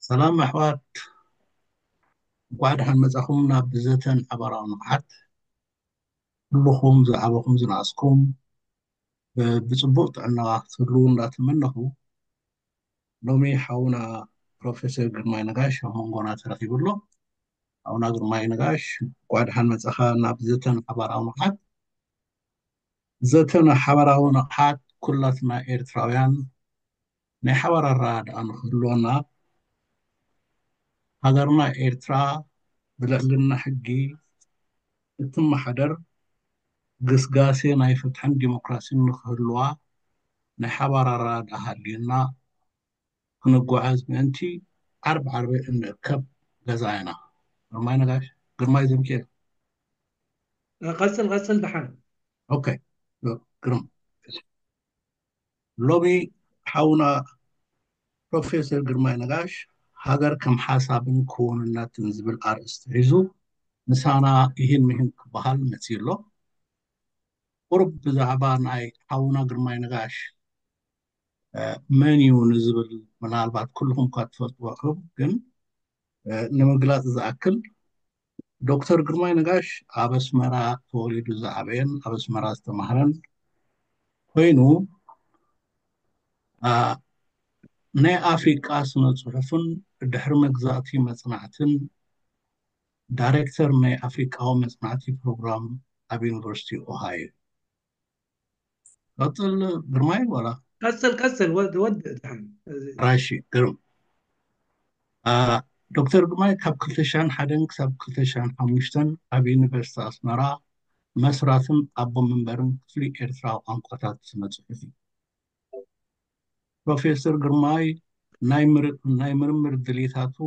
ሰላም ኣሕዋት፣ እንኳዕ ደሓን መጻኹም ናብ ዘተን ሓባራዊ ንቕሓት። ኩልኹም ዝዓበኹም ዝነኣስኩም፣ ብ-፣ ብጽቡቕ ጥዕና ክትህልዉ እንዳተመነኹ፣ ሎሚ ሓውና ፕሮፌሰር ግርማይ ነጋሽ ኣብ መንጎና ተረኺቡ ኣሎ። ሓውና ግርማይ ነጋሽ፣ እንኳዕ ደሓን መጻኻ ናብ ዘተን ሓባራዊ ንቕሓት። ዘተን ሓባራዊ ንቕሓት ኩላትና ኤርትራውያን ናይ ሓባር ኣረዳድኣ ንክህልወና፣ ሃገርና ኤርትራ ብልዕልና ሕጊ እትመሓደር፣ ግስጋሴ ናይ ፍትሕን ዲሞክራሲን ንክህልዋ ናይ ሓባር ኣረዳድኣ ሃልዩና ክንጓዓዝ ምእንቲ ዓርቢ ዓርቢ እንእከብ ገዛ ኢና። ግርማይ ነጋሽ፣ ግርማይ ዘምኬል። ቀጽል፣ ቀጽል ደሓን። ኦኬ፣ ግርም። ሎሚ ሓውና ፕሮፌሰር ግርማይ ነጋሽ ሃገር ከም ሓሳብን ክውንነትን ዝብል ኣርእስቲ ሒዙ ምሳና ይህን ምሂን ክበሃል መጺኡ ኣሎ። ቁሩብ ብዛዕባ ናይ ሓውና ግርማይ ነጋሽ፣ እ፣ መን እዩ ንዝብል ምናልባት ኩልኹም እኳ ትፈልጥዎ ኢኹም፣ ግን፣ እ፣ ንምግላጽ ዝኣክል ዶክተር ግርማይ ነጋሽ ኣብ ኣስመራ ተወሊዱ ዝዓበየን ኣብ ኣስመራ ዝተማህረን ኮይኑ፣ እ፣ ናይ ኣፍሪቃ ስነ ጽሑፍን ድሕሪ መግዛእቲ መጽናዕትን ዳይሬክተር ናይ ኣፍሪቃዊ መጽናዕቲ ፕሮግራም ኣብ ዩኒቨርሲቲ ኦሃዮ። ቀጽል ግርማይ ዋላ? ቀጽል፣ ቀጽል፣ ወድ-፣ ወድ-፣ ደሓን። እዚ ራሺ፣ ግርም። አ፣ ዶክተር ግርማይ ካብ ክልተ ሽሕን ሓደን ክሳብ ክልተ ሽሕን ሓሙሽተን ኣብ ዩኒቨርሲቲ ኣስመራ መስራትን ኣቦ መንበርን ክፍሊ ኤርትራዊ ቋንቋታት ስነ ጽሑፍ እዩ። ፕሮፌሰር ግርማይ ናይ ምር-፣ ናይ ምርምር ድሌታቱ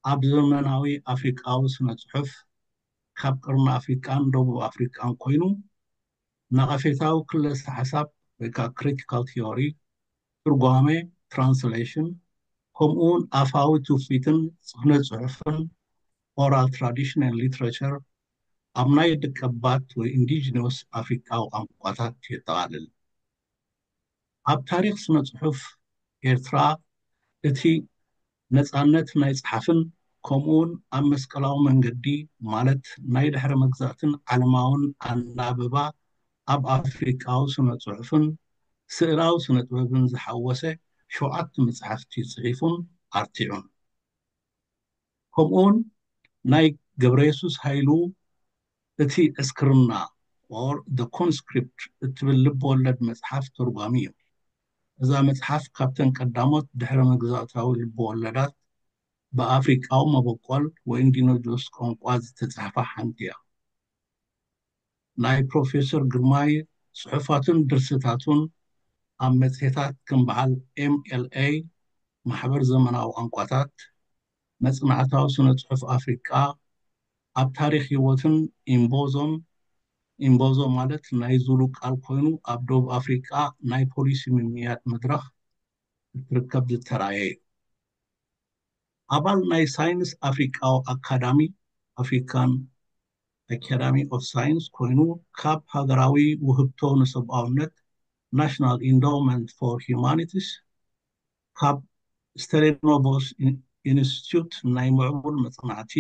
ኣብ ዘመናዊ ኣፍሪቃዊ ስነ ጽሑፍ ካብ ቅርኒ ኣፍሪቃን ደቡብ ኣፍሪቃን ኮይኑ፣ ነቐፌታዊ ክለሳ ሓሳብ ወይ ከዓ ክሪቲካል ቲዮሪ፣ ትርጓሜ፣ ትራንስሌሽን፣ ከምኡ እውን ኣፋዊ ትውፊትን ስነ ጽሑፍን፣ ኦራል ትራዲሽን ኤንድ ሊትሬቸር፣ ኣብ ናይ ደቀባት ወይ ኢንዲጂነስ ኣፍሪቃዊ ቋንቋታት የጠቓልል። ኣብ ታሪኽ ስነ ጽሑፍ ኤርትራ እቲ ነጻነት ናይ ጸሓፍን ከምኡውን ኣብ መስቀላዊ መንገዲ ማለት ናይ ድሕረ መግዛእትን ዓለማውን ኣናብባ ኣብ ኣፍሪቃዊ ስነ ጽሑፍን ስእላዊ ስነ ጥበብን ዝሓወሰ ሸውዓተ መጻሕፍቲ ጽሒፉን ኣርቲዑን። ከምኡውን ናይ ገብረየሱስ ሃይሉ እቲ ዕስክርና or The Conscript እትብል ልብ ወለድ መጽሓፍ ተርጓሚ እዩ። እዛ መጽሓፍ ካብተን ቀዳሞት ድሕረ መግዛእታዊ ልብ ወለዳት ብኣፍሪቃዊ መበቆል ወይ ኢንዲጂነስ ቋንቋ ዝተጻሕፋ ሓንቲ እያ። ናይ ፕሮፌሰር ግርማይ ጽሑፋቱን ድርሰታቱን ኣብ መጽሔታት ከም በዓል ኤም ኤል ኤ፣ ማሕበር ዘመናዊ ቋንቋታት፣ መጽናዕታዊ ስነ ጽሑፍ ኣፍሪቃ፣ ኣብ ታሪኽ ህይወትን ኢምቦዞን፣ ኢምቦዞ ማለት ናይ ዙሉ ቃል ኮይኑ ኣብ ደቡብ ኣፍሪቃ ናይ ፖሊሲ ምምይያጥ መድረኽ እትርከብ ዝተራእየ እዩ። ኣባል ናይ ሳይንስ ኣፍሪቃዊ ኣካዳሚ፣ ኣፍሪካን ኣካዳሚ ኦፍ ሳይንስ ኮይኑ ካብ ሃገራዊ ውህብቶ ንሰብኣውነት፣ ናሽናል ኢንዳውመንት ፎር ሂዩማኒቲስ፣ ካብ ስተሌኖቦስ ኢን-፣ ኢንስቲትዩት ናይ ምዕቡል መጽናዕቲ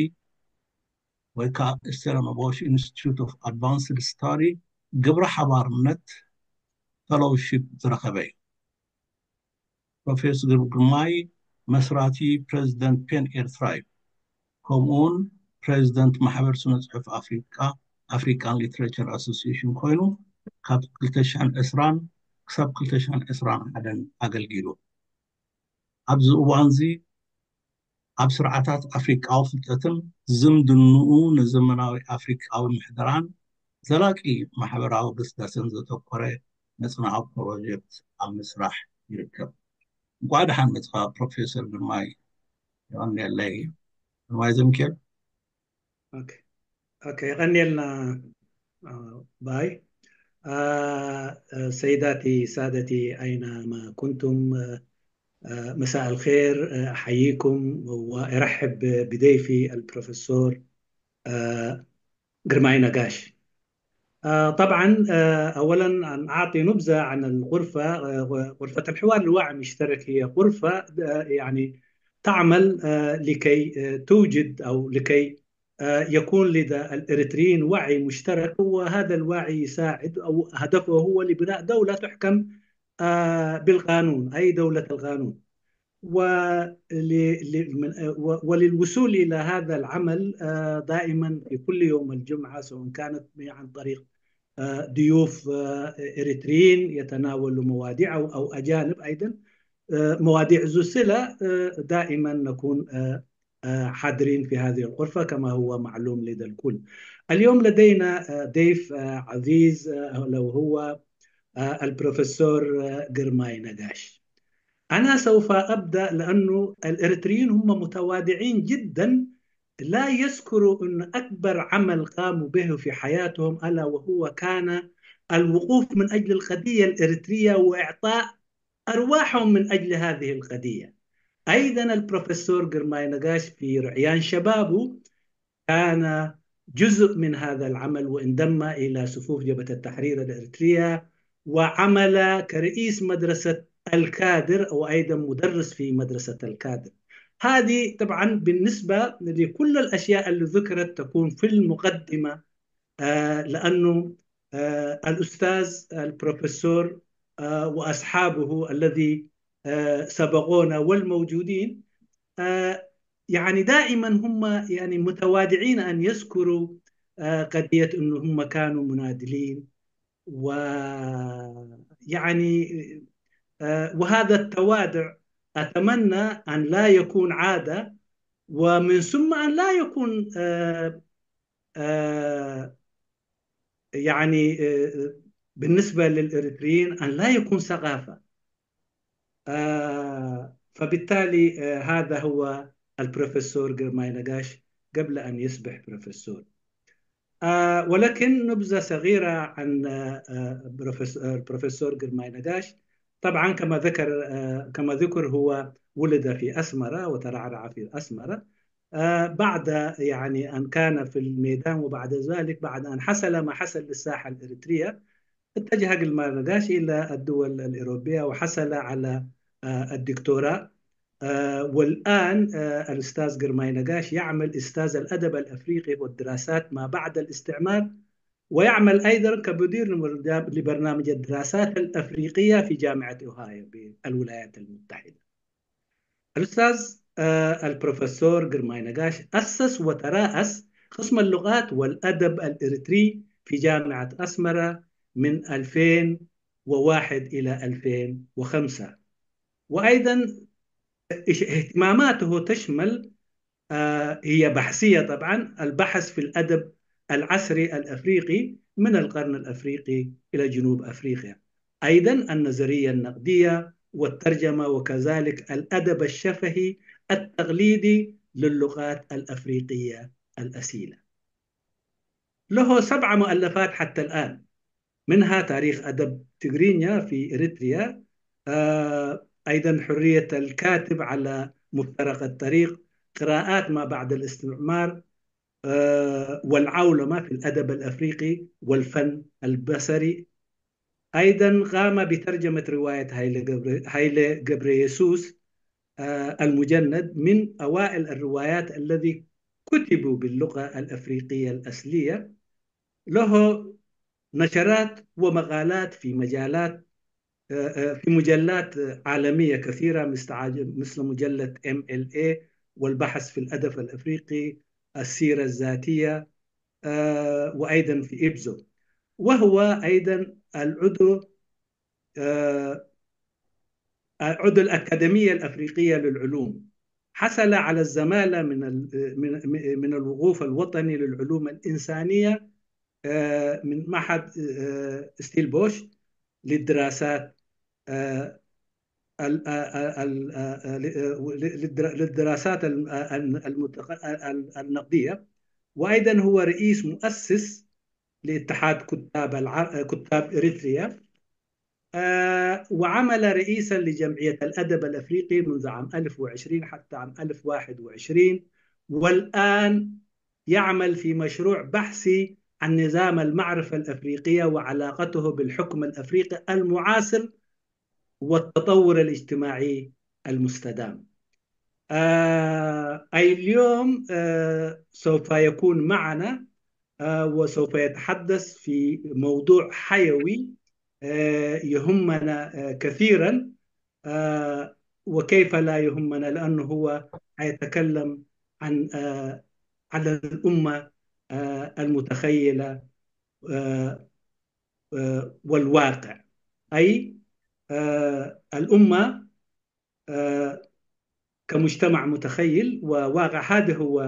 ወይ ከዓ ስተሌኖቦስ ኢንስቲትዩት ኦፍ ኣድቫንስድ ስታዲ ግብረ ሓባርነት ፈሎውሺፕ ዝረኸበ እዩ። ፕሮፌሰር ግርማይ መስራቲ ፕሬዚደንት ፔን ኤርትራ እዩ። ከምኡውን ፕሬዚደንት ማሕበር ስነ ጽሑፍ ኣፍሪቃ፣ ኣፍሪካን ሊትሬቸር ኣሶሲዬሽን ኮይኑ ካብ ክልተ ሽሕን ዕስራን ክሳብ ክልተ ሽሕን ዕስራን ሓደን ኣገልጊሉ። ኣብዚ እዋንዚ ኣብ ስርዓታት ኣፍሪቃዊ ፍልጠትን ዝምድንኡ ንዘመናዊ ኣፍሪቃዊ ምሕደራን ዘላቂ ማሕበራዊ ግስጋሴን ዘተኮረ መጽናዕታዊ ፕሮጀክት ኣብ ምስራሕ ይርከብ። እንኳዕ ደሓን መጽኻ ፕሮፌሰር ግርማይ። የቐንየለይ። ግርማይ ዘምኬል። ኦኬ። ኦኬ፣ የቐንየልና። አ፣ ባይ። አ፣ አ፣ سيداتي سادتي أينما كنتم، አ፣ አ፣ مساء الخير، አ، أحييكم وأرحب بضيفي البروفيسور، አ፣ ግርማይ ነጋሽ። አ፣ طبعا، አ፣ أولا أن أعطي نبذة عن الغرفة، አ፣ غرفة الحوار الواعي المشترك هي غرفة، አ፣ يعني تعمل لكي توجد أو لكي يكون لدى الإريتريين وعي مشترك، وهذا الوعي يساعد، أو هدفه هو لبناء دولة تحكم بالقانون، أي دولة القانون. وللوصول إلى هذا العمل دائما في كل يوم الجمعة، سواء كانت عن طريق ضيوف إريتريين يتناولوا مواضيع أو أجانب أيضا، مواضيع ذو صلة دائما نكون حاضرين في هذه الغرفة كما هو معلوم لدى الكل. اليوم لدينا ضيف عزيز، لو هو البروفيسور جرماي نقاش. أنا سوف أبدأ لأنه الإريتريين هم متواضعين جدا، لا يذكروا أن أكبر عمل قاموا به في حياتهم ألا وهو كان الوقوف من أجل القضية الإريترية وإعطاء أرواحهم من أجل هذه القضية. أيضا البروفيسور جرماي نقاش في رعيان شبابه كان جزء من هذا العمل وانضم إلى صفوف جبهة التحرير الإريترية وعمل كرئيس مدرسة الكادر وأيضا مدرس في مدرسة الكادر. هذه طبعا بالنسبة لكل الأشياء اللي ذكرت تكون في المقدمة، لأنه الأستاذ البروفيسور وأصحابه الذي سبقونا والموجودين يعني دائما هم يعني متواضعين أن يذكروا قضية أنه هم كانوا مناضلين، ويعني وهذا التواضع أتمنى أن لا يكون عادة، ومن ثم أن لا يكون يعني بالنسبة للإريتريين أن لا يكون ثقافة. فبالتالي هذا هو البروفيسور جرماي نقاش قبل أن يصبح بروفيسور. ولكن نبذة صغيرة عن البروفيسور جرماي نقاش. طبعا كما ذكر كما ذكر هو ولد في أسمرة وترعرع في أسمرة. بعد يعني أن كان في الميدان، وبعد ذلك بعد أن حصل ما حصل للساحة الإريترية، اتجه جرماي نقاش إلى الدول الأوروبية وحصل على الدكتوراه. والآن الأستاذ جرماي نقاش يعمل أستاذ الأدب الأفريقي والدراسات ما بعد الاستعمار، ويعمل أيضا كمدير لبرنامج الدراسات الأفريقية في جامعة أوهايو بالولايات المتحدة. الأستاذ البروفيسور جرماي نقاش أسس وترأس قسم اللغات والأدب الإريتري في جامعة أسمرة من ألفين وواحد إلى ألفين وخمسة. وأيضا اهتماماته تشمل هي بحثية طبعا، البحث في الأدب العصري الأفريقي من القرن الأفريقي إلى جنوب أفريقيا، أيضا النظرية النقدية والترجمة، وكذلك الأدب الشفهي التقليدي للغات الأفريقية الأصيلة. له سبع مؤلفات حتى الآن، منها تاريخ أدب تيغرينيا في إريتريا، أيضا حرية الكاتب على مفترق الطريق، قراءات ما بعد الاستعمار، والعولمة في الأدب الأفريقي والفن البصري. أيضا قام بترجمة رواية هايلي جبريسوس المجند من أوائل الروايات الذي كتبوا باللغة الأفريقية الأصلية. له نشرات ومقالات في مجالات في مجلات عالمية كثيرة مثل مجلة M L A والبحث في الأدب الأفريقي، السيرة الذاتية، وأيضا في إبزو. وهو أيضا العضو عضو الأكاديمية الأفريقية للعلوم. حصل على الزمالة من من الوقوف الوطني للعلوم الإنسانية من معهد ستيلبوش للدراسات للدراسات النقدية، وأيضا هو رئيس مؤسس لاتحاد كتاب كتاب إريتريا. وعمل رئيسا لجمعية الأدب الأفريقي منذ عام ألف وعشرين حتى عام ألف وواحد وعشرين، والآن يعمل في مشروع بحثي عن نظام المعرفة الأفريقية وعلاقته بالحكم الأفريقي المعاصر والتطور الاجتماعي المستدام. آه، أي اليوم، آه، سوف يكون معنا، آه، وسوف يتحدث في موضوع حيوي، آه، يهمنا، آه، كثيرًا، آه، وكيف لا يهمنا، لأنه هو حيتكلم عن، آه، على الأمة، آه، المتخيلة، آه، آه، والواقع، أي، آه، الأمة، آه، كمجتمع متخيل وواقع. هذا هو،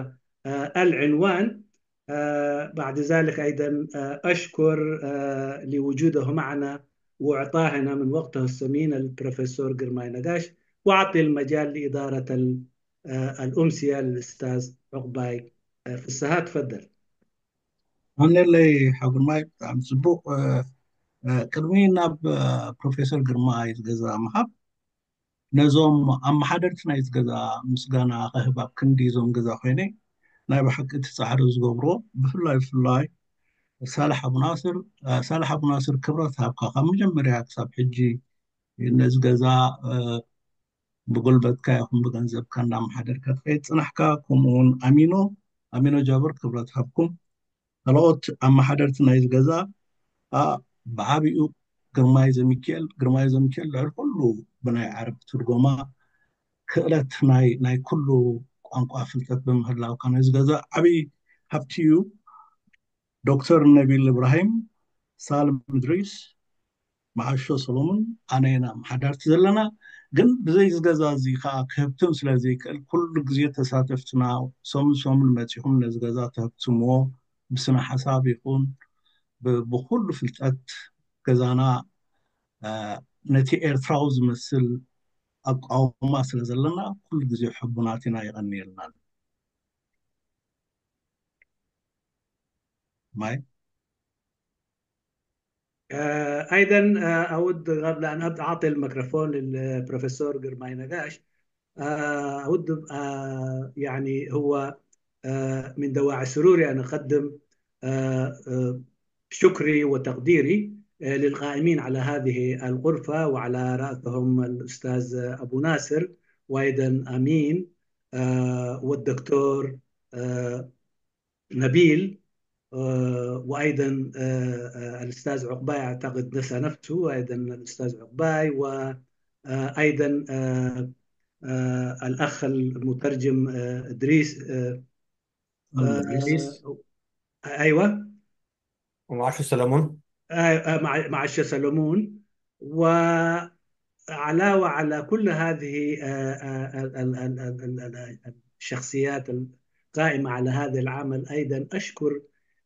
آه، العنوان. آه، بعد ذلك أيضًا، آه، أشكر، آه، لوجوده معنا وإعطائنا من وقته الثمين البروفيسور جرماي نقاش، وأعطي المجال لإدارة ال-، آه، الأمسية للأستاذ عقباي، آه، في السهاة. تفضل. ኣነለይ ሓጉርማይ ብጣዕሚ ጽቡቕ። እ፣ እ፣ ቅድሚ ናብ፣ እ፣ ፕሮፌሰር ግርማይ ዝገዛ ምሃብ፣ ነዞም ኣመሓደርቲ ናይዚ ገዛ ምስጋና ከህብ ኣብ ክንዲ እዞም ገዛ ኮይነ፣ ናይ ብሓቂ እቲ ጻዕሪ ዝገብሮ፣ ብፍላይ ብፍላይ ሳልሕ ኣቡናስር፣ እ፣ ሳልሕ ኣቡናስር ክብረት ሃብካ ካብ መጀመርያ ክሳብ ሕጂ ነዚ ገዛ፣ እ፣ ብጉልበትካ ይኹን ብገንዘብካ እናመሓደርካ ትኸይድ ጽናሕካ፣ ከምኡ እውን ኣሚኖ፣ ኣሚኖ ጃብር ክብረት ሃብኩም። ካልኦት ኣመሓደርቲ ናይዚ ገዛ፣ ኣ፣ ብዓቢኡ ግርማይ ዘሚኪኤል፣ ግርማይ ዘሚኪኤል ልዕሊ ኩሉ ብናይ ዓረብ ትርጎማ ክእለት ናይ፣ ናይ ኩሉ ቋንቋ ፍልጠት ብምህላውካ ነዚ ገዛ ዓቢ ሃብቲ እዩ። ዶክተር ነቢል እብራሂም፣ ሳልም እድሪስ፣ መዓሾ ሰሎሞን፣ ኣነ ኢና ኣመሓዳርቲ ዘለና። ግን ብዘይ እዚ ገዛ እዚ ከዓ ክህብትም ስለ ዘይክእል፣ ኩሉ ግዜ ተሳተፍትና ሰሙን ሰሙን መፂኹም ነዚ ገዛ ተህብትምዎ፣ ብስነ ሓሳብ ይኹን ብ-፣ ብኩሉ ፍልጠት ገዛና፣ አ፣ ነቲ ኤርትራዊ ዝመስል ኣቃውማ ስለ ዘለና፣ ኩሉ ግዜ ሕቡናት ኢና። የቐንየልና። ማይ። آه، أيضًا، آه، أود قبل أن أبدأ أعطي الميكروفون للبروفيسور جرماي نقاش، آه، أود، آه، يعني هو، آه، من دواعي سروري أن أقدم، آه، آه، شكري وتقديري، آه، للقائمين على هذه الغرفة، وعلى رأسهم الأستاذ أبو ناصر، وأيضًا أمين، آه، والدكتور، آه، نبيل، آه، وأيضًا، آه، آه، الأستاذ عقباي، أعتقد نسى نفسه، أيضًا الأستاذ عقباي، و، آه، أيضًا، آه، آه، الأخ المترجم، آه، إدريس، آه، إدريس. آه، أيوة. ومعاش سلمون. آه، آه، مع، مع الشيخ سلمون. وعلاوة على كل هذه، آه، آه، ال-، ال-، ال-، ال-، ال-، ال-، الشخصيات القائمة على هذا العمل، أيضًا أشكر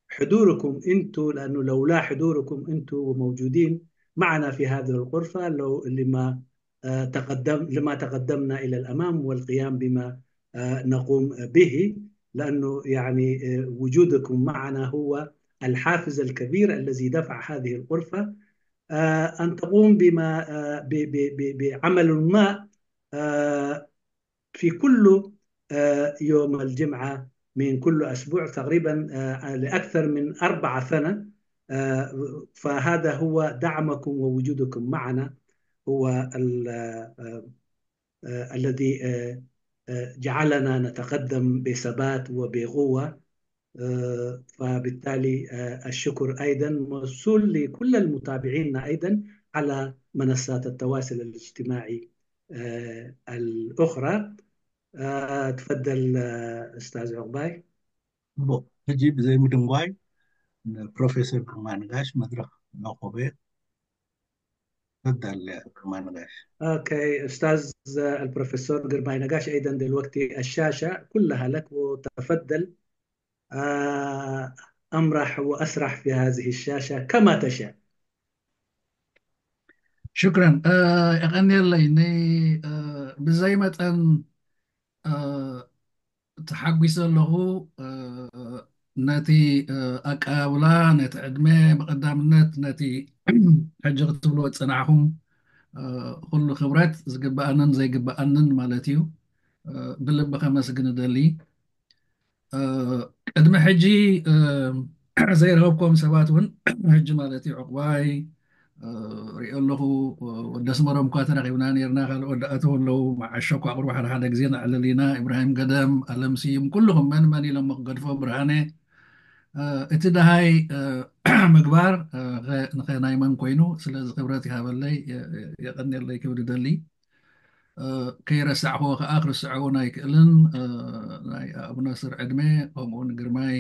حضوركم أنتو، لأنه لولا حضوركم أنتو وموجودين معنا في هذه الغرفة، لو لما، آه، تقدم، لما تقدمنا إلى الأمام والقيام بما، آه، نقوم به، لأنه يعني، آه، وجودكم معنا هو الحافز الكبير الذي دفع هذه الغرفة، آه، أن تقوم بما، آه، ب-، ب-، ب-، بعمل ما، آه، في كل، آه، يوم الجمعة من كل أسبوع تقريبًا، آه، لأكثر من أربع سنة. آه، فهذا هو دعمكم ووجودكم معنا، هو ال-، آه، آه، الذي، آه، آه، جعلنا نتقدم بثبات وبقوة. آه، فبالتالي، آه، الشكر أيضًا موصول لكل المتابعين أيضًا على منصات التواصل الاجتماعي، آه، الأخرى. آه، تفضل، آه، أستاذ عقباي. ሕጂ ብዘይ ምድንጓይ ንፕሮፌሰር ግርማ ነጋሽ መድረኽ ነቆበ። تفضل يا ግርማ ነጋሽ። أوكي، أستاذ البروفيسور جرماي نقاش، أيضًا دلوقتي الشاشة كلها لك، وتفضل، آه، أمرح وأسرح في هذه الشاشة كما تشاء. ሽክረን፣ እ፣ የቐንየለይ። ን-፣ እ፣ ብዘይ መጠን፣ እ፣ ተሓጒሰ ኣለኹ። እ፣ ነቲ፣ እ፣ ኣቀባብላ፣ ነቲ ዕድመ፣ ብቐዳምነት ነቲ ሕጂ ክትብልዎ ዝጸናሕኹም፣ እ፣ ኩሉ ክብረት ዝግብኣንን ዘይግብኣንን ማለት እዩ። እ፣ ብልቢ ከመስግን እደሊ። እ፣ ቅድሚ ሕጂ፣ እ፣ ዘይረኸብኩም ሰባት እውን ሕጂ ማለት እዩ፣ ዕቑባይ፣ ሪኦ ኣለኹ። ወዲ ኣስመሮም እኳ ተራኺብና ነርና፣ ካልእ ወዲ ኣተው ኣለዉ። መዓሾ እኳ ቁርብ ሓደ ሓደ ግዜ ነዕልል ኢና። ኢብራሂም ገደም፣ ኣለም ስዩም፣ ኩልኹም መን መን ኢሎም ክገድፎ፣ ብርሃነ። እቲ ደሃይ ምግባር ንኸናይ መን ኮይኑ። ስለዚ ክብረት ይሃበለይ፣ የቐንየለይ ክብል ደሊ። ከይረሳዕክዎ ከዓ፣ ክርስዖ እውን ኣይክእልን። ናይ ኣቡነ ስር ዕድመ፣ ከምኡ እውን ግርማይ፣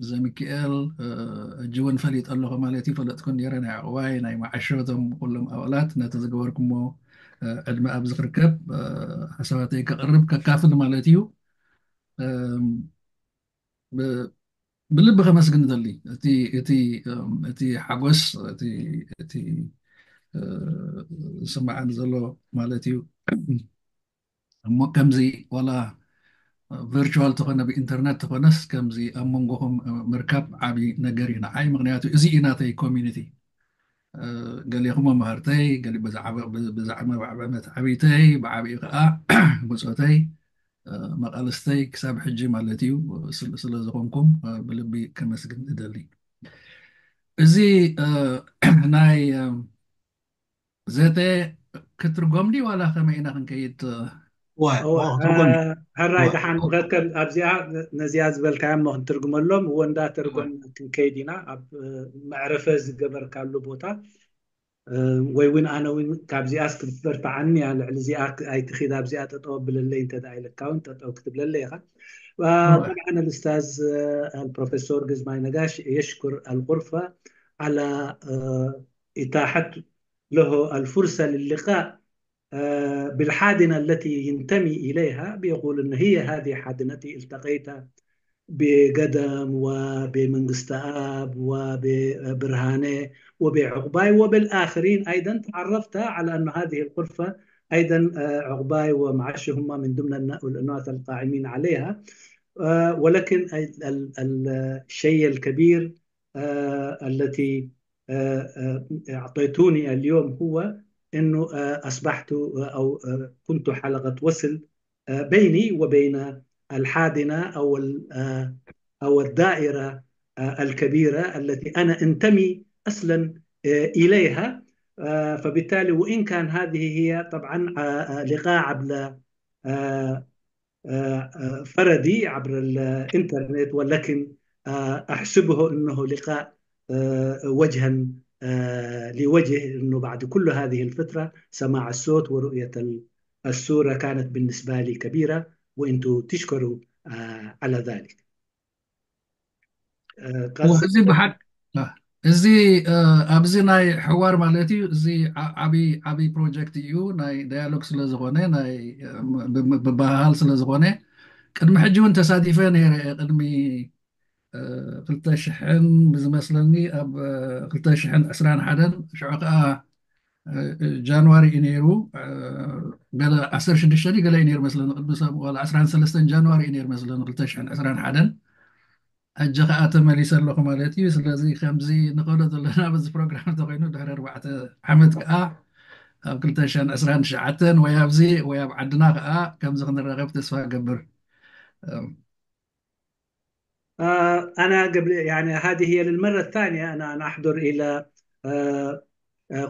ዘሚክኤል፣ ሕጂ እውን ፈሊጠ ኣለኹ ማለት እዩ። ፈለጥኩ ነይረ፣ ናይ ዕቑባይ፣ ናይ መዓሾ፣ እቶም ኩሎም ኣባላት። ነቲ ዝገበርኩሞ ዕድመ ኣብዚ ክርከብ ሓሳባተይ ከቕርብ፣ ከካፍል ማለት እዩ። ብልቢ ከመስግን ደሊ። እቲ ሓጎስ፣ እቲ ዝስማዓኒ ዘሎ ማለት እዩ። እሞ ከምዚ ዋላ ቨርቹዋል ተኾነ ብኢንተርነት ተኾነስ፣ ከምዚ ኣብ መንጎኹም ምርካብ ዓቢ ነገር እዩ ንዓይ። ምኽንያቱ እዚ እዩ ናተይ ኮሚኒቲ። ገሊኹም መማህርተይ፣ ገሊ ብዛዕባ ብዛዕባ መዓበመት ዓብይተይ፣ ብዓብዩ ከዓ ብፆተይ፣ መቃልስተይ ክሳብ ሕጂ ማለት እዩ። ስለ ዝኾንኩም ብልቢ ከመስግን እደሊ። እዚ ናይ ዘተ ክትርጎም ድዩ ዋላ ከመይ ኢና ክንከይድ? ሕራይ ደሓን፣ ኣብዚኣ ነዚኣ ዝበልካያ እሞ ክንትርጉመሎም እወ፣ እንዳተርጎም ክንከይድ ኢና። ኣብ መዕረፈ ዝገበርካሉ ቦታ ወይ እውን ኣነ እውን ካብዚኣስ ክትበርትዓኒ እያ፣ ልዕሊ እዚኣ ኣይትኺድ፣ ኣብዚኣ ጠጠው ኣብለለይ እንተ ደኣ ኢለካ እውን ጠጠው ክትብለለይ ኢኻ። طبعا الأستاذ البروفيسور جزماي نقاش يشكر الغرفة على إتاحة له الفرصة للقاء بالحاضنة التي ينتمي إليها، بيقول إن هي هذه حاضنتي، التقيت بقدم وبمنقستاب وببرهانة وبعقباي وبالآخرين أيضا. تعرفت على أن هذه الغرفة أيضا عقباي ومعش هم من ضمن الناس القائمين عليها. ولكن الشيء الكبير التي أعطيتوني اليوم هو أنه أصبحت أو كنت حلقة وصل بيني وبين الحاضنة أو أو الدائرة الكبيرة التي أنا أنتمي أصلا إليها. فبالتالي وإن كان هذه هي طبعا لقاء عبر فردي عبر الإنترنت، ولكن أحسبه أنه لقاء وجها لوجه، أنه بعد كل هذه الفترة سماع الصوت ورؤية الصورة كانت بالنسبة لي كبيرة، وأنتم تشكروا على ذلك. እዚ ብሓቅ እዚ ኣብዚ ናይ ሕዋር ማለት እዩ። እዚ ዓቢ ዓቢ ፕሮጀክት እዩ፣ ናይ ዳያሎግ ስለ ዝኾነ፣ ናይ ብባህል ስለ ዝኾነ። ቅድሚ ሕጂ እውን ተሳቲፈ ነይረ፣ ቅድሚ ክልተ ሽሕን ብዝመስለኒ ኣብ ክልተ ሽሕን ዕስራን ሓደን፣ ሽዑ ከዓ ጃንዋሪ እዩ ነይሩ። ገለ ዓሰርተ ሽዱሽተ ገለ እዩ ነይሩ መስለኒ፣ ቅድሚ ሰብ ዋላ ዓሰርተ ሰለስተ ጃንዋሪ እዩ ነይሩ መስለኒ ክልተ ሽሕን ዕስራን ሓደን። ሕጂ ከዓ ተመሊሰ ኣለኹ ማለት እዩ። ስለዚ ከምዚ ንኸዶ ዘለና በዚ ፕሮግራም ተኮይኑ ድሕሪ ኣርባዕተ ዓመት ከዓ ኣብ ክልተ ሽሕን ዕስራን ትሽዓተን ወይ ኣብዚ ወይ ኣብ ዓድና ከዓ ከምዚ ክንራኸብ ተስፋ እገብር። أنا قبل، يعني هذه هي للمرة الثانية أنا أنا أحضر إلى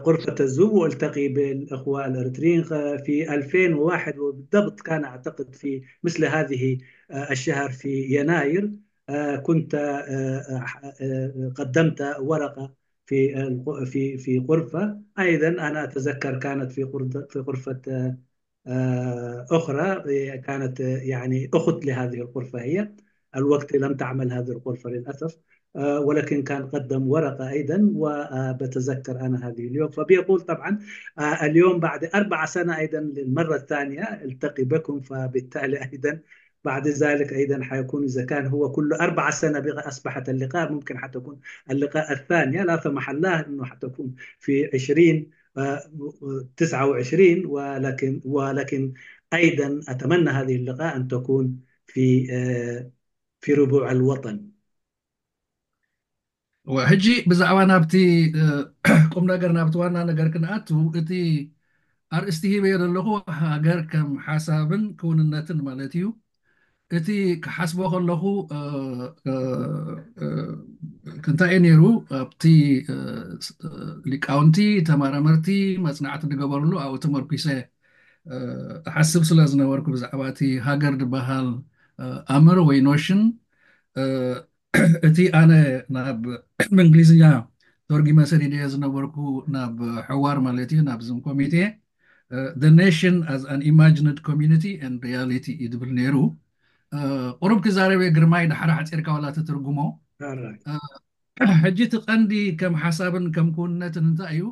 غرفة الزوم وألتقي بالإخوة الإريتريين. في ألفين وواحد وبالضبط كان أعتقد في مثل هذه الشهر في يناير كنت قدمت ورقة في في في غرفة. أيضا أنا أتذكر كانت في في غرفة أخرى كانت يعني أخت لهذه الغرفة، هي الوقت لم تعمل هذه الغرفة للأسف. ولكن كان قدم ورقة أيضا، وبتذكر أنا هذه اليوم. فبيقول طبعا اليوم بعد أربع سنة أيضا للمرة الثانية التقي بكم، فبالتالي أيضا بعد ذلك أيضا حيكون، إذا كان هو كل أربع سنة بقى أصبحت اللقاء، ممكن حتكون اللقاء الثانية، لا سمح الله أنه حتكون في عشرين تسعة وعشرين، ولكن ولكن أيضا أتمنى هذه اللقاء أن تكون في في ربوع الوطن. ሕጂ ብዛዕባ ናብቲ ቁም ነገር፣ ናብቲ ዋና ነገር ክንኣቱ፣ እቲ ኣርእስቲ ሂበዮ ዘለኹ ሃገር ከም ሓሳብን ክውንነትን ማለት እዩ። እቲ ክሓስቦ ከለኹ፣ እ፣ እ፣ እ፣ እንታይ እዩ ነይሩ ኣብቲ፣ እ፣ ስ-፣ እ፣ ሊቃውንቲ፣ ተመራመርቲ መጽናዕቲ ዝገበርሉ ኣብኡ ተመርኩሰ፣ እ፣ እሓስብ ስለ ዝነበርኩ ብዛዕባ እቲ ሃገር ዝበሃል፣ እ፣ ኣምር ወይ ኖሽን፣ እ፣ እቲ ኣነ ናብ እንግሊዝኛ ተርጊመ ሰዲደዮ ዝነበርኩ ናብ ሕዋር ማለት እዩ፣ ናብ ዝም ኮሚቴ፣ እ፣ The Nation as an Imagined Community and Reality እዩ ዝብል ነይሩ። እ፣ ቁሩብ ክዛረብ እየ ግርማይ፣ ዳሕራ ሓጺርካ ዋላ ትትርጉሞ። ኣራይ። እ፣ ሕጂ እቲ ቀንዲ ከም ሓሳብን ከም ክውንነትን እንታይ እዩ?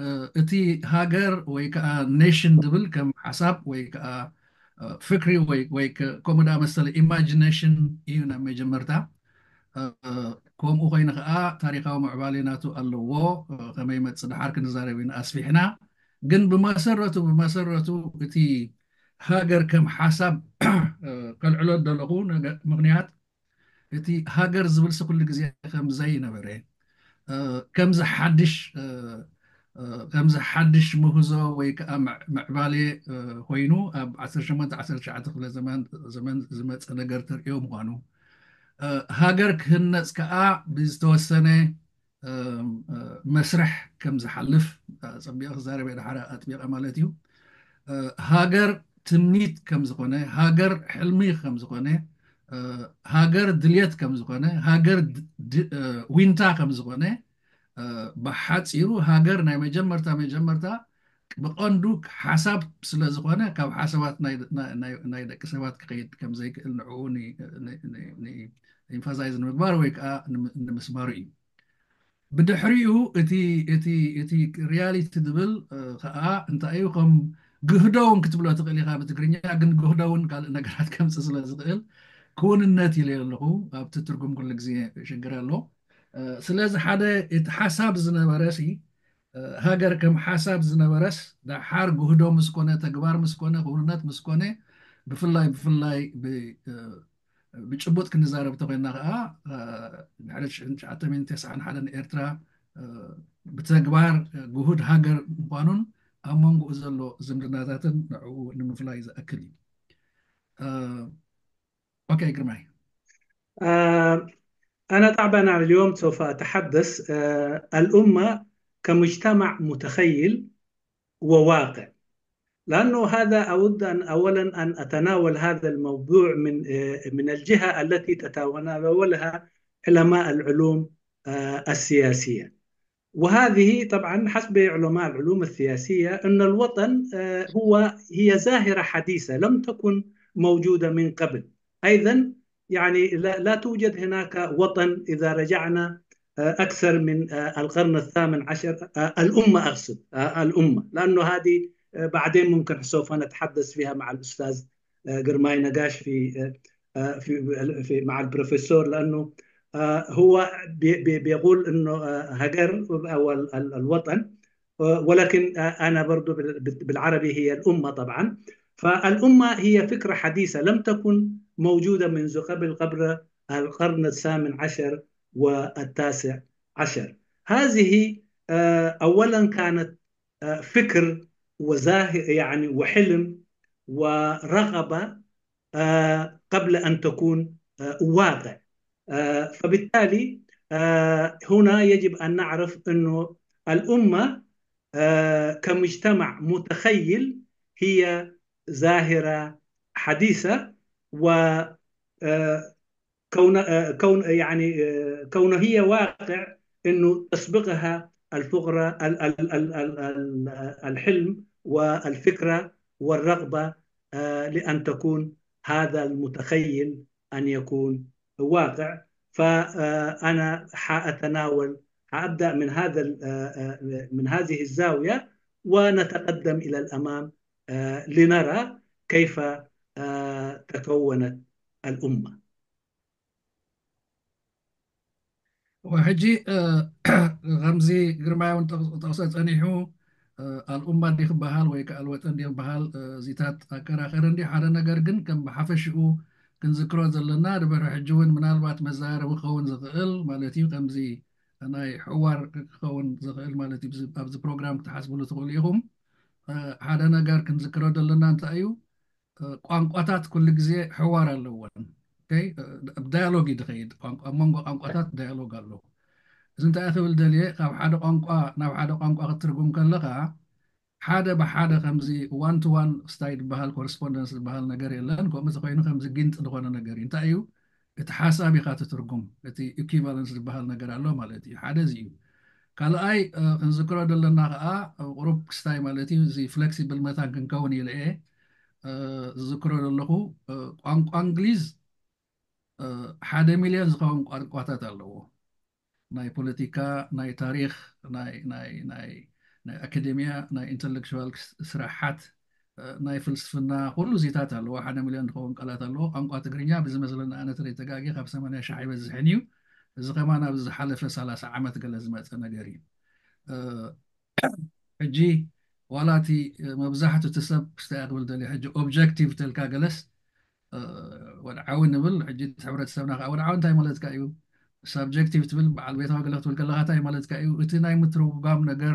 እ፣ እቲ ሃገር ወይ ከዓ ኔሽን ዝብል ከም ሓሳብ ወይ ከዓ፣ እ፣ ፍክሪ ወይ፣ ወይ ከ-፣ ከምኡ ዳ መሰለ ኢማጂኔሽን እዩ ናብ መጀመርታ። እ፣ ከምኡ ኮይኑ ከዓ ታሪኻዊ ምዕባሌ ናቱ ኣለዎ። እ፣ ከመይ መጽእ ደሓር ክንዛረብ ኢና ኣስፊሕና። ግን ብመሰረቱ፣ ብመሰረቱ እቲ ሃገር ከም ሓሳብ፣ እ፣ ከልዕሎ ደለኹ ነገ-፣ ምኽንያት እቲ ሃገር ዝብልሲ ኩሉ ግዜ ከም ዘይነበረ፣ እ፣ ከምዚ ሓድሽ፣ እ፣ እ፣ ከምዚ ሓድሽ ምህዞ ወይ ከዓ ምዕ-፣ ምዕባሌ፣ እ፣ ኮይኑ ኣብ ዓሰርተ ሸሞንተ ዓሰርተ ትሽዓተ ክፍለ ዘመን፣ ዘመን ዝመጸ ነገር ተርእዮ ምዃኑ፣ እ፣ ሃገር ክህነጽ ከዓ ብዝተወሰነ፣ እ፣ እ፣ መስርሕ ከም ዝሓልፍ፣ እ፣ ጸቢቐ ክዛረብ እየ፣ ደሓር ኣጥቢቐ ማለት እዩ። እ፣ ሃገር ትምኒት ከም ዝኾነ፣ ሃገር ሕልሚ ከም ዝኾነ፣ እ፣ ሃገር ድልየት ከም ዝኾነ፣ ሃገር ድ-፣ ድ-፣ እ፣ ዊንታ ከም ዝኾነ፣ እ፣ ብሓጺሩ ሃገር ናይ መጀመርታ መጀመርታ ብቐንዱ ሓሳብ ስለ ዝኾነ ካብ ሓሳባት ናይ፣ ናይ፣ ናይ፣ ናይ ደቂ ሰባት ክኸይድ ከም ዘይክእል ንዕኡ ን-፣ ን-፣ ን-፣ ን-፣ ኤምፋሳይዝ ንምግባር ወይ ከዓ ንም-፣ ንምስማሩ እዩ። ብድሕሪኡ እቲ፣ እቲ፣ እቲ ሪያሊቲ ዝብል፣ እ፣ ከዓ እንታይ እዩ፣ ከም ግህዶ እውን ክትብሎ ትኽእል ኢኻ ብትግርኛ፣ ግን ግህዶ እውን ካልእ ነገራት ከምፅእ ስለ ዝኽእል ክውንነት ኢለ ኣለኹ። ኣብቲ ትርጉም ኩሉ ግዜ ሽግር ኣሎ። እ፣ ስለዚ ሓደ እቲ ሓሳብ ዝነበረ ሲ፣ እ፣ ሃገር ከም ሓሳብ ዝነበረስ ደሓር ግህዶ ምስ ኮነ፣ ተግባር ምስ ኮነ፣ ክውንነት ምስ ኮነ፣ ብፍላይ፣ ብፍላይ ብ-፣ እ፣ ብጭቡጥ ክንዛረብ ተኮይና ከዓ፣ እ፣ ድሕሪ ሽሕን ትሽዓተ ሚእትን ተስዓን ሓደን ኤርትራ፣ እ፣ ብተግባር፣ እ፣ ግሁድ ሃገር ምዃኑን ኣብ መንጎኡ ዘሎ ዝምድናታትን ንዕኡ ንምፍላይ ዝኣክል እዩ። እ፣ ኦኬ ግርማይ። آه، أنا طبعًا اليوم سوف أتحدث، آه، الأمة كمجتمع متخيل وواقع، لأنه هذا أود أن أولًا أن أتناول هذا الموضوع من، آه، من الجهة التي تتناولها علماء العلوم، آه، السياسية. وهذه طبعًا حسب علماء العلوم السياسية أن الوطن، آه، هو، هي ظاهرة حديثة لم تكن موجودة من قبل. أيضًا يعني لا، لا توجد هناك وطن إذا رجعنا، آه، أكثر من، آه، القرن الثامن عشر، آه، الأمة أقصد، آه، الأمة، لأنه هذه، آه، بعدين ممكن سوف نتحدث فيها مع الأستاذ، آه، جرماي نقاش في، آه، آه، في، في، مع البروفيسور، لأنه، آه، هو بي-، بي-، بيقول إنه، آه، هجر أو ال-، ال-، الوطن، آه، ولكن، آه، أنا برضو بال-، بال-، بالعربي هي الأمة طبعًا. فالأمة هي فكرة حديثة لم تكن موجودة منذ قبل، قبل القرن الثامن عشر والتاسع عشر. هذه، آه، أولًا كانت، آه، فكر وظاهر، يعني، وحلم ورغبة، آه، قبل أن تكون، آه، واقع. آه، فبالتالي، آه، هنا يجب أن نعرف أنه الأمة، آه، كمجتمع متخيل هي ظاهرة حديثة، و، آه، كون، آه، كون، يعني، آه، كون هي واقع إنه تسبقها الفقرة، ال-، ال-، ال-، ال-، ال-، الحلم والفكرة والرغبة، آه، لأن تكون هذا المتخيل أن يكون واقع. فأنا حأتناول، حأبدأ من هذا ال-، آه، آه، من هذه الزاوية، ونتقدم إلى الأمام، آه، لنرى كيف، آه، تكونت الأمة. ወሕጂ፣ እ፣ ከምዚ ግርማይ እውን ጠቕስ-፣ ጠቕሰ ጸኒሑ፣ እ፣ ኣልኡማ ድዩ ክበሃል ወይ ከኣ ኣልወጠን ድዩ ክበሃል፣ እ፣ እዚታት ኣከራኸሪ እንድዩ። ሓደ ነገር ግን ከም ብሓፈሽኡ ክንዝክሮ ዘለና፣ ድሕሪ ሕጂ እውን ምናልባት መዘራረቢ ክኸውን ዝኽእል ማለት እዩ። ከምዚ ናይ ሕዋር ክኸውን ዝኽእል ማለት እዩ። ብዚ-፣ ኣብዚ ፕሮግራም ክትሓስብሉ ትኽእሉ ኢኹም። እ፣ ሓደ ነገር ክንዝክሮ ዘለና እንታይ እዩ? ቋንቋታት ኩሉ ግዜ ሕዋር ኣለወን። ዳያሎግ እዩ ዝኸይድ። ኣብ መንጎ ቋንቋታት ዳያሎግ ኣሎ። እዚ እንታይ ክብል ደልየ፣ ካብ ሓደ ቋንቋ ናብ ሓደ ቋንቋ ክትትርጉም ከለኻ ሓደ ብሓደ ከምዚ ዋን ቱ ዋን ስታይ ዝበሃል ኮረስፖንደንስ ዝበሃል ነገር የለን። ከምኡ ተኮይኑ ከምዚ ጊንጥ ዝኾነ ነገር እዩ። እንታይ እዩ እቲ ሓሳብ ኢኻ ትትርጉም፣ እቲ ኢኩቫለንስ ዝበሃል ነገር ኣሎ ማለት እዩ። ሓደ እዚ እዩ። ካልኣይ ክንዝክሮ ዘለና ከዓ ቁሩብ ክስታይ ማለት እዩ፣ እዚ ፍሌክሲብል መታን ክንከውን ኢለ እየ ዝዝክሮ ዘለኹ። ቋንቋ እንግሊዝ ሓደ ሚልዮን ዝኸውን ቋንቋታት ኣለዎ። ናይ ፖለቲካ፣ ናይ ታሪክ፣ ናይ ኣካደሚያ፣ ናይ ኢንተሌክቹዋል ስራሓት፣ ናይ ፍልስፍና፣ ኩሉ ዚታት ኣለዎ። ሓደ ሚልዮን ዝኸውን ቃላት ኣለዎ። ቋንቋ ትግርኛ ብዝመስለና ኣነ ተለይ ተጋጊ ካብ ሰማንያ ሻሕ ይበዝሕን እዩ። እዚ ከማን ኣብዚ ዝሓለፈ ሰላሳ ዓመት ገለ ዝመፀ ነገር እዩ። ሕጂ ዋላ እቲ መብዛሕቱ እቲ ሰብ ክስታይ ክብል ደልየ ሕጂ ኦብጀክቲቭ ተልካ ገለስ ወድዓዊ ንብል። ሕጂ እቲ ሕብረተሰብና ከዓ ወድዓዊ እንታይ ማለትካ እዩ? ሳብጀክቲቭ ትብል በዓል ቤታዊ ገለ ክትብል ከለካ እንታይ ማለትካ እዩ? እቲ ናይ ምትርጉጋም ነገር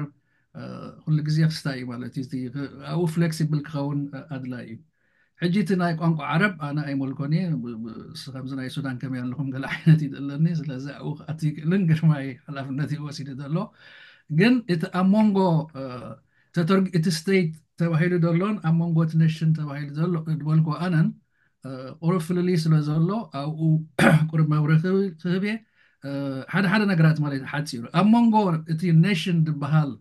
ኩሉ ግዜ ክስታይ እዩ ማለት እዩ። ኣብኡ ፍሌክሲብል ክኸውን ኣድላይ እዩ። ሕጂ እቲ ናይ ቋንቋ ዓረብ ኣነ ኣይመልኮን እየ። ከምዚ ናይ ሱዳን ከመይ ኣለኹም ገለ ዓይነት ይደለኒ። ስለዚ ኣብኡ ክኣቲ ይክእልን ግርማይ ሓላፍነት እዩ ወሲዱ ዘሎ። ግን እቲ ኣብ መንጎ እቲ ስቴት ተባሂሉ ዘሎን ኣብ መንጎ እቲ ኔሽን ተባሂሉ ዘሎ ዝበልኩ ኣነን ቁሩብ ፍልልይ ስለ ዘሎ ኣብኡ ቁሩብ መብርህ ክህብ እየ። ሓደ ሓደ ነገራት ማለት ሓፂሩ ኣብ መንጎ እቲ ኔሽን ዝበሃል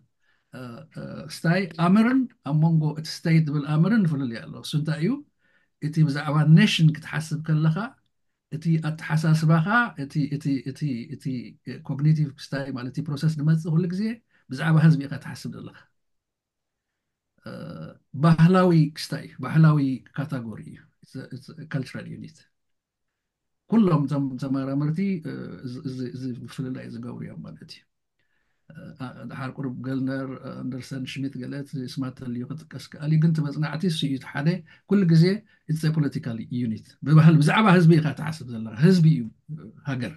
ስታይ ኣምርን ኣብ መንጎ እቲ ስቴት ዝብል ኣምርን ፍልልይ ኣሎ። እሱ እንታይ እዩ? እቲ ብዛዕባ ኔሽን ክትሓስብ ከለካ እቲ ኣተሓሳስባኻ እቲ ኮግኒቲቭ ክስታይ ማለት ፕሮሰስ ዝመፅእ ኩሉ ግዜ ብዛዕባ ህዝቢ ኢኻ ትሓስብ ዘለካ። ባህላዊ ክስታይ ባህላዊ ካታጎሪ እዩ፣ ካልቸራል ዩኒት። ኩሎም እቶም ተመራመርቲ እዚ ምፍልላይ ዝገብሩ እዮም ማለት እዩ። ድሓር ቁሩብ ገልነር፣ ኣንደርሰን ሽሚት ገለ ስማት ተልዩ ክጥቀስ ክኣል እዩ። ግን እቲ መፅናዕቲ እሱ እዩ ሓደ ኩሉ ግዜ ኢትስ ፖለቲካል ዩኒት ብባህል ብዛዕባ ህዝቢ ኢኻ ትሓስብ ዘለካ። ህዝቢ እዩ ሃገር።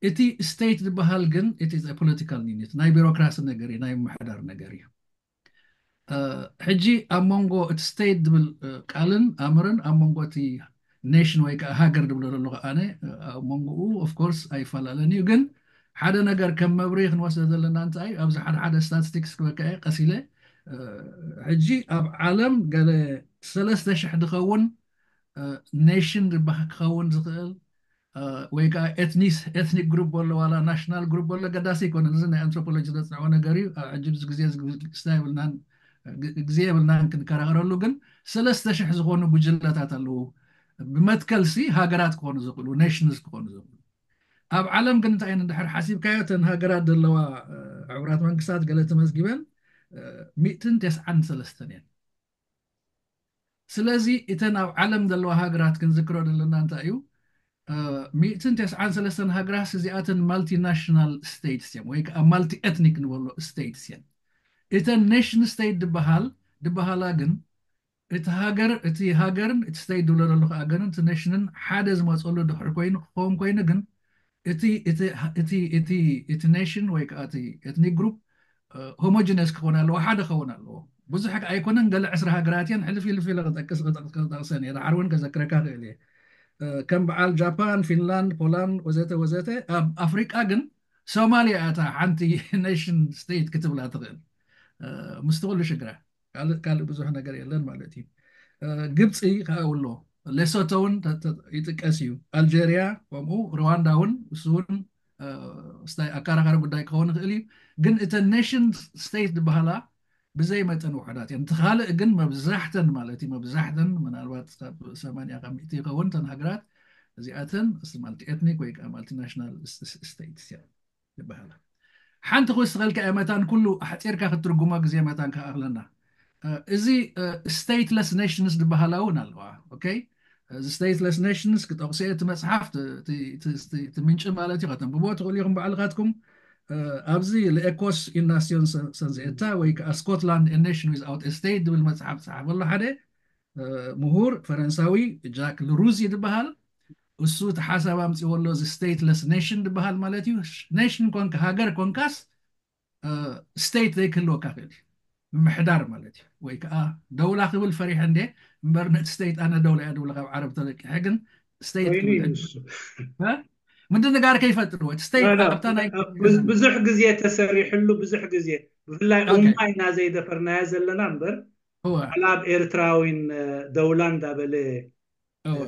እቲ ስቴት ዝበሃል ግን እቲ ፖለቲካል ዩኒት ናይ ቢሮክራሲ ነገር እዩ፣ ናይ ምምሕዳር ነገር እዩ። ሕጂ ኣብ መንጎ እቲ ስቴት ዝብል ቃልን ኣምርን ኣብ መንጎ እቲ ኔሽን ወይ ከዓ ሃገር ዝብሎ ዘለኹ ኣነ ኣብ መንጎኡ ኦፍኮርስ ኣይፈላለን እዩ። ግን ሓደ ነገር ከም መብርሂ ክንወስዶ ዘለና እንታይ እዩ፣ ኣብዚ ሓደ ሓደ ስታቲስቲክስ ክበካ እየ ቀስ ኢለ። ሕጂ ኣብ ዓለም ገለ ሰለስተ ሽሕ ዝኸውን ኔሽን ክኸውን ዝኽእል ወይ ከዓ ኤትኒስ ኤትኒክ ግሩፕ ኣሎ ዋላ ናሽናል ግሩፕ ኣሎ ገዳሲ ኣይኮነን። እዚ ናይ ኣንትሮፖሎጂ ዘፅንዖ ነገር እዩ። ሕጂ ግዜ የብልናን ክንከራኸረሉ። ግን ሰለስተ ሽሕ ዝኾኑ ጉጅለታት ኣለዉ ብመትከልሲ ሃገራት ክኾኑ ዝኽእሉ ኔሽንስ ክኾኑ ዝኽእሉ። ኣብ ዓለም ግን እንታይ እንድሕር ሓሲብካዮ እተን ሃገራት ዘለዋ ሕቡራት መንግስታት ገለ ተመዝጊበን ሚእትን ተስዓን ሰለስተን እየን። ስለዚ እተን ኣብ ዓለም ዘለዋ ሃገራት ክንዝክሮ ዘለና እንታይ እዩ፣ ሚእትን ተስዓን ሰለስተን ሃገራት እዚኣተን ማልቲናሽናል ስቴትስ እዮም ወይ ከዓ ማልቲ ኤትኒክ ንበሎ ስቴትስ እየን። እተን ኔሽን ስቴት ዝበሃል ዝበሃላ ግን እቲ ሃገር እቲ ሃገርን እቲ ስቴት ዝብሎ ዘለኹ ሃገርን እቲ ኔሽንን ሓደ ዝመፀሉ ድሕሪ ኮይኑ ክኸውን ኮይኑ ግን እቲ እቲ እቲ እቲ እቲ ኔሽን ወይ ከዓ እቲ ኤትኒክ ግሩፕ ሆሞጂነስ ክኾን ኣለዎ፣ ሓደ ክኸውን ኣለዎ። ብዙሕ ኣይኮነን፣ ገለ ዕስራ ሃገራት እየን። ሕልፍ ኢልፍ ኢለ ክጠቅስ ክጠቅሰን እየ፣ ድሓር እውን ከዘክረካ ክእል እየ። ከም በዓል ጃፓን፣ ፊንላንድ፣ ፖላንድ ወዘተ ወዘተ። ኣብ ኣፍሪቃ ግን ሶማሊያ እታ ሓንቲ ኔሽን ስቴት ክትብላ ትኽእል ምስቲ ኩሉ ሽግራ። ካልእ ብዙሕ ነገር የለን ማለት እዩ። ግብፂ ከዓ ኣሎ፣ ሌሶቶ እውን ይጥቀስ እዩ፣ ኣልጀርያ ከምኡ፣ ሩዋንዳ እውን እሱ እውን ስታይ ኣካራኻሪ ጉዳይ ክኸውን ይኽእል እዩ። ግን እተን ኔሽን ስቴት ዝበሃላ ብዘይ መጠን ውሑዳት እየን። እቲ ካልእ ግን መብዛሕተን ማለት እዩ፣ መብዛሕተን ምናልባት ካብ ሰማንያ ካብ ሚእቲ ይኸውን እተን ሃገራት እዚኣተን ማልቲ ኤትኒክ ወይ ከዓ ማልቲናሽናል ስቴትስ እየን ዝበሃላ። ሓንቲ ክውስኸልካ እየ መታን ኩሉ ኣሕፂርካ ክትትርጉሞ ግዜ መታን ክኣኽለና። እዚ ስቴትለስ ኔሽንስ ዝበሃላ እውን ኣለዋ። ኦኬ፣ እዚ ስቴትለስ ኔሽንስ ክጠቕሶ እየ፣ እቲ መፅሓፍ እቲ ምንጪ ማለት እዩ፣ ከተንብቦ ትኽእሉ ኢኹም ባዕልኻትኩም። ኣብዚ ለኤኮስ ኢናሲዮን ሰንዝኤታ ወይ ከዓ ስኮትላንድ ኔሽን ዊዝኣውት ስቴት ዝብል መፅሓፍ ዝፀሓፈ ኣሎ ሓደ ምሁር ፈረንሳዊ ጃክ ልሩዚ ዝበሃል። እሱ እቲ ሓሳብ ኣምፅዎ ኣሎ፣ እዚ ስቴትለስ ኔሽን ዝበሃል ማለት እዩ። ኔሽን ኮንካ ሃገር ኮንካስ ስቴት ዘይክህልወካ ክእል እዩ። ምምሕዳር ማለት እዩ። ወይ ከዓ ደውላ ክብል ፈሪሐ እንዴ እምበር፣ ነቲ ስቴት ኣነ ደውላ እያ ድብሎ ካብ ዓረብ ተለቂሐ፣ ግን ስቴት ኮይኑ ክብል እዩ ንሱ። እ? ምድንጋር ከይፈጥሩ እቲ ስቴት ላ፣ ላ፣ ኣብታ ናይ ብዙ- ብዙሕ ግዜ ተሰሪሕሉ፣ ብዙሕ ግዜ ብፍላይ ኦኬ። ኡማ ኢና ዘይደፈርናያ ዘለና እምበር እወ ዋላ ኣብ ኤርትራዊን እ፣ ደውላ እንዳበለ እወ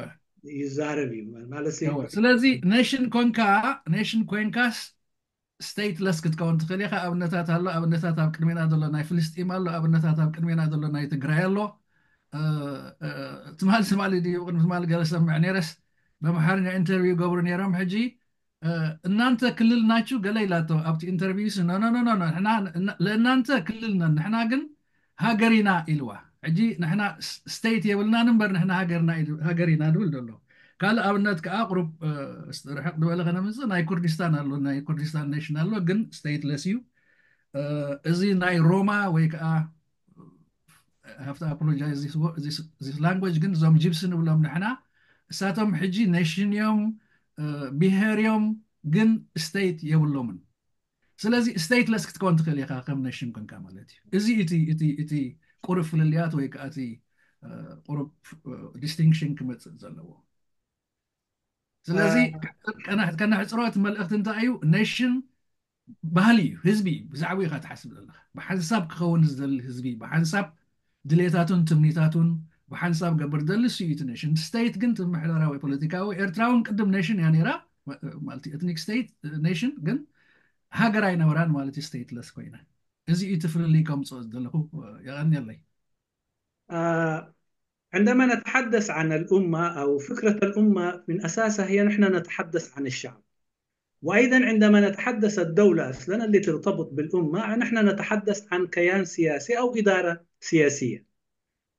ይዛረብ እዩ ማለት እወ ስለዚ ኔሽን ኮንካ ኔሽን ኮንካስ ስቴትለስ ክትከውን ትኽእል ኢኻ። ኣብነታት ኣሎ። ኣብነታት ኣብ ቅድሜና ዘሎ ናይ ፍልስጢም ኣሎ። ኣብነታት ኣብ ቅድሜና ዘሎ ናይ ትግራይ ኣሎ። እ፣ እ፣ ትማል ትማሊ ድዩ ቅድሚ ትማሊ ገለ ሰምዕ ነይረስ፣ በምሓርኛ ኢንተርቪው ገብሩ ነይሮም። ሕጂ እ፣ እናንተ ክልል ናችሁ ገለ ኢላቶ ኣብቲ ኢንተርቪው ስ፣ ኖ፣ ኖ፣ ኖ፣ ኖ፣ ኖ፣ ንሕና፣ እና-፣ ለእናንተ ክልል ነን፣ ንሕና ግን ሃገር ኢና ኢልዋ። ሕጂ ንሕና ስ-፣ ስቴት የብልናን እምበር ንሕና ሃገርና ኢሉ-፣ ሃገር ኢና ድብል ዘሎ። ካልእ ኣብነት ከዓ ቁሩብ፣ እ፣ ርሕቕ ዝበለ ከነምፅእ፣ ናይ ኩርዲስታን ኣሎ፣ ናይ ኩርዲስታን ኔሽን ኣሎ፣ ግን ስቴትለስ እዩ። እ፣ እዚ ናይ ሮማ ወይ ከዓ have to apologize this wo-, this, this language፣ ግን እዞም ጂፕሲ ንብሎም ንሕና፣ እሳቶም ሕጂ ኔሽን እዮም፣ እ፣ ብሄር እዮም፣ ግን ስቴት የብሎምን። ስለዚ ስቴትለስ ክትከውን ትኽእል ኢኻ ከም ኔሽን ኮንካ ማለት እዩ። እዚ እቲ፣ እቲ፣ እቲ ቁሩብ ፍልልያት ወይ ከዓ እቲ፣ እ፣ ቁሩብ፣ እ፣ ዲስቲንክሽን ክመፅእ ዘለዎ። ስለዚ እ፣ ከነ-፣ ከነሕፅሮ እቲ መልእኽቲ እንታይ እዩ? ኔሽን ባህሊ እዩ፣ ህዝቢ እዩ። ብዛዕባኡ ኢኻ ትሓስብ ዘለኻ። ብሓንሳብ ክኸውን ዝደሊ ህዝቢ፣ ብሓንሳብ ድሌታቱን ትምኒታቱን ብሓንሳብ ገብር ዝደሊ እሱ እዩ እቲ ኔሽን። ስቴት ግን እቲ ምምሕዳራዊ ፖለቲካዊ፣ ኤርትራ እውን ቅድም ኔሽን እያ ነይራ፣ ማለት ኤትኒክ ስቴት ኔሽን፣ ግን ሃገር ኣይነበራን ማለት እዩ፣ ስቴትለስ ኮይና። እዚ እዩ እቲ ፍልልይ ከምፅኦ ዝደለኹ። የቐንየለይ። آه، عندما نتحدث عن الأمة أو فكرة الأمة، من أساسها هي نحن نتحدث عن الشعب. وأيضًا عندما نتحدث الدولة أصلًا اللي ترتبط بالأمة، نحن نتحدث عن كيان سياسي أو إدارة سياسية.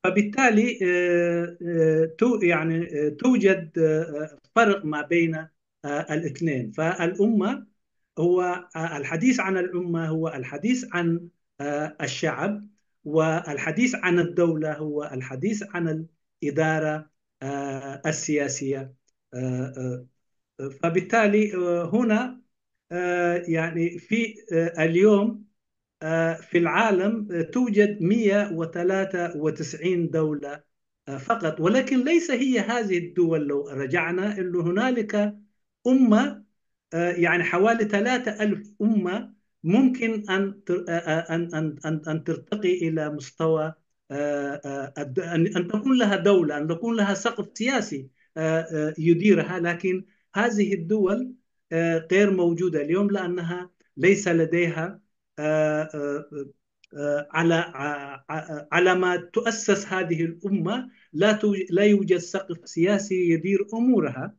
فبالتالي، آه، آه، تو-، يعني، آه، توجد، آه، فرق ما بين، آه، الاثنين. فالأمة هو، آه، الحديث عن الأمة هو الحديث عن، آه، الشعب، والحديث عن الدولة هو الحديث عن الإدارة، آه، السياسية. آه، آه، فبالتالي، آه، هنا، آه، يعني في، آه، اليوم، آه، في العالم، آه، توجد مية وثلاثة وتسعين دولة، آه، فقط، ولكن ليس هي هذه الدول. لو رجعنا إنه هنالك أمة، آه، يعني حوالي ثلاثة ألف أمة ممكن أن تر-، آه، آه، أن، أن، أن، أن ترتقي إلى مستوى، آه، آه، الد-، أن، أن تكون لها دولة، أن تكون لها سقف سياسي، آه، آه، يديرها، لكن هذه الدول، آه، غير موجودة اليوم لأنها ليس لديها، آه، آه، آه، على، ع-، ع-، على ما تؤسس هذه الأمة، لا تو-، لا يوجد سقف سياسي يدير أمورها.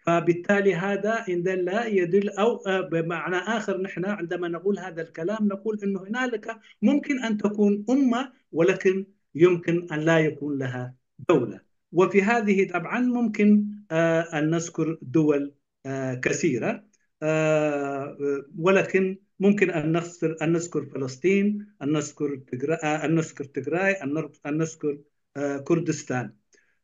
فبالتالي هذا إن دل يدل، أو، آه، بمعنى آخر، نحن عندما نقول هذا الكلام نقول إنه هنالك ممكن أن تكون أمة، ولكن يمكن أن لا يكون لها دولة. وفي هذه طبعًا ممكن، آه، أن نذكر دول، آه، كثيرة، آه، ولكن ممكن أن نذكر، أن نذكر فلسطين، أن نذكر تجرا-، آه، أن نذكر تجراي، أن نر-، أن نذكر، آه، كردستان.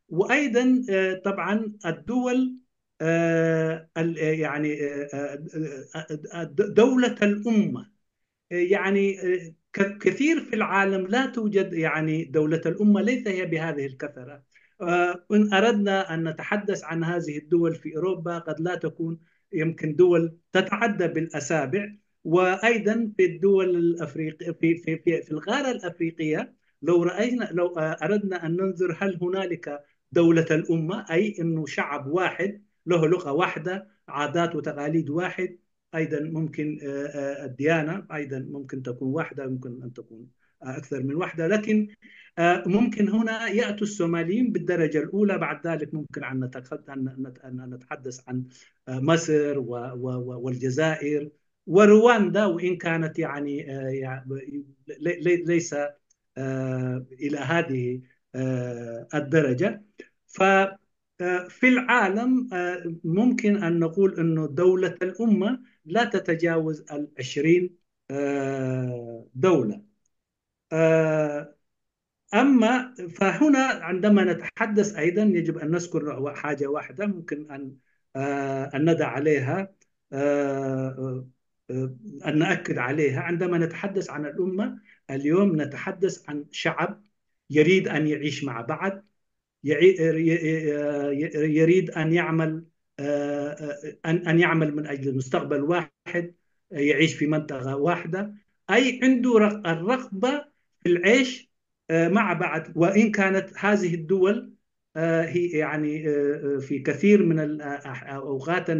وأيضًا، آه، طبعًا الدول، آه، ال-، يعني، آه، آه، آه، د-، دولة الأمة. يعني، آه، ك-، كثير في العالم لا توجد، يعني، دولة الأمة ليس هي بهذه الكثرة. آه، إن أردنا أن نتحدث عن هذه الدول في أوروبا، قد لا تكون يمكن دول تتعدى بالأصابع. وأيضًا في الدول الأفريقية، في، في، في، في القارة الأفريقية، لو رأينا، لو، آه، أردنا أن ننظر هل هنالك دولة الأمة، أي إنه شعب واحد له لغة واحدة، عادات وتقاليد واحد، أيضًا ممكن، آه، آه، الديانة أيضًا ممكن تكون واحدة، يمكن أن تكون، آه، أكثر من واحدة، لكن، آه، ممكن هنا يأتوا الصوماليين بالدرجة الأولى، بعد ذلك ممكن أن نتخ-، أن نت-، أن نتحدث عن، آه، مصر و-، و-، و-، والجزائر ورواندا، وإن كانت يعني، آه، يع-، لي-، لي-، ليس، آه، إلى هذه، آه، الدرجة. ف-، آه، في العالم، آه، ممكن أن نقول إنه دولة الأمة لا تتجاوز العشرين، آه، دولة. آه، أما فهنا عندما نتحدث أيضًا يجب أن نذكر حاجة واحدة ممكن أن، آه، أن ندع عليها، آه، آه، أن نأكد عليها عندما نتحدث عن الأمة، اليوم نتحدث عن شعب يريد أن يعيش مع بعض، يعي- يريد أن يعمل، آه، أن أن يعمل من أجل مستقبل واحد، يعيش في منطقة واحدة، أي عنده رغ- الرغبة في العيش، آه، مع بعض، وإن كانت هذه الدول، آه، هي يعني، آه، آه، في كثير من ال- آه، آه، أوقات،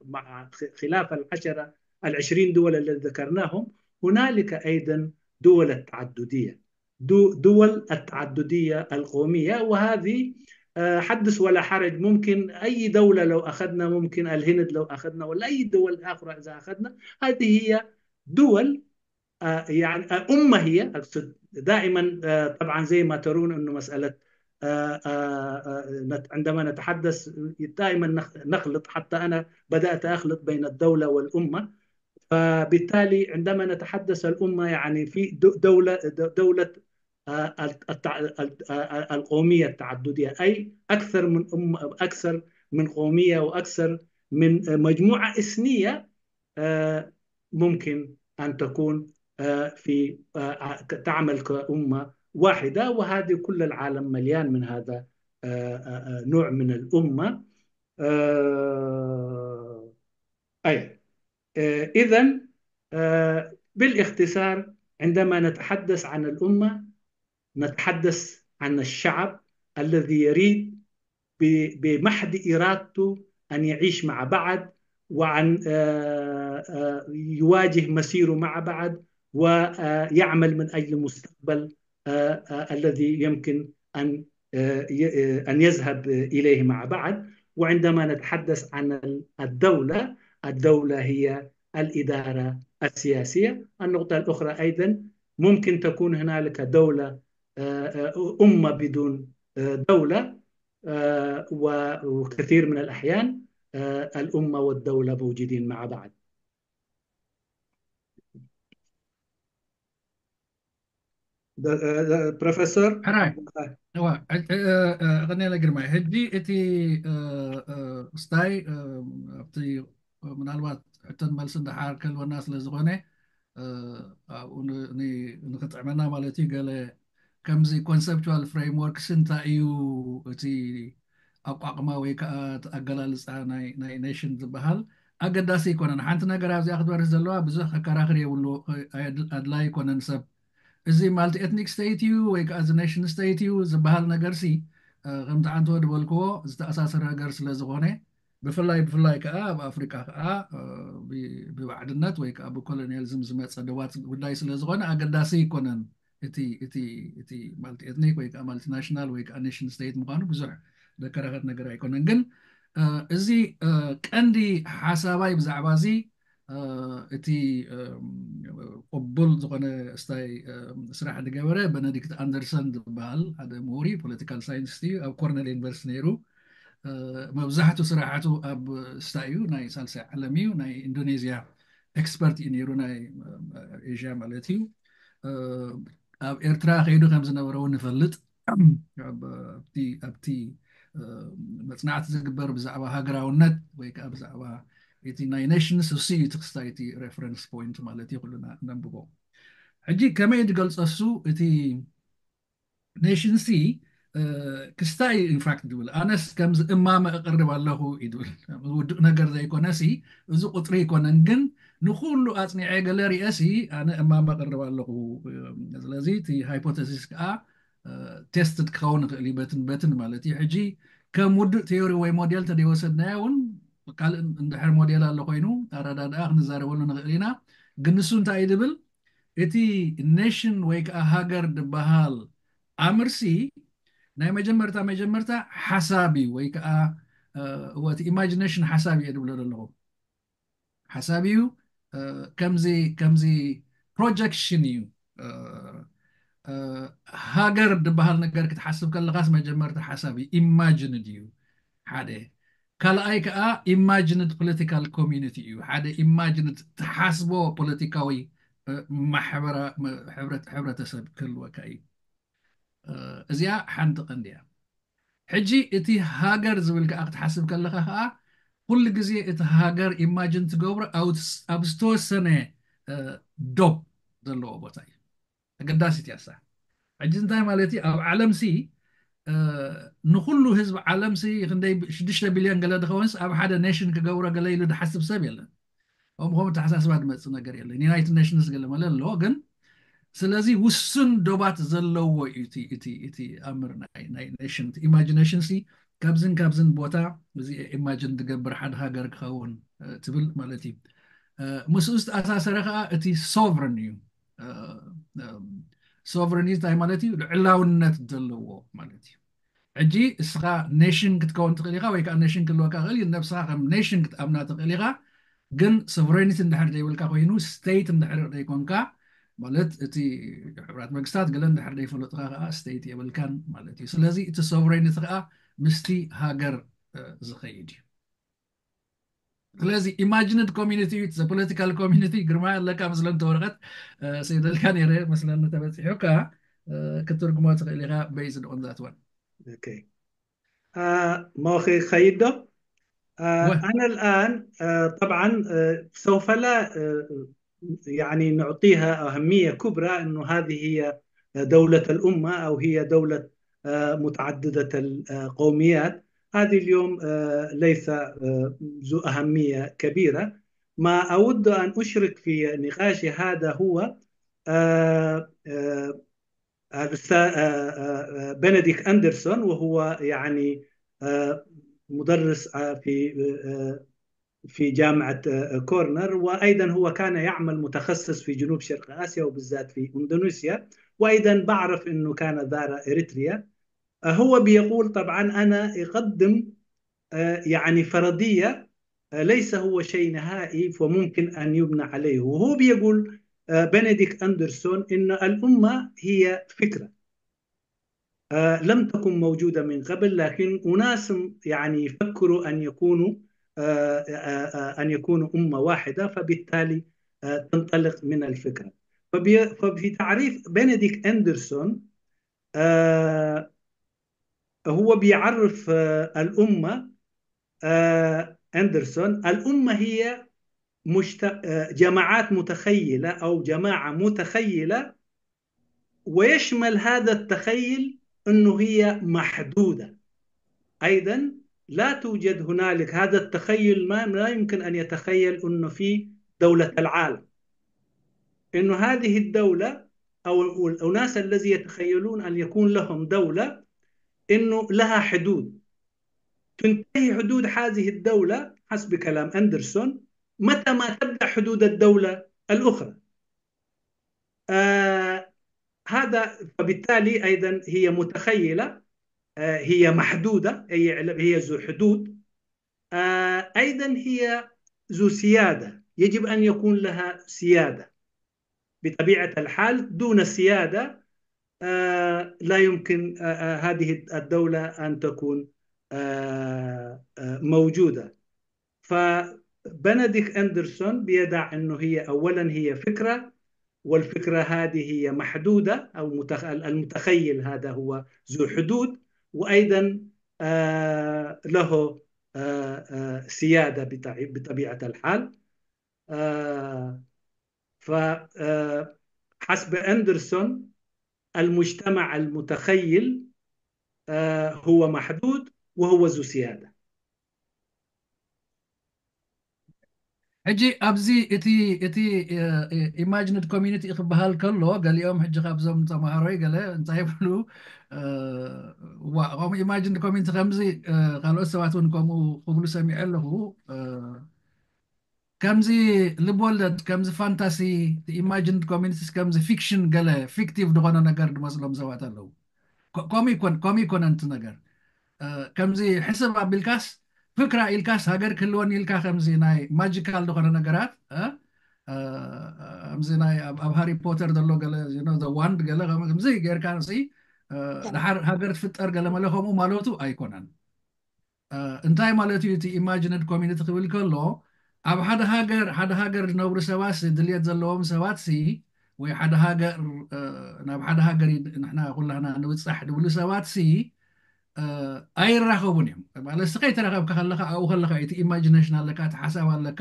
مع خ- خلاف العشرة، العشرين دول الذي ذكرناهم، هنالك أيضا دول التعددية، دو- دول التعددية القومية، وهذه، آه، حدث ولا حرج. ممكن أي دولة لو أخذنا، ممكن الهند لو أخذنا، ولا أي دول آخرى إذا أخذنا، هذه هي دول، آه، يعني، آه، أمة هي، أقصد دائما، آه، طبعا زي ما ترون أنه مسألة، آه، آه، آه، نت- عندما نتحدث دائما نخ- نخلط، حتى أنا بدأت أخلط بين الدولة والأمة. فبالتالي عندما نتحدث الأمة، يعني، في د- دولة د- دولة، آه، الت- التع- الت- آه، القومية التعددية، أي أكثر من أم أكثر من قومية، وأكثر من، آه، مجموعة إثنية، آه، ممكن أن تكون، آه، في آه، ك- تعمل كأمة واحدة. وهذه كل العالم مليان من هذا، آه، آه، آه، نوع من الأمة. آه، أي إذا بالاختصار، عندما نتحدث عن الأمة، نتحدث عن الشعب الذي يريد ب- بمحض إرادته أن يعيش مع بعض، وأن آه، آه، يواجه مسيره مع بعض، ويعمل من أجل مستقبل، آه، آه، الذي يمكن أن آه، ي- آه، أن يذهب إليه مع بعض. وعندما نتحدث عن ال- الدولة، الدولة هي الإدارة السياسية. النقطة الأخرى أيضا، ممكن تكون هنالك دولة، آه، آه، أمة بدون، آه، دولة، آه، و- وكثير من الأحيان، آه، الأمة والدولة موجودين مع بعض. ፕሮፌሰር ሕራይ እዋ ቀኔለ ግርማይ፣ ሕጂ እቲ ስታይ ኣብቲ ምናልባት ሕቶን መልስን ደሓር ከልወና ስለ ዝኾነ ኣብኡ ንክጥዕመና ማለት እዩ። ገለ ከምዚ conceptual framework እንታይ እዩ እቲ ኣቋቕማ ወይ ከዓ እቲ ኣገላልፃ ናይ ኔሽን ዝበሃል ኣገዳሲ ኣይኮነን። ሓንቲ ነገር ኣብዚኣ ክትበርህ ዘለዋ ብዙሕ ከከራኽር የብሉ፣ ኣድላይ ኣይኮነን። ሰብ እዚ multi ethnic state እዩ ወይ ከዓ እዚ nation state እዩ ዝበሃል ነገር ሲ ከምቲ ዓንተወ ዝበልክዎ ዝተኣሳሰረ ነገር ስለ ዝኾነ ብፍላይ ብፍላይ ከዓ ኣብ ኣፍሪቃ ከዓ ብባዕድነት ወይ ከዓ ብኮሎኒያሊዝም ዝመፀ ደባት ጉዳይ ስለ ዝኾነ ኣገዳሲ ኣይኮነን። እቲ እቲ እቲ multi ethnic ወይ ከዓ multinational ወይ ከዓ nation state ምዃኑ ብዙሕ ዘከራኸር ነገር ኣይኮነን። ግን እዚ ቀንዲ ሓሳባይ ብዛዕባ እዚ እቲ ቅቡል ዝኾነ ስታይ ስራሕ ዝገበረ በነዲክት ኣንደርሰን ዝበሃል ሓደ ምሁሪ ፖለቲካል ሳይንስ እዩ። ኣብ ኮርነል ዩኒቨርሲቲ ነይሩ። መብዛሕቱ ስራሓቱ ኣብ ስታይ እዩ፣ ናይ ሳልሳይ ዓለም እዩ፣ ናይ ኢንዶኔዥያ ኤክስፐርት እዩ ነይሩ፣ ናይ ኤዥያ ማለት እዩ። ኣብ ኤርትራ ከይዱ ከም ዝነበረ እውን ንፈልጥ። ኣብቲ ኣብቲ መፅናዕቲ ዝግበር ብዛዕባ ሃገራውነት ወይ ከዓ ብዛዕባ እቲ ናይ ኔሽንስ እሱ እዩ እቲ ክስታይ እቲ ሬፈረንስ ፖይንት ማለት እዩ ኩልና ነንብቦ። ሕጂ ከመይ ዝገልፆ እሱ እቲ ኔሽንሲ ክስታይ ኢንፋክት ዝብል ኣነስ ከምዚ እማመ እቅርብ ኣለኹ እዩ ዝብል። ውዱእ ነገር ዘይኮነሲ እዚ ቁፅሪ ኣይኮነን፣ ግን ንኩሉ ኣፅኒዐ ገለ ሪኤሲ ኣነ እማመ እቅርብ ኣለኹ። ስለዚ እቲ ሃይፖተሲስ ከዓ ቴስትድ ክኸውን ይኽእል እዩ በትን በትን ማለት እዩ። ሕጂ ከም ውዱእ ቴዮሪ ወይ ሞዴል ተደይወሰድናዮ እውን ካልእ እንድሕር ሞዴል ኣሎ ኮይኑ ኣረዳድኣ ክንዛረበሉ ንኽእል ኢና። ግን ንሱ እንታይ እዩ ዝብል እቲ ኔሽን ወይ ከዓ ሃገር ዝበሃል ኣምርሲ ናይ መጀመርታ መጀመርታ ሓሳብ እዩ ወይ ከዓ እቲ ኢማጂኔሽን ሓሳብ እየ ዝብሎ ዘለኹ። ሓሳብ እዩ። ከምዚ ከምዚ ፕሮጀክሽን እዩ። ሃገር ዝበሃል ነገር ክትሓስብ ከለኻስ መጀመርታ ሓሳብ እዩ፣ ኢማጂንድ እዩ ሓደ። ካልኣይ ከዓ ኢማጂንድ ፖለቲካል ኮሚኒቲ እዩ። ሓደ ኢማጂንድ ትሓስቦ ፖለቲካዊ ማሕበረሰብ ክህልወካ እዩ። እዚኣ ሓንቲ ቀንዲ እያ። ሕጂ እቲ ሃገር ዝብል ከዓ ክትሓስብ ከለካ ከዓ ኩሉ ግዜ እቲ ሃገር ኢማጂን ትገብሮ ኣብ ዝተወሰነ ዶብ ዘለዎ ቦታ እዩ። ኣገዳሲት እያ እሳ። ሕጂ እንታይ ማለት እዩ? ኣብ ዓለም ሲ ንኩሉ ህዝቢ ዓለም ሲ ክንደይ ሽዱሽተ ቢልዮን ገለ ድኸውንስ ኣብ ሓደ ኔሽን ክገብሮ ገለ ኢሉ ድሓስብ ሰብ የለን። ከምኡ ከምኡ ተሓሳስባ ድመፅእ ነገር የለን። ዩናይትድ ኔሽንስ ገለ መለ ኣለዎ፣ ግን ስለዚ ውሱን ዶባት ዘለዎ እዩ እቲ ኣምር ናይ ኔሽን። ኢማጂኔሽን ሲ ካብዝን ካብዝን ቦታ እዚ ኢማጂን ትገብር ሓደ ሃገር ክኸውን ትብል ማለት እዩ። ምስኡ ዝተኣሳሰረ ከዓ እቲ ሶቨረን እዩ። ሶቨረን እንታይ ማለት እዩ? ልዕላውነት ዘለዎ ማለት እዩ። ሕጂ እስኻ ኔሽን ክትከውን ትኽእል ኢኻ ወይ ከዓ ኔሽን ክህልወካ ክእል እዩ። ነብስኻ ከም ኔሽን ክትኣምና ትኽእል ኢኻ። ግን ሶቨሬኒቲ እንድሕር ዘይብልካ ኮይኑ፣ ስቴት እንድሕር ዘይኮንካ ማለት እቲ ሕቡራት መንግስታት ገለ እንድሕር ዘይፈለጥካ ከዓ ስቴት የብልካን ማለት እዩ። ስለዚ እቲ ሶቨሬኒቲ ከዓ ምስቲ ሃገር ዝኸይድ እዩ። ስለዚ ኢማጂንድ ኮሚኒቲ፣ ፖለቲካል ኮሚኒቲ ግርማ ኣለካ መስለኒ፣ ወረቐት ሰይደልካ ነይረ መስለኒ፣ ተበፂሑካ ክትርጉሞ ትኽእል ኢኻ። በይዝ ኦን ዛት ዋን ሞኺ ኸይዶ። أنا الآن طبعا سوف لا يعني نعطيها أهمية كبرى أنه هذه هي دولة الأمة أو هي دولة متعددة القوميات. هذه اليوم ليس ذو أهمية كبيرة. ما أود أن أشرك في نقاشي هذا هو الأستاذ بنديك أندرسون، وهو يعني مدرس في في جامعة كورنر، وأيضا هو كان يعمل متخصص في جنوب شرق آسيا وبالذات في إندونيسيا، وأيضا بعرف أنه كان زار إريتريا. هو بيقول طبعا أنا أقدم يعني فرضية ليس هو شيء نهائي وممكن أن يبنى عليه. وهو بيقول بنديك أندرسون إن الأمة هي فكرة لم تكن موجودة من قبل، لكن أناس يعني يفكروا أن يكونوا أن يكونوا أمة واحدة، فبالتالي تنطلق من الفكرة. ففي تعريف بنديك أندرسون هو بيعرف الأمة، أندرسون، الأمة هي جماعات متخيلة أو جماعة متخيلة، ويشمل هذا التخيل أنه هي محدودة. أيضا لا توجد هنالك هذا التخيل، ما لا يمكن أن يتخيل أنه في دولة العالم، أنه هذه الدولة أو الأناس الذي يتخيلون أن يكون لهم دولة أنه لها حدود. تنتهي حدود هذه الدولة حسب كلام أندرسون متى ما تبدأ حدود الدولة الأخرى. آه هذا فبالتالي أيضا هي متخيلة، آه هي محدودة، هي ذو حدود. آه أيضا هي ذو سيادة، يجب أن يكون لها سيادة. بطبيعة الحال دون سيادة آه لا يمكن آه هذه الدولة أن تكون آه موجودة. فبنديك أندرسون بيدع أنه هي أولا هي فكرة، والفكرة هذه هي محدودة أو المتخيل هذا هو ذو حدود، وأيضا آه له آه آه سيادة بطبيعة الحال. آه فحسب أندرسون المجتمع المتخيل آه هو محدود وهو ذو سيادة. ሕጂ ኣብዚ እቲ እቲ ኢማጂንድ ኮሚኒቲ ክበሃል ከሎ ገሊኦም ሕጂ ካብዞም ተማሃሮይ ገለ እንታይ ይብሉ፣ ከምኡ ኢማጂንድ ኮሚኒቲ ከምዚ ካልኦት ሰባት እውን ከምኡ ክብሉ ሰሚዐ ኣለኹ። ከምዚ ልብወለድ፣ ከምዚ ፋንታሲ፣ ኢማጂንድ ኮሚኒቲስ ከምዚ ፊክሽን፣ ገለ ፊክቲቭ ዝኾነ ነገር ዝመስሎም ሰባት ኣለዉ። ከምኡ ይኮነን እቲ ነገር። ከምዚ ሕስብ ኣቢልካስ፣ ፍክራ ኢልካስ፣ ሃገር ክህልወኒ ኢልካ ከምዚ ናይ ማጂካል ዝኾነ ነገራት፣ ከምዚ ናይ ኣብ ሃሪ ፖተር ዘሎ ገለ ዋንድ ገለ ከምዚ ጌርካ ሲ ድሓር ሃገር ትፍጠር ገለ መለ ከምኡ ማለቱ ኣይኮነን። እንታይ ማለት እዩ እቲ ኢማጂንድ ኮሚኒቲ ክብል ከሎ፣ ኣብ ሓደ ሃገር ሓደ ሃገር ዝነብሩ ሰባት፣ ድልየት ዘለዎም ሰባት ሲ ወይ ሓደ ሃገር ናብ ሓደ ሃገር ንሕና ኩላህና ንብፃሕ ዝብሉ ሰባት ሲ ኣይራኸቡን እዮም። ማለት እስኻ ከይተራኸብካ ከለካ ኣብኡ ከለካ እቲ ኢማጂኔሽን ኣለካ፣ እቲ ሓሳብ ኣለካ።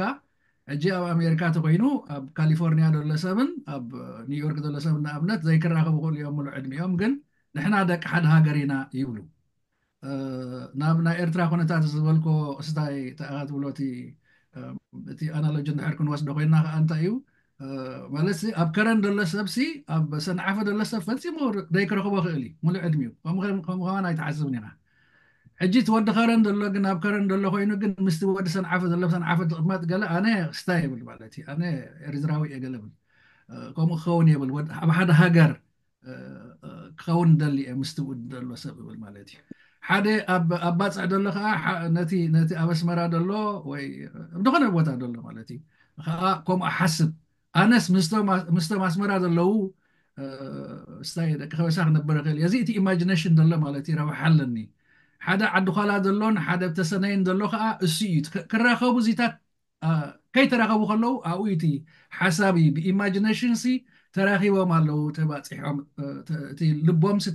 ሕጂ ኣብ ኣሜሪካ ተኮይኑ ኣብ ካሊፎርኒያ ዘሎ ሰብን ኣብ ኒውዮርክ ዘሎ ሰብን ንኣብነት ዘይክራኸቡ ክእሉ እዮም ሙሉእ ዕድሚኦም፣ ግን ንሕና ደቂ ሓደ ሃገር ኢና ይብሉ። ናብ ናይ ኤርትራ ኩነታት ዝበልኮ እስታይ ተኣኻ ትብሎ እቲ ኣናሎጂ እንድሕር ክንወስዶ ኮይና ከዓ እንታይ እዩ ማለት ኣብ ከረን ዘሎ ሰብሲ ኣብ ሰንዓፈ ዘሎ ሰብ ፈፂሙ ዘይክረኽቦ ክእል እዩ ሙሉእ ዕድሚኡ። ከምኡ ከማን ኣይትሓስብን ኢኻ። ሕጂ እቲ ወዲ ከረን ዘሎ ግን ኣብ ከረን ዘሎ ኮይኑ ግን ምስቲ ወዲ ሰንዓፈ ዘሎ ሰንዓፈ ትቕመጥ ገለ ኣነ ስታይ የብል ማለት እዩ። ኣነ ኤርትራዊ እየ ገለ ብል ከምኡ ክኸውን የብል። ኣብ ሓደ ሃገር ክኸውን ደሊ እየ ምስቲ ውድ ዘሎ ሰብ እብል ማለት እዩ። ሓደ ኣብ ባፅዕ ዘሎ ከዓ ነቲ ኣብ ኣስመራ ዘሎ ወይ ዝኾነ ቦታ ዘሎ ማለት እዩ ከዓ ከምኡ ሓስብ። ኣነስ ምስቶም ኣስመራ ዘለዉ ስታይ ደቂ ከበሳ ክነብር ክእል እዚ እቲ ኢማጂነሽን ዘሎ ማለት እዩ። ረብሓ ኣለኒ ሓደ ዓዲ ኳላ ዘሎን ሓደ ተሰነይን ዘሎ ከዓ እሱ እዩ። ክራኸቡ እዚታት ከይተራኸቡ ከለዉ ኣብኡ እቲ ሓሳብ እዩ ብኢማጂነሽን ሲ ተራኺቦም ኣለዉ ተባፂሖም። እቲ ልቦም ሲ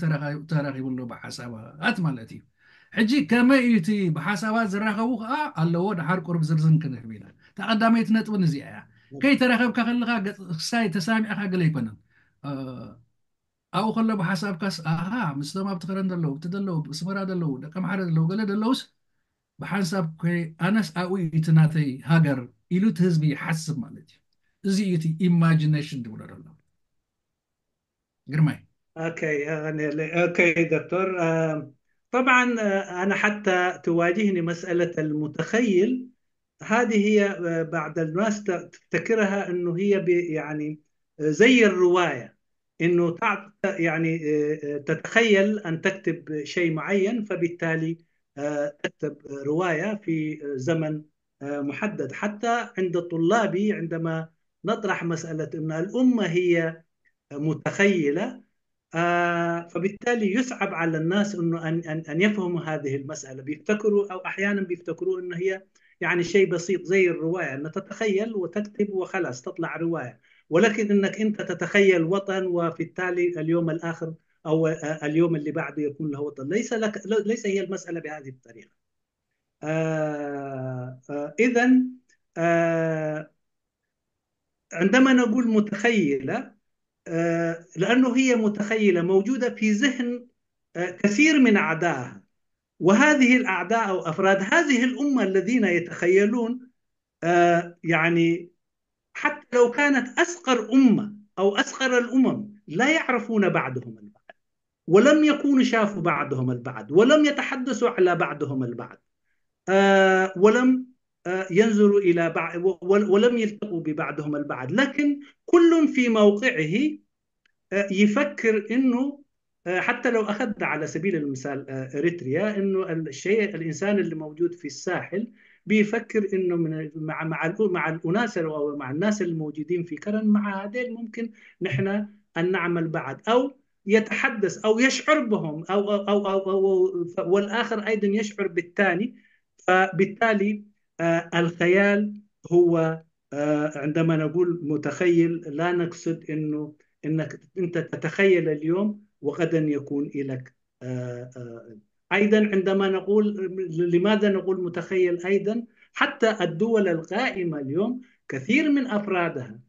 ተራኺቡ ኣሎ ብሓሳባት ማለት እዩ። ሕጂ ከመይ እዩ እቲ ብሓሳባት ዝራኸቡ ከዓ ኣለዎ። ድሓር ቁርብ ዝርዝን ክንህብ ኢና። እታ ቀዳመይቲ ነጥብን እዚኣ እያ። ከይተራኸብካ ከለካ ክሳይ ተሳሚዕካ ገለ ኣይኮነን። ኣብኡ ከሎ ብሓሳብካስ ኣሃ ምስቶም ኣብቲ ከረን ዘለዉ እቲ ዘለዉ ስመራ ዘለዉ ደቂ ኣምሓረ ዘለዉ ገለ ዘለዉስ ብሓንሳብ ኮይ ኣነስ ኣብኡ እዩ እቲ ናተይ ሃገር ኢሉ እቲ ህዝቢ ይሓስብ ማለት እዩ። እዚ እዩ እቲ ኢማጂነሽን ዝብሎ ዘሎ። ግርማይ أوكي أوكي دكتور طبعا أنا حتى تواجهني مسألة المتخيل هذه هي بعض الناس تفتكرها أنه هي يعني زي الرواية أنه يعني تتخيل أن تكتب شيء معين فبالتالي تكتب رواية في زمن محدد. حتى عند طلابي عندما نطرح مسألة أن الأمة هي متخيلة فبالتالي يصعب على الناس أنه أن أن يفهموا هذه المسألة. بيفتكروا أو أحيانا بيفتكروا أنه هي يعني شيء بسيط زي الرواية أن تتخيل وتكتب وخلاص تطلع رواية. ولكن أنك أنت تتخيل وطن وفي التالي اليوم الآخر أو اليوم اللي بعده يكون له وطن ليس لك ليس هي المسألة بهذه الطريقة. إذا عندما نقول متخيلة لأنه هي متخيلة موجودة في ذهن كثير من أعدائها وهذه الأعداء أو أفراد هذه الأمة الذين يتخيلون يعني حتى لو كانت أصغر أمة أو أصغر الأمم لا يعرفون بعضهم البعض ولم يكونوا شافوا بعضهم البعض ولم يتحدثوا على بعضهم البعض ولم ينظروا إلى بعض ولم يلتقوا ببعضهم البعض لكن كل في موقعه يفكر أنه حتى لو أخذنا على سبيل المثال إريتريا أنه الشيء الإنسان اللي موجود في الساحل بيفكر أنه من مع مع مع الأناس أو مع الناس الموجودين في كرن مع هذيل ممكن نحن أن نعمل بعض أو يتحدث أو يشعر بهم أو أو أو, أو, أو والآخر أيضا يشعر بالثاني. فبالتالي الخيال هو عندما نقول متخيل لا نقصد أنه أنك أنت تتخيل اليوم وغدا يكون لك أيضا عندما نقول لماذا نقول متخيل أيضا حتى الدول القائمة اليوم كثير من أفرادها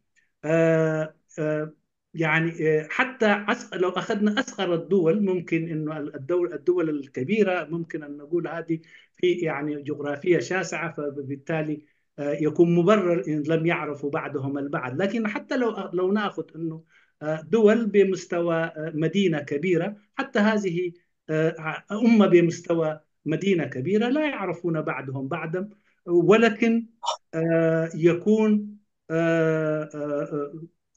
يعني حتى لو أخذنا أصغر الدول ممكن أنه الدول الدول الكبيرة ممكن أن نقول هذه في يعني جغرافية شاسعة فبالتالي يكون مبرر إن لم يعرفوا بعضهم البعض لكن حتى لو لو نأخذ أنه دول بمستوى مدينة كبيرة حتى هذه أمة بمستوى مدينة كبيرة لا يعرفون بعضهم بعضا ولكن يكون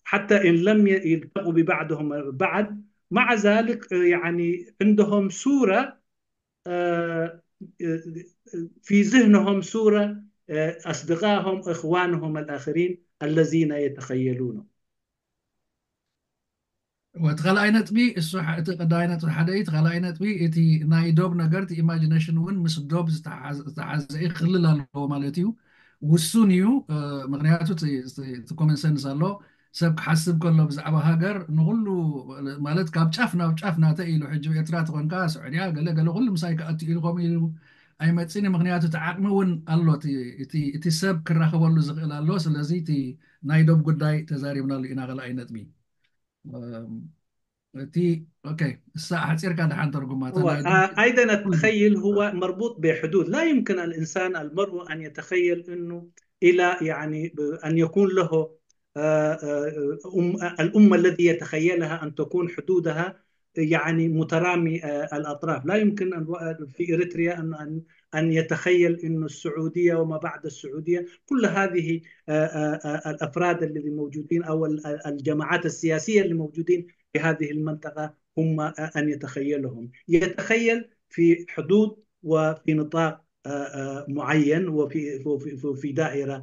حتى إن لم يلتقوا ببعضهم بعض مع ذلك يعني عندهم صورة في ذهنهم صورة أصدقائهم إخوانهم الآخرين الذين يتخيلونه ወቲ ካልኣይ ነጥቢ እሱ እቲ ቀዳማይ ነጥቢ ሓደ እዩ። እቲ ካልኣይ ነጥቢ እቲ ናይ ዶብ ነገር እቲ ኢማጂነሽን እውን ምስ ዶብ ዝተሓዘ ክልል ኣለዎ ማለት እዩ። ውሱን እዩ። ምክንያቱ እቲ ኮመን ሰንስ ኣሎ። ሰብ ክሓስብ ከሎ ብዛዕባ ሃገር ንኩሉ ማለት ካብ ጫፍ ናብ ጫፍ ናተ ኢሉ ሕጂ ኤርትራ ተኮንካ ስዑድያ ገለ ገለ ኩሉ ምሳይ ክኣቱ ኢሉ ከምኡ ኢሉ ኣይመፅን እዩ። ምክንያቱ እቲ ዓቕሚ እውን ኣሎ፣ እቲ ሰብ ክራኸበሉ ዝኽእል ኣሎ። ስለዚ እቲ ናይ ዶብ ጉዳይ ተዛሪብናሉ ኢና። ካልኣይ ነጥቢ እቲ ኦኬ እሳ ሓፂርካ ደሓን ተርጉማታ أيضا التخيل هو مربوط بحدود. لا يمكن الإنسان المرء أن يتخيل أنه إلى يعني أن يكون له الأمة الذي يتخيلها أن تكون حدودها يعني مترامي الأطراف. لا يمكن أن في إريتريا أن أن أن يتخيل أن السعودية وما بعد السعودية كل هذه الأفراد الذي موجودين أو الجماعات السياسية اللي موجودين في هذه المنطقة هم أن يتخيلهم، يتخيل في حدود وفي نطاق معين وفي في دائرة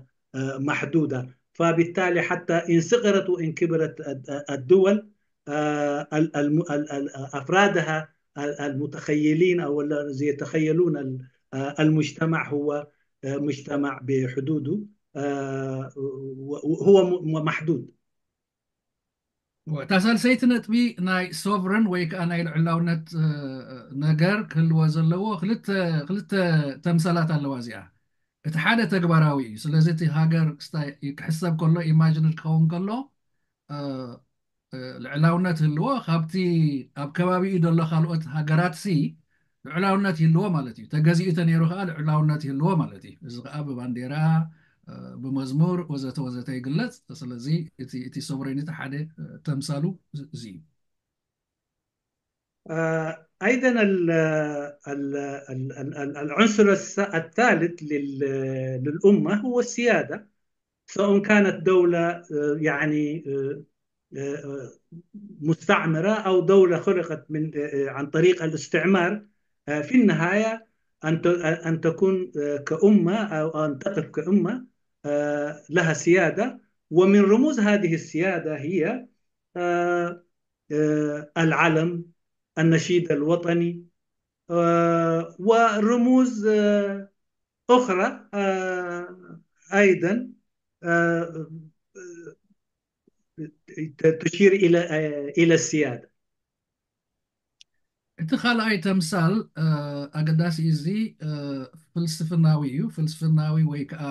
محدودة. فبالتالي حتى إن صغرت وإن كبرت الدول أفرادها المتخيلين أو الذي يتخيلون المجتمع هو مجتمع بحدوده هو محدود. እታ ሳልሰይቲ ነጥቢ ናይ ሶቨረን ወይ ከዓ ናይ ልዕላውነት ነገር ክህልዎ ዘለዎ ክልተ ተምሳላት ኣለዋ። እዚኣ እቲ ሓደ ተግባራዊ እዩ። ስለዚ እቲ ሃገር ክሕሰብ ከሎ ኢማጅነር ክኸውን ከሎ ልዕላውነት ህልዎ ካብቲ ኣብ ከባቢኡ ዘሎ ካልኦት ሃገራት ሲ ልዕላውነት ይህልዎ ማለት እዩ። ተገዚኡ ተነይሩ ከዓ ልዕላውነት ይህልዎ ማለት እዩ። እዚ ከዓ ብባንዴራ፣ ብመዝሙር ወዘተ ወዘተ ይግለፅ። ስለዚ እቲ ሶቨሬኒቲ ሓደ ተምሳሉ እዚ እዩ። أيضا العنصر الثالث للأمة هو السيادة، سواء كانت دولة يعني مستعمرة أو دولة خلقت من عن طريق الاستعمار. في النهاية أن أن تكون كأمة أو أن تقف كأمة لها سيادة، ومن رموز هذه السيادة هي العلم، النشيد الوطني، ورموز أخرى أيضا تشير إلى إلى السيادة. እቲ ካልኣይ ተምሳል ኣገዳሲ እዚ ፍልስፍናዊ እዩ። ፍልስፍናዊ ወይ ከዓ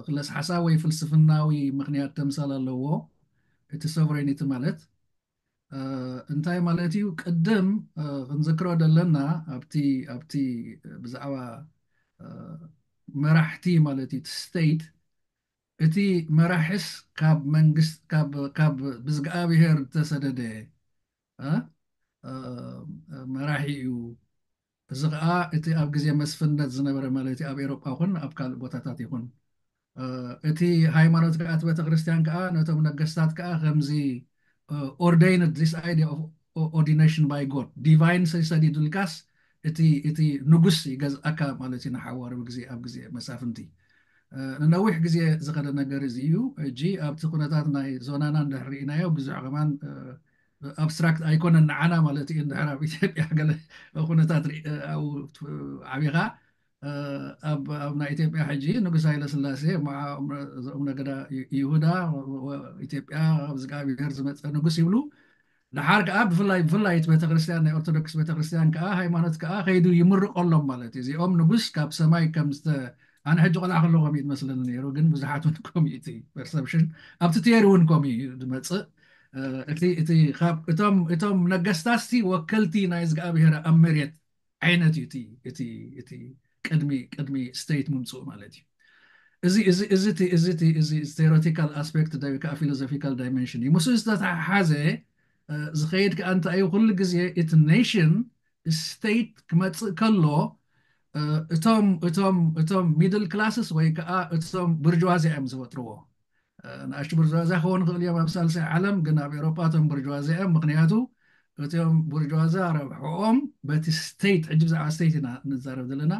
ክለስ ሓሳብ ወይ ፍልስፍናዊ ምክንያት ተምሳል ኣለዎ። እቲ ሶቨሬኒቲ ማለት እንታይ ማለት እዩ? ቅድም ክንዝክሮ ዘለና ኣብቲ ኣብቲ ብዛዕባ መራሕቲ ማለት እዩ፣ እቲ ስቴት፣ እቲ መራሕስ ካብ መንግስት ካብ ካብ ብዝግኣብሄር ዝተሰደደ መራሒ እዩ። እዚ ከዓ እቲ ኣብ ግዜ መስፍነት ዝነበረ ማለት ኣብ ኤሮጳ ይኹን ኣብ ካልእ ቦታታት ይኹን እቲ ሃይማኖት ከዓ እቲ ቤተክርስትያን ከዓ ነቶም ነገስታት ከዓ ከምዚ ኦርደይንድ this idea of ordination by God፣ ዲቫይን ሰዲዱልካስ እቲ እቲ ንጉስ ይገዝኣካ ማለት እዩ። ንሓዋርዊ ግዜ ኣብ ግዜ መሳፍንቲ ንነዊሕ ግዜ ዝኸደ ነገር እዚ እዩ። ሕጂ ኣብቲ ኩነታት ናይ ዞናና እንድሕር ርኢናዮ ብዙሕ ከማን ኣብስትራክት ኣይኮነን ንዓና ማለት እዩ። እንድሕር ኣብ ኢትዮጵያ ገለ ኩነታት ዓቢኻ ኣብ ናይ ኢትዮጵያ ሕጂ ንጉስ ሃይለ ስላሴ እዞም ነገዳ ይሁዳ ኢትዮጵያ ኣብ ዝጋብሔር ዝመፀ ንጉስ ይብሉ። ድሓር ከዓ ብፍላይ ብፍላይ እቲ ቤተክርስትያን ናይ ኦርቶዶክስ ቤተክርስትያን ከዓ ሃይማኖት ከዓ ከይዱ ይምርቆሎም ማለት እዩ። እዚኦም ንጉስ ካብ ሰማይ ከም ዝተ ኣነ ሕጂ ቆልዓ ከለኹ ከምኡ እዩ ዝመስለኒ ነይሩ፣ ግን ብዙሓት እውን ከምኡ እቲ ፐርሰፕሽን ኣብቲ ቲዮሪ እውን ከምኡ እዩ ዝመፅእ። እቲ እቲ ካብ እቶም እቶም ነገስታትሲ ወከልቲ ናይ እግዚኣብሔር ኣብ መሬት ዓይነት እዩ እቲ እቲ እቲ ቅድሚ ቅድሚ ስቴት ምምፅኡ ማለት እዩ። እዚ እዚ እዚ እቲ እዚ እቲ እዚ ቴዎሬቲካል ኣስፔክት ዳዊ ከዓ ፊሎዞፊካል ዳይሜንሽን እዩ። ምስኡ ዝተተሓሓዘ ዝኸይድ ከዓ እንታይ እዩ? ኩሉ ግዜ እቲ ኔሽን ስቴት ክመፅእ ከሎ እቶም እቶም እቶም ሚድል ክላስስ ወይ ከዓ እቶም ብርጅዋዚ እዮም ዝፈጥርዎ። ንኣሽቱ ብርጅዋዚ ክኸውን ክእል እዮም ኣብ ሳልሳይ ዓለም፣ ግን ኣብ ኤሮፓ እቶም ብርጅዋዚ እዮም። ምክንያቱ እቶም ብርጅዋዚ ረብሕኦም በቲ ስቴት፣ ሕጂ ብዛዕባ ስቴት ኢና ንዛረብ ዘለና፣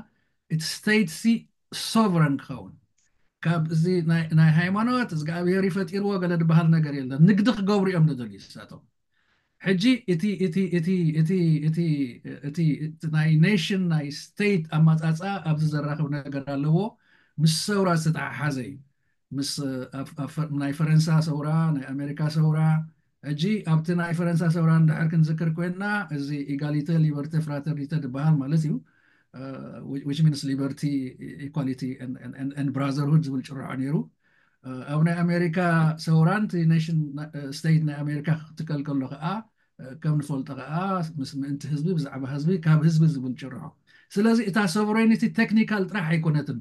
እቲ ስቴት ሲ ሶቨረን ክኸውን ካብ እዚ ናይ ሃይማኖት እግዚኣብሔር ይፈጢርዎ ገለ ዝበሃል ነገር የለን። ንግዲ ክገብሩ እዮም ዝደልዩ ንሳቶም። ሕጂ እቲ እቲ እቲ እቲ እቲ እቲ ናይ ኔሽን ናይ ስቴት ኣማፃፅኣ ኣብዚ ዘራኽብ ነገር ኣለዎ። ምስ ሰውራ ዝተተሓሓዘ እዩ። ምስ ናይ ፈረንሳ ሰውራ፣ ናይ ኣሜሪካ ሰውራ። ሕጂ ኣብቲ ናይ ፈረንሳ ሰውራ እንድሕር ክንዝክር ኮይንና፣ እዚ ኢጋሊተ ሊበርተ ፍራተርኒተ ዝበሃል ማለት እዩ። which means liberty, equality and brotherhood ዝብል ጭርሖ ነይሩ። ኣብ ናይ ኣሜሪካ ሰውራን nation state ናይ ኣሜሪካ ክትከል ከሎ ከዓ ከም ንፈልጦ ከዓ ምስ ምእንቲ ህዝቢ ብዛዕባ ህዝቢ ካብ ህዝቢ ዝብል ጭርሖ። ስለዚ እታ sovereignty technical ጥራሕ ኣይኮነትን፣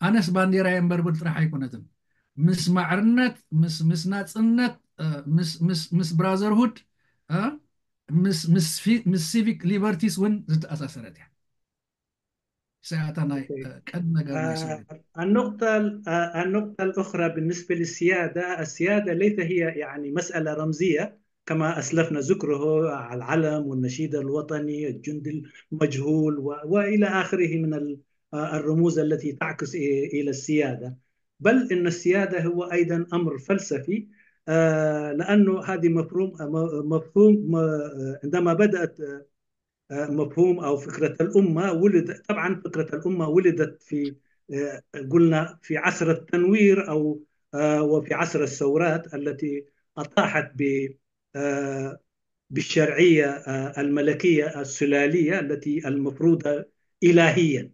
ኣነስ ባንዴራ የንበርብል ጥራሕ ኣይኮነትን፣ ምስ ማዕርነት፣ ምስ ናፅነት፣ ምስ brotherhood፣ ምስ civic liberties እውን ዝተኣሳሰረት እያ። سيأتى ناي قد نقل النقطة النقطة الأخرى بالنسبة للسيادة، السيادة ليس هي يعني مسألة رمزية كما أسلفنا ذكره على العلم والنشيد الوطني، الجندي المجهول وإلى آخره من الرموز التي تعكس إلى السيادة، بل إن السيادة هو أيضا أمر فلسفي، لأنه هذه مفهوم مفهوم عندما بدأت مفهوم أو فكرة الأمة ولد، طبعا فكرة الأمة ولدت في قلنا في عصر التنوير أو وفي عصر الثورات التي أطاحت ب بالشرعية الملكية السلالية التي المفروضة إلهيا.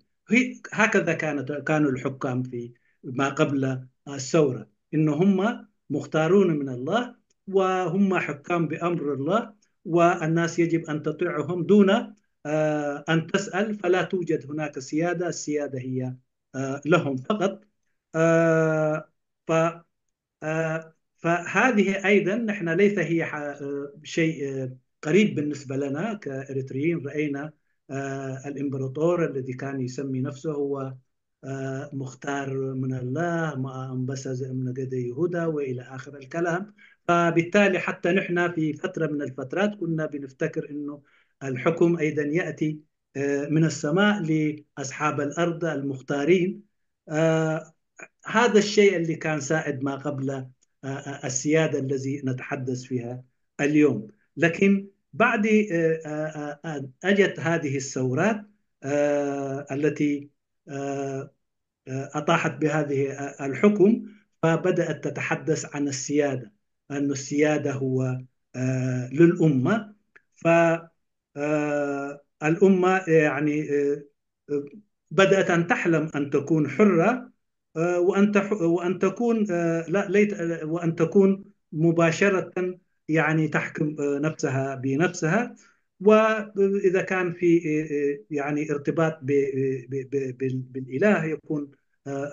هكذا كانت كانوا الحكام في ما قبل الثورة، إن هم مختارون من الله وهم حكام بأمر الله، والناس يجب أن تطيعهم دون أن تسأل، فلا توجد هناك سيادة، السيادة هي لهم فقط. ف فهذه أيضا نحن ليس هي شيء قريب بالنسبة لنا كإريتريين. رأينا الإمبراطور الذي كان يسمي نفسه هو مختار من الله، ما أنبس من قد يهودا وإلى آخر الكلام. فبالتالي حتى نحن في فترة من الفترات كنا بنفتكر إنه الحكم أيضا يأتي من السماء لأصحاب الأرض المختارين. هذا الشيء اللي كان سائد ما قبل السيادة الذي نتحدث فيها اليوم. لكن بعد أجت هذه الثورات التي أطاحت بهذه الحكم، فبدأت تتحدث عن السيادة، أن السيادة هو للأمة. فالأمة يعني بدأت أن تحلم أن تكون حرة، وأن تح... وأن تكون لا ليت وأن تكون مباشرة يعني تحكم نفسها بنفسها، وإذا كان في يعني ارتباط ب... ب... ب... بالإله يكون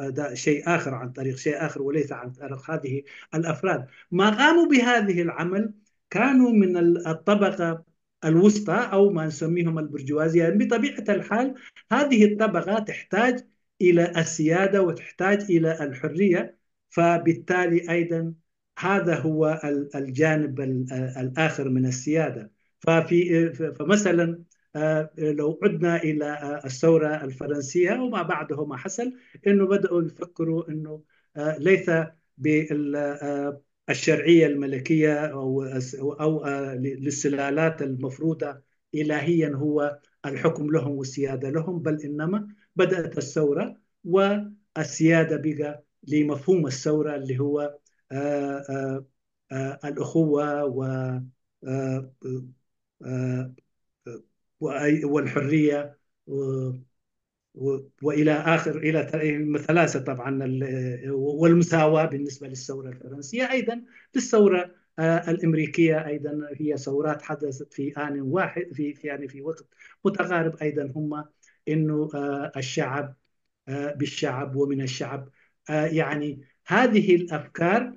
ده شيء آخر عن طريق شيء آخر وليس عن طريق هذه الأفراد. ما قاموا بهذه العمل كانوا من الطبقة الوسطى أو ما نسميهم البرجوازية. بطبيعة الحال هذه الطبقة تحتاج إلى السيادة وتحتاج إلى الحرية، فبالتالي أيضا هذا هو الجانب الآخر من السيادة. ففي فمثلا لو عدنا إلى الثورة الفرنسية وما بعده ما حصل، إنه بدأوا يفكروا إنه ليس بالشرعية الملكية أو أو للسلالات المفروضة إلهيا هو الحكم لهم والسيادة لهم، بل إنما بدأت الثورة والسيادة بقى لمفهوم الثورة اللي هو الأخوة و والحرية والى اخر الى ثلاثه طبعا، والمساواه بالنسبه للثوره الفرنسيه ايضا، للثوره الامريكيه ايضا، هي ثورات حدثت في ان واحد في يعني في وقت متقارب ايضا، هم انه الشعب بالشعب ومن الشعب. يعني هذه الافكار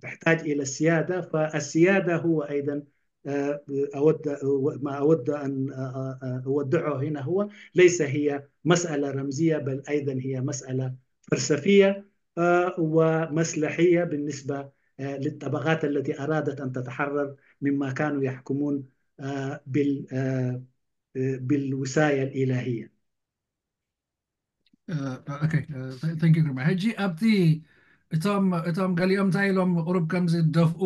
تحتاج الى السياده، فالسياده هو ايضا اود ما اود ان اودعه هنا هو ليس هي مساله رمزيه، بل ايضا هي مساله فلسفيه ومسلحيه بالنسبه للطبقات التي ارادت ان تتحرر مما كانوا يحكمون بال بالوصايا الالهيه. ኦኬ፣ thank you ግርማ። ሕጂ ኣብቲ እቶም እቶም ገሊኦም እንታይ ኢሎም ቁሩብ ከምዚ ደፍኡ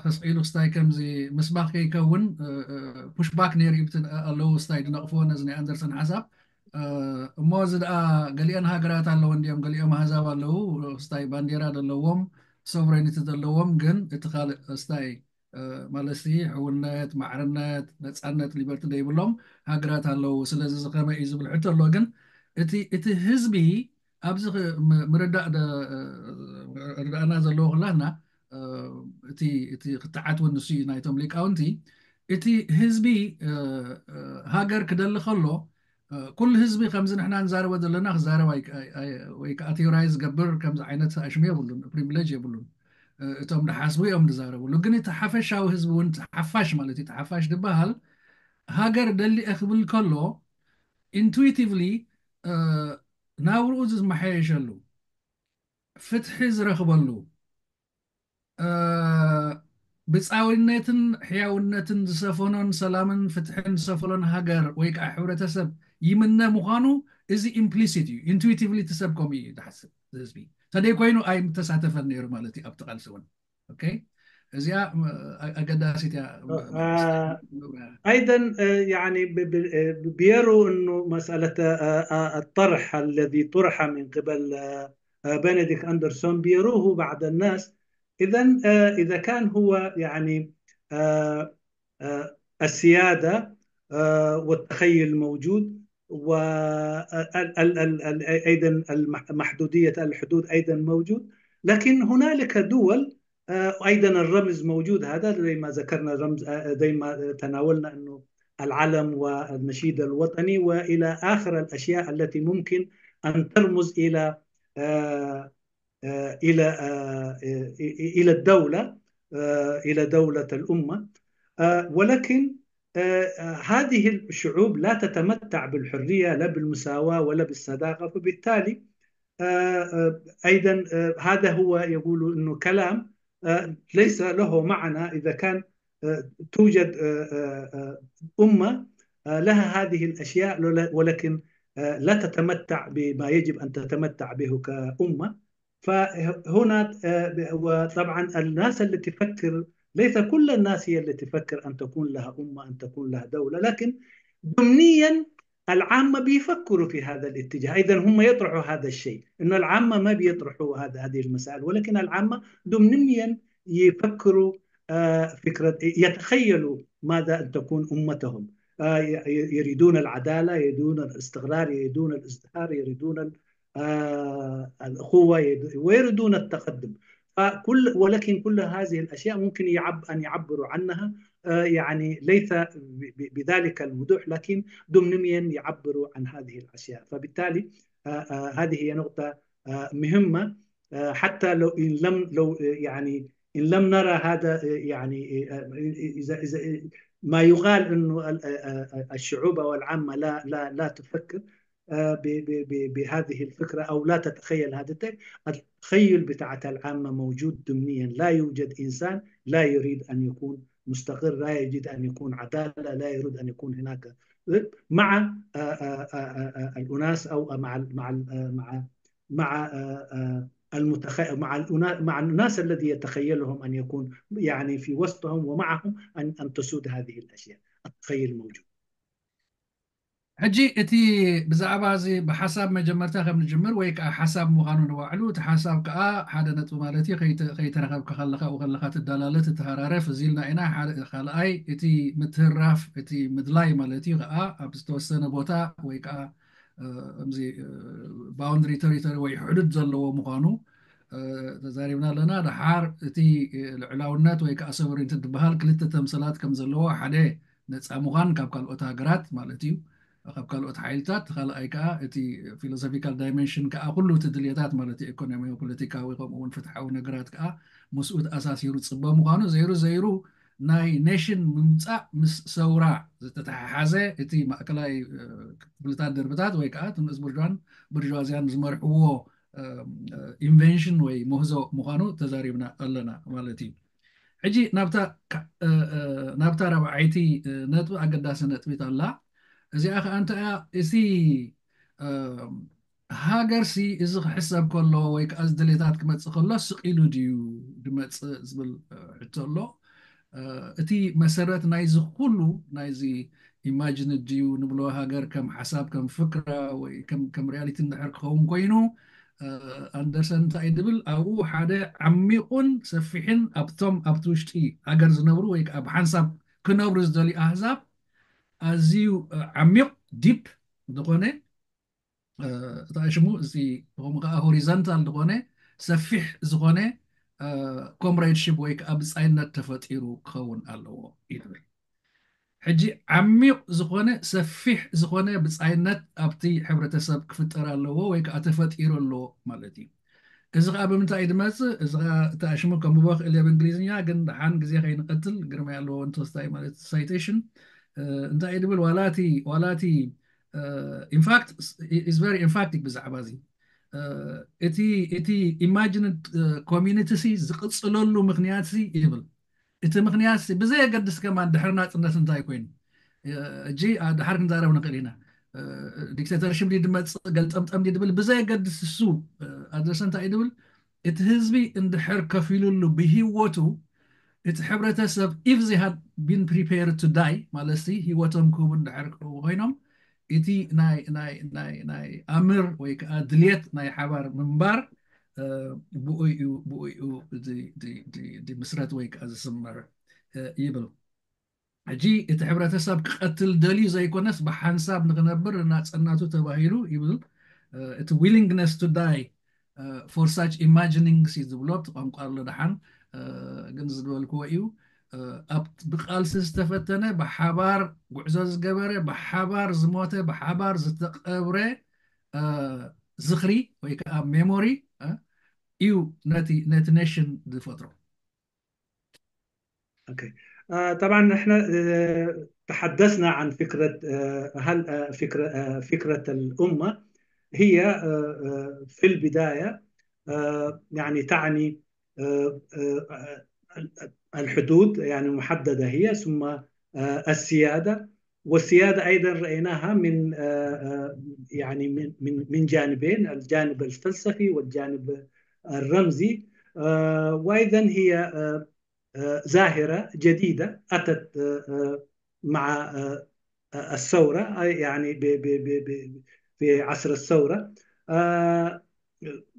ሕስቕ ኢሉ ክስታይ ከምዚ ምስባኽ ከይከውን push back ነይሩ ይብትን ኣለዉ ክስታይ ድነቕፍዎ ነዚ ናይ ኣንደርሰን ሓሳብ። እሞ እዚ ደኣ ገሊአን ሃገራት ኣለዎ እንዲኦም ገሊኦም ኣህዛብ ኣለዉ ክስታይ ባንዴራ ዘለዎም sovereignty ዘለዎም ግን እቲ ካልእ ክስታይ ማለት ሕውነት፣ ማዕርነት፣ ነፃነት፣ ሊበርቲ ዘይብሎም ሃገራት ኣለዉ። ስለዚ ዝኸመ እዩ ዝብል ሕቶ ኣሎ። ግን እቲ ህዝቢ ኣብዚ ምርዳእ ርዳእና ዘለዎ ኩላትና እቲ ክትዓት እውን ንሱ እዩ ናይቶም ሊቃውንቲ። እቲ ህዝቢ ሃገር ክደሊ ከሎ ኩሉ ህዝቢ ከምዚ ንሕና ንዛረቦ ዘለና ክዛረብ ወይ ከዓ ቴዮራይ ዝገብር ከምዚ ዓይነት ኣሽሙ የብሉን፣ ፕሪቪሌጅ የብሉን። እቶም ድሓስቡ እዮም ዝዛረብሉ። ግን እቲ ሓፈሻዊ ህዝቢ እውን ሓፋሽ ማለት እዩ። ሓፋሽ ዝበሃል ሃገር ደሊአ ክብል ከሎ ኢንቱዊቲቭሊ ናብርኡ ዝመሓየሸሉ፣ ፍትሒ ዝረኽበሉ፣ ብፃውነትን ሕያውነትን ዝሰፈኖን ሰላምን ፍትሕን ዝሰፈኖን ሃገር ወይ ከዓ ሕብረተሰብ ይምነ ምዃኑ እዚ ኢምፕሊሲት እዩ። ኢንቱዊቲቭሊ እቲ ሰብ ከምኡ እዩ ዝሓስብ ህዝቢ። ተደይ ኮይኑ ኣይምተሳተፈን ነይሩ ማለት እዩ ኣብቲ ቃልሲ እውን። እዚኣ ኣገዳሲት እያ። أيضا يعني بيروا أنه مسألة الطرح الذي طرح من قبل بنديكت أندرسون بيروه بعض الناس. إذا إذا كان هو يعني السيادة والتخيل موجود، وأيضا محدودية الحدود أيضا موجود، لكن هنالك دول أيضا الرمز موجود، هذا زي ما ذكرنا، الرمز زي ما تناولنا أنه العلم والنشيد الوطني وإلى آخر الأشياء التي ممكن أن ترمز إلى إلى إلى الدولة، إلى دولة الأمة. ولكن هذه الشعوب لا تتمتع بالحرية، لا بالمساواة ولا بالصداقة، فبالتالي أيضا هذا هو يقول أنه كلام ليس له معنى إذا كان توجد أمة لها هذه الأشياء، ولكن لا تتمتع بما يجب أن تتمتع به كأمة. فهنا وطبعا الناس اللي تفكر، ليس كل الناس هي اللي تفكر أن تكون لها أمة، أن تكون لها دولة، لكن ضمنيا العامة بيفكروا في هذا الاتجاه. إذا هم يطرحوا هذا الشيء، إنه العامة ما بيطرحوا هذا هذه المسائل، ولكن العامة ضمنيا يفكروا فكرة، يتخيلوا ماذا أن تكون أمتهم. يريدون العدالة، يريدون الاستقرار، يريدون الازدهار، يريدون الأخوة، ويريدون التقدم. فكل ولكن كل هذه الأشياء ممكن يعب أن يعبروا عنها يعني ليس بذلك الوضوح، لكن ضمنيا يعبروا عن هذه الأشياء. فبالتالي هذه هي نقطة مهمة، حتى لو إن لم لو يعني إن لم نرى هذا يعني إذا إذا ما يقال أنه الشعوب والعامة لا لا لا تفكر بهذه الفكرة أو لا تتخيل هذا. التخيل بتاعت العامة موجود ضمنيا. لا يوجد إنسان لا يريد أن يكون مستقر، لا يريد أن يكون عدالة، لا يريد أن يكون هناك مع الأناس أو مع مع مع مع المتخ... مع الأنا... مع الناس الذي يتخيلهم أن يكون يعني في وسطهم ومعهم أن أن تسود هذه الأشياء. التخيل موجود. ሕጂ እቲ ብዛዕባ እዚ ብሓሳብ መጀመርታ ከም ንጅምር ወይ ከዓ ሓሳብ ምዃኑ ንባዕሉ እቲ ሓሳብ ከዓ ሓደ ነጥቢ ማለት እዩ። ከይተረኸብካ ከለካ ው ከለካ ትዳላለ ትተሃራረፍ እዚ ኢልና ኢና። ካልኣይ እቲ ምትህራፍ እቲ ምድላይ ማለት እዩ ከዓ ኣብ ዝተወሰነ ቦታ ወይ ከዓ ከምዚ ባውንድሪ ተሪቶሪ ወይ ሕዱድ ዘለዎ ምዃኑ ተዛሪብና ኣለና። ደሓር እቲ ልዕላውነት ወይ ከዓ ሶቨሪንቲ ዝበሃል ክልተ ተምሰላት ከም ዘለዎ ሓደ ነፃ ምዃን ካብ ካልኦት ሃገራት ማለት እዩ፣ ካብ ካልኦት ሓይልታት። ካልኣይ ከዓ እቲ ፊሎሶፊካል ዳይመንሽን ከዓ ኩሉ እቲ ድልየታት ማለት እዩ፣ ኢኮኖሚያዊ፣ ፖለቲካዊ ከምኡ እውን ፍትሓዊ ነገራት ከዓ ምስኡ ተኣሳሲሩ ፅበ ምዃኑ ዘይሩ ዘይሩ ናይ ኔሽን ምምፃእ ምስ ሰውራ ዝተተሓሓዘ እቲ ማእከላይ ክፍልታት ደርብታት ወይ ከዓ እቲ ንኡስ ቡርዋን ቡርዋዝያን ዝመርሕዎ ኢንቨንሽን ወይ ምህዞ ምዃኑ ተዛሪብና ኣለና ማለት እዩ። ሕጂ ናብታ ራብዓይቲ ነጥቢ ኣገዳሲ ነጥቢት ኣላ። እዚኣ ከዓ እንታይ እያ? እዚ ሃገርሲ እዚ ክሕሰብ ከሎ ወይ ከዓ እዚ ድሌታት ክመፅእ ከሎ ስቕ ኢሉ ድዩ ድመፅእ ዝብል ሕቶ ኣሎ። እቲ መሰረት ናይዚ ኩሉ ናይዚ ኢማጅን ድዩ ንብሎ ሃገር ከም ሓሳብ ከም ፍክራ ወይ ከም ሪያሊቲ እንድሕር ክኸውን ኮይኑ ኣንደርሰን እንታይ ድብል ኣብኡ ሓደ ዓሚቑን ሰፊሕን ኣብቶም ኣብቲ ውሽጢ ሃገር ዝነብሩ ወይ ከዓ ብሓንሳብ ክነብሩ ዝደልዩ ኣህዛብ ኣዝዩ ዓሚቕ ዲፕ ዝኾነ እታ ሽሙ እዚ ከምኡ ከዓ ሆሪዘንታል ዝኾነ ሰፊሕ ዝኾነ ኮምሬድሽፕ ወይ ከዓ ብፃይነት ተፈጢሩ ክኸውን ኣለዎ ይብል። ሕጂ ዓሚቕ ዝኾነ ሰፊሕ ዝኾነ ብፃይነት ኣብቲ ሕብረተሰብ ክፍጠር ኣለዎ ወይ ከዓ ተፈጢሩ ኣለዎ ማለት እዩ። እዚ ከዓ ብምንታይ እዩ ዝመፅእ? እዚ ከዓ እታ ሽሙ ከንብቦ ክእል እየ ብእንግሊዝኛ፣ ግን ደሓን ግዜ ከይንቀትል ግርማ ኣለዎ እንተወስታይ ማለት ሳይቴሽን እንታይ እዩ ድብል ዋላቲ ዋላቲ ኢንፋክት ኢዝ ቨሪ ኢንፋክቲክ ብዛዕባ እዚ እቲ እቲ ኢማጂንድ ኮሚኒቲ ሲ ዝቕፅለሉ ምክንያት ሲ ይብል። እቲ ምክንያት ሲ ብዘየገድስ ከማን ድሕሪ ናፅነት እንታይ ኮይኑ እጂ ድሓር ክንዛረብ ንኽእል ኢና። ዲክቴተርሽፕ ድመፅእ ገልጠምጠም ድብል ብዘየገድስ እሱ ኣድረሰ እንታይ ድብል እቲ ህዝቢ እንድሕር ከፊሉሉ ብሂወቱ እቲ ሕብረተሰብ if they had been prepared to die ማለት ሲ ህይወቶም ክህቡ እንድሕር ክህቡ ኮይኖም እቲ ናይ ናይ ናይ ናይ ኣምር ወይ ከዓ ድልየት ናይ ሓባር ምንባር ብኡ እዩ ብኡ እዩ ድምስረት ወይ ከዓ ዝስመር ይብል። ሕጂ እቲ ሕብረተሰብ ክቐትል ደልዩ ዘይኮነስ ብሓንሳብ ንክነብር ናፀናቱ ተባሂሉ ይብል። እቲ willingness to die for such imaginings እዩ ዝብሎ እቲ ቋንቋ ኣሎ ደሓን ግን ዝድበልክዎ እዩ። ኣብ ብቃልሲ ዝተፈተነ ብሓባር ጉዕዞ ዝገበረ ብሓባር ዝሞተ ብሓባር ዝተቀብረ ዝኽሪ ወይ ከዓ ሜሞሪ እዩ ነቲ ነቲ ኔሽን ዝፈጥሮ። اوكي آه طبعا احنا آه تحدثنا عن فكره آه هل آه فكره آه فكره الامه هي آه آه في البدايه آه يعني تعني آه آه الحدود يعني محدده هي ثم آه السياده والسياده ايضا رايناها من آه آه يعني من من من جانبين الجانب الفلسفي والجانب الرمزي آه وايضا هي آه ظاهرة جديدة أتت مع الثورة يعني في عصر الثورة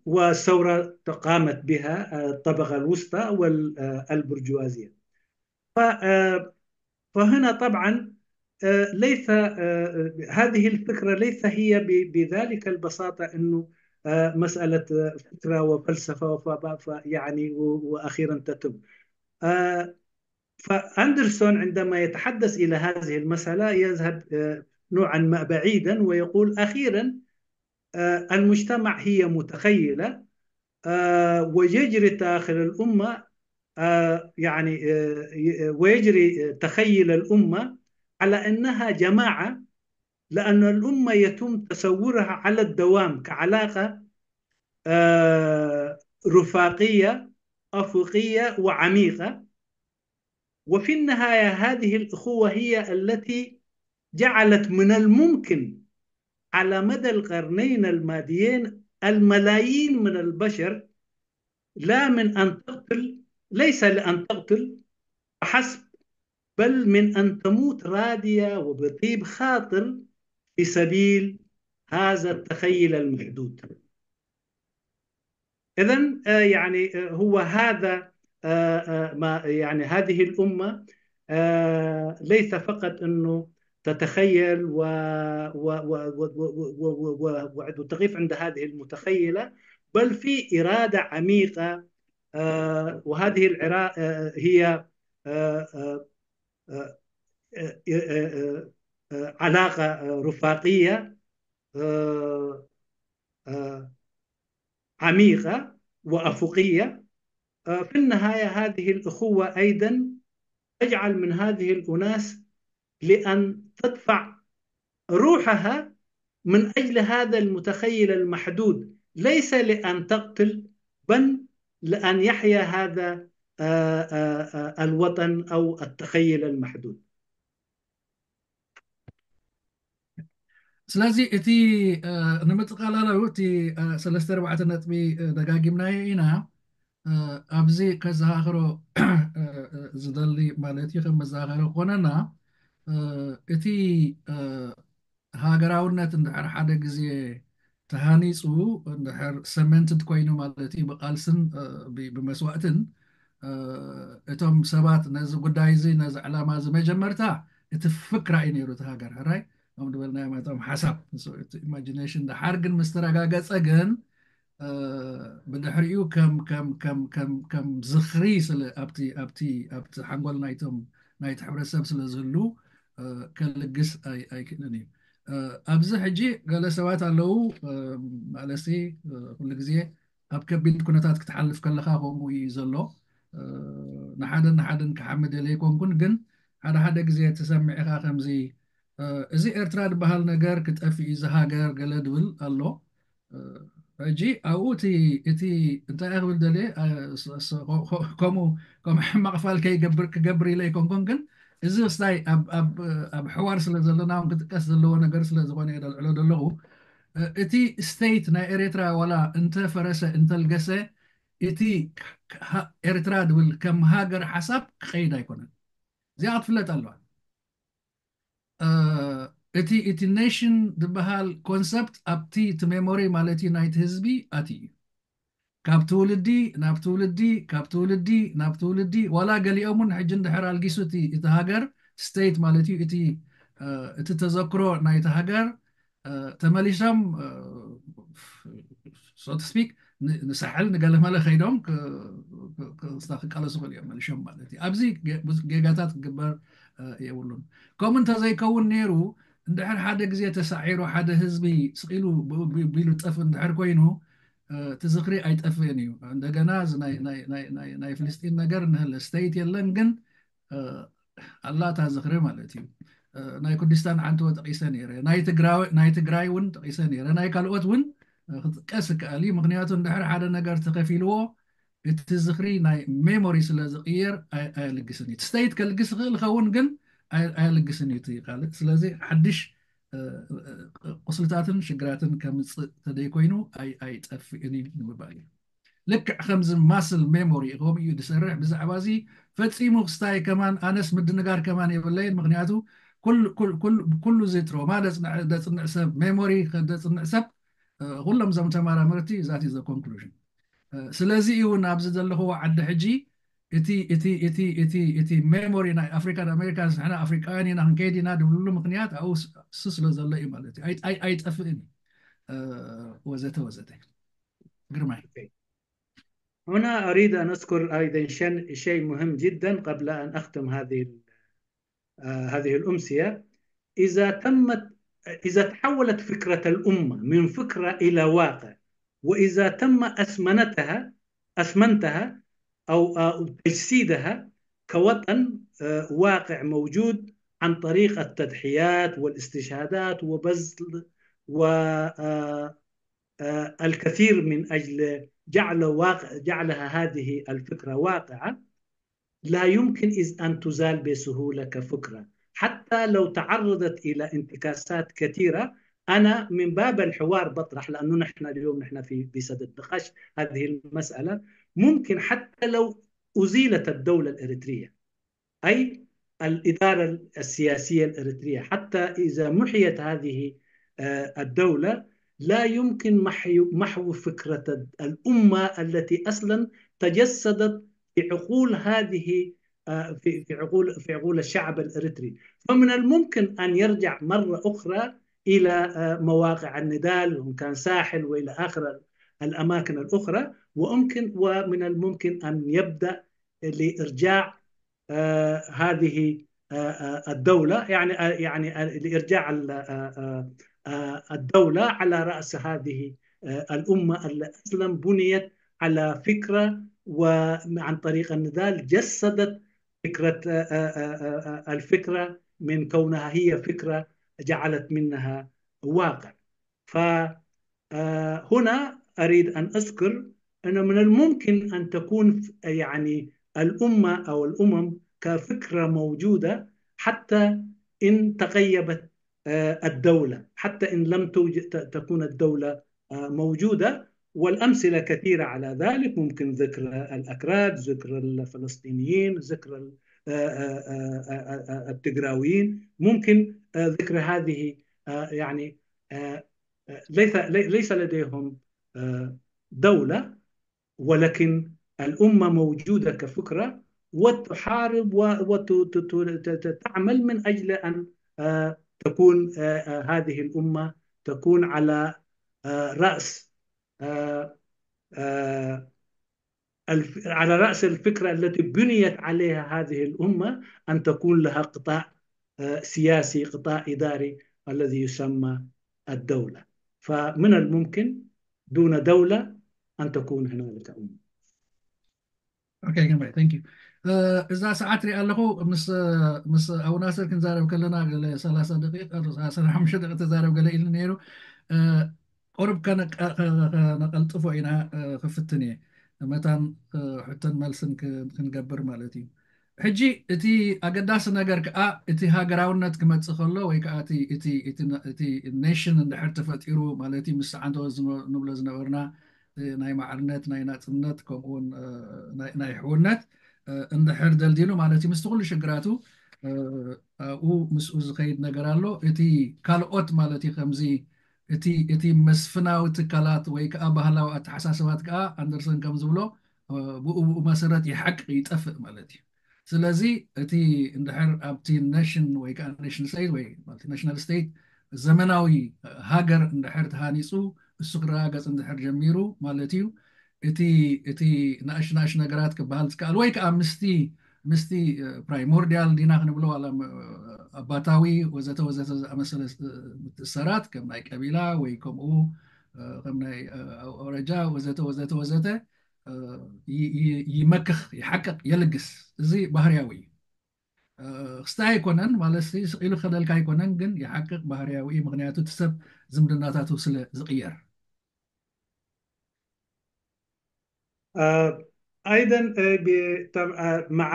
والثورة قامت بها الطبقة الوسطى والبرجوازية فهنا طبعا ليس هذه الفكرة ليس هي بذلك البساطة أنه مسألة فكرة وفلسفة يعني وأخيرا تتم فأندرسون عندما يتحدث إلى هذه المسألة يذهب نوعا ما بعيدا ويقول أخيرا المجتمع هي متخيلة ويجري داخل الأمة يعني ويجري تخيل الأمة على أنها جماعة لأن الأمة يتم تصورها على الدوام كعلاقة رفاقية أفقية وعميقة وفي النهاية هذه الأخوة هي التي جعلت من الممكن على مدى القرنين الماضيين الملايين من البشر لا من أن تقتل ليس لأن تقتل فحسب بل من أن تموت راضية وبطيب خاطر في سبيل هذا التخيل المحدود إذا يعني هو هذا ما يعني هذه الأمة ليس فقط أنه تتخيل و... و... و... و... و... و... و... و... وتقف عند هذه المتخيلة بل في إرادة عميقة وهذه العراء هي علاقة رفاقية عميقة وأفقية في النهاية هذه الأخوة أيضا تجعل من هذه الأناس لأن تدفع روحها من أجل هذا المتخيل المحدود ليس لأن تقتل بل لأن يحيا هذا الوطن أو التخيل المحدود ስለዚ እቲ ንምጥቃላላዊ እቲ ሰለስተ ኣርባዕተ ነጥቢ ደጋጊምናዮ ኢና ኣብዚ ከዘኻኽሮ ዝደሊ ማለት እዩ ከም መዘኻኸሪ ክኾነና እቲ ሃገራውነት እንድሕር ሓደ ግዜ ተሃኒፁ እንድሕር ሰመንትድ ኮይኑ ማለት እዩ ብቃልስን ብመስዋእትን እቶም ሰባት ነዚ ጉዳይ እዚ ነዚ ዕላማ እዚ መጀመርታ እቲ ፍክራ እዩ ነይሩ እቲ ሃገር ሕራይ ከም ዝበልናዮ እቶም ሓሳብ ኢማጂኔሽን ደሓር ግን ምስ ተረጋገፀ ግን ብድሕሪኡ ከም ዝኽሪ ኣብቲ ሓንጎል ናይቲ ሕብረተሰብ ስለ ዝህሉ ከልግስ ኣይክእልን እዩ። ኣብዚ ሕጂ ገለ ሰባት ኣለዉ ማለትሲ ኩሉ ግዜ ኣብ ከቢድ ኩነታት ክትሓልፍ ከለኻ ከምኡ እዩ ዘሎ። ንሓደን ንሓደን ክሓምድ የለ ኣይኮንኩን ግን ሓደ ሓደ ግዜ ተሰሚዕኻ ከምዚ እዚ ኤርትራ ዝበሃል ነገር ክጠፍእ እዩ ዝሃገር ገለ ድብል ኣሎ። ሕጂ ኣብኡ እቲ እንታይ ክብል ደልየ ከምኡ ከም ሕማቕ ፋል ከይገብር ክገብር ኢለ ኣይኮንኩን ግን እዚ ስታይ ኣብ ሕዋር ስለ ዘለና ክጥቀስ ዘለዎ ነገር ስለ ዝኾነ የደልዕሎ ዘለኹ እቲ ስቴት ናይ ኤርትራ ዋላ እንተፈረሰ እንተልገሰ እቲ ኤርትራ ድብል ከም ሃገር ሓሳብ ክኸይድ ኣይኮነን። እዚኣ ክትፍለጥ ኣለዋ። እቲ እቲ ኔሽን ዝበሃል ኮንሰፕት ኣብቲ እቲ ሜሞሪ ማለት እዩ ናይቲ ህዝቢ ኣቲ እዩ ካብ ትውልዲ ናብ ትውልዲ ካብ ትውልዲ ናብ ትውልዲ ዋላ ገሊኦም እውን ሕጂ እንድሕር ኣልጊሱ እቲ ሃገር ስቴት ማለት እዩ እቲ ተዘክሮ ናይቲ ሃገር ተመሊሶም ሶ ቱ ስፒክ ንሳሕል ንገለመለ ከይዶም ክቃለሱ ክእል እዮም መሊሾም ማለት እዩ። ኣብዚ ጌጋታት ክግበር የብሉን። ከምኡ እንተዘይከውን ነይሩ እንድሕር ሓደ ግዜ ተሳዒሩ ሓደ ህዝቢ ስቕ ኢሉ ቢሉ ጠፍ እንድሕር ኮይኑ እቲ ዝኽሪ ኣይጠፍእን እዩ። እንደገና ናይ ፍልስጢን ነገር ንህለ ስቴት የለን ግን ኣላ እታ ዝኽሪ ማለት እዩ። ናይ ኩርዲስታን ዓንተወ ጠቂሰ ነይረ፣ ናይ ትግራይ እውን ጠቂሰ ነይረ፣ ናይ ካልኦት እውን ክጥቀስ ይከኣል እዩ። ምክንያቱ እንድሕር ሓደ ነገር ተኸፊልዎ እቲ ዝኽሪ ናይ ሜሞሪ ስለ ዝቕየር ኣየልግስን እዩ። ስቴት ከልግስ ይኽእል ኸውን ግን ኣየልግስን እዩ እቲ ካልእ። ስለዚ ሓድሽ ቁስልታትን ሽግራትን ከምፅእ ተደይኮይኑ ኣይጠፍእን እዩ ንምባል እዩ። ልክዕ ከምዚ ማስል ሜሞሪ ከምኡ እዩ ዝሰርሕ። ብዛዕባ እዚ ፈፂሙ ክስታይ ከማን ኣነስ ምድንጋር ከማን የብለይን። ምክንያቱ ኩሉ እዚ ትሮማ ደፅንዕ ሰብ ሜሞሪ ደፅንዕ ሰብ ኩሎም እዞም ተመራመርቲ ዛት ዘ ኮንክሉዥን። ስለዚ እውን ኣብዚ ዘለኽዎ ዓዲ ሕጂ እቲ እቲ እቲ እቲ እቲ ሜሞሪ ናይ ኣፍሪካን ኣሜሪካንስ ንሕና ኣፍሪካውያን ኢና ክንከይድ ኢና ድብልሉ ምክንያት ኣብኡ እሱ ስለ ዘሎ እዩ ማለት እዩ። ኣይጠፍእን እዩ ወዘተ ወዘተ። ግርማይ هنا أريد أن أذكر أيضا شيء مهم جدا قبل أن أختم هذه هذه الأمسية. إذا تمت إذا تحولت فكرة الأمة من فكرة إلى واقع، وإذا تم أسمنتها أسمنتها أو تجسيدها كوطن واقع موجود عن طريق التضحيات والاستشهادات وبذل و الكثير من أجل جعل واقع جعلها هذه الفكرة واقعة، لا يمكن إذ أن تزال بسهولة كفكرة حتى لو تعرضت إلى انتكاسات كثيرة. أنا من باب الحوار بطرح، لأنه نحن اليوم نحن في بصدد نقاش هذه المسألة، ممكن حتى لو أزيلت الدولة الإريترية أي الإدارة السياسية الإريترية، حتى إذا محيت هذه الدولة لا يمكن محو فكرة الأمة التي أصلا تجسدت في عقول هذه في عقول في عقول الشعب الإريتري. فمن الممكن أن يرجع مرة أخرى إلى مواقع النضال، إن كان ساحل وإلى آخر الأماكن الأخرى، وممكن ومن الممكن أن يبدأ لإرجاع هذه الدولة، يعني يعني لإرجاع الدولة على رأس هذه الأمة التي أصلا بنيت على فكرة وعن طريق النضال جسدت فكرة الفكرة من كونها هي فكرة جعلت منها واقع. ف هنا أريد أن أذكر أنه من الممكن أن تكون يعني الأمة أو الأمم كفكرة موجودة حتى إن تغيبت الدولة، حتى إن لم توجد تكون الدولة موجودة. والأمثلة كثيرة على ذلك، ممكن ذكر الأكراد، ذكر الفلسطينيين، ذكر التجراويين، ممكن ذكر هذه يعني ليس ليس لديهم آه، دولة، ولكن الأمة موجودة كفكرة وتحارب وتعمل من أجل أن آه، تكون آه، آه، هذه الأمة تكون على آه، رأس آه، آه، الف- على رأس الفكرة التي بنيت عليها هذه الأمة، أن تكون لها قطاع آه، سياسي، قطاع إداري الذي يسمى الدولة. فمن الممكن دون دولة أن تكون هنالك أمة. Okay, good. Thank you. እዛ ሰዓት ሪኣ ኣለኹ። ምስ ምስ ኣቡናስር ክንዛረብ ከለና ገለ ሰላሳ ደቂቃ፣ ሰላሳ ሓሙሽተ ደቂቃ ተዛረብ ገለ ኢሉ ነይሩ። ቁርብ ከነቀልጥፎ ኢና። ክፍትን እየ መታን ሕተን መልስን ክንገብር ማለት እዩ። ሕጂ እቲ ኣገዳሲ ነገር ከዓ እቲ ሃገራውነት ክመፅእ ከሎ ወይ ከዓ እቲ ኔሽን እንድሕር ተፈጢሩ ማለት እዩ፣ ምስ ሰዓንተወ ንብሎ ዝነበርና ናይ ማዕርነት፣ ናይ ናፅነት፣ ከምኡውን ናይ ሕውነት እንድሕር ደልዲሉ ማለት እዩ፣ ምስቲ ኩሉ ሽግራቱ ኣብኡ ምስኡ ዝኸይድ ነገር ኣሎ። እቲ ካልኦት ማለት እዩ ከምዚ እቲ እቲ መስፍናዊ ትካላት ወይ ከዓ ባህላዊ ኣተሓሳስባት ከዓ ኣንደርሰን ከም ዝብሎ ብኡ ብኡ መሰረት ይሓቅ ይጠፍእ ማለት እዩ። ስለዚ እቲ እንድሕር ኣብቲ ኔሽን ወይ ከዓ ኔሽን ስቴት ወይ ናሽናል ስቴት ዘመናዊ ሃገር እንድሕር ተሃኒፁ እሱ ክረጋገፅ እንድሕር ጀሚሩ ማለት እዩ። እቲ እቲ ናእሽ ናእሽ ነገራት ክበሃል ዝከኣል ወይ ከዓ ምስቲ ምስቲ ፕራይሞርዲያል ዲና ክንብሎ ዋላ ኣባታዊ ወዘተ ወዘተ ዝኣመሰለ ምትእሰራት ከም ናይ ቀቢላ ወይ ከምኡ ከም ናይ ኣውረጃ ወዘተ ወዘተ ወዘተ ይመክኽ፣ ይሓቅቕ፣ የልግስ። እዚ ባህርያዊ እዩ። ክስታይ ኣይኮነን ማለት ስቕ ኢሉ ከለልካ ኣይኮነን፣ ግን ይሓቅቕ፣ ባህርያዊ እዩ። ምክንያቱ እቲ ሰብ ዝምድናታቱ ስለ ዝቕየር። أيضا مع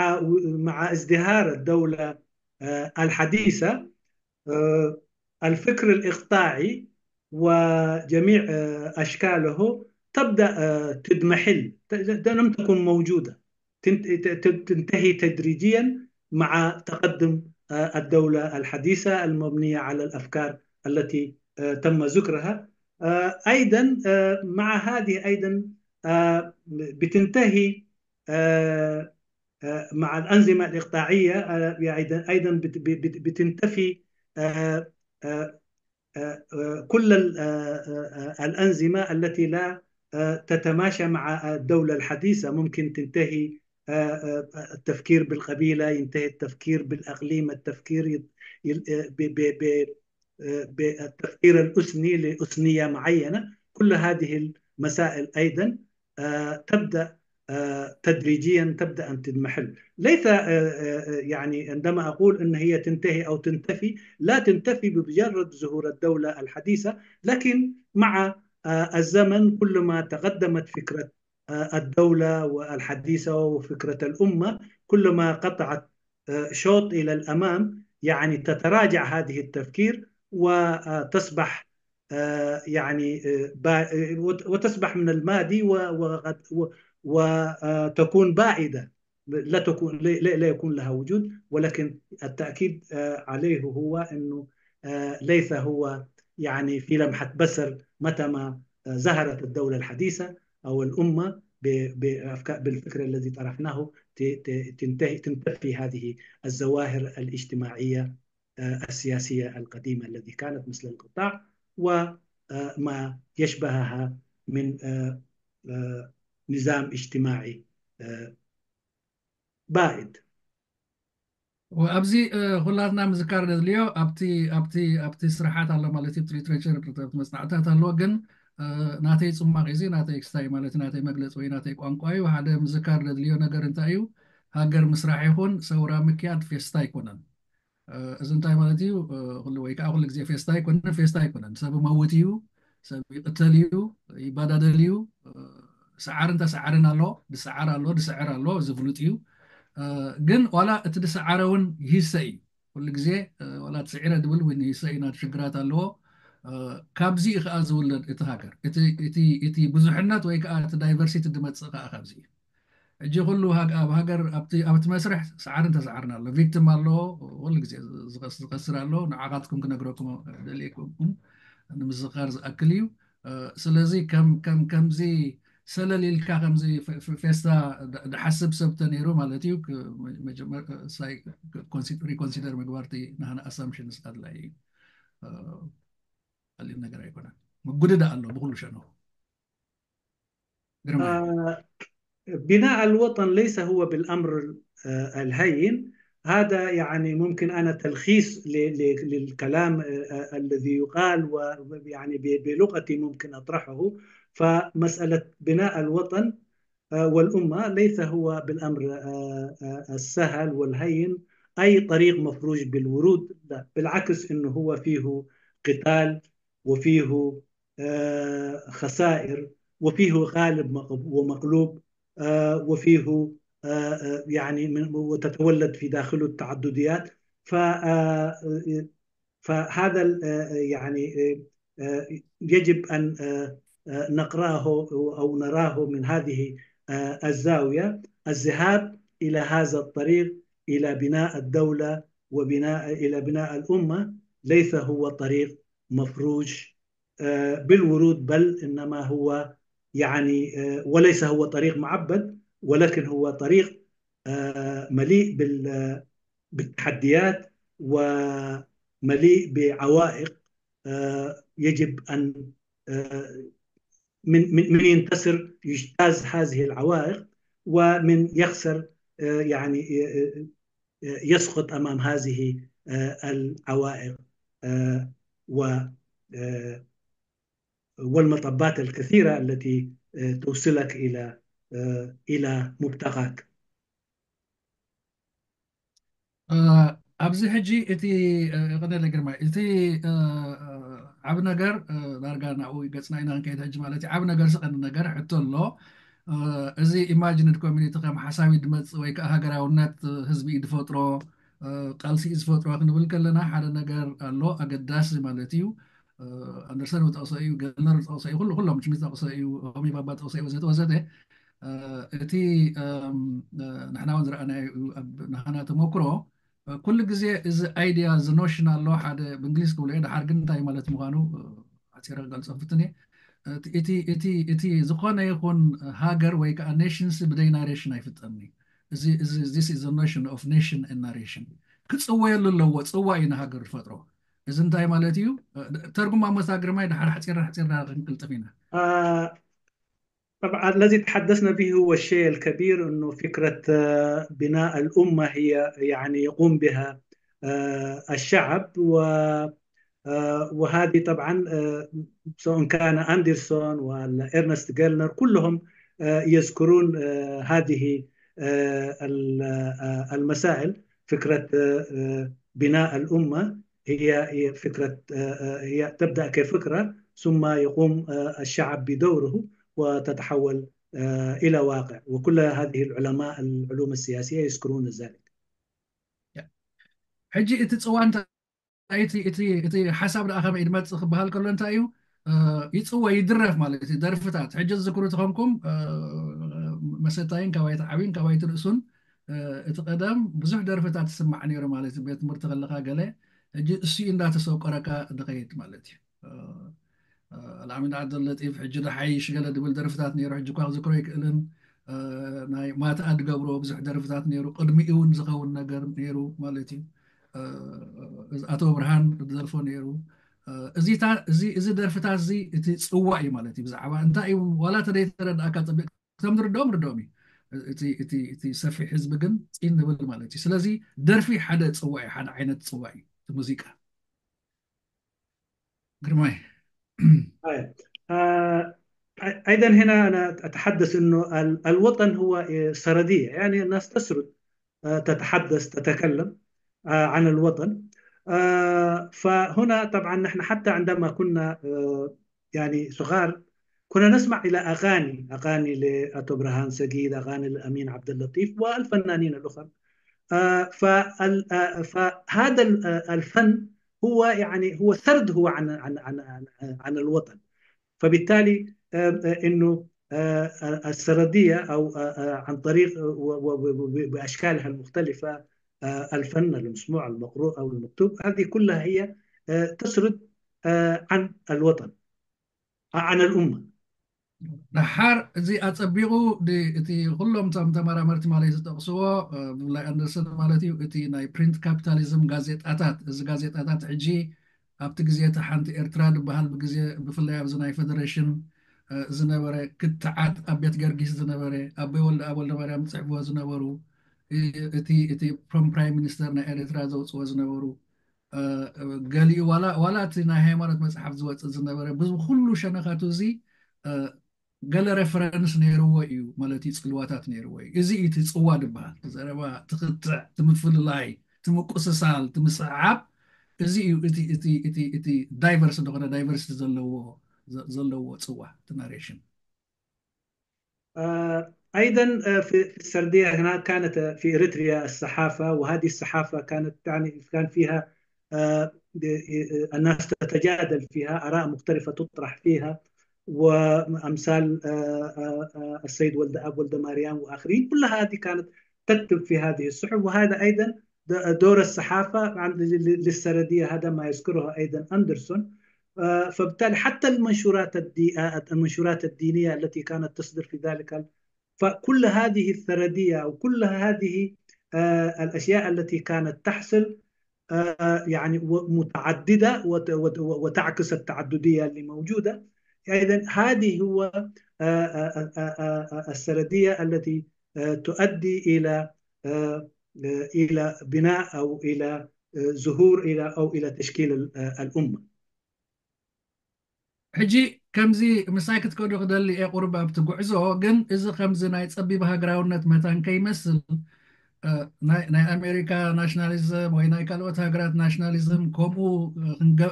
مع ازدهار الدولة الحديثة الفكر الإقطاعي وجميع أشكاله تبدأ تضمحل، لم تكن موجودة، تنتهي تدريجيا مع تقدم الدولة الحديثة المبنية على الأفكار التي تم ذكرها. أيضا مع هذه أيضا بتنتهي مع الأنظمة الإقطاعية أيضا بتنتفي كل الأنظمة التي لا تتماشى مع الدولة الحديثة. ممكن تنتهي التفكير بالقبيلة، ينتهي التفكير بالأقليم، التفكير بالتفكير الأثني لأثنية معينة. كل هذه المسائل أيضا تبدأ تدريجيا تبدأ أن تضمحل. ليس يعني عندما أقول أن هي تنتهي أو تنتفي، لا تنتفي بمجرد ظهور الدولة الحديثة، لكن مع الزمن كلما تقدمت فكرة الدولة والحديثة وفكرة الأمة، كلما قطعت شوط إلى الأمام، يعني تتراجع هذه التفكير وتصبح يعني وتصبح من الماضي وتكون بائدة، لا تكون لا يكون لها وجود. ولكن التأكيد عليه هو أنه ليس هو يعني في لمحة بصر متى ما ظهرت الدولة الحديثة أو الأمة بالفكر الذي طرحناه تنتهي تنتفي هذه الظواهر الاجتماعية السياسية القديمة التي كانت مثل القطاع وما يشبهها من نظام اجتماعي بائد. ኣብዚ ኩላትና ምዝካር ዘድልዮ ኣብቲ ኣብቲ ኣብቲ ስራሓት ኣሎ ማለት እዩ፣ ሊትሬቸር መፅናዕታት ኣሎ። ግን ናተይ ፅማቕ እዚ ናተይ ክስታይ ማለት ናተይ መግለፂ ወይ ናተይ ቋንቋ እዩ። ሓደ ምዝካር ዘድልዮ ነገር እንታይ እዩ? ሃገር ምስራሕ ይኹን ሰውራ ምክያድ ፌስታ ኣይኮነን። እዚ እንታይ ማለት እዩ? ኩሉ ወይ ከዓ ኩሉ ግዜ ፌስታ ኣይኮነን፣ ፌስታ ኣይኮነን። ሰብ መውት እዩ፣ ሰብ ይቕተል እዩ፣ ይባዳደል እዩ። ሰዓርን ተሰዓርን ኣሎ፣ ድሰዓር ኣሎ፣ ድስዕር ኣሎ፣ እዚ ፍሉጥ እዩ። ግን ዋላ እቲ ድሰዓረ እውን ይህሰ እዩ። ኩሉ ግዜ ዋላ ትስዒረ ድብል እውን ይህሰ እዩ፣ ናቱ ሽግራት ኣለዎ። ካብዚ እዩ ከዓ ዝውለድ እቲ ሃገር። እቲ ብዙሕነት ወይ ከዓ እቲ ዳይቨርሲቲ ድመፅእ ከዓ ካብዚ እዩ። ሕጂ ኩሉ ኣብ ሃገር ኣብቲ መስርሕ ሰዓርን ተሰዓርን ኣሎ፣ ቪክቲም ኣሎ፣ ኩሉ ግዜ ዝኸስር ኣሎ። ንዓኻትኩም ክነግረኩም ደልየኩም ንምዝኻር ዝኣክል እዩ። ስለዚ ከም ከም ከምዚ ሰለል ኢልካ ከምዚ ፌስታ ድሓስብ ሰብ ተነይሩ ማለት እዩ። ሪኮንሲደር ምግባርቲ ናህና ኣሳምሽንስ ኣድላይ እዩ። ቀሊል ነገር ኣይኮነን። ምጉድዳ ኣሎ ብኩሉ ሸነኹ። بناء الوطن ليس هو بالأمر الهين. هذا يعني ممكن أنا تلخيص للكلام الذي يقال، ويعني بلغتي ممكن أطرحه. فمسألة بناء الوطن والأمة ليس هو بالأمر السهل والهين، أي طريق مفروش بالورود. لا، بالعكس، إنه هو فيه قتال وفيه خسائر وفيه غالب ومغلوب، وفيه يعني من وتتولد في داخله التعدديات. ف فهذا يعني يجب أن نقراه أو نراه من هذه الزاوية. الذهاب إلى هذا الطريق، إلى بناء الدولة وبناء إلى بناء الأمة، ليس هو طريق مفروش بالورود، بل إنما هو يعني وليس هو طريق معبد، ولكن هو طريق مليء بالتحديات ومليء بعوائق يجب أن من من ينتصر يجتاز هذه العوائق، ومن يخسر يعني يسقط أمام هذه العوائق و والمطبات الكثيرة التي توصلك إلى إلى مبتغاك. ኣብዚ ሕጂ እቲ ቀነለ ግርማ እቲ ዓብ ነገር ዳርጋ ናብኡ ገፅና ኢና ክንከይድ ሕጂ ማለት እዩ። ዓብ ነገር ስቐኒ ነገር ሕቶ ኣሎ። እዚ ኢማጂንድ ኮሚኒቲ ከም ሓሳብ ድመፅ ወይ ከዓ ሃገራውነት ህዝቢ ድፈጥሮ ቃልሲ ዝፈጥሮ ክንብል ከለና ሓደ ነገር ኣሎ ኣገዳሲ ማለት እዩ። ኣንደርሰን ዝጠቕሶ እዩ፣ ገነር ዝጠቕሶ እዩ፣ ኩሉ ኩሎም ሽሚት ዝጠቕሶ እዩ፣ ሆሚ ባባ ዝጠቕሶ እዩ ወዘተ ወዘተ። እቲ ንሕና እውን ዝረኣናዮ እዩ ኣብ ናህና ተመክሮ። ኩሉ ግዜ እዚ ኣይድያ እዚ ኖሽን ኣሎ ሓደ ብእንግሊዝ ክብሎ እየ፣ ድሓር ግን እንታይ ማለት ምዃኑ ኣፂረ ክገልፆ ፍትን እየ። እቲ ዝኾነ ይኹን ሃገር ወይ ከዓ ኔሽንስ ብደይ ናሬሽን ኣይፍጠርኒ። እዚ ኖሽን ኦፍ ኔሽን ናሬሽን ክፅወየሉ ኣለዎ። ፅዋ እዩ ንሃገር ዝፈጥሮ። እዚ እንታይ ማለት እዩ? ተርጉማ መሳግርማይ ድሓር ሓፂርና ሓፂርና ክንቅልጥፍ ኢና። طبعا الذي تحدثنا به هو الشيء الكبير، أنه فكرة بناء الأمة هي يعني يقوم بها الشعب و وهذه طبعا سواء كان أندرسون ولا إرنست جيلنر كلهم يذكرون هذه المسائل. فكرة بناء الأمة هي هي فكرة هي تبدأ كفكرة، ثم يقوم الشعب بدوره وتتحول إلى واقع. وكل هذه العلماء العلوم السياسية يذكرون ذلك. ሕጂ እቲ ፅዋ እንታይ እቲ ሓሳብ ደኣ ከመይ ድመፅእ ክበሃል ከሎ እንታይ እዩ? ይፅወ ይድረፍ ማለት እዩ። ደርፍታት ሕጂ ዝዝክሩ ተኾንኩም መሰታይን ካባይ ተዓብዩን ካባይ ትርእሱን እቲ ቀደም ብዙሕ ደርፍታት ትስማዕ ነይሩ ማለት እዩ። ቤት ትምህርቲ ከለካ ገለ ሕጂ እሱ እዩ እንዳተሰቆረካ ድኸይድ ማለት እዩ። ኣልኣሚን ዓብደለጢፍ ሕጂ ድሓይሽ ገለ ድብል ደርፍታት ነይሩ። ሕጂ እኳ ክዝክሮ ኣይክእልን። ናይ ማትኣ ድገብሮ ብዙሕ ደርፍታት ነይሩ። ቅድሚኡ እውን ዝኸውን ነገር ነይሩ ማለት እዩ። ኣቶ ብርሃን ዝደርፎ ነይሩ። እዚ ደርፍታት እዚ እቲ ፅዋ እዩ ማለት እዩ። ብዛዕባ እንታይ እዩ ዋላ ተደይተረዳእካ ፅብቅ ክቶም ንርድኦም ርድኦም እዩ። እቲ ሰፊሕ ህዝቢ ግን ፂን ንብል ማለት እዩ። ስለዚ ደርፊ ሓደ ፅዋ እዩ፣ ሓደ ዓይነት ፅዋ እዩ እቲ ሙዚቃ። ግርማይ أيضا هنا أنا أتحدث أنه الوطن هو سردية، يعني الناس تسرد، تتحدث، تتكلم عن الوطن. فهنا طبعا نحن حتى عندما كنا يعني صغار كنا نسمع إلى أغاني، أغاني لأتو برهان سجيد، أغاني للأمين عبد اللطيف والفنانين الأخر. فهذا الفن هو يعني هو سرد هو عن عن عن عن, عن الوطن. فبالتالي انه السرديه او عن طريق باشكالها المختلفه، الفن المسموع المقروء او المكتوب، هذه كلها هي تسرد عن الوطن، عن الأمة. ደሓር እዚ ኣጸቢቑ እቲ ኩሎም እቶም ተመራመርቲ ማለት ዝጠቕስዎ ብፍላይ ኣንደርሰን ማለት እዩ፣ እቲ ናይ ፕሪንት ካፒታሊዝም ጋዜጣታት፣ እዚ ጋዜጣታት ሕጂ ኣብቲ ግዜ እቲ ሓንቲ ኤርትራ ዝበሃል ብግዜ ብፍላይ ኣብዚ ናይ ፈደሬሽን ዝነበረ ክትዓት ኣብ ቤት ገርጊስ ዝነበረ ኣቦይ ወልደ ኣብ ወልደ ማርያም ዝፅሕፍዎ ዝነበሩ እቲ እቲ ፕሮም ፕራይም ሚኒስተር ናይ ኤርትራ ዘውፅዎ ዝነበሩ ገሊኡ ዋላ ዋላ እቲ ናይ ሃይማኖት መፅሓፍ ዝወፅእ ዝነበረ ብዚ ኩሉ ሸነኻቱ እዚ ገለ ሬፈረንስ ነይርዎ እዩ ማለት እዩ፣ ፅልዋታት ነይርዎ እዩ። እዚ እዩ እቲ ፅዋ ዝበሃል፣ ዘረባ ትኽትዕ፣ ትምፍልላይ፣ ትምቁስሳል፣ ትምስዕዓብ። እዚ እዩ እቲ ዳይቨርስ እንደኾነ ዳይቨርሲቲ ዘለዎ ዘለዎ ፅዋ እቲ ናሬሽን። أيضا في السردية هناك كانت في إريتريا الصحافة، وهذه الصحافة كانت يعني كان فيها الناس تتجادل فيها، آراء مختلفة تطرح فيها، وأمثال السيد ولد أب ولد مريم وآخرين، كل هذه كانت تكتب في هذه الصحف. وهذا أيضا دور الصحافة للسردية، هذا ما يذكره أيضا أندرسون. فبالتالي حتى المنشورات الدي... المنشورات الدينية التي كانت تصدر في ذلك، فكل هذه الثردية أو كل هذه الأشياء التي كانت تحصل يعني متعددة وتعكس التعددية اللي موجودة. إذا هذه هو السردية التي تؤدي إلى إلى بناء أو إلى ظهور إلى أو إلى تشكيل الأمة. ሕጂ ከምዚ ምሳይ ክትከዱ ክደሊ እየ ቁርብ ኣብቲ ጉዕዞ፣ ግን እዚ ከምዚ ናይ ጸቢብ ሃገራውነት መታን ከይመስል ናይ ኣሜሪካ ናሽናሊዝም ወይ ናይ ካልኦት ሃገራት ናሽናሊዝም ከምኡ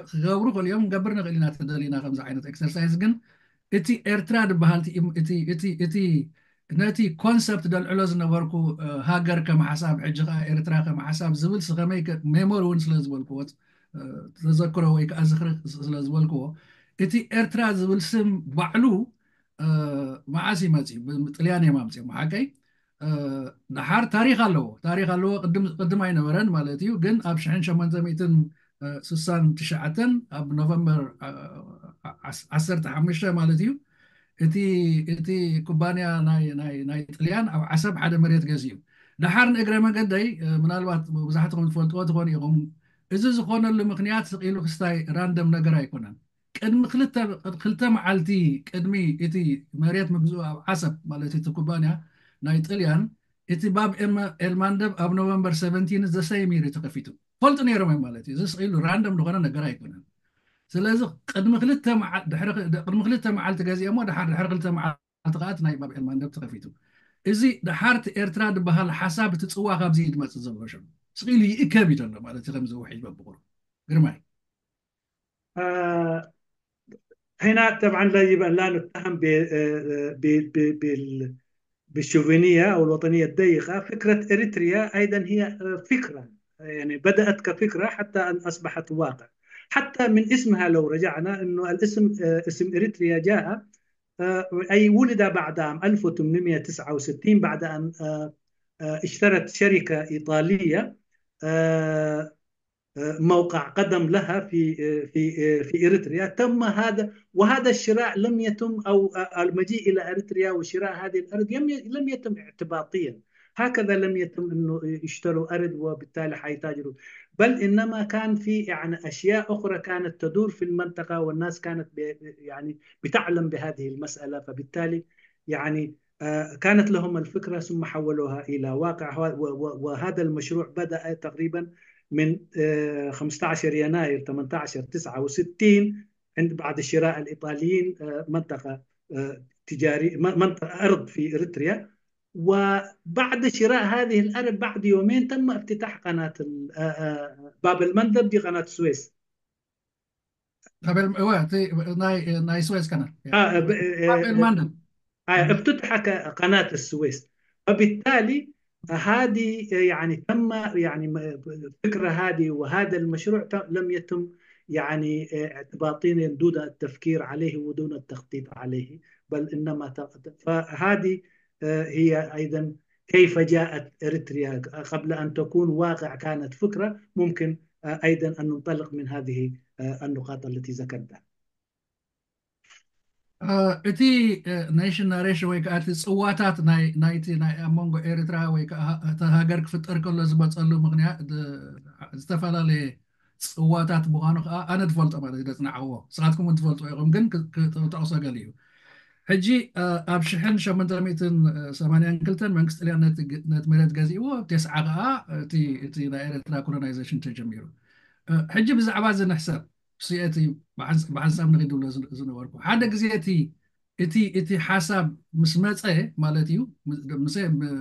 ክገብሩ ክእል እዮም፣ ንገብር ንኽእል ኢና ተደሊና ከምዚ ዓይነት ኤክሰርሳይዝ። ግን እቲ ኤርትራ ዝበሃል እቲ ነቲ ኮንሰፕት ደልዕሎ ዝነበርኩ ሃገር ከም ሓሳብ፣ ሕጂ ከዓ ኤርትራ ከም ሓሳብ ዝብል ስኸመይ ሜሞሪ እውን ስለ ዝበልክዎ፣ ተዘክሮ ወይ ከዓ ዝኽሪ ስለ ዝበልክዎ፣ እቲ ኤርትራ ዝብል ስም ባዕሉ መዓስ እዩ መፅዩ? ጥልያን እዮም ኣምፅኦም ሓቀይ። ደሓር ታሪክ ኣለዎ፣ ታሪክ ኣለዎ። ቅድም ኣይነበረን ማለት እዩ። ግን ኣብ ሽሕን ሸሞንተ ሚእትን ስሳን ትሽዓተን ኣብ ኖቨምበር ዓሰርተ ሓሙሽተ ማለት እዩ፣ እቲ እቲ ኩባንያ ናይ ናይ ናይ ጥልያን ኣብ ዓሰብ ሓደ መሬት ገዚኡ። ደሓር ንእግረ መገደይ ምናልባት ብዙሓትኩም ትፈልጥዎ ትኾኑ ኢኹም። እዚ ዝኾነሉ ምክንያት ስቕ ኢሉ ክስታይ ራንደም ነገር ኣይኮነን። ቅድሚ ክልተ መዓልቲ ቅድሚ እቲ መሬት ምግዝኡ ኣብ ዓሰብ ማለት እቲ ኩባንያ ናይ ጥልያን እቲ ባብ ኤልማንደብ ኣብ ኖቨምበር ሰቨንቲን ዘሰይም እዩ ተከፊቱ። ፈልጡ ነይሮም እዮም ማለት እዩ። እዚ ስቕ ኢሉ ራንደም ዝኾነ ነገር ኣይኮነን። ስለዚ ቅድሚ ክልተ መዓልቲ ገዚኦሞ ድሓር ድሕሪ ክልተ መዓልቲ ከዓ እቲ ናይ ባብ ኤልማንደብ ተኸፊቱ። እዚ ድሓርቲ ኤርትራ ዝበሃል ሓሳብ እቲ ፅዋ ካብዚ እዩ ዝመፅእ ዘሎ። ሽም ስቕ ኢሉ ይእከብ እዩ ዘሎ ማለት እዩ። ከምዚ ውሒድ በብቑሩ ግርማይ هنا طبعا لا يجب أن لا نتهم بالشوفينية أو الوطنية الضيقة. فكرة إريتريا أيضا هي فكرة، يعني بدأت كفكرة حتى أن أصبحت واقع. حتى من اسمها لو رجعنا، أنه الاسم اسم إريتريا جاء أي ولد بعد عام ألف وثمانمائة وتسعة وستين بعد أن اشترت شركة إيطالية موقع قدم لها في في في إريتريا. تم هذا، وهذا الشراء لم يتم، أو المجيء إلى إريتريا وشراء هذه الأرض لم لم يتم اعتباطيا. هكذا لم يتم أنه يشتروا أرض وبالتالي حيتاجروا، بل إنما كان في يعني أشياء أخرى كانت تدور في المنطقة، والناس كانت يعني بتعلم بهذه المسألة، فبالتالي يعني كانت لهم الفكرة ثم حولوها إلى واقع. وهذا المشروع بدأ تقريبا من خمستاشر يناير ثمنتاشر تسعة وستين عند بعد شراء الإيطاليين منطقة تجارية، منطقة أرض في إريتريا. وبعد شراء هذه الأرض بعد يومين تم افتتاح قناة باب المندب، دي قناة السويس. باب المندب. افتتح قناة السويس. فبالتالي هذه يعني تم يعني الفكرة هذه وهذا المشروع لم يتم يعني اعتباطيا دون التفكير عليه ودون التخطيط عليه، بل إنما فهذه هي أيضا كيف جاءت إريتريا قبل أن تكون واقع، كانت فكرة ممكن أيضا أن ننطلق من هذه النقاط التي ذكرتها. እቲ nation narration ወይ ከዓ እቲ ፅዋታት ናይቲ ኣብ መንጎ ኤርትራ ወይ ከዓ እቲ ሃገር ክፍጠር ከሎ ዝመፀሉ ምክንያት ዝተፈላለየ ፅዋታት ምዃኑ ከዓ ኣነ ትፈልጦ ማለት እዩ፣ ደፅናዕዎ። ንስኻትኩም እውን ትፈልጦ ኢኹም፣ ግን ክጠቕሶ ገሊ እዩ። ሕጂ ኣብ ሽሕን ሸሞንተ ሚእትን ሰማንያን ክልተን መንግስቲ ጥልያን ነቲ መሬት ገዚእዎ፣ ኣብ ቴስዓ ከዓ እቲ ናይ ኤርትራ ኮሎናይዜሽን ተጀሚሩ። ሕጂ ብዛዕባ እዚ ንሕሰብ። እቲ ብሓንሳብ ንኺድ ዝብሎ ዝነበርኩ ሓደ ግዜ እቲ እቲ እቲ ሓሳብ ምስ መፀ ማለት እዩ፣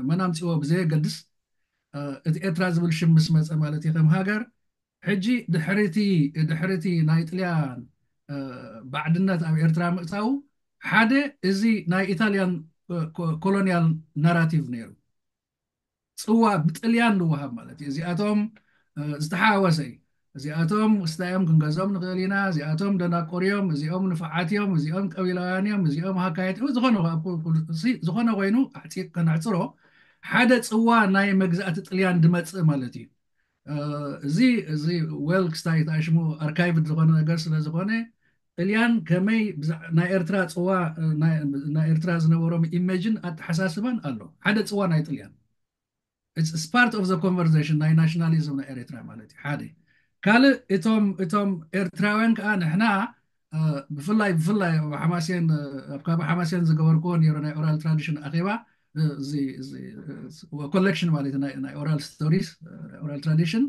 መን ኣምፅዎ ብዘየገድስ፣ እቲ ኤርትራ ዝብል ሽም ምስ መፀ ማለት እዩ ከም ሃገር። ሕጂ ድሕሪቲ ድሕሪቲ ናይ ጥልያን ባዕድነት ኣብ ኤርትራ ምእታው ሓደ እዚ ናይ ኢታልያን ኮሎኒያል ናራቲቭ ነይሩ። ፅዋ ብጥልያን ንወሃብ ማለት እዩ። እዚኣቶም ዝተሓወሰ እዩ። እዚኣቶም ስታዮም ክንገዝኦም ንኽእል ኢና፣ እዚኣቶም ደናቆር እዮም፣ እዚኦም ንፉዓት እዮም፣ እዚኦም ቀቢላውያን እዮም፣ እዚኦም ሃካየት እዮም። ዝኾነ ዝኾነ ኮይኑ ኣዕፂቕ ከነዕፅሮ ሓደ ፅዋ ናይ መግዛእቲ ጥልያን ድመፅእ ማለት እዩ። እዚ እዚ ዌል ክስታይ ተኣሽሙ ኣርካይቭድ ዝኾነ ነገር ስለ ዝኾነ ጥልያን ከመይ ናይ ኤርትራ ፅዋ ናይ ኤርትራ ዝነበሮም ኢሜጅን ኣተሓሳስባን ኣሎ። ሓደ ፅዋ ናይ ጥልያን it's part of the conversation ናይ ናሽናሊዝም ናይ ኤርትራ ማለት እዩ። ሓደ ካልእ እቶም እቶም ኤርትራውያን ከዓ ንሕና ብፍላይ ብፍላይ ኣብ ሓማሴን ኣብ ከባቢ ሓማሴን ዝገበርክዎ ነይሩ ናይ ኦራል ትራዲሽን ኣኼባ ኮሌክሽን ማለት ናይ ኦራል ስቶሪስ ኦራል ትራዲሽን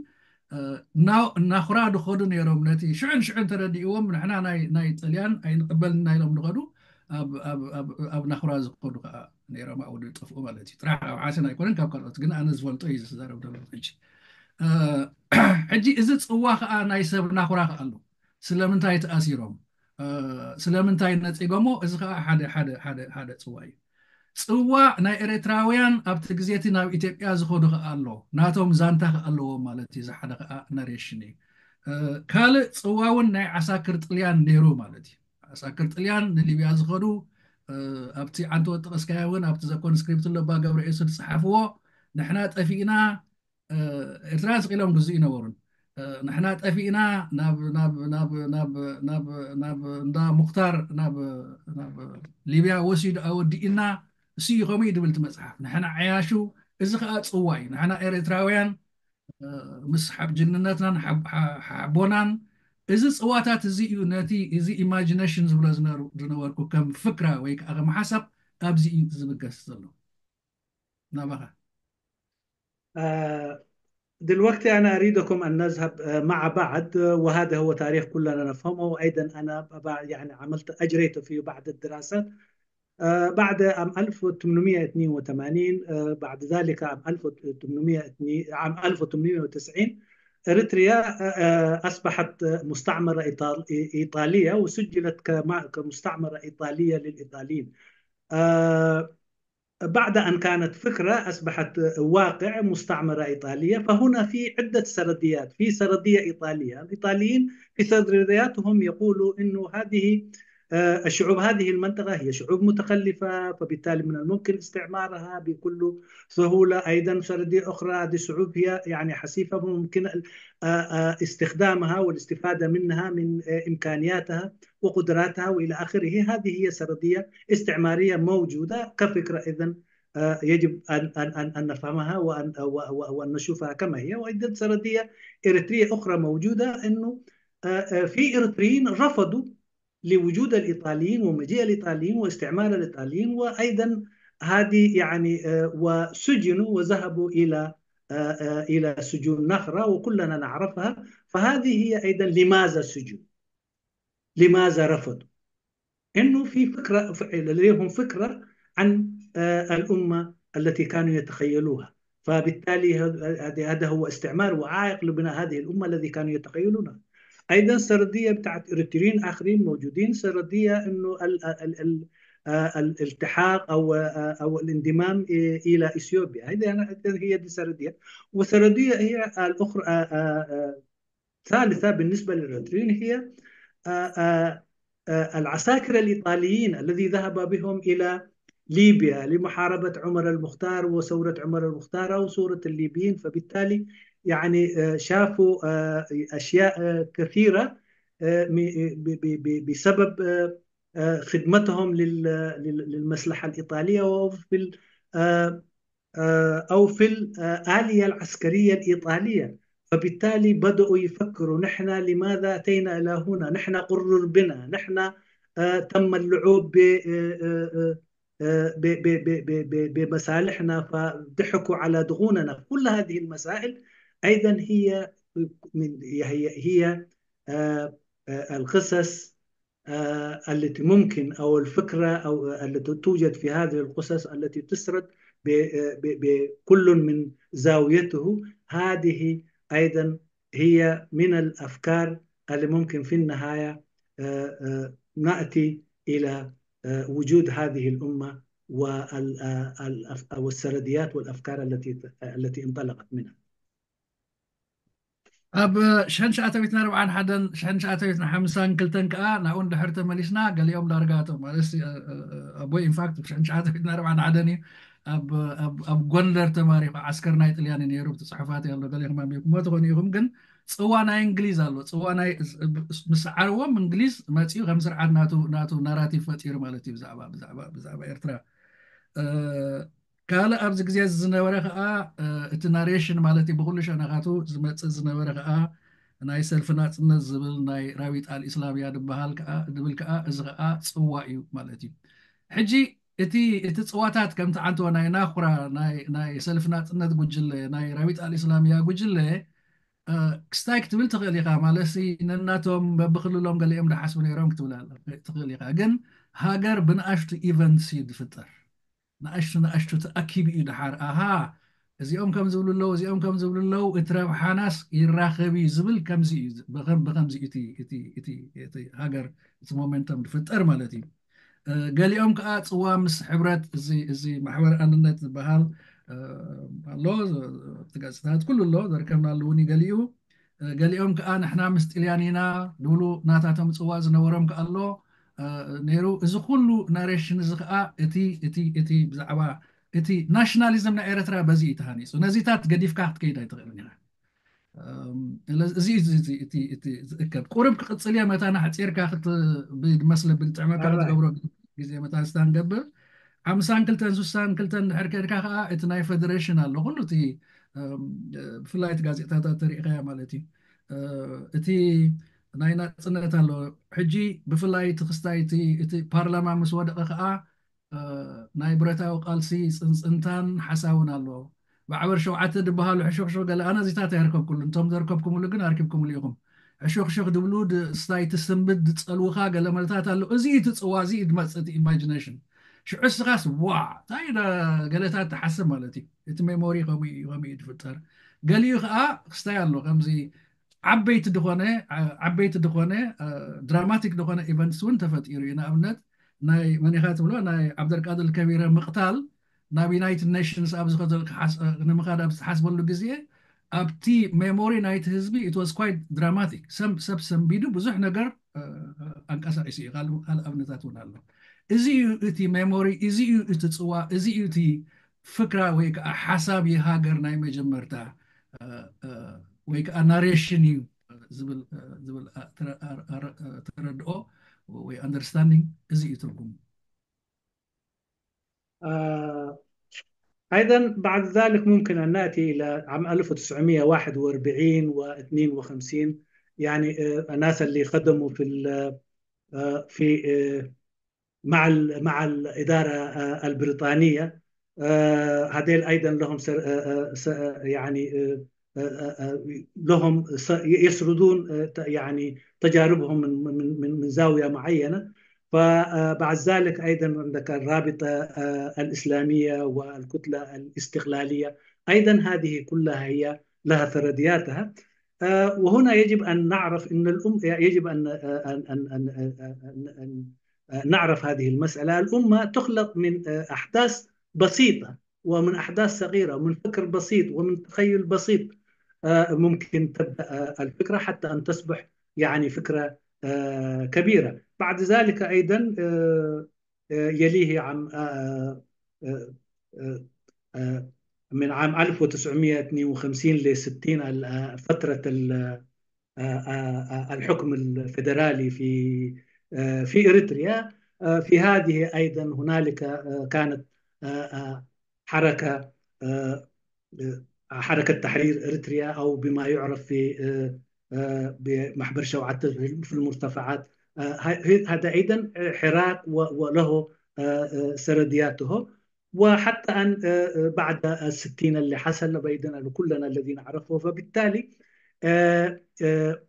ናኹራ ድኸዱ ነይሮም። ነቲ ሽዑን ሽዑን ተረዲእዎም ንሕና ናይ ጥልያን ኣይንቕበልና ኢሎም ድኸዱ ኣብ ናኹራ ዝኸዱ ከዓ ነይሮም ኣብኡ ድጠፍኡ ማለት እዩ። ጥራሕ ኣብ ሓሰን ኣይኮነን ካብ ካልኦት ግን ኣነ ዝፈልጦ እዩ ዝዛረብ ዘሎ ሕጂ። ሕጂ እዚ ፅዋ ከዓ ናይ ሰብ ናኹራ ከዓ ኣሎ። ስለምንታይ ተኣሲሮም ስለምንታይ ነፂጎሞ? እዚ ከዓ ሓደ ሓደ ሓደ ሓደ ፅዋ እዩ። ፅዋ ናይ ኤርትራውያን ኣብቲ ግዜ እቲ ናብ ኢትዮጵያ ዝኸዱ ከዓ ኣሎ። ናቶም ዛንታ ከዓ ኣለዎም ማለት እዩ። እዚ ሓደ ከዓ ናሬሽን እዩ። ካልእ ፅዋ እውን ናይ ዓሳክር ጥልያን ነይሩ ማለት እዩ። ዓሳክር ጥልያን ንሊብያ ዝኸዱ ኣብቲ ዓንተ ወጠቐስካዮ እውን ኣብቲ ዘኮንስክሪፕት ለባ ገብረኤሱ ዝፀሓፍዎ ንሕና ጠፊእና ኤርትራውያን ስቕ ኢሎም ግዙ ይነበሩን ንሕና ጠፊእና ናብ ናብ ናብ ናብ ናብ ናብ እንዳ ሙክታር ናብ ናብ ሊብያ ወሲዱ ኣወዲእና እሱ እዩ ከምኡ እዩ ድብል እቲ መፅሓፍ። ንሕና ዓያሹ እዚ ከዓ ፅዋ እዩ። ንሕና ኤርትራውያን ምስ ሓብ ጅግንነትናን ሓቦናን እዚ ፅዋታት እዚ እዩ ነቲ እዚ ኢማጂነሽን ዝብሎ ዝነበርኩ ከም ፍክራ ወይ ከዓ ከም ሓሳብ ኣብዚ እዩ ዝብገስ ዘሎ። ናባኻ دلوقتي أنا أريدكم أن نذهب مع بعض، وهذا هو تاريخ كلنا نفهمه، وأيضا أنا يعني عملت أجريت فيه بعض الدراسات. بعد عام ألف وثمانمائة واثنين وثمانين، بعد ذلك عام ألف وثمانمائة، عام ألف وثمانمائة وتسعين، إريتريا أصبحت مستعمرة إيطالية وسجلت كمستعمرة إيطالية للإيطاليين. بعد أن كانت فكرة أصبحت واقع مستعمرة إيطالية، فهنا في عدة سرديات. في سردية إيطالية، الإيطاليين في سردياتهم يقولوا إنه هذه الشعوب، هذه المنطقة هي شعوب متخلفة، فبالتالي من الممكن استعمارها بكل سهولة. أيضا سردية أخرى، هذه الشعوب هي يعني حسيفة، ممكن استخدامها والاستفادة منها من إمكانياتها وقدراتها وإلى آخره. هذه هي سردية استعمارية موجودة كفكرة. إذن يجب أن أن أن أن نفهمها وأن وأن نشوفها كما هي. وأيضا سردية إريترية أخرى موجودة، إنه في إريتريين رفضوا لوجود الإيطاليين ومجيء الإيطاليين واستعمار الإيطاليين، وأيضا هذه يعني وسجنوا وذهبوا إلى إلى سجون نخرة وكلنا نعرفها. فهذه هي أيضا لماذا سجنوا، لماذا رفضوا؟ إنه في فكرة، لديهم فكرة عن الأمة التي كانوا يتخيلوها، فبالتالي هذا هو استعمار وعائق لبناء هذه الأمة الذي كانوا يتخيلونها. أيضا سردية بتاعت إريتريين آخرين موجودين، سردية إنه ال ال ال الالتحاق أو أو الانضمام إلى إثيوبيا. هذه هي دي سردية. وسردية هي الأخرى ثالثة بالنسبة للإريتريين هي العساكر الإيطاليين الذي ذهب بهم إلى ليبيا لمحاربة عمر المختار وثورة عمر المختار أو ثورة الليبيين. فبالتالي يعني شافوا أشياء كثيرة بسبب خدمتهم للمصلحة الإيطالية وفي أو في الآلية العسكرية الإيطالية. فبالتالي بدأوا يفكروا: نحن لماذا أتينا إلى هنا؟ نحن قرر بنا، نحن تم اللعوب بمصالحنا، فضحكوا على دغوننا. كل هذه المسائل أيضا هي من هي هي القصص التي ممكن، أو الفكرة أو التي توجد في هذه القصص التي تسرد بكل من زاويته، هذه أيضا هي من الأفكار اللي ممكن في النهاية نأتي إلى وجود هذه الأمة والسرديات والأفكار التي التي انطلقت منها. ኣብ ሽሕን ትሽዓተ ሚእትን ኣርባዓን ሓደን ሽሕን ትሽዓተ ሚእትን ሓምሳን ክልተን ከዓ ናብኡ እንድሕር ተመሊስና፣ ገሊኦም ዳርጋ እቶም ማለት ኣቦይ ኢንፋክት ሽሕን ትሽዓተ ሚእትን ኣርባዓን ሓደን እዩ ኣብ ጎንደር ተማሪኹ። ዓስከር ናይ ጥልያን ነይሩ፣ ብቲ ፅሑፋት ኣሎ፣ ገሊኹም ኣንቢብኩሞ ትኾኑ ኢኹም። ግን ፅዋ ናይ እንግሊዝ ኣሎ፣ ፅዋ ናይ ምስ ዓርዎም እንግሊዝ መፂኡ ከም ስርዓት ናቱ ናራቲቭ ፈጢሩ ማለት እዩ ብዛዕባ ብዛዕባ ብዛዕባ ኤርትራ። ካልእ ኣብዚ ግዜ ዝነበረ ከዓ እቲ ናሬሽን ማለት እዩ፣ ብኩሉ ሸነኻቱ ዝመፅእ ዝነበረ ከዓ ናይ ሰልፊ ናፅነት ዝብል ናይ ራቢጣ ኣልኢስላምያ ድበሃል ከዓ ድብል ከዓ እዚ ከዓ ፅዋ እዩ ማለት እዩ። ሕጂ እቲ እቲ ፅዋታት ከምቲ ዓንቶ ናይ ናኹራ ናይ ሰልፊ ናፅነት ጉጅለ ናይ ራቢጣ ኣልኢስላምያ ጉጅለ ክስታይ ክትብል ትኽእል ኢኻ ማለት ነናቶም በብክልሎም ገሊኦም ድሓስቡ ነይሮም ክትብል ትኽእል ኢኻ። ግን ሃገር ብንኣሽቱ ኢቨንትስ እዩ ዝፍጠር። ንኣሽቱ ንኣሽቱ ተኣኪቡ እዩ ድሓር ኣሃ እዚኦም ከም ዝብሉ ኣለዉ እዚኦም ከም ዝብሉ ኣለዉ እቲ ረብሓናስ ይራኸብ እዩ ዝብል ከምዚ እዩ። ብኸምዚ እቲ ሃገር እቲ ሞመንተም ዝፍጠር ማለት እዩ። ገሊኦም ከዓ ፅዋ ምስ ሕብረት እዚ ማሕበር ኣንድነት ዝበሃል ኣሎ፣ ኣብቲ ጋዜጣታት ኩሉ ኣሎ፣ ዘርከብናሉ እውን እዩ ገሊኡ። ገሊኦም ከዓ ንሕና ምስ ጥልያን ኢና ዝብሉ ናታቶም ፅዋ ዝነበሮም ከዓ ኣሎ ነይሩ። እዚ ኩሉ ናሬሽን እዚ ከዓ እቲ እቲ እቲ ብዛዕባ እቲ ናሽናሊዝም ናይ ኤርትራ በዚ እዩ ተሃኒፁ። ነዚታት ገዲፍካ ክትከይድ ኣይትኽእልን ኢኻ። እዚ ዝእከብ ቁርብ ክቕፅል እየ። መታን ኣሕፂርካ ክትመስለ ብልጥዕመካ ክትገብሮ ግዜ መታን ስታ ንገብር። ሓምሳን ክልተን ስሳን ክልተን ድሕር ከድካ ከዓ እቲ ናይ ፌደሬሽን ኣሎ። ኩሉ እቲ ብፍላይ እቲ ጋዜጣታት ተሪእካያ ማለት እዩ። እቲ ናይ ናፅነት ኣሎ። ሕጂ ብፍላይ እቲ ክስታይ እቲ ፓርላማ ምስ ወደቐ ከዓ ናይ ብረታዊ ቃልሲ ፅንፅንታን ሓሳውን ኣሎ። ማዕበር ሸውዓተ ዝበሃሉ ሕሹኽሹኽ ገለ ኣነ እዚታት ኣይርከብኩሉ፣ እንቶም ዘርከብኩምሉ ግን ኣርኪብኩምሉ ኢኹም። ሕሹኽሹኽ ድብሉ ስታይ ትስንብድ ዝፀልውኻ ገለ መልታት ኣሎ። እዚ እዩ እቲ ፅዋ፣ እዚ እዩ ድመፅእ እቲ ኢማጂነሽን። ሽዑ እስኻስ ዋዕ እንታይ ገለታት ትሓስብ ማለት እዩ። እቲ ሜሞሪ ከምኡ እዩ ድፍጠር። ገሊኡ ከዓ ክስታይ ኣሎ ከምዚ ዓበይቲ ድኾነ ዓበይቲ ድኾነ ድራማቲክ ድኾነ ኢቨንትስ እውን ተፈጢሩ እዩ። ንኣብነት ናይ መኒኻ ትብሎ ናይ ዓብደልቃድር ከቢረ ምቕታል ናብ ዩናይትድ ኔሽንስ ኣብ ዝኸደ ንምኻድ ኣብ ዝተሓስበሉ ግዜ ኣብቲ ሜሞሪ ናይቲ ህዝቢ it was quite dramatic። ሰብ ሰንቢዱ ብዙሕ ነገር ኣንቀሳቂሱ እዩ። ካልእ ኣብነታት እውን ኣሎ። እዚ እዩ እቲ ሜሞሪ፣ እዚ እዩ እቲ ፅዋ፣ እዚ እዩ እቲ ፍክራ ወይ ከዓ ሓሳብ ሃገር ናይ መጀመርታ ወይ ከዓ ናሬሽን እዩ ዝብል ተረድኦ ወይ ኣንደርስታንዲንግ እዚ እዩ ትርጉሙ። أيضا بعد ذلك ممكن أن نأتي إلى عام ألف وتسعمية واحد وأربعين و52، يعني الناس اللي خدموا في في مع مع الإدارة البريطانية. هذيل أيضا لهم يعني لهم يسردون يعني تجاربهم من من من زاوية معينة. فبعد ذلك أيضا عندك الرابطة الإسلامية والكتلة الاستقلالية، أيضا هذه كلها هي لها فردياتها. وهنا يجب أن نعرف أن الأم يجب أن أن أن أن أن نعرف هذه المسألة. الأمة تخلق من أحداث بسيطة ومن أحداث صغيرة ومن فكر بسيط ومن تخيل بسيط. ممكن تبدأ الفكرة حتى أن تصبح يعني فكرة كبيرة. بعد ذلك أيضا يليه عام من عام ألف وتسعمية واثنين وخمسين ل ستين ال- آه، فترة ال- آه، آه، آه، الحكم الفيدرالي في آه، في إريتريا. آه، في هذه أيضا هنالك آه، كانت آه، آه، حركة آه، آه، حركة تحرير إريتريا، أو بما يعرف في آه، آه، بمحبر شوعة في المرتفعات. آه، هاي- هذا أيضا حراك و- وله آه، آه، سردياته. وحتى أن آه، آه، بعد الستين اللي حصل بيننا كلنا الذي نعرفه، فبالتالي آه، آه،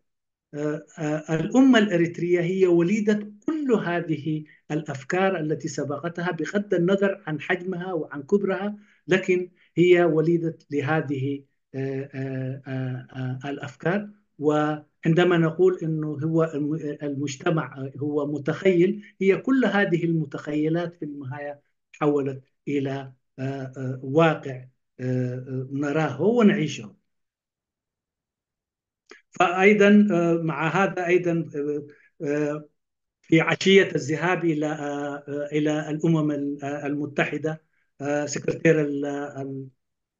آه، آه، الأمة الإريترية هي وليدة كل هذه الأفكار التي سبقتها، بغض النظر عن حجمها وعن كبرها، لكن هي وليدة لهذه آه، آه، آه، آه، الأفكار. وعندما نقول أنه هو الم- المجتمع هو متخيل، هي كل هذه المتخيلات في النهاية تحولت إلى آه، آه، واقع آه، آه، نراه ونعيشه. فأيضا آه، مع هذا أيضا آه، آه، في عشية الذهاب إلى آه، آه، إلى الأمم ال- آه، المتحدة، آه، سكرتير ال- ال-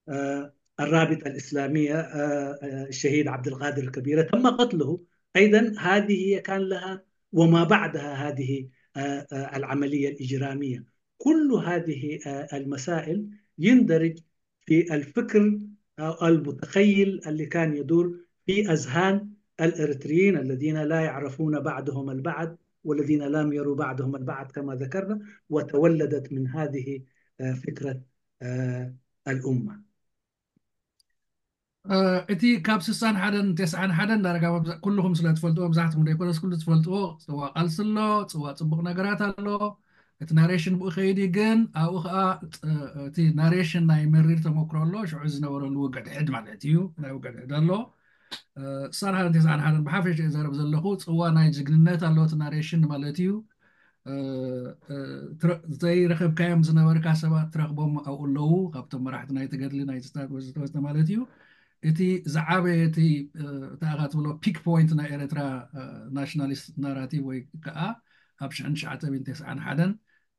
آه، الرابطة الإسلامية آه، آه، الشهيد عبد القادر الكبيرة تم قتله. أيضا هذه هي كان لها وما بعدها هذه آه، آه، العملية الإجرامية. كل هذه آه، المسائل يندرج في الفكر أو المتخيل اللي كان يدور في أذهان الإريتريين الذين لا يعرفون بعضهم البعض، والذين لم يروا بعضهم البعض كما ذكرنا، وتولدت من هذه آه، فكرة آه، الأمة. እ፣ እቲ ካብ ስሳን ሓደን ተስዓን ሓደን ዳርጋ መብዛ- ኩልኹም ስለ ትፈልጥዎ፣ መብዛሕትኹም ዘይኮነስ ኩሉ ትፈልጥዎ፣ ጽዋ ቃልሲ ኣሎ፣ ጽዋ ጽቡቕ ነገራት ኣሎ። እቲ ናሬሽን ብኡ ከይድ እዩ፣ ግን ኣብኡ ከዓ ጥ- እቲ ናሬሽን ናይ መሪር ተመክሮ ኣሎ፣ ሽዑ ዝነበረሉ ውግዕ ድሕድ ማለት እዩ። ናይ ውግዕ ድሕድ ኣሎ። እ፣ ስሳን ሓደን ተስዓን ሓደን ብሓፈሽ እየ ዘረብ ዘለኹ። ጽዋ ናይ ጅግንነት ኣሎ፣ እቲ ናሬሽን ማለት እዩ። እ፣ እ፣ ትረ- ዘይረኸብካዮም ዝነበርካ ሰባት ትረኽቦም ኣብኡ ኣለዉ፣ ካብቶም መራሕቲ ናይ ተገድሊ ናይ ስታት ወዘተ ወዘተ ማለት እዩ። እቲ ዝዓበየ እቲ እ፣ እቲ ኣኻ ትብሎ ፒክ ፖይንት ናይ ኤርትራ እ፣ ናሽናሊስት ናራቲቭ ወይ ከዓ ኣብ ሽሕን ትሽዓተ ሚእትን ተስዓን ሓደን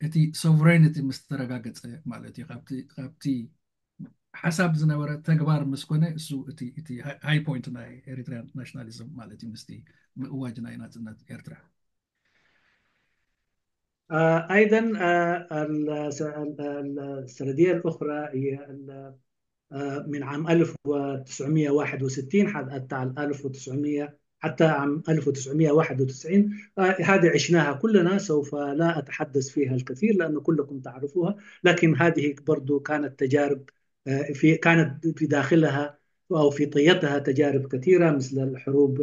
እቲ ሶቨሬኒቲ ምስ ተረጋገጸ ማለት እዩ። ካብቲ ካብቲ ሓሳብ ዝነበረ ተግባር ምስ ኮነ እሱ እቲ እቲ ሃይ ፖይንት ናይ ኤሪትሪያን ናሽናሊዝም ማለት እዩ፣ ምስቲ ምእዋጅ ናይ ናጽነት ኤርትራ። آه، أيضا آه، ال- ال- ال- السردية الأخرى هي ال- آه، من عام ألف وتسعمية واحد وستين حتى ألف وتسعمية، حتى عام ألف وتسعمية واحد وتسعين. آه، هذه عشناها كلنا، سوف لا أتحدث فيها الكثير لأنه كلكم تعرفوها، لكن هذه برضو كانت تجارب آه، في كانت في داخلها أو في طياتها تجارب كثيرة مثل الحروب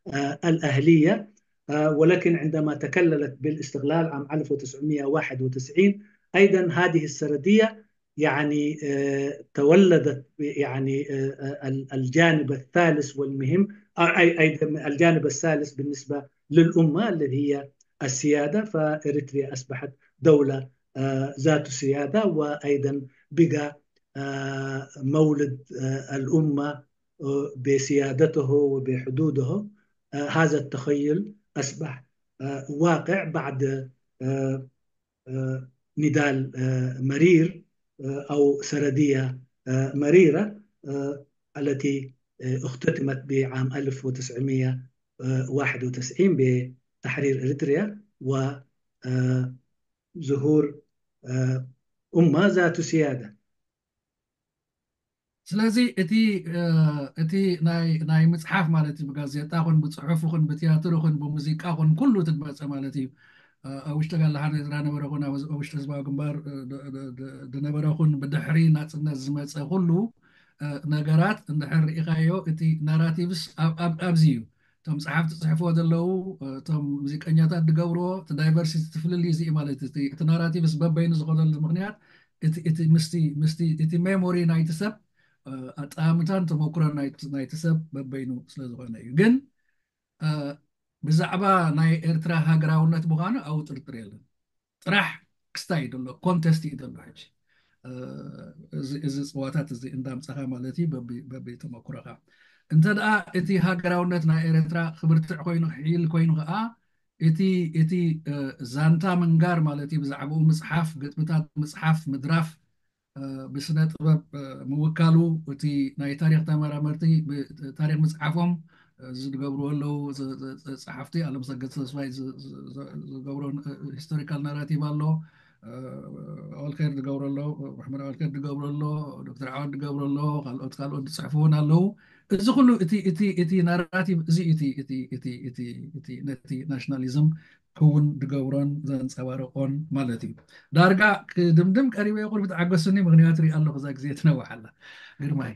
آه، الأهلية. آه، ولكن عندما تكللت بالاستقلال عام ألف وتسعمية واحد وتسعين، أيضا هذه السردية يعني آه، تولدت يعني آه، آه، ال- الجانب الثالث والمهم، آه، أي أي الجانب الثالث بالنسبة للأمة اللي هي السيادة. فإريتريا أصبحت دولة آه، ذات سيادة، وأيضا بقى آه، مولد آه، الأمة آه، بسيادته وبحدوده. آه، هذا التخيل أصبح آه، واقع بعد آه، آه، نضال آه، مرير آه، أو سردية آه، مريرة آه، التي آه، اختتمت بعام ألف وتسعمية واحد وتسعين بتحرير إريتريا وظهور أمة ذات سيادة. ስለዚ እቲ እ፣ እቲ ናይ ናይ ምፅሓፍ ማለት እዩ፣ ብጋዜጣ ኹን ብፅሑፍ ኹን ብትያትር ኹን ብሙዚቃ ኹን ኩሉ ትመፀ ማለት እዩ። እ፣ ኣብ ውሽጢ ጋላሓን ኤርትራ ነበረ ኹን ኣብ ኣብ ውሽጢ ህዝባዊ ግንባር እ፣ ድ- ድ- ድ- ዝነበረ ኹን ብድሕሪ ናፅነት ዝመፀ ኩሉ እ፣ ነገራት እንድሕር ርኢኻዮ፣ እቲ ናራቲቭስ ኣብ- ኣብ- ኣብዚ እዩ። እቶም ፀሓፍቲ ፅሕፍዎ ዘለዉ እ፣ እቶም ሙዚቀኛታት ዝገብርዎ እቲ ዳይቨርሲቲ፣ እቲ ፍልልይ እዚ እዩ ማለት እዩ። እቲ እቲ ናራቲቭስ በበይኑ ዝኾነሉ ምክንያት እቲ እቲ ምስቲ ምስቲ እቲ ሜሞሪ ናይቲ ሰብ እ፣ ኣጠማምታን ተመክሮን ናይቲ ናይቲ ሰብ በበይኑ ስለ ዝኾነ እዩ። ግን እ፣ ብዛዕባ ናይ ኤርትራ ሃገራውነት ምዃኑ ኣብኡ ጥርጥር የለን። ጥራሕ ክስታይ እዩ ዘሎ፣ ኮንቴስት እዩ ዘሎ ሕጂ እ፣ እዚ እዚ ፅዋታት እዚ እንዳምፀኻ ማለት እዩ በቢ በቢ ተመክሮኻ። እንተ ደኣ እቲ ሃገራውነት ናይ ኤርትራ ክብርትዕ ኮይኑ ክሕይል ኮይኑ ከዓ እቲ እቲ እ፣ ዛንታ ምንጋር ማለት እዩ፣ ብዛዕባኡ ምፅሓፍ፣ ግጥምታት ምፅሓፍ፣ ምድራፍ ብስነ ጥበብ ምውካሉ፣ እቲ ናይ ታሪክ ተመራመርቲ ታሪክ ምፅሓፎም ዝገብርዎ ኣለዉ። ፀሓፍቲ ኣለምሰገድ ተስፋይ ዝገብሮ ሂስቶሪካል ናራቲቭ ኣሎ። ኦልኬር ዝገብሮ ኣሎ፣ መሕመድ ኦልኬር ዝገብሮ ኣሎ፣ ዶክተር ዓወድ ዝገብሮ ኣሎ፣ ካልኦት ካልኦት ዝፅሕፉ እውን ኣለዉ። እዚ ኩሉ እቲ እቲ እቲ ናራቲቭ እዚ እቲ እቲ እቲ እቲ እቲ ነቲ ናሽናሊዝም ክውን ዝገብሮን ዘንፀባርቆን ማለት እዩ። ዳርጋ ክድምድም ቀሪበ፣ ቁርቢ ተዓገሱኒ፣ ምክንያቱ ሪኣ ኣለኹ እዛ ግዜ ትነውሓላ። ግርማይ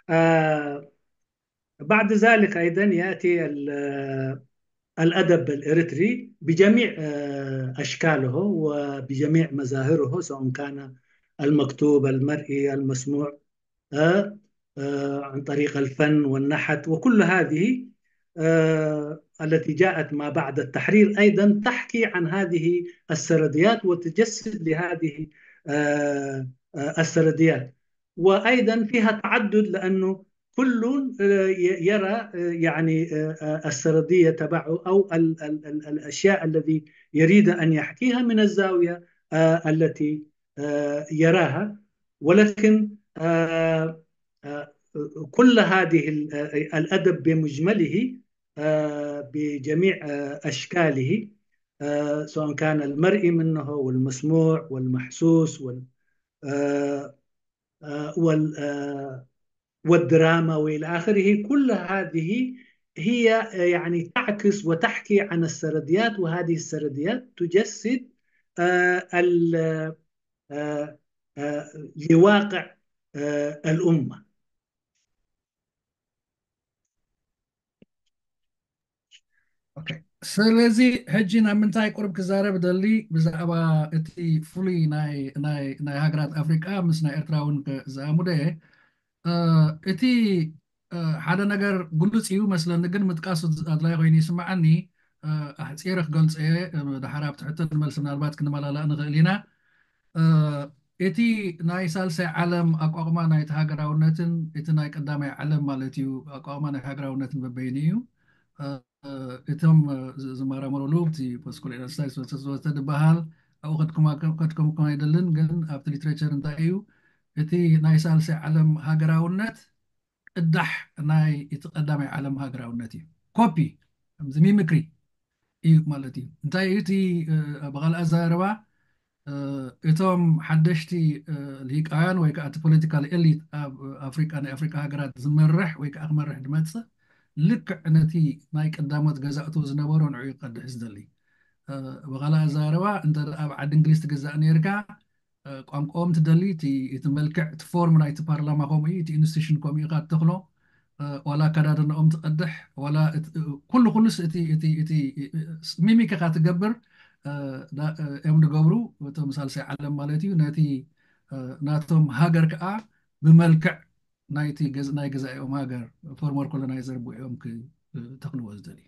آه بعد ذلك أيضا يأتي ال- الأدب الإريتري بجميع آه، أشكاله وبجميع مظاهره، سواء كان المكتوب، المرئي، المسموع، آه، آه، عن طريق الفن والنحت وكل هذه آه، التي جاءت ما بعد التحرير، أيضا تحكي عن هذه السرديات وتجسد لهذه آه، آه، السرديات. وأيضا فيها تعدد، لأنه كل آه، ي- يرى آه، يعني آه، آه، السردية تبعه أو ال- ال- ال- الأشياء الذي يريد أن يحكيها من الزاوية آه، التي آه، يراها. ولكن آه، آه، كل هذه ال- آه، الأدب بمجمله آه، بجميع آه، أشكاله، آه، سواء كان المرئي منه والمسموع والمحسوس وال آه، آه، وال آه، والدراما وإلى آخره، كل هذه هي آه، يعني تعكس وتحكي عن السرديات، وهذه السرديات تجسد آه، ال- آه، آه، لواقع آه، الأمة. ኦኬ፣ ስለዚ ሕጂ ናብ ምንታይ ቁርብ ክዛረብ ደሊ ብዛዕባ እቲ ፍሉይ ናይ ናይ ናይ ሃገራት ኣፍሪቃ ምስ ናይ ኤርትራ እውን ክዛሙደ እየ። እ፣ እቲ እ፣ ሓደ ነገር ግሉጽ እዩ መስለኒ፣ ግን ምጥቃሱ ኣድላይ ኮይኑ ይስምዓኒ። እ፣ ኣሕጺረ ክገልጾ እየ። እ፣ ድሓር ኣብቲ ሕቶን መልሲ ምናልባት ክንመላላእ ንኽእል ኢና። እ፣ እቲ ናይ ሳልሳይ ዓለም ኣቋቑማ ናይቲ ሃገራውነትን እቲ ናይ ቀዳማይ ዓለም ማለት እዩ ኣቋቑማ ናይ ሃገራውነትን በበይኑ እዩ። እ፣ እቶም እ፣ ዝ- ዝመራመሩሉ እቲ ፖስኮሎኒያል ስታይልስ ወዘተ ዝበሃል ኣብኡ ከድክማ- ከድከምኩም ኣይደልን፣ ግን ኣብቲ ሊትሬቸር እንታይ እዩ እቲ ናይ ሳልሳይ ዓለም ሃገራውነት ቅዳሕ ናይ እቲ ቀዳማይ ዓለም ሃገራውነት እዩ። ኮፒ ከምዚ ሚምክሪ እዩ ማለት እዩ። እንታይ እዩ እቲ እ፣ ብኻልእ ኣዘራርባ እ፣ እቶም ሓደሽቲ እ፣ ልሂቃውያን ወይ ከዓ እቲ ፖለቲካል ኤሊት ኣብ ኣፍሪቃ ናይ ኣፍሪቃ ሃገራት ዝመርሕ ወይ ከዓ ክመርሕ ዝመፅእ ልክዕ ነቲ ናይ ቀዳሞት ገዛእቱ ዝነበሮ ንዑ ይቀድሕ ዝደሊ። እ፣ ብኻልእ ኣዘራርባ እንተ ኣብ ዓዲ እንግሊዝ ትግዛእ ነርካ ቋንቋኦም ትደሊ እቲ እቲ መልክዕ እቲ ፎርም ናይቲ ፓርላማ ከምኡ እዩ እቲ ኢንስቲቱሽን ከምኡ ኢኻ ትተኽሎ ዋላ ኣከዳድናኦም ትቐድሕ ዋላ ኩሉ ኩሉስ እቲ እቲ እቲ ሚሚክ ኢኻ ትገብር እዮም ዝገብሩ እቶም ሳልሳይ ዓለም ማለት እዩ ነቲ ናቶም ሃገር ከዓ ብመልክዕ ናይቲ ናይ ገዛኦም ሃገር ፎርመር ኮሎናይዘር ብኦም ክተኽልዎ ዝደልዩ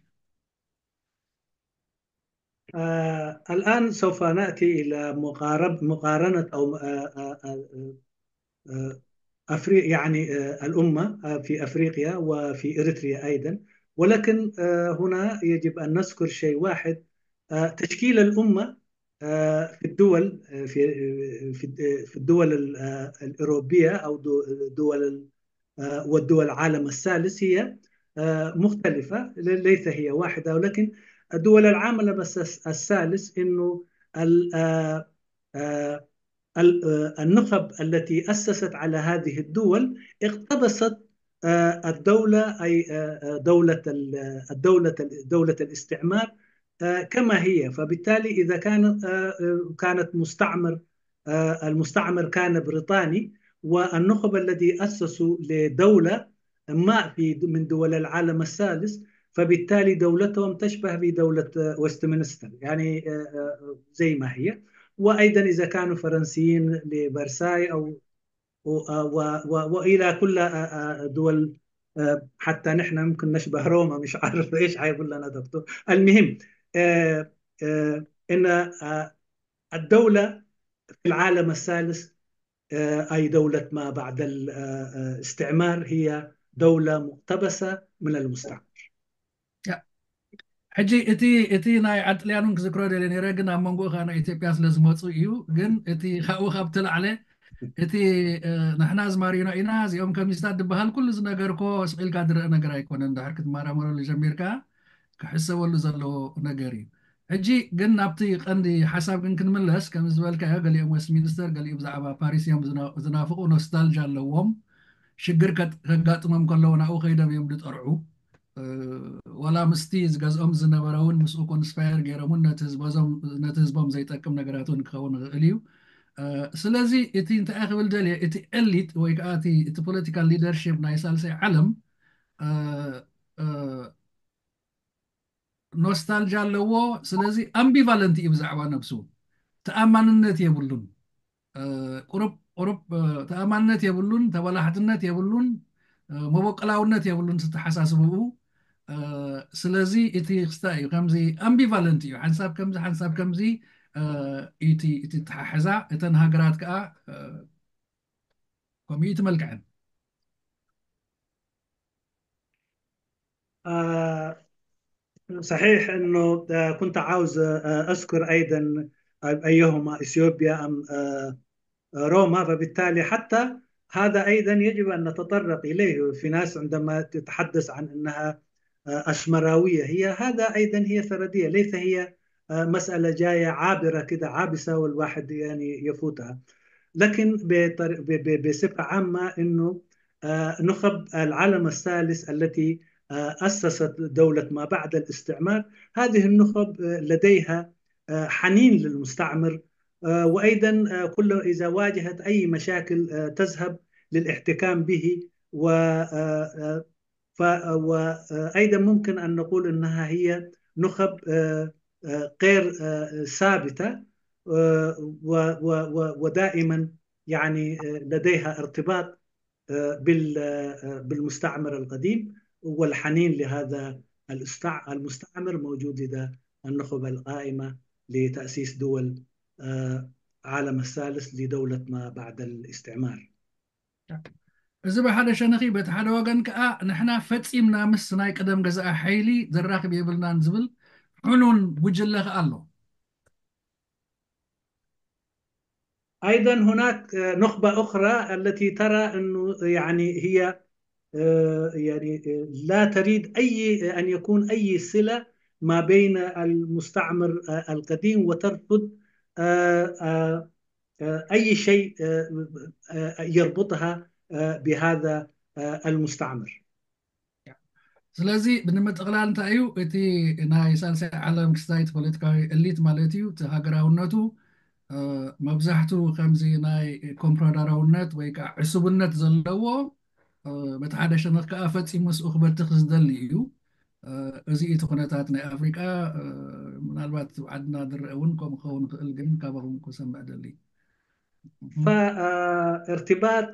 آه، الآن سوف نأتي إلى مقارب مقارنة أو آه، آه، آه، آه، أفريق يعني آه، الأمة آه، في أفريقيا وفي إريتريا أيضا، ولكن آه، هنا يجب أن نذكر شيء واحد. آه، تشكيل الأمة آه، في الدول آه، في آه، في الد- آه، في الدول ال- آه، الأوروبية أو دو- دول ال- آه، والدول العالم الثالث هي آه، مختلفة، ل- ليس هي واحدة، ولكن دول العالم الس- الثالث إنه ال- آه، آه، ال- آه، النخب التي أسست على هذه الدول اقتبست آه، الدولة أي آه، آه، دولة ال- الدولة دولة الاستعمار آه، كما هي. فبالتالي إذا كان آه، آه، كانت مستعمر آه، المستعمر كان بريطاني، والنخب الذي أسسوا لدولة ما في من دول العالم الثالث، فبالتالي دولتهم تشبه بدولة آه، ويستمنستر، يعني آه، آه، زي ما هي. وأيضا إذا كانوا فرنسيين لفرساي أو و- و- و- وإلى كل آه، آه، دول آه، حتى نحن ممكن نشبه روما، مش عارف ايش حيقول لنا دكتور. المهم آه، آه، ان آه، الدولة في العالم الثالث آه، اي دولة ما بعد الاستعمار هي دولة مقتبسة من المستعمر. Ja. ሕጂ እቲ እቲ ናይ ዓድጥልያን እውን ክዝክሮ ደልየ ነይረ፣ ግን ኣብ መንጎኡ ከዓ ናይ ኢትዮጵያ ስለ ዝመፁ እዩ። ግን እቲ ካብኡ ካብ ተላዕለ እቲ ንሕና ዝማሪኖ ኢና፣ እዚኦም ከምዚታት ዝበሃል ኩሉ ዝነገርኮ ስቕ ኢልካ ዝረአ ነገር ኣይኮነን። ድሕር ክትመራመረሉ ጀሚርካ ክሕሰበሉ ዘለዎ ነገር እዩ። ሕጂ ግን ናብቲ ቀንዲ ሓሳብ ግን ክንምለስ፣ ከም ዝበልካዮ፣ ገሊኦም ዌስት ሚኒስተር፣ ገሊኡ ብዛዕባ ፓሪስ እዮም ዝናፍቑ፣ ኖስታልጃ ኣለዎም። ሽግር ከጋጥሞም ከለዉ ናብኡ ከይዶም እዮም ዝጠርዑ። ዋላ ምስቲ ዝገዝኦም ዝነበረ እውን ምስኡ ኮንስፓየር ገይሮም እውን ነቲ ህዝቦም ዘይጠቅም ነገራት እውን ክኸውን ይኽእል እዩ። ስለዚ እቲ እንታይ ክብል ደልየ፣ እቲ ኤሊት ወይ ከዓ እቲ ፖለቲካል ሊደርሽፕ ናይ ሳልሳይ ዓለም ኖስታልጃ ኣለዎ። ስለዚ ኣምቢቫለንት እዩ ብዛዕባ ነብሱ፣ ተኣማንነት የብሉን። ቁሩብ ቁሩብ ተኣማንነት የብሉን፣ ተበላሕትነት የብሉን፣ መበቀላውነት የብሉን ዝተሓሳስብኡ። ስለዚ እቲ ክስታይ እዩ፣ ከምዚ ኣምቢቫለንት እዩ፣ ሓንሳብ ከምዚ ሓንሳብ ከምዚ። እቲ ተሓሕዛ እተን ሃገራት ከዓ ከምኡ እዩ ትመልክዐን። آه، صحيح أنه آه، كنت عاوز آه، أذكر أيضا أيهما إثيوبيا أم آه، روما، فبالتالي حتى هذا أيضا يجب أن نتطرق إليه. في ناس عندما تتحدث عن أنها آه، أسمراوية، هي هذا أيضا هي سردية، ليس هي آه، مسألة جاية عابرة كده، عابسة والواحد يعني يفوتها. لكن بطر- ب- ب- بصفة عامة أنه آه، نخب العالم الثالث التي آه، أسست دولة ما بعد الاستعمار، هذه النخب آه، لديها آه، حنين للمستعمر. آه، وأيضا آه، كل إذا واجهت أي مشاكل آه، تذهب للاحتكام به و آه، آه، ف- وأيضا ممكن أن نقول أنها هي نخب آه، آه، غير آه، ثابتة آه، و- و- و- ودائما يعني آه، لديها ارتباط آه، بال- آه، بالمستعمر القديم، والحنين لهذا الاستع- المستعمر موجود لدى النخب القائمة لتأسيس دول آه، عالم الثالث لدولة ما بعد الاستعمار. እዚ ብሓደ ሸነኺ፣ በቲ ሓደ ወገን ከዓ ንሕና ፈፂምና ምስ ናይ ቀደም ገዛኢ ሓይሊ ዘራኽብ የብልናን ዝብል ሕኑን ጉጅለ ከዓ ኣሎ። أيضا هناك آه، نخبة أخرى التي ترى أنه يعني هي آه، يعني آه، لا تريد أي أن يكون أي صلة ما بين المستعمر آه، القديم، وترفض آه، آه، آه، أي شيء آه، آه، يربطها آه، بهذا آه، المستعمر. ስለዚ ብምጥቕላል እንታይ እዩ እቲ ናይ ሳልሳይ ዓለም ክስታይ፣ እቲ ፖለቲካዊ ኤሊት ማለት እዩ፣ እቲ ሃገራውነቱ እ፣ መብዛሕቱ ከምዚ ናይ ኮምፕራዳራውነት ወይ ከዓ ዕሱብነት ዘለዎ እ፣ በቲ ሓደ ሸነኽ ከዓ ፈፂሙ ምስኡ ክበትኽ ዝደሊ እዩ። እ፣ እዚ እቲ ኩነታት ናይ ኣፍሪቃ እ፣ ምናልባት ኣብ ዓድና ዝረአ እውን ከምኡ ክኸውን ይኽእል፣ ግን ካባኹም ክሰምዕ ደሊ። فارتباط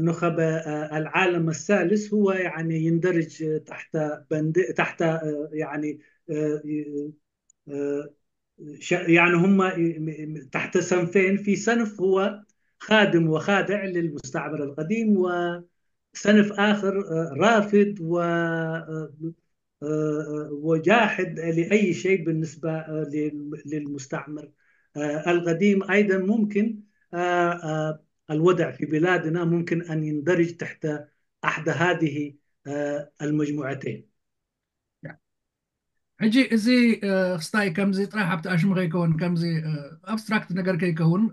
نخباء العالم الثالث هو يعني يندرج تحت بند تحت يعني يعني هم تحت صنفين. في صنف هو خادم وخادع للمستعمر القديم، وصنف آخر رافض و وجاحد لأي شيء بالنسبة للمستعمر القديم. أيضا ممكن الوضع في بلادنا ممكن أن يندرج تحت أحد هذه المجموعتين. ሕጂ እዚ ክስታይ ከምዚ ጥራሕ ኣብቲ ኣሽሙ ከይከውን፣ ከምዚ ኣብስትራክት ነገር ከይከውን፣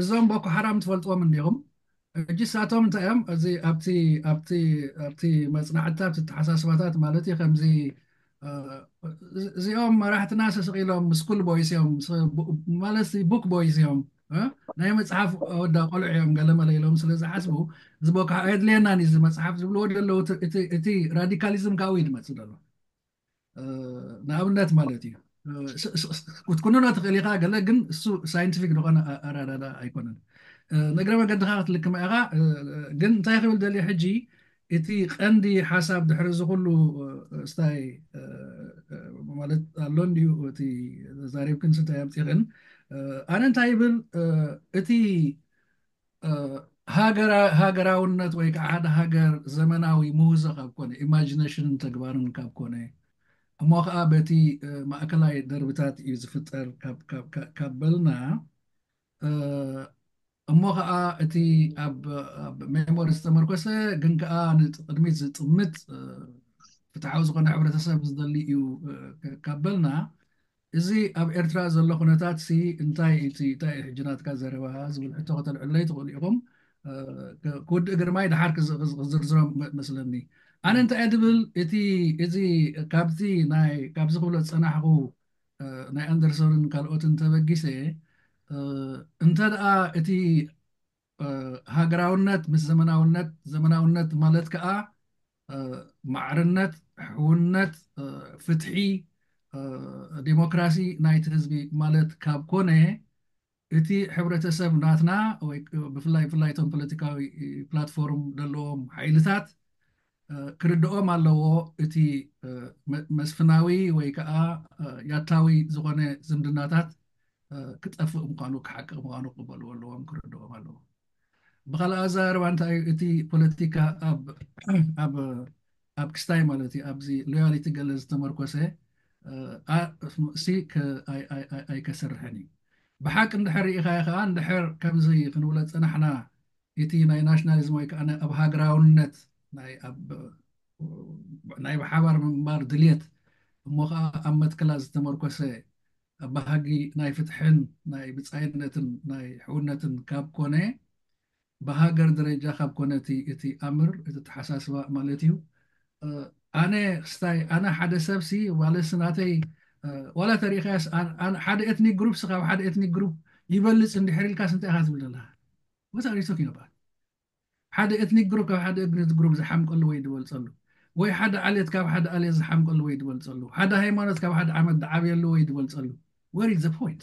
እዞም ቦኮ ሓራም ትፈልጥዎም እንዲኹም። ሕጂ ሳቶም እንታይ እዮም? እዚ ኣብቲ ኣብቲ ኣብቲ መጽናዕትታት፣ ኣብቲ ተሓሳስባታት ማለት እዩ። ከምዚ እዚኦም መራሕትና ስስቕ ኢሎም ስኩል ቦይስ እዮም፣ ማለት ቡክ ቦይስ እዮም፣ ናይ መጽሓፍ ወዳ ቆልዑ እዮም ገለመለ ኢሎም ስለ ዝሓስቡ፣ እዚ ቦካ ኣየድልየናን እዩ እዚ መጽሓፍ ዝብልዎ ዘለዉ፣ እቲ ራዲካሊዝም ካብኡ እዩ ዝመጽእ ዘሎ። ንኣብነት ማለት እዩ፣ ክትኩንኖ ትኽእል ኢኻ ገለ፣ ግን እሱ ሳይንቲፊክ ዝኾነ ኣረዳዳ ኣይኮነን። ንእግረ መገድኻ ክትልክማ ኢኻ። ግን እንታይ ክብል ደልየ ሕጂ፣ እቲ ቀንዲ ሓሳብ ድሕሪ እዚ ኩሉ ስታይ ማለት ኣሎ እንድዩ፣ እቲ ተዛሪብክን ስታይ ኣምፂኽን፣ ኣነ እንታይ ይብል፣ እቲ ሃገራውነት ወይ ከዓ ሓደ ሃገር ዘመናዊ ምህዞ ካብ ኮነ፣ ኢማጂነሽንን ተግባርን ካብ ኮነ፣ እሞ ከዓ በቲ ማእከላይ ደርብታት እዩ ዝፍጠር ካብ በልና፣ እሞ ከዓ እቲ ኣብ ሜሞሪ ዝተመርኮሰ ግን ከዓ ንቅድሚት ዝጥምት ፍትሓዊ ዝኾነ ሕብረተሰብ ዝደሊ እዩ ካብ በልና፣ እዚ ኣብ ኤርትራ ዘሎ ኩነታት ሲ እንታይ እዩ፣ እንታይ እዩ ሕጂ ናትካ ዘረባ ዝብል ሕቶ ከተልዕለይ ትኽእሉ ኢኹም። ክውድእ ግርማይ ድሓር ክዝርዝሮም መስለኒ። ኣነ እንታይ እየ ድብል፣ እቲ እዚ ካብዚ ናይ ካብዚ ክብሎ ዝፀናሕኹ ናይ ኣንደርሶንን ካልኦትን ተበጊሰ፣ እንተ ደኣ እቲ ሃገራውነት ምስ ዘመናውነት፣ ዘመናውነት ማለት ከዓ ማዕርነት፣ ሕውነት፣ ፍትሒ፣ ዲሞክራሲ ናይቲ ህዝቢ ማለት ካብ ኮነ፣ እቲ ሕብረተሰብ ናትና ወይ ብፍላይ ብፍላይ እቶም ፖለቲካዊ ፕላትፎርም ዘለዎም ሓይልታት ክርድኦም ኣለዎ። እቲ መስፍናዊ ወይ ከዓ ያታዊ ዝኾነ ዝምድናታት ክጠፍእ ምዃኑ፣ ክሓቅቕ ምዃኑ ክቕበልዎ ኣለዎም፣ ክርድኦም ኣለዎ። ብኻልእ ኣዘራርባ እንታይ እዩ እቲ ፖለቲካ ኣብ ኣብ ኣብ ክስታይ ማለት እዩ ኣብዚ ሎያሊቲ ገለ ዝተመርኮሰ ሲ ኣይከስርሕን እዩ። ብሓቂ እንድሕር ርኢኻዮ ከዓ እንድሕር ከምዚ ክንብሎ ዝፀናሕና እቲ ናይ ናሽናሊዝም ወይ ከዓ ኣብ ሃገራውነት ናይ ብሓባር ምንባር ድልየት እሞ ከዓ ኣብ መትከላት ዝተመርኮሰ ባህጊ ናይ ፍትሕን ናይ ብፃይነትን ናይ ሕውነትን ካብ ኮነ፣ ብሃገር ደረጃ ካብ ኮነ እቲ ኣምር እቲ ተሓሳስባ ማለት እዩ። ኣነ ክስታይ ኣነ ሓደ ሰብ ሲ ዋለስ ናተይ ዋላ ተሪእኻያስ ሓደ ኤትኒክ ግሩፕ ሲ ካብ ሓደ ኤትኒክ ግሩፕ ይበልፅ እንድሕር ኢልካስ እንታይ ኢኻ ትብል ዘለካ? What are you talking about? ሓደ ኤትኒክ ግሩፕ ካብ ሓደ ኤትኒክ ግሩፕ ዝሓምቀሉ ወይ ዝበልፀሉ፣ ወይ ሓደ ዓሌት ካብ ሓደ ዓሌት ዝሓምቀሉ ወይ ዝበልፀሉ፣ ሓደ ሃይማኖት ካብ ሓደ ዓመት ዝዓብየሉ ወይ ዝበልፀሉ፣ what is the point?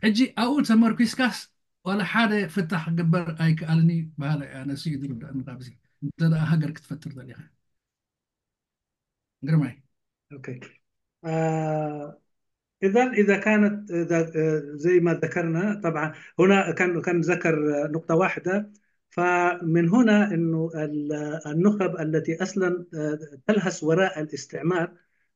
ሕጂ ኣብኡ ተመርኪስካስ ዋላ ሓደ ፍታሕ ክግበር ኣይከኣልን እዩ በሃላይ ኣነ። ንሱ እዩ ዝርዳእኒ ካብዚ እንተ ደኣ ሃገር ክትፈጥር ደሊኻ። ግርማይ። Okay. آه إذا إذا كانت إذا آه، زي ما ذكرنا طبعا هنا كان كان ذكر نقطة واحدة. فمن هنا انه النخب التي اصلا تلهث وراء الاستعمار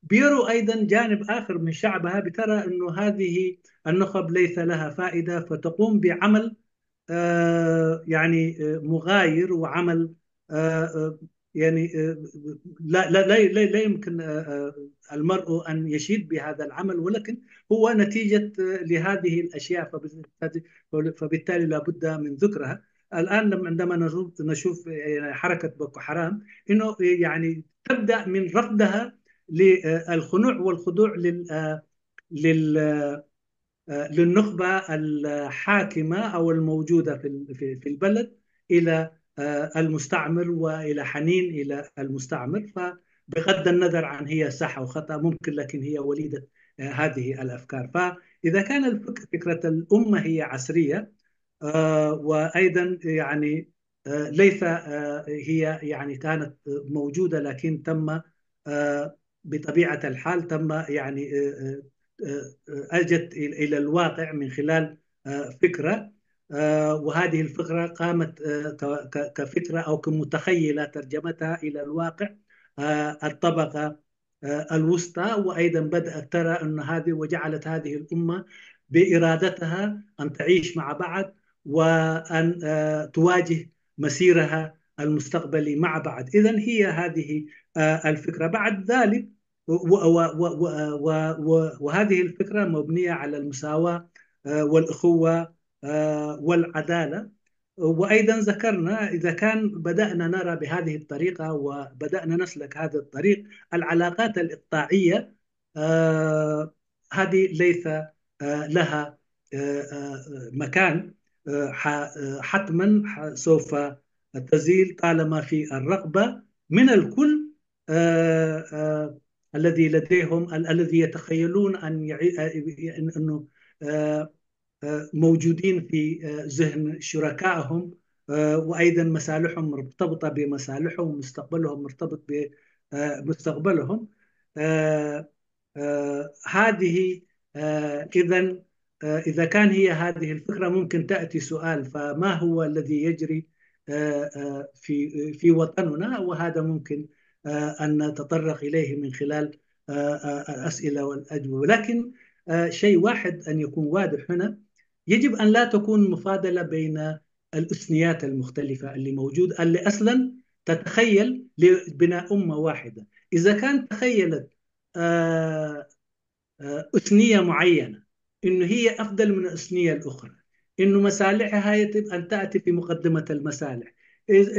بيروا ايضا جانب اخر من شعبها، بترى انه هذه النخب ليس لها فائده، فتقوم بعمل يعني مغاير وعمل يعني لا لا لا لا يمكن المرء ان يشيد بهذا العمل، ولكن هو نتيجه لهذه الاشياء، فبالتالي لابد من ذكرها. الان عندما نشوف يعني حركه بوكو حرام انه يعني تبدا من رفضها للخنوع والخضوع لل لل للنخبه الحاكمه او الموجوده في في البلد الى المستعمر والى حنين الى المستعمر، فبغض النظر عن هي صح او خطا ممكن، لكن هي وليده هذه الافكار. فاذا كان فكره الامه هي عصريه وايضا يعني ليس هي يعني كانت موجوده، لكن تم بطبيعه الحال تم يعني اجت الى الواقع من خلال فكره، وهذه الفكره قامت كفكره او كمتخيله ترجمتها الى الواقع الطبقه الوسطى، وايضا بدات ترى ان هذه وجعلت هذه الامه بارادتها ان تعيش مع بعض وان تواجه مسيرها المستقبلي مع بعض. اذا هي هذه الفكره. بعد ذلك وهذه الفكره مبنيه على المساواه والاخوه والعداله. وايضا ذكرنا اذا كان بدانا نرى بهذه الطريقه وبدانا نسلك هذا الطريق، العلاقات الاقطاعيه هذه ليس لها مكان، حتما سوف تزيل طالما في الرغبه من الكل الذي لديهم الذي يتخيلون ان انه موجودين في ذهن شركائهم، وايضا مصالحهم مرتبطه بمصالحهم ومستقبلهم مرتبط بمستقبلهم. هذه اذا آه، إذا كان هي هذه الفكرة، ممكن تأتي سؤال: فما هو الذي يجري آه، آه، في في وطننا؟ وهذا ممكن آه، أن نتطرق إليه من خلال آه، آه، الأسئلة والأجوبة. ولكن آه، شيء واحد أن يكون واضح هنا: يجب أن لا تكون مفاضلة بين الأثنيات المختلفة اللي موجود، اللي أصلا تتخيل لبناء أمة واحدة. إذا كان تخيلت آه، آه، أثنية معينة، إنه هي أفضل من الأثنية الأخرى، إنه مصالحها يجب أن تأتي في مقدمة المصالح. إذ-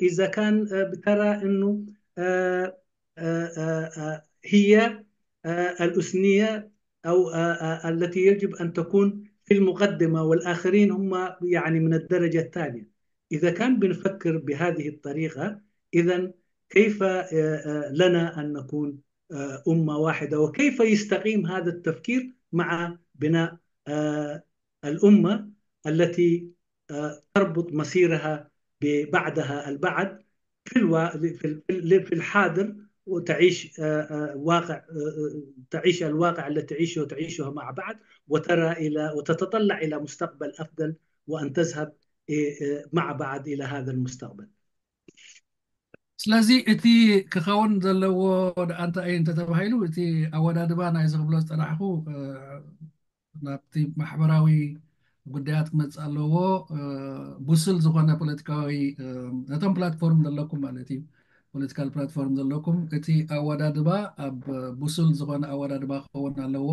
إذا كان آه، بترى إنه آه، آه، آه، آه، هي آه، الأثنية أو آه، آه، التي يجب أن تكون في المقدمة، والآخرين هم يعني من الدرجة الثانية. إذا كان بنفكر بهذه الطريقة، إذا كيف آه، آه، لنا أن نكون آه، أمة واحدة؟ وكيف يستقيم هذا التفكير مع بناء آه، الأمة التي آه، تربط مصيرها ببعضها البعض في الوا... في ال- في ال- في الحاضر، وتعيش آه، آه، واقع آه، آه، تعيش الواقع التي تعيشه وتعيشها مع بعض، وترى إلى وتتطلع إلى مستقبل أفضل، وأن تذهب آه، آه، مع بعض إلى هذا المستقبل. ስለዚ እቲ ክኸውን ዘለዎ ደኣ እንታይ እዩ እንተተባሂሉ፣ እቲ ኣወዳድባ ናይ ዝኽብሎ ዝጠራሕኹ እ፣ ናብቲ ማሕበራዊ ጉዳያት ክመፅእ ኣለዎ። እ፣ ብሱል ዝኾነ ፖለቲካዊ እ፣ ነቶም ፕላትፎርም ዘለኩም ማለት እዩ፣ ፖለቲካል ፕላትፎርም ዘለኩም፣ እቲ ኣወዳድባ ኣብ ብሱል ዝኾነ ኣወዳድባ ክኸውን ኣለዎ።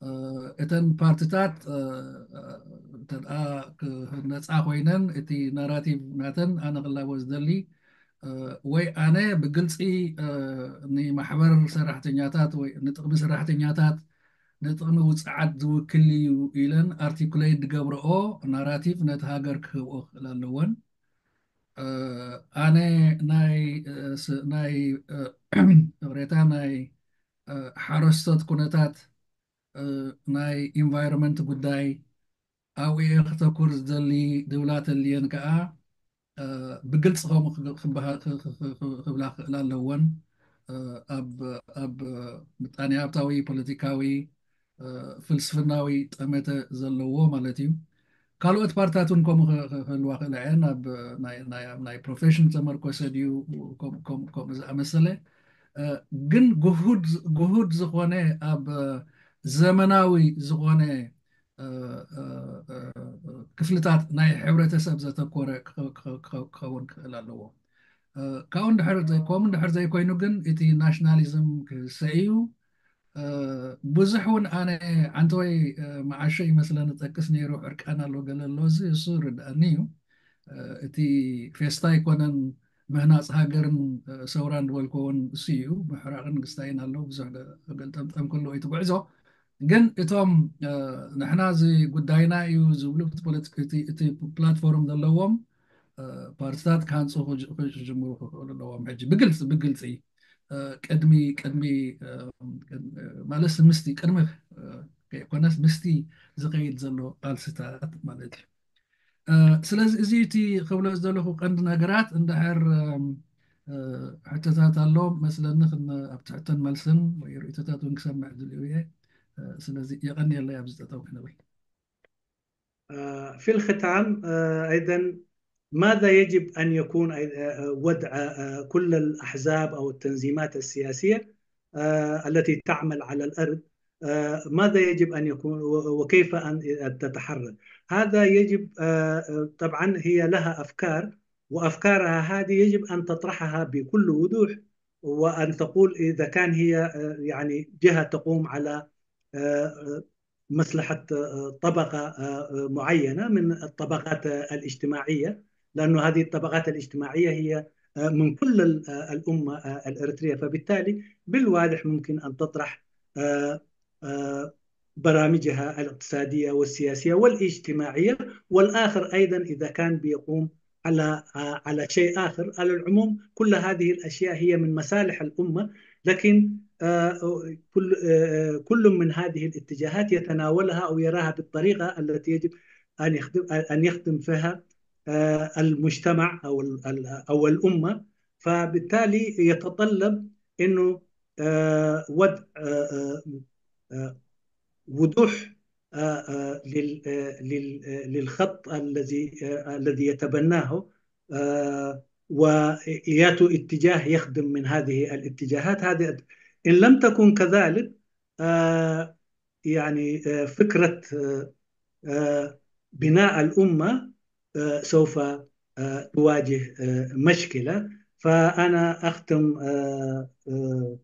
እ፣ እተን ፓርትታት እ፣ እ፣ እንተ ደኣ ክህነፃ ኮይነን፣ እቲ ናራቲቭ ናተን ኣነ ክላቦ ዝደሊ እ፣ ወይ ኣነ ብግልፂ እ፣ ንማሕበር ሰራሕተኛታት ወይ ንጥቕሚ ሰራሕተኛታት ንጥቕሚ ውፅዓት ዝውክል እዩ ኢለን ኣርቲኩሌት ዝገብረኦ ናራቲቭ ነቲ ሃገር ክህብኦ ክኽእል ኣለወን። እ፣ ኣነ ናይ እ፣ ስ- ናይ እ፣ ይቕሬታ፣ ናይ እ፣ ሓረስቶት ኩነታት እ፣ ናይ ኢንቫይሮንመንት ጉዳይ ኣብኡ እየ ክተኩር ዝደሊ ዝብላ ተልየን ከዓ እ፣ ብግልፂ ከምኡ ክግ- ክበሃ- ክ- ክ- ክ- ክ- ክብላ ክኽእላ ኣለወን። እ፣ ኣብ ኣብ ምጣኔ ሃብታዊ፣ ፖለቲካዊ፣ እ፣ ፍልስፍናዊ ጠመተ ዘለዎ ማለት እዩ። ካልኦት ፓርትታት እውን ከምኡ ክ- ክ- ክህልዋ ክእላ እየን። ኣብ ናይ ናይ ኣብ ናይ ፕሮፌሽን ዝተመርኮሰ ድዩ ከም- ከም- ከምኡ ዝኣመሰለ እ፣ ግን ግሁድ ግሁድ ዝኾነ ኣብ ዘመናዊ ዝኾነ እ፣ እ፣ እ፣ ክፍልታት ናይ ሕብረተሰብ ዘተኮረ ክኸ- ክኸ- ክኸ- ክኸውን ክኽእል ኣለዎ። እ፣ ካብኡ እንድሕር ዘይ- ከምኡ እንድሕር ዘይኮይኑ ግን እቲ ናሽናሊዝም ክህሰ እዩ። እ፣ ብዙሕ እውን ኣነ ዓንተወይ እ፣ መዓሾ ይመስለኒ ጠቅስ ነይሩ፣ ዕርቃን ኣሎ ገለ ኣሎ፣ እዚ እሱ ርድኣኒ እዩ። እ፣ እቲ ፌስታ ኣይኮነን ምህናፅ ሃገርን እ፣ ሰውራን ዝበልኮ እውን እሱ እዩ። ምሕራቕን ግስታይን ኣሎ፣ ብዙሕ ገ- ገልጠምጠም ከሎ እዩ እቲ ጉዕዞ። ግን እቶም እ፣ ንሕና እዚ ጉዳይና እዩ ዝብሉ እቲ ፖለቲክ- እቲ እቲ ፕላትፎርም ዘለዎም እ፣ ፓርትታት ክሃንፁ ክጅ- ክጅምሩ ክኽእሉ ኣለዎም። ሕጂ ብግልፂ ብግልፂ እ፣ ቅድሚ ቅድሚ እ፣ ቅድሚ- ማለት ምስቲ ቅድሚ እ፣ ከይኮነስ ምስቲ ዝኸይድ ዘሎ ቃልስታት ማለት እዩ። እ፣ ስለዚ እዚ እቲ ክብሎ ዝደለኹ ቀንዲ ነገራት እንድሕር እም፣ እ፣ ሕቶታት ኣሎ መስለኒ ክን- ኣብቲ ሕቶን መልስን ወይ ርእቶታት እውን ክሰምዕ ዝልዩ እየ። እ፣ ስለዚ የቐንየለይ ኣብዚ ጠጠው ክንብል። آه، في الختام آه، أيضا، ماذا يجب أن يكون آه، وضع آه، كل الأحزاب أو التنظيمات السياسية آه، التي تعمل على الأرض؟ آه، ماذا يجب أن يكون و- وكيف أن أن تتحرك؟ هذا يجب آه، آه، طبعا هي لها أفكار، وأفكارها هذه يجب أن تطرحها بكل وضوح، وأن تقول إذا كان هي آه، يعني جهة تقوم على آه، آه، مصلحة آه، طبقة آه، آه، معينة من الطبقات آه، الاجتماعية، لأنه هذه الطبقات الاجتماعية هي آه، من كل ال- آه، الأمة آه، الإريترية، فبالتالي بالواضح ممكن أن تطرح آه، آه، برامجها الاقتصادية والسياسية والاجتماعية، والآخر أيضا إذا كان بيقوم على آه، على شيء آخر. على العموم، كل هذه الأشياء هي من مصالح الأمة، لكن آه، كل آه، كل من هذه الاتجاهات يتناولها أو يراها بالطريقة التي يجب أن يخدم أن يخدم فيها آه، المجتمع أو ال- ال- أو الأمة. فبالتالي يتطلب إنه آه، وضع آه، آه، آه، وضوح آه، آه، لل- آه، لل- آه، للخط الذي آه، الذي يتبناه، آه، وياتوا اتجاه يخدم من هذه الاتجاهات هذه. إن لم تكن كذلك، آه، يعني آه، فكرة آه، آه، بناء الأمة آه، سوف آه، تواجه آه، مشكلة. فأنا أختم آه، آه،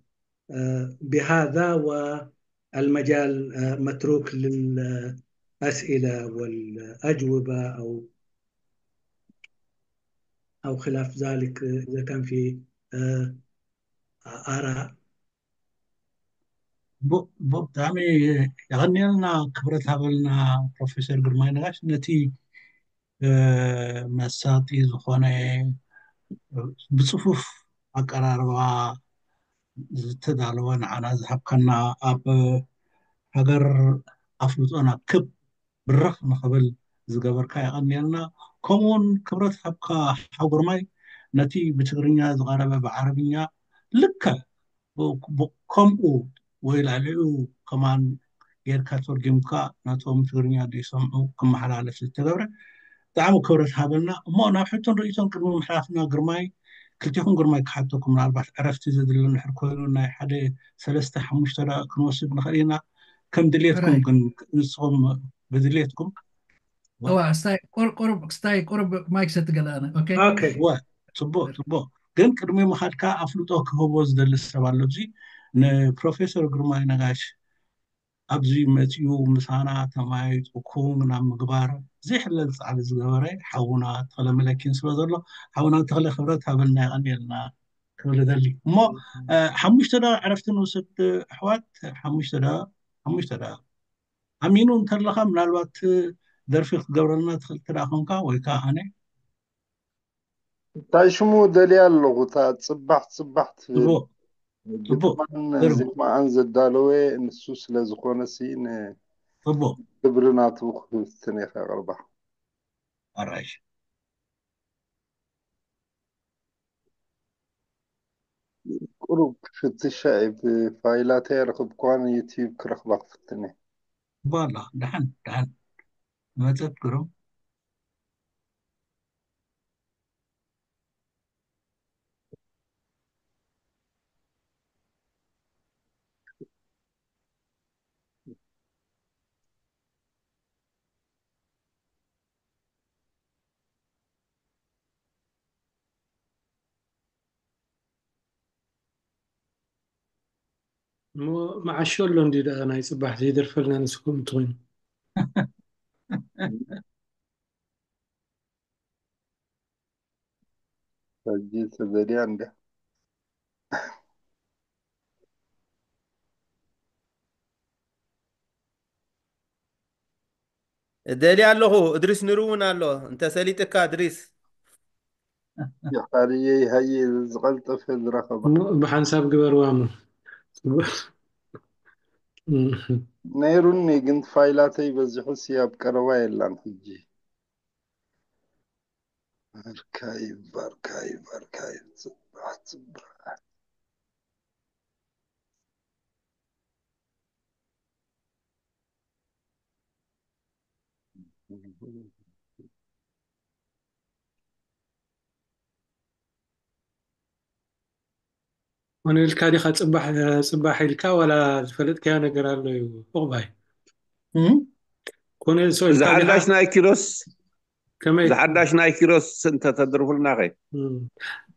آه، بهذا، والمجال آه، متروك للأسئلة والأجوبة أو أو خلاف ذلك، إذا كان في آه، آراء. ብጣዕሚ የቐንየልና፣ ክብረት ሃበልና ፕሮፌሰር ግርማይ ነጋሽ፣ ነቲ መሳጢ ዝኾነ ብፅፉፍ ኣቀራርባ ዝተዳለወ ንዓና ዝሃብካና፣ ኣብ ሃገር ኣፍልጦና ክብ ብርኽ ንኽብል ዝገበርካ የቐንየልና። ከምኡውን ክብረት ሃብካ ሓው ግርማይ፣ ነቲ ብትግርኛ ዝቐረበ ብዓረብኛ ልከ ከምኡ ወይ ላዕሊኡ ከማን ጌርካ ተርጊምካ ነቶም ትግርኛ ዝሰምዑ ክመሓላለፍ ዝተገብረ ብጣዕሚ ክብረት ሃበልና። እሞ ናብ ሕቶን ርእይቶን ቅድሚ ምሕላፍና ግርማይ፣ ክልቴኹም ግርማይ ክሓተኩም፣ ምናልባት ዕረፍቲ ዘድሊ እንድሕር ኮይኑ ናይ ሓደ ሰለስተ ሓሙሽተ ደቂቕ ክንወስድ ንኽእል ኢና። ከም ድሌትኩም ግን ንስኹም ብድሌትኩም እዋ ስታይ ቁር- ቁሩብ ስታይ ቁሩብ ማይክ ሰትገለኣነ። ኦኬ ኦኬ እወ፣ ጽቡቅ ጽቡቅ። ግን ቅድሚ ምኻድካ ኣፍልጦ ክህቦ ዝደሊ ሰብ ኣሎ። እዚ ንፕሮፌሰር ግርማይ ነጋሽ ኣብዚ መጺኡ ምሳና ተማይጡ ኩን ናብ ምግባር ዘይሕለል ጻዕሪ ዝገበረ ሓውና ተኽለ መለኪን ስለ ዘሎ፣ ሓውና ተኽለ ክብረት ሃበልና፣ የቐንየልና ክብል እደሊ። እሞ ሓሙሽተ ደቂቕ ዕረፍቲ ንውሰድ ኣሕዋት። ሓሙሽተ ደቂቕ ሓሙሽተ ደቂቕ ኣሚኑ እንተለኻ ምናልባት ደርፊ ክትገብረልና ትኽእል እንተ ደኣ ኾንካ ወይ ከዓ ኣነ እንታይ ሽሙ ደልያ ኣለኹ። እታ ጽባሕ ጽባሕ ትብል ጽቡቕ ጽቡቕ ግጥማን ግርም ዜማኣን ዘዳለወ ንሱ ስለ ዝኾነ ሲ ጽቡቕ ንክብሪ ናቱ ክፍትን እየ ከቕርባ። ኣራሽ ቁሩብ ክፍትሻ እየ። ብፋይላተይ ኣይረኽብክዋን ዩቲዩብ ክረኽባ ክፍትን እየ። ባላ ደሓን ደሓን መጸት ግሩም እሞ መዓሾ ኣሎ እንዲ ደኣ ናይ ጽባሕ ዘይደርፈልና ንስኩም እንትኮይኑ ሕጂ ተደልያ እንደ እደሊ ኣለኹ። እድሪስ ኑሩ እውን ኣሎ። እንተ ሰሊጥካ እድሪስ። ይሓርየይ ሃየ ዝቐልጠፈ ዝረኸባ እሞ ብሓንሳብ ግበርዋ እሞ። ጽቡቕ። እም። ነይሩኒ፣ ግን ፋይላተይ በዚሑሲ ኣብ ቀረባ የላን ሕጂ። ኣርካይቭ ኣርካይቭ ኣርካይቭ ጽባሕ ጽባሕ ኮነ ኢልካ ዲኻ ጽባሕ ጽባሕ ኢልካ ዋላ ዝፈለጥካዮ ነገር ኣሎ እዩ ዕቑባይ እም? ኮነ ኢልካ ዲኻ ዝሓዳሽ ናይ ኪሮስ ከመይ ዝሓዳሽ ናይ ኪሮስ እንተ ተድርፉልና ኸ እም።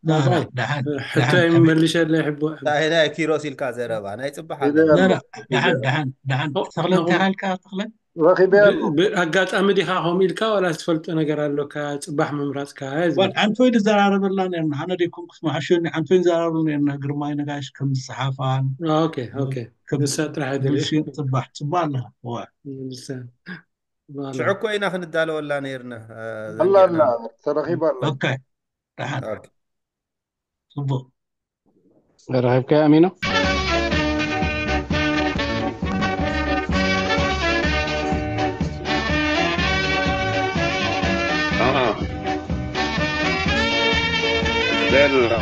ደሓን ዕቑባይ ደሓን ሕቶ ደሓን ይመልሸለይ ሕቦ እንታይ ናይ ኪሮስ ኢልካ ዘረባ ናይ ጽባሕ ኢለ ኣለና ላ- ኣለኹ። ላ- ደሓን ደሓን ደሓን ኦ፣ ተኽለ እንታይ ነኹም- ሃልካ ተኽለ ብ- ብኣጋጣሚ ዲኻ ከምኡ ኢልካ ዋላ ትፈልጦ ነገር ኣለካ ጽባሕ ምምራጽካ እዚ ወድ ዓንቶይ ንዘራረበላ ነርና ኣነ ደይኮንኩስ መሓሸኒ ዓንቶይ ንዘራረበሉ ነርና ግርማይ ነጋሽ ከም ዝጸሓፋን ኦኬ ኦኬ ከም ንሳ ጥራሕ ኣይደልየ ምሽን ጽባሕ ጽባሕ ኣለኻ እዋ ንሳ ባላ ሽዑ እኮ ኢና ክንዳለወላ ነይርና እ፣ ኣላና ዘንጊዕና ተረኺባ ኣላ ኦኬ ደሓን ኦኬ። ጽቡቕ ረኺብካ ኣሚኖ ኣሃ። ቤላ።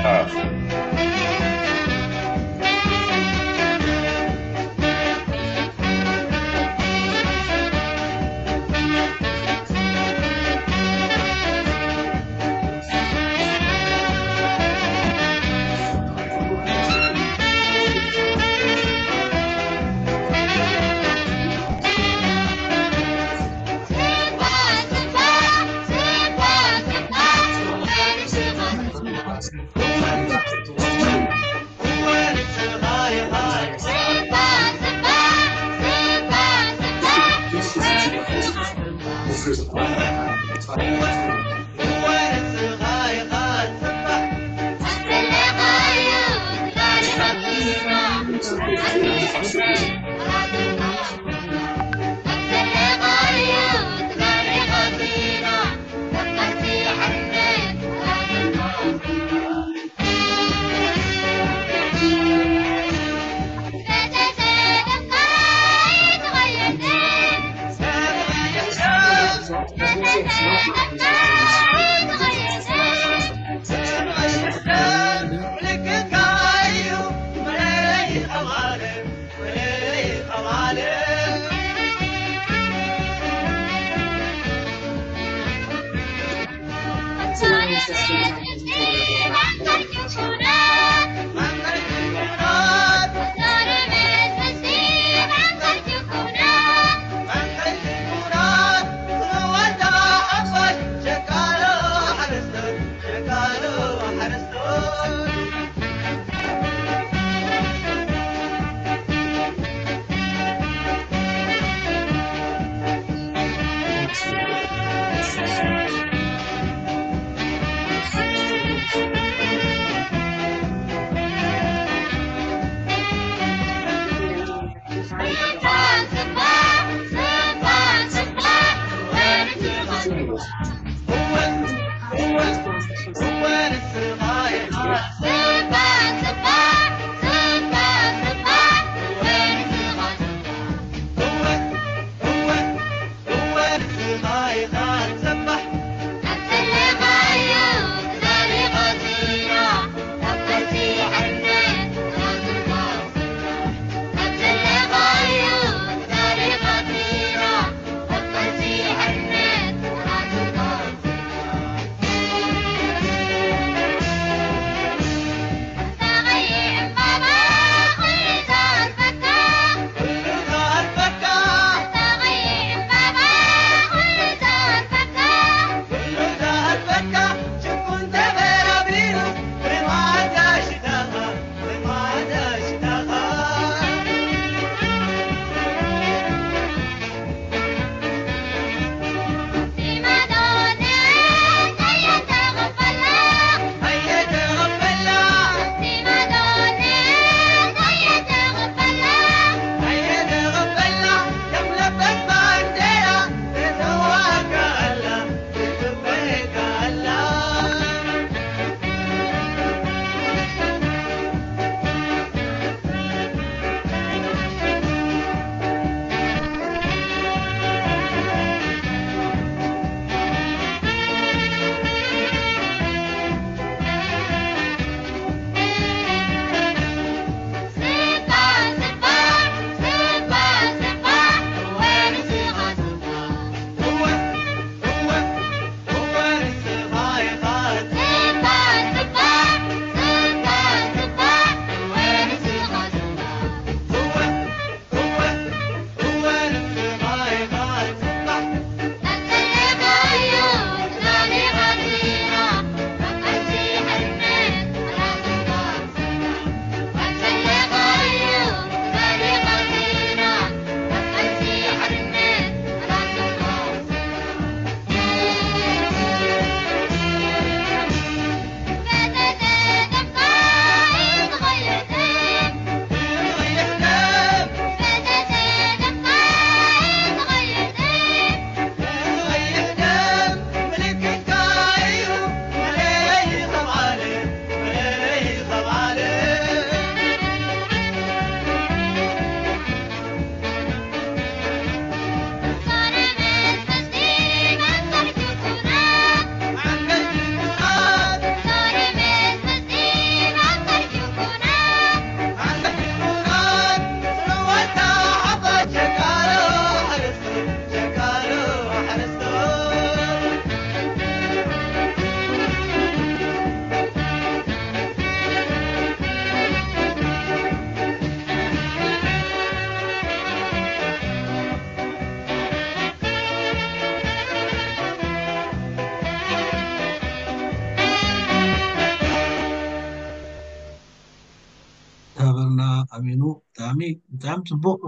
ተበልና ኣሜኑ። ብጣዕሚ ብጣዕሚ ጽቡቕ።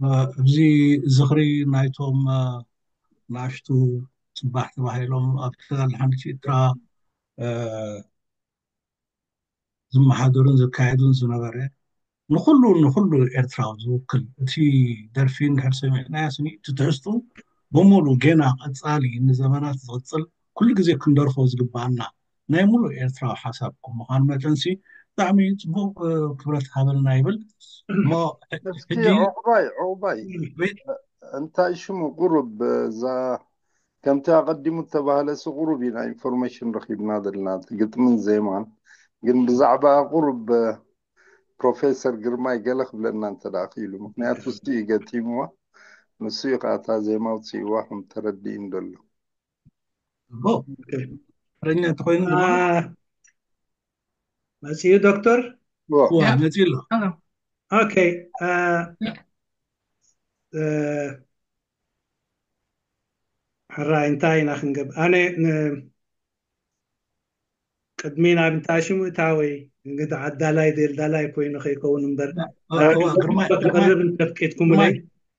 ኣብዚ ዝኽሪ ናይቶም ንኣሽቱ ጽባሕ ተባሂሎም ኣብ ተጋድሎ ሓርነት ኤርትራ ዝመሓደሩን ዘካየዱን ዝነበረ፣ ንኹሉ ንኹሉ ኤርትራዊ ዝውክል፣ እቲ ደርፊ እንድሕር ሰሚዕናዮ ስኒ እቲ ትሕዝቱ ብምሉ ጌና ቀጻሊ ንዘመናት ዝቕጽል፣ ኩሉ ግዜ ክንደርፎ ዝግባኣና ናይ ሙሉእ ኤርትራዊ ሓሳብ ከም ምዃኑ መጠንሲ ብጣዕሚ ጽቡቕ ክብረት ሃበልና ይብል። እሞ እስኪ ዕቑባይ ዕቑባይ እንታይ ሽሙ ቁሩብ እዛ ከምቲ ኣቐዲሙ እተባህለ ሲ ቁሩብ ኢና ኢንፎርሜሽን ረኺብና ዘለና ግጥምን ዜማን። ግን ብዛዕባ ቁሩብ ፕሮፌሰር ግርማይ ገለ ክብለና እንተ ደኣ ክኢሉ፣ ምክንያቱ እሱ እዩ ገጢምዋ፣ ንሱ እዩ ከዓ እታ ዜማ ኣውፅእዋ ከም ተረዲእኒ ዘሎ። ተረኛ እንተኮይኑ መፅኡ ዶክተር መፅኡ ኣሎ። ኦኬ ሕራይ እንታይ ኢና ክንገብ ኣነ ቅድሚ ናብ እንታይ ሽሙ እታወይ እንግዲ ዓዳላይ ደልዳላይ ኮይኑ ከይከውን እምበር ክቐርብ እንተፍቂድኩምለይ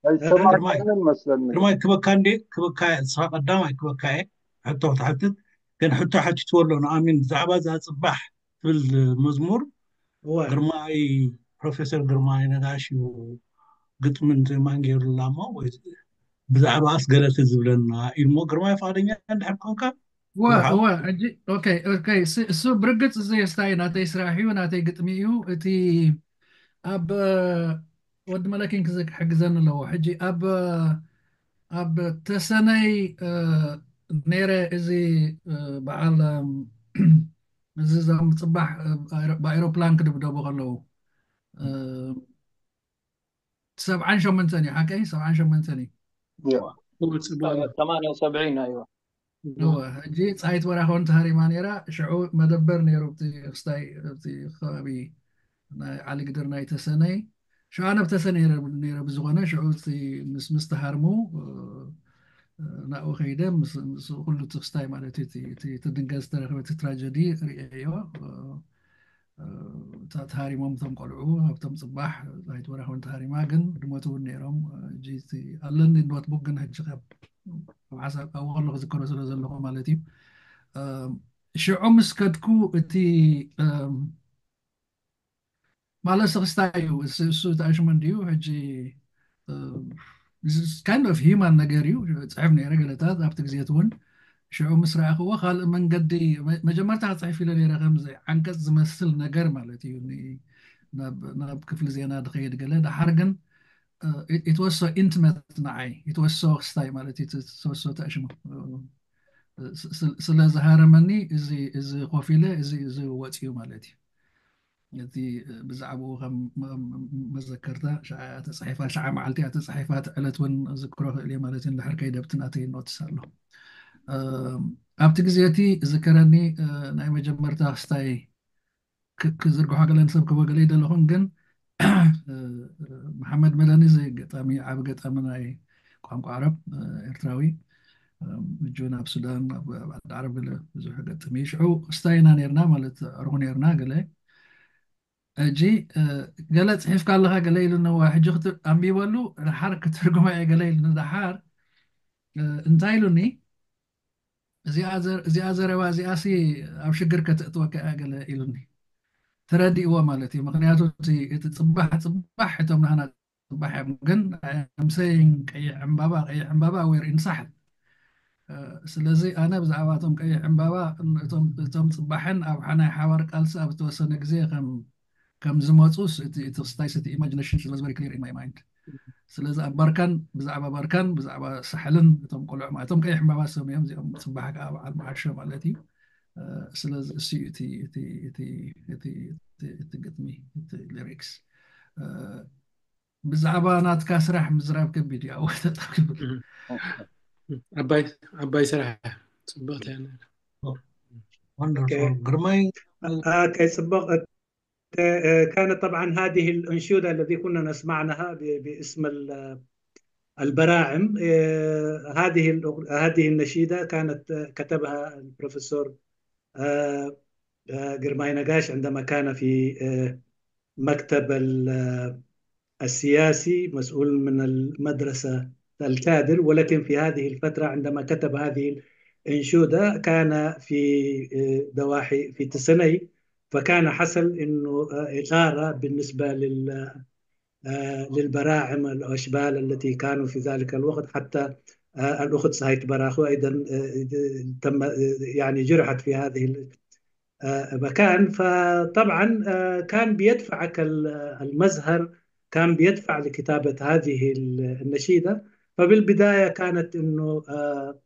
ኣይሰማዕካንን መስለኒ። ግርማይ ክበካ እንዴ ክበካ ስኻ ቀዳማይ ክበካ እየ ሕቶ ክትሓትት ግን ሕቶ ሓቲትዎ ኣሎ ንኣሚን ብዛዕባ እዛ ጽባሕ ትብል መዝሙር ግርማይ ፕሮፌሰር ግርማይ ነጋሽ እዩ ግጥምን ዜማን ገይሩላ እሞ ብዛዕባ ኣስገለተ ዝብለና ኢልሞ ግርማይ ፍቃደኛ እንድሕር ኮንካ እሱ ብርግፅ እዚ ስታይ ናተይ ስራሕ እዩ ናተይ ግጥሚ እዩ እቲ ኣብ ወዲ መለኪን ክሕግዘኒ ኣለዎ ሕጂ ኣብ ኣብ ተሰነይ ነይረ እዚ በዓል እዚ ዞም ፅባሕ ብኣይሮፕላን ክድብደቡ ከለዉ ሰብዓን ሸመንተን እዩ ሓቀይ ሰብዓን ሸመንተን እዩ ሰማንያ ሰብዒን ኣይዋ እወ ሕጂ ፀሃይት በራኸ እውን ተሃሪማ ነይራ ሽዑ መደበር ነይሩ እቲ ክስታይ እቲ ከባቢ ናይ ዓሊግድር ናይ ተሰነይ ሽዑ ኣነ ብተሰነ ነይረ ብዝኾነ ሽዑ ምስ ምስ ተሃርሙ ናብኡ ከይደ ምስ ምስ ኩሉ እቲ ክስታይ ማለት እዩ እቲ እቲ ድንገት ዝተረኸበ እቲ ትራጀዲ ርእየዮ ተሃሪሞም እቶም ቆልዑ ኣብቶም ፅባሕ ኣይትበራኸውን ተሃሪማ ግን ድሞት እውን ነይሮም ሕጂ ኣለኒ ኖትቡክ ግን ሕጂ ካብ ሓሳብ ኣብኡ ከሎ ክዝከሮ ስለ ዘለኹ ማለት እዩ ሽዑ ምስ ከድኩ እቲ ማለት ስክስታ እዩ እሱ ተኣሽሙ እንድዩ ሕጂ kind of human ነገር እዩ ፅሕፍ ነይረ ገለታት ኣብቲ ግዜት እውን ሽዑ ምስ ረኣኽዎ ካልእ መንገዲ መጀመርታ ክፅሕፍ ኢለ ነይረ ከምዚ ዓንቀፅ ዝመስል ነገር ማለት እዩ ናብ ክፍሊ ዜና ድኸይድ ገለ ደሓር ግን it was so intimate ንዓይ it was so ክስታይ ማለት እዩ ተሽሙ ስለ ዝሃረመኒ እዚ ኮፍ ኢለ እዚ እዚ ወፂኡ ማለት እዩ እቲ ብዛዕባኡ ከም መዘከርታ ተፃሒፋ ሸዓ መዓልቲ እያ ተፃሒፋ እቲ ዕለት እውን ዝክሮ ክእል እየ ማለት እዩ እንድሕር ከይደብቲ ናተይ ኖትስ ኣሎ ኣብቲ ግዜ እቲ ዝከረኒ ናይ መጀመርታ ክስታይ ክዝርግሖ ገለን ሰብ ክህቦ ገለ ይደለኹን ግን መሓመድ መለኒ እዚ ገጣሚ ዓብ ገጣሚ ናይ ቋንቋ ዓረብ ኤርትራዊ እጁ ናብ ሱዳን ኣብ ዓዲ ዓረብ ገለ ብዙሕ ገጥም እዩ ሽዑ ክስታይ ኢና ነርና ማለት ዕርኹ ነርና ገለ ሕጂ ገለ ፅሒፍካ ኣለካ ገለ ኢሉኒ ዋ ሕጂ ኣንቢበሉ ደሓር ክትርጉማ እየ ገለ ኢሉኒ ደሓር እንታይ ኢሉኒ እዚኣ ዘረባ እዚኣ ሲ ኣብ ሽግር ከተእትወካ እያ ገለ ኢሉኒ ተረዲእዎ ማለት እዩ ምክንያቱ እቲ ፅባሕ ፅባሕ እቶም ናህና ፅባሕ እዮም ግን ምሰይን ቀይሕ ዕምባባ ቀይሕ ዕምባባ ወር ኢንሳሕል ስለዚ ኣነ ብዛዕባ እቶም ቀይሕ ዕምባባ እቶም ፅባሕን ኣብ ናይ ሓባር ቃልሲ ኣብ ዝተወሰነ ግዜ ከም ከም ዝመፁ እቲ ክስታይ እቲ ኢማጂነሽን ስለ ዝበሪ ክሊር ኢን ማይ ማይንድ ስለዚ ኣብ ባርካን ብዛዕባ ባርካን ብዛዕባ ሳሕልን እቶም ቆልዑ እቶም ቀይሕ ዕምባባ ዝሰምዮም እዚኦም ፅባሕ ከዓ በዓል መዓሾ ማለት እዩ ስለዚ እሱ እዩ እቲ ግጥሚ እቲ ሊሪክስ ብዛዕባ ናትካ ስራሕ ምዝራብ ከቢድ እዩ ኣወ ተጣቂብል ዓባይ ዓባይ ስራሕ ፅብቅቲ ግርማይ ጽብቅ كانت طبعا هذه الأنشودة الذي كنا نسمعنها باسم البراعم هذه هذه النشيدة كانت كتبها البروفيسور جرماي نقاش عندما كان في مكتب السياسي مسؤول من المدرسة الكادر، ولكن في هذه الفترة عندما كتب هذه الأنشودة كان في، آه، ضواحي في تسني، فكان حصل إنه، آه، إغارة بالنسبة لل-، آه، للبراعم الأشبال التي كانوا في ذلك الوقت، حتى، آه، الأخت سهيت براخو أيضًا، آه، تم، آه، يعني جرحت في هذه ال-، آه، مكان. فطبعًا، آه، كان بيدفعك ال-، المزهر كان بيدفع لكتابة هذه ال-، النشيدة. فبالبداية كانت إنه، آه،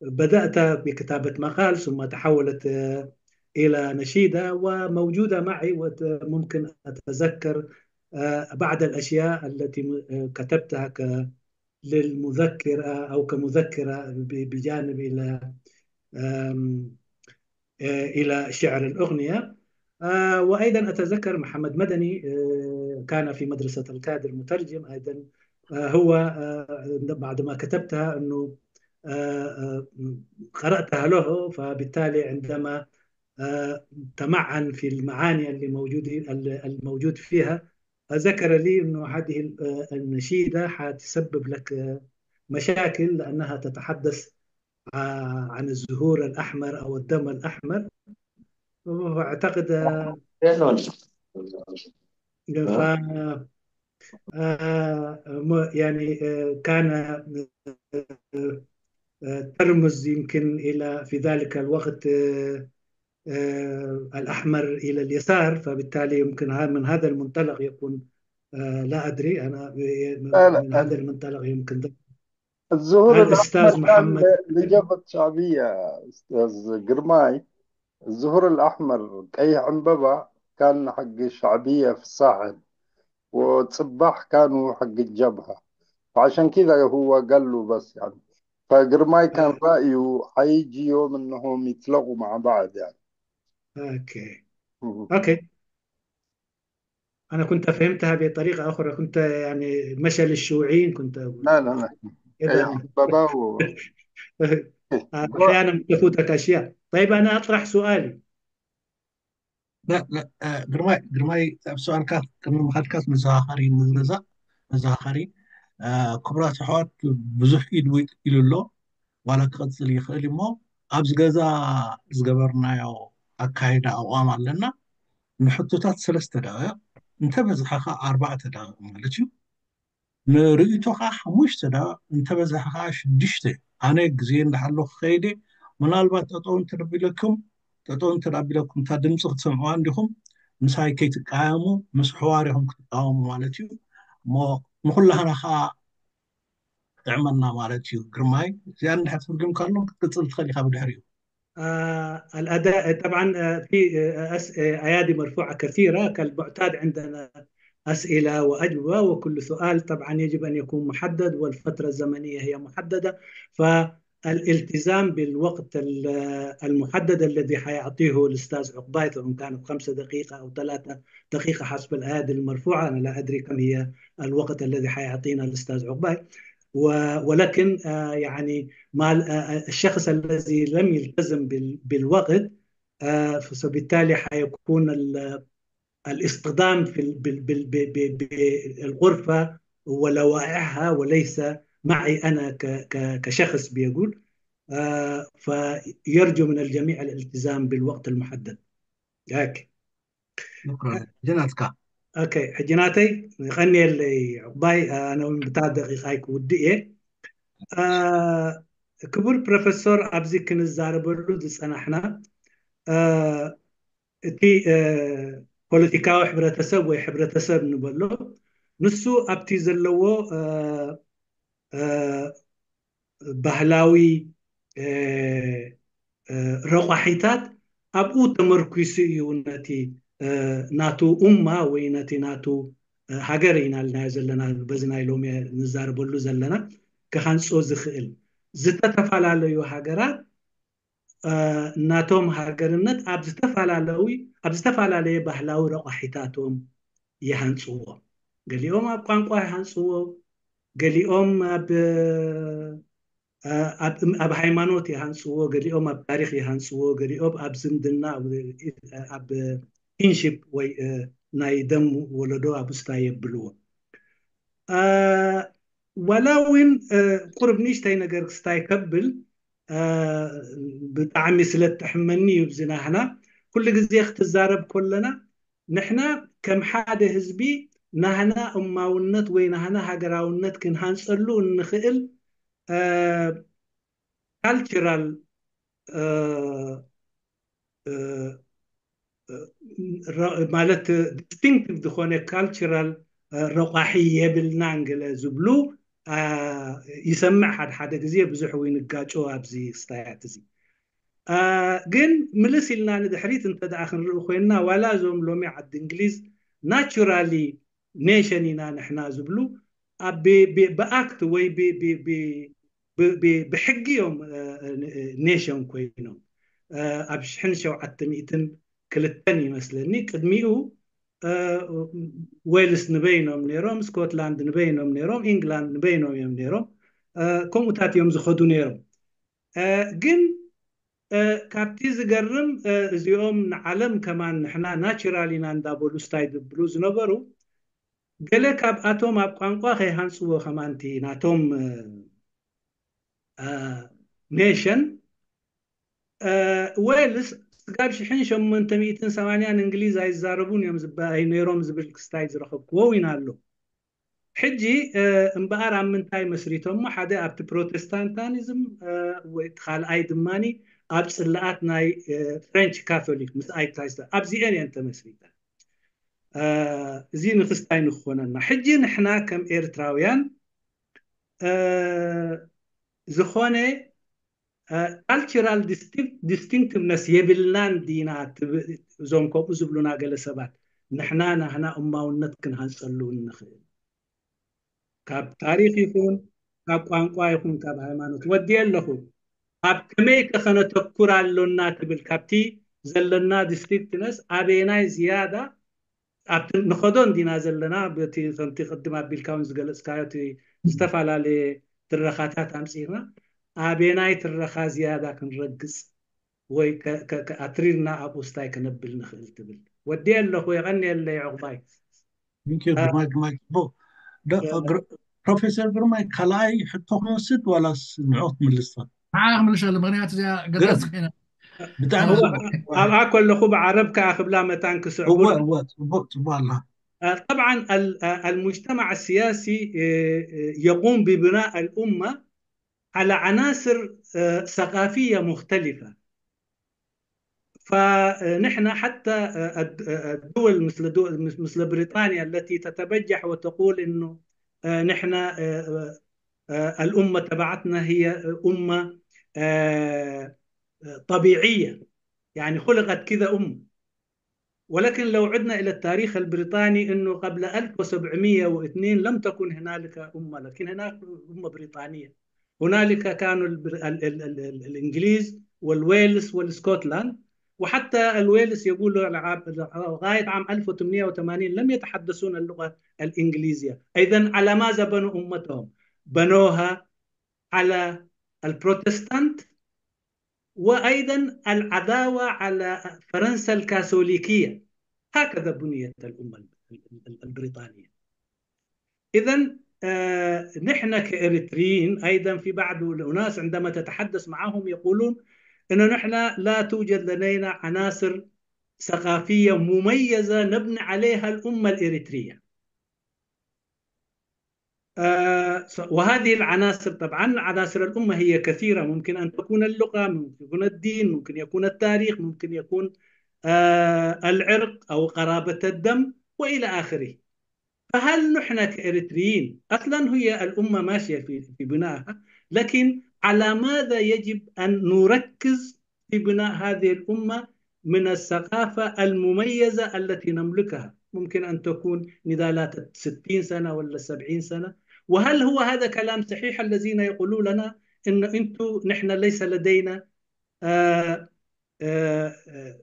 بدأت بكتابة مقال، ثم تحولت، آه، إلى نشيدة، وموجودة معي، وممكن أتذكر، آه، بعض الأشياء التي م-، آه، كتبتها ك-، للمذكرة أو كمذكرة ب-، بجانب إلى، آم، آه، إلى شعر الأغنية. آه، وأيضًا أتذكر محمد مدني، آه، كان في مدرسة الكادر مترجم أيضًا. آه، هو، آه، بعد ما كتبتها أنه، آه، آه، قرأتها له، فبالتالي عندما، آه، تمعن في المعاني اللي موجود، الموجود فيها، ذكر لي أنه هذه ال-، آه، النشيدة حتسبب لك، آه، مشاكل، لأنها تتحدث، آه، عن الزهور الأحمر أو الدم الأحمر. وأعتقد، آه، ف-، آه، م-، يعني، آه، كان، آه، آه، ترمز يمكن إلى في ذلك الوقت، آه، آه، الأحمر إلى اليسار، فبالتالي يمكن ها-، من هذا المنطلق يكون، آه، لا أدري أنا، من لا، لا. هذا المنطلق يمكن ده. الزهور هذا الأحمر أستاذ كان محمد. ل-، لجبهة شعبية، أستاذ جرماي. الزهور الأحمر، ቀይሕ ዕምበባ፣ كان حق الشعبية في الساحل، وتصباح كانوا حق الجبهة، فعشان كذا هو قال له بس يعني. فجرماي كان آه. رأيه حيجي يوم إنهم يتلاقوا مع بعض يعني. أوكي. مهم. أوكي. أنا كنت فهمتها بطريقة أخرى، كنت يعني مشى للشيوعيين كنت أقول. لا، لا، لا. كده. أيوة، بابا و- آه، أحيانًا تفوتك أشياء. طيب، أنا أطرح سؤالي. لا، لا، آه، ግርማይ፣ ግርማይ ኣብ ሰኣልካ ቅድሚ ምኻድካስ መዘኻኸሪ ንግዛእ፣ መዘኻኸሪ፣ آه، ክቡራት ኣሕዋት ብዙሕ ኢድ ውጥ ኢሉ ኣሎ። ዋላ ክቐጽል ይኽእል እሞ ኣብዚ ገዛ ዝገበርናዮ ኣካይዳ ኣቋም ኣለና። ንሕቶታት ሰለስተ ደቂቕ፣ እንተበዝሐ ኸዓ ኣርባዕተ ደቂቕ ማለት እዩ። ንርእይቶ ኸዓ ሓሙሽተ ደቂቕ፣ እንተበዝሐ ኸዓ ሽዱሽተ። ኣነ ግዜ እንዳሓለኹ ከይደ፣ ምናልባት ጠጠው እንተደቢለኩም፣ ጠጠው እንተዳቢለኩም እታ ድምፂ ክትሰምዕዋ እንዲኹም፣ ምሳይ ከይትቃየሙ፣ ምስ ሕዋር ኢኹም ክትቃወሙ ማለት እዩ። እሞ ንኹላህና ኸዓ ጥዕመና ማለት እዩ። ግርማይ፣ እዚኣ እንድሕር ትፍርግም ካሎ ክትቅፅል ትኽእል ኢኻ ብድሕሪኡ። آه، الأداء طبعًا، آه، في، آه، أس-، آه، أيادي مرفوعة كثيرة. كالمعتاد عندنا أسئلة وأجوبة، وكل سؤال طبعًا يجب أن يكون محدد، والفترة الزمنية هي محددة. فالالتزام بالوقت ال-، المحدد الذي حيعطيه الأستاذ عقباي، سواء كانت خمسة دقيقة أو ثلاثة دقيقة حسب الأيادي المرفوعة، أنا لا أدري كم هي الوقت الذي حيعطينا الأستاذ عقباي. و-، ولكن، آه، يعني، مع ال-، آه، الشخص الذي لم يلتزم بال-، بالوقت، آه، فبالتالي حيكون ال-، الاصطدام في ال-، بال-، بال-، ب-، ب-، بالغرفة ولوائحها، وليس معي أنا ك-، ك-، كشخص بيقول. آه، فيرجو من الجميع الالتزام بالوقت المحدد. هيك. شكرًا. جناتك. ኦኬ፣ ሕጂ ናተይ ይቐንየለይ ዕቑባይ፣ ኣነ እውን ብታ ደቂቓይ ክውድእ እየ። አ፣ ክቡር ፕሮፌሶር፣ ኣብዚ ክንዛረበሉ ዝጸናሕና፣ አ፣ እቲ፣ አ፣ ፖለቲካዊ ሕብረተሰብ ወይ ሕብረተሰብ ንበሎ፣ ንሱ ኣብቲ ዘለዎ፣ አ፣ አ፣ ባህላዊ፣ አ፣ አ፣ ረቋሒታት ኣብኡ ተመርኲሱ እዩ ነቲ፣ አ፣ ናቱ ኡማ ወይ ነቲ ናቱ፣ አ፣ ሃገር ኢና ኢልናዮ ዘለና፣ በዚ ናይ ሎሚ ንዛረበሉ ዘለና ክሃንጾ ዝኽእል። ዝተተፈላለዩ ሃገራት፣ አ፣ ናቶም ሃገርነት ኣብ ዝተፈላለዩ፣ ኣብ ዝተፈላለየ ባህላዊ ረቋሒታቶም ይሃንጽዎ። ገሊኦም ኣብ ቋንቋ ይሃንጽዎ፣ ገሊኦም ኣብ፣ አ፣ ኣብ፣ ኣብ ሃይማኖት ይሃንጽዎ፣ ገሊኦም ኣብ ታሪኽ ይሃንጽዎ፣ ገሊኦም ኣብ ዝምድና፣ ኣብ፣ ኣብ ኪንሺፕ ወይ፣ አ፣ ናይ ደም ወለዶ ኣብ ውስታ የብልዎ። አ፣ ዋላ እውን ቁርብ ንእሽተይ ነገር ክስታይ ከብል ብጣዕሚ ስለ እተሕመኒ እዩ። እዚ ናህና ኩሉ ግዜ ክትዛረብ ከለና ንሕና ከም ሓደ ህዝቢ ናህና እማውነት ወይ ናህና ሃገራውነት ክንሃንፀሉ እንኽእል ካልቸራል ማለት ዲስቲንክቲቭ ዝኾነ ካልቸራል ረቋሒ የብልናን ገለ ዝብሉ ይሰምዕ ሓደ ሓደ ግዜ። ብዙሕ እውን ይጋጮ ኣብዚ ክስታያት እዚ። ግን ምልስ ኢልና ንድሕሪት እንተ ደኣ ክንርኢ ኮይንና ዋላ እዞም ሎሚ ዓዲ እንግሊዝ ናቹራሊ ኔሽን ኢና ንሕና ዝብሉ ብኣክት ወይ ብሕጊ እዮም ኔሽን ኮይኖም። ኣብ ሽሕን ሸውዓተ ሚእትን ክልተን ይመስለኒ ቅድሚኡ ዌልስ ንበይኖም ነይሮም፣ ስኮትላንድ ንበይኖም ነይሮም፣ ኢንግላንድ ንበይኖም እዮም ነይሮም። ከምኡታት እዮም ዝኸዱ ነይሮም። ግን ካብቲ ዝገርም እዚኦም ንዓለም ከማን ንሕና ናቹራል ኢና እንዳበሉ ስታይ ዝብሉ ዝነበሩ ገለ ካብኣቶም ኣብ ቋንቋ ከይሃንፅዎ ከማንቲ ናቶም ኔሽን ዌልስ ስጋብ ሽሕን ሸሞንተ ሚእትን ሰማንያን እንግሊዝ ኣይዛረቡን እዮም ነይሮም ዝብል ክስታይ ዝረኸብክዎ እውን ኣሎ። ሕጂ እምበኣር ኣብ ምንታይ መስሪቶሞ? ሓደ ኣብቲ ፕሮቴስታንታኒዝም ወይ እቲ ካልኣይ ድማ ኣብ ፅላኣት ናይ ፍሬንች ካቶሊክ ምስ ኣይክራይስት ኣብዚአን እየን ተመስሪተን። እዚ ንክስታይ ንክኾነና ሕጂ ንሕና ከም ኤርትራውያን ዝኾነ ካልቸራል ዲስቲንክቲቭነስ የብልናን ዲና? እዞም ከምኡ ዝብሉና ገለ ሰባት ንሕና ናህና እማውነት ክንሃንፀሉ እንኽእል ካብ ታሪክ ይኹን ካብ ቋንቋ ይኹን ካብ ሃይማኖት ወዲ ኣለኹ ኣብ ከመይ ከነተኩር ኣሎና ትብል ካብቲ ዘለና ዲስቲንክትነስ ኣበየናይ ዝያዳ ኣብቲ ንኸዶ እንዲና ዘለና በቲ ከምቲ ቅድም ኣቢልካ እውን ዝገለፅካዮ እቲ ዝተፈላለየ ትረኻታት ኣምፂእና ኣበየናይ ትረኻ ዝያዳ ክንረግፅ ወይ ኣትሪርና ኣብኡ ስታይ ከነብል ንኽእል ትብል ወዲ ኣለኹ የቐንየለይ ዕቑባይ ግርማይ ግርማይ ጽቡቅ ፕሮፌሰር ግርማይ ካልኣይ ሕቶ ክወስድ ዋላስ ንዑ ክትምልስ ንዓ ክምልሽ ኣሎ ምክንያቱ እዚኣ ገዛት ኮይና ብጣዕሚ ኣብኣ ከለኹ ብዓረብ ከዓ ክብላ መታን ክስዕቡ ጽቡቅ ጽቡቅ ኣላ طبعا المجتمع السياسي يقوم ببناء الأمة على عناصر ثقافية مختلفة فنحن حتى الدول مثل مثل بريطانيا التي تتبجح وتقول انه نحن الامه تبعتنا هي امه طبيعيه يعني خلقت كذا امه ولكن لو عدنا الى التاريخ البريطاني انه قبل ألف وسبعمية واثنين لم تكن هنالك امه لكن هناك امه بريطانيه هنالك كانوا الانجليز والويلز والسكوتلاند وحتى الويلز يقول لغايه عام ألف وثمانمائة وثمانين لم يتحدثون اللغه الانجليزيه اذا على ماذا بنوا امتهم بنوها على البروتستانت وايضا العداوه على فرنسا الكاثوليكيه هكذا بنيت الامه البريطانيه اذا نحن كاريتريين ايضا في بعض الاناس عندما تتحدث معهم يقولون انه نحن لا توجد لدينا عناصر ثقافيه مميزه نبني عليها الامه الاريتريه وهذه العناصر طبعا عناصر الامه هي كثيره ممكن ان تكون اللغه ممكن يكون الدين ممكن يكون التاريخ ممكن يكون العرق او قرابه الدم والى اخره فهل نحن كاريتريين اصلا هي الامه ماشيه في في بنائها لكن على ماذا يجب ان نركز في بناء هذه الامه من الثقافه المميزه التي نملكها ممكن ان تكون نضالات ستين سنه ولا سبعين سنه وهل هو هذا كلام صحيح الذين يقولون لنا انه انتم نحن ليس لدينا آآ آآ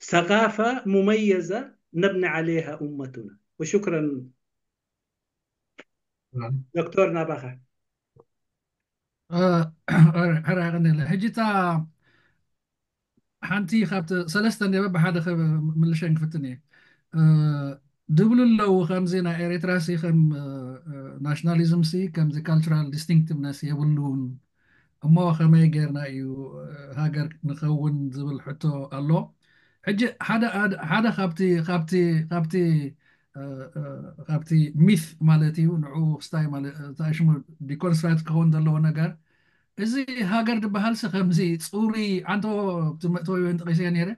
ثقافه مميزه نبني عليها امتنا وشكرا دكتور نبخه ሕራ ቀኒለ ሕጂ እታ ሓንቲ ካብቲ ሰለስተ እንደ በብሓደ ምልሸን ክፍትን እየ ድብሉ ኣለዉ። ከምዚ ናይ ኤርትራ ሲ ከም ናሽናሊዝም ሲ ከምዚ ካልቸራል ዲስቲንክቲቭነስ የብሉን። እሞ ከመይ ጌርና እዩ ሃገር ንኸውን ዝብል ሕቶ ኣሎ። ሕጂ ሓደ ሓደ ካብቲ ካብቲ ካብቲ ካብቲ ሚት ማለት እዩ፣ ንዑ ክስታይ ማለት ሽሙ ዲኮንስትራክት ክኸውን ዘለዎ ነገር፣ እዚ ሃገር ዝበሃል ሲ ከምዚ ጽሩይ፣ ኣንተ መእተዊ እውን ጠቂሰ ነይረ፣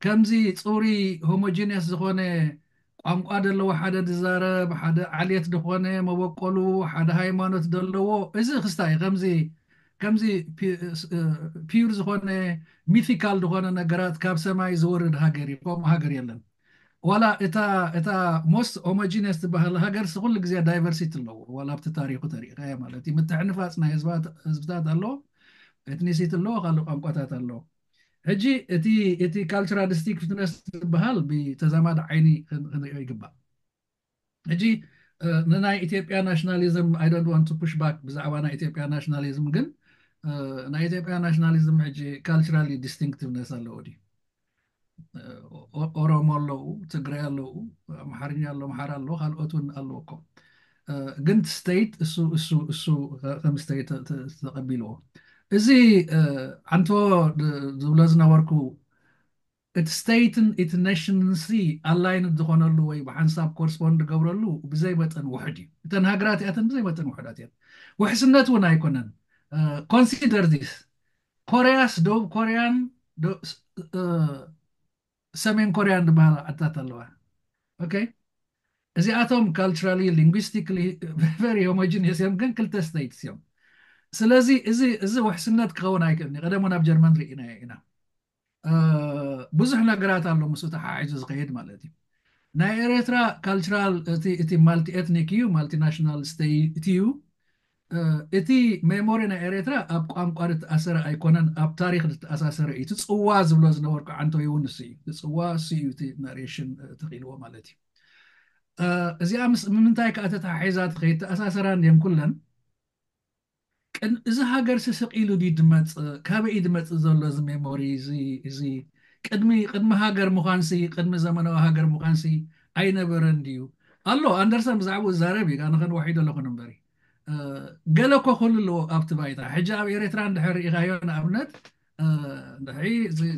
ከምዚ ጽሩይ ሆሞጂኒየስ ዝኾነ ቋንቋ ዘለዎ፣ ሓደ ዝዛረብ፣ ሓደ ዓሌት ዝኾነ መበቆሉ፣ ሓደ ሃይማኖት ዘለዎ፣ እዚ ክስታይ ከምዚ ከምዚ ፒውር ዝኾነ ሚቲካል ዝኾነ ነገራት ካብ ሰማይ ዝወርድ ሃገር እዩ። ከምኡ ሃገር የለን። ዋላ እታ እታ ሞስት ሆሞጂነስ ትበሃል ሃገር ሲ ኩሉ ግዜ ዳይቨርሲቲ ኣለዎ። ዋላ ኣብቲ ታሪኹ ተሪእኻዮ ማለት እዩ። ምትሕንፋፅ ናይ ህዝብታት ኣሎ፣ ኤትኒሲቲ ኣሎ፣ ካልእ ቋንቋታት ኣሎ። ሕጂ እቲ እቲ ካልቸራል ዲስቲንክቲቭነስ ዝበሃል ብተዛማዲ ዓይኒ ክንሪኦ ይግባእ። ሕጂ ንናይ ኢትዮጵያ ናሽናሊዝም I don't want to push back ብዛዕባ ናይ ኢትዮጵያ ናሽናሊዝም፣ ግን ናይ ኢትዮጵያ ናሽናሊዝም ሕጂ ካልቸራሊ ዲስቲንክቲቭነስ ኣለዎ ድዩ? ኦሮሞ ኣለዉ፣ ትግራይ ኣለዉ፣ ኣምሓርኛ ኣሎ፣ ኣምሓራ ኣሎ፣ ካልኦት እውን ኣለዉ እኮ። ግን ስቴት እሱ እሱ እሱ ከም ስቴት ተቐቢልዎ። እዚ ዓንቶ ዝብሎ ዝነበርኩ እቲ ስቴትን እቲ ኔሽንን ሲ ኣላይንድ ዝኾነሉ ወይ ብሓንሳብ ኮርስፖንድ ዝገብረሉ ብዘይ መጠን ውሕድ እዩ። እተን ሃገራት እያተን ብዘይ መጠን ውሕዳት እየን። ውሕስነት እውን ኣይኮነን። ኮንሲደር ዚስ፣ ኮርያስ፣ ደቡብ ኮርያን ሰሜን ኮርያን ዝበሃላ ዓድታት ኣለዋ። ኦኬ፣ እዚኣቶም ካልቸራሊ ሊንጉስቲክሊ ቨሪ ሆሞጂኒየስ እዮም፣ ግን ክልተ ስቴትስ እዮም። ስለዚ እዚ እዚ ውሕስነት ክኸውን ኣይክእልን እዩ። ቀደም ናብ ጀርመን ርኢናዮ ኢና። ብዙሕ ነገራት ኣሎ ምስኡ ተሓሒዙ ዝኸይድ ማለት እዩ። ናይ ኤርትራ ካልቸራል እቲ ማልቲ ኤትኒክ እዩ፣ ማልቲ ናሽናል ስቴት እዩ። እቲ ሜሞሪ ናይ ኤርትራ ኣብ ቋንቋ ዝተኣሰረ ኣይኮነን፣ ኣብ ታሪክ ዝተኣሳሰረ እዩ። እቲ ጽዋ ዝብሎ ዝነበርኩ ዓንቶይ እውን እሱ እዩ። እቲ ጽዋ እሱ እዩ፣ እቲ ናሬሽን ተኽኢልዎ ማለት እዩ። እዚኣ ምስ ምንታይ ከኣ ተተሓሒዛ ትኸይድ? ተኣሳሰራ እንድየን ኩለን። እዚ ሃገር ሲ ስቕ ኢሉ ድዩ ድመጽእ? ካበይ እዩ ድመጽእ ዘሎ እዚ ሜሞሪ እዚ? እዚ ቅድሚ ቅድሚ ሃገር ምዃንሲ፣ ቅድሚ ዘመናዊ ሃገር ምዃንሲ ኣይነበረን ድዩ? ኣሎ፣ ኣንደርሰን ብዛዕባኡ ዝዛረብ እዩ። ኣነ ከን ዋሒዶ ኣለኹ እምበሪ፣ ገለ እኮ ክህሉ ኣለዎ ኣብቲ ባይታ። ሕጂ ኣብ ኤርትራ እንድሕር ርኢኻዮ ንኣብነት፣ ድሕሪ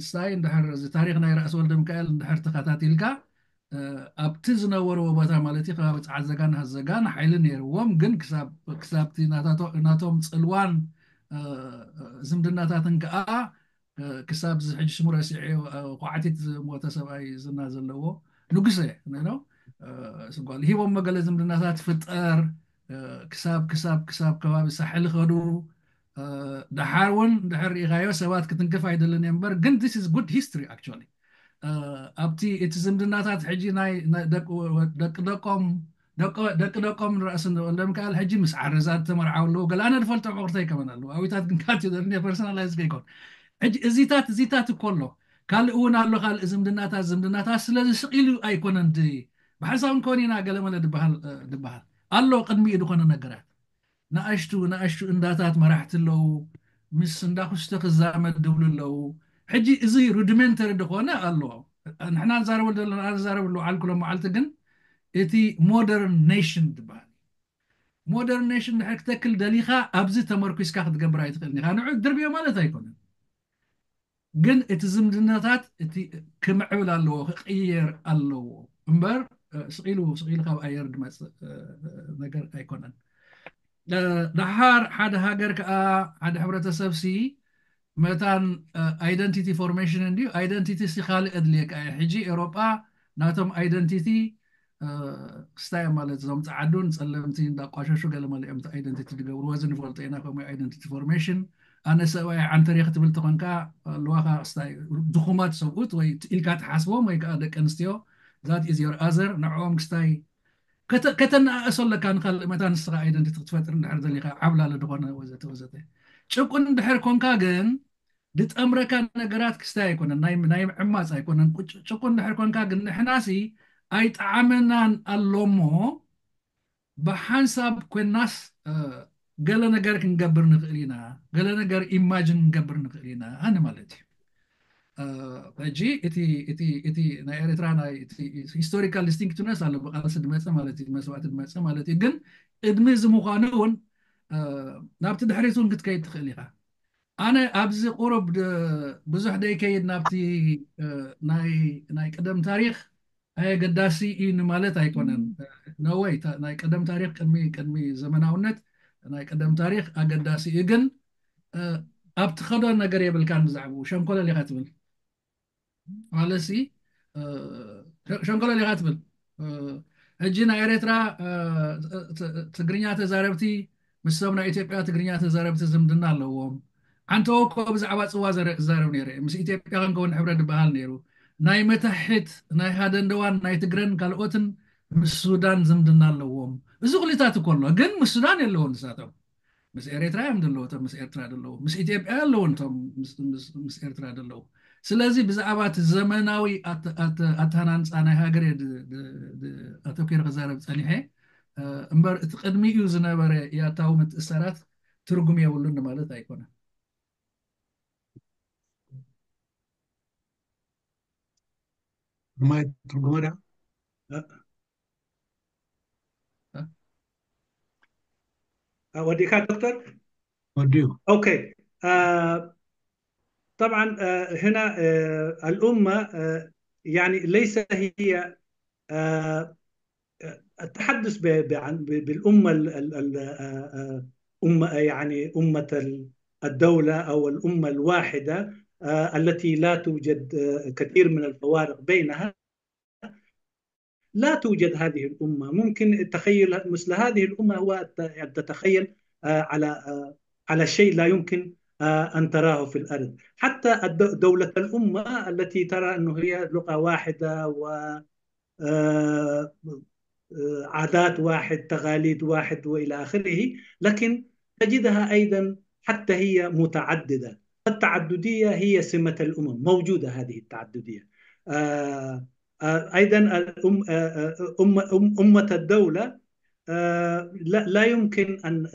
ስታይ እንድሕር እዚ ታሪኽ ናይ ራእሲ ወልደ ሚካኤል እንድሕር ተኸታቲልካ፣ ኣብቲ ዝነበርዎ ቦታ ማለት እዩ፣ ከባቢ ጸዓት ዘጋን ሃዝ ዘጋን ሓይሊ ነይርዎም፣ ግን ክሳብ ክሳብቲ ናታቶ- ናቶም ጽልዋን ዝምድናታትን ከኣ ክሳብ እዚ ሕጂ ሽሙ ረሲዐዮ፣ ኳዕቲት ዝሞተ ሰብኣይ ዝና ዘለዎ ንጉሰ ነው። ስጓል ሂቦም መገለ ዝምድናታት ፍጠር፣ ክሳብ ክሳብ ክሳብ ከባቢ ሳሕል ኸዱ። ደሓር እውን ድሕር ርኢኻዮ ሰባት ክትንክፍ ኣይደልን እየ እምበር፣ ግን this is good history actually። ኣብቲ እቲ ዝምድናታት ሕጂ ናይ ደቂ ደቆም ደቂ ደቆም ንራእሲ ንወልደ ሚካኤል ሕጂ ምስ ዓረዛ ተመርዓው ኣለዉ። ገለ ኣነ ዝፈልጦ ምቕርተይ ከመን ኣለዉ ኣዊታት ግን ካት ደርኒ ፐርሶናላይዝ ከይኮን፣ ሕጂ እዚታት እዚታት እኮ ኣሎ። ካልእ እውን ኣሎ፣ ካልእ ዝምድናታት ዝምድናታት። ስለዚ ስቕ ኢሉ ኣይኮነን ድ ብሓንሳብ እንከውን ኢና ገለመለ ድበሃል ድበሃል ኣሎ። ቅድሚኡ ዝኾነ ነገራት ንኣሽቱ ንኣሽቱ እንዳታት መራሕቲ ኣለዉ፣ ምስ እንዳ ኩስተ ክዛመድ ድብሉ ኣለዉ። ሕጂ እዚ ሩዲሜንተሪ ዝኾነ ኣሎ። ንሕና ንዛረበሉ ዘለና ንዛረበሉ ዓልኩሎም መዓልቲ ግን እቲ ሞደርን ኔሽን ዝበሃል ሞደርን ኔሽን ድሕር ክተክል ደሊኻ ኣብዚ ተመርኩስካ ክትገብር ኣይትኽእልን ኢኻ። ንዑ ድርብዮ ማለት ኣይኮነን፣ ግን እቲ ዝምድናታት እቲ ክምዕብል ኣለዎ፣ ክቕየር ኣለዎ እምበር ስቕ ኢሉ ስቕ ኢሉ ካብ ኣየር ድመፅእ ነገር ኣይኮነን። ደሓር ሓደ ሃገር ከዓ ሓደ ሕብረተሰብ ሲ መታን ኣይደንቲቲ ፎርሜሽን እንድዩ። ኣይደንቲቲ ሲ ካልእ ኣድልየካ እዩ። ሕጂ ኤውሮጳ ናቶም ኣይደንቲቲ ክስታይ ማለት እዞም ጸዓዱን ጸለምቲ እንዳቋሸሹ ገለ መለ እዮም እቲ ኣይደንቲቲ ዝገብርዎ። እዚ ንፈልጦ ኢና ከምኡ ኣይደንቲቲ ፎርሜሽን። ኣነ ሰብኣይ ዓንተርየ ክትብል ተኾንካ ኣለዋኻ ክስታይ ድኹማት ሰብኡት ወይ ኢልካ ትሓስቦም ወይ ከዓ ደቂ ኣንስትዮ that is your other ንዕኦም ክስታይ ከተነኣእሶ ኣለካ ንካልእ መታ ንስኻ ኣይደንቲቲ ክትፈጥር እንድሕር ደሊኻ ዓብላለ ዝኾነ ወዘተ ወዘተ። ጭቁን እንድሕር ኮንካ ግን ዝጠምረካ ነገራት ክስታይ ኣይኮነን፣ ናይ ናይ ምዕማፅ ኣይኮነን። ጭቁን ድሕር ኮንካ ግን ንሕናሲ ኣይጠዓመናን ኣሎ እሞ ብሓንሳብ ኮናስ ገለ ነገር ክንገብር ንኽእል ኢና፣ ገለ ነገር ኢማጅን ክንገብር ንኽእል ኢና ኣነ ማለት እዩ። ሕጂ እቲ ናይ ኤርትራ ናይ historical distinctiveness ኣሎ፣ ብቃልሲ ድመፀ ማለት እዩ፣ መስዋእቲ ድመፀ ማለት እዩ። ግን ቅድሚ እዚ ምዃኑ እውን ናብቲ ድሕሪት እውን ክትከይድ ትኽእል ኢኻ። ኣነ ኣብዚ ቁሩብ ብዙሕ ደይከይድ ናብቲ ናይ ቅደም ታሪኽ ኣየገዳሲ እዩ ንማለት ኣይኮነን። ነወይ ናይ ቀደም ታሪኽ ቅድሚ ቅድሚ ዘመናውነት ናይ ቀደም ታሪኽ ኣገዳሲ እዩ። ግን ኣብ ትኸዶ ነገር የብልካን፣ ብዛዕባኡ ሸንኮለል ኢኻ ትብል ማለት ሲ ሸንኮለል ኢኻ ትብል። ሕጂ ናይ ኤርትራ ትግርኛ ተዛረብቲ ምስቶም ናይ ኢትዮጵያ ትግርኛ ተዛረብቲ ዝምድና ኣለዎም። ዓንተዎ እኮ ብዛዕባ ፅዋ ክዛረብ ነይረ፣ ምስ ኢትዮጵያ ክንከውን ሕብረት ዝበሃል ነይሩ። ናይ መታሕት ናይ ሃደንደዋን ናይ ትግረን ካልኦትን ምስ ሱዳን ዝምድና ኣለዎም። እዚ ኩሊታት እኮ ኣሎ፣ ግን ምስ ሱዳን የለውን ንሳቶም። ምስ ኤርትራ እዮም ዘለዉ፣ እቶም ምስ ኤርትራ ዘለዉ፣ ምስ ኢትዮጵያ ኣለዉ፣ እቶም ምስ ኤርትራ ዘለዉ። ስለዚ ብዛዕባ እቲ ዘመናዊ ኣተሃናንፃ ናይ ሃገር ኣተኪረ ክዛረብ ፀኒሐ እምበር እቲ ቅድሚኡ ዝነበረ ያታዊ ምትእሰራት ትርጉም የብሉን ማለት ኣይኮነን። ማይ ትርጉመ ዳ ወዲካ ዶክተር ወዲዩ اوكي آه طبعا آه هنا آه الامه آه يعني ليس هي آه التحدث بالامه أمة يعني امه الدوله او الامه الواحده التي لا توجد كثير من الفوارق بينها. لا توجد هذه الامه، ممكن التخيل مثل هذه الامه هو ان تتخيل على على شيء لا يمكن ان تراه في الارض. حتى دوله الامه التي ترى انه هي لغه واحده و عادات واحد، تقاليد واحد والى اخره، لكن تجدها ايضا حتى هي متعدده. فالتعدديه هي سمه الامم، موجوده هذه التعدديه. ايضا امه الدوله لا يمكن ان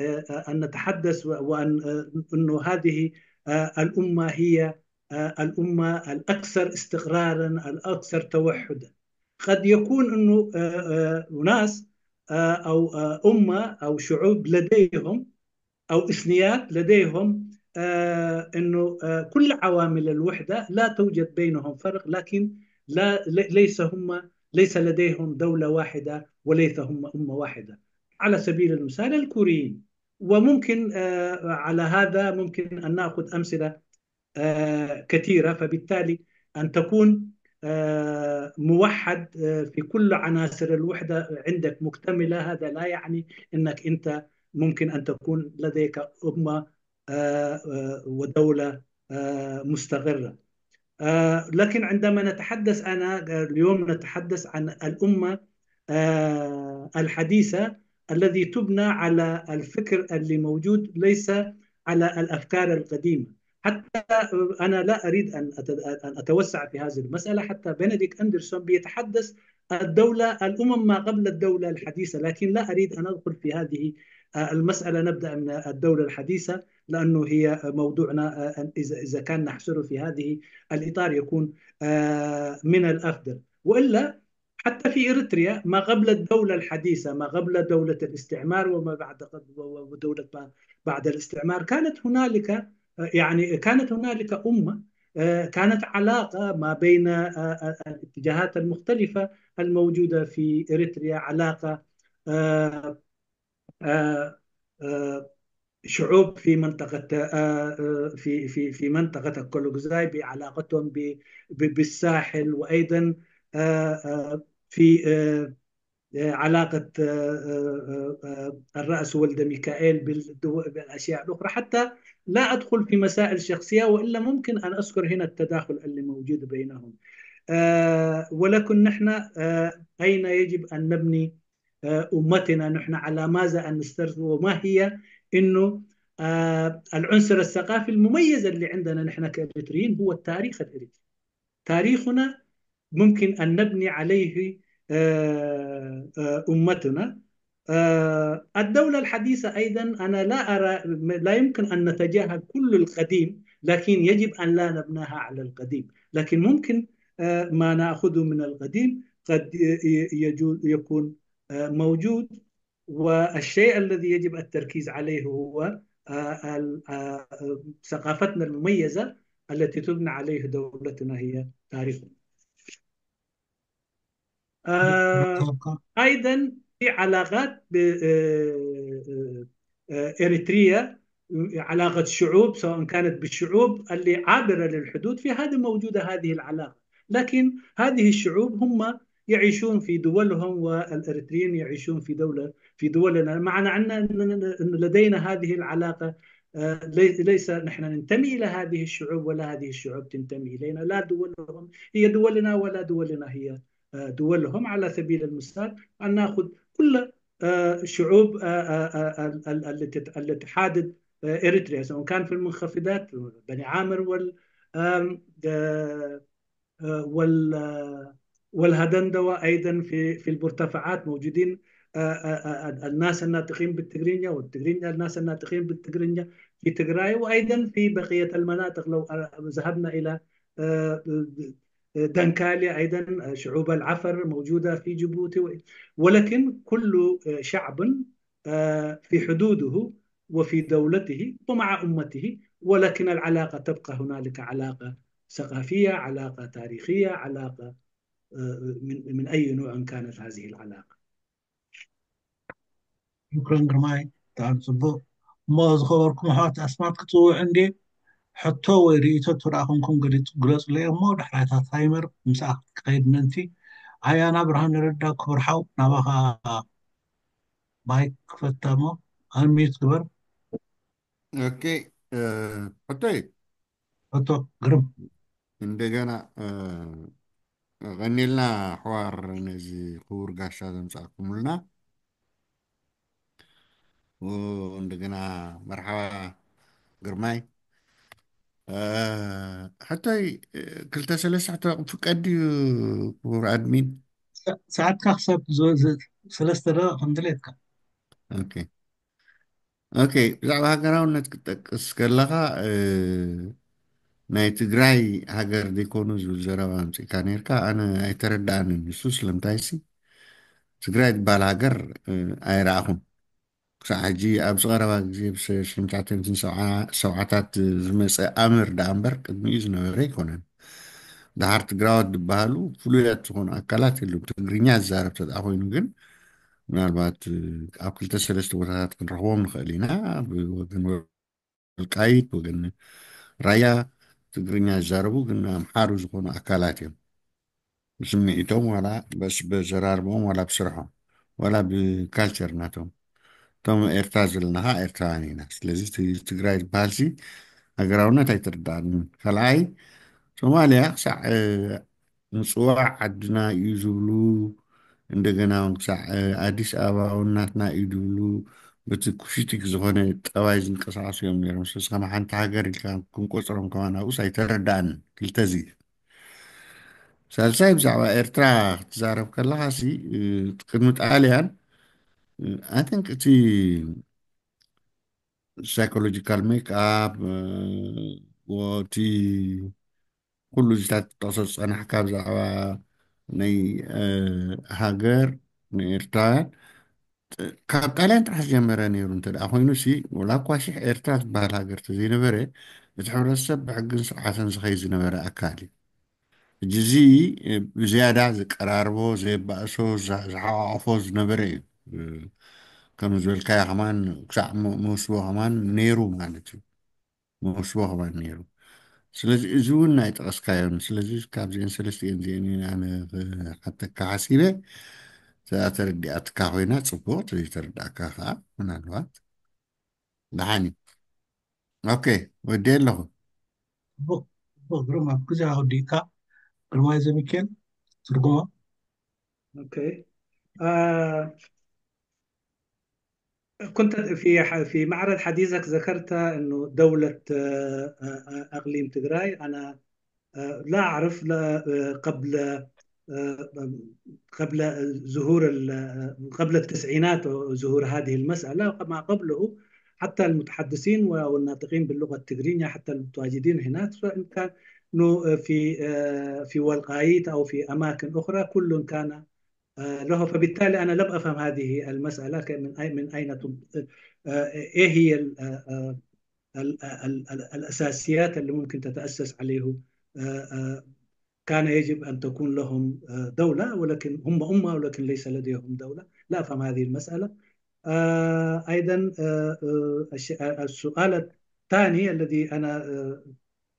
ان نتحدث وان انه هذه الامه هي الامه الاكثر استقرارا، الاكثر توحدا. قد يكون انه ناس او امه او شعوب لديهم او اثنيات لديهم انه كل عوامل الوحده لا توجد بينهم فرق، لكن لا ليس هم ليس لديهم دوله واحده وليس هم امه واحده. على سبيل المثال الكوريين، وممكن على هذا ممكن ان ناخذ امثله كثيره. فبالتالي ان تكون موحد في كل عناصر الوحده عندك مكتمله، هذا لا يعني انك انت ممكن ان تكون لديك امه ودوله مستقره. لكن عندما نتحدث، انا اليوم نتحدث عن الامه الحديثه الذي تبنى على الفكر اللي موجود، ليس على الافكار القديمه. حتى انا لا اريد ان ان اتوسع في هذه المساله، حتى بنديكت اندرسون بيتحدث الدوله الامم ما قبل الدوله الحديثه، لكن لا اريد ان ادخل في هذه المساله. نبدا من الدوله الحديثه لانه هي موضوعنا، اذا اذا كان نحصره في هذه الاطار يكون من الافضل. والا حتى في اريتريا ما قبل الدوله الحديثه، ما قبل دوله الاستعمار وما بعد ودوله بعد الاستعمار، كانت هنالك يعني كانت هنالك امه كانت علاقه ما بين الاتجاهات المختلفه الموجوده في اريتريا، علاقه شعوب في منطقة في في في منطقة الكولوكزاي بعلاقتهم بالساحل، وأيضا في علاقة الرأس ولد ميكائيل بالأشياء الأخرى. حتى لا أدخل في مسائل شخصية، وإلا ممكن أن أذكر هنا التداخل اللي موجود بينهم. ولكن نحن أين يجب أن نبني أمتنا، نحن على ماذا أن نسترسل، وما هي إنه العنصر الثقافي المميز اللي عندنا نحن كإريتريين هو التاريخ الإريتري. تاريخنا ممكن أن نبني عليه أمتنا. الدولة الحديثة أيضا أنا لا أرى، لا يمكن أن نتجاهل كل القديم لكن يجب أن لا نبناها على القديم. لكن ممكن، آه، ما نأخذه من القديم قد ي-، ي-، يجو-، يكون، آه، موجود. والشيء الذي يجب التركيز عليه هو، آه، ال-، آه، ثقافتنا المميزة التي تبنى عليه دولتنا هي تاريخنا. آه، أيضًا في علاقات ب-، آه، آه، آه، إريتريا، علاقة شعوب، سواء كانت بالشعوب اللي عابرة للحدود، في هذه موجودة هذه العلاقة. لكن هذه الشعوب هم يعيشون في دولهم، والإريتريين يعيشون في دولة، في دولنا. معنى أن أن لدينا هذه العلاقة، آه، لي-، ليس نحن ننتمي إلى هذه الشعوب ولا هذه الشعوب تنتمي إلينا، لا دولهم هي دولنا ولا دولنا هي، آه، دولهم. على سبيل المثال، أن نأخذ كل، آه، شعوب، آه، آه، آه، ال-، ال-، التي ت-، التي تحادد، آه، إريتريا، سواء كان في المنخفضات، بني عامر وال-، آم، آه، آه، وال-، آه، والهدندوة أيضًا في، في المرتفعات موجودين، آه، آه، آه، الناس الناطقين بالتجرينيا، والتجرينيا الناس الناطقين بالتجرينيا في تجراي، وأيضًا في بقية المناطق. لو، آه، ذهبنا إلى، آه، دنكاليا أيضًا، آه، شعوب العفر موجودة في جيبوتي، و-، ولكن كل، آه، شعب، آه، في حدوده وفي دولته ومع أمته، ولكن العلاقة تبقى هنالك علاقة ثقافية، علاقة تاريخية، علاقة، آه، من، من أي نوع كانت هذه العلاقة. ሽኩረን ግርማይ፣ ብጣዕሚ ጽቡቕ። እሞ ዝኸበርኩም ኣሕዋት ኣስማት ክጽውዕ እንዴ፣ ሕቶ ወይ ርእይቶ ትረኣኹምኩም ገሊጹ ግለጹለይ እሞ፣ ዳሕራይ እታ ታይመር ምስኣ ክትከይድ ምእንቲ። ኣያና ብርሃነ ረዳ ክቡር ሓው፣ ናባኻ ማይክ ክፈታ እሞ፣ ኣንሚዩት ግበር። ኦኬ፣ እ፣ ሕቶይ። ሕቶ ግርም። እንደገና፣ እ፣ ቀኒልና ኣሕዋር ነዚ ክቡር ጋሻ ዘምጻእኩምልና። ኡ፣ እንደገና መርሓባ ግርማይ። እ፣ ሕቶይ፣ እ፣ ክልተ ሰለስተ ሕቶ ክፍቀድ ድዩ ክቡር ኣድሚን? ሰ-፣ ሰዓትካ ክሳብ ዝ-፣ ዝ-፣ ሰለስተ ደቂቕ ከም ድሌትካ። ኦኬ። ኦኬ፣ ብዛዕባ ሃገራውነት ክትጠቅስ ከለኻ፣ እ፣ ናይ ትግራይ ሃገር ዘይኮኑ ዝብል ዘረባ ኣምጺእካ ነይርካ። ኣነ ኣይተረድኣንን ንሱ። ስለምንታይሲ ትግራይ ዝበሃል ሃገር፣ እ፣ ኣይረኣኹን። ክሳዕ ሕጂ ኣብዚ ቀረባ ግዜ ብ ሽሕን ትሽዓተ ሚእትን ሰብዓታት ዝመጸ ኣምር ደኣ እምበር ቅድሚኡ ዝነበረ ኣይኮነን። ደሓር ትግራዎት ዝበሃሉ ፍሉያት ዝኾኑ ኣካላት የለውም። ትግርኛ ዝዛረብ ተደኣ ኮይኑ ግን ምናልባት፣ እ፣ ኣብ ክልተ ሰለስተ ቦታታት ክንረኽቦም ንኽእል ኢና። ብወገን ወልቃይት፣ ወገን ራያ ትግርኛ ዝዛረቡ ግን ኣምሓሩ ዝኾኑ ኣካላት እዮም። ብስምዒቶም ዋላ በስ-፣ በዘራርቦም ዋላ ብስርሖም ዋላ ብካልቸር ናቶም እቶም ኤርትራ ዘለና ኸዓ ኤርትራውያን ኢና። ስለዚ እቲ ትግራይ ዝበሃልሲ ሃገራውነት ኣይትርዳእንን። ካልኣይ ሶማልያ ክሳዕ፣ እ፣ ምጽዋዕ ዓድና እዩ ዝብሉ፣ እንደገና እውን ክሳዕ፣ እ፣ ኣዲስ ኣበባ እውን ናትና እዩ ዝብሉ፣ በቲ ኩሽቲክ ዝኾነ ጠባይ ዝንቀሳቐሱ እዮም ነይሮም። ስለዚ ከም ሓንቲ ሃገር ኢልካ ክንቆጽሮም ከማን ኣብኡስ ኣይተረዳእንን። ክልተ እዚ። ሳልሳይ ብዛዕባ ኤርትራ ክትዛረብ ከለኻ ሲ፣ እ፣ ቅድሚ ጣልያን፣ እ፣ I think እቲ ሳይኮሎጂካል ሜክ ኣፕ፣ እ፣ ወቲ ኩሉ እዚታት ክትጠቕሶ ዝጸናሕካ ብዛዕባ ናይ፣ እ፣ ሃገር ንኤርትራውያን ጥ-፣ ካብ ጣልያን ጥራሕ ዝጀመረ ነይሩ እንተ ደኣ ኮይኑ ሲ፣ ወላ እኳ ሽሕ ኤርትራ ዝበሃል ሃገር ተዘይነበረ፣ እቲ ሕብረተሰብ ብሕግን ስርዓትን ዝኸይድ ዝነበረ ኣካል እዩ። ሕጂ እዚ፣ እ፣ ብዝያዳ ዘቀራርቦ፣ ዘየባእሶ፣ ዛ-፣ ዝሓቋቑፎ ዝነበረ እዩ። እ፣ ከም ዝበልካዮ ከማን ክሳዕ ሞ-፣ መውስቦ ከማን ነይሩ ማለት እዩ። መውስቦ ከማን ነይሩ። ስለዚ እዚ እውን ናይ ጠቐስካዮን፣ ስለዚ ካብዚአን ሰለስቲአን እዚአን እየን ኣነ ክሓተካ ሓሲበ። እዛ ተረዲኣትካ ኮይና ጽቡቕ፣ ዘይተረዳእካ ከኣ ምናልባት ደሓን እዩ። ኦኬ፣ ወዲኤ ኣለኹ። ጽቡቕ፣ ጽቡቕ፣ ግሩም። ኣብ ግዜ ወዲእካ ግርማይ ዘሚኬል ትርጉሞ። ኦኬ። አ፣ كنت في ح-، في معرض حديثك ذكرت إنه دولة، آه، آه، آه، أقليم تجراي. أنا، آه، لا أعرف، لا، آه، قبل، آه، قبل ظهور ال-، آه، قبل التسعينات وظهور هذه المسألة، ما قبله، حتى المتحدثين والناطقين باللغة التجرينية، حتى المتواجدين هناك، سواء كانوا في في والقايت أو في أماكن أخرى، كل كان له. فبالتالي أنا لم أفهم هذه المسألة، من أي من أين إيه هي الأساسيات اللي ممكن تتأسس عليه. كان يجب أن تكون لهم دولة، ولكن هم أمة ولكن ليس لديهم دولة. لا أفهم هذه المسألة. أيضا السؤال الثاني الذي أنا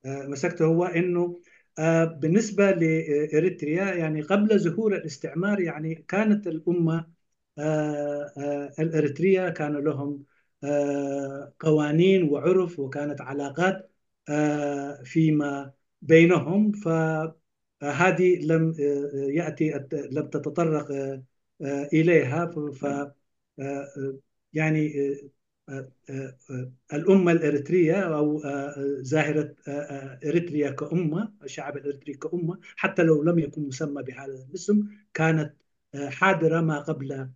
مسكته هو أنه بالنسبة لإريتريا، يعني قبل ظهور الاستعمار، يعني كانت الأمة الإريترية كان لهم قوانين وعرف، وكانت علاقات فيما بينهم. فهذه لم يأتي لم تتطرق إليها. ف يعني الأمة الإريترية أو ظاهرة إريتريا كأمة، الشعب الإريتري كأمة، حتى لو لم يكن مسمى بهذا الاسم، كانت حاضرة ما قبل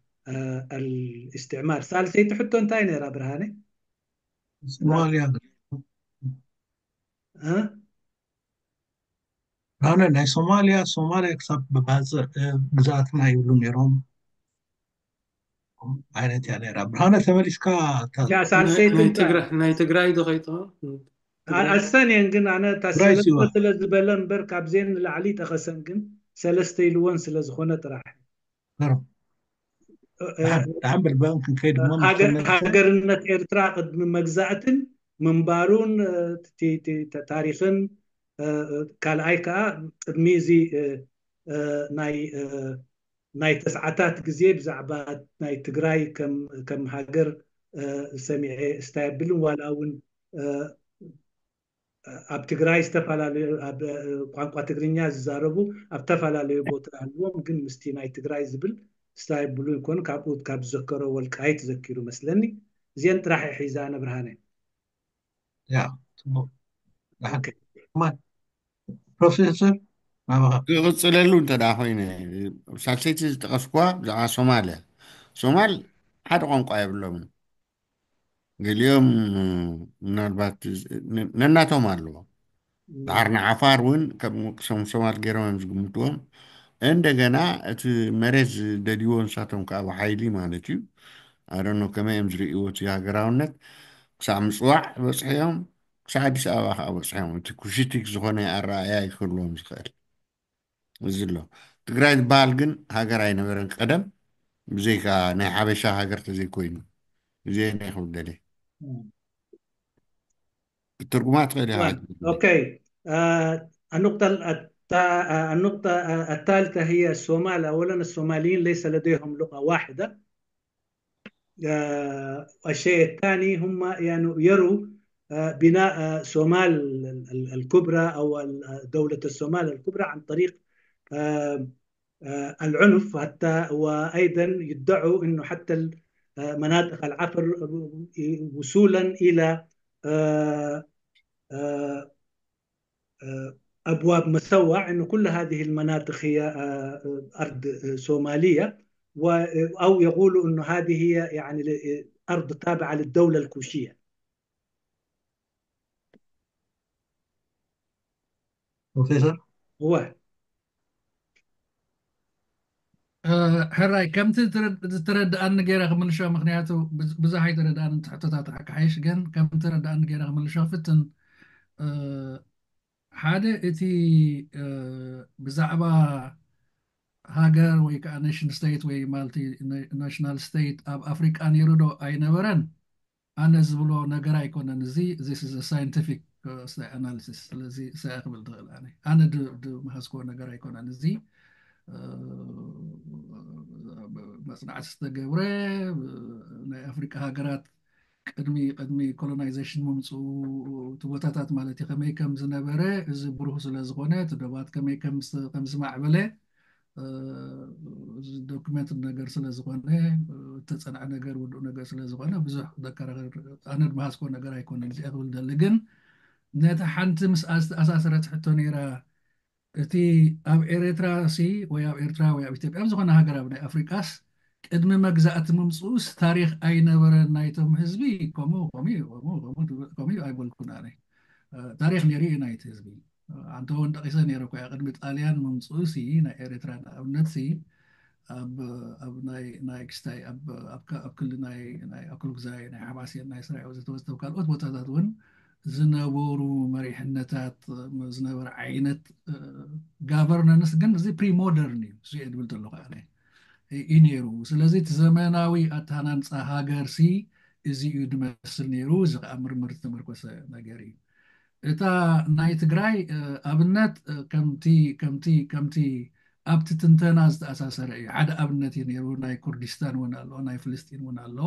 الاستعمار. ثالثية حتى انتهينا يا برهاني. ሶማልያ ها؟ ኣነ ናይ ሶማልያ ሶማልያ ክሳብ ብባፅዕ ግዛትና ይብሉ ነይሮም ዓይነት እያ ነይራ። ብርሃነ ተመሊስካ ሳልሰይቲ ናይ ትግራይ ዶ ከይጠ ኣሰን እየን ግን ኣነ ታሰለስተ ስለ ዝበለ እምበር ካብዜን ንላዕሊ ጠኸሰን ግን ሰለስተ ኢልዎን ስለ ዝኾነ ጥራሕ ደሓን በል ብኦም ክንከይድ እሞ ሃገርነት ኤርትራ ቅድሚ መግዛእትን ምንባሩን ታሪኽን ካልኣይ ከዓ ቅድሚ እዚ ናይ ናይ ተስዓታት ግዜ ብዛዕባ ናይ ትግራይ ከም ሃገር ሰሚዐ ስታይ ኣብልን ዋላ እውን ኣብ ትግራይ ዝተፈላለዩ ኣብ ቋንቋ ትግርኛ ዝዛረቡ ኣብ ተፈላለዩ ቦታ ኣለዎም ግን ምስቲ ናይ ትግራይ ዝብል ስታይ ኣብሉ ይኮኑ ካብኡ ካብ ዝዘከሮ ወልቃይት ዘኪሩ መስለኒ እዚአን ጥራሕ ሒዛ ነብርሃነ ያ ጽቡቅ ፕሮፌሰር ክቕፅለሉ እንተ ደኣ ኮይነ ሳልሰይቲ ዝጠቐስኩዋ ብዛዕባ ሶማልያ ሶማል ሓደ ቋንቋ የብሎምን ገሊኦም ምናልባት ነናቶም ኣለዎ ዳሕር ንዓፋር እውን ከም ሶማል ገይሮም እዮም ዝግምትዎም እንደገና እቲ መሬት ዝደልይዎ ንሳቶም ከዓ ብሓይሊ ማለት እዩ ኣደኖ ከመይ እዮም ዝርእይዎ እቲ ሃገራውነት ክሳብ ምፅዋዕ በፅሑ እዮም ክሳብ ኣዲስ ኣበባ ከዓ በፅሑ እዮም እቲ ኩሽቲክ ዝኾነ ኣረኣያ ይክህልዎም ዝኽእል እዚ ኣሎ ትግራይ ዝበሃል ግን ሃገር ኣይነበረን ቀደም ብዘይካ ናይ ሓበሻ ሃገር ተዘይኮይኑ እዚ ናይ ክብል ደልየ ክትርጉማ ትኽእል ኢኻ أوكي النقطة النقطة الثالثة هي الصومال. أولا الصوماليين ليس لديهم لغة واحدة. الشيء الثاني هم يعني يروا بناء صومال الكبرى أو دولة الصومال الكبرى عن طريق العنف حتى وأيضا يدعوا أنه حتى مناطق العفر وصولا إلى أبواب مسوع أنه كل هذه المناطق هي أرض صومالية أو يقولوا أنه هذه هي يعني أرض تابعة للدولة الكوشية. ፕሮፌሰር እወ ሕራይ ከምቲ ዝተረድኣኒ ገይረ ክምልሾ ምክንያቱ ብዙሕ ኣይተረድኣኒ ትሕቶታት ክሓይሽ ግን ከምቲ ተረድኣኒ ገይረ ክምልሾ ፍትን ሓደ እቲ ብዛዕባ ሃገር ወይ ከዓ ኔሽን ስቴት ወይ ማልቲ ናሽናል ስቴት ኣብ ኣፍሪቃ ነይሩ ዶ ኣይነበረን ኣነ ዝብሎ ነገር ኣይኮነን እዚ this is a scientific analysis ስለዚ ሰያ ክብል ትኽእል ኣነ ኣነ ድመሃዝኮ ነገር ኣይኮነን እዚ መፅናዕቲ ዝተገብረ ናይ ኣፍሪቃ ሃገራት ቅድሚ ቅድሚ ኮሎናይዜሽን ምምፅኡ እቲ ቦታታት ማለት እዩ ከመይ ከም ዝነበረ እዚ ብሩህ ስለ ዝኾነ እቲ ዶባት ከመይ ከም ዝማዕበለ ዶክመንት ነገር ስለ ዝኾነ እተፀንዐ ነገር ውዱእ ነገር ስለ ዝኾነ ብዙሕ ዘከራኸር ኣነ ድመሃዝኮ ነገር ኣይኮነን እዚኣ ክብል ደሊ ግን ነቲ ሓንቲ ምስ ዝተኣሳሰረት ሕቶ ነይራ እቲ ኣብ ኤርትራ ሲ ወይ ኣብ ኤርትራ ወይ ኣብ ኢትዮጵያ ኣብ ዝኾነ ሃገር ኣብ ናይ ኣፍሪቃስ ቅድሚ መግዛእቲ ምምፅኡስ ታሪኽ ኣይነበረን ናይቶም ህዝቢ? ከምኡ ከምኡ ከምኡ ከምኡ ትብል- ከምኡ ኣይበልኩን ኣነ። እ፣ ታሪኽ ነይሩ እዩ ናይቲ ህዝቢ። ኣንተ እውን ጠቂሰ ነይረ እኮ እያ፣ ቅድሚ ጣልያን ምምፅኡ ሲ ናይ ኤርትራ ንኣብነት ሲ ኣብ ኣብ ናይ ናይ ክስታይ ኣብ ኣብ ከ- ኣብ ክሊ ናይ ናይ ኣክሉግዛይ ናይ ሓማሴን ናይ ስራይ ወዘተ ወዘተ ኣብ ካልኦት ቦታታት እውን ዝነበሩ መሪሕነታት ዝነበረ ዓይነት ጋቨርነንስ ግን እዚ ፕሪሞደርን እዩ እሱ እየ ድብል ዘለኹ ኣነ እዩ ነይሩ። ስለዚ እቲ ዘመናዊ ኣተሃናንፃ ሃገር ሲ እዚ እዩ ድመስል ነይሩ። እዚ ከዓ ምርምር ዝተመርኮሰ ነገር እዩ። እታ ናይ ትግራይ እ፣ ኣብነት እ፣ ከምቲ ከምቲ ከምቲ ኣብቲ ትንተና ዝተኣሳሰረ እዩ። ሓደ ኣብነት እዩ ነይሩ። ናይ ኩርዲስታን እውን ኣሎ፣ ናይ ፍልስጢን እውን ኣሎ።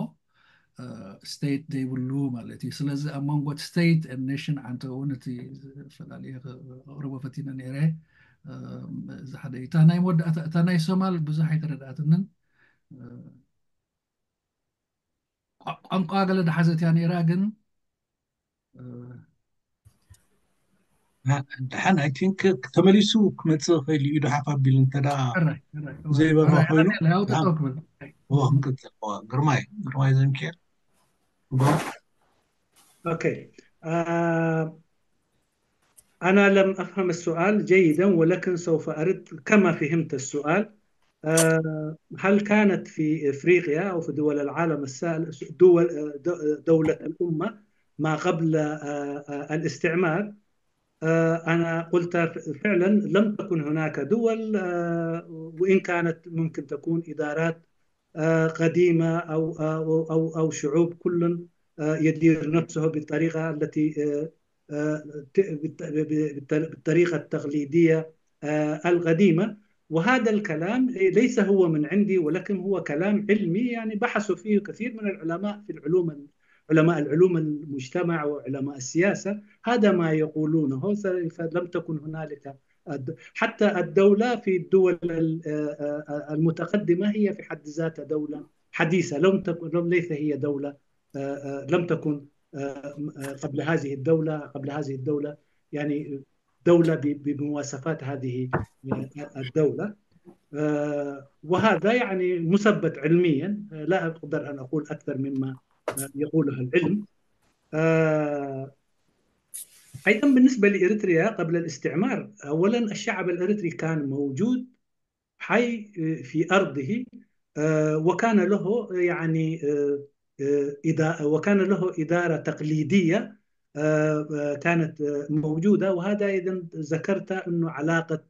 ስቴት ዘይብሉ ማለት እዩ። ስለዚ ኣብ መንጎ ስቴት ኔሽን ዓንተ እውን እቲ ዝፈላለየ ክቕርቦ ፈቲነ ነይረ። እ፣ እዚ ሓደ እዩ። እታ ናይ መወዳእታ እታ ናይ ሶማል ብዙሕ ኣይተረድኣትንን። እ፣ ቋ- ቋንቋ ገለ ድሓዘት እያ ነይራ ግን እ፣ ደሓን ኣይ ቲንክ ተመሊሱ ክመፅእ ክእል እዩ። ኢዱ ሓፍ ኣቢሉ እንተ ደኣ ሕራይ ሕራይ እወ ዘይበርሆ ሕራይ ኮይኑ ኣነ ያው ደሓን ጠጠው ክብል እወ ክንቅፅል። እወ ግርማይ ግርማይ ዘምኬር እወ أوكي. آه، أنا لم أفهم السؤال جيدا، ولكن سوف أرد كما فهمت السؤال. آه، هل كانت في إفريقيا أو في دول العالم السائل دول، آه، د-، دولة الأمة ما قبل، آه، آه، الاستعمار؟ آه، أنا قلت ف-، فعلًا لم تكن هناك دول، آه، وإن كانت ممكن تكون إدارات، آه، قديمة أو، أو، أو، أو شعوب كل، آه، يدير نفسه بالطريقة التي، آه، آه، ت-، بالط-، ب-، ب-، بالط-، بالطريقة التقليدية، آه، القديمة. وهذا الكلام ليس هو من عندي، ولكن هو كلام علمي، يعني، بحثوا فيه كثير من العلماء في العلوم، علماء العلوم المجتمع وعلماء السياسة. هذا ما يقولونه، س-، فلم تكن هنالك الد-، حتى الدولة في الدول ال-، آه، آه، آه، المتقدمة هي في حد ذاتها دولة حديثة، لم تكن، لم، ليس هي دولة، آه، آه، لم تكن، آه، آه، قبل هذه الدولة، قبل هذه الدولة، يعني، دولة ب-، بمواصفات هذه، آه، الدولة. آه، وهذا، يعني، مثبت علميًا، آه، لا أقدر أن أقول أكثر مما، آه، يقوله العلم. آه، أيضًا بالنسبة لإريتريا قبل الاستعمار، أولًا الشعب الإريتري كان موجود حي في أرضه، آه، وكان له، يعني، آه، آه، إدا-، وكان له إدارة تقليدية، آه، آه، كانت، آه، موجودة. وهذا أيضًا ذكرت أنه علاقة،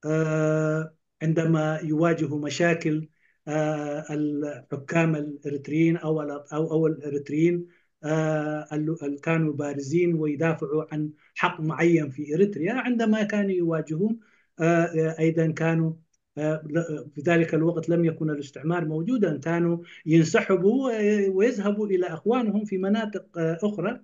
آه، عندما يواجه مشاكل، آه، الحكام الإريتريين أو ال-، أو، أو الإريتريين، آه، ال-، ال-، كانوا بارزين ويدافعوا عن حق معين في إريتريا. عندما كانوا يواجهون، آه، آه، أيضًا كانوا، آه، ل-، في ذلك الوقت لم يكن الاستعمار موجودًا، كانوا ينسحبوا و-، ويذهبوا إلى أخوانهم في مناطق، آه، أخرى.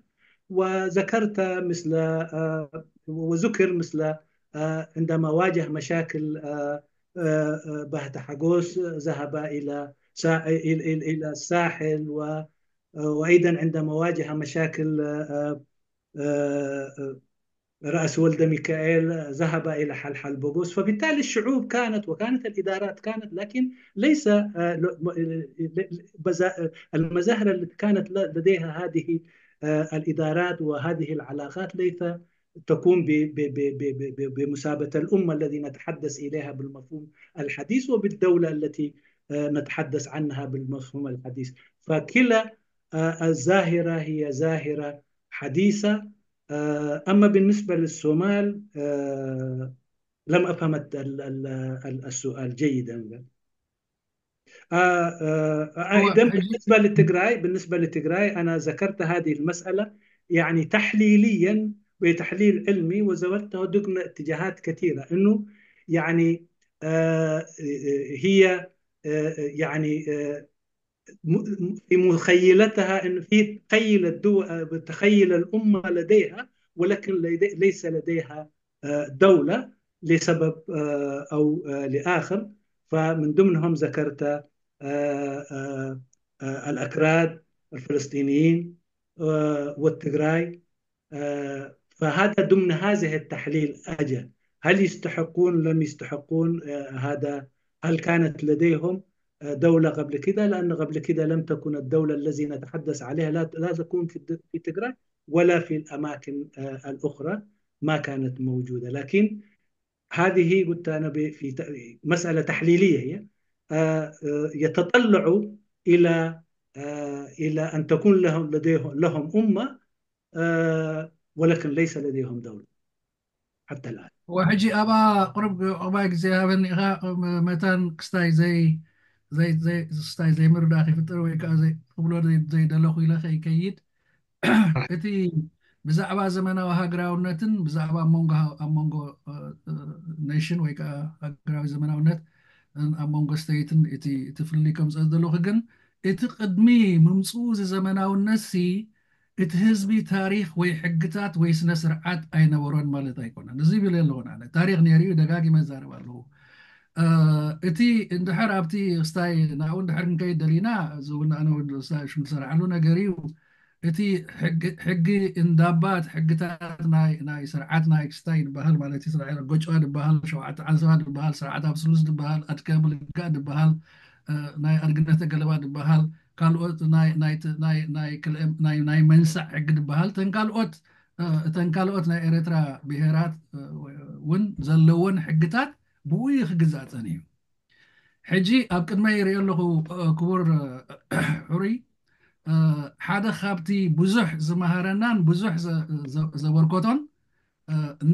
وذكرت مثل، آه، وذكر مثل، آه، عندما واجه مشاكل، آه، آه، آه، بهت حقوس ذهب إلى سا-، إلى، إلى، إلى الساحل و-، آه، وأيضًا عندما واجه مشاكل، آه، آه، آه، رأس ولد ميكائيل ذهب إلى حلحل بوغوس. فبالتالي الشعوب كانت، وكانت الإدارات كانت، لكن ليس، آه، ل-، م-، ل-، ل-، بزا-، المظاهر التي كانت ل-، لديها هذه، آه، الإدارات وهذه العلاقات ليس تكون ب-، ب-، ب-، ب-، ب-، ب-، بمثابة الأمة الذي نتحدث إليها بالمفهوم الحديث وبالدولة التي، آه، نتحدث عنها بالمفهوم الحديث. فكلا، آه، الظاهرة هي ظاهرة حديثة. آه، أما بالنسبة للصومال، آه، لم أفهم الت-، ال-، ال-، ال-، السؤال جيدا. آه، آه، هو أيضًا حجي بالنسبة للتجراي، بالنسبة للتجراي أنا ذكرت هذه المسألة، يعني، تحليليًا بتحليل علمي، وزودت ضمن اتجاهات كثيرة إنه، يعني، آه، هي، آه، يعني، آه، م-، في مخيلتها إنه في تخيل الدول، آه، بتخيل الأمة لديها، ولكن لدي-، ليس لديها، آه، دولة لسبب، آه، أو، آه، لآخر. فمن ضمنهم ذكرت، آه، آه، آه، الأكراد الفلسطينيين، آه، والتجراي. آه، فهذا ضمن هذه التحليل أجا. هل يستحقون، لم يستحقون، آه، هذا، هل كانت لديهم، دولة قبل كده، لأن قبل كده لم تكن الدولة الذي نتحدث عليها، لا، لا تكون في الد- في تجراي ولا في الأماكن الأخرى، ما كانت موجودة. لكن هذه قلت أنا ب- في ت- مسألة تحليلية هي، يتطلع إلى إلى أن تكون لهم لديهم لهم أمة، ولكن ليس لديهم دولة حتى الآن. وحجي أبا قرب أبا زي هذا النقاء متان كستاي زي زي زي ستاي زي مرداخ يفطر ويكا زي قبل زي زي دلخو إلى خي كيد. እቲ ብዛዕባ ዘመናዊ ሃገራውነትን ብዛዕባ ኣብ መንጎ ኣብ መንጎ ኔሽን ወይ ከዓ ሃገራዊ ዘመናውነት ኣብ መንጎ ስተይትን እቲ እቲ ፍልልይ ከምፅእ ዘለኹ ግን እቲ ቅድሚ ምምፅኡ እዚ ዘመናውነት ሲ እቲ ህዝቢ ታሪኽ ወይ ሕግታት ወይ ስነ ስርዓት ኣይነበሮን ማለት ኣይኮነን። እዚ ይብል ኣለኹ ኣነ ታሪኽ ነይሩ እዩ፣ ደጋጊመ ዛረብ ኣለኹ። እቲ እንድሕር ኣብቲ ክስታይ ናብኡ እንድሕር ክንከይድ ደሊና እዚ እውን ኣነ እውን ክስታይ ሽም ዝሰራሕሉ ነገር እዩ። እቲ ሕጊ እንዳባ እቲ ሕግታት ናይ ናይ ስርዓት ናይ ክስታይ ዝበሃል ማለት እዩ። ስርዓት ጎጭዋ ዝበሃል፣ ሸውዓተ ዓንሰባ ዝበሃል፣ ስርዓት ኣብስሉስ ዝበሃል፣ ኣድከ ምልጋእ ዝበሃል፣ ናይ ኣድግነተ ገለባ ዝበሃል፣ ካልኦት ናይ ናይ ናይ ናይ ክልኤ ናይ ናይ መንሳዕ ሕጊ ዝበሃል፣ ተን ካልኦት እተን ካልኦት ናይ ኤርትራ ብሄራት እውን ዘለወን ሕግታት ብኡ እዩ ክግዛእ ጸኒሑ። ሕጂ ኣብ ቅድመይ ይሪኦ ኣለኹ ክቡር ሕሩይ ሓደ ካብቲ ብዙሕ ዝመሃረናን ብዙሕ ዘበርኮቶን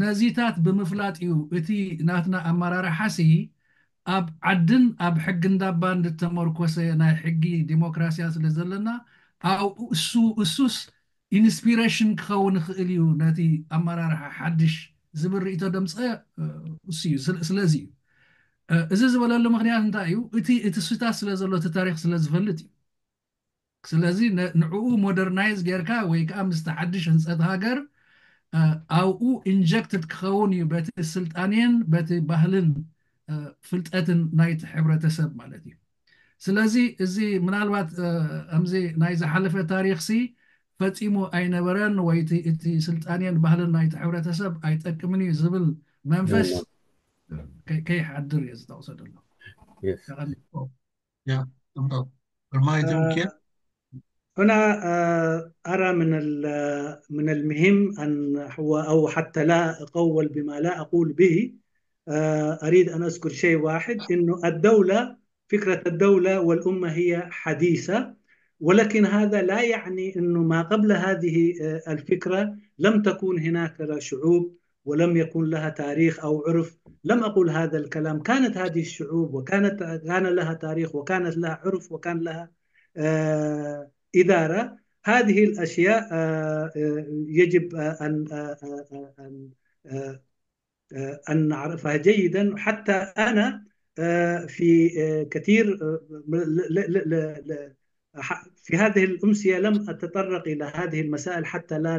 ነዚታት ብምፍላጥ እዩ። እቲ ናትና ኣመራርሓሲ ኣብ ዓድን ኣብ ሕጊ እንዳባን ዝተመርኮሰ ናይ ሕጊ ዲሞክራሲያ ስለ ዘለና ኣብኡ እሱ እሱስ ኢንስፒሬሽን ክኸውን ይኽእል እዩ ነቲ ኣመራርሓ ሓድሽ ዝብል ርእቶ ደምፀ እሱ እዩ። ስለዚ እዩ እዚ ዝበለሉ ምክንያት እንታይ እዩ? እቲ እቲ ስታት ስለ ዘሎ እቲ ታሪክ ስለ ዝፈልጥ እዩ። ስለዚ ንዕኡ ሞደርናይዝ ጌርካ ወይ ከዓ ምስቲ ሓድሽ ህንፀት ሃገር ኣብኡ ኢንጀክትድ ክኸውን እዩ በቲ ስልጣኔን በቲ ባህልን ፍልጠትን ናይቲ ሕብረተሰብ ማለት እዩ። ስለዚ እዚ ምናልባት ከምዚ ናይ ዝሓለፈ ታሪክሲ ፈፂሙ ኣይነበረን ወይ እቲ ስልጣኔን ባህልን ናይቲ ሕብረተሰብ ኣይጠቅምን እዩ ዝብል መንፈስ ከይሓድር እየ ዝጠቕሶ ዘሎ። يا طمطم الماي دمكيا هنا أرى من من المهم أن أو حتى لا أقول بما لا أقول به، أريد أن أذكر شيء واحد، إنه الدولة، فكرة الدولة والأمة هي حديثة، ولكن هذا لا يعني إنه ما قبل هذه الفكرة لم تكن هناك شعوب ولم يكن لها تاريخ أو عرف. لم أقل هذا الكلام، كانت هذه الشعوب وكانت كان لها تاريخ وكانت لها عرف وكان لها إدارة. هذه الأشياء يجب أن أن أن نعرفها جيدا. حتى أنا في كثير في هذه الأمسية لم أتطرق إلى هذه المسائل حتى لا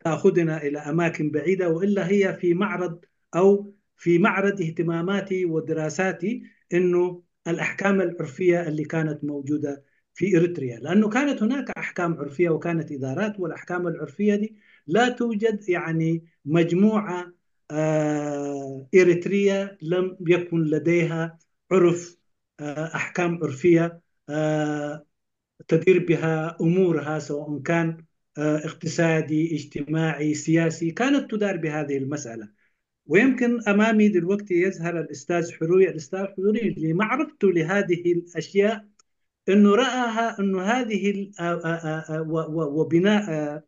تأخذنا إلى أماكن بعيدة، وإلا هي في معرض أو في معرض اهتماماتي ودراساتي إنه الأحكام العرفية اللي كانت موجودة في إريتريا، لأنه كانت هناك أحكام عرفية وكانت إدارات، والأحكام العرفية دي لا توجد يعني مجموعة إريترية لم يكن لديها عرف، أحكام عرفية تدير بها أمورها، سواء كان اقتصادي، اجتماعي، سياسي، كانت تدار بهذه المسألة. ويمكن أمامي دلوقتي يظهر الأستاذ حروري. الأستاذ حروري لمعرفته لهذه الأشياء أنه رآها أنه هذه وبناء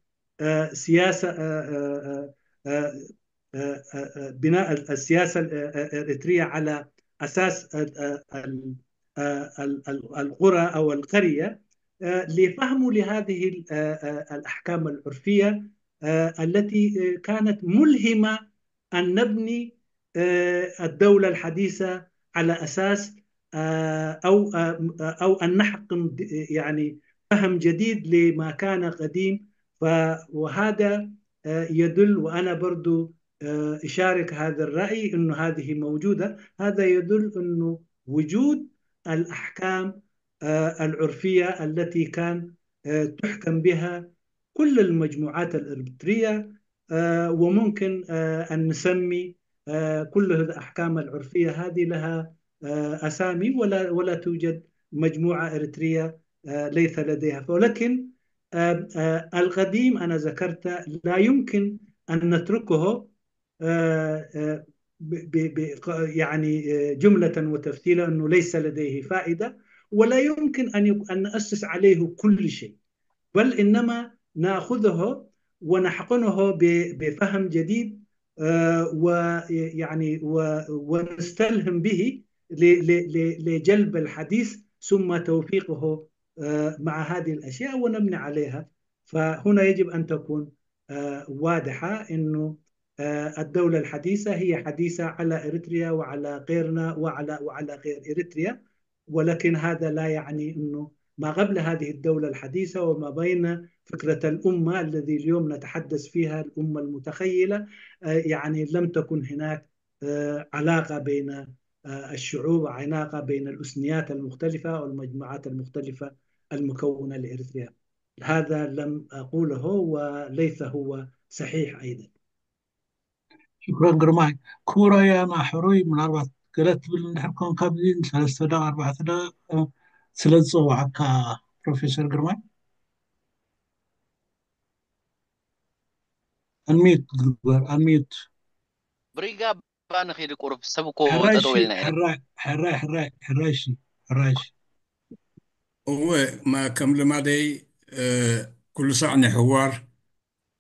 سياسة بناء السياسة الإريترية على أساس القرى أو القرية لفهمه لهذه الأحكام العرفية التي كانت ملهمة أن نبني الدولة الحديثة على أساس أو أو أن نحقن يعني فهم جديد لما كان قديم. وهذا يدل، وأنا برضو أشارك هذا الرأي، أنه هذه موجودة. هذا يدل أنه وجود الأحكام العرفية التي كان تحكم بها كل المجموعات الإريترية، وممكن أن نسمي كل الأحكام العرفية هذه لها آه، أسامي، ولا ولا توجد مجموعة إريترية، آه، ليس لديها. ولكن، آه، آه، القديم أنا ذكرت، لا يمكن أن نتركه، آه، آه، ب- ب- ب- يعني، آه، جملة وتفصيلا، أنه ليس لديه فائدة، ولا يمكن أن يك- أن نؤسس عليه كل شيء، بل إنما نأخذه ونحقنه ب- بفهم جديد، آه، ويعني و- ونستلهم به ل- ل- ل- لجلب الحديث ثم توفيقه، آه، مع هذه الأشياء ونبني عليها. فهنا يجب أن تكون، آه، واضحة إنه، آه، الدولة الحديثة هي حديثة على إريتريا وعلى غيرنا وعلى وعلى غير إريتريا، ولكن هذا لا يعني إنه ما قبل هذه الدولة الحديثة وما بين فكرة الأمة الذي اليوم نتحدث فيها، الأمة المتخيلة، آه، يعني لم تكن هناك، آه، علاقة بين، آه، الشعوب، علاقة بين الأثنيات المختلفة والمجموعات المختلفة المكونة لإريتريا. هذا لم أقوله وليس هو صحيح أيضا. ሽኩረን ግርማይ። ክቡር ኣያና ሕሩይ፣ ምናልባት ገለ ትብል እንድሕር ኮንካ፣ ኣብዚ ንሰለስተ ደቂቕ፣ ኣርባዕተ ደቂቕ፣ እ፣ ስለ ዝፀዋዕካ ፕሮፌሰር ግርማይ። ኣንሚዩት ግበር፣ ኣንሚዩት። ብሪጋ ባንኺ ድቁሩብ ሰብ እኮ ሕራይ ጠጠው ሺ፣ ኢልና ኢና። ሕራይ፣ ሕራይ፣ ሕራይ፣ ሕራይ ሺ፣ ሕራይ ሺ። እወ፣ ማ ከም ልማደይ፣ እ፣ ኩሉ ሳዕ ንሕዋር፣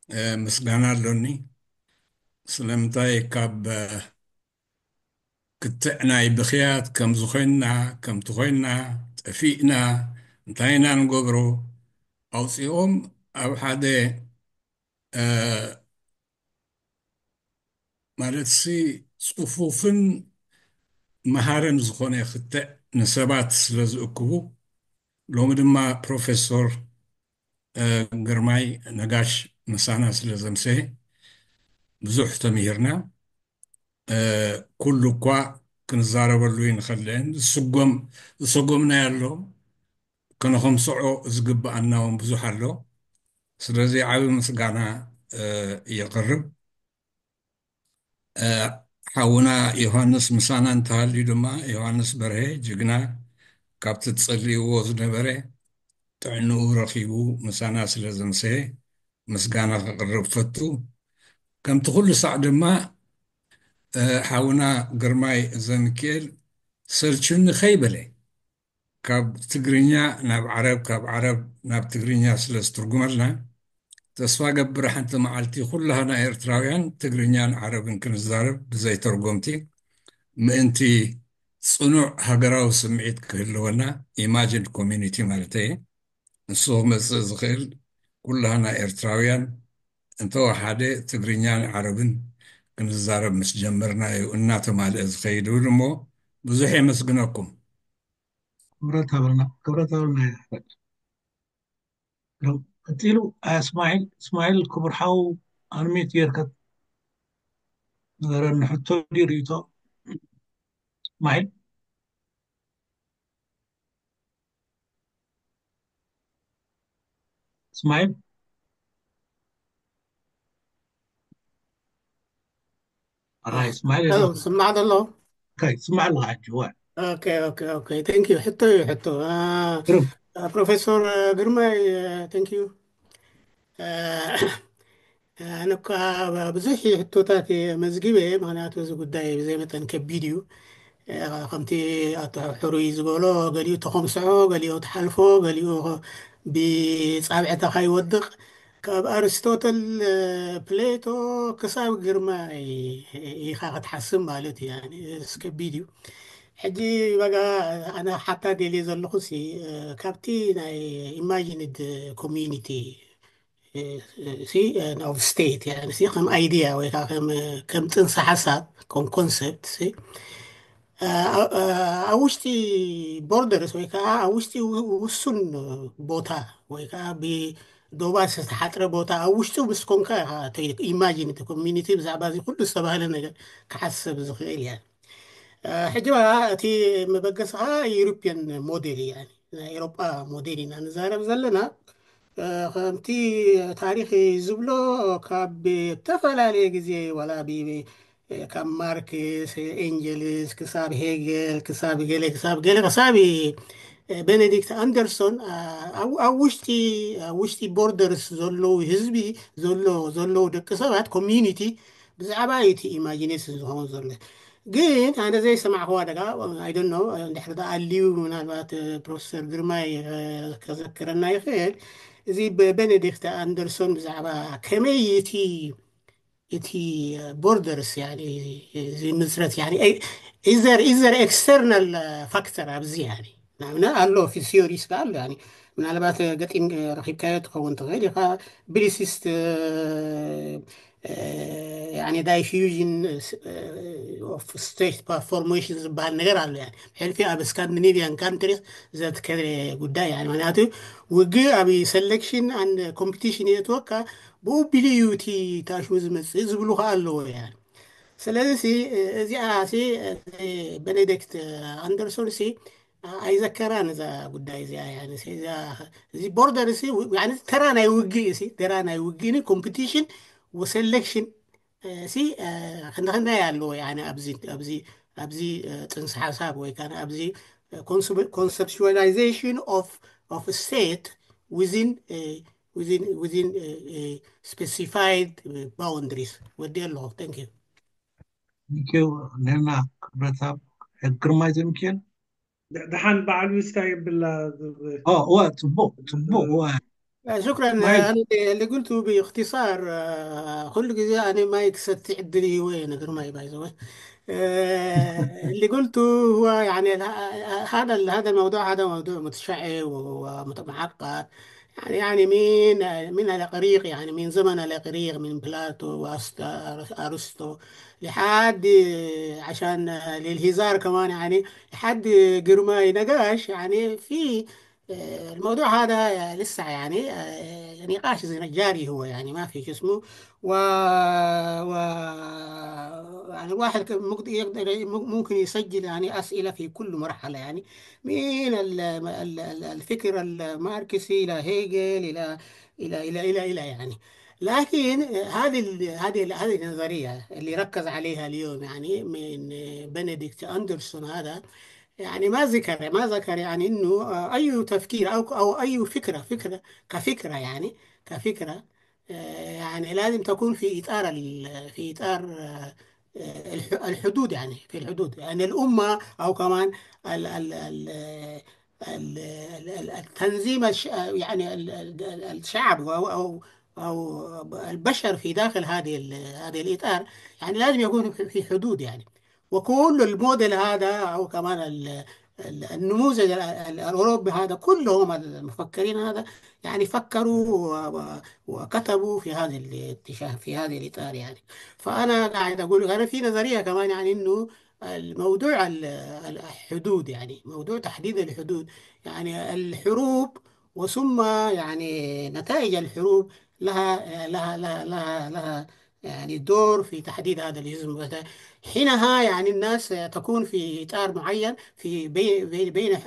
እ፣ ምስጋና ኣሎኒ። ስለምንታይ ካብ፣ እ፣ ክትዕ ናይ ብኽያት፣ ከምዚ ኮይንና፣ ከምቲ ኮይንና፣ ጠፊእና፣ እንታይ ኢና ንገብሮ፣ ኣውፂኦም ኣብ ሓደ፣ እ፣ ማለትሲ፣ ፅፉፍን መሃርን ዝኾነ ክትዕ ንሰባት ስለ ዝእክቡ፣ ሎሚ ድማ ፕሮፌሶር፣ እ፣ ግርማይ ነጋሽ ምሳና ስለ ዘምሰየ ብዙሕ ተምሂርና። እ፣ ኩሉ እኳ ክንዛረበሉ ይንኸለየን፣ ዝስጎም፣ ዝሰጎምናዮ ኣሎ፣ ከነኸምስዖ ዝግብኣና እውን ብዙሕ ኣሎ። ስለዚ ዓቢ ምስጋና፣ እ፣ የቕርብ። እ፣ ሓውና ዮሃንስ ምሳና እንተሃልዩ ድማ፣ ዮሃንስ በርሄ ጅግና፣ ካብቲ ትጸልይዎ ዝነበረ ጥዕንኡ ረኺቡ ምሳና ስለ ዘምሰየ ምስጋና ከቕርብ ፈቱ። ከምቲ ኩሉ ሳዕ ድማ፣ እ፣ ሓውና ግርማይ ዘሚካኤል ሰልቹኒ ከይበለ፣ ካብ ትግርኛ ናብ ዓረብ፣ ካብ ዓረብ ናብ ትግርኛ ስለ ዝትርጉመልና፣ ተስፋ ገብር ሓንቲ መዓልቲ ኩላህና ኤርትራውያን ትግርኛን ዓረብን ክንዛረብ ብዘይ ተርጎምቲ፣ ምእንቲ ጽኑዕ ሃገራዊ ስምዒት ክህልወና፣ ኢማጂንድ ኮሚኒቲ ማለተይ፣ ንሱ ክመጽእ ዝኽእል ኩላህና ኤርትራውያን እንተወሓደ ትግርኛን ዓረብን ክንዛረብ ምስ ጀመርና እዩ እናተማልአ ዝኸይድ ይብል እሞ፣ ብዙሕ የመስግነኩም። ክብረት ሃበልና፣ ክብረት ሃበልና ይሕፈድ። ቀጺሉ፣ አ፣ እስማዒል፣ እስማዒል ክቡር ሓው፣ ኣንሚት ጌርካ ንገረኒ፣ ሕቶ ድዩ ርእይቶ? እስማዒል? እስማዒል? ኣራይ፣ እስማዒል ሄሎ፣ የለን። ስማዕ ዘሎ? ኦኬ፣ ስማዕ ኣለኻ ሕጂ፣ ዋ። ኦኬ፣ ኦኬ፣ ኦኬ። Thank you። ሕቶ እዩ፣ ሕቶ። አ፣ ግርም። አ፣ ፕሮፌሰር ግርማይ፣ አ፣ thank you። አ፣ ኣነ እኳ ብዙሕ ሕቶታት እየ መዝጊበ፣ ምኽንያቱ እዚ ጉዳይ ብዘይ መጠን ከቢድ እዩ። አ፣ ከምቲ ኣቶ ሕሩይ ዝበሎ፣ ገሊኡ ተኸምስዖ፣ ገሊኡ ትሓልፎ፣ ገሊኡ ብጻብዕትኻ ይወድቕ። ካብ ኣርስቶትል፣ አ፣ ፕሌቶ ክሳብ ግርማይ ኢኻ ክትሓስብ ማለት እዩ። ያኒ፣ እስ ከቢድ እዩ። ሕጂ በጋ ኣነ ሓታ ደልየ ዘለኹ ሲ፣ አ፣ ካብቲ ናይ ኢማጂንድ ኮሚዩኒቲ፣ እ፣ ሲ፣ እ፣ ኦፍ ስቴት፣ ያኒ ሲ፣ ከም ኣይዲያ ወይ ከዓ ከም፣ ከም ጽንሰ ሓሳብ፣ ከም ኮንሰፕት ሲ፣ እ፣ እ፣ ኣብ ውሽጢ ቦርደርስ ወይ ከዓ ኣብ ውሽጢ ው-፣ ውሱን ቦታ ወይ ከዓ ብዶባት ዝተሓጽረ ቦታ ኣብ ውሽጡ ምስ ኮንካ ኢኻ ኢማጂን እቲ ኮሚኒቲ ብዛዕባ እዚ ኩሉ ዝተባህለ ነገር ክሓስብ ዝኽእል እያ። እ፣ ሕጂ በቃ እቲ መበገሲ ከዓ ዩሮፒያን ሞዴል እዩ፣ ያኒ ናይ ኤውሮጳ ሞዴል ኢና ንዛረብ ዘለና። እ፣ ከምቲ ታሪኽ ዝብሎ ካብ ዝተፈላለየ ግዜ ዋላ ብ-፣ ብ-፣ ካብ ማርክስ፣ ኤንጀልስ፣ ክሳብ ሄገል፣ ክሳብ ገለ ክሳብ ገለ ክሳብ ቤኔዲክት ኣንደርሶን ኣብ ውሽጢ ኣብ ውሽጢ ቦርደርስ ዘለዉ ህዝቢ ዘሎ ዘለዉ ደቂ ሰባት ኮሚዩኒቲ ብዛዕባ እቲ ኢማጂኔሽን ዝኸውን ዘሎ። ግን ኣነ ዘይሰማዕክዋ ደጋ ኣይደኖ እንድሕር ኣልዩ ምናልባት ፕሮፌሰር ግርማይ ከዘክረና ይኽእል። እዚ ቤኔዲክት ኣንደርሶን ብዛዕባ ከመይ እቲ እቲ ቦርደርስ ዝምስረት ኢዘር ኤክስተርናል ፋክተር ኣብዚ ንኣብነት ኣሎ ፊሲዮሪስ ኣሎ ምናልባት ገጢም ረኪብካዮ ትኸውን ትኽእል ኢኻ። ብሊሲስት ዳይፊዥን ኦፍ ስቴት ፎርሜሽን ዝበሃል ነገር ኣሎ። ሕልፊ ኣብ ስካንዲኔቪያን ካንትሪስ ዘትከረ ጉዳይ ምክንያቱ ውግእ ኣብ ሰሌክሽን ኮምፒቲሽን የእትወካ ብኡ ቢሉ እዩ እቲ ታሽሙ ዝመፅእ ዝብሉ ከዓ ኣለዎ። ስለዚ እዚኣ ቤኔዲክት ኣንደርሶን ኣይዘከራን እዛ ጉዳይ እዚኣ። እዚ ቦርደር ተራ ናይ ውግእ ተራ ናይ ውግእን ኮምፒቲሽን ወሰሌክሽን ክንዲ ክንደይ ኣለዎ ኣብዚ ጥንሲ ሓሳብ ወይ ከዓ ኣብዚ conceptualization of state within within specified boundaries። ወዲ ኣለኹ። Thank you። Thank you። ነና ክብረታ ግርማይ ዘሚካኤል ደሓን በዓል ውስታ የብላ። እወ ጽቡቅ ጽቡቅ እወ شكرا. أنا اللي قلته باختصار، كل ጊዜ أنا ما يكسد تعدلي وين غير ما يبايزوي اللي قلته هو يعني هذا هذا الموضوع هذا موضوع متشعب ومعقد. يعني يعني من من الإغريق، يعني من زمن الإغريق، من بلاتو وأرسطو لحد عشان للهزار كمان يعني لحد قرماي نقاش يعني في الموضوع هذا لسه يعني نقاش جاري هو يعني ما في شو اسمه و, و... يعني الواحد يقدر ممكن يسجل يعني أسئلة في كل مرحلة يعني من الفكر الماركسي إلى هيجل إلى إلى إلى إلى إلى يعني. لكن هذه هذه هذه النظرية اللي ركز عليها اليوم يعني من بنديكت أندرسون هذا يعني ما ذكر ما ذكر يعني انه اي تفكير او او اي فكره فكره كفكره يعني كفكره يعني لازم تكون في اطار في اطار الحدود يعني في الحدود يعني الامه او كمان ال ال ال التنظيم يعني الشعب او او او البشر في داخل هذه هذه الاطار يعني لازم يكون في حدود يعني. وكل الموديل هذا او كمان النموذج الاوروبي هذا كلهم المفكرين هذا يعني فكروا وكتبوا في هذا الاكتشاف في هذا الاطار يعني. فانا قاعد اقول انا في نظريه كمان يعني انه الموضوع الحدود يعني موضوع تحديد الحدود يعني الحروب وثم يعني نتائج الحروب لها لها لها لها لها يعني دور في تحديد هذا الاسم. حينها يعني الناس تكون في اطار معين في بين بين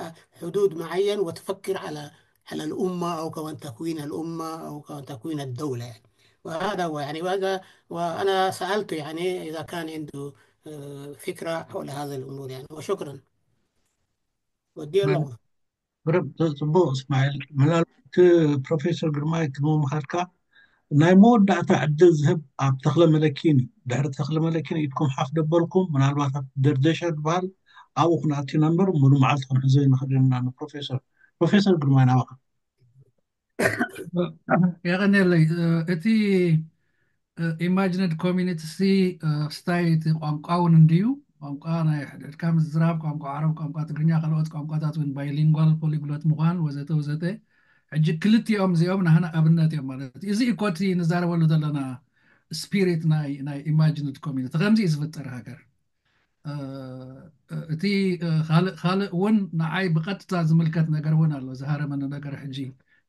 حدود معين وتفكر على على الامه او كون تكوين الامه او كون تكوين الدوله يعني. وهذا هو يعني وهذا وانا سالته يعني اذا كان عنده فكره حول هذا الامور يعني. وشكرا. ودي الله. ጽቡቕ እስማኤል፣ ምናልባት ፕሮፌሰር ግርማይ ቅድሚ ምኻድካ ናይ መወዳእታ ዕድል ዝህብ ኣብ ተኽለ መለኪን እዩ። ድሕሪ ተኽለ መለኪን ኢድኩም ሓፍ ደበልኩም፣ ምናልባት ኣብ ደርደሸ ዝበሃል ኣብኡ ክንኣትዩና እምበር ሙሉ መዓልቲ ክንሕዞ ይንኽእል ኢና ንፕሮፌሰር። ፕሮፌሰር ግርማይ ናባኻ። የቐንየለይ። እቲ ኢማጅነድ ኮሚኒቲ ሲ ስታይ እቲ ቋንቋ እውን እንድዩ። ቋንቋ ናይ ሕድሕድካ ምዝራብ፣ ቋንቋ ዓረብ፣ ቋንቋ ትግርኛ፣ ካልኦት ቋንቋታት እውን ባይሊንጓል፣ ፖሊግሎት ምዃን ወዘተ ወዘተ። ሕጂ ክልቲኦም እዚኦም ናህና ኣብነት እዮም ማለት እዩ። እዚ እኮ እቲ ንዛረበሉ ዘለና ስፒሪት ናይ ናይ ኢማጅነድ ኮሚኒቲ ከምዚ እዩ ዝፍጠር ሃገር። እቲ ካልእ ካልእ እውን ንዓይ ብቐጥታ ዝምልከት ነገር እውን ኣሎ። ዝሃረመኒ ነገር ሕጂ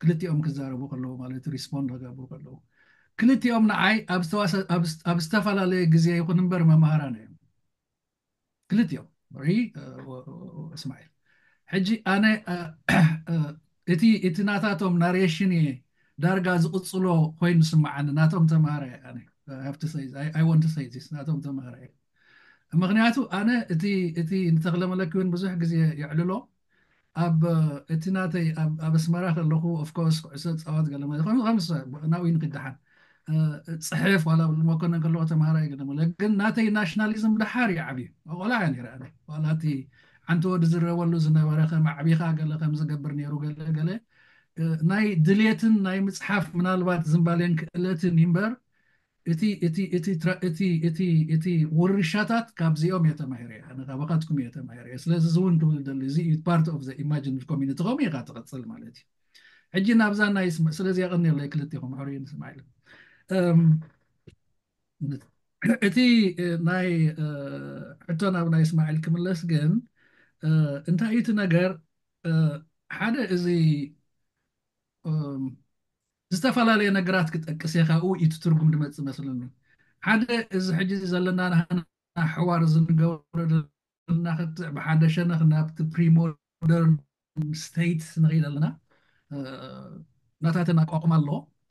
ክልቲኦም ክዛረቡ ከለዉ ማለት ሪስፖንድ ክገብሩ ከለዉ ክልቲኦም ንዓይ ኣብ ዝተፈላለየ ግዜ ይኹን እምበር መምሃራን እዮም። ክልቲኦም ሪ እስማኤል። ሕጂ ኣነ እቲ እቲ ናታቶም ናሬሽን እየ ዳርጋ ዝቕጽሎ ኮይኑ ስምዓኒ። ናቶም ተምሃራይ ኣነ ሃፍቲ ሰይ ኣይ ወንት ሰይ ዚስ ናቶም ተምሃራይ ምክንያቱ ኣነ እቲ እቲ ንተኽለ መለኪውን ብዙሕ ግዜ የዕልሎ። ኣብ እቲ ናተይ ኣብ ኣስመራ ከለኹ ኦፍኮርስ ኩዕሶ ፃወት ገለ ማለት ከም ከም ናብኡ ንክደሓን ፅሕፍ ዋላ መኮነን ከለኹ ተምሃራይ ገለ ማለት ግን ናተይ ናሽናሊዝም ደሓር ይዓብዩ ቆላ እያ ነይረ። ዋላ እቲ ሓንቲ ወዲ ዝረበሉ ዝነበረ ከም ኣዕቢኻ ገለ ከም ዝገብር ነይሩ ገለ ገለ ናይ ድሌትን ናይ ምፅሓፍ ምናልባት ዝንባሌን ክእለትን ይምበር እቲ እቲ እቲ እቲ ውርሻታት ካብዚኦም እየ ተማሂረ እየ ካባካትኩም እየ ተማሂረ እየ ስለዚ እውን ክብል ደሊ እዚ part of the imaginary community ኸም ኢኻ ትቐፅል ማለት እዩ። ሕጂ ናብዛ ናይ ስለዚ ያቐኒለይ ክልቴኹም ሕሩይ ንስማዒል እቲ ናይ ሕቶ ናብ ናይ እስማዒል ክምለስ ግን እንታይ እዩ እቲ ነገር ሓደ እዚ ዝተፈላለየ ነገራት ክጠቅስ እየ ካብኡ እቲ ትርጉም ድመፅእ መስለኒ ሓደ እዚ ሕጂ ዘለና ናህና ሕዋር እዚ ንገብሮ ዘለና ክትዕ ብሓደ ሸነኽ ናብቲ ፕሪሞደርን ስቴትስ ንኸይድ ኣለና ናታተን ኣቋቁማ ኣሎ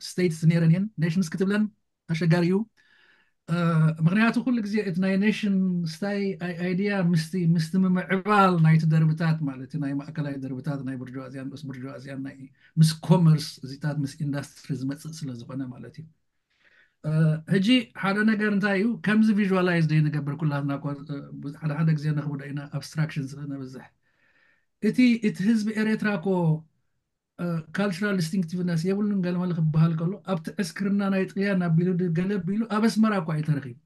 ስቴትስ ነረን እየን ኔሽንስ ክትብለን ኣሸጋሪ እዩ ምክንያቱ ኩሉ ግዜ እቲ ናይ ኔሽን ስታይ ኣይድያ ምስቲ ምስቲ ምምዕባል ናይቲ ደርብታት ማለት ናይ ማእከላይ ደርብታት ናይ ብርጅዋዝያን ምስ ብርጅዋዝያን ናይ ምስ ኮመርስ እዚታት ምስ ኢንዳስትሪ ዝመፅእ ስለ ዝኾነ ማለት እዩ ሕጂ ሓደ ነገር እንታይ እዩ ከምዚ ቪዥዋላይዝ ደይ ንገብር ኩላትና ሓደ ሓደ ግዜ ነኽብዶ ኢና ኣብስትራክሽን ስለ ነብዝሕ እቲ እቲ ህዝቢ ኤርትራ ኮ ካልቸራል ዲስቲንክቲቭነስ የብሉን ገለመለ ክበሃል ከሎ ኣብቲ ዕስክርና ናይ ጥልያን ኣቢሉ ገለ ኣቢሉ ኣብ ኣስመራ እኳ እዩ ተረኺቡ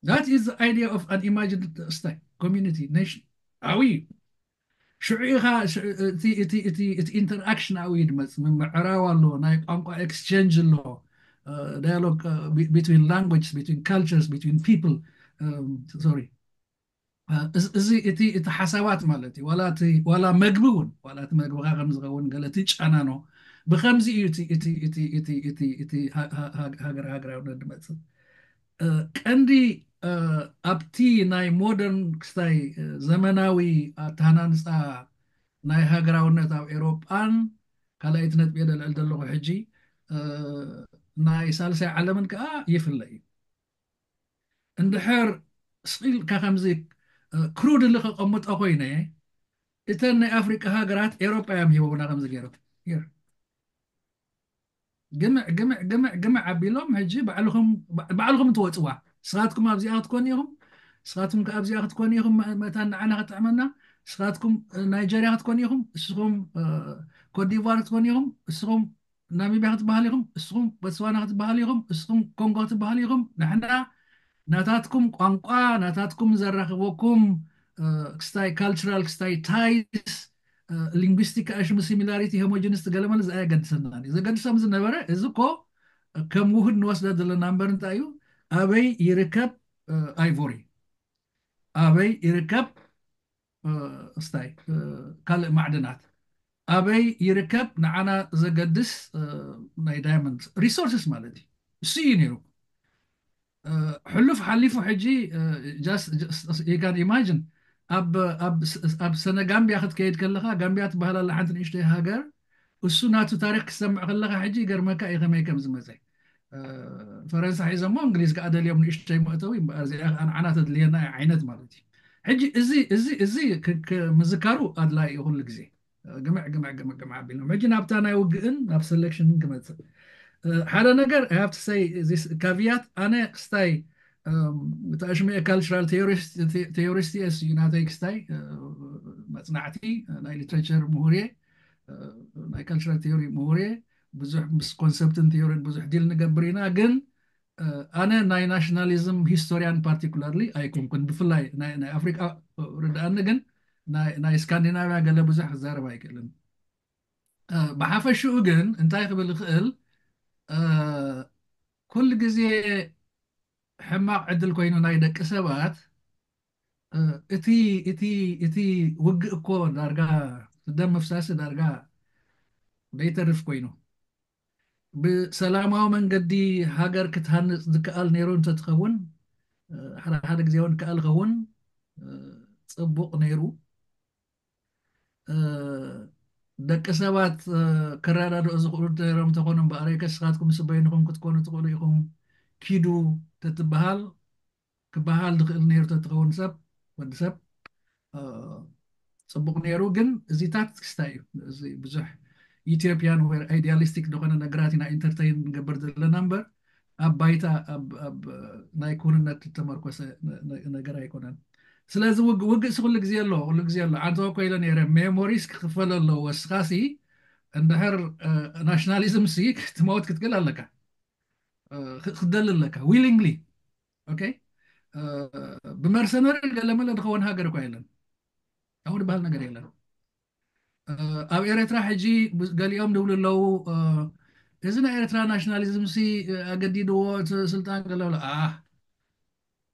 That is the idea of an imagined style community nation ዓብዩ ሽዑ ኢኻ እቲ ኢንተርኣክሽን ኣብኡ ይድመፅ ምምዕራብ ኣሎ ናይ ቋንቋ ኤክስቸንጅ ኣሎ dialogue between languages between cultures between people sorry እዚ እቲ እቲ ሓሳባት ማለት እዩ ዋላ እቲ ዋላ መግቢ እውን ዋላ እቲ መግብኻ ከም ዝኸውን ገለ እቲ ጫናኖ ብከምዚ እዩ እቲ እቲ እቲ እቲ እቲ እቲ እቲ ሃገር ሃገራውነት ድመፅእ ቀንዲ ኣብቲ ናይ ሞደርን ክስታይ ዘመናዊ ኣተሃናንፃ ናይ ሃገራውነት ኣብ ኤሮጳን ካልኣይቲ ነጥቢ የደልዕል ዘለኹ ሕጂ ናይ ሳልሳይ ዓለምን ከዓ ይፍለ እዩ እንድሕር ስኢልካ ከምዚ ክሩድሊ ከቐምጦ ኮይነ እተን ናይ ኣፍሪቃ ሃገራት ኤሮጳ እዮም ሂቦምና ከምዚ ገይሮም ግምዕ ግምዕ ግምዕ ግምዕ ኣቢሎም ሕጂ ባዕልኹም ትወፅዋ ስኻትኩም ኣብዚኣ ክትኮኑ ኢኹም ስኻትኩም ኣብዚኣ ክትኮኑ ኢኹም መታን ንዓና ክጥዕመና ስኻትኩም ናይጀርያ ክትኮኑ ኢኹም እስኹም ኮትዲቫር ክትኮኑ ኢኹም እስኹም ናሚብያ ክትበሃል ኢኹም እስኹም ቦትስዋና ክትበሃል ኢኹም እስኹም ኮንጎ ክትበሃል ኢኹም ንሕና ናታትኩም ቋንቋ ናታትኩም ዘራኽበኩም ክስታይ ካልቸራል ክስታይ ታይስ ሊንጉስቲክ ኣሽሙ ሲሚላሪቲ ሆሞጂንስ ገለመለ ዝኣ የገድሰና ዘገድሶም ዝነበረ እዚ ኮ ከም ውህድ ንወስደ ዘለና እምበር እንታይ እዩ ኣበይ ይርከብ ኣይቮሪ ኣበይ ይርከብ ስታይ ካልእ ማዕድናት ኣበይ ይርከብ ንዓና ዘገድስ ናይ ዳይመንድ ሪሶርስስ ማለት እዩ እሱ እዩ ነይሩ ሕሉፍ ሓሊፉ ሕጂ you can imagine ኣብ ሰነ ጋምቢያ ክትከይድ ከለካ ጋምቢያ ትበሃል ኣላ ሓንቲ ንእሽተይ ሃገር እሱ ናቱ ታሪክ ክሰምዕ ከለካ ሕጂ ይገርመካ እዩ ከመይ ከም ዝመፀ ፈረንሳ ሒዞሞ እንግሊዝ ከዓ ደልዮም ንእሽተይ መእተዊ እምበኣር እዚኣ ከዓ ንዓና ተድልየና እያ ዓይነት ማለት እዩ ሕጂ እዚ እዚ እዚ ምዝካሩ ኣድላይ እዩ ኩሉ ግዜ ግምዕ ግምዕ ግምዕ ግምዕ ኣቢሎም ሕጂ ናብታ ናይ ውግእን ናብ ሰሌክሽንን ክመፅእ ሓደ ነገር ሃብቲ ሰይ ካቪያት ኣነ ክስታይ እታ ሽመ ካልቸራል ቴዎሪስት እየ ናተይ ክስታይ መፅናዕቲ ናይ ሊትሬቸር ምሁር እየ ናይ ካልቸራል ቴዎሪ ምሁር እየ ብዙሕ ምስ ኮንሰፕትን ቴዎሪን ብዙሕ ዲል ንገብር ኢና ግን ኣነ ናይ ናሽናሊዝም ሂስቶሪያን ፓርቲኩላርሊ ኣይኮንኩን ብፍላይ ናይ ኣፍሪቃ ርድኣኒ ግን ናይ ስካንዲናቪያ ገለ ብዙሕ ክዛረብ ኣይክእልን ብሓፈሽኡ ግን እንታይ ክብል ይኽእል ኩሉ ግዜ ሕማቕ ዕድል ኮይኑ ናይ ደቂ ሰባት እቲ እቲ እቲ ውግእ እኮ ዳርጋ ደም ምፍሳሲ ዳርጋ ደይተርፍ ኮይኑ ብሰላማዊ መንገዲ ሃገር ክትሃንፅ ዝከኣል ነይሩ እንተትኸውን ሓደ ሓደ ግዜ እውን ከኣል ኸውን ፅቡቕ ነይሩ ደቂ ሰባት ከረዳድኦ ዝኽእሉ ነይሮም ተኾኑ እምበኣረይ ከስኻትኩም ስበይንኹም ክትኮኑ ትኽእሉ ኢኹም ኪዱ ተትበሃል ክበሃል ዝኽእል ነይሩ ተትኸውን ሰብ ወዲ ሰብ ጽቡቕ ነይሩ። ግን እዚታት ክስታይ እዩ። እዚ ብዙሕ ዩቶፒያን ወይ ኣይዲያሊስቲክ ዝኾነ ነገራት ኢና ኢንተርተይን ንገብር ዘለና እምበር ኣብ ባይታ ኣብ ናይ ክውንነት ዝተመርኮሰ ነገር ኣይኮነን። ስለዚ ውግእ ውግእ ኩሉ ግዜ ኣሎ፣ ኩሉ ግዜ ኣሎ። ኣንተ እኮ ኢለ ነይረ ሜሞሪስ ክኽፈል ኣለዎ። እስኻሲ እንድሕር ናሽናሊዝም ሲ ክትመውት ክትክእል ኣለካ፣ ክትደሊ ኣለካ ዊሊንግሊ። ኦኬ፣ ብመርሰነሪ ገለመለ ዝኸውን ሃገር እኳ የለን። ኣብኡ ዝበሃል ነገር የለን። ኣብ ኤረትራ ሕጂ ገሊኦም ዝብሉ ኣለዉ፣ እዚ ናይ ኤረትራ ናሽናሊዝም ሲ ኣገዲድዎ እቲ ስልጣን ገለ ኣሎ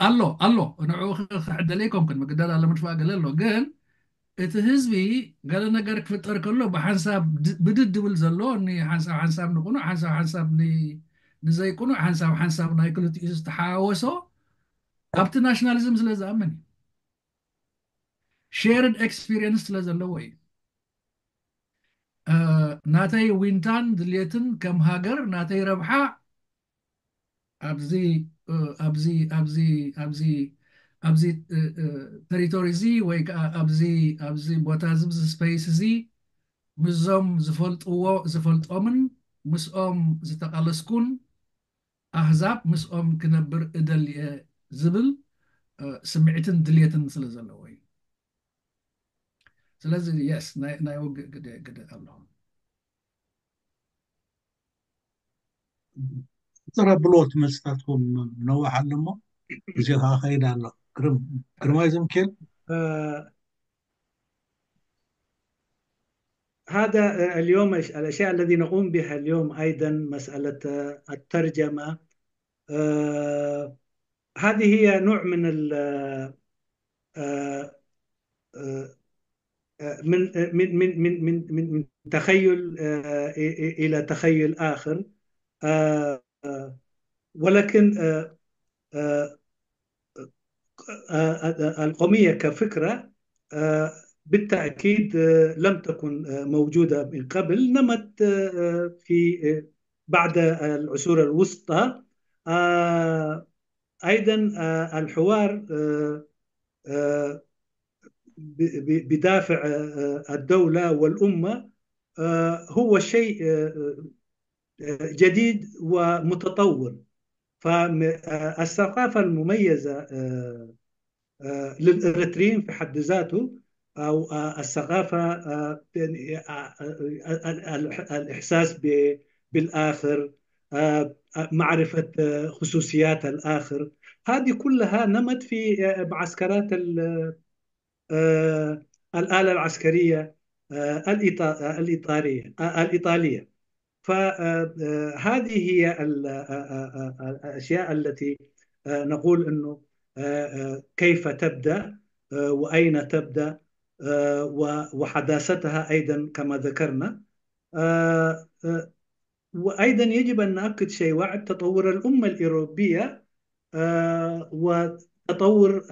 ኣሎ ኣሎ። ንዕኡ ክሕደለ ኣይኮንኩን፣ ምግዳል ኣሎ፣ ምድፋእ ገለ ኣሎ። ግን እቲ ህዝቢ ገለ ነገር ክፍጠር ከሎ ብሓንሳብ ብድድ ድብል ዘሎ፣ ሓንሳብ ሓንሳብ ንቁኑዕ፣ ሓንሳብ ሓንሳብ ንዘይቁኑዕ፣ ሓንሳብ ሓንሳብ ናይ ክልቲኡ ዝተሓዋወሶ ኣብቲ ናሽናሊዝም ስለ ዝኣምን እዩ። ሼርድ ኤክስፒሪየንስ ስለ ዘለዎ እዩ። ናተይ ዊንታን ድልየትን ከም ሃገር ናተይ ረብሓ ኣብዚ ኣብዚ ኣብዚ ኣብዚ ኣብዚ ተሪቶሪ እዚ ወይ ከዓ ኣብዚ ኣብዚ ቦታ እዚ፣ እዚ ስፔስ እዚ ምስዞም ዝፈልጥዎ ዝፈልጦምን ምስኦም ዝተቃለስኩን ኣህዛብ ምስኦም ክነብር እደሊ እየ ዝብል ስምዒትን ድልየትን ስለ ዘለዎ እዩ። ስለዚ የስ ናይ ውግእ ግደ ግደ ኣሎ። ተረብሎ ትመልስታትኩም ነዋሕ ኣሎ እሞ ግዜ ከዓ ከይድ ኣሎ። ግርማይ ዘምኬል هذا اليوم الأشياء الذي نقوم بها اليوم أيضا مسألة الترجمة. هذه هي نوع من ال من من من من من من تخيل إلى تخيل آخر. ولكن القومية كفكرة بالتأكيد لم تكن موجودة من قبل، نمت في بعد العصور الوسطى. أيضا الحوار بدافع الدولة والأمة هو شيء جديد ومتطور. فالثقافة المميزة للإريتريين في حد ذاته أو الثقافة الإحساس بالآخر، معرفة خصوصيات الآخر، هذه كلها نمت في معسكرات الآلة العسكرية الإيطالية. فهذه هي الأشياء التي نقول أنه كيف تبدأ وأين تبدأ وحداثتها أيضا كما ذكرنا. وأيضا يجب أن نؤكد شيء واحد، تطور الأمة الأوروبية وتطور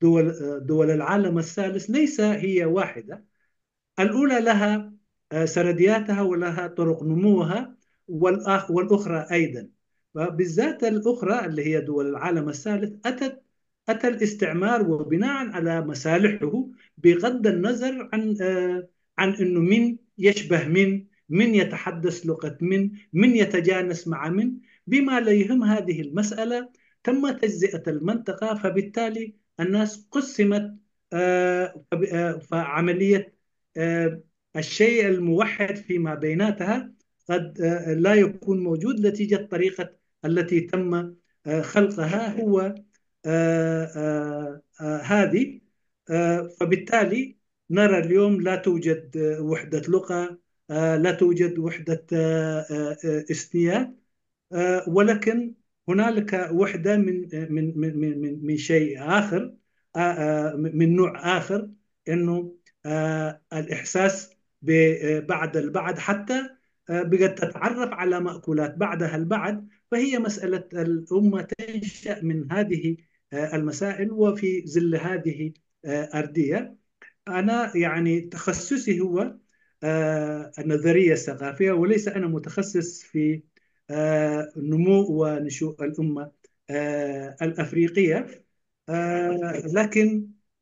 دول دول العالم الثالث ليس هي واحدة. الأولى لها سردياتها ولها طرق نموها، والأخرى أيضا، وبالذات الأخرى اللي هي دول العالم الثالث أتت أتى الاستعمار وبناء على مصالحه، بغض النظر عن عن انه من يشبه من، من يتحدث لغه من، من يتجانس مع من، بما لا يهم هذه المساله. تم تجزئه المنطقه، فبالتالي الناس قسمت فعمليه الشيء الموحد فيما بيناتها قد لا يكون موجود نتيجه طريقه التي تم خلقها هو هذه. فبالتالي نرى اليوم لا توجد وحدة لغة، لا توجد وحدة إثنيات، ولكن هنالك وحدة من من من من من شيء آخر، من نوع آخر، إنه الإحساس ببعض البعض حتى بقت تتعرف على مأكولات بعضها البعض. فهي مسألة الأمة تنشأ من هذه المسائل وفي ظل هذه أردية. أنا يعني تخصصي هو النظرية الثقافية، وليس أنا متخصص في نمو ونشوء الأمة آه، الأفريقية. آه، لكن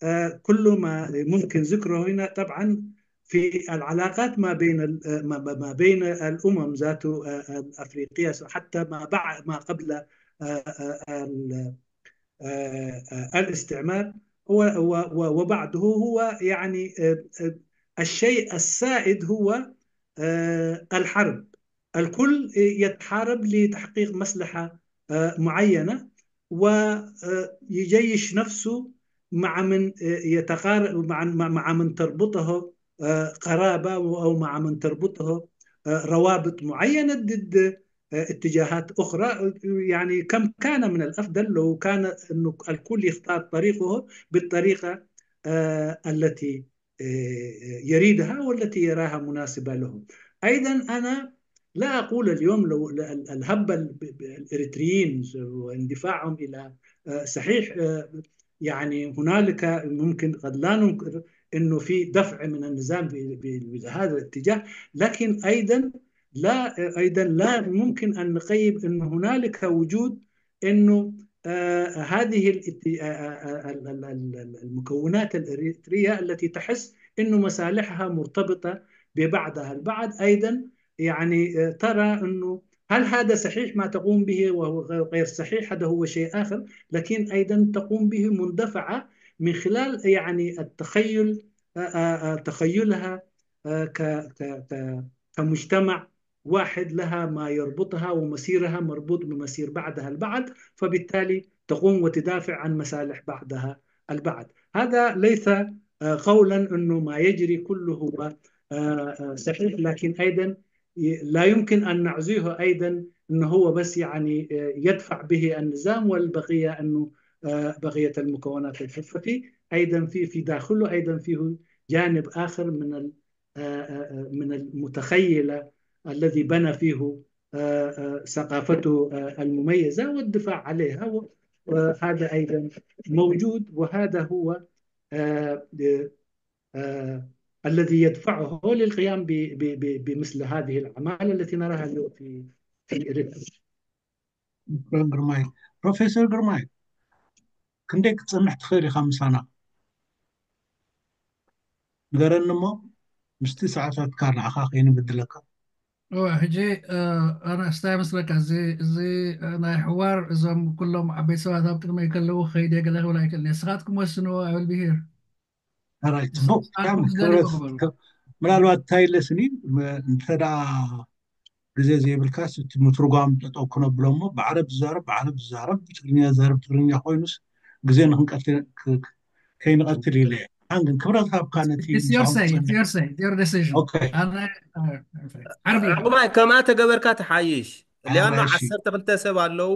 آه، كل ما ممكن ذكره هنا طبعا في العلاقات ما بين ال- ما ما بين الأمم ذاته، آه، الأفريقية، حتى ما بعد ما قبل آه، آه، ال- آه، آه، الاستعمار و- و- و- وبعده هو يعني آه، آه، الشيء السائد هو آه، الحرب. الكل يتحارب لتحقيق مصلحة آه، معينة، ويجيش نفسه مع من آه، يتقارب مع مع- مع من تربطه آه، قرابة أو مع من تربطه آه، روابط معينة ضد آه، اتجاهات أخرى. يعني كم كان من الأفضل لو كان أنه الكل يختار طريقه بالطريقة آه، التي آه، يريدها والتي يراها مناسبة له. أيضا أنا لا أقول اليوم لو الهبة الإريتريين واندفاعهم إلى آه، صحيح آه، يعني هنالك ممكن قد لا ننكر أنه في دفع من النظام بهذا الاتجاه، لكن أيضا لا أيضا لا ممكن أن نقيم أن هنالك وجود أنه آه، هذه المكونات الإريترية التي تحس أنه مصالحها مرتبطة ببعضها البعض أيضا، يعني آه، ترى أنه هل هذا صحيح ما تقوم به وهو غير صحيح، هذا هو شيء آخر، لكن أيضا تقوم به مندفعة من خلال يعني التخيل آه، آه، تخيلها كمجتمع واحد لها ما يربطها ومصيرها مربوط بمصير بعضها البعض، فبالتالي تقوم وتدافع عن مصالح بعضها البعض. هذا ليس آه، قولا أنه ما يجري كله هو آه، آه، صحيح، لكن أيضا لا يمكن أن نعزيه أيضا أنه هو بس يعني آه، يدفع به النظام والبقية أنه آه، بقية المكونات الحرفة أيضا في في داخله أيضا فيه جانب آخر من من المتخيلة الذي بنى فيه ثقافته المميزة والدفاع عليها. وهذا أيضا موجود، وهذا هو الذي يدفعه للقيام بمثل هذه الأعمال التي نراها اليوم في في إريتريا. ግርማይ ፕሮፌሰር ግርማይ ክንደይ ክትጸንሕ ትኽእል ኢኻ ምሳና? ንገረኒ እሞ ምስቲ ሰዓታትካ ንዓኻ ከይንብድለካ። እወ፣ ሕጂ ኣነ ስታይ መስለካ፣ እዚ እዚ ናይ ሕዋር እዞም ኩሎም ዓበይቲ ሰባት ኣብ ቅድመይ ከለዉ ክኸይድ እየ ገለ ክብል ኣይክእልን እየ። ንስኻትኩም ወስንዎ። I will be here። ሕራይ፣ ጽቡቕ። ምናልባት እንታይ ኢለስኒ እንተ ደኣ ግዜ ዘይብልካስ እቲ ምትርጓም ጠጠው ክነብሎ እሞ ብዓረብ ዝዛረብ ብዓረብ ዝዛረብ ብትግርኛ ዝዛረብ ትግርኛ ኮይኑስ ግዜ ንክንቀትል ከይንቐትል ኢለ እየ። ግን ክብረት ሃብካ ነቲ ዓቕባይ ከምኣ ተገበርካ ትሓይሽ። ሊያኖ ዓሰርተ ክልተ ሰብ ኣለዉ።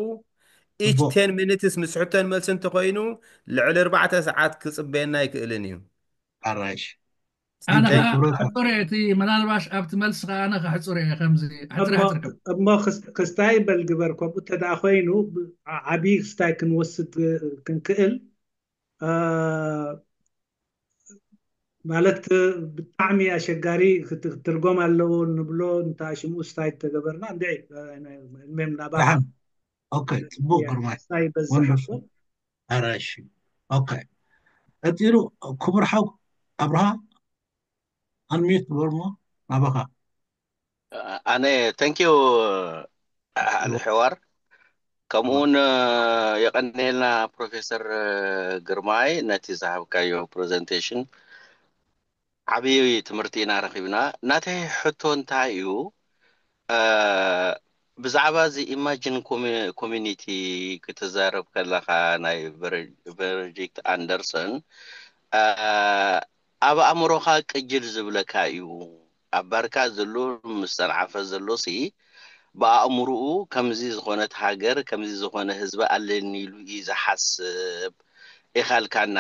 ኢች ቴን ሚኒትስ ምስ ሕቶን መልሲ እንተኮይኑ ልዕሊ ኣርባዕተ ሰዓት ክፅበየና ኣይክእልን እዩ። ኣራይሽ ኣነ ከሕፅር እየ እቲ ምናልባሽ ኣብቲ መልሲ ከዓ ኣነ ከሕፅር እየ ከምዚ ሕፅር ሕፅር ከም እሞ ክስታይ በል ግበር። ከምኡ እንተ ደኣ ኮይኑ ዓብዪ ክስታይ ክንወስድ ክንክእል ማለት ብጣዕሚ ኣሸጋሪ ክትርጎም ኣለዎ እንብሎ እንተ ሽምኡ ስታይ ተገበርና እንድዒ ዕድሜም ናባኻ ኦኬ ጽቡቅ ግርማይ ክስታይ በዝሕ ኣራሺ ኦኬ ቀጺሉ ክቡር ሓው ኣብርሃ ኣንሚት ግበርሞ ናባኻ ኣነ thank you ንሕዋር ከምኡውን የቐንየልና ፕሮፌሰር ግርማይ ነቲ ዝሃብካዮ presentation ዓብዪ ትምህርቲ ኢና ረኺብና። ናተይ ሕቶ እንታይ እዩ ብዛዕባ እዚ imagine community ክትዛረብ ከለኻ ናይ Benedict Anderson ኣብ ኣእምሮኻ ቅጅል ዝብለካ እዩ። ኣብ ባርካ ዘሎ ምስ ሰንዓፈ ዘሎሲ ብኣእምርኡ ከምዚ ዝኾነት ሃገር ከምዚ ዝኾነ ህዝቢ ኣለኒ ኢሉ እዩ ዝሓስብ ኢኻልካና።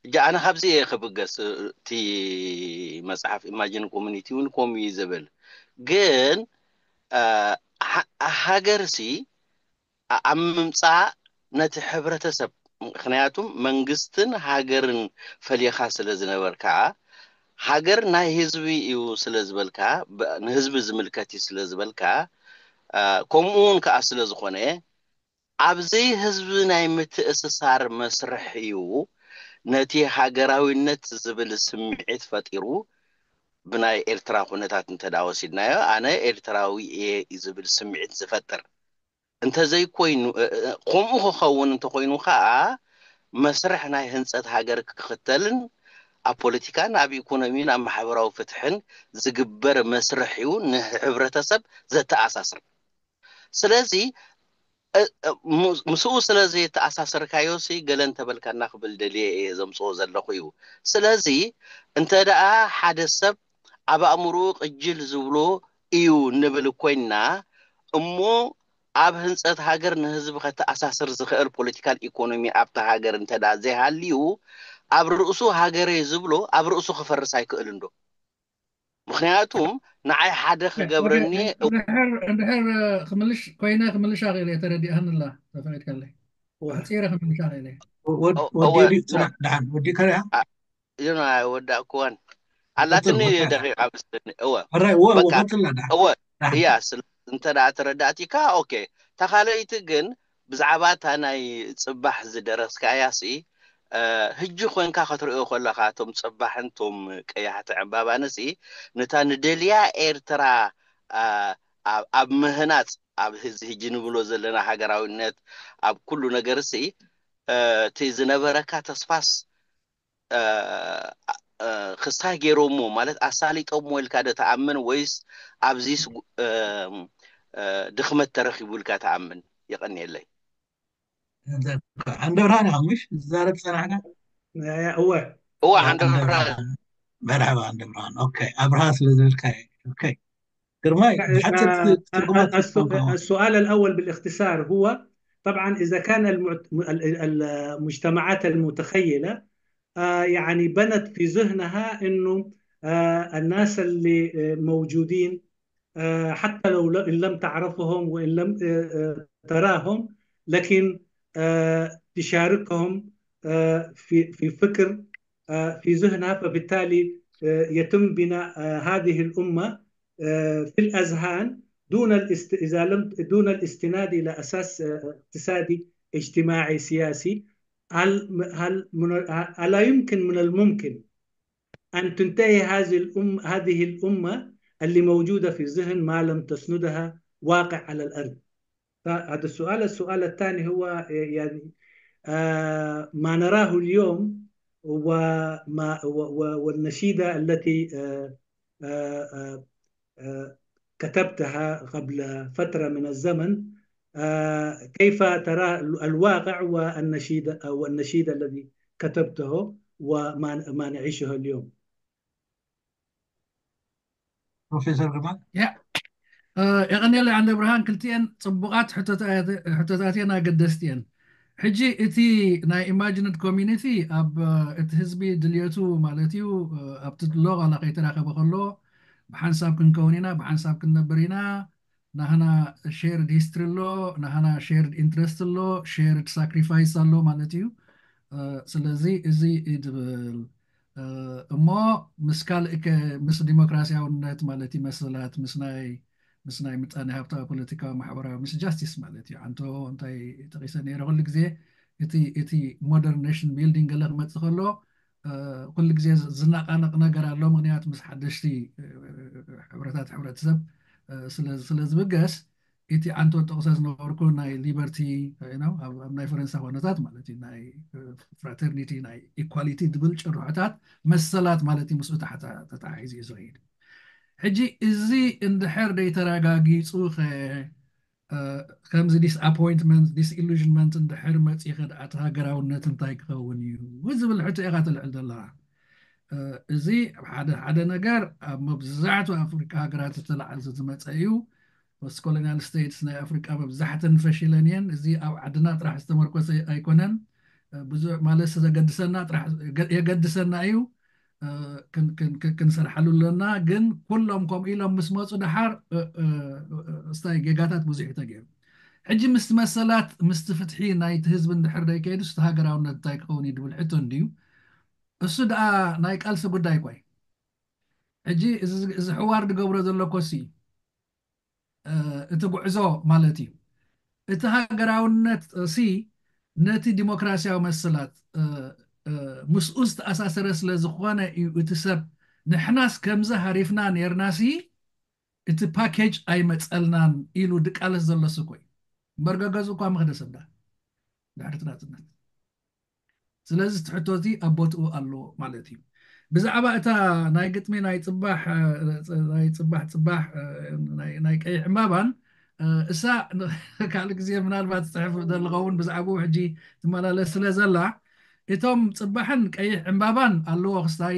ሕጂ ኣነ ካብዚ እየ ክብገስ እቲ መፅሓፍ imagine community እውን ከምኡ እዩ ዝብል ግን ሃገርሲ ኣብ ምምፃእ ነቲ ሕብረተሰብ ምክንያቱም መንግስትን ሃገርን ፈሊኻ ስለ ዝነበርካ ሃገር ናይ ህዝቢ እዩ ስለ ዝበልካ ንህዝቢ ዝምልከት እዩ ስለ ዝበልካ ከምኡ እውን ከዓ ስለ ዝኾነ ኣብ ዘይህዝቢ ናይ ምትእስሳር መስርሕ እዩ ነቲ ሃገራዊነት ዝብል ስምዒት ፈጢሩ። ብናይ ኤርትራ ኩነታት እንተ ደኣ ወሲድናዮ፣ ኣነ ኤርትራዊ እየ ዝብል ስምዒት ዝፈጥር። እንተዘይኮይኑ፣ እ፣ እ፣ ከምኡ ክኸውን እንተኾይኑ ከኣ፣ መስርሕ ናይ ህንጸት ሃገር ክኽተልን ኣብ ፖለቲካን ኣብ ኢኮኖሚን ኣብ ማሕበራዊ ፍትሕን ዝግበር መስርሕ እዩ ንህብረተሰብ ዘተኣሳስር። ስለዚ፣ እ፣ እ፣ ሙ-፣ ምስኡ ስለ ዘየተኣሳሰርካዮሲ ገለ እንተበልካና ክብል ደልየ እየ ዘምጽኦ ዘለኹ እዩ። ስለዚ፣ እንተ ደኣ ሓደ ሰብ ኣብ ኣእምሮኡ ቅጅል ዝብሎ እዩ ንብል ኮይንና፣ እሞ ኣብ ህንጸት ሃገር ንህዝቢ ከተኣሳስር ዝኽእል ፖለቲካል ኢኮኖሚ ኣብታ ሃገር እንተ ደኣ ዘይሃልዩ፣ ኣብ ርእሱ ሃገረይ ዝብሎ ኣብ ርእሱ ክፈርስ ኣይክእልን ዶ? ምኽንያቱም ንዓይ ሓደ ክገብረኒ እንድሕር እንድሕር ክምልሽ ኮይነ ክምልሻ ክእል እየ። ተረዲኣንላ ተፈቂድካለይ። ኣሕፂረ ክምልሻ ክእል እየ። ወድ- ኦ- ወዲ እወ፣ ድዩ? ኖ። ጽናሕ፣ ደሓን ወዲእካ ዲኣ? አ- ዮና፣ ኣይወዳእኩዋን። ኣላትኒ ቀጽል፣ ቀጽል። ደቂቃ መስለኒ። እወ። ሕራይ፣ እወ፣ እወ፣ በቃ፣ ቀጽልና፣ ደሓን። እወ። ደሓን። እያ፣ ስለ እንተ ደኣ ተረዳእቲካ፣ ኦኬ። እታ ካልኣይቲ ግን ብዛዕባ እታ ናይ ጽባሕ ዝደረስካያ ሲ፣ እ፣ ህጂ ኮይንካ ክትርእዮ ከለኻ፣ እቶም ጽባሕን እቶም ቀያሕቲ ዕምባባን ሲ፣ ነታ ንደልያ ኤርትራ፣ እ፣ ኣብ፣ ኣብ ምህናጽ፣ ኣብ ህዚ ህጂ ንብሎ ዘለና ሃገራዊነት፣ ኣብ ኩሉ ነገር ሲ፣ እ፣ እቲ ዝነበረካ ተስፋስ፣ እ፣ እ፣ ክሳይ ገይሮሞ ማለት ኣሳሊጦሞ ኢልካ ዶ ትኣምን ወይስ ኣብዚስ ጉ-፣ እ፣ እ፣ ድኽመት ተረኺቡ ኢልካ ትኣምን? የቐንየለይ። ዓንደ ብርሃን ኢኻ ምሽ ዝዛረብ ጸናሕካ? እወ። እወ፣ ዓንደ ዓንደ ብርሃን። ብርሃን። መርሐባ ዓንደ ብርሃን። ኦኬ፣ ኣብርሃ ስለ ዝብልካ። ኦኬ። ግርማይ፣ ብሓጺር ት-፣ ትርጉማት السؤال الأول بالاختصار هو طبعا إذا كان المعت-، ال-، ال-، المجتمعات المتخيلة، آه، يعني بنت في ذهنها إنه، آه، الناس اللي، آه، موجودين، آه، حتى لو ل-، إن لم تعرفهم وإن لم، آه، آه، تراهم، لكن، آه، تشاركهم، آه، في، في فكر، آه، في ذهنها، فبالتالي، آه، يتم بناء، آه، هذه الأمة، آه، في الأذهان دون الاست-، إذا لم، دون الاستناد إلى أساس، آه، اقتصادي، اجتماعي، سياسي. هل، هل من، ألا يمكن من الممكن أن تنتهي هذه الأم-، هذه الأمة اللي موجودة في الذهن ما لم تسندها واقع على الأرض؟ فهذا السؤال. السؤال الثاني هو، يعني، آه، ما نراه اليوم وما، و-، و-، والنشيدة التي، آه، آه، آه، آه، كتبتها قبل فترة من الزمن، آه، كيف ترى الواقع والنشيد، والنشيد الذي كتبته وما، ما نعيشه اليوم؟ ፕሮፌሰር ግርማ? ያ፣ እ፣ የቐንየለይ ዓንደ ብርሃን፣ ክልቲኤን ጽቡቓት ሕቶታት፣ ሕቶታት እየን፣ ኣገደስቲ እየን። ሕጂ እቲ ናይ ኢማጂንድ ኮሚኒቲ ኣብ፣ እ፣ እቲ ህዝቢ ድልየቱ ማለት እዩ፣ እ፣ ኣብቲ ሎቓላ ከይተራኸበ ከሎ፣ ብሓንሳብ ክንከውን ኢና፣ ብሓንሳብ ክንነብር ኢና፣ ናህና ሼርድ ሂስትሪ ኣሎ፣ ናህና ሼርድ ኢንትረስት ኣሎ፣ ሼርድ ሳክሪፋይስ ኣሎ ማለት እዩ። እ፣ ስለዚ እዚ እዩ ድብል። እ፣ እሞ ምስ ካልእ ከ-፣ ምስ ዲሞክራሲያውነት ማለት እዩ፣ መሰላት፣ ምስ ናይ፣ ምስ ናይ ምጣኔ ሃብታዊ፣ ፖለቲካዊ፣ ማሕበራዊ፣ ምስ ጃስቲስ ማለት እዩ። ኣንቶ እንታይ ጠቒሰ ነይረ፣ ኩሉ ግዜ እቲ፣ እቲ ሞደርን ኔሽን ቢልዲንግ ገለ ክመጽእ ከሎ፣ እ፣ ኩሉ ግዜ ዝ-፣ ዝነቓነቕ ነገር ኣሎ። ምኽንያቱ ምስ ሓደሽቲ፣ እ፣ ሕብረታት ሕብረተሰብ፣ እ፣ ስለ፣ ስለ ዝብገስ፣ እቲ ኣንቶ ጠቕሰ ዝነበርኩ ናይ ሊበርቲ፣ you know፣ ኣብ፣ ኣብ ናይ ፈረንሳ ኩነታት ማለት እዩ፣ ናይ፣ እ፣ ፍራተርኒቲ፣ ናይ ኢኳሊቲ ዝብል ጭርሖታት፣ መሰላት ማለት እዩ፣ ምስኡ ተሓታ-፣ ተተሓሒዙ እዩ ዝኸይድ። ሕጂ እዚ እንድሕር ደይተረጋጊጹ ኸ፣ እ፣ ከምዚ ዲስኣፖይንትመንት፣ ዲስኢሉዥንመንት እንድሕር መጺኡ ኸ፣ ደኣ እቲ ሃገራውነት እንታይ ክኸውን እዩ ዝብል ሕቶ ኢኻ ተልዕል ዘለኻ። እ፣ እዚ ኣብ ሓደ ሓደ ነገር ኣብ መብዛሕትኡ ኣፍሪቃ ሃገራት ዝተላዕለ ዝመጸ እዩ። ፖስት ኮሎኒያል ስቴትስ ናይ ኣፍሪቃ መብዛሕተን ፈሺለን እየን። እዚ ኣብ ዓድና ጥራሕ ዝተመርኮሰ ኣይኮነን። እ፣ ብዙሕ ማለት ዘገድሰና ጥራሕ ገ-፣ የገድሰና እዩ። እ፣ ክን-፣ ክን-፣ ክን-፣ ክንሰርሓሉ ኣለና። ግን ኩሎም ከምኡ ኢሎም ምስ መጹ ደሓር፣ እ፣ እ፣ እ፣ ስታይ ጌጋታት ብዙሕ እዩ ተገይሩ። ሕጂ ምስቲ መሰላት፣ ምስቲ ፍትሒ ናይቲ ህዝቢ እንድሕር ደይከይዱስ፣ እቲ ሃገራውነት እንታይ ክኸውን እዩ ድብል ሕቶ እንድዩ። እሱ ደኣ ናይ ቃልሲ ጉዳይ እኮ እዩ። ሕጂ እዚ፣ እዚ ሕዋር ዝገብሮ ዘሎ ኮሲ፣ እ፣ እቲ ጉዕዞ ማለት እዩ። እቲ ሃገራውነት ሲ ነቲ ዲሞክራሲያዊ መሰላት ምስኡ ዝተኣሳሰረ ስለ ዝኾነ እዩ። እቲ ሰብ ንሕናስ ከምዚ ሃሪፍና ነርና ሲ እቲ ፓኬጅ ኣይመፀልናን ኢሉ ድቃለስ ዘሎ ስኮይ እምበር ገገዙ እኳ መክደ ሰብዳ ድሕርቲ ናፅነት። ስለዚ እቲ ሕቶ እቲ ኣብ ቦትኡ ኣሎ ማለት እዩ። ብዛዕባ እታ ናይ ግጥሚ ናይ ፅባሕ ናይ ፅባሕ ፅባሕ ናይ ቀይሕ ዕምባባን እሳ ካልእ ግዜ ምናልባት ትፅሕፍ ዘለኸውን ብዛዕባኡ ሕጂ ትመላለስ ስለ ዘላ እቶም ፅባሕን ቀይሕ ዕምባባን ኣለዎ ክስታይ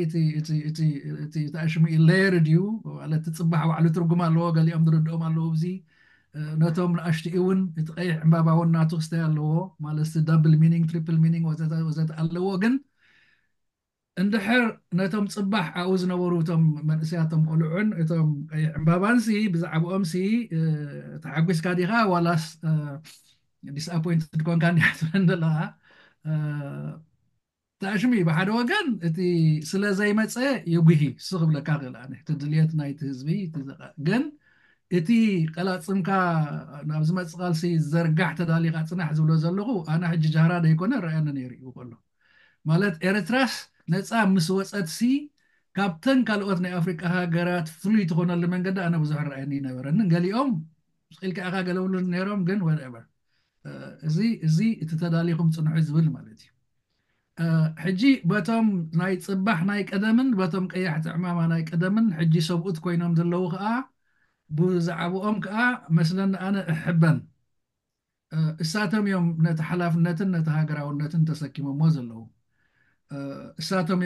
እቲ ኣሽሙ ሌየርድ እዩ ማለት እቲ ፅባሕ ባዕሉ ትርጉም ኣለዎ። ገሊኦም ዝርድኦም ኣለዎ። እዚ ነቶም ንኣሽትኡ እውን እቲ ቀይሕ ዕምባባ እውን ናቱ ክስታይ ኣለዎ ማለት double meaning triple meaning ወዘተ ኣለዎ። ግን እንድሕር ነቶም ፅባሕ ኣብኡ ዝነበሩ እቶም መንእሰያቶም ቆልዑን እቶም ቀይሕ ዕምባባን ሲ ብዛዕባኦም ሲ ተሓጒስካ ዲኻ ዋላስ disappointed ኮንካ እንዲያ ትብለን ዘለኻ? ተኣሽሚ ብሓደ ወገን እቲ ስለ ዘይመፀ የጉሂ ሱ ክብለካ ክእል ኣነ እቲ ድልየት ናይቲ ህዝቢ ግን እቲ ቀላፅምካ ናብ ዝመፅእ ቃልሲ ዘርጋሕ ተዳሊኻ ፅናሕ ዝብሎ ዘለኹ ኣነ ሕጂ ጃህራ ደይኮነ ረኣየኒ ነይሩ እዩ ከሎ ማለት ኤርትራስ ነፃ ምስ ወፀት ሲ ካብተን ካልኦት ናይ ኣፍሪቃ ሃገራት ፍሉይ ትኾነሉ መንገዲ ኣነ ብዙሕ ረኣየኒ ይነበረንን ገሊኦም ስኢልካ ኢኻ ገለብሉ ነይሮም ግን whatever እዚ እዚ እቲ ተዳሊኹም ፅንሑ ዝብል ማለት እዩ። ሕጂ በቶም ናይ ፅባሕ ናይ ቀደምን በቶም ቀያሕቲ ዕማማ ናይ ቀደምን ሕጂ ሰብኡት ኮይኖም ዘለዉ ከዓ ብዛዕባኦም ከዓ መስለኒ ኣነ እሕበን እሳቶም እዮም ነቲ ሓላፍነትን ነቲ ሃገራውነትን ተሰኪሞሞ ዘለዉ። እሳቶም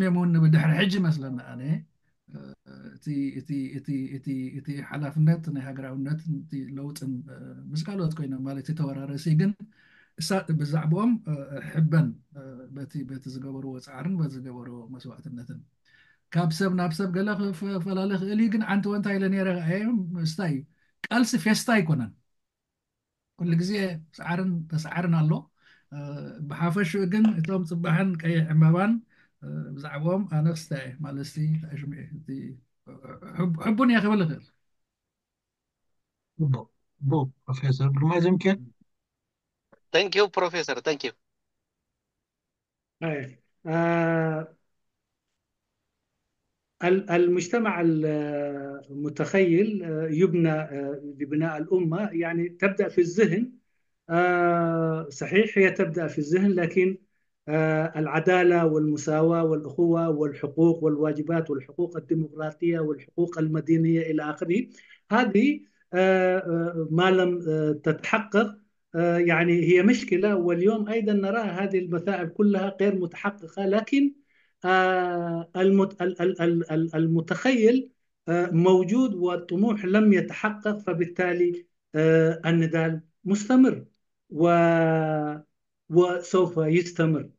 እዮም እውን ብድሕሪ ሕጂ መስለኒ ኣነ እቲ ሓላፍነት ናይ ሃገራውነት ለውጥ ምስ ካልኦት ኮይኖም ማለት ተወራረሲ ግን ብዛዕባኦም ሕበን በቲ ዝገበርዎ ፃዕርን በቲ ዝገበርዎ መስዋእትነትን ካብ ሰብ ናብ ሰብ ገለ ክፈላለ ክእል እዩ። ግን ዓንተወ እንታይ ኢለ ነይረ ስታይ ቃልሲ ፌስታ ኣይኮነን። ኩሉ ግዜ ሰዓርን ተሰዓርን ኣሎ። ብሓፈሽኡ ግን እቶም ፅባሕን ቀይሕ ዕምባባን ብዛዕባኦም ኣነ ክስታይ ማለት ኣሽሙ ሕቡን እየ ክብል ይኽእል። ፕሮፌሰር ግርማይ ዘሚካኤል Thank you ፕሮፌሰር thank you المجتمع المتخيل يبنى لبناء الأمة يعني تبدأ في الذهن صحيح هي تبدأ في الذهن لكن العدالة والمساواة والأخوة والحقوق والواجبات والحقوق الديمقراطية والحقوق المدنية إلى آخره هذه ما لم تتحقق يعني هي مشكلة واليوم أيضا نرى هذه المسائل كلها غير متحققة لكن المتخيل موجود والطموح لم يتحقق فبالتالي النضال مستمر و وسوف يستمر.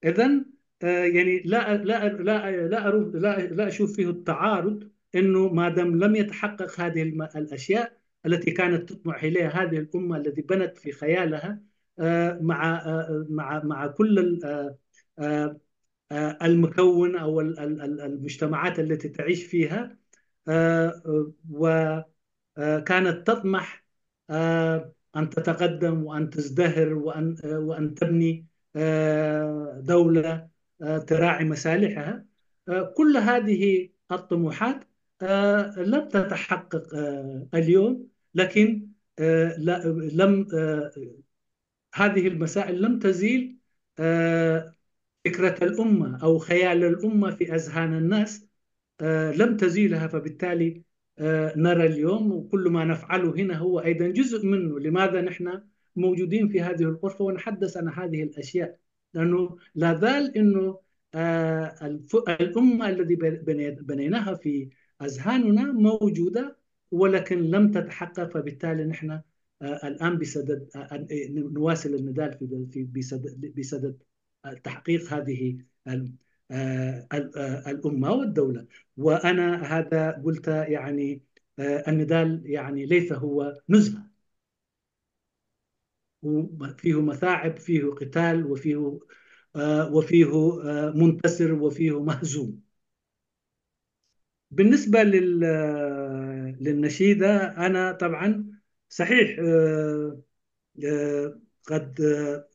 إذا يعني لا لا لا لا أروف لا لا أشوف فيه التعارض إنه ما دام لم يتحقق هذه الأشياء التي كانت تطمح إليها هذه الأمة التي بنت في خيالها مع مع مع كل المكون أو المجتمعات التي تعيش فيها وكانت تطمح أن تتقدم وأن تزدهر وأن وأن تبني دولة تراعي مصالحها. كل هذه الطموحات لم تتحقق اليوم، لكن لم هذه المسائل لم تزيل فكرة الأمة أو خيال الأمة في أذهان الناس لم تزيلها. فبالتالي نرى اليوم وكل ما نفعله هنا هو أيضا جزء منه. لماذا نحن موجودين في هذه الغرفة ونحدث عن هذه الأشياء؟ لأنه لا زال أنه الأمة الذي بنيناها في أذهاننا موجودة ولكن لم تتحقق. فبالتالي نحن الآن بصدد نواصل النضال في بصدد بصدد تحقيق هذه الأمة والدولة. وأنا هذا قلت يعني النضال يعني ليس هو نزهة، فيه متاعب، فيه قتال، وفيه وفيه منتصر وفيه مهزوم. بالنسبة للنشيدة أنا طبعا صحيح، آه، آه، قد آه،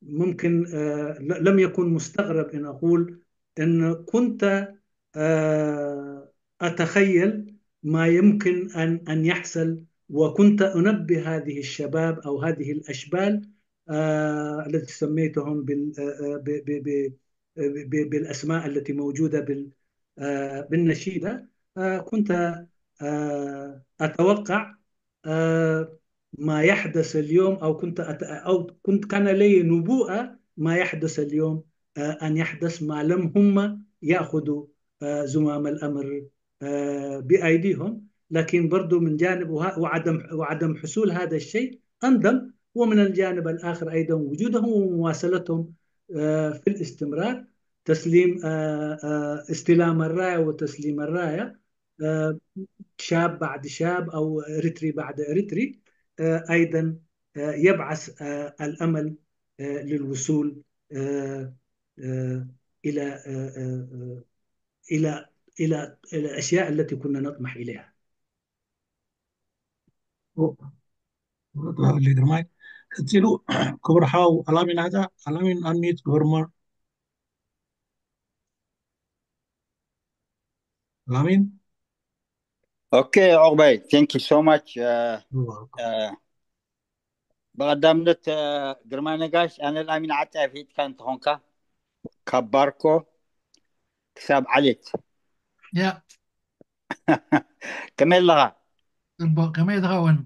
ممكن آه، ل- لم يكن مستغرب أن أقول أن كنت آه، أتخيل ما يمكن أن أن يحصل، وكنت أنبه هذه الشباب أو هذه الأشبال آه، التي سميتهم بال- آه، آه، ب- ب- ب- ب- بالأسماء التي موجودة بال- آه، بالنشيدة. آه، كنت آه، أتوقع آه، ما يحدث اليوم، أو كنت أت... أو كنت كان لي نبوءة ما يحدث اليوم آه، أن يحدث، ما لم هم يأخذوا آه، زمام الأمر آه، بأيديهم. لكن برضو من جانب وه- وعدم وعدم حصول هذا الشيء أندم، ومن الجانب الآخر أيضا وجودهم ومواصلتهم آه، في الاستمرار، تسليم آه، آه، استلام الراية وتسليم الراية آه، شاب بعد شاب أو إريتري بعد إريتري آه، أيضا آه، يبعث آه، الأمل آه، للوصول آه، آه، إلى آه، آه، آه، إلى إلى الأشياء التي كنا نطمح إليها. ሊድርማይ ቀፂሉ ክቡር ሓው ኣላሚን ኣታ ኣላሚን ኣንሚት ግበርሞ ኣላሚን Okay, Ogbay, thank you so much. Uh, uh, ብቐዳምነት uh, ግርማ ነጋሽ ኣነ ላሚን ዓጣ ፊትካ እንተኾንካ ካብ ባርኮ ክሳብ ዓሌት ያ ከመይ ኣለኻ? ፅቡቅ ከመይ ትኸውን?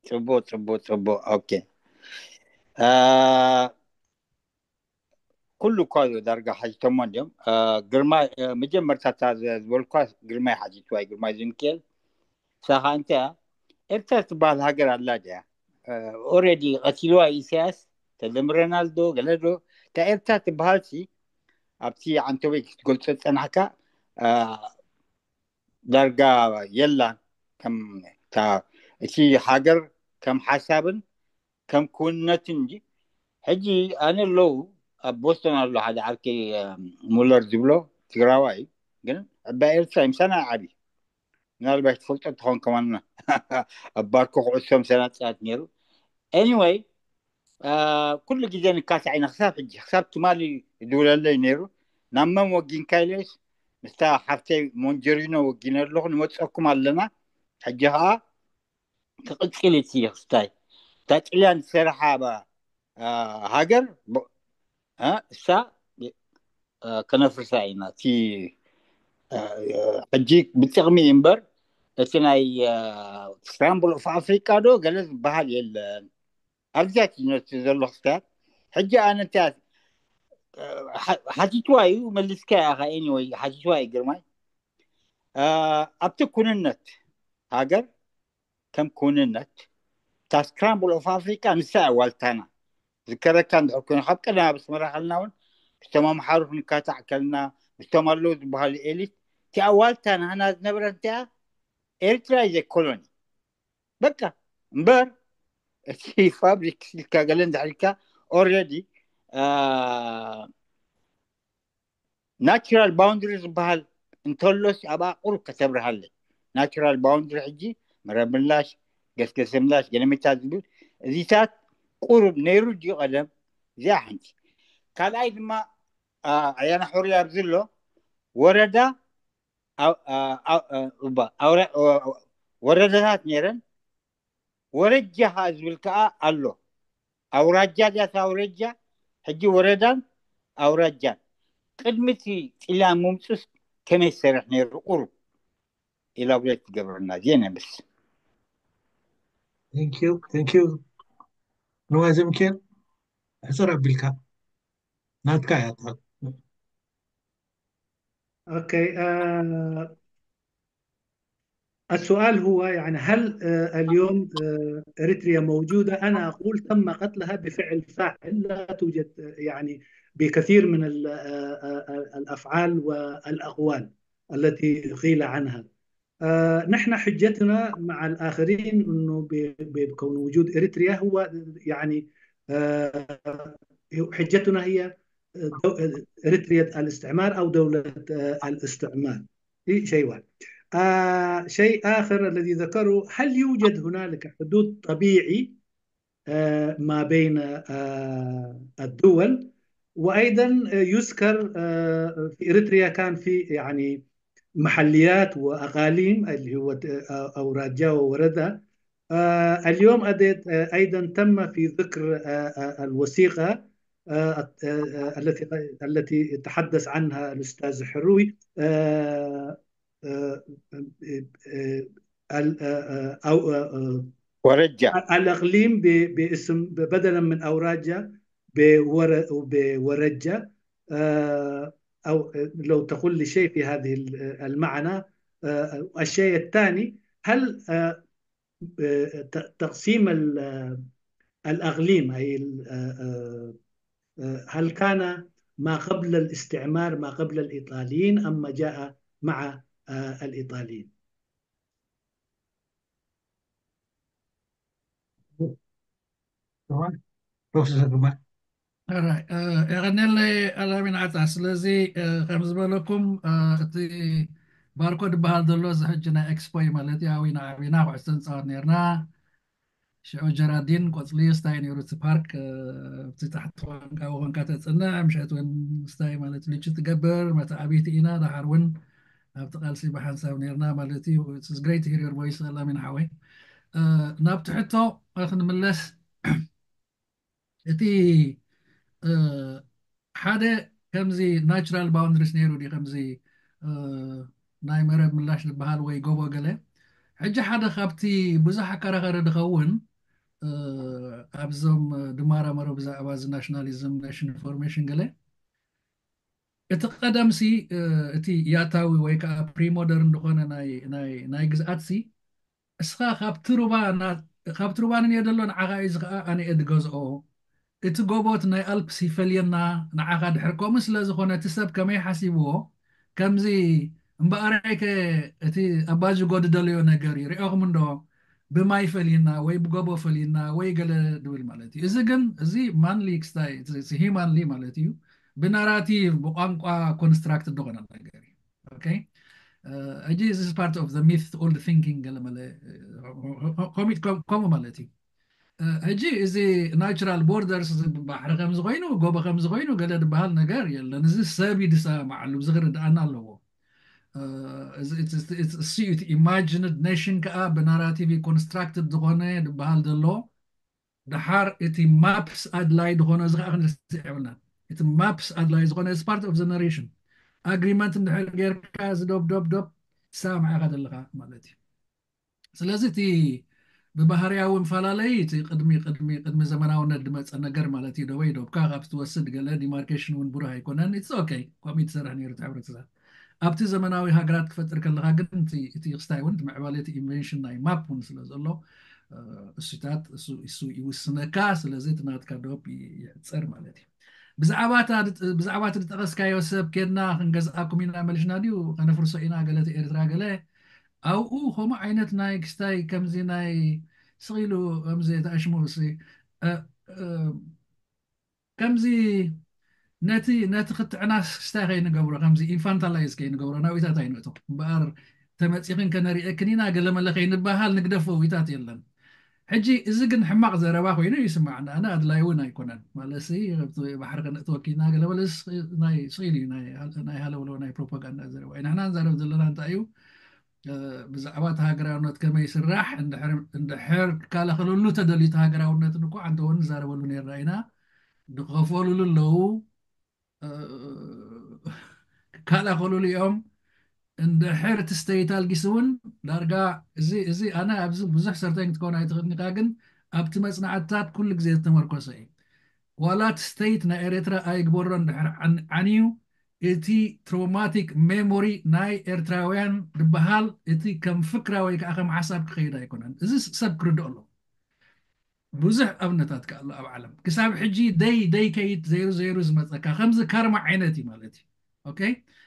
ጽቡቅ ጽቡቅ ጽቡቅ። Okay. Uh, ኩሉ እኳ ዳርጋ ሓቲቶሞ እንዲዮም። ግርማይ መጀመርታ እታ ዝበልኳ ግርማይ ሓቲትዋ እዩ፣ ግርማይ ዝንክኤል። ንሳ ከዓ እንታይ እያ? ኤርትራ ትበሃል ሃገር ኣላ ድያ? ኦረዲ ቀቲልዋ ኢሳያስ ተደምረናል ዶ ገለ ዶ? እታ ኤርትራ ትበሃል ሲ ኣብቲ ዓንቶቤክ ክትገልጾ ዝጸናሕካ ዳርጋ የላን። ከም እታ እቲ ሃገር ከም ሓሳብን ከም ክውንነትን እንጂ። ሕጂ ኣነ ኣለዉ ኣብ ቦስቶን ኣሎ ሓደ ዓርከይ ሙለር ዝብሎ ትግራዋይ እዩ፣ ግን ዕባይ ኤርትራ እዩ፣ ምሳና ዓብዪ። ምናልባሽ ትፈልጦ ትኸውን ከማና ኣብ ባርኮ ኩዕሶ ምሳና ፃት ነይሩ። Anyway ኩሉ ግዜ ንካሳዕ ኢና ክሳብ ሕጂ ክሳብ ትማሊ ይድውለለይ ነይሩ። ናብ መን ወጊንካ ኢለስ ምስታ ሓፍተይ ሞንጀሪኖ ወጊነ ኣለኹ። ንመፀኩም ኣለና። ሕጂ ከዓ ክቕፅል እቲ ክስታይ እታ ጥልያን ዝሰርሓ ሃገር እሳ ከነፍርሳ ኢና። እቲ ሕጂ ብጥቕሚ እምበር እቲ ናይ ትራምብል ኦፍ ኣፍሪቃ ዶ ገለ ዝበሃል የለን። ኣብዚያት ነቲ ዘሎ ክስታያት ሕጂ ኣነ እንታይ ሓቲትዋ እዩ መሊስካ ኢኻ። Anyway ሓቲትዋ እዩ ግርማይ። ኣብቲ ኩንነት ሃገር ከም ኩንነት እታ ስክራምብል ኦፍ ኣፍሪቃ ንሳ እያ ዋልታና። ዝከረካ እንድሕር ኮይኑ ካብ ቀደም ኣብ ኣስመራ ከልና እውን ምስቶም ኣምሓሩ ክንካታዕ ከልና ምስቶም ኣለዉ ዝበሃሉ ኤሊት እቲኣ ዋልታ ናህና ዝነበረ እንቲኣ ኤርትራ ዘ ኮሎኒ በቃ እምበር እቲ ፋብሪክ ኢልካ ገለ እንድሕር ኢልካ ኦረዲ ናቹራል ባውንድሪ ዝበሃል እንተሎስ ኣብኣ ቁሩብ ከተብርሃለይ። ናቹራል ባውንድሪ ሕጂ መረብ ምላሽ፣ ገስገሰ ምላሽ፣ ገለሜታ ዝብል እዚታት ቁሩብ ነይሩ ድዩ ቀደም? እዚኣ ሓንቲ። ካልኣይ ድማ ኣያና ሕሩይ ኣብዚ ኣሎ ወረዳ ወረዳታት ነይረን። ወረጃ ከዓ ዝብል ከዓ ኣሎ። ኣውራጃ ድያት ኣውረጃ ሕጂ ወረዳን ኣውራጃን ቅድሚ እቲ ጥልያን ምምፁስ ከመይ ዝሰርሕ ነይሩ ቁሩብ ኢላብሬት ትገብረና እዚአ ነብስ ንዋይ ዘምኬር ሕፅር ኣቢልካ ናትካ እያ اوكي آه السؤال هو يعني هل آه اليوم آه اريتريا موجوده؟ انا اقول تم قتلها بفعل فاعل، لا توجد آه يعني بكثير من آه، آه، آه، الافعال والاقوال التي قيل عنها. آه نحن حجتنا مع الاخرين انه بكون وجود اريتريا هو يعني آه حجتنا هي اريتريا الاستعمار او دوله آه الاستعمار. شيء واحد. آه، شيء آخر الذي ذكره، هل يوجد هنالك حدود طبيعي، آه، ما بين، آه، الدول؟ وأيضًا، آه، يذكر، آه، في إريتريا كان في، يعني، محليات وأقاليم اللي هو، آه، أوراجا ووردا. آه، اليوم أديت، آه، أيضًا تم في ذكر، آه، آه، الوثيقة، آه، آه، آه، التي، التي تحدث عنها الأستاذ حروي، آه، آه، آه، ال-، آه، آه، أو، آه، آه، ورجة. الأقليم ب-، باسم، بدلا من أوراجا، بور-، بورجة. آه، أو لو تقول لي شيء في هذه ال-، المعنى. آه، الشيء الثاني، هل، آه، آه، ت-، تقسيم ال-، الأقليم، أي ال-، آه، آه، آه، هل كان ما قبل الاستعمار، ما قبل الإيطاليين، أم ما جاء مع، آه، الإيطاليين؟ ፕሮፌሰር ግርማ። ራይ የቐንየለይ ኣላሚን ዓጣ። ስለዚ ከም ዝበለኩም እቲ ባርኮ ዝበሃል ዘሎ እዚ ሕጂ ናይ ኤክስፖ እዩ ማለት እዩ። ኣዊና ዓቢና ኩዕሶ ንፃወት ነርና። ሽዑ ጀራዲን ቆፅሊ ስታይ ነይሩ እቲ ፓርክ። ኣብቲ ታሕቲ ኮንካ ተፅንዕ፣ ምሸት እውን ስታይ ማለት ልጭ ትገብር። መተዓብይቲ ኢና። ደሓር እውን ኣብቲ ቃልሲ ብሓንሳብ ነርና ማለት እዩ። It's great to hear your voice ኣላሚን ሓወይ። ናብቲ ሕቶ ክንምለስ፣ እቲ ሓደ ከምዚ ናቹራል ባውንድሪስ ነይሩ ድዩ፣ ከምዚ ናይ መረብ ምላሽ ዝበሃል ወይ ጎቦ ገለ? ሕጂ ሓደ ካብቲ ብዙሕ ኣከራኸሪ ዝኸውን፣ ኣብዞም ድማራመሩ ብዛዕባ እዚ ናሽናሊዝም፣ ኔሽን ፎርሜሽን ገለ፣ እቲ ቀደምሲ፣ እቲ ያታዊ ወይ ከዓ ፕሪሞደርን ዝኾነ ናይ ግዝኣትሲ፣ እስኻ ካብቲ ሩባ ና-፣ ካብቲ ሩባ ንንየ ደሎ ንዓኻ እዩ፣ እዚ ኸዓ ኣነ እየ ዝገዝኦ። እቲ ጎቦት ናይ ኣልፕስ ይፈልየና፣ ንዓኻ ድሕር ከምኡ ስለ ዝኾነ እቲ ሰብ ከመይ ሓሲብዎ፣ ከምዚ እምበኣረይከ እቲ ኣባጅጎ ዝደለዮ ነገር እዩ፣ ሪኦኹም እንዶ ብማይ ፈልየና ወይ ብጎቦ ፈልየና ወይ ገለ ድብል ማለት እዩ። እዚ ግን፣ እዚ ማንሊ ክስታይ፣ እዚ ሂማንሊ ማለት እዩ፣ ብናራቲቭ፣ ብቋንቋ ኮንስትራክት ዝኾነ ነገር እዩ። Okay? ሕጂ እዚ is part of the myth, old thinking ገለ መለ፣ ከምኡ ማለት እዩ። ሕጂ እዚ ናቹራል ቦርደርስ፣ ባሕሪ ከም ዝኾይኑ፣ ጎቦ ከም ዝኾይኑ ገለ ዝበሃል ነገር የለን። እዚ ሰብ እዩ ዝሰማማዓሉ፣ እዚ ክርድኣና ኣለዎ። እዚ ኢማጂንድ ኔሽን ከዓ ብናራቲቭ ኮንስትራክትድ ዝኾነ ዝበሃል ዘሎ፣ ደሓር እቲ ማፕስ ኣድላይ ዝኾነ፣ እዚ ከዓ ክንርስዕ የብልናን። እቲ ማፕስ ኣድላይ ዝኾነ is part of the narration። ኣግሪመንት እንድሕር ጌርካ፣ እዚ ዶብ ዶብ ዶብ ትሰማማዕ ኢኻ ዘለኻ ማለት እዩ። ስለዚ እቲ ብባህርያዊ ምፈላለይ፣ እቲ ቅድሚ፣ ቅድሚ፣ ቅድሚ ዘመናውነት ዝመፀ ነገር ማለት እዩ። ዶበይ ዶብካ ካብ ትወስድ ገለ ዲማርኬሽን እውን ብሩህ ኣይኮነን። It's okay፣ ከምኡ እዩ ትሰርሕ ነይሩ እቲ ሕብረተሰብ። ኣብቲ ዘመናዊ ሃገራት ክፈጥር ከለኻ ግን፣ እቲ፣ እቲ ክስታይ እውን፣ እቲ ምዕባለ፣ እቲ ኢንቨንሽን ናይ ማፕ እውን ስለ ዘሎ፣ እሱታት፣ እሱ፣ እሱ ይውስነካ። ስለዚ እቲ ናትካ ዶብ ይ-፣ ይሕፀር ማለት እዩ። ብዛዕባ እታ፣ ብዛዕባ እቲ ዝጠቐስካዮ ሰብ፣ ኬድና ክንገዝኣኩም ኢና፣ መሊሽና ድዩ ከነፍርሶ ኢና፣ ገለ፣ እቲ ኤርትራ ገለ፣ ኣብኡ ከምኡ ዓይነት ናይ ክስታይ፣ ከምዚ ናይ ስቕ ኢሉ፣ ከምዚ ተኣሽሙ፣ ሲ-፣ እ፣ እ፣ ከምዚ ነቲ፣ ነቲ ክትዕናስ ክስታይ ከይንገብሮ፣ ከምዚ ኢንፋንታላይዝ ከይንገብሮ፣ ናብኢታት ኣይንእቶ እምበኣር፣ ተመጺኽን ከነሪኤክን ኢና፣ ገለመለ ከይንበሃል፣ ንግደፎ፣ ዊታት የለን። ሕጂ እዚ ግን ሕማቕ ዘረባ ኮይኑ ይስማዓና። ኣነ ኣድላይ እውን ኣይኮነን። ማለትሲ፣ ኣብቲ ባሕሪ ከነእትወኪ ኢና፣ ገለመለ፣ ስ-፣ ናይ ስኢል እዩ፣ ናይ፣ ናይ ሃለውለው፣ ናይ ፕሮፓጋንዳ ዘረባ እዩ። ንሕና ንዛረብ ዘለና እንታይ እዩ? እ፣ ብዛዕባ እቲ ሃገራውነት ከመይ ይስራሕ፣ እንድሕር፣ እንድሕር ክከላኸለሉ ተደልዩ እቲ ሃገራውነት እኮ፣ ኣንተ እውን ንዛረበሉ ነርና ኢና። ዝኸፈሉሉ ኣለዉ። እ፣ ክከላኸሉሉ እዮም። እንድሕር እቲ ስተይት ኣልጊሱ እውን ዳርጋ እዚ፣ እዚ ኣነ ኣብዚ ብዙሕ ሰርተኝ ክትከውን ኣይትኽእልን ኢኻ፣ ግን ኣብቲ መጽናዕትታት ኩሉ ግዜ ዝተመርኮሰ እዩ። ዋላ እቲ ስተይት ናይ ኤርትራ ኣይግበሮ እንድሕር ዓን-፣ ዓንዩ፣ እቲ ትሮማቲክ ሜሞሪ ናይ ኤርትራውያን ዝበሃል፣ እቲ ከም ፍክራ ወይ ከዓ ከም ሓሳብ ክኸይድ ኣይኮነን። እዚ ሰብ ክርድኦ ኣለዎ። ብዙሕ ኣብነታት ከኣ ኣሎ ኣብ ዓለም። ክሳብ ሕጂ ደይ፣ ደይ ከይድ ዘይሩ፣ ዘይሩ ዝመጸካ፣ ከምዚ ካርማ ዓይነት እዩ ማለት እዩ። ኦኬ?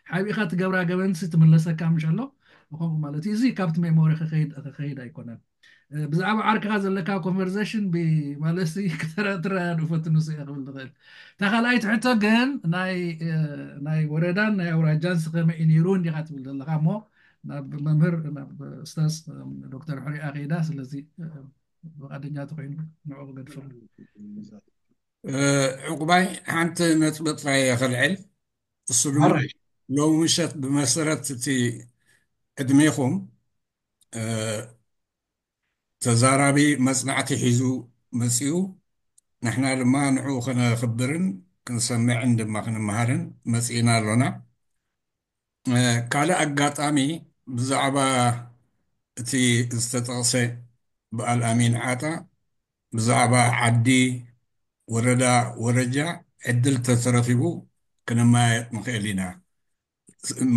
ሓቢእኻ ትገብራ ገበንሲ ትምለሰካ ምሽ ኣሎ። ብኸምኡ ማለት እዩ። እዚ ካብቲ ሜሞሪ ክኸይድ፣ ክኸይድ ኣይኮነን። እ፣ ብዛዕባ ዓርክኻ ዘለካ ኮንቨርሴሽን ብ-፣ ማለትሲ ክትረ-፣ ትረዳድኡ ፈትኑ፣ ንሱ እየ ክብል ዝኽእል። እታ ካልኣይቲ ሕቶ ግን ናይ፣ እ፣ ናይ ወረዳን ናይ ኣውራጃን ሲ ከመይ እዩ ነይሩ እንዲኻ ትብል ዘለኻ እሞ፣ ናብ መምህር ናብ ስታዝ ዶክተር ሕሪኣ ከይዳ። ስለዚ ፍቓደኛ ተኮይኑ ንዑ ክገድፈሉ። ዕቁባይ ሓንቲ ነጥቢ ጥራይ ከልዕል። እሱ ድማ ሎሚ ምሸት ብመሰረት እቲ ዕድሜኹም ተዛራቢ መጽናዕቲ ሒዙ መጺኡ፣ ንሕና ድማ ንዑ ከነኽብርን ክንሰምዕን ድማ ክንመሃርን መጺእና ኣሎና። ካልእ ኣጋጣሚ ብዛዕባ እቲ ዝተጠቕሰ ብኣል ኣሚን ዓጣ ብዛዕባ ዓዲ፣ ወረዳ፣ ወረጃ ዕድል ተተረኺቡ ክንመያየጥ ንኽእል ኢና።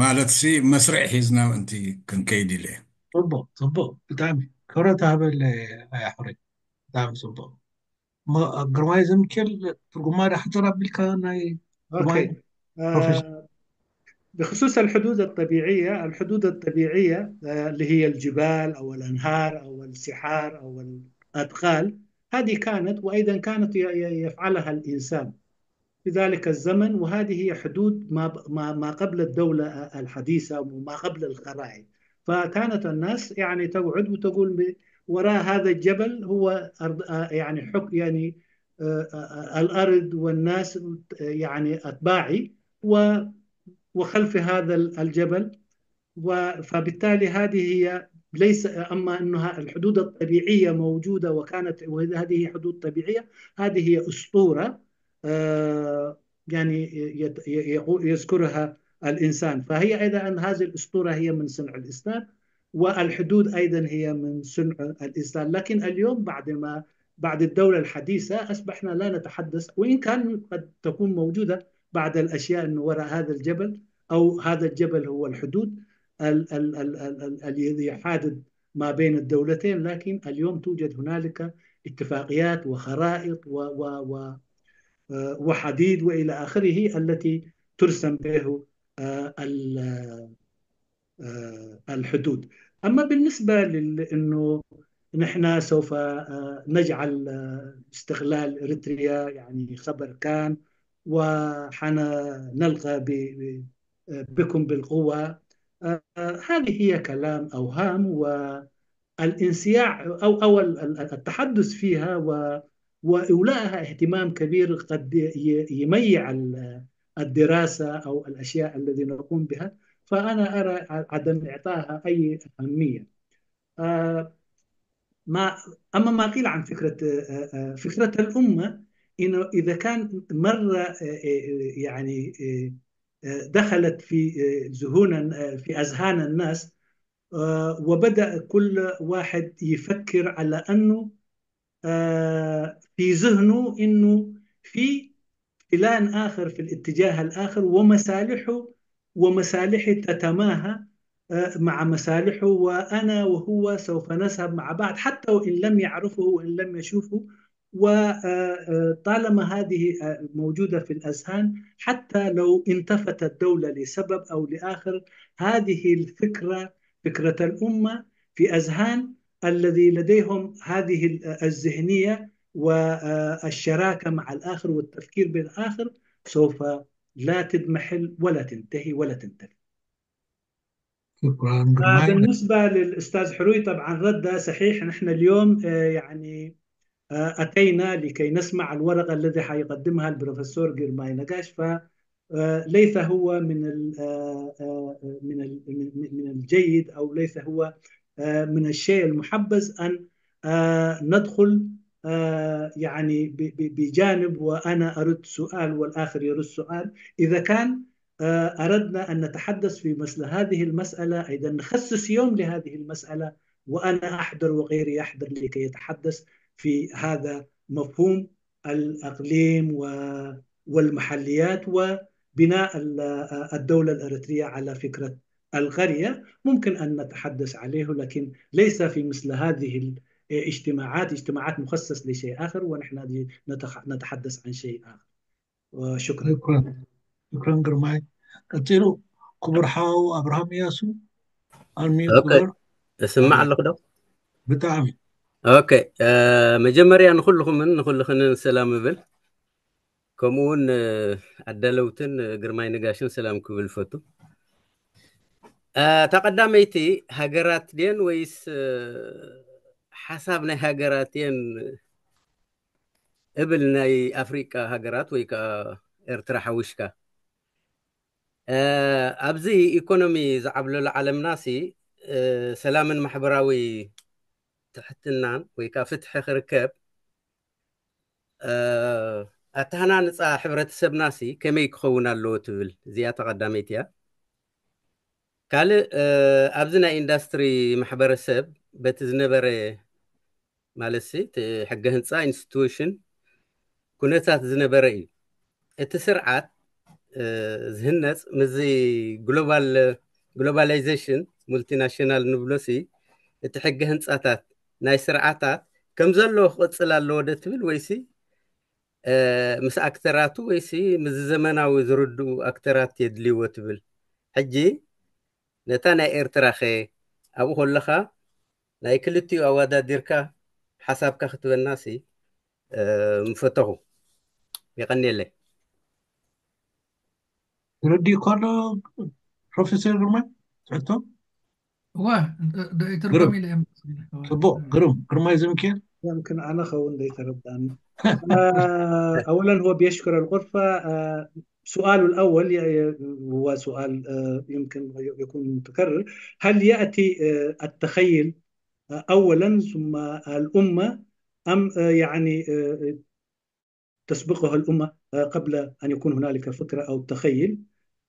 ማለት ሲ መስርዕ ሒዝና ምእንቲ ክንከይድ ኢለ። ጽቡቕ ጽቡቕ፣ ብጣዕሚ ክብረት ሃበለ ኣያሕሪ። ብጣዕሚ ጽቡቕ። ግርማይ ዘምኬል ትርጉማ ዳ ሕጽር ኣቢልካ ናይ بخصوص الحدود الطبيعية، الحدود الطبيعية اللي هي الجبال أو الأنهار أو السحار أو الأدغال، هذه كانت وأيضا كانت يفعلها الإنسان في ذلك الزمن، وهذه هي حدود ما ما قبل الدولة الحديثة وما قبل الخرائط. فكانت الناس يعني تقعد وتقول وراء هذا الجبل هو أرض، يعني حك يعني الأرض والناس يعني أتباعي، وخلف هذا الجبل. فبالتالي هذه هي ليس أما أنها الحدود الطبيعية موجودة وكانت وهذه حدود طبيعية، هذه هي أسطورة يعني يذكرها الإنسان. فهي أيضا أن هذه الأسطورة هي من صنع الإسلام، والحدود أيضا هي من صنع الإسلام. لكن اليوم بعد ما بعد الدولة الحديثة أصبحنا لا نتحدث، وإن كان قد تكون موجودة بعد الأشياء أنه وراء هذا الجبل أو هذا الجبل هو الحدود الذي يحادد ما بين الدولتين، لكن اليوم توجد هنالك اتفاقيات وخرائط و و و وحديد وإلى آخره التي ترسم به الحدود. أما بالنسبة لأنه نحن سوف نجعل استقلال إريتريا يعني خبر كان وحنلقى بكم بالقوة، هذه هي كلام أوهام، والانصياع أو أو التحدث فيها و وإولائها اهتمام كبير قد يميع الدراسة أو الأشياء الذي نقوم بها، فأنا أرى عدم إعطائها أي أهمية. ما أما ما قيل عن فكرة فكرة الأمة، إنه إذا كان مرة يعني دخلت في ذهون في أذهان الناس، وبدأ كل واحد يفكر على أنه في ذهنه إنه في فلان آخر في الاتجاه الآخر ومصالحه ومصالحي تتماهى مع مصالحه، وأنا وهو سوف نذهب مع بعض حتى وإن لم يعرفه وإن لم يشوفه. وطالما هذه موجودة في الأذهان، حتى لو انتفت الدولة لسبب أو لآخر، هذه الفكرة، فكرة الأمة في أذهان الذي لديهم هذه الذهنية والشراكة مع الآخر والتفكير بالآخر سوف لا تضمحل ولا تنتهي ولا تنتفي. شكرا. بالنسبة للأستاذ حروي، طبعا رد صحيح. نحن اليوم يعني أتينا لكي نسمع الورقة الذي حيقدمها البروفيسور جيرماي نقاش، فليس هو من من من الجيد أو ليس هو من الشيء المحبذ أن ندخل يعني بجانب وأنا أرد سؤال والآخر يرد سؤال. إذا كان أردنا أن نتحدث في مثل هذه المسألة، أيضا نخصص يوم لهذه المسألة، وأنا أحضر وغيري يحضر لكي يتحدث في هذا مفهوم الأقليم والمحليات وبناء الدولة الإريترية على فكرة القرية. ممكن أن نتحدث عليه، لكن ليس في مثل هذه الاجتماعات، اجتماعات مخصص لشيء آخر، ونحن نتحدث عن شيء آخر. وشكرا. شكرا. شكرا ግርማይ። ቀጺሉ ክቡር ሓው ኣብርሃም እያሱ ኣልሚን ክቡር እስማዕ ኣለኹ ዶ? ብጣዕሚ ኦኬ። መጀመርያ ንኩልኹምን ንኩልኽንን ሰላም እብል። ከምኡ እውን ኣዳለውትን ግርማይ ነጋሽን ሰላም ክብል ፈቱ። እታ ቀዳመይቲ ሃገራት ድየን ወይስ ሓሳብ ናይ ሃገራት እየን እብል ናይ ኣፍሪቃ ሃገራት ወይ ከዓ ኤርትራ ሓዊሽካ? ኣብዚ ኢኮኖሚ ዝዓብለሉ ዓለምና ሲ ሰላምን ማሕበራዊ ትሕትናን ወይ ከዓ ፍትሒ ክርከብ ኣተሃናንፃ ሕብረተሰብና ሲ ከመይ ክኸውን ኣለዎ ትብል? እዚኣ ተቐዳመይቲ እያ። ካልእ ኣብዚ ናይ ኢንዳስትሪ ማሕበረሰብ በቲ ዝነበረ ማለት ሲ እቲ ሕገ ህንፃ ኢንስቲትዩሽን ኩነታት ዝነበረ እዩ። እቲ ስርዓት ዝህነፅ ምስዚ ግሎባል ግሎባላይዜሽን ሙልቲናሽናል ንብሎ ሲ እቲ ሕገ ህንፃታት ናይ ስርዓታት ከም ዘለዎ ክቕፅል ኣለዎ ዶ ትብል ወይሲ ምስ ኣክተራቱ ወይሲ ምስ ዘመናዊ ዝርድኡ ኣክተራት የድልይዎ ትብል? ሕጂ ነታ ናይ ኤርትራ ኸ ኣብኡ ከለኻ ናይ ክልቲኡ ኣወዳዲርካ ሓሳብካ ክትበና ሲ ምፈተኹ። የቐንየለይ። ተረዲእኳ ዶ ፕሮፌሰር ግርማይ ትሕቶ? እዋ ዶ ይትርጎም ኢለ እየ። ጽቡቕ፣ ግሩም። ግርማይ ዘምኪኤል? يمكن أنا خون ديت ربان. آه، أولا هو بيشكر الغرفة. آه، سؤاله الأول ي- ي- هو سؤال آه، يمكن يكون متكرر. هل يأتي آه، التخيل آه، أولا ثم الأمة أم آه، يعني آه، تسبقها الأمة آه، قبل أن يكون هنالك فكرة أو تخيل؟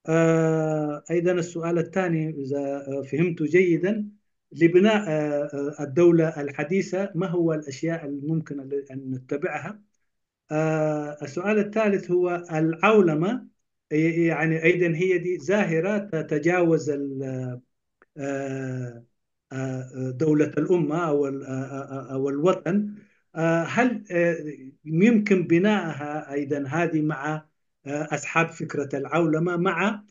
آه، أيضا السؤال الثاني إذا آه، فهمت جيدا، لبناء آه، آه، الدولة الحديثة ما هو الأشياء الممكن أن نتبعها؟ آه، السؤال الثالث هو العولمة، يعني أيضا هي دي ظاهرة تتجاوز ال- آه، آه، دولة الأمة أو ال- آه، آه، أو الوطن. آه، هل آه، يمكن بناءها أيضا هذه مع آه، أصحاب فكرة العولمة مع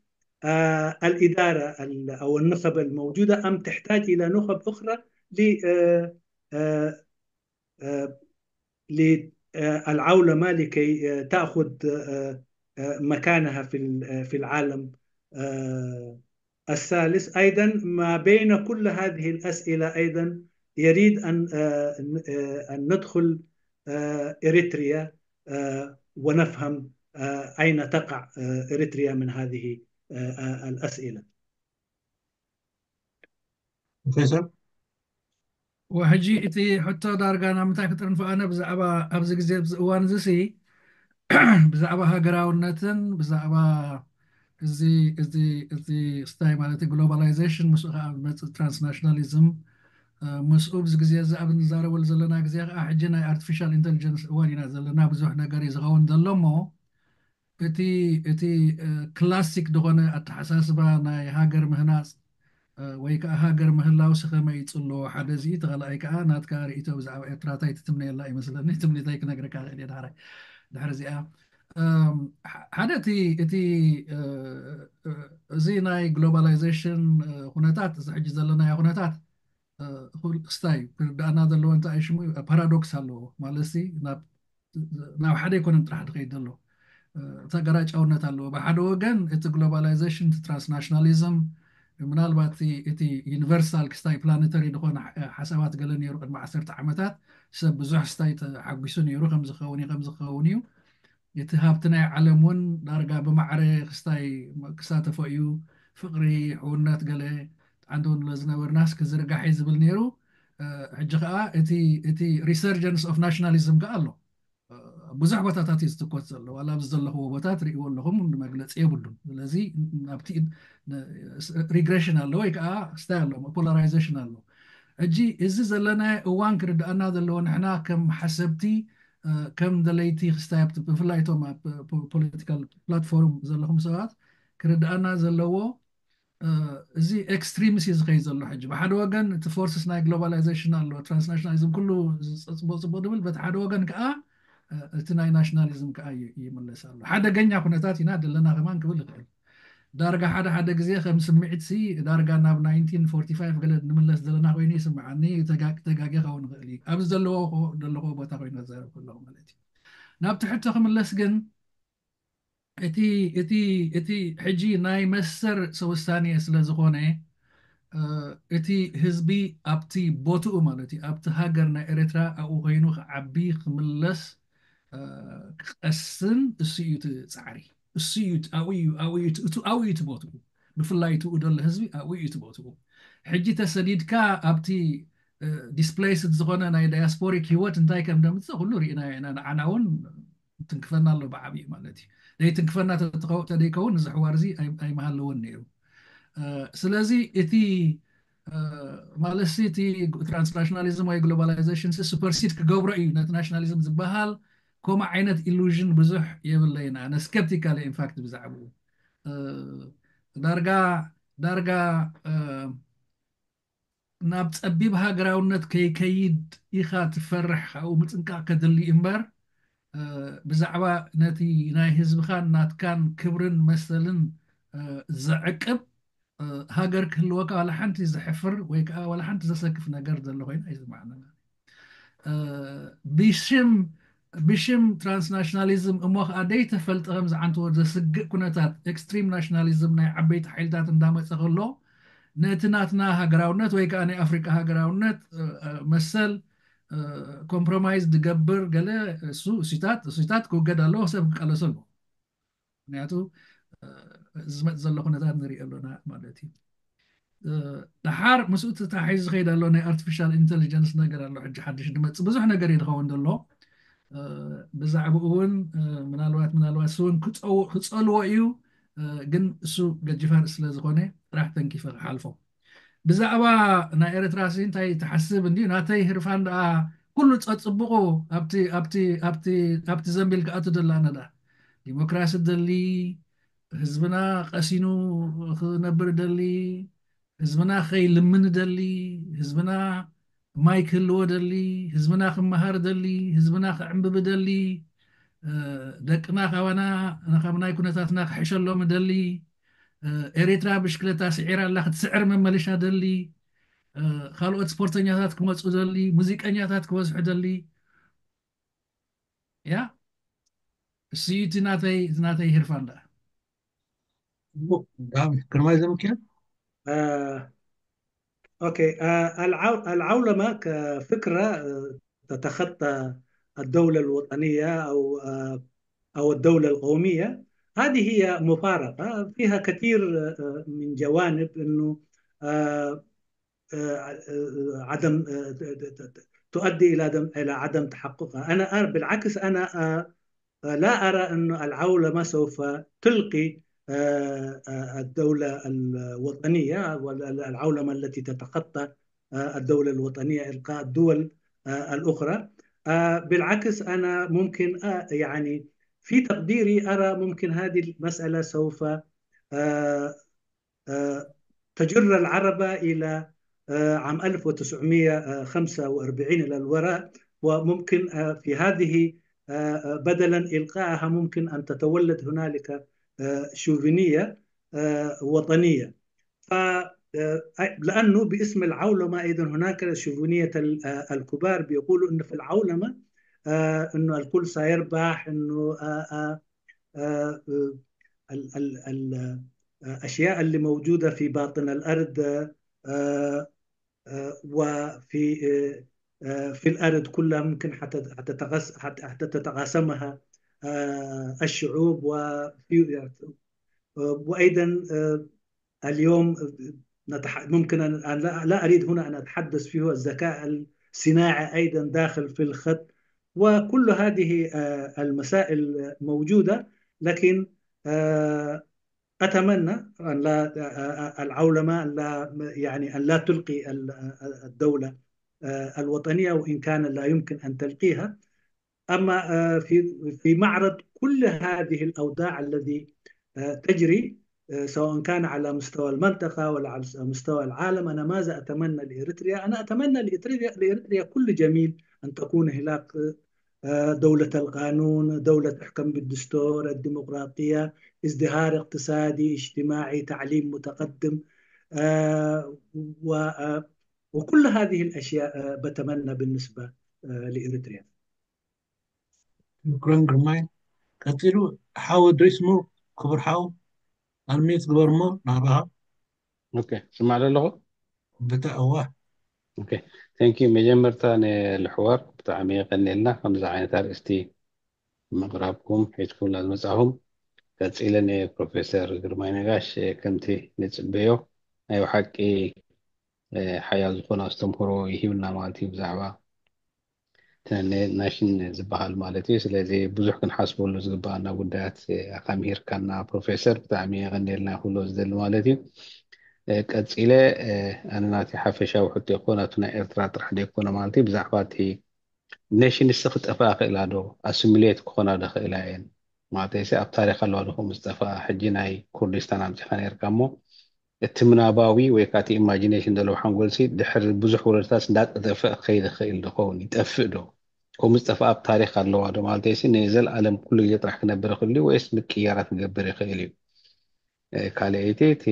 آه، الإدارة ال- أو النخب الموجودة أم تحتاج إلى نخب أخرى ل آه، آه، آه، للعولمة لكي آه، تأخذ آه، آه، مكانها في ال- آه، في العالم آه، الثالث. أيضا ما بين كل هذه الأسئلة أيضا يريد أن آه، ن- آه، أن ندخل آه، إريتريا آه، ونفهم آه، أين تقع آه، إريتريا من هذه آه، آه، الأسئلة. ፕሮፌሰር ወሕጂ እቲ ሕቶ ዳርጋ ናብ ምንታይ ክጥርንፎ ኣነ ብዛዕባ ኣብዚ ግዜ ኣብዚ እዋን እዚ ሲ ብዛዕባ ሃገራውነትን ብዛዕባ እዚ እዚ እዚ ስታይ ማለት ግሎባላይዜሽን ምስኡ ከዓ ዝመፅእ ትራንስናሽናሊዝም ምስኡ ኣብዚ ግዜ እዚ ኣብ እንዛረበሉ ዘለና ግዜ ከዓ ሕጂ ናይ ኣርቲፊሻል ኢንቴሊጀንስ እዋን ኢና ዘለና ብዙሕ ነገር እዩ ዝኸውን ዘሎ እሞ እቲ እቲ ክላሲክ ዝኾነ ኣተሓሳስባ ናይ ሃገር ምህናፅ ወይ ከዓ ሃገር ምህላው ስኸመይ ይፅሎ ሓደ እዚ ተኸልኣይ ከዓ ናትካ ርእቶ ብዛዕባ ኤርትራ እንታይ ትትምነየላ ይመስለኒ ትምኒተይ ክነግረካ ክእል እየ ዳሕራይ ድሕሪ እዚኣ ሓደ እቲ እቲ እዚ ናይ ግሎባላይዜሽን ኩነታት እዚ ሕጂ ዘለናዮ ኩነታት ክስታይ ክርዳእና ዘለዎ እንታይ ሽሙ ፓራዶክስ ኣለዎ ማለት ናብ ሓደ ኣይኮነን ጥራሕ ድኸይድ ዘሎ ተገራጫውነት ኣለዎ ብሓደ ወገን እቲ ግሎባላይዜሽን እቲ ትራንስናሽናሊዝም ምናልባት እቲ ዩኒቨርሳል ክስታይ ፕላኔተሪ ዝኾነ ሓሳባት ገለ ነይሩ ቅድሚ ዓሰርተ ዓመታት ሰብ ብዙሕ ስታይ ተሓጒሱ ነይሩ ከምዝኸውን እዩ ከምዝኸውን እዩ እቲ ሃብቲ ናይ ዓለም እውን ዳርጋ ብማዕረ ክስታይ ክሳተፎ እዩ ፍቅሪ ሕውነት ገለ ዓንዲ እውን ዝነበርናስ ክዝርጋሕ እዩ ዝብል ነይሩ ሕጂ ከዓ እቲ resurgence of nationalism ከዓ ኣሎ ብዙሕ ቦታታት እዩ ዝትኮት ዘሎ ዋላ ኣብዚ ዘለኽዎ ቦታ ትርእይዎ ኣለኹም ንመግለፂ የብሉን ስለዚ ናብቲ ሪግሬሽን ኣሎ ወይ ከዓ ስታይ ኣሎ ፖላራይዜሽን ኣሎ ሕጂ እዚ ዘለናዮ እዋን ክርድኣና ዘለዎ ንሕና ከም ሓሰብቲ ከም ደለይቲ ክስታይ ብፍላይ እቶም ኣብ ፖለቲካል ፕላትፎርም ዘለኹም ሰባት ክርድኣና ዘለዎ እዚ ኤክስትሪምስ እዩ ዝኸይ ዘሎ ሕጂ ብሓደ ወገን እቲ ፎርስስ ናይ ግሎባላይዜሽን ኣሎ ትራንስናሽናሊዝም ኩሉ ፅቡቅ ፅቡቅ ድብል በቲ ሓደ ወገን ከዓ እቲ ናይ ናሽናሊዝም ከዓ ይምለስ ኣሎ ሓደገኛ ኩነታት ኢና ዘለና ከማን ክብል ይኽእል ዳርጋ ሓደ ሓደ ግዜ ከም ስምዒት ሲ ዳርጋ ናብ ናይንቲን ፎርቲ ፋይቭ ገለ ንምለስ ዘለና ኮይኑ ይስምዓኒ ተጋጌ ክኸውን ይኽእል እዩ ኣብዚ ዘለዎ ዘለኹዎ ቦታ ኮይኑ ዘረብ ከለኹ ማለት እዩ ናብቲ ሕቶ ክምለስ ግን እቲ እቲ እቲ ሕጂ ናይ መሰር ሰውሳኔ ስለ ዝኾነ እቲ ህዝቢ ኣብቲ ቦትኡ ማለት እዩ ኣብቲ ሃገር ናይ ኤርትራ ኣብኡ ኮይኑ ክዓቢ ክምለስ ክቀስን እሱ እዩ እቲ ፃዕሪ። እሱ እዩ ኣብኡ እዩ ኣብኡ እዩ እቲ ቦትኡ። ብፍላይ እቲ ደሎ ህዝቢ ኣብኡ እዩ እቲ ቦትኡ። ሕጂ ተሰዲድካ ኣብቲ displaced ዝኾነ ናይ diasporic ህይወት እንታይ ከም ደምፅእ ኩሉ ርኢና ኢና። ንዓና እውን ትንክፈና ኣሎ ብዓብዩ ማለት እዩ። ዘይትንክፈና ተተኸው- ተደይከውን እዚ ሕዋር እዚ ኣይ- ኣይምሃለወን ነይሩ። ስለዚ እቲ ማለት እቲ transnationalism ወይ globalization supersede ክገብሮ እዩ ነቲ ናሽናሊዝም ዝበሃል ከምኡ ዓይነት illusion ብዙሕ የብለይና። ኣነ skeptical in fact ብዛዕባኡ። ዳርጋ ዳርጋ ናብ ፀቢብ ሃገራውነት ከይከይድ ኢኻ ትፈርሕ። ካብኡ ምጥንቃቕ ከድሊ እምበር ብዛዕባ ነቲ ናይ ህዝብኻን ናትካን ክብርን መሰልን ዘዕቅብ ሃገር ክህልወካ ዋላ ሓንቲ ዘሕፍር ወይ ከዓ ዋላ ሓንቲ ዘሰክፍ ነገር ዘሎ ኮይኑ ኣይስማዕና። ብሽም ብሽም transnationalism እሞ ከዓ ደይተፈልጠ ከም ዝዓንተወ ዘስግእ ኩነታት extreme nationalism ናይ ዓበይቲ ሓይልታት እንዳመፀ ከሎ ነቲ ናትና ሃገራውነት ወይ ከዓ ናይ ኣፍሪቃ ሃገራውነት መሰል compromise ዝገብር ገለ እሱ እሱታት እሱታት ክውገድ ኣለዎ። ሰብ ክቃለሶ ኣለዎ። ምክንያቱ ዝመፅ ዘሎ ኩነታት ንሪኦ ኣለና ማለት እዩ። ደሓር ምስኡ ተታሒዙ ዝኸይድ ኣሎ ናይ artificial intelligence ነገር ኣሎ። ሕጂ ሓድሽ ድመፅእ ብዙሕ ነገር እዩ ዝኸውን ዘሎ። ብዛዕባኡ እውን ምናልባት ምናልባት እሱ እውን ክፀልዎ እዩ። ግን እሱ ገጅፋር ስለ ዝኾነ ጥራሕ ተንኪፈ ክሓልፎ። ብዛዕባ ናይ ኤርትራ ሲ እንታይ ትሓስብ እንዲ ናተይ ህርፋን ደኣ ኩሉ ፀፅብቑ ኣብቲ ኣብቲ ኣብቲ ኣብቲ ዘንቢል ክኣቱ ደላ ነዳ ዲሞክራሲ ደሊ ህዝብና ቀሲኑ ክነብር ደሊ ህዝብና ከይልምን ደሊ ህዝብና ማይ ክህልዎ ደሊ ህዝብና ክመሃር ደሊ ህዝብና ክዕንብብ ደሊ ደቅና ካባና ካብ ናይ ኩነታትና ክሕሸሎም ደሊ ኤሪትራ ብሽክለታ ስዒራ ኣላ ክትስዕር መመልሻ ደሊ ካልኦት ስፖርተኛታት ክመፁ ደሊ ሙዚቀኛታት ክበዝሑ ደሊ ያ እሱ እቲ ናተይ እቲ ናተይ ህርፋን ደኣ ግርማይ ዘምኪያ اوكي العولمه كفكره تتخطى الدوله الوطنيه او او الدوله القوميه. هذه هي مفارقه فيها كثير من جوانب انه عدم تؤدي الى عدم الى عدم تحققها. انا بالعكس انا لا ارى ان العولمه سوف تلقي الدوله الوطنيه والعولمه التي تتخطى الدوله الوطنيه القاء الدول الاخرى. بالعكس انا ممكن يعني في تقديري ارى ممكن هذه المساله سوف تجر العربة إلى عام ألف وتسعمية وخمسة وأربعين إلى الوراء. وممكن في هذه بدلا إلقائها ممكن أن تتولد هنالك شوفينية وطنية. ف لأنه باسم العولمة أيضا هناك شوفينية الكبار بيقولوا أن في العولمة أنه الكل سيربح أنه الأشياء اللي موجودة في باطن الأرض وفي في الأرض كلها ممكن حتى حتى تتقاسمها الشعوب وفي وأيضا اليوم نتح... ممكن أن لا أريد هنا أن أتحدث فيه الذكاء الصناعي أيضا داخل في الخط وكل هذه المسائل موجودة. لكن أتمنى أن لا العولمة أن لا يعني أن لا تلقي الدولة الوطنية وإن كان لا يمكن أن تلقيها. أما في في معرض كل هذه الأوضاع الذي تجري سواء كان على مستوى المنطقة ولا على مستوى العالم. أنا ماذا أتمنى لإريتريا؟ أنا أتمنى لإريتريا لإريتريا كل جميل، أن تكون هناك دولة القانون، دولة تحكم بالدستور، الديمقراطية، ازدهار اقتصادي، اجتماعي، تعليم متقدم، وكل هذه الأشياء بتمنى بالنسبة لإريتريا. شكرا جرماي. كثيرو حاول دريسمو كبر حاول أنميت قبر مو نعبها. اوكي، سمع له. ብተእዋ ኦኬ፣ thank you። መጀመርታ ንልሕዋር ብጣዕሚ የቐንየልና ከምዚ ዓይነት ኣርእስቲ ምቕራብኩም ሒዝኩምና ዝመጻኹም። ቀጺለ ንፕሮፌሰር ግርማይ ነጋሽ ከምቲ ንጽበዮ ናይ ብሓቂ ሓያል ዝኾነ ኣስተምህሮ ይሂብና ማለት እዩ ብዛዕባ ናሽን ዝበሃል ማለት እዩ። ስለዚ ብዙሕ ክንሓስበሉ ዝግባኣና ጉዳያት ኣካምሂርካና ፕሮፌሰር፣ ብጣዕሚ የቐንየልና ክብሎ ዝደሊ ማለት እዩ። ቀጺለ ኣነ ናቲ ሓፈሻዊ ሕቶ ይኮን ኣቱ ናይ ኤርትራ ጥራሕ ዶ ይኮነ ማለት እዩ ብዛዕባ እቲ ኔሽንስ ክጠፍኣ ክእላ ዶ ኣሲሚሌት ክኾና ዶ ክእላ እየን ማለት እሲ ኣብ ታሪክ ኣለዋ ዶ ከምኡ ዝጠፍኣ ሕጂ ናይ ኩርዲስታን ኣምፂኻ ነርካ እሞ እቲ ምናባዊ ወይ ከዓ እቲ ኢማጂኔሽን ዘለዎ ሓንጎልሲ ድሕሪ ብዙሕ ወለድታት እንዳጠፈእ ክኸይድ ይኽእል ዶ ኸውን ይጠፍእ ዶ ከምኡ ዝጠፍኣ ኣብ ታሪክ ኣለዋ ዶ ማለት እሲ ንዘለኣለም ኩሉ ግዜ ጥራሕ ክነብር ይኽእል እዩ ወይስ ምቅያራት ክገብር ይኽእል እዩ ካልኣይቲ እቲ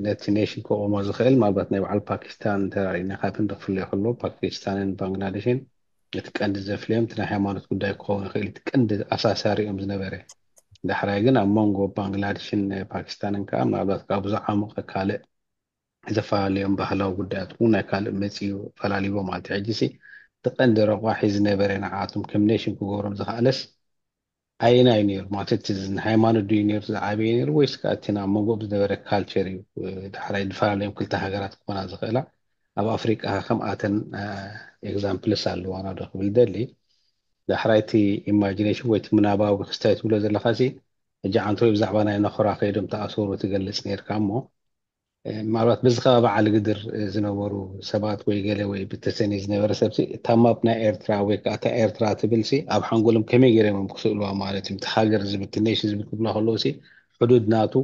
ነቲ ኔሽን ክቆሞ ዝኽእል ምናልባት ናይ በዓል ፓኪስታን እንተራእና ካብ ህንዲ ክፍለዮ ከሎ ፓኪስታንን ባንግላዴሽን እቲ ቀንዲ ዘፍልዮም እቲ ናይ ሃይማኖት ጉዳይ ክኸውን ይኽእል እቲ ቀንዲ ኣሳሳሪኦም ዝነበረ ዳሕራይ ግን ኣብ መንጎ ባንግላዴሽን ፓኪስታንን ከዓ ምናልባት ካብ ዝዓሙቐ ካልእ ዘፈላለዮም ባህላዊ ጉዳያት እውን ናይ ካልእ መፅኡ ፈላሊዎ ማለት እዩ ሕጂ ሲ እቲ ቀንዲ ረቋሒ ዝነበረ ንዓኣቶም ከም ኔሽን ክገብሮም ዝኽኣለስ ኣየናይ ነይሩ ማለት እቲ ንሃይማኖት ድዩ ነይሩ ዝዓበየ ነይሩ ወይስ ከዓ እቲ ናብ መንጎኦም ዝነበረ ካልቸር እዩ ዳሕራይ ዝፈላለዮም ክልተ ሃገራት ክኾና ዝኽእላ ኣብ ኣፍሪቃ ከምኣተን ኤግዛምፕልስ ኣለዋና ዶ ክብል ደሊ ዳሕራይ እቲ ኢማጂኔሽን ወይ እቲ ምናባዊ ክስታይ ትብሎ ዘለካ ሲ ሕጂ ዓንተወይ ብዛዕባ ናይ ነኽራ ከይዶም ተኣሰሩ ትገልፅ ነርካ እሞ ምናልባት በዚ ከባቢ ዓሊ ግድር ዝነበሩ ሰባት ወይ ገለ ወይ ብተሰኒ ዝነበረ ሰብ እታ ማፕ ናይ ኤርትራ ወይ ከዓ እታ ኤርትራ ትብል ሲ ኣብ ሓንጎሎም ከመይ ገይሮም እዮም ክስእልዋ ማለት እዩ እቲ ሃገር ዝብል እቲ ኔሽን ዝብል ክብሎ ከለዉ ሲ ሕዱድ ናቱ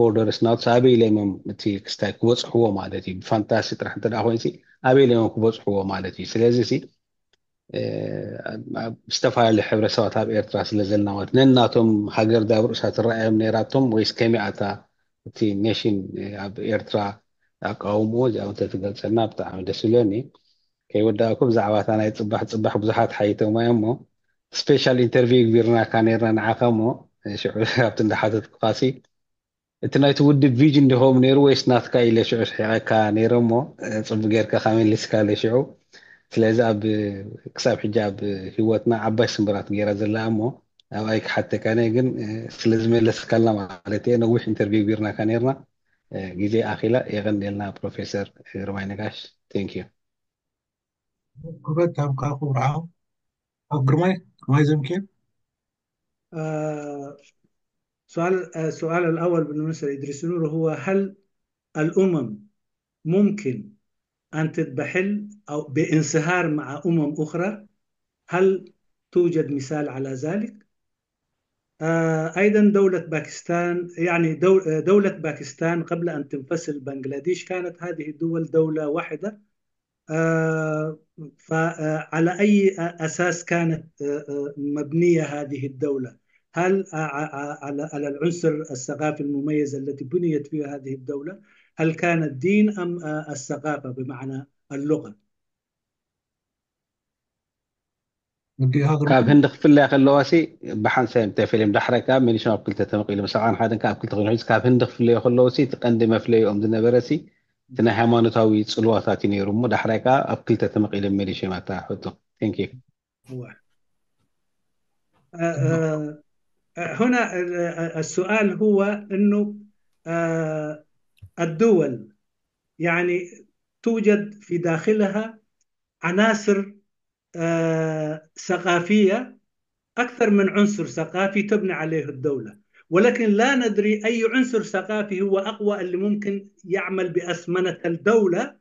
ቦርደርስ ናቱ ኣበይ ኢሎም እዮም እቲ ክስታይ ክበፅሕዎ ማለት እዩ ብፋንታሲ ጥራሕ እንተ ኮይኑ ሲ ኣበይ ኢሎም እዮም ክበፅሕዎ ማለት እዩ ስለዚ ሲ ዝተፈላለዩ ሕብረተሰባት ኣብ ኤርትራ ስለ ዘለና ማለት ነናቶም ሃገር ዳብ ርእሳ ትረኣዮም ነይራቶም ወይስ ከመይ ኣታ እቲ ኔሽን ኣብ ኤርትራ ኣቃውምኡ እዚኣ እንተ ትገልጸልና ብጣዕሚ ደስ ይብለኒ ከይወዳእኩ ብዛዕባ እታ ናይ ጽባሕ ጽባሕ ብዙሓት ሓይቶም እዮም እሞ ስፔሻል ኢንተርቪው ግቢርናካ ነይርና ንዓኻ እሞ ሽዑ ኣብቲ እንዳሓተትኩኻሲ እቲ ናይቲ ውድብ ቪጅን ዲኸም ነይሩ ወይስ ናትካ ኢለ ሽዑ ስሒቐካ ነይረ እሞ ጽቡቅ ጌርካ ከመሊስካለ ሽዑ ስለዚ ኣብ ክሳብ ሕጂ ኣብ ህይወትና ዓባይ ስምብራት ገይራ ዘላ እሞ ኣብኣይ ክሓተካ ነ ግን ስለ ዝመለስካልና ማለት እየ ነዊሕ ኢንተርቪው ቢርናካ ነርና ግዜ ኣኺላ የቐንደልና ፕሮፌሰር ግርማይ ነጋሽ thank you ክበት ታብካ ክብርዓው ኣብ ግርማይ ግርማይ ዘምኬን آه، سؤال آه، السؤال الأول بالنسبة لإدريس نور هو هل الأمم ممكن أن تضمحل أو بانصهار مع أمم أخرى؟ هل توجد مثال على ذلك؟ آه، أيضا دولة باكستان يعني دو- آه، دولة باكستان قبل أن تنفصل بنغلاديش كانت هذه الدول دولة واحدة آه، فعلى أي أساس كانت آه، آه، مبنية هذه الدولة؟ هل ع- ع- على على العنصر الثقافي المميز التي بنيت فيها هذه الدولة؟ هل كان الدين أم آه، الثقافة بمعنى اللغة؟ እንዲህ ሀገር ካብ ህንዲ ክፍለያ ከለዋ ሲ ብሓንሳብ ተፈልዮም ዳሕራይ ከዓ መሊሶም ኣብ ክልተ ተመቂሎም ሰብዓን ሓደን ከዓ ኣብ ክልተ ኮይኑ ሕዚ ካብ ህንዲ ክፍለዮ ከለዉ ሲ እቲ ቀንዲ መፍለይኦም ዝነበረ ሲ እቲ ናይ ሃይማኖታዊ ፅልዋታት እዩ ነይሩ እሞ ዳሕራይ ከዓ ኣብ ክልተ ተመቂሎም መሊሶም ኣታ ሕቶ thank you هو. آه، آه، آه، هنا ال- آه، السؤال هو أنه آه، الدول يعني توجد في داخلها عناصر آه، ثقافية أكثر من عنصر ثقافي تبني عليه الدولة، ولكن لا ندري أي عنصر ثقافي هو أقوى اللي ممكن يعمل بأسمنة الدولة،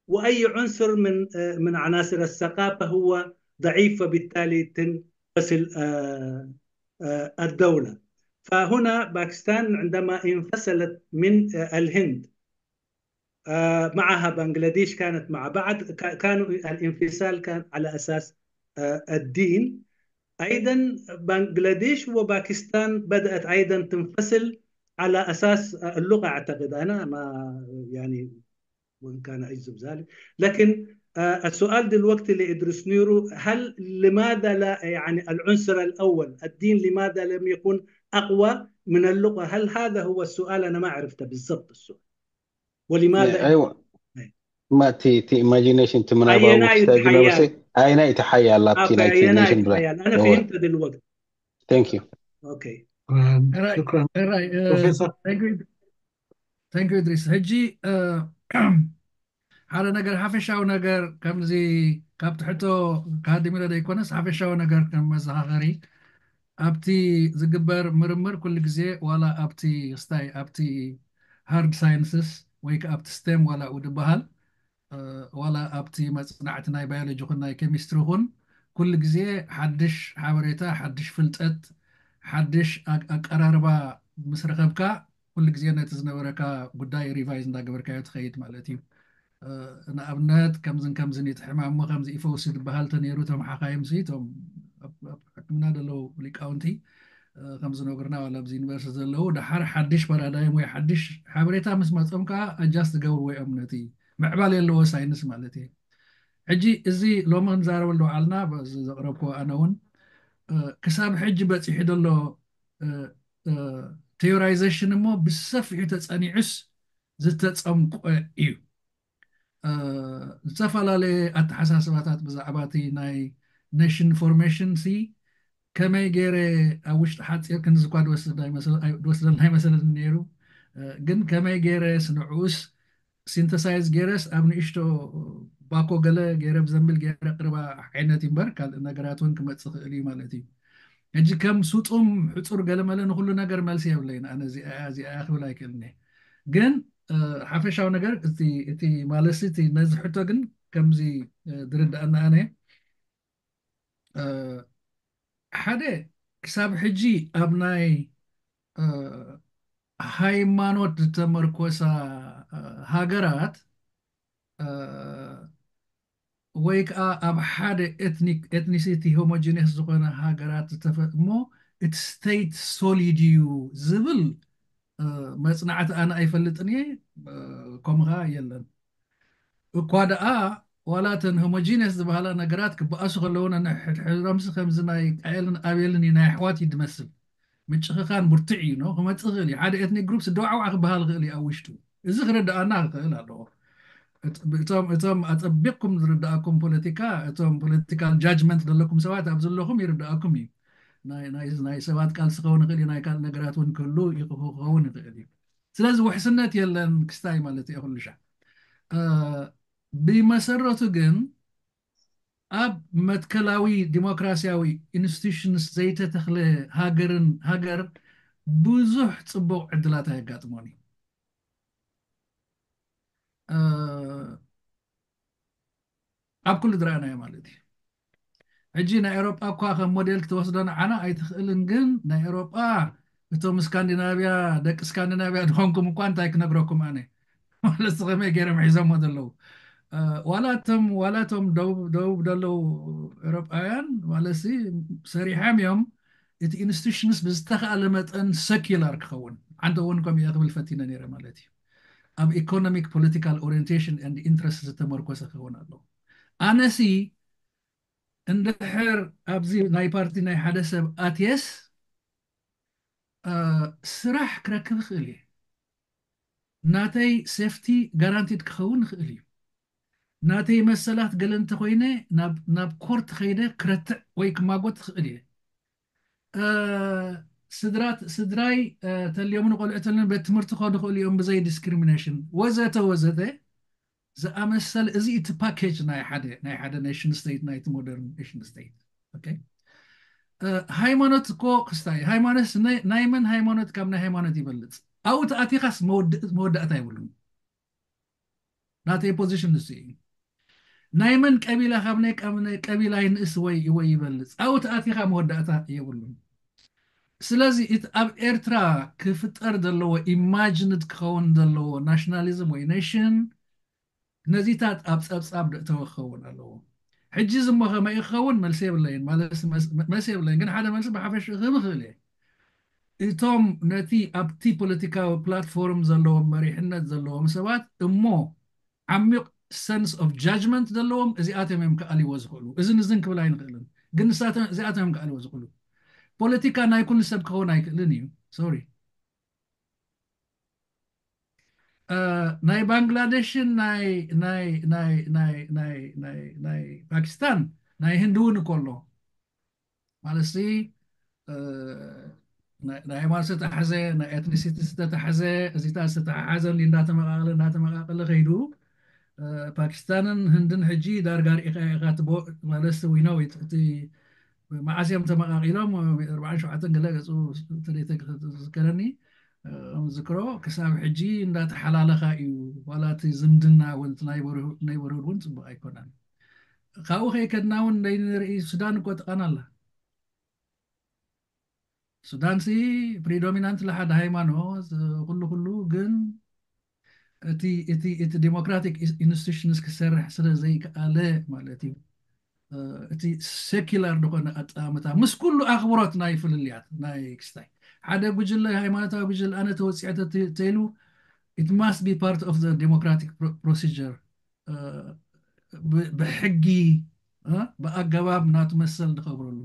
وأي عنصر من آه، من عناصر الثقافة هو ضعيف، فبالتالي تنفصل آه، آه، الدولة. فهنا باكستان عندما انفصلت من آه، الهند آه، معها بنغلاديش كانت مع بعض، ك- كانوا الانفصال كان على أساس آه، الدين. أيضا بنغلاديش وباكستان بدأت أيضا تنفصل على أساس آه، اللغة، أعتقد أنا ما يعني وإن كان أجزم ذلك، لكن آه، السؤال دلوقتي لإدريس نيرو، هل لماذا لا يعني العنصر الأول الدين لماذا لم يكن أقوى من اللغة؟ هل هذا هو السؤال؟ أنا ما عرفت بالضبط السؤال. ولماذا؟ ايوه ما تي تي imagination تمناباو ኣየናይ እዩ እቲ ستايل ሓያል نفسي أي نايت حيال لابتي ኦኬ نايت ኣየናይ እዩ نيشن እቲ بلا ሓያል ኣነ هو ፈሂምተ ድልወግ thank you ኦኬ ራይ شكرا ራይ بروفيسور thank you thank you እድሪስ ሕጂ ሓደ ነገር ሓፈሻዊ ነገር ከምዚ ካብ ትሕቶ ካድሚለ ዘይኮነስ ሓፈሻዊ ነገር ከም መዘኻኸሪ ኣብቲ ዝግበር ምርምር ኩሉ ግዜ ዋላ ኣብቲ ስታይ ኣብቲ hard sciences ወይ ከዓ ኣብቲ stem ዋላ ኡ ድበሃል ዋላ ኣብቲ መፅናዕቲ ናይ biology ኹን ናይ chemistry ኹን ኩሉ ግዜ ሓድሽ ሓበሬታ ሓድሽ ፍልጠት ሓድሽ ኣቀራርባ ምስ ረኸብካ ኩሉ ግዜ ነቲ ዝነበረካ ጉዳይ revise እንዳገበርካዮ ትኸይድ ማለት እዩ ንኣብነት ከምዝን ከምዝን እቲ ሕማም ከምዚ ይፈውስ ዝበሃል ተነይሩ እቶም ሓኻይም እቶም ኣብ ሕክምና ዘለዉ ሊቃውንቲ ከም ዝነግሩና ዋላ ኣብዚ ዩኒቨርሲቲ ዘለዉ ደሓር ሓድሽ ፓራዳይም ወይ ሓድሽ ሓበሬታ ምስ መጾም ከዓ adjust ዝገብርዎ እዮም ነቲ ምዕባል የለዎ ሳይንስ ማለት እዩ ሕጂ እዚ ሎሚ ክንዛረበሉ ዓልና ዘቕረብክዎ ኣነ እውን ክሳብ ሕጂ በፂሑ ዘሎ theorization እሞ ብሰፊሑ ተፀኒዑስ ዝተፀምቆ እዩ ዝተፈላለየ ኣተሓሳስባታት ብዛዕባ እቲ ናይ nation formation ሲ ከመይ ገይረ ኣብ ውሽጢ ሓፂር ክንዚ እኳ ድወስደልና ኣይመሰለኒ ነይሩ ግን ከመይ ገይረ ስንዑስ synthesize ገይረስ ኣብ ንእሽቶ ባኮ ገለ ገይረ ብዘንብል ገይረ ቅርባ ዓይነት እምበር ካልእ ነገራት እውን ክመፅእ ክእል እዩ ማለት እዩ ሕጂ ከም ስጡም ሕፁር ገለመለ ንኩሉ ነገር መልሲ የብለይን ኣነ እዚኣ እዚኣ ክብል ኣይክእልን እየ ግን ሓፈሻዊ ነገር እቲ ማለሲ እቲ ነዚ ሕቶ ግን ከምዚ ዝርዳእና ኣነ ሓደ ክሳብ ሕጂ ኣብ ናይ ሃይማኖት ዝተመርኮሳ ሃገራት ወይ ከዓ ኣብ ሓደ ethnic ethnicity homogeneous ዝኾነ ሃገራት ዝተፈ እሞ እቲ state solid እዩ ዝብል መፅናዕቲ ኣነ ኣይፈልጥን እየ ከምኡ ከዓ የለን እኳ ደኣ ዋላ እተን homogeneous ዝበሃላ ነገራት ክበኣሱ ከለዉ ነንሕድሕዶምሲ ከምዚ ናይ ቃኤልን ኣቤልን እዩ ናይ ኣሕዋት እዩ ዝመስል ምጭኽኻን ብርቱዕ እዩ ኖ ክመፅእ ይኽእል እዩ ሓደ ethnic groups ደዋዕዋዕ ክበሃል ይኽእል እዩ ኣብ ውሽጡ እዚ ክርድኣና ክኽእል ኣለዎ እቶም እቶም ኣፀቢቕኩም ዝርድኣኩም ፖለቲካ እቶም political judgment ዘለኩም ሰባት ኣብ ዘለኹም ይርድኣኩም እዩ ናይ ሰባት ቃልሲ ክኸውን ይኽእል እዩ ናይ ካልእ ነገራት እውን ክህሉ ክኸውን ይኽእል እዩ ስለዚ ውሕስነት የለን ክስታይ ማለት እየ ኩሉ ሻዕ ብመሰረቱ ግን ኣብ መትከላዊ ዲሞክራሲያዊ institutions ዘይተተኽለ ሃገርን ሃገር ብዙሕ ፅቡቕ ዕድላት ኣየጋጥሞን እዩ ኣብ ኩሉ ዝረኣናዮ ማለት እዩ ሕጂ ናይ ኤሮጳ እኳ ከም ሞዴል ክትወስዶ ንዓና ኣይትኽእልን ግን ናይ ኤሮጳ እቶም ስካንዲናቪያ ደቂ ስካንዲናቪያ ድኾንኩም እኳ እንታይ ክነግረኩም ኣነ ማለት ከመይ ገይሮም ሒዞሞ ዘለዉ ዋላ እቶም ዋላ እቶም ደቡብ ዘለዉ ኤሮጳውያን ማለት ሰሪሖም እዮም እቲ institutions ብዝተኽኣለ መጠን secular ክኸውን ዓንተ እውን ከም እየ ክብል ፈቲነ ነይረ ማለት እዩ ኣብ economic political orientation and interest ዝተመርኮሰ ክኸውን ኣለዎ ኣነሲ እንድሕር ኣብዚ ናይ ፓርቲ ናይ ሓደ ሰብ ኣትየስ ስራሕ ክረክብ ይኽእል እየ ናተይ safety guaranteed ክኸውን ይኽእል እዩ ናተይ መሰላት ገለ እንተኮይነ ናብ ኮርት ከይደ ክረትዕ ወይ ክማጎት ይኽእል እየ ስድራት ስድራይ ተልዮምን ቆልዑ ተልዮምን ቤት ትምህርቲ ከዱ ክእሉ እዮም ብዘይ discrimination ወዘተ ወዘተ ዝኣመሰል እዚ እቲ package ናይ ሓደ ናይ ሓደ nation state ናይቲ modern nation state ሃይማኖት እኮ ክስታይ ሃይማኖት ናይ መን ሃይማኖት ካብ ናይ ሃይማኖት ይበልፅ ኣብኡ ተኣቲኻስ መወዳእታ የብሉን ናተይ position ንሱ እዩ ናይ መን ቀቢላ ካብ ናይ ቀቢላ ይንእስ ወይ ወይ ይበልፅ ኣብኡ ተኣቲኻ መወዳእታ የብሉን ስለዚ እቲ ኣብ ኤርትራ ክፍጠር ዘለዎ imagined ክኸውን ዘለዎ nationalism ወይ nation ነዚታት ኣብ ፀብፃብ ደእተወ ክኸውን ኣለዎ ሕጂ ዝሞ ከመይ ክኸውን መልሲ የብለይን መልሲ የብለይን ግን ሓደ መልሲ ብሓፈሽ ክህብ ይኽእል እየ እቶም ነቲ ኣብቲ ፖለቲካዊ platform ዘለዎም መሪሕነት ዘለዎም ሰባት እሞ ዓሚቕ sense of judgment ዘለዎም እዚኣቶም እዮም ክኣልይዎ ዝኽእሉ እዝን እዝን ክብል ኣይንኽእልን ግን ንሳቶም እዚኣቶም እዮም ክኣልይዎ ዝኽእሉ ፖለቲካ ናይ ኩሉ ሰብ ክኸውን ኣይክእልን እዩ sorry ናይ ባንግላዴሽን ናይ ናይ ናይ ናይ ናይ ናይ ናይ ፓኪስታን ናይ ህንዲ እውን እኮ ኣሎ። ማለትሲ ናይ ሃይማኖት ዝተታሕዘ፣ ናይ ኤትኒሲቲ ዝተታሕዘ፣ እዚታት ዝተታሓዘ እንዳተመቃቀለ እንዳተመቃቀለ ከይዱ ፓኪስታንን ህንድን ሕጂ ዳርጋ ርኢኻ ኢኻ። ማለትሲ ዊነው እቲ መዓስ እዮም ተመቃቂሎም? ኣርባዓን ሸውዓተን ገለ ገፁ ተደይተ ዝከረኒ ዝክሮ ክሳብ ሕጂ እንዳተሓላለኻ እዩ። ዋላ እቲ ዝምድና እውን ናይ በርሁድ እውን ፅቡቅ ኣይኮነን። ካብኡ ከይከድና እውን ንርኢ ሱዳን እኮ ጥቃና ኣላ። ሱዳን ሲ ፕሪዶሚናንት ለሓደ ሃይማኖት ኩሉ ኩሉ ግን እቲ እቲ እቲ ዲሞክራቲክ ኢንስቲቱሽንስ ክሰርሕ ስለ ዘይከኣለ ማለት እዩ። እቲ ሴኪላር ዝኾነ ኣጠማምታ ምስ ኩሉ ኣኽብሮት ናይ ፍልልያት ናይ ክስታይ ሓደ ጉጅለ ሃይማኖታዊ ጉጅለ ኣነ ተወፂዐ ተተይሉ it must be part of the democratic procedure ብሕጊ ብኣገባብ ናቱ መሰል ዝኸብረሉ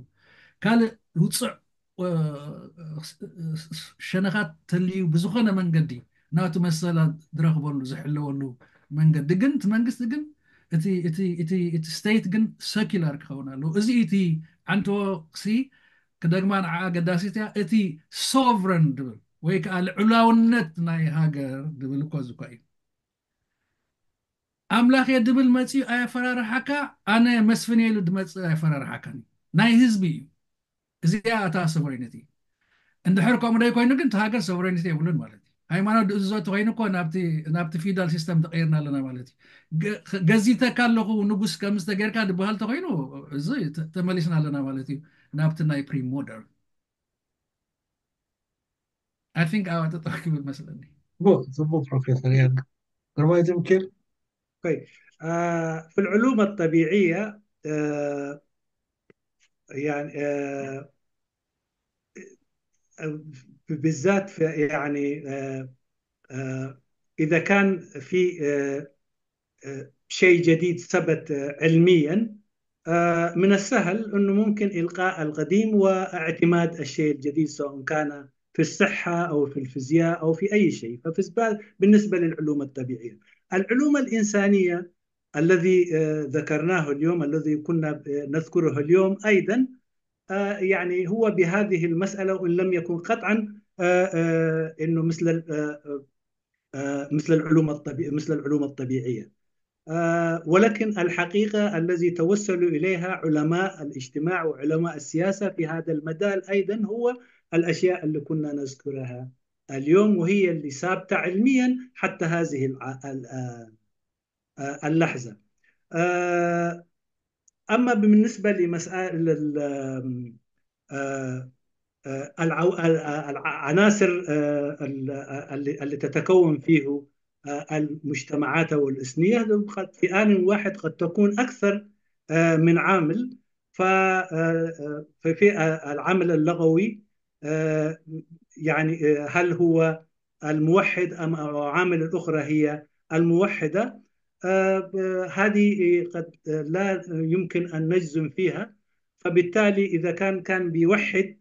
ካልእ ውፅዕ ሸነኻት ተልዩ ብዝኾነ መንገዲ ናቱ መሰላት ዝረኽበሉ ዝሕለወሉ መንገዲ ግን እቲ መንግስቲ ግን እቲ ስቴት ግን ሰኪላር ክኸውን ኣለዎ። እዚ እቲ ዓንተዎ ክሲ ክደግማ ንዓ ኣገዳሲት እያ። እቲ ሶቨረን ድብል ወይ ከዓ ልዑላውነት ናይ ሃገር ድብል እኮ ዝኳ እዩ። ኣምላኽ እየ ድብል መፅኡ ኣየፈራርሓካ፣ ኣነ መስፍን እየ ኢሉ ድመፅእ ኣየፈራርሓካን እዩ። ናይ ህዝቢ እዩ። እዚኣ እታ ሶቨሬኒቲ። እንድሕር ከምኡ ደይ ኮይኑ ግን እቲ ሃገር ሶቨሬኒቲ የብሉን ማለት እዩ። ሃይማኖት ድእዝዞ ተኮይኑ እኮ ናብቲ ናብቲ ፊውዳል ሲስተም ተቀይርና ኣለና ማለት እዩ። ገ- ገዚተካ ኣለኹ ንጉስ ከም ዝተጌርካ ድበሃል ተኮይኑ እዚ ተ- ተመሊስና ኣለና ማለት እዩ ናብቲ ናይ ፕሪ ሞደርን። I think ኣብኣ ጠጠው ክብል መስለኒ። ጽቡቅ ጽቡቅ ፕሮፌሰር ያንግ ግርማይ ትምኪር في العلوم الطبيعية يعني بالذات في يعني إذا كان في شيء جديد ثبت علميا من السهل أنه ممكن إلقاء القديم واعتماد الشيء الجديد سواء كان في الصحة أو في الفيزياء أو في أي شيء. فبالنسبة للعلوم الطبيعية، العلوم الإنسانية الذي ذكرناه اليوم، الذي كنا نذكره اليوم أيضا، يعني هو بهذه المسألة، وإن لم يكن قطعا، أنه مثل مثل العلوم الطبيعية، مثل العلوم الطبيعية. ولكن الحقيقة الذي توصلوا إليها علماء الاجتماع وعلماء السياسة في هذا المجال أيضا هو الأشياء اللي كنا نذكرها اليوم، وهي اللي ثابتة علميا حتى هذه اللحظة. أما بالنسبة لمسائل العناصر اللي تتكون فيه المجتمعات والإثنية، في آن واحد قد تكون أكثر من عامل. ففي العامل اللغوي، يعني هل هو الموحد أم العامل الأخرى هي الموحدة؟ هذه قد لا يمكن أن نجزم فيها. فبالتالي إذا كان كان بيوحد،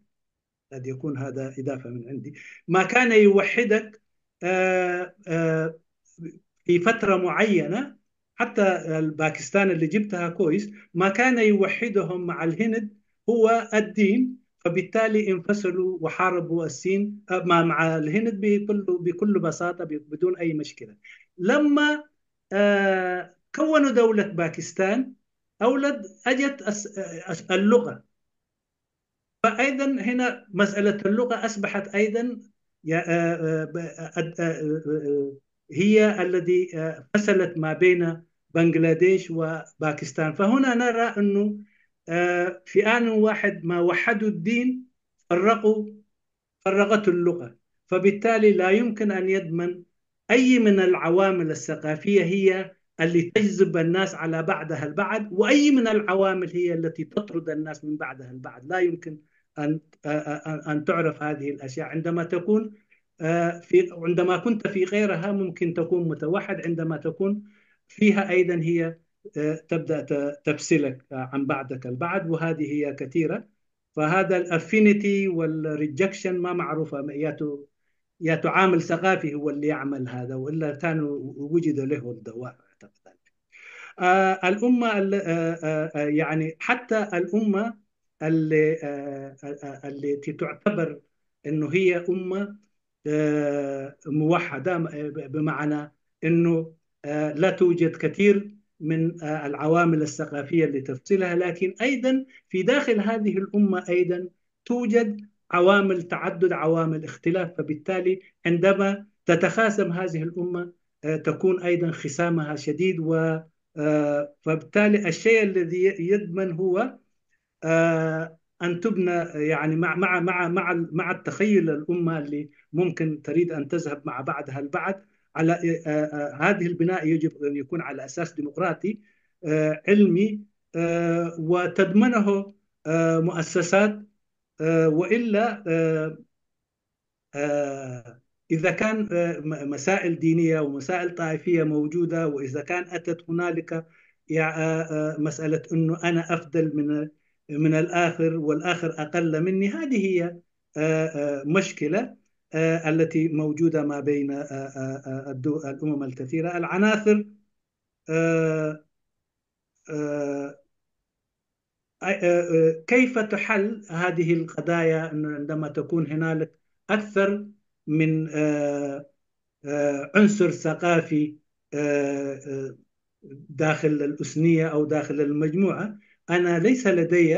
قد يكون هذا إضافة من عندي، ما كان يوحدك في فترة معينة، حتى الباكستان اللي جبتها كويس، ما كان يوحدهم مع الهند هو الدين، فبالتالي انفصلوا وحاربوا الصين مع الهند بكل بكل بساطة بدون أي مشكلة. لما كونوا دولة باكستان، أولد أجت اللغة. فأيضا هنا مسألة اللغة أصبحت أيضا هي الذي فصلت ما بين بنغلاديش وباكستان. فهنا نرى أنه في آن واحد ما وحدوا الدين، فرقوا فرغت اللغة. فبالتالي لا يمكن أن يضمن أي من العوامل الثقافية هي اللي تجذب الناس على بعضها البعض، وأي من العوامل هي التي تطرد الناس من بعضها البعض. لا يمكن أن أن تعرف هذه الأشياء عندما تكون في عندما كنت في غيرها ممكن تكون متوحد، عندما تكون فيها أيضا هي تبدأ تفصلك عن بعضك البعض، وهذه هي كثيرة. فهذا ال affinity وال rejection ما معروفة مئياته يا تعامل ثقافي هو اللي يعمل هذا، وإلا كان وجد له الدواء أعتقد. آه، الأمة ال- آه، آه، آه، يعني حتى الأمة اللي آه، آه، آه، التي تعتبر إنه هي أمة آه، موحدة، آه، بمعنى إنه آه، لا توجد كثير من آه، العوامل الثقافية اللي تفصلها، لكن أيضا في داخل هذه الأمة أيضا توجد عوامل تعدد، عوامل اختلاف. فبالتالي عندما تتخاصم هذه الأمة آه، تكون أيضا خصامها شديد. و آه، فبالتالي الشيء الذي يضمن هو آه، أن تبنى، يعني مع مع مع مع مع التخيل الأمة اللي ممكن تريد أن تذهب مع بعضها البعض على آه، آه، هذه البناء يجب أن يكون على أساس ديمقراطي آه، علمي آه، وتضمنه آه، مؤسسات آه، وإلا آه، آه، إذا كان آه، م- مسائل دينية ومسائل طائفية موجودة، وإذا كان أتت هنالك يع- آه، آه، مسألة أنه أنا أفضل من من الآخر والآخر أقل مني، هذه هي آه، آه، مشكلة آه، التي موجودة ما بين آه، آه، آه، الدو- الأمم الكثيرة. العناصر آه، آه، آه، آه، كيف تحل هذه القضايا؟ أنه عندما تكون هنالك أكثر من آه، آه، عنصر ثقافي آه، آه، داخل الأسنية أو داخل المجموعة، أنا ليس لدي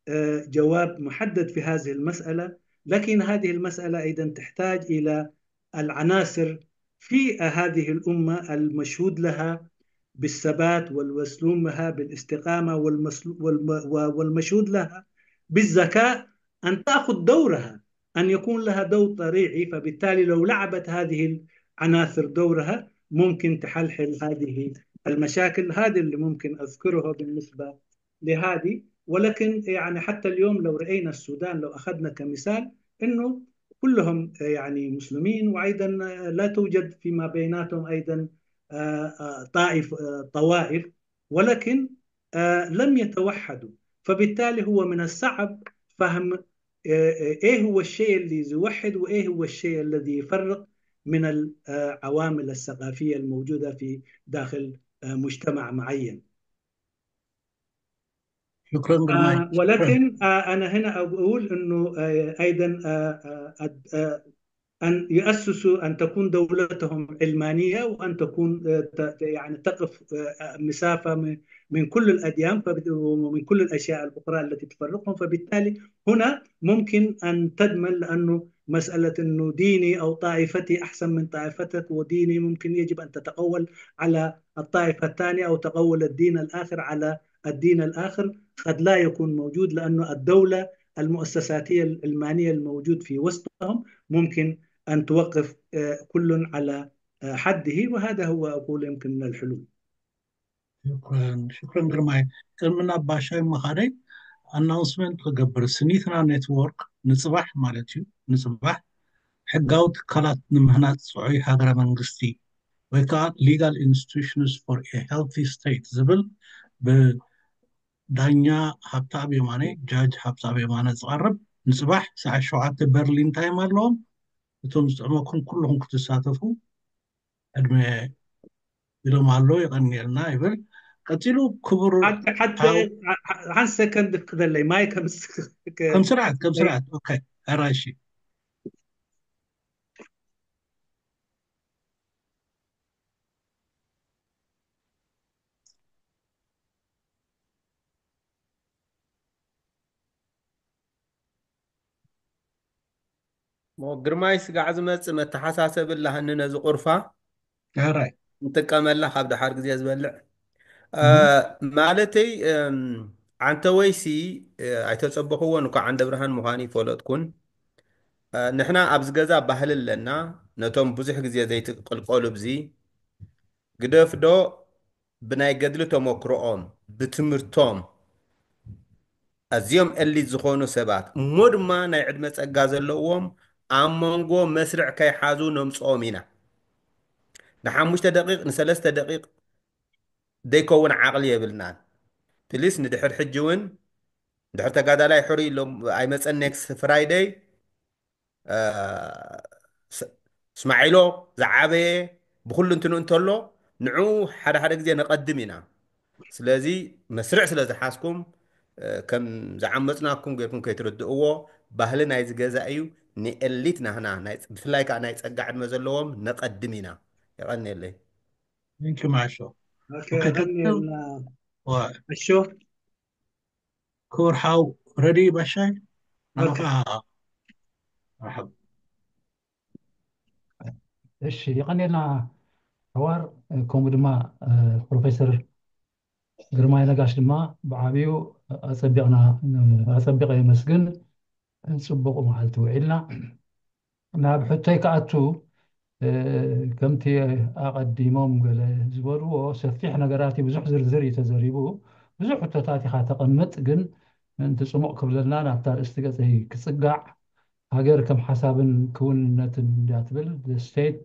آه، جواب محدد في هذه المسألة، لكن هذه المسألة أيضا تحتاج إلى العناصر في هذه الأمة المشهود لها بالثبات والمسلوم لها بالاستقامة والمسلو- والم- و- والمشهود لها بالذكاء أن تأخذ دورها، أن يكون لها دور طريعي. فبالتالي لو لعبت هذه العناصر دورها ممكن تحلحل هذه المشاكل. هذا اللي ممكن أذكره بالنسبة لهذه. ولكن يعني حتى اليوم لو رأينا السودان، لو أخذنا كمثال، إنه كلهم يعني مسلمين، وأيضا لا توجد فيما بيناتهم أيضا آه، آه، طائف آه، طوائف، ولكن آه، لم يتوحدوا. فبالتالي هو من الصعب فهم آه، آه، إيه هو الشيء اللي يوحد وإيه هو الشيء الذي يفرق من العوامل الثقافية الموجودة في داخل آه، مجتمع معين. شكرا جماعة. آه، ولكن آه، أنا هنا أقول أنه آه، أيضا آه، آه، آه، أن يؤسسوا، أن تكون دولتهم علمانية، وأن تكون آه، ت- يعني تقف آه، مسافة من من كل الأديان فبت- ومن كل الأشياء الأخرى التي تفرقهم. فبالتالي هنا ممكن أن تضمن، لأنه مسألة أنه ديني أو طائفتي أحسن من طائفتك، وديني ممكن يجب أن تتقول على الطائفة الثانية أو تقول الدين الآخر على الدين الآخر، قد لا يكون موجود، لأنه الدولة المؤسساتية العلمانية الموجود في وسطهم ممكن أن توقف آه، كل على آه، حده. وهذا هو أقول يمكن من الحلول. ሽክረን ሽክረን ግርማይ። ቅድሚ ናብ ባሻይ ምኻደይ ኣናውንስመንት ክገብር፣ ስኒትና ኔትወርክ ንፅባሕ ማለት እዩ፣ ንፅባሕ ሕጋዊ ትካላት ንምህናፅ ፅዑይ ሃገረ መንግስቲ ወይ ከዓ Legal Institutions for a Healthy State ዝብል ብዳኛ ሃብተኣብ የማነ፣ ጃጅ ሃብተኣብ የማነ ዝቐርብ ንፅባሕ ሰዓት ሸውዓተ በርሊን ታይም ኣለዎም። እቶም ዝጥዕመኩም ኩልኹም ክትሳተፉ ዕድመ ኢሎም ኣሎ። የቐንየልና ይብል። ቀፂሉ ክቡር ሓንቲ ሓንቲ ሓው- ሓ- ሓ- ሓንቲ ሰከንድ ክደለይ ማይ ከም ስ- ከ- ከም ስርዓት ከም ስርዓት ኦኬ። ኣራይሺ ሞ ግርማይ ስጋዕ ዝመጽእ መተሓሳሰቢ ኣለሃኒ ነዚ ቁርፋ ኣራይ ንጥቀመላ ካብ ደሓር ግዜ ዝበልዕ እ፣ ማለተይ እም፣ ዓንተወይሲ እ፣ ኣይተጸበኽዎን እኳ ዓንደ ብርሃን ምዃኑ ይፈለጥኩን እ፣ ንሕና ኣብዚ ገዛ ባህሊ ኣለና ነቶም ብዙሕ ግዜ ዘይትቅልቀሉ ብዚ ግደፍዶ ብናይ ገድሊ ተመክሮኦም ብትምህርቶም ኣዝዮም ኤሊት ዝኾኑ ሰባት እሞ ድማ ናይ ዕድመ ጸጋ ዘለዎም ኣብ መንጎ መስርዕ ከይሓዙ ነምጽኦም ኢና። ንሓሙሽተ ደቂቕ ንሰለስተ ደቂቕ ደይከውን ዓቕሊ የብልናን። ፕሊስ ንድሕር ሕጂ እውን ድሕር ተጋዳላይ ሕሩይ ኢሎም ኣይመጸን ኔክስት ፍራይደይ እ፣ ስ- እስማዒሎ ዝዓበየ ብኩሉ እንትንኡ እንተሎ ንዑ ሓደ ሓደ ግዜ ነቐድም ኢና። ስለዚ መስርዕ ስለ ዝሓዝኩም ከም ዝዓመፅናኩም ጌርኩም ከይትርድእዎ፣ ባህሊ ናይዚ ገዛ እዩ። ንኤሊት ናህና ናይ- ብፍላይ ከዓ ናይ ፀጋ ዕድመ ዘለዎም ነቐድም ኢና። የቐንየለይ። ንኪ ማሾ ኦኬ፣ የቐንየልና። ዋ- እሾ ክቡር ሓው ረዲ ባሻይ ኦኬ። ናኻ መርሓባ። እሺ፣ የቐንየልና ሓዋር። ከምኡ ድማ ፕሮፌሰር ግርማይ ነጋሽ ድማ ብዓብዩ ኣፀቢቕና ኣፀቢቐ የመስግን። ፅቡቕ መዓልቲ ውዒልና። ናብ ሕቶይ ክኣቱ፣ ከምቲ ኣቐዲሞም ገለ ዝበልዎ ሰፊሕ ነገራት እዩ፣ ብዙሕ ዝርዝር እዩ ተዘሪቡ። ብዙሕ ሕቶታት ኢኻ ተቐምጥ፣ ግን ምእንቲ ፅሙቕ ክብለልና ናብታ ርእስቲ ገፀይ ክፅጋዕ፣ ሃገር ከም ሓሳብን ክውንነትን እንድያ ትብል፣ the state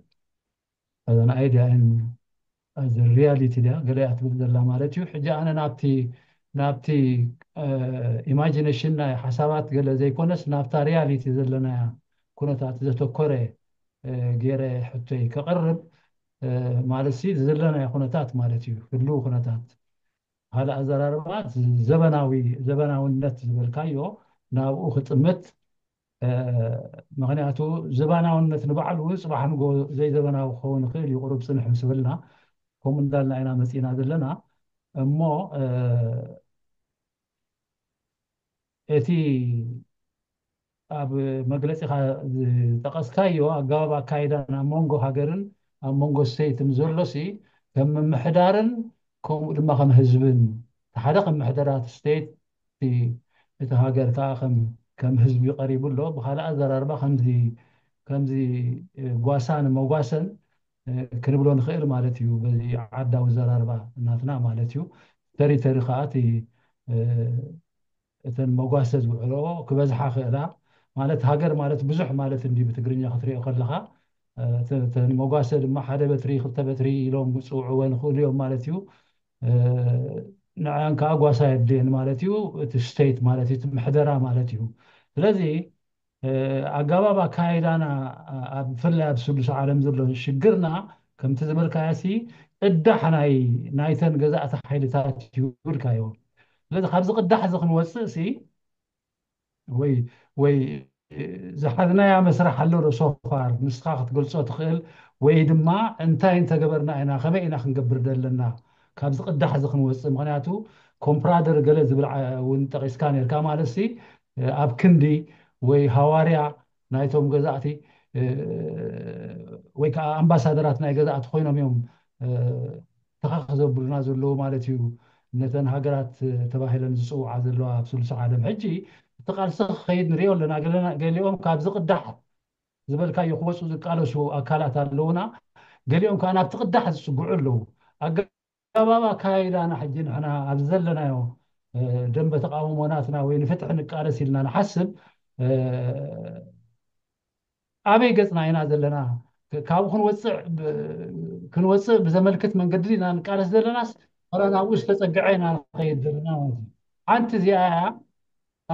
as an idea and as a reality ድያ ገለ እያ ትብል ዘላ ማለት እዩ። ሕጂ ኣነ ናብቲ ናብቲ ኢማጂኔሽን ናይ ሓሳባት ገለ ዘይኮነስ ናብታ ሪያሊቲ ዘለናያ ኩነታት ዘተኮረ ገይረ ሕቶይ ከቕርብ ማለት ሲ ዘለናዮ ኩነታት ማለት እዩ፣ ህልው ኩነታት። ሓደ ኣዘራርባ ዘበናዊ ዘበናውነት ዝበልካዮ ናብኡ ክጥምት። ምክንያቱ ዘበናውነት ንባዕሉ እውን ፅባሕ ንጎ ዘይዘበናዊ ክኸውን ይኽእል እዩ። ቁሩብ ፅንሕ ምስ በልና ከምኡ እንዳልና ኢና መፂና ዘለና። እሞ እቲ ኣብ መግለፂኻ ዝጠቐስካዮ ኣገባብ ኣካይዳን ኣብ መንጎ ሃገርን ኣብ መንጎ ስቴትን ዘሎ ሲ ከም ምምሕዳርን ከምኡ ድማ ከም ህዝብን ሓደ ከም ምሕደራት ስቴት እቲ እቲ ሃገር ከዓ ከም ከም ህዝቢ ቀሪቡ ኣሎ። ብካልእ ኣዘራርባ ከምዚ ከምዚ ጓሳን መጓሰን ክንብሎ ንኽእል ማለት እዩ። በዚ ዓዳዊ ዘራርባ ናትና ማለት እዩ። ተሪተሪ ከዓ እቲ እተን መጓሰ ዝውዕሎ ክበዝሓ ክእላ ማለት ሃገር ማለት ብዙሕ ማለት እንዲ ብትግርኛ ክትሪኦ ከለካ እተን መጓሰ ድማ ሓደ በትሪ ክልተ በትሪ ኢሎም ክፅውዕወ ንኽእሉ እዮም ማለት እዩ። ንዕን ከዓ ጓሳ የድልየን ማለት እዩ። እቲ ስቴት ማለት እዩ፣ እቲ ምሕደራ ማለት እዩ። ስለዚ ኣገባብ ኣካይዳና ኣብ ብፍላይ ኣብ ስሉስ ዓለም ዘሎ ሽግርና ከምቲ ዝበልካዮ ሲ ቅዳሕ ናይ ናይተን ገዛእቲ ሓይልታት እዩ ኢልካዮ። ስለዚ ካብዚ ቅዳሕ እዚ ክንወፅእ ሲ ወይ ወይ ዝሓዝናያ መስራሕ ኣሎ ዶ ሶፋር ንስኻ ክትገልፆ ትኽእል ወይ ድማ እንታይ እንተገበርና ኢና ከመይ ኢና ክንገብር ዘለና ካብዚ ቅዳሕ እዚ ክንወፅእ? ምክንያቱ ኮምፕራደር ገለ ዝብል እውን ጠቂስካ ነርካ ማለት ሲ ኣብ ክንዲ ወይ ሃዋርያ ናይቶም ገዛእቲ ወይ ከዓ ኣምባሳደራት ናይ ገዛእቲ ኮይኖም እዮም ተኻኽ ዘብሉና ዘለዉ ማለት እዩ። ነተን ሃገራት ተባሂለን ዝፅውዓ ዘለዋ ኣብ ስሉስ ዓለም ሕጂ እቲ ቃልሲ ክኸይድ ንሪኦ ኣለና። ገሊኦም ካብዚ ቅዳሕ ዝበልካዮ ክወፁ ዝቃለሱ ኣካላት ኣለዉና። ገሊኦም ከዓ ናብቲ ቅዳሕ ዝፅግዑ ኣለዉ። ኣገባብ ኣካይዳና ሕጂ ንሕና ኣብዚ ዘለናዮ ደንበ ተቃውሞ ናትና ወይ ንፍትሒ ንቃለስ ኢልና ንሓስብ ኣበይ ገፅና ኢና ዘለና? ካብኡ ክንወፅእ ክንወፅእ ብዘመልክት መንገዲ ኢና ንቃለስ ዘለናስ ወላ ናብኡ ዝተፀግዐ ኢና ንኸይድ ዘለና ማለት እዩ። ሓንቲ እዚኣ እያ።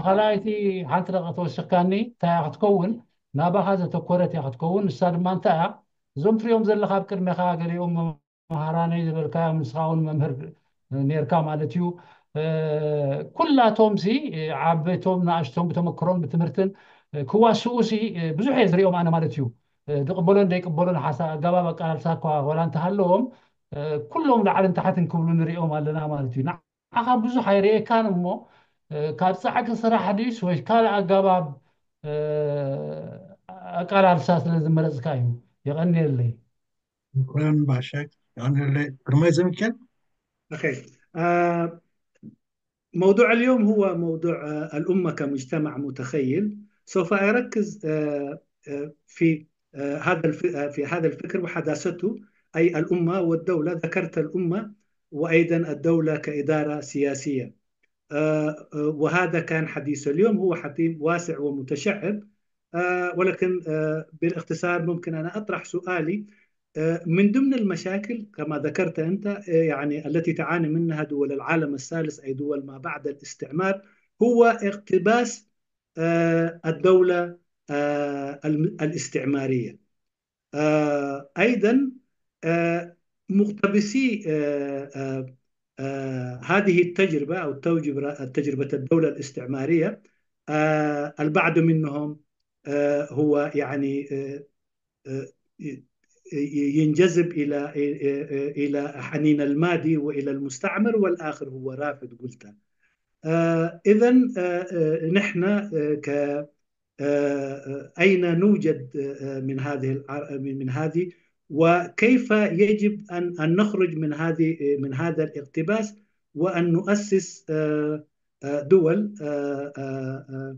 ካልኣይቲ ሓንቲ ደቂ ተወሲኽካኒ እንታይ እያ ክትከውን? ናባኻ ዘተኮረት እያ ክትከውን። ንሳ ድማ እንታይ እያ? እዞም ትሪኦም ዘለኻ ኣብ ቅድሜኻ ገሊኦም መሃራነይ ዝበልካዮም ንስኻ እውን መምህር ነርካ ማለት እዩ። ኩላቶም ሲ ዓበይቶም ንኣሽቶም ብተመክሮን ብትምህርትን ክዋስኡ ሲ ብዙሕ እየ ዝሪኦም ኣነ ማለት እዩ። ዝቕበሎን ዘይቅበሎን ሓሳ ኣገባብ ኣቃላልሳ እኳ ዋላ እንተሃለዎም ኩሎም ላዕልን ታሕትን ክብሉ ንሪኦም ኣለና ማለት እዩ። ንዓኻ ብዙሕ ኣይርእየካን እሞ ካብ ፃዕቂ ስራሕ ድዩስ ወይ ካልእ ኣገባብ ኣቃላልሳ ስለ ዝመረፅካ እዩ። የቐንየለይ። ሽኩረን ባሻይ። የቐንየለይ። ግርማይ ዘሚካኤል። أوكي. آه، موضوع اليوم هو موضوع آه، الأمة كمجتمع متخيل. سوف أركز آه، آه، في آه، هذا الف- آه، في هذا الفكر وحداثته، أي الأمة والدولة. ذكرت الأمة وأيضا الدولة كإدارة سياسية. آه، آه، وهذا كان حديث اليوم، هو حديث واسع ومتشعب. آه، ولكن آه، بالاختصار ممكن أنا أطرح سؤالي. آه، من ضمن المشاكل كما ذكرت أنت، آه، يعني التي تعاني منها دول العالم الثالث، أي دول ما بعد الاستعمار، هو اقتباس آه، الدولة آه، الم- الاستعمارية. آه، أيضا آه، مقتبسي آه، آه، آه، هذه التجربة أو التوجب- تجربة الدولة الاستعمارية، آه، البعض منهم آه، هو يعني آه، آه، ي- ي- ينجذب إلى إلى حنين الماضي وإلى المستعمر، والآخر هو رافض، قلت. إذا نحن آه، ك آه، آه، أين نوجد آه، من هذه الع- من من هذه، وكيف يجب أن أن نخرج من هذه من هذا الاقتباس، وأن نؤسس آه، آه، دول آه، آه، آه،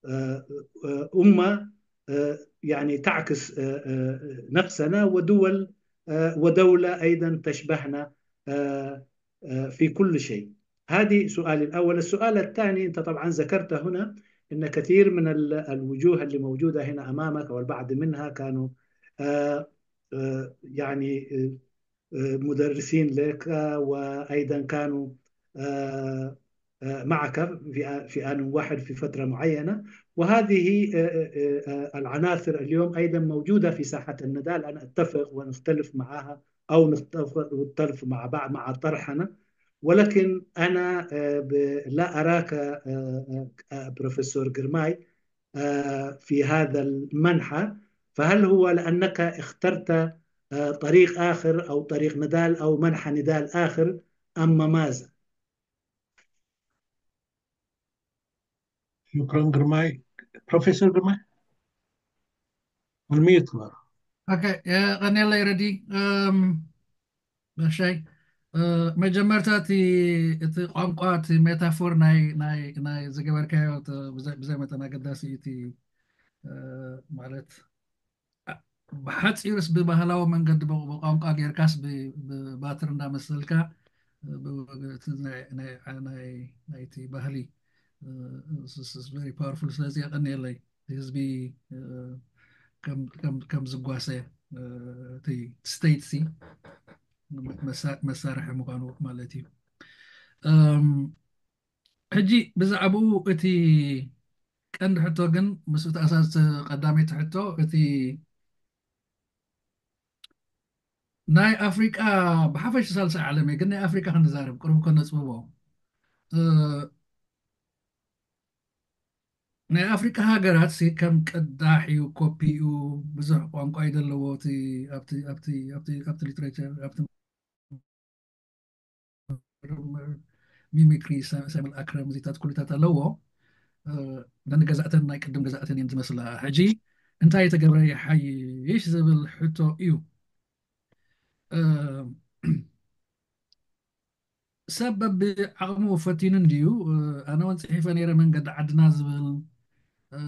آه، آه، أمة آه، يعني تعكس آه، آه، نفسنا، ودول آه، ودولة أيضا تشبهنا آه، آه، في كل شيء. هذه سؤالي الأول. السؤال الثاني، أنت طبعا ذكرت هنا أن كثير من ال- الوجوه اللي موجودة هنا أمامك، أو البعض منها، كانوا آه، آه، يعني آه، آه، مدرسين لك، آه، وأيضا كانوا آه، آه، معك في في آن واحد في فترة معينة. وهذه آه، آه، آه، العناصر اليوم أيضا موجودة في ساحة النضال. أنا أتفق ونختلف معها، أو نختلف مع بعض، مع طرحنا. ولكن أنا آه، ب- لا أراك آه، آه، آه، بروفيسور جرماي آه، في هذا المنحى. فهل هو لأنك اخترت آه، طريق آخر أو طريق نضال أو منحى نضال آخر، أم ماذا؟ شكرا جرماي. بروفيسور جرماي، الميوت بقى. ኦኬ፣ የቐንየለይ ረዲ። እም፣ በሻይ፣ እ፣ መጀመርታ እቲ፣ እቲ ቋንቋ፣ እቲ ሜታፎር ናይ፣ ናይ፣ ናይ ዝገበርካዮ፣ እቲ ብዘይ፣ ብዘይ መጠን ኣገዳሲ እዩ። እቲ እ፣ ማለት፣ እ፣ ብሓፂሩስ ብባህላዊ መንገዲ ብ-፣ ብቋንቋ ጌርካስ ብ-፣ ብባትሪ እንዳመሰልካ ብ-፣ እቲ ናይ፣ ናይ፣ ናይ፣ ናይቲ ባህሊ very powerful። ስለዚ የቐንየለይ፣ ህዝቢ እ፣ ከም፣ ከም፣ ከም ዝጓሰ እ፣ እቲ ስቴት ሲ መሳ-፣ መሳርሒ ምዃኑ ማለት እዩ። እም፣ ሕጂ ብዛዕባኡ እቲ ቀንዲ ሕቶ ግን፣ ምስ ተኣሳሰርቲ ቀዳመይቲ ሕቶ፣ እቲ ናይ ኣፍሪቃ፣ ብሓፈሽ ሳልሳይ ዓለም እየ፣ ግን ናይ ኣፍሪቃ ክንዛረብ ቅርብ እኮ ነጽብቦ። እ፣ ናይ ኣፍሪቃ ሃገራት ሲ ከም ቅዳሕ እዩ፣ ኮፒ እዩ፣ ብዙሕ ቋንቋ እዩ ዘለዎ። እቲ ኣብቲ፣ ኣብቲ፣ ኣብቲ፣ ኣብቲ ሊትሬቸር፣ ኣብቲ ምርምር፣ ሚሚክሪ፣ ሰ-፣ ሳይሙላክረም፣ እዚታት ኩሉታት ኣለዎ። እ፣ ነንገዛእተን ናይ ቅድም ገዛእተን እየን ዝመስላ። ሕጂ እንታይ ተገብረ ይሓይሽ ዝብል ሕቶ እዩ። እ፣ ሰብ በብዓቕሙ ፈቲኑ እንድዩ። እ፣ ኣነ እውን ጽሒፈ ነይረ መንገዲ ዓድና ዝብል፣ እ፣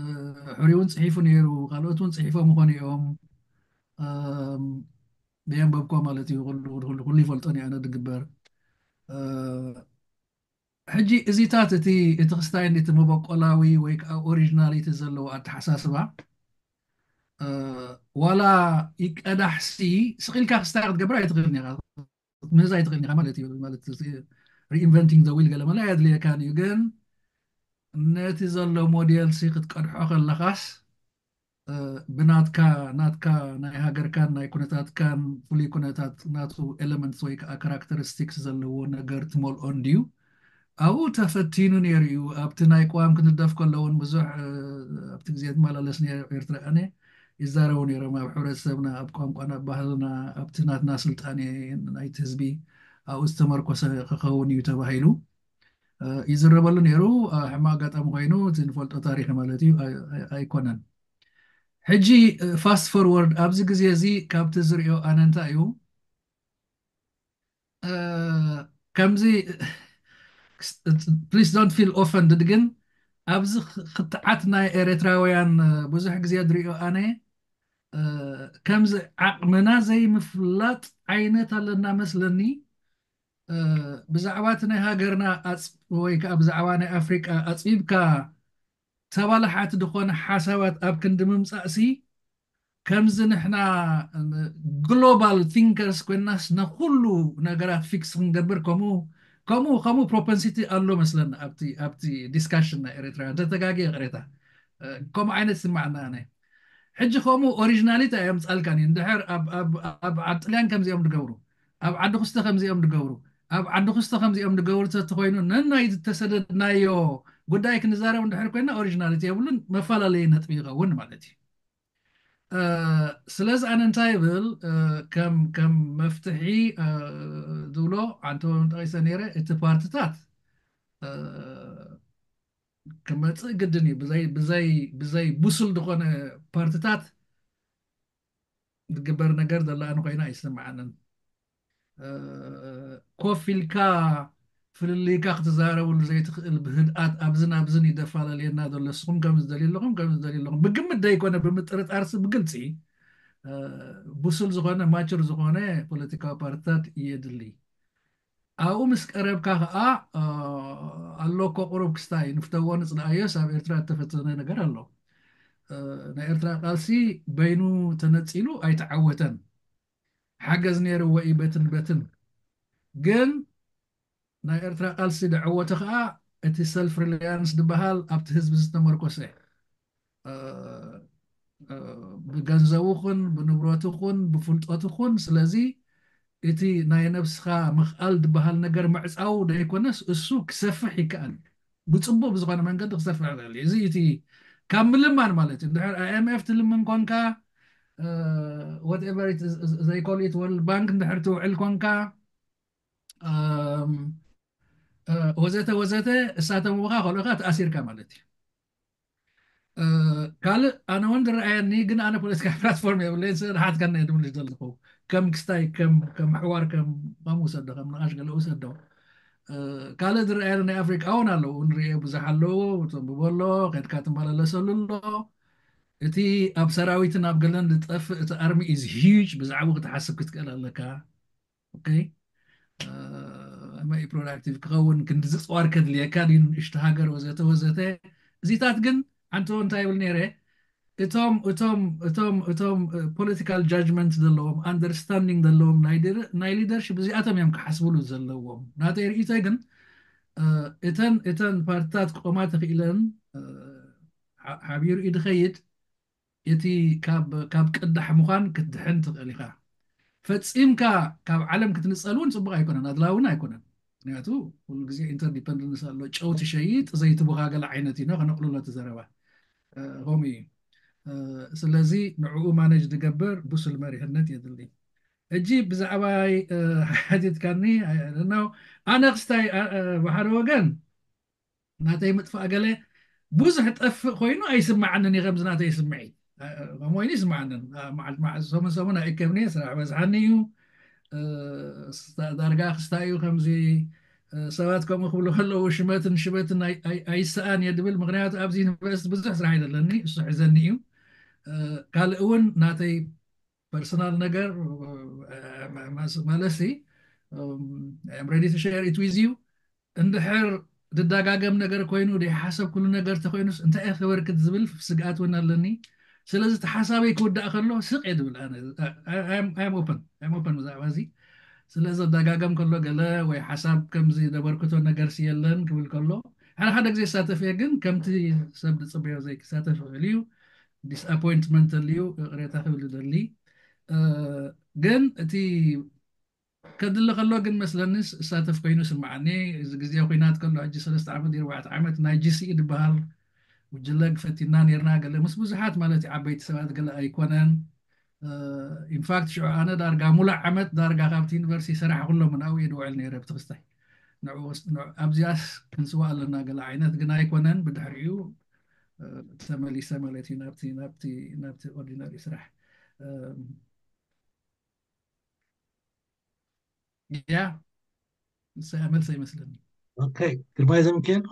ሕሩይ እውን ጽሒፉ ነይሩ፣ ካልኦት እውን ጽሒፎም ይኾኑ እዮም። እም፣ ብየንበብኮ ማለት እዩ። ኩሉ፣ ኩሉ፣ ኩሉ ይፈልጦን እዩ ኣነ ድግበር። እ፣ ሕጂ እዚታት እቲ፣ እቲ ክስታይ እቲ መበቆላዊ ወይ ከዓ ኦሪጂናሊቲ ዘለዎ ኣተሓሳስባ፣ እ፣ ዋላ ይቀዳሕሲ፣ ስቕ ኢልካ ክስታይ ክትገብር ኣይትኽእልን ኢኻ። ምህዝ ኣይትኽእልን ኢኻ ማለት እዩ። ማለት፣ reinventing the wheel ገለ መለ ኣየድልየካን እዩ። ግን ነቲ ዘሎ ሞዴል ሲ ክትቀድሖ ከለኻስ፣ እ፣ ብናትካ፣ ናትካ ናይ ሃገርካን ናይ ኩነታትካን ፍሉይ ኩነታት ናቱ ኤለመንትስ ወይ ከዓ ካራክተሪስቲክስ ዘለዎ ነገር ትመልኦ እንድዩ። ኣብኡ ተፈቲኑ ነይሩ እዩ። ኣብቲ ናይ ቅዋም ክንደፍ ከለውን ብዙሕ፣ እ፣ ኣብቲ ግዜ ትመላለስ ነይረ ኤርትራ ኣነ ይዛረቡ ነይሮም። ኣብ ሕብረተሰብና፣ ኣብ ቋንቋና፣ ኣብ ባህልና፣ ኣብቲ ናትና ስልጣኔ ናይቲ ህዝቢ ኣብኡ ዝተመርኮሰ ክኸውን እዩ ተባሂሉ፣ እ፣ ይዝረበሉ ነይሩ። እ፣ ሕማቕ ኣጋጣሚ ኮይኑ እቲ ንፈልጦ ታሪኽ ማለት እዩ ኣይ-፣ ኣይ-፣ ኣይኮነን። ሕጂ፣ እ፣ ፋስት ፎርወርድ ኣብዚ ግዜ እዚ ካብቲ ዝርእዮ ኣነ እንታይ እዩ፣ እ፣ ከምዚ፣ please don't feel offended፣ ግን ኣብዚ ክ-፣ ክትዓት ናይ ኤርትራውያን፣ እ፣ ብዙሕ ግዜ ዝርእዮ ኣነ፣ እ፣ ከምዚ ዓቕምና ዘይምፍላጥ ዓይነት ኣለና መስለኒ። እ፣ ብዛዕባ እቲ ናይ ሃገርና ኣጽ-፣ ወይ ከዓ ብዛዕባ ናይ ኣፍሪቃ ኣጽቢብካ ተባላሓቲ ዝኾነ ሓሳባት ኣብ ክንዲ ምምጻእሲ፣ ከምዚ ንሕና ግሎባል ቲንከርስ ኮይናስ ነኩሉ ነገራት ፊክስ ክንገብር፣ ከምኡ፣ ከምኡ፣ ከምኡ ፕሮፐንሲቲ ኣሎ መስለኒ ኣብቲ፣ ኣብቲ ዲስካሽን ናይ ኤርትራ። እንተተጋግየ ይቕሬታ። እ፣ ከምኡ ዓይነት ይስማዓና ኣነ። ሕጂ ከምኡ ኦሪጂናሊቲ ኣየምፃልካን እዩ። እንድሕር ኣብ ኣብ ኣብ ዓዲ ጥልያን ከምዚኦም ድገብሩ፣ ኣብ ዓዲ ኩስተ ከምዚኦም ድገብሩ፣ ኣብ ዓዲ ኩስተ ከምዚኦም ድገብሩ ተተኮይኑ፣ ነናይ ዝተሰደድናዮ ጉዳይ ክንዛረብ እንድሕር ኮይና ኦሪጂናሊቲ የብሉን፣ መፈላለየ ነጥቢ ይኸውን ማለት እዩ። ስለዚ ኣነ እንታይ ይብል፣ ከም ከም መፍትሒ ዝብሎ ኣንተ ጠቂሰ ነይረ፣ እቲ ፓርትታት ክመፅእ ግድን እዩ። ብዘይ ብዘይ ብዘይ ብሱል ዝኾነ ፓርትታት ዝግበር ነገር ዘለኣን ኮይና ኣይስምዓንን። ኮፍ ኢልካ ፍልልይካ ክትዛረብሉ ዘይትኽእል፣ ብህድኣት ኣብዝን ኣብዝን ይደፈላለየና ዘሎ። ንስኹም ከም ዝደልዩ ኣለኹም፣ ከም ዝደልዩ ኣለኹም፣ ብግምት ዘይኮነ ብምጥርጣርሲ ብግልፂ ብሱል ዝኾነ ማቹር ዝኾነ ፖለቲካዊ ፓርትታት የድሊ። ኣብኡ ምስ ቀረብካ ከዓ ኣሎ እኮ ቁሩብ ክስታይ ንፍተዎ ንፅልኣዮስ ኣብ ኤርትራ እተፈተነ ነገር ኣሎ። ናይ ኤርትራ ቃልሲ በይኑ ተነፂሉ ኣይተዓወተን። ሓገዝ ነይርዎ እዩ በትን በትን። ግን ናይ ኤርትራ ቃልሲ ደዐወተ ከዓ እቲ ሰልፍ ሪላያንስ ዝበሃል ኣብቲ ህዝቢ ዝተመርኮሰ ብገንዘቡ ኹን ብንብረቱ ኹን ብፍልጠቱ ኹን። ስለዚ እቲ ናይ ነብስኻ ምኽኣል ዝበሃል ነገር ምዕፃው ዘይኮነስ እሱ ክሰፍሕ ይከኣል። ብፅቡቅ ብዝኾነ መንገዲ ክሰፍሕ ይኽእል እዩ። እዚ እቲ ካብ ምልማን ማለት እዩ። እንድሕር ኣይኤምኤፍ ትልምን ኮንካ፣ whatever it is, they call it, ወርልድ ባንክ እንድሕር ትውዕል ኮንካ፣ ወዘተ ወዘተ፣ እሳተምካ ከልኦካ ተኣሲርካ ማለት እዩ። ካልእ ኣነ እውን ዝረኣየኒ፣ ግን ኣነ ፖለቲካ ፕላትፎርም የብለይን፣ ስለ ዝሓትካና እየ ዝምልስ ዘለኹ። ከም ክስታይ፣ ከም ከም ኣሕዋር፣ ከም ከም ውሰዶ፣ ከም ንኣሽ ገለ ውሰዶ። ካልእ ዝረኣየኒ ናይ ኣፍሪቃ እውን ኣለዉ፣ ንሪኦ ብዙሕ ኣለዉ፣ ተንብቦ ኣሎ፣ ከድካ ትመላለሰሉ ኣሎ። እቲ ኣብ ሰራዊትን ኣብ ገለን ዝጠፍእ እቲ ኣርሚ ኢዝ ሂጅ፣ ብዛዕባኡ ክትሓስብ ክትክእል ኣለካ። ኦኬ፣ መይ ፕሮዳክቲቭ ክኸውን ክንዲ ዝፅዋር ከድልየካ ድዩ፣ ንእሽቶ ሃገር ወዘተ ወዘተ። እዚታት ግን ኣንተ እንታይ ይብል ነይረ፣ እቶም እቶም እቶም እቶም ፖለቲካል ጃጅመንት ዘለዎም፣ ኣንደርስታንዲንግ ዘለዎም ናይ ድር- ናይ ሊደርሽፕ እዚኣቶም እዮም ክሓስብሉ ዘለዎም። ናተይ ርእይቶ ግን እተን እተን ፓርትታት ክቆማ ተኽኢለን፣ ሓቢሩ እዩ ድኸይድ። እቲ ካብ ካብ ቅዳሕ ምዃን ክትድሕን ትኽእል ኢኻ። ፈጺምካ ካብ ዓለም ክትንጸል እውን ጽቡቕ ኣይኮነን፣ ኣድላዊ እውን ኣይኮነን። ምክንያቱ ኩሉ ግዜ ኢንተርዲፐንደንስ ኣሎ። ጨው ትሸይጥ ዘይቲ ቡኻ ገለ ዓይነት እዩ፣ ከነቕልሎ እቲ ዘረባ ከምኡ እዩ። ስለዚ ንዕኡ ማነጅ ዝገብር ብሱል መሪሕነት የድሊ። ሕጂ ብዛዕባይ ሓቲትካኒ፣ ኣነ ክስታይ ብሓደ ወገን ናተይ ምጥፋእ ገለ ብዙሕ ጠፍእ ኮይኑ ኣይስምዓንን እዩ፣ ከምዚ ናተይ ስምዒት ከምኡ ኮይኑ ይስምዓንን። መዓልቲ መዓልቲ ሰሙን ሰሙን ኣይእከብኒ፣ ስራሕ በዝሓኒ እዩ። ዳርጋ ክስታይ እዩ ከምዚ ሰባት ከምኡ ክብሉ ከለዉ ሽመትን ሽበትን ኣይሰኣን እየ ድብል። ምክንያቱ ኣብዚ ዩኒቨርሲቲ ብዙሕ ስራሕ ይደለኒ፣ እሱ ሕዘኒ እዩ። ካልእ እውን ናተይ ፐርሰናል ነገር ማለሲ ሬዲ ቱ ሸር ኢት ዊዝ ዩ። እንድሕር ዝደጋገም ነገር ኮይኑ ዘይሓሰብኩሉ ነገር ተኮይኑስ እንታይ እየ ክበርክት ዝብል ስግኣት እውን ኣለኒ። ስለዚ እቲ ሓሳበይ ክውዳእ ከሎ ስቕ እየ ዝብል። ኣነ ኦፐን ኦፐን ብዛዕባ እዚ። ስለዚ ዘደጋገም ከሎ ገለ ወይ ሓሳብ ከምዚ ዘበርክቶ ነገርሲ የለን ክብል ከሎ፣ ሓደ ሓደ ግዜ ይሳተፍ እየ፣ ግን ከምቲ ሰብ ዝፅበዮ ዘይክሳተፍ ይኽእል እዩ። ዲስኣፖይንትመንት ተልዩ ይቕሬታ ክብል ይደሊ። ግን እቲ ከድሊ ከሎ ግን መስለኒ እሳተፍ ኮይኑ ስምዓኒ። እዚ ግዜ ኩናት ከሎ ሕጂ ሰለስተ ዓመት ድዩ ኣርባዕተ ዓመት ናይ ጂ ሲ ኢ ዝበሃል ጉጅለ ፈቲና ነርና፣ ገለ ምስ ብዙሓት ማለት እዩ፣ ዓበይቲ ሰባት ገለ ኣይኮነን። ኢንፋክት ሽዑ ኣነ ዳርጋ ሙሉእ ዓመት ዳርጋ ካብቲ ዩኒቨርሲቲ ሰራሕ ኩሎ ምናው እየ ድውዕል ነይረ ብትኽስታይ። ኣብዚኣስ ክንስዋ ኣለና ገለ ዓይነት ግን ኣይኮነን። ብድሕሪኡ ተመሊሰ ማለት እዩ ናብቲ ናብቲ ናብቲ ኦርዲናሪ ስራሕ። ያ ንሳ መልሰ ይመስለኒ። ኦኬ፣ ግርማይ ዘምኬን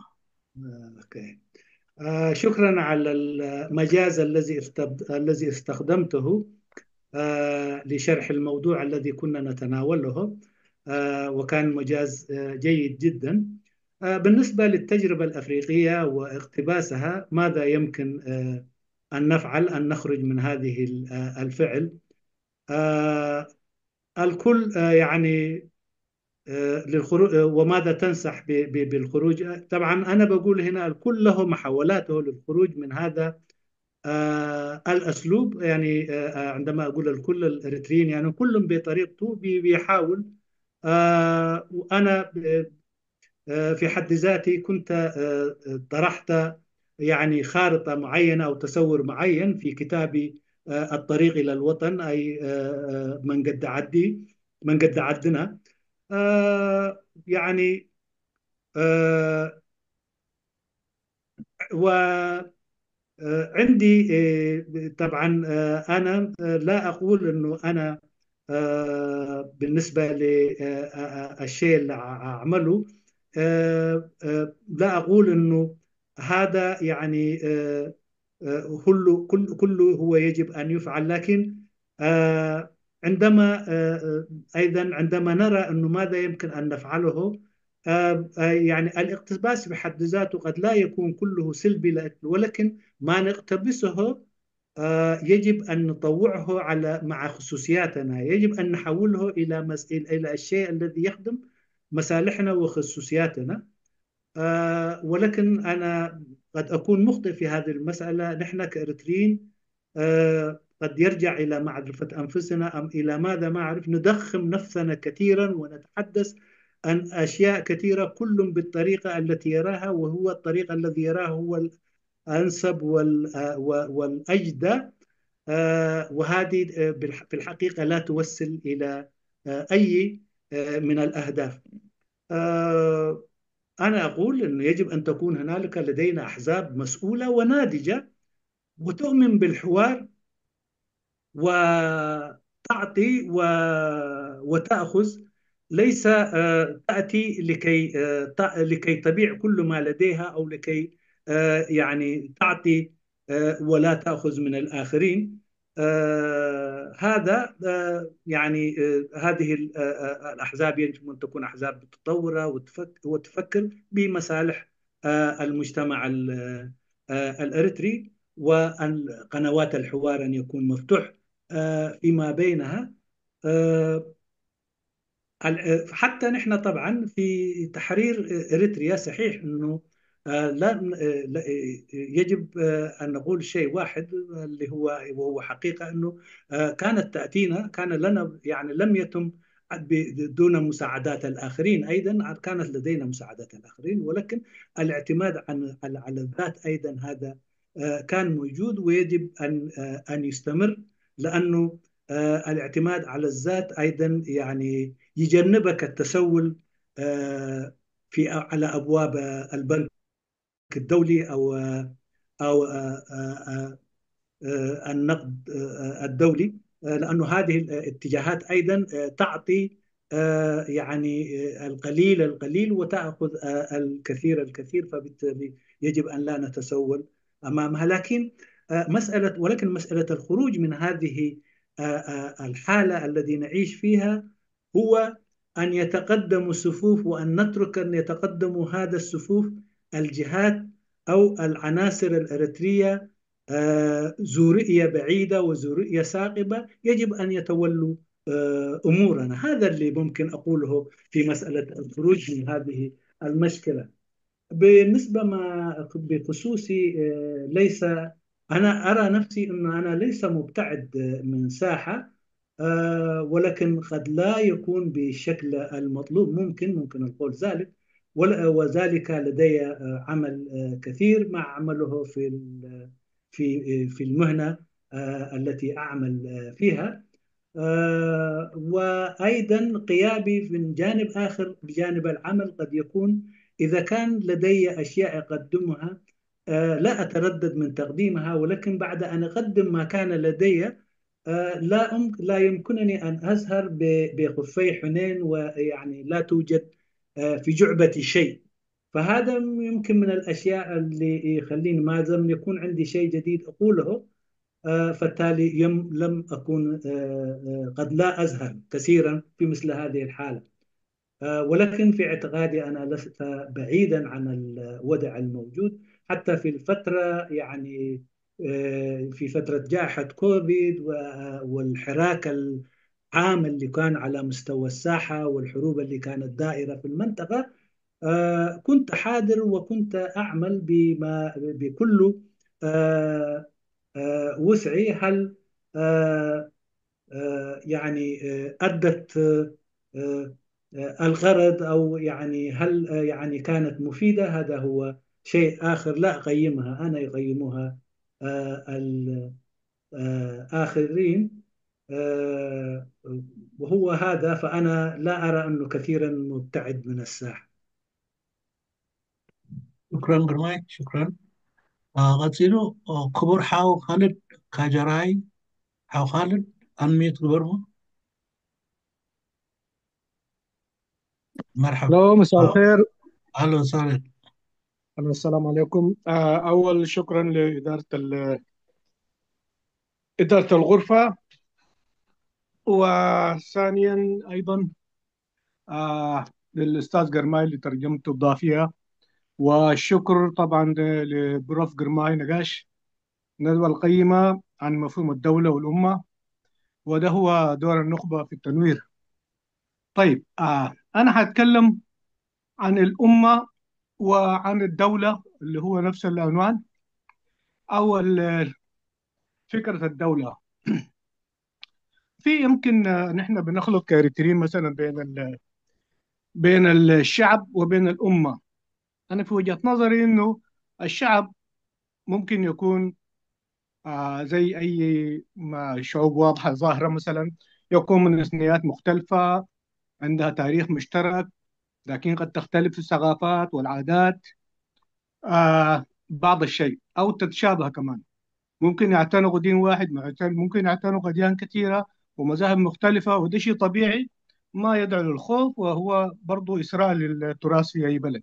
ኦኬ። شكرا على المجاز الذي الذي استخدمته لشرح الموضوع الذي كنا نتناوله، وكان مجاز جيد جدا. بالنسبة للتجربة الأفريقية واقتباسها، ماذا يمكن أن نفعل أن نخرج من هذه الفعل؟ الكل يعني للخروج، وماذا تنصح بالخروج؟ طبعا أنا بقول هنا الكل له محاولاته للخروج من هذا آه، الأسلوب، يعني، آه، آه، عندما أقول الكل الإريتريين، يعني، كل بطريقته بي- بيحاول. آه، وأنا، آه، آه، في حد ذاتي كنت، آه، آه، طرحت، يعني، خارطة معينة أو تصور معين في كتابي، آه، الطريق إلى الوطن، أي، آه، آه، من قد عدي، من قد عدنا. آه، يعني، آه، و آه، عندي، آه، طبعًا، آه، أنا، آه، لا أقول إنه أنا، آه، بالنسبة للشيء اللي أعمله، آه، آه، لا أقول إنه هذا، يعني، آه، آه، كله كل كله هو يجب أن يفعل، لكن آه، عندما آه، آه، أيضًا عندما نرى أنه ماذا يمكن أن نفعله، آه، آه، يعني الاقتباس بحد ذاته قد لا يكون كله سلبي، ل- ولكن ما نقتبسه، آه، يجب أن نطوعه على مع خصوصياتنا، يجب أن نحوله إلى مس- إلى الشيء الذي يخدم مصالحنا وخصوصياتنا. آه، ولكن أنا قد أكون مخطئ في هذه المسألة. نحن كإريتريين، آه، قد يرجع إلى معرفة أنفسنا أم إلى ماذا، ما أعرف، نضخم نفسنا كثيرًا ونتحدث عن أشياء كثيرة، كل بالطريقة التي يراها، وهو الطريقة الذي يراه هو الأنسب وال-، آه، و-، والأجدى. آه، وهذه، آه، بالح-، في الحقيقة لا توصل إلى، آه، أي، آه، من الأهداف. آه، أنا أقول أنه يجب أن تكون هنالك لدينا أحزاب مسؤولة وناضجة وتؤمن بالحوار وتعطي و-، وتأخذ، ليس، آه، تأتي لكي، آه، ت-، لكي تبيع كل ما لديها أو لكي، آه، يعني تعطي، آه، ولا تأخذ من الآخرين. آه، هذا، آه، يعني، آه، هذه ال-، آه، آه، الأحزاب يجب أن تكون أحزاب متطورة وتفك-، وتفكر بمصالح، آه، المجتمع ال-، آه، الإريتري، وقنوات الحوار أن يكون مفتوح، آه، فيما بينها. آه، ال-، حتى نحن طبعًا في تحرير إريتريا صحيح أنه، آه، لا، آه، لا، آه، يجب، آه، أن نقول شيء واحد اللي هو، وهو حقيقة أنه، آه، كانت تأتينا، كان لنا، يعني، لم يتم ب-، دون مساعدات الآخرين، أيضًا كانت لدينا مساعدات الآخرين، ولكن الاعتماد عن، على، على الذات أيضًا هذا، آه، كان موجود ويجب أن، آه، أن يستمر، لأنه، آه، الاعتماد على الذات أيضًا، يعني، يجنبك التسول، آه، في، على أبواب البنك الدولي أو، أو، آه، آه، آه، آه، النقد، آه، آه، الدولي، آه، لأنه هذه الاتجاهات أيضًا، آه، تعطي، آه، يعني، آه، القليل القليل وتأخذ، آه، الكثير الكثير، فبالتالي يجب أن لا نتسول أمامها. لكن، آه، مسألة، ولكن مسألة الخروج من هذه، آه، آه، الحالة الذي نعيش فيها هو أن يتقدم الصفوف، وأن نترك أن يتقدم هذا الصفوف الجهات أو العناصر الإريترية، آه، ذو رؤية بعيدة وذو رؤية ثاقبة، يجب أن يتولوا، آه، أمورنا. هذا اللي ممكن أقوله في مسألة الخروج من هذه المشكلة. بالنسبة ما بخصوصي، آه، ليس، أنا أرى نفسي أن أنا ليس مبتعد من ساحة، آه، ولكن قد لا يكون بالشكل المطلوب. ممكن، ممكن القول ذلك، ول-، وذلك لدي، آه، عمل، آه، كثير ما أعمله في ال-، في، في المهنة، آه، التي أعمل، آه، فيها. آه، وأيضًا قيامي من جانب آخر، بجانب العمل، قد يكون إذا كان لدي أشياء أقدمها، آه، لا أتردد من تقديمها، ولكن بعد أن أقدم ما كان لدي، آه، لا أم-، لا يمكنني أن أزهر ب-، بخفي حنين، ويعني لا توجد، آه، في جعبتي شيء. فهذا يمكن من الأشياء اللي يخليني ما لم يكون عندي شيء جديد أقوله، آه، فبالتالي يم-، لم أكن، آه، آه، قد لا أزهر كثيرًا في مثل هذه الحالة. آه، ولكن في اعتقادي أنا لست بعيدًا عن الوضع الموجود. حتى في الفترة، يعني، آه، في فترة جائحة كوفيد و-، والحراك العام اللي كان على مستوى الساحة والحروب اللي كانت دائرة في المنطقة، آه، كنت حاضر وكنت أعمل بما، بكل، آه، وسعي، هل آه، آه، يعني آه، أدت آه، آه، الغرض، أو يعني هل آه، يعني كانت مفيدة؟ هذا هو شيء آخر لا أقيمها أنا، يقيمها آه، الآخرين. وهو هذا، فأنا لا أرى أنه كثيرا مبتعد من الساحة. شكرا قرماي، شكرا. آه، غزيلو، آه، كبر حاو خالد كاجراي، حاو خالد، أنميت قبرمو. مرحبا. الو، مساء الخير. أهلا وسهلا. السلام عليكم. آه، أول شكرا لإدارة إدارة الغرفة، وثانيا أيضا آه للأستاذ قرماي اللي ترجمته بضافية، والشكر طبعا لبروف قرماي نقاش ندوة القيمة عن مفهوم الدولة والأمة، وده هو دور النخبة في التنوير. طيب، آه أنا هتكلم عن الأمة وعن الدولة اللي هو نفس العنوان، أو فكرة الدولة. في يمكن نحن بنخلط كاريتيرين مثلا بين بين الشعب وبين الأمة. أنا في وجهة نظري إنه الشعب ممكن يكون آه زي أي شعوب واضحة ظاهرة، مثلا يكون من إثنيات مختلفة، عندها تاريخ مشترك، لكن قد تختلف في الثقافات والعادات آه بعض الشيء، أو تتشابه كمان. ممكن يعتنقوا دين واحد، ممكن يعتنقوا أديان كثيرة ومذاهب مختلفة، وده شيء طبيعي ما يدعو للخوف، وهو برضو إسراء للتراث في أي بلد.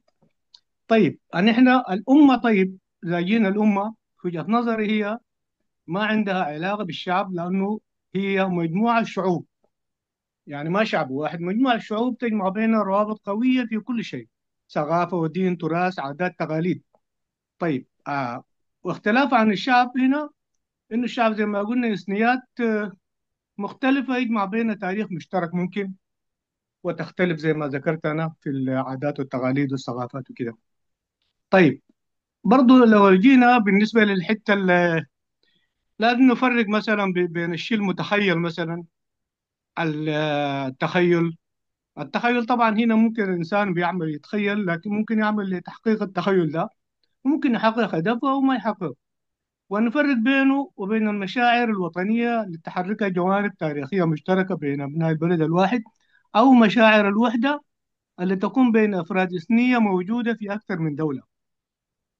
طيب، أن إحنا الأمة، طيب، إذا جينا الأمة في وجهة نظري هي ما عندها علاقة بالشعب، لأنه هي مجموعة شعوب، يعني ما شعب واحد، مجموعة شعوب تجمع بينها روابط قوية في كل شيء، ثقافة ودين، تراث، عادات، تقاليد. طيب، آه واختلاف عن الشعب هنا إنه الشعب زي ما قلنا إثنيات آه مختلفة يجمع بين تاريخ مشترك ممكن، وتختلف زي ما ذكرت أنا في العادات والتقاليد والثقافات وكده. طيب، برضو لو جينا بالنسبة للحتة اللي لازم نفرق مثلا بين الشيء المتخيل، مثلا التخيل. التخيل طبعا هنا ممكن الإنسان بيعمل يتخيل، لكن ممكن يعمل لتحقيق التخيل ده، ممكن يحقق هدفه أو ما يحقق. ونفرق بينه وبين المشاعر الوطنية اللي تحركها جوانب تاريخية مشتركة بين أبناء البلد الواحد، أو مشاعر الوحدة اللي تكون بين أفراد إثنية موجودة في أكثر من دولة،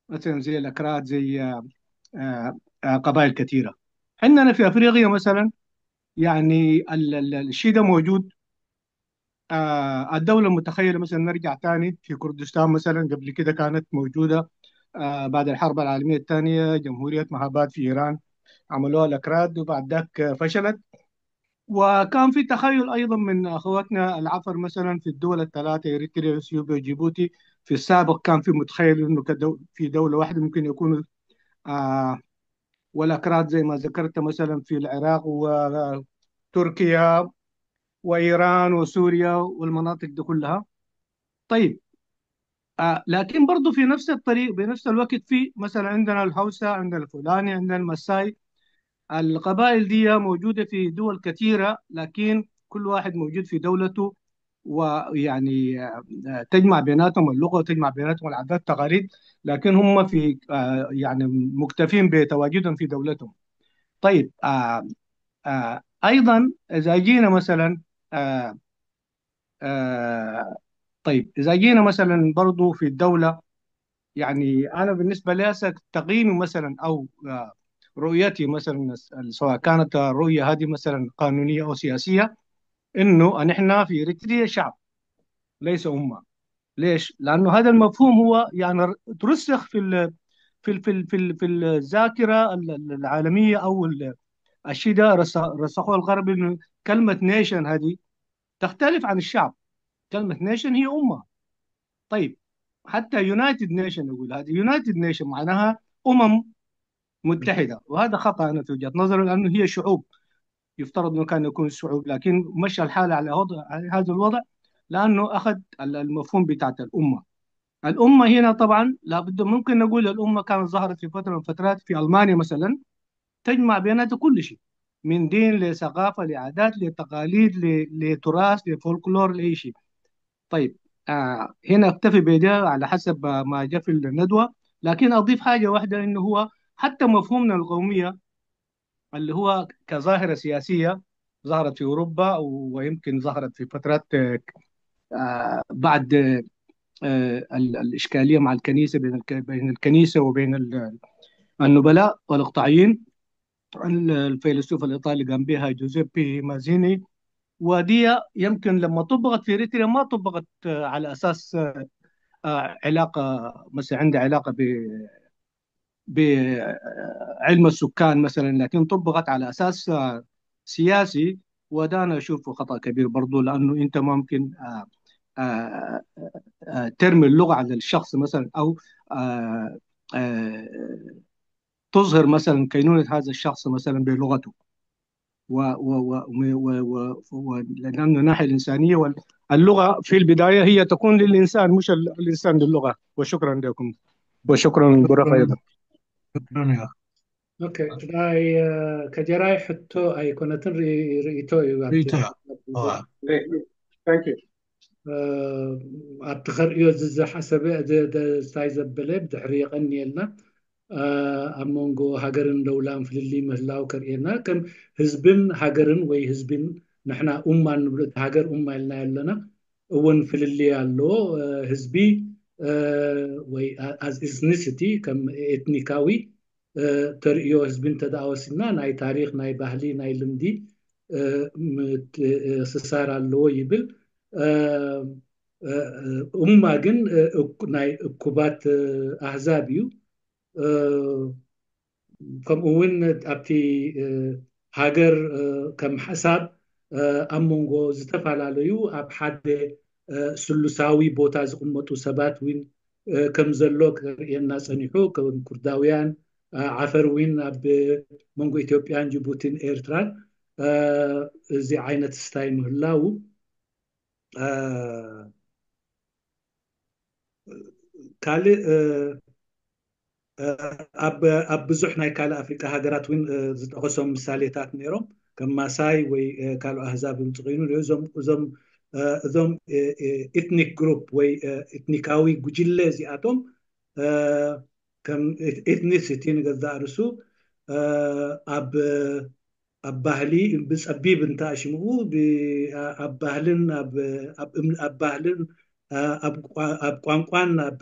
مثلا زي الأكراد، زي آه، آه، آه، قبائل كثيرة. عندنا في أفريقيا مثلا، يعني الشيء ده موجود. آه، الدولة المتخيلة مثلا، نرجع تاني في كردستان مثلا، قبل كده كانت موجودة. آه، بعد الحرب العالمية الثانية جمهورية مهاباد في إيران عملوها الأكراد، وبعد ذاك فشلت. وكان في تخيل أيضا من أخواتنا العفر مثلا في الدول الثلاثة، إريتريا وإثيوبيا وجيبوتي. في السابق كان في متخيل إنه كدو في دولة واحدة ممكن يكونوا آه والأكراد زي ما ذكرت مثلا في العراق وتركيا وإيران وسوريا والمناطق دي كلها. طيب، آه لكن برضو في نفس الطريق، بنفس الوقت، في مثلا عندنا الهوسة، عندنا الفلاني، عندنا المساي. القبائل دي موجودة في دول كثيرة، لكن كل واحد موجود في دولته، ويعني آه، تجمع بيناتهم اللغة وتجمع بيناتهم العادات والتقاليد، لكن هم في آه، يعني مكتفين بتواجدهم في دولتهم. طيب، آه، آه، أيضا إذا جينا مثلا آه، آه، طيب، إذا جينا مثلا برضو في الدولة، يعني أنا بالنسبة لي هسه تقييمي مثلا أو آه، رؤيتي مثلا، سواء كانت الرؤية هذه مثلا قانونية أو سياسية، إنه أن إحنا في إريتريا شعب ليس أمة. ليش؟ لأنه هذا المفهوم هو يعني ترسخ في ال في ال في ال في, ال في الذاكرة العالمية أو الشيء ده رسخوه الغرب، إنه كلمة nation هذه تختلف عن الشعب. كلمة nation هي أمة. طيب، حتى United Nation يقول، هذه United Nation معناها أمم متحدة، وهذا خطأ أنا في وجهة نظري، لأنه هي شعوب، يفترض أنه كان يكون شعوب، لكن مشى الحال على وضع على هذا الوضع، لأنه أخذ المفهوم بتاعت الأمة. الأمة هنا طبعا لابد، ممكن نقول الأمة كانت ظهرت في فترة من فترات في ألمانيا مثلا، تجمع بيناتها كل شيء، من دين لثقافة لعادات لتقاليد ل- لتراث لفولكلور لأي شيء. طيب، آه هنا أكتفي بده على حسب ما جاء في الندوة، لكن أضيف حاجة واحدة، إنه هو حتى مفهومنا القومية اللي هو كظاهرة سياسية ظهرت في أوروبا، ويمكن ظهرت في فترات آه، آه، بعد آه، ال- الإشكالية مع الكنيسة، بين الك- بين الكنيسة وبين ال- النبلاء والإقطاعيين. ال- الفيلسوف الإيطالي قام بها جوزيبي مازيني. ودي يمكن لما طبقت في إريتريا ما طبقت آه، على أساس آه، آه، علاقة مثلًا عندها علاقة ب بعلم السكان مثلًا، لكن طبقت على أساس آه، سياسي. وده أنا أشوفه خطأ كبير برضو، لأنه أنت ممكن آه، آه، آه، ترمي اللغة على الشخص مثلًا، أو آه، آه، تظهر مثلًا كينونة هذا الشخص مثلًا بلغته. و و و و و و و لأن الناحية الإنسانية واللغة في البداية هي تكون للإنسان، مش ال- الإنسان للغة. وشكرًا لكم، وشكرًا بركة أيضًا. شكرًا يا أخ. ኦኬ ናይ ከጀራይ ሕቶ ኣይኮነትን ርኢ- ርእይቶ እዩ ኣብቲ ርእይቶ። ሓሳብ እዋ። Thank you. ኣብቲ ከርእዮ ዝሓሰበ እንታይ ዘበለ ብድሕሪ የቐንየልና ኣብ መንጎ ሃገርን ደውላን ፍልልይ ምህላው ከርእየና ከም ህዝብን ሃገርን ወይ ህዝብን ንሕና ኡማ እንብሎ እቲ ሃገር ኡማ ኢልና ኣለና እውን ፍልልይ ኣለዎ ህዝቢ ወይ as ethnicity ከም ኤትኒካዊ ተርእዮ ህዝቢ እንተደኣ ወሲድና ናይ ታሪክ ናይ ባህሊ ናይ ልምዲ ምትእስሳር ኣለዎ ይብል። ኡማ ግን ናይ እኩባት ኣህዛብ እዩ። ከምኡ እውን ኣብቲ ሃገር ከም ሓሳብ ኣብ መንጎ ዝተፈላለዩ ኣብ ሓደ ስሉሳዊ ቦታ ዝቕመጡ ሰባት እውን ከም ዘሎ ክርእየና ጸኒሑ። ከም ኩርዳውያን ዓፈር እውን ኣብ መንጎ ኢትዮጵያን ጅቡቲን ኤርትራን እዚ ዓይነት ስታይ ምህላው ካልእ ኣብ ብዙሕ ናይ ካልእ ኣፍሪቃ ሃገራት እውን ዝጠቐሶም ምሳሌታት ነይሮም ከም ማሳይ ወይ ካልኦ ኣህዛብ ይምፅቕ እዩ። እዞም እዞም እዞም ኤትኒክ ግሩፕ ወይ ኤትኒካዊ ጉጅለ እዚኣቶም ከም ኤትኒሲቲ ንገዛእ ርእሱ ኣብ ኣብ ባህሊ ብፀቢብ እንተኣሽምኡ ኣብ ባህልን ኣብ ባህልን ኣብ ቋንቋን ኣብ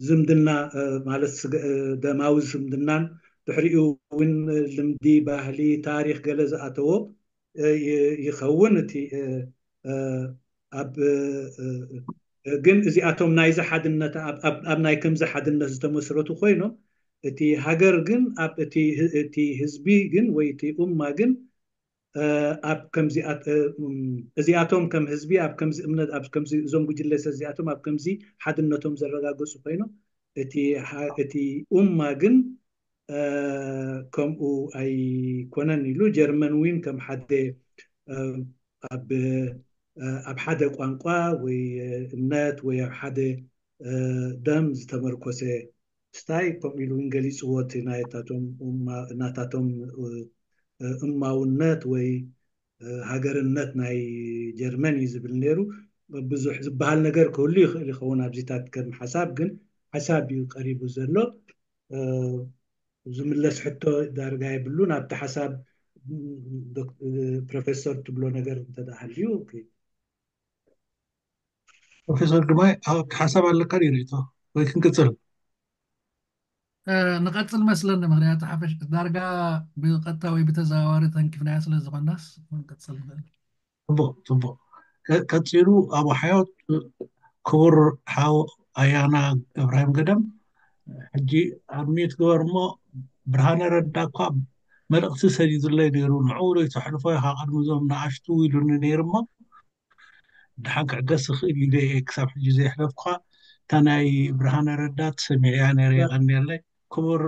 ዝምድና ማለት ደማዊ ዝምድናን ድሕሪኡ እውን ልምዲ ባህሊ ታሪክ ገለ ዝኣተዎ ይኸውን። እቲ ኣብ ግን እዚኣቶም ናይዚ ሓድነት ኣብ ናይ ከምዚ ሓድነት ዝተመስረቱ ኮይኖም እቲ ሃገር ግን ኣብ እቲ ህዝቢ ግን ወይ እቲ ኡማ ግን ኣብ ከምዚ እዚኣቶም ከም ህዝቢ ኣብ ከምዚ እምነት ኣብ ከምዚ እዞም ጉጅለሰ እዚኣቶም ኣብ ከምዚ ሓድነቶም ዘረጋገፁ ኮይኖም እቲ እቲ ኡማ ግን ከምኡ ኣይኮነን ኢሉ ጀርመን ዊን ከም ሓደ ኣብ ኣብ ሓደ ቋንቋ ወይ እምነት ወይ ኣብ ሓደ ደም ዝተመርኮሰ ስታይ ከምኡ ኢሉ እውን ገሊፅዎ እቲ ናይታቶም ናታቶም እማውነት ወይ ሃገርነት ናይ ጀርመን እዩ ዝብል ነይሩ። ብዙሕ ዝበሃል ነገር ክህሉ ይኽእል ይኸውን ኣብዚታት ከም ሓሳብ ግን ሓሳብ እዩ ቀሪቡ ዘሎ። ዝምለስ ሕቶ ዳርጋ የብሉን። ኣብቲ ሓሳብ ፕሮፌሰር ትብሎ ነገር እንተደኣ ሃልዩ። ፕሮፌሰር ግርማይ ኣብቲ ሓሳብ ኣለካ ድዩ ርእይቶ ወይ ክንቅፅል? ንቐፅል መስለኒ፣ ምክንያቱ ሓፈሽ ዳርጋ ብቐጥታ ወይ ብተዘዋዋሪ ተንኪፍናያ ስለ ዝኾናስ ክንቅፅል ንኽእል። ፅቡቅ ፅቡቅ። ቀፂሉ ኣቡ ሓዮት ክቡር ሓው ኣያና እብራሂም ገደም ሕጂ ኣብ ሚዩት ግበር እሞ ብርሃነ ረዳ እኳ መልእኽቲ ሰዲዱለይ ነይሩ ንዕኡ ዶ ይተሕልፎ ኢኻ ቅድሚ እዞም ንኣሽቱ ኢሉኒ ነይሩ እሞ ደሓን ክዕገስ ይኽእል ኢለ እየ ክሳብ ሕጂ ዘየሕለፍኩኻ። እታ ናይ ብርሃነ ረዳ ተሰሚዐያ ነይረ የቐንየለይ ክቡር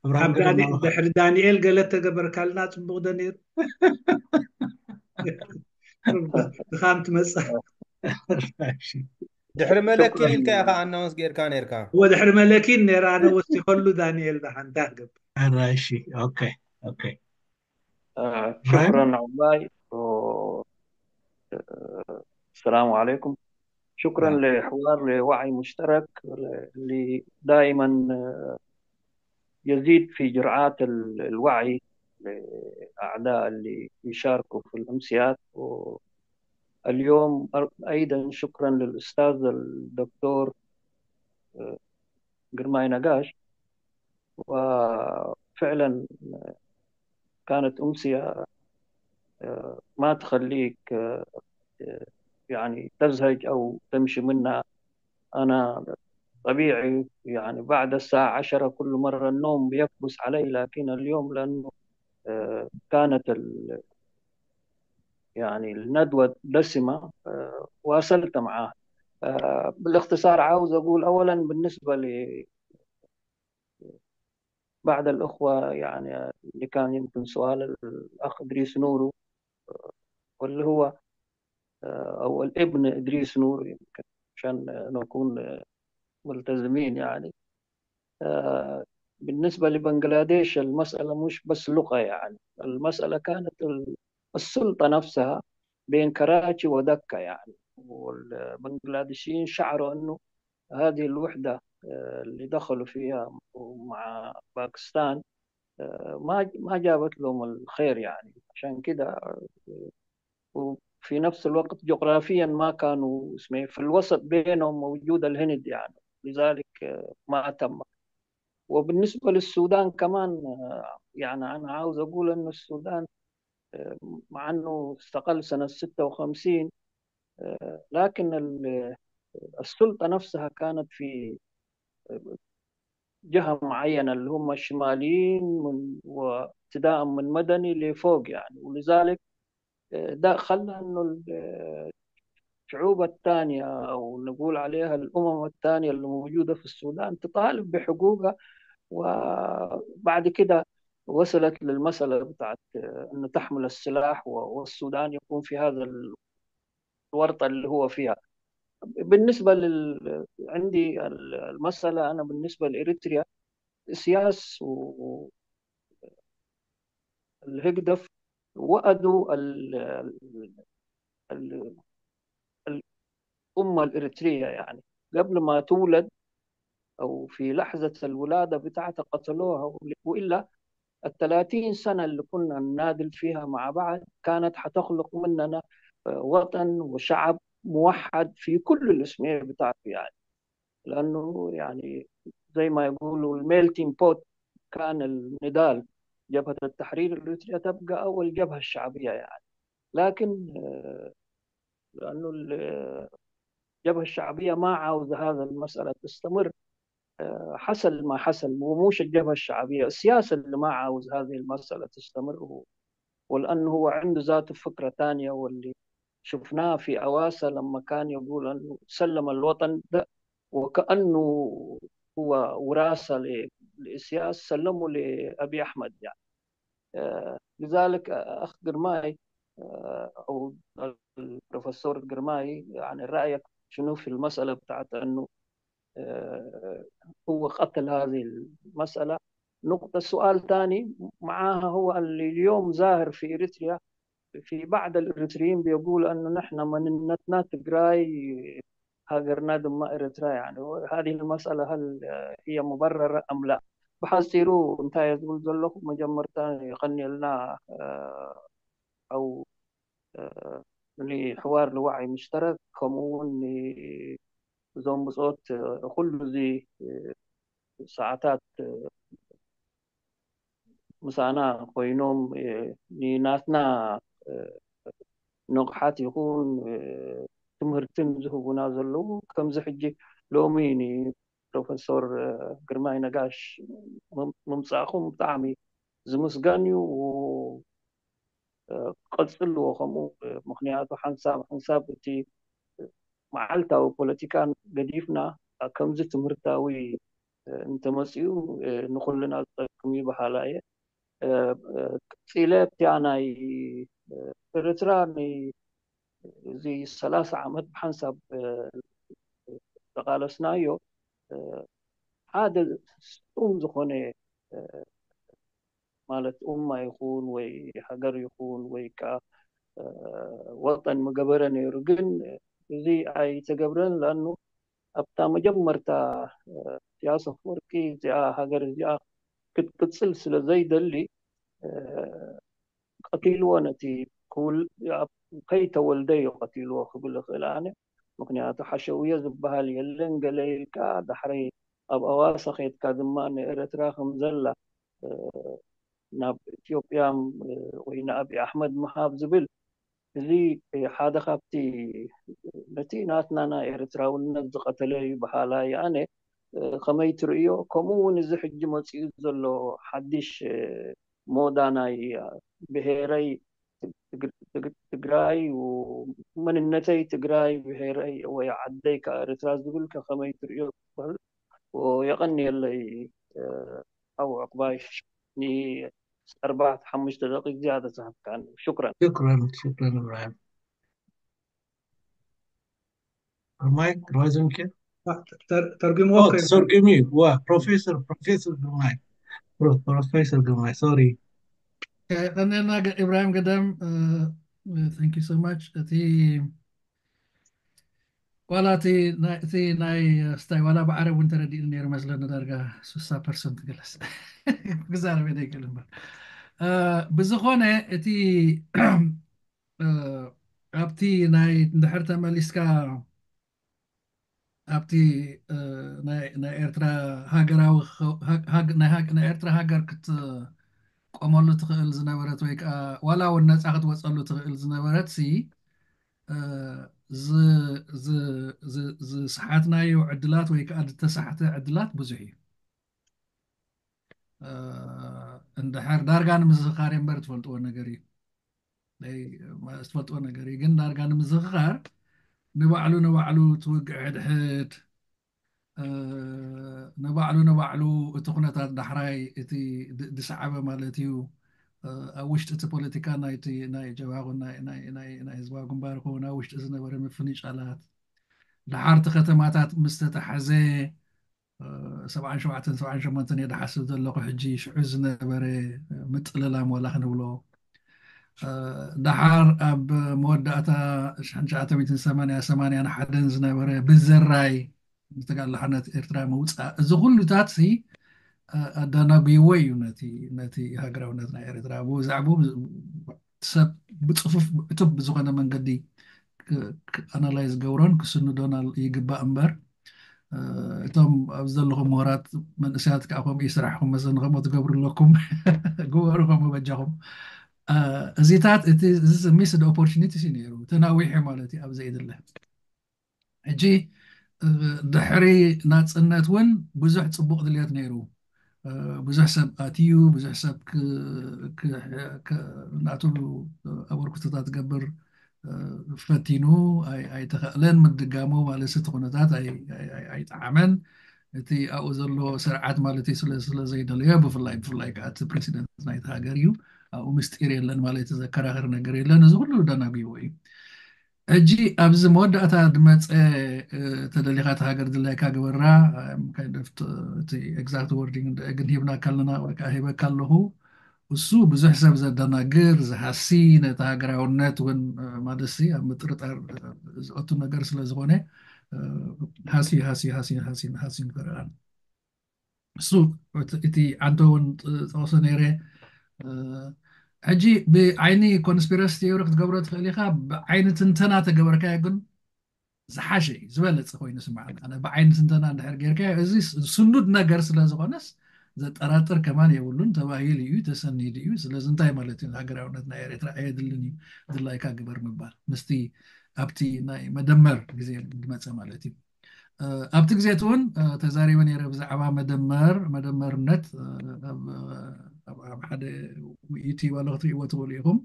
እብራሂም ገደም ናባኻ። ድሕሪ ዳንኤል ገለ ተገበርካልና ፅቡቅ ዶ ነይሩ? ድኻም ትመፅእ። ድሕሪ መለኪን ኢልካ ኢኻ ኣናውንስ ጌርካ ነርካ። ወድሕሪ መለኪን ነራ ኣነ ወሲኸሉ ዳንኤል ደሓንታ ክገብር ኣራሺ ኦኬ ኦኬ آه، شكرا عباي و... آه، السلام عليكم. شكرا لحوار لوعي مشترك اللي دائما آه، يزيد في جرعات ال- الوعي لأعداء اللي يشاركوا في الأمسيات. واليوم أيضا شكرا للأستاذ الدكتور آه، قرماي نقاش. وفعلا كانت أمسية آه، ما تخليك آه، يعني تزهج أو تمشي منها. أنا طبيعي يعني بعد الساعة عشرة كل مرة النوم بيكبس علي، لكن اليوم لأنه آه، كانت ال- يعني الندوة دسمة آه، واصلت معاه. آه، بالاختصار عاوز أقول أولا بالنسبة ل بعض الأخوة يعني اللي كان يمكن سؤال الأخ إدريس نورو آه، واللي هو آه، أو الابن إدريس نورو يمكن عشان نكون آه، ملتزمين يعني. آه، بالنسبة لبنغلاديش المسألة مش بس لغة يعني المسألة كانت ال- السلطة نفسها بين كراتشي ودكا يعني والبنغلاديشيين شعروا أنه هذه الوحدة آه، اللي دخلوا فيها مع باكستان آه، ما ما جابت لهم الخير يعني عشان كده وفي نفس الوقت جغرافيا ما كانوا اسمه في الوسط بينهم موجود الهند يعني لذلك آه، ما تم. وبالنسبة للسودان كمان آه، يعني أنا عاوز أقول أن السودان آه، مع أنه استقل سنة ستة وخمسين آه، لكن ال- السلطة نفسها كانت في جهة معينة اللي هم الشماليين من وابتداء من مدني لفوق يعني ولذلك آه، ده خلى انه ال- الشعوب الثانية او نقول عليها الامم الثانية اللي موجودة في السودان تطالب بحقوقها. وبعد كده وصلت للمسألة بتاعت آه، انه تحمل السلاح و- والسودان يكون في هذا الورطة اللي هو فيها. بالنسبة لل عندي ال- المسألة أنا بالنسبة لإريتريا سياس والهجدف وأدوا ال- ال- ال- الأمة الإريترية يعني قبل ما تولد أو في لحظة الولادة بتاعتها قتلوها وإلا الثلاثين سنة اللي كنا نناضل فيها مع بعض كانت حتخلق مننا آه، وطن وشعب موحد في كل الاسمية بتاعته يعني لأنه يعني زي ما يقولوا الميلتين بوت كان النضال جبهة التحرير الإريترية تبقى أول جبهة شعبية يعني لكن آه، لأنه الجبهة الشعبية ما عاوزة هذا المسألة تستمر. آه، حصل ما حصل، وموش الجبهة الشعبية، السياسة اللي ما عاوز هذه المسألة تستمر. ولأنه هو عنده ذاته فكرة تانية، واللي شفناها في أواسا لما كان يقول أنه سلم الوطن ده وكأنه هو وراثة لإسياس سلمه لأبي أحمد يعني. آه، لذلك أخ قرماي آه، أو البروفيسور قرماي، يعني رأيك شنو في المسألة بتاعت أنه آه، هو قتل هذه المسألة؟ نقطة، سؤال ثاني معاها هو اللي اليوم ظاهر في إريتريا، في بعض الإريتريين بيقول أنه نحن مننتنا تجراي هاجرنا دم إريتريا يعني. هذه المسألة هل هي مبررة أم لا؟ بحاث تيرو انتهى يقول ذلك مجمرتان يغني لنا آه، أو ንሕዋር ንዋዒ ምሽተረክ ከምኡ እውን እዞም ብፆት ኩሉ እዚ ሰዓታት ምሳና ኮይኖም ንናትና ንቕሓት ይኹን ትምህርትን ዝህቡና ዘለዉ ከምዚ ሕጂ ሎሚ ንፕሮፌሶር ግርማይ ነጋሽ ምምፃእኹም ብጣዕሚ ዝምስገን እዩ። ቀፅልዎ ከምኡ ምክንያቱ ሓንሳብ ሓንሳብ እቲ መዓልታዊ ፖለቲካ ገዲፍና ከምዚ ትምህርታዊ እንተመፅኡ ንኩልና ዝጠቅም እዩ በሃላ እየ። ቀፂለ እቲያ ናይ ኤርትራ እዚ ሰላሳ ዓመት ብሓንሳብ ዝቃለስናዮ ሓደ ስጡም ዝኾነ ማለት ኡማ ይኹን ወይ ሃገር ይኹን ወይ ከዓ ወጠን ምገበረ ነይሩ። ግን እዚ ኣይተገብረን። ላኑ ኣብታ መጀመርታ ኢሳያስ ኣፈወርቂ እዚኣ ሃገር እዚኣ ክትቅፅል ስለ ዘይደሊ ቀቲልዎ፣ ነቲ ከይተወልደ እዩ ቀቲልዎ ክብል እኽእል ኣነ። ምክንያቱ ሓሸውየ ዝበሃል የለን ገለ ኢልካ ዳሕረይ ኣብ ኣዋሳ ከይድካ ድማ ንኤረትራ ከም ዘላ ናብ ኢትዮጵያ ወይ ንኣቢ ኣሕመድ ምሃብ ዝብል እዚ ሓደ ካብቲ ነቲ ናትና ናይ ኤርትራውነት ዝቐተለ እዩ በሃላይ ኣነ። ከመይ ትርእዮ? ከምኡ እውን እዚ ሕጂ መፂኡ ዘሎ ሓድሽ ሞዳ ናይ ብሄረይ ትግራይ መንነተይ ትግራይ ብሄረይ ወይ ዓደይ ከዓ ኤርትራ ዝብል ከመይ ትርእዮ? የቐንየለይ። ኣቡ ዕቁባይ ንኣርባዕተ ሓሙሽተ ደቂቅ ዝያዳ ዝሃብካኒ። ሽኩረን። ሽኩረን ሽኩረን እብራሂም። ማይክ ራይዘንኬ ተርጉምዎ ተርጉሚ ዋ ፕሮፌሰር ፕሮፌሰር ግርማይ ፕሮፌሰር ግርማይ ሶሪ ቀነና ኢብራሂም ገዳም thank you so much። እቲ ዋላ እቲ ናይ ስታይ ዋላ ብዓረብ እውን ተረዲእኒ ነይሩ መስለኒ ዳርጋ ስሳ ፐርሰንት ገለስ ክዛረበ ዘይክእል እምበር ብዝኾነ እቲ ኣብቲ ናይ እንድሕር ተመሊስካ ኣብቲ ናይ ኤርትራ ሃገራዊ ናይ ኤርትራ ሃገር ክትቆመሉ ትኽእል ዝነበረት ወይ ከዓ ዋላ እውን ነፃ ክትወፀሉ ትኽእል ዝነበረት ሲ ዝሰሓትናዮ ዕድላት ወይ ከዓ ዝተሳሕተ ዕድላት ብዙሕ እዩ። እንድሕር ዳርጋ ንምዝኽኻር እምበር ትፈልጥዎ ነገር እዩ ትፈልጥዎ ነገር እዩ። ግን ዳርጋ ንምዝኽኻር ንባዕሉ ንባዕሉ ትውግዕ ሕድሕድ ንባዕሉ ንባዕሉ እቲ ኩነታት ዳሕራይ እቲ ዝሰዓበ ማለት እዩ። ኣብ ውሽጢ እቲ ፖለቲካ ናይቲ ናይ ጀብሃ ናይ ህዝባዊ ግንባር ከውን ኣብ ውሽጢ ዝነበረ ምፍንጫላት ድሓርቲ ከተማታት ምስ ተተሓዘ ሰብዓን ሸውዓተን ሰብዓን ሸሞንተን እየ ዝሓስብ ዘለኹ። ሕጂ ሽዑ ዝነበረ ምጥልላም ዋላ ክንብሎ ድሓር ኣብ መወዳእታ ሽሕን ትሽዓተ ሚእትን ሰማንያ ሰማንያን ሓደን ዝነበረ ብዘራይ ዝተጋድሎ ሓርነት ኤርትራ ምውፃእ እዚ ኩሉታት ሲ ኣዳናጉይዎ እዩ ነቲ ነቲ ሃገራውነት ናይ ኤርትራ ብዛዕባኡ ሰብ ብፅፉፍ ብዕቱብ ብዝኾነ መንገዲ ኣናላይዝ ገብሮን ክስንዶን ይግባእ እምበር እቶም ኣብዚ ዘለኹም ምሁራት መንእሰያት ከዓ ከምኡ ይስራሕኩም መሰ ንከምኡ ትገብሩ ኣለኩም ግበሩ ከምኡ በጃኹም እዚታት እቲ ሚስድ ኦፖርቹኒቲስ እዩ ነይሩ ተናዊሑ ማለት እዩ ኣብ ዘይድለ ሕጂ ድሕሪ ናፅነት እውን ብዙሕ ፅቡቅ ድልየት ነይሩ ብዙሕ ሰብ ኣትዩ ብዙሕ ሰብ ናቱ ኣበርክቶታት ገብር ፈቲኑ ኣይተኸእለን ምድጋሙ ማለት እቲ ኩነታት ኣይጠዓመን እቲ ኣብኡ ዘሎ ስርዓት ማለት ስለ ዘይደለዮ ብፍላይ ብፍላይ ከዓ እቲ ፕሬሲደንት ናይቲ ሃገር እዩ ኣብኡ ምስጢር የለን ማለት ዘከራኸር ነገር የለን እዚ ኩሉ ደናጉይዎ እዩ ሕጂ ኣብዚ መወዳእታ ዝመፀ ተደሊኻ እቲ ሃገር ድላይካ ግበራ እቲ exact wording ግን ሂብናካ ኣለና ወይ ከዓ ሂበካ ኣለኹ እሱ ብዙሕ ሰብ ዘደናግር ዝሃሲ ነቲ ሃገራውነት እውን ማለትሲ ኣብ ምጥርጣር ዝኣቱ ነገር ስለ ዝኾነ ሃሲ ሃሲ ሃሲ ሃሲ ሃሲ ንፈረራን እሱ እቲ ዓንቶ እውን ጠቕሶ ነይረ ሕጂ ብዓይኒ ኮንስፒረሲ ቴዎሪ ክትገብሮ ትኽእል ኢኻ ብዓይኒ ትንተና ተገበርካዮ ግን ዝሓሸ እዩ ዝበለፀ ኮይኑ ስማዕ ብዓይኒ ትንተና እንድሕር ጌርካዮ እዚ ስኑድ ነገር ስለ ዝኾነስ ዘጠራጥር ከማን የብሉን ተባሂሉ እዩ ተሰኒዱ እዩ ስለዚ እንታይ ማለት እዩ ሃገራውነት ናይ ኤርትራ ኣየድልን እዩ ድላይካ ግበር ምባል ምስቲ ኣብቲ ናይ መደመር ግዜ ዝመፀ ማለት እዩ ኣብቲ ግዜ እቲ እውን ተዛሪበ ነይረ ብዛዕባ መደመር መደመርነት ኣብ ሓደ ዩቲዩብ ኣሎ ክትርእይዎ ትኽእሉ ኢኹም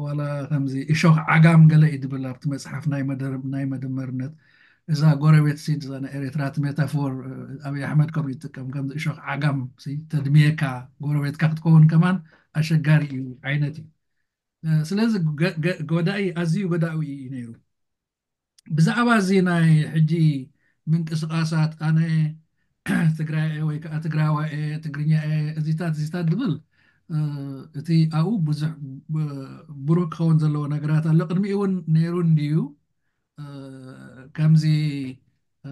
ዋላ ከምዚ እሾኽ ዓጋም ገለ እዩ ድብል ኣብቲ መፅሓፍ ናይ መደመርነት እዛ ጎረቤት ሲ እዛ ናይ ኤርትራ እቲ ሜታፎር ኣብይ ኣሕመድ ከምኡ ይጥቀም ከምዚ እሾኽ ዓጋም ተድምየካ ጎረቤትካ ክትከውን ከማን ኣሸጋሪ እዩ ዓይነት እዩ ስለዚ ጎዳኢ ኣዝዩ ጎዳኢ እዩ ነይሩ ብዛዕባ እዚ ናይ ሕጂ ምንቅስቃሳት ኣነ ትግራይ እየ ወይ ከዓ ትግራዋይ እየ፣ ትግርኛ እየ፣ እዚታት እዚታት ድብል፣ እ፣ እቲ ኣብኡ ብዙሕ ብ-፣ ብሩህ ክኸውን ዘለዎ ነገራት ኣሎ። ቅድሚኡ እውን ነይሩ እንድዩ። እ፣ ከምዚ፣ እ፣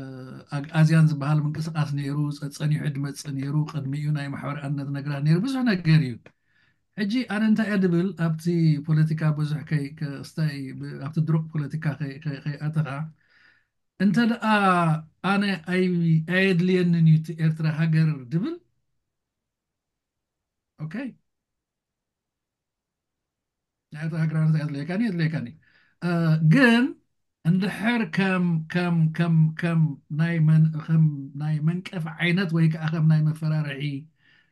ኣግኣዝያን ዝበሃል ምንቅስቃስ ነይሩ፣ ጸ-፣ ጸኒሑ ድመጽእ ነይሩ። ቅድሚኡ ናይ ማሕበር ኣነት ነገራት ነይሩ፣ ብዙሕ ነገር እዩ። ሕጂ ኣነ እንታይ እየ ድብል፣ ኣብቲ ፖለቲካ ብዙሕ ከይ-፣ ከ-፣ ስታይ ብ-፣ ኣብቲ ድሩቕ ፖለቲካ ከይ-፣ ከይ-፣ ከይኣተኻ፣ እንተ ደኣ ኣነ ኣይ-፣ ኣየድልየንን እዩ እቲ ኤርትራ ሃገር ድብል፣ ኦኬ፣ ናይ ኤርትራ ሃገራውነት ኣየድልየካን፣ የድልየካን እዩ። እ፣ ግን እንድሕር ከም፣ ከም፣ ከም፣ ከም ናይ መን-፣ ከም ናይ መንቀፍ ዓይነት ወይ ከዓ ከም ናይ መፈራርሒ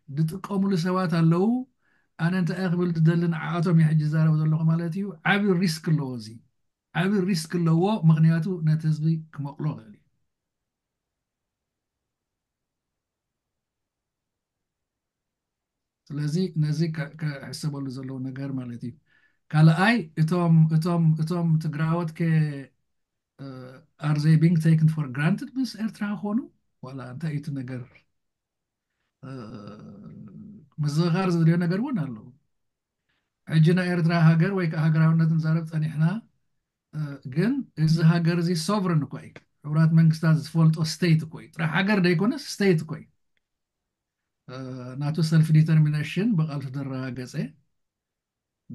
ዝጥቀሙሉ ሰባት ኣለዉ። ኣነ እንታይ እየ ክብል ዝደሊ፣ ንዓኣቶም እየ ሕጂ ዝዛረብ ዘለኹ ማለት እዩ። ዓቢ ሪስክ ኣለዎ እዚ። ዓቢ ሪስክ ኣለዎ፣ ምኽንያቱ ነቲ ህዝቢ ክመቕሎ ይኽእል እዩ። ስለዚ ነዚ ከ-፣ ክሕሰበሉ ዘለዎ ነገር ማለት እዩ። ካልኣይ፣ እቶም፣ እቶም፣ እቶም ትግራዎት ከ፣ እ፣ are they being taken for granted ምስ ኤርትራ ክኾኑ? ዋላ እንታይ እዩ እቲ ነገር? እ፣ ምዝኽኻር ዘድልዮ ነገር እውን ኣለዎ። ሕጂ ናይ ኤርትራ ሃገር ወይ ከዓ ሃገራውነት ንዛረብ ጸኒሕና፣ እ፣ ግን እዚ ሃገር እዚ ሶቨረን እኮ እዩ። ሕቡራት መንግስታት ዝፈልጦ ስቴት እኮ እዩ። ጥራሕ ሃገር ደይኮነስ ስቴት እኮ እዩ። እ፣ ናቱ ሰልፍ ዲተርሚኔሽን ብቓልሱ ዘረጋገጸ፣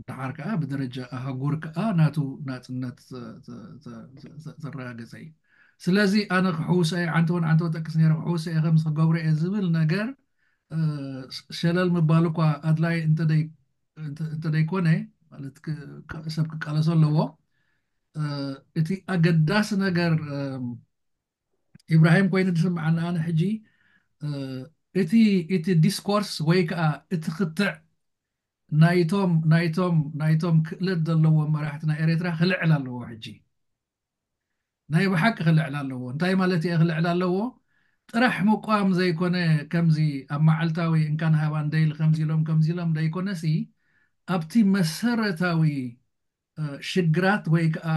ደሓር ከዓ ብደረጃ ኣህጉር ከዓ ናቱ ናጽነት ዘ-፣ ዘ-፣ ዘ-፣ ዘ-፣ ዘ-፣ ዘረጋገጸ እዩ። ስለዚ ኣነ ክሕውሶ እየ፣ ዓንተወን ዓንተወ ጠቅስ ነይረ፣ ክሕውሶ እየ፣ ከምዚ ክገብሮ እየ ዝብል ነገር፣ እ፣ ሸለል ምባል እኳ ኣድላይ እንተደይ-፣ እንተ-፣ እንተደይኮነ፣ ማለት ክ-፣ ክ-፣ ሰብ ክቃለሶ ኣለዎ። እ፣ እቲ ኣገዳሲ ነገር፣ እ፣ ኢብራሂም ኮይኑ ዝስምዓኒ ኣነ ሕጂ፣ እ፣ እቲ፣ እቲ ዲስኮርስ ወይ ከዓ እቲ ክትዕ ናይቶም፣ ናይቶም፣ ናይቶም ክእለት ዘለዎም መራሕቲ ናይ ኤርትራ ክልዕል ኣለዎ ሕጂ። ናይ ብሓቂ ክልዕል ኣለዎ። እንታይ ማለት እየ ክልዕል ኣለዎ? ጥራሕ ምቋም ዘይኮነ፣ ከምዚ ኣብ መዓልታዊ እንካን ሃባን ደይል ከምዚ ኢሎም፣ ከምዚ ኢሎም ደይኮነሲ፣ ኣብቲ መሰረታዊ፣ እ፣ ሽግራት ወይ ከዓ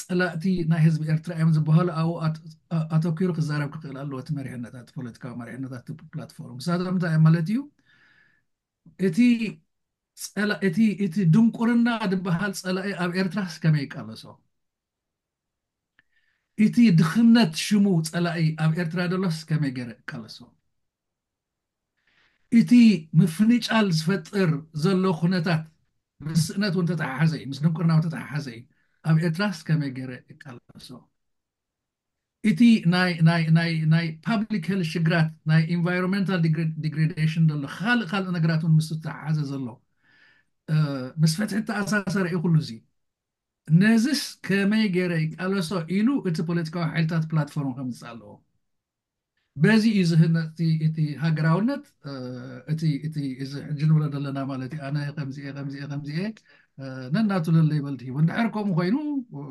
ጸላእቲ ናይ ህዝቢ ኤርትራ እዮም ዝበሃሉ ኣብኡ ኣት-፣ ኣ-፣ ኣተኲሩ ክዛረብ ክኽእል ኣለዎ። እቲ መሪሕነታት፣ ፖለቲካዊ መሪሕነታት፣ እቲ ፕላትፎርም። ንሳቶም እንታይ እዮም ማለት እዩ? እቲ ጸላ-፣ እቲ፣ እቲ ድንቁርና ዝበሃል ጸላኢ ኣብ ኤርትራስ ከመይ ይቃለሶ? እቲ ድኽነት ሽሙ ጸላኢ ኣብ ኤርትራ ደሎስ ከመይ ገይረ እቃለሶ? እቲ ምፍንጫል ዝፈጥር ዘሎ ኩነታት ምስ ስእነት እውን ተተሓሓዘ እዩ፣ ምስ ድንቁርና እውን ተተሓሓዘ እዩ። ኣብ ኤርትራስ ከመይ ገይረ እቃለሶ? እቲ ናይ፣ ናይ፣ ናይ፣ ናይ ፓብሊክ ሄልት ሽግራት፣ ናይ ኢንቫይሮንመንታል ዲግሬ-፣ ዲግሬዴሽን ዘሎ፣ ካልእ፣ ካልእ ነገራት እውን ምስ ተተሓሓዘ ዘሎ፣ እ፣ ምስ ፍትሒ ተኣሳሰረ እዩ ኩሉ እዚ። ነዚስ ከመይ ገይረ ይቃለሶ ኢሉ እቲ ፖለቲካዊ ሓይልታት ፕላትፎርም ከምጽእ ኣለዎ። በዚ እዩ ዝህነጽ እቲ፣ እቲ ሃገራውነት፣ እ፣ እቲ፣ እቲ፣ እዚ ሕጂ ንብሎ ዘለና ማለት እዩ። ኣነ ከምዚ እየ፣ ከምዚ እየ፣ ከምዚ እየ፣ እ፣ ነናቱ ለለይ በልቲ ሂቡ። እንድሕር ከምኡ ኮይኑ፣ እ፣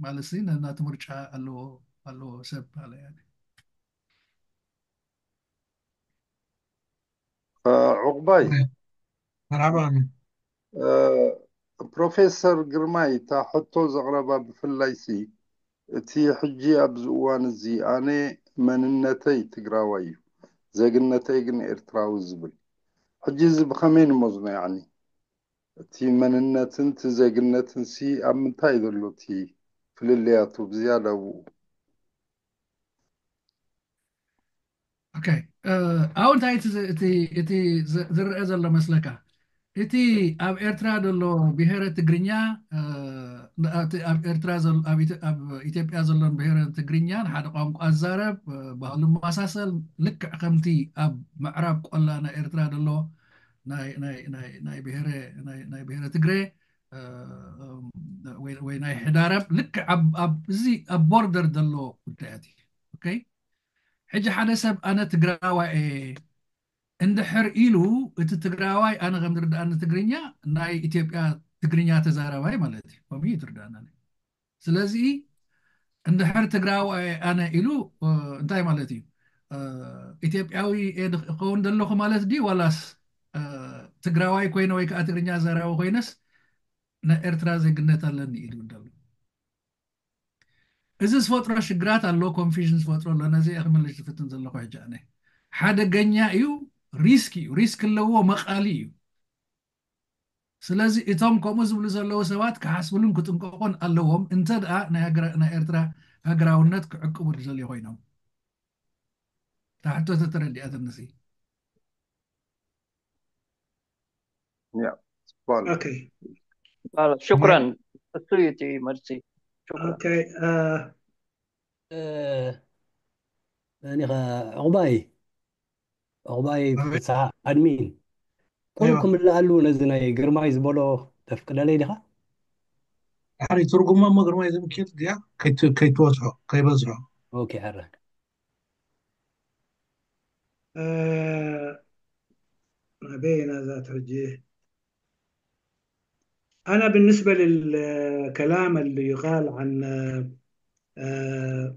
ማለት ሲ ነናቱ ምርጫ ኣለዎ፣ ኣለዎ ሰብ ማለት እዩ። እ፣ ዑቕባይ። መርሓባ ኣሚን። እ፣ ፕሮፌሰር ግርማይ፣ እታ ሕቶ ዘቕረባ ብፍላይ ሲ፣ እቲ ሕጂ ኣብዚ እዋን እዚ ኣነ መንነተይ ትግራዋይ እዩ፣ ዜግነተይ ግን ኤርትራዊ ዝብል፣ ሕጂ እዚ ብኸመይ ንመዝኖ? ያዕኒ እቲ መንነትን እቲ ዜግነትን ሲ ኣብ ምንታይ እዩ ዘሎ እቲ ፍልልያቱ ብዝያዳ ኣብኡ? ኦኬ፣ እ፣ ኣብኡ እንታይ እቲ ዝ-፣ እቲ፣ እቲ ዝ-፣ ዝረአ ዘሎ መስለካ? እቲ ኣብ ኤርትራ ዘሎ ብሄረ ትግርኛ፣ እ፣ ን-፣ እቲ ኣብ ኤርትራ ዘል-፣ ኣብ ኢትዮ-፣ ኣብ ኢትዮጵያ ዘሎን ብሄረ ትግርኛ ንሓደ ቋንቋ ዝዛረብ፣ እ፣ ባህሉ መሳሰል፣ ልክዕ ከምቲ ኣብ ምዕራብ ቆላ ናይ ኤርትራ ዘሎ ናይ፣ ናይ፣ ናይ፣ ናይ ብሄረ፣ ናይ፣ ናይ ብሄረ ትግረ፣ እ፣ ወይ፣ ወይ ናይ ሕዳረብ፣ ልክዕ ኣብ፣ ኣብ፣ እዚ ኣብ ቦርደር ዘሎ ጉዳያት እዩ። ኦኬ? ሕጂ ሓደ ሰብ ኣነ ትግራዋይ እየ እንድሕር ኢሉ፣ እቲ ትግራዋይ ኣነ ከም ዝርድኣኒ ትግርኛ ናይ ኢትዮጵያ ትግርኛ ተዛራባይ ማለት እዩ። ከምኡ እዩ ዝርድኣና። ስለዚ እንድሕር ትግራዋይ ኣነ ኢሉ፣ እ፣ እንታይ ማለት እዩ? እ፣ ኢትዮጵያዊ እየ ድኽ-፣ እኸውን ዘለኹ ማለት ድዩ? ዋላስ፣ እ፣ ትግራዋይ ኮይነ ወይ ከዓ ትግርኛ ዘራዊ ኮይነስ ናይ ኤርትራ ዜግነት ኣለኒ ኢሉ እንደሎ? እዚ ዝፈጥሮ ሽግራት ኣሎ፣ ኮንፊዥን ዝፈጥሮ ኣሎ። ነዚ እየ ክምልሽ ዝፍትን ዘለኹ ሕጂ ኣነ። ሓደገኛ እዩ፣ ሪስክ እዩ፣ ሪስክ ኣለዎ፣ መቓሊ እዩ። ስለዚ እቶም ከምኡ ዝብሉ ዘለዉ ሰባት ክሓስብሉን ክጥንቀቑን ኣለዎም፣ እንተ ደኣ ናይ ሃገራ-፣ ናይ ኤርትራ ሃገራውነት ክዕቅቡ ዝደልዩ ኮይኖም። እታ ሕቶ ተተረዲኣትንሲ። ያ፣ ጽቡቕ ኣሎ። ኦኬ ቃል ሽኩራን። እሱ እዩ እቲ መልሲ። ሽኩራን። ኦኬ እ፣ እ፣ መን ኢኻ? ዕቑባይ፣ ዕቑባይ ኣቤት። ፍስሓ ኣድሚን፣ ቁሩብ እዮ። ክምልኣሉ ነዚ ናይ ግርማይ ዝበሎ ተፍቅደለይ ዲኻ? ድሓር ትርጉማ እሞ ግርማይ ዝምክት ድያ? ከይት-፣ ከይትወስሖ፣ ከይበዝሖ። ኦኬ፣ ሕረ። እ፣ ናበይ ኢና ዛት ሕጂ? أنا بالنسبة للكلام اللي يقال عن آه،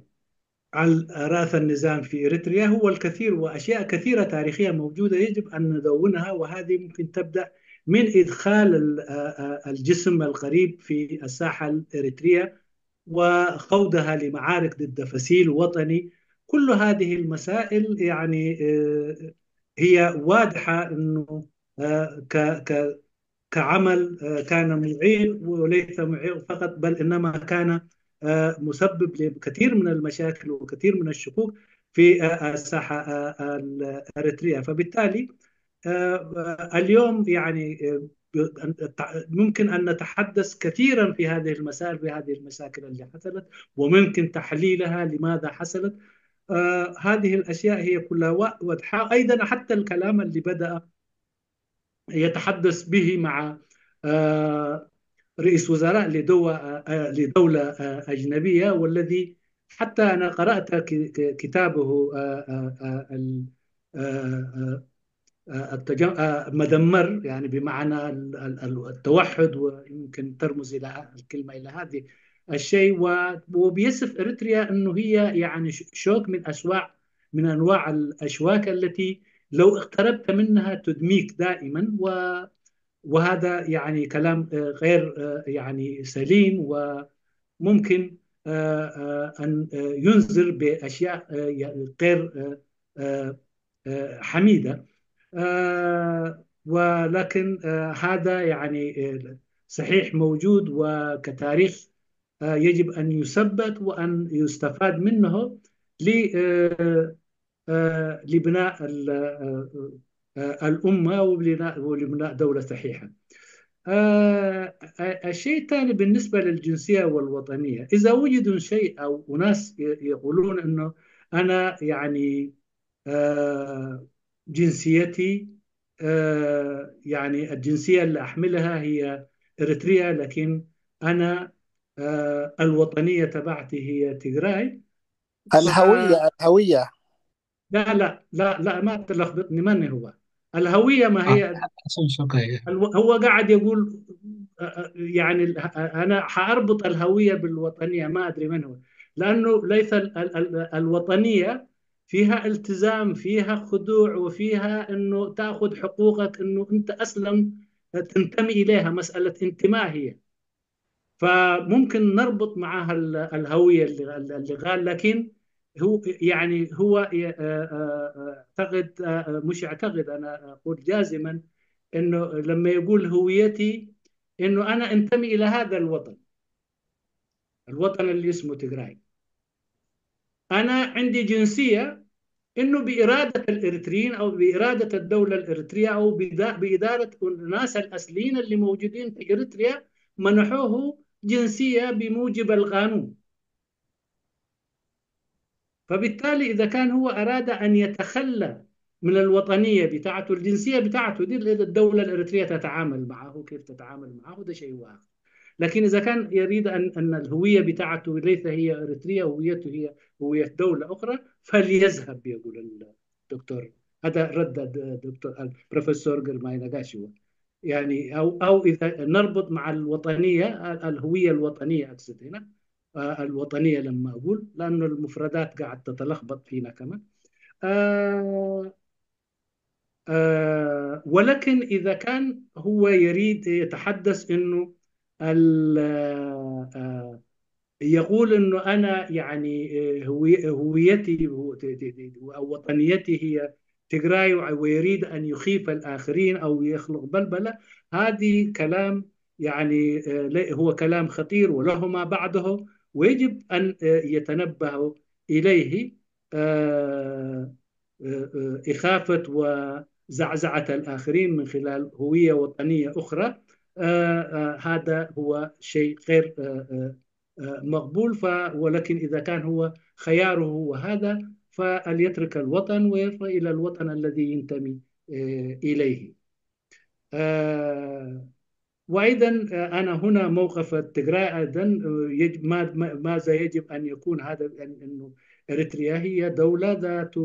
عن رأس النظام في إريتريا هو الكثير وأشياء كثيرة تاريخية موجودة يجب أن ندونها، وهذه ممكن تبدأ من إدخال ال-، آه، آه، الجسم الغريب في الساحة الإريترية وخوضها لمعارك ضد فصيل وطني. كل هذه المسائل يعني آه، هي واضحة أنه آه، ك-، ك-، كعمل آه، كان معيق، وليس معيق فقط، بل إنما كان آه، مسبب لكثير من المشاكل وكثير من الشكوك في آه، الساحة آه، الإريترية. فبالتالي آه، آه، اليوم يعني آه، ب-، ممكن أن نتحدث كثيرا في هذه المسائل، في هذه المشاكل اللي حصلت، وممكن تحليلها لماذا حصلت. آه، هذه الأشياء هي كلها وا-، واضحة. أيضا حتى الكلام اللي بدأ يتحدث به مع آه، رئيس وزراء لدو-، آه، آه، لدولة آه، أجنبية، والذي حتى أنا قرأت ك-، ك-، كتابه آه، آه، آه، ال-، آه، آه، آه، التج-، آه، مدمر، يعني بمعنى ال-، ال-، ال-، التوحد، ويمكن ترمز إلى ه-، الكلمة إلى هذه الشيء، و-، وبيصف إريتريا إنه هي يعني ش-، شوك من أسواع، من أنواع الأشواك التي لو اقتربت منها تدميك دائما، و-، وهذا يعني كلام آه، غير آه، يعني سليم، وممكن آه، آه، أن آه، ينذر بأشياء آه، يعني غير آه، آه، آه، حميدة. آه، ولكن آه، هذا يعني آه، صحيح موجود، وكتاريخ آه، يجب أن يثبت وأن يستفاد منه ل-، آه، آه، لبناء ال-، آه، آه، الأمة ولبناء، ولبناء دولة صحيحة. آه، آه، الشيء الثاني بالنسبة للجنسية والوطنية، إذا وجدوا شيء أو أناس ي-، يقولون إنه أنا يعني آه، جنسيتي آه، يعني الجنسية اللي أحملها هي إريتريا، لكن أنا آه، الوطنية تبعتي هي تيغراي. ف- الهوية، الهوية. لا لا لا لا، ما تلخبطني، من هو؟ الهوية ما آه، هي حسن شوقي. الو-، هو قاعد يقول آه، آه، يعني ال-، آه، أنا حأربط الهوية بالوطنية، ما أدري من هو، لأنه ليس ال-، ال-، ال-، الوطنية فيها التزام، فيها خضوع، وفيها إنه تأخذ حقوقك، إنه أنت أصلا تنتمي إليها، مسألة انتماء هي. فممكن نربط معها ال-، الهوية اللي، اللي قال، لكن هو يعني هو ي-، آه، آه، آه، أعتقد آه، آه، مش أعتقد، أنا أقول جازما إنه لما يقول هويتي، إنه أنا أنتمي إلى هذا الوطن، الوطن اللي اسمه تجراي. أنا عندي جنسية إنه بإرادة الإريتريين أو بإرادة الدولة الإريترية أو بدا-، بإدارة الناس الأصليين اللي موجودين في إريتريا منحوه جنسية بموجب القانون. فبالتالي إذا كان هو أراد أن يتخلى من الوطنية بتاعته، الجنسية بتاعته دي اللي الدولة الإريترية تتعامل معه، كيف تتعامل معه، ده شيء آخر. لكن إذا كان يريد أن، أن الهوية بتاعته ليس هي إريترية، هويته هي هوية دولة أخرى، فليذهب، يقول الدكتور. هذا رد الد-، الدكتور، البروفيسور جرماي ناغاشيوا. يعني، أو، أو إذا نربط مع الوطنية، ال-، الهوية الوطنية أقصد هنا، آه، الوطنية لما أقول، لأنه المفردات قاعد تتلخبط فينا كمان. آه، آه، ولكن إذا كان هو يريد يتحدث إنه ال-، آه، يقول أنه أنا يعني هويتي أو وطنيتي هي تجراي، ويريد أن يخيف الآخرين أو يخلق بلبلة. هذه كلام يعني هو كلام خطير وله ما بعده، ويجب أن يتنبهوا إليه إخافة وزعزعة الآخرين من خلال هوية وطنية أخرى. هذا هو شيء غير مقبول. ف ولكن إذا كان هو خياره هو هذا، فليترك الوطن ويرجع إلى الوطن الذي ينتمي إليه. وأيضا أنا هنا موقف التجراي أيضا يجب ماذا يجب أن يكون هذا، أنه إريتريا هي دولة ذات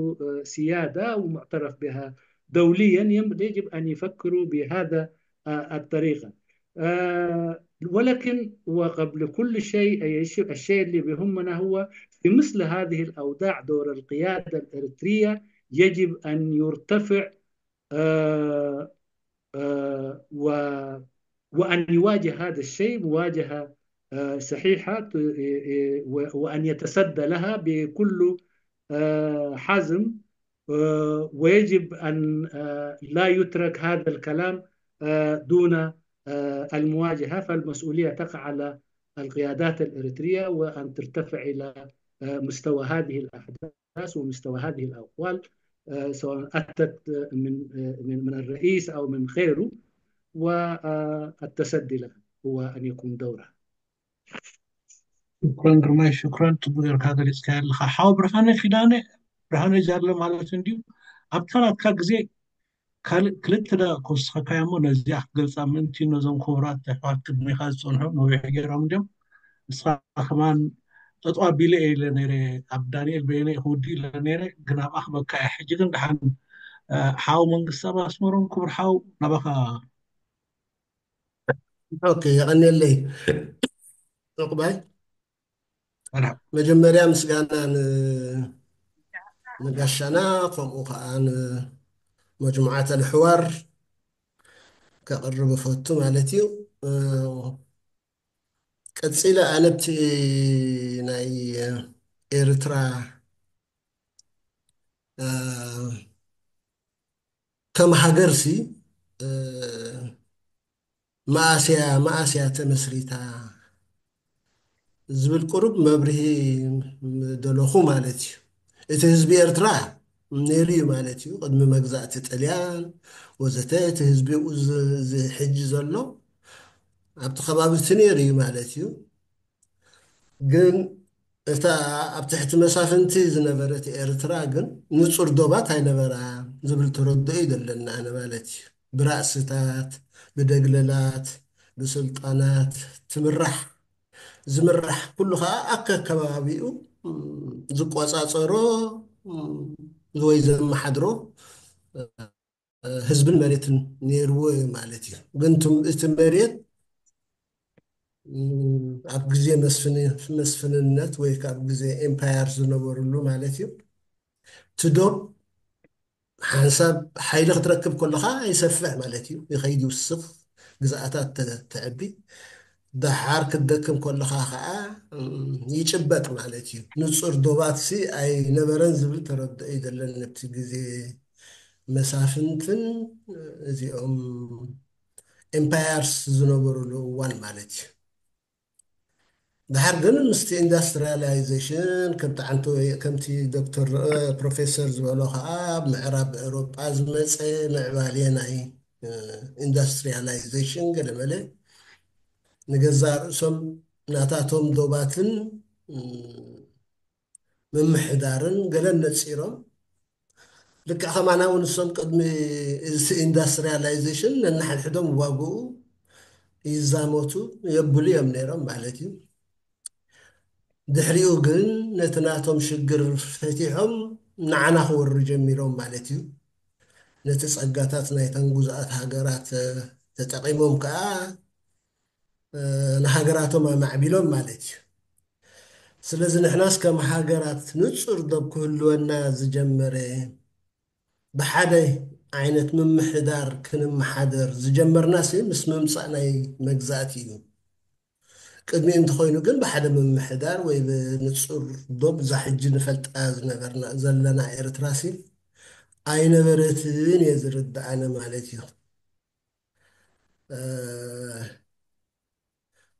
سيادة ومعترف بها دوليا، يجب أن يفكروا بهذا الطريقة. ولكن وقبل كل شيء، الشيء اللي بيهمنا هو في مثل هذه الأوضاع دور القيادة الإريترية يجب أن يرتفع وأن يواجه هذا الشيء مواجهة صحيحة، وأن يتصدى لها بكل حزم. ويجب أن لا يترك هذا الكلام دون المواجهة. فالمسؤولية تقع على القيادات الإريترية وأن ترتفع إلى مستوى هذه الأحداث ومستوى هذه الأقوال، سواء أتت من من من الرئيس أو من غيره، والتصدي لها هو أن يكون دورها. ሽኩረን ግርማይ፣ ሽኩረን። ጽቡቅ ጌርካ ገሊጽካ ኣለኻ ሓው ብርሃነ ኪዳነ፣ ብርሃነ ጃለ ማለት እንድዩ። ኣብታ ናትካ ግዜ ካልእ ክልተ ደቂቕ ክውስኸካ እሞ ነዚኣ ክትገልጻ ምእንቲ ነዞም ክቡራት ኣሕዋት ቅድሜኻ ዝጸንሑ ነዊሕ ገይሮም እንድዮም። ንስኻ ከማን ጠጠው ኣቢለ እየ ኢለ ነይረ፣ ኣብ ዳንኤል በየነ ክውዲ ኢለ ነይረ፣ ግን ኣብኣ ክበካ እየ። ሕጂ ግን ደሓን ሓው መንግስቲ ኣብ ኣስመሮም ክቡር ሓው ናባኻ። ኦኬ፣ የቐንየለይ። ዑቕባይ፣ መጀመርያ ምስጋና ንጋሻና ከምኡ ከዓ ንመጅሙዓት ኣልሕዋር ከቕርብ እፈቱ ማለት እዩ። ቀፂለ ኣነብቲ ናይ ኤርትራ ከም ሃገርሲ መኣስያ መኣስያ ተመስሪታ ዝብል ቁሩብ መብርሂ ደለኹ ማለት እዩ። እቲ ህዝቢ ኤርትራ ነይሩ እዩ ማለት እዩ። ቅድሚ መግዛእቲ ጥልያን ወዘተ እቲ ህዝቢ እዚ ሕጂ ዘሎ ኣብቲ ከባቢ እቲ ነይሩ እዩ ማለት እዩ። ግን እታ ኣብ ትሕቲ መሳፍንቲ ዝነበረት ኤርትራ ግን ንጹር ዶባት ኣይነበራ ዝብል ተረድኦ እዩ ዘለና ኣነ ማለት እዩ። ብራእስታት፣ ብደግለላት፣ ብስልጣናት ትምራሕ ዝምራሕ ኩሉ ከዓ ኣከከባቢኡ ዝቆጻጸሮ ወይ ዘመሓድሮ ህዝብን መሬትን ነይርዎ እዩ ማለት እዩ። ግን እቲ መሬት ኣብ ግዜ መስፍንነት ወይ ካብ ግዜ ኤምፓየር ዝነበሩሉ ማለት እዩ። እቲ ዶብ ሓንሳብ ሓይሊ ክትረክብ ከለኻ ይሰፍሕ ማለት እዩ፣ ይኸይድ ይውስኽ፣ ግዝኣታት ተዕቢ። ደሓር ክትደክም ከለኻ ከዓ ይጭበጥ ማለት እዩ። ንጹር ዶባትሲ ኣይነበረን ዝብል ተረድኦ እዩ ዘለኒ ኣብቲ ግዜ መሳፍንትን እዚኦም ኤምፓየርስ ዝነበሩሉ እዋን ማለት እዩ። ድሓር ግን ምስቲ ኢንዳስትሪያላይዜሽን ከምቲ ዓንቶ ከምቲ ዶክተር ፕሮፌሰር ዝበሎ ከዓ ኣብ ምዕራብ ኤውሮጳ ዝመፀ ምዕባሌ ናይ ኢንዳስትሪያላይዜሽን ገለመለ ንገዛእ ርእሶም ናታቶም ዶባትን ምምሕዳርን ገለን ነፂሮም ልክዕ ከማና እውን ንሶም ቅድሚ እዚ ኢንዳስትሪያላይዜሽን ነንሓድሕዶም ይዋግኡ ይዛመቱ የብሉ እዮም ነይሮም ማለት እዩ። ድሕሪኡ ግን ነቲ ናቶም ሽግር ፈቲሖም ንዓና ክወሩ ጀሚሮም ማለት እዩ። ነቲ ጸጋታት ናይተን ግዙኣት ሃገራት ተጠቒሞም ከኣ ንሃገራቶም ኣማዕቢሎም ማለት እዩ። ስለዚ ንሕናስ ከም ሃገራት ንጹር ዶብ ክህልወና ዝጀመረ ብሓደ ዓይነት ምምሕዳር ክንመሓደር ዝጀመርናሲ ምስ ምምጻእ ናይ መግዛእቲ እዩ። ቅድሚ እንተኾይኑ ግን ብሓደ ምምሕዳር ወይ ብንጹር ዶብ እዛ ሕጂ ንፈልጣ ዝነበርና ዘለና ኤርትራሲ ኣይነበረትን እየ ዝርድኣነ ማለት እዩ።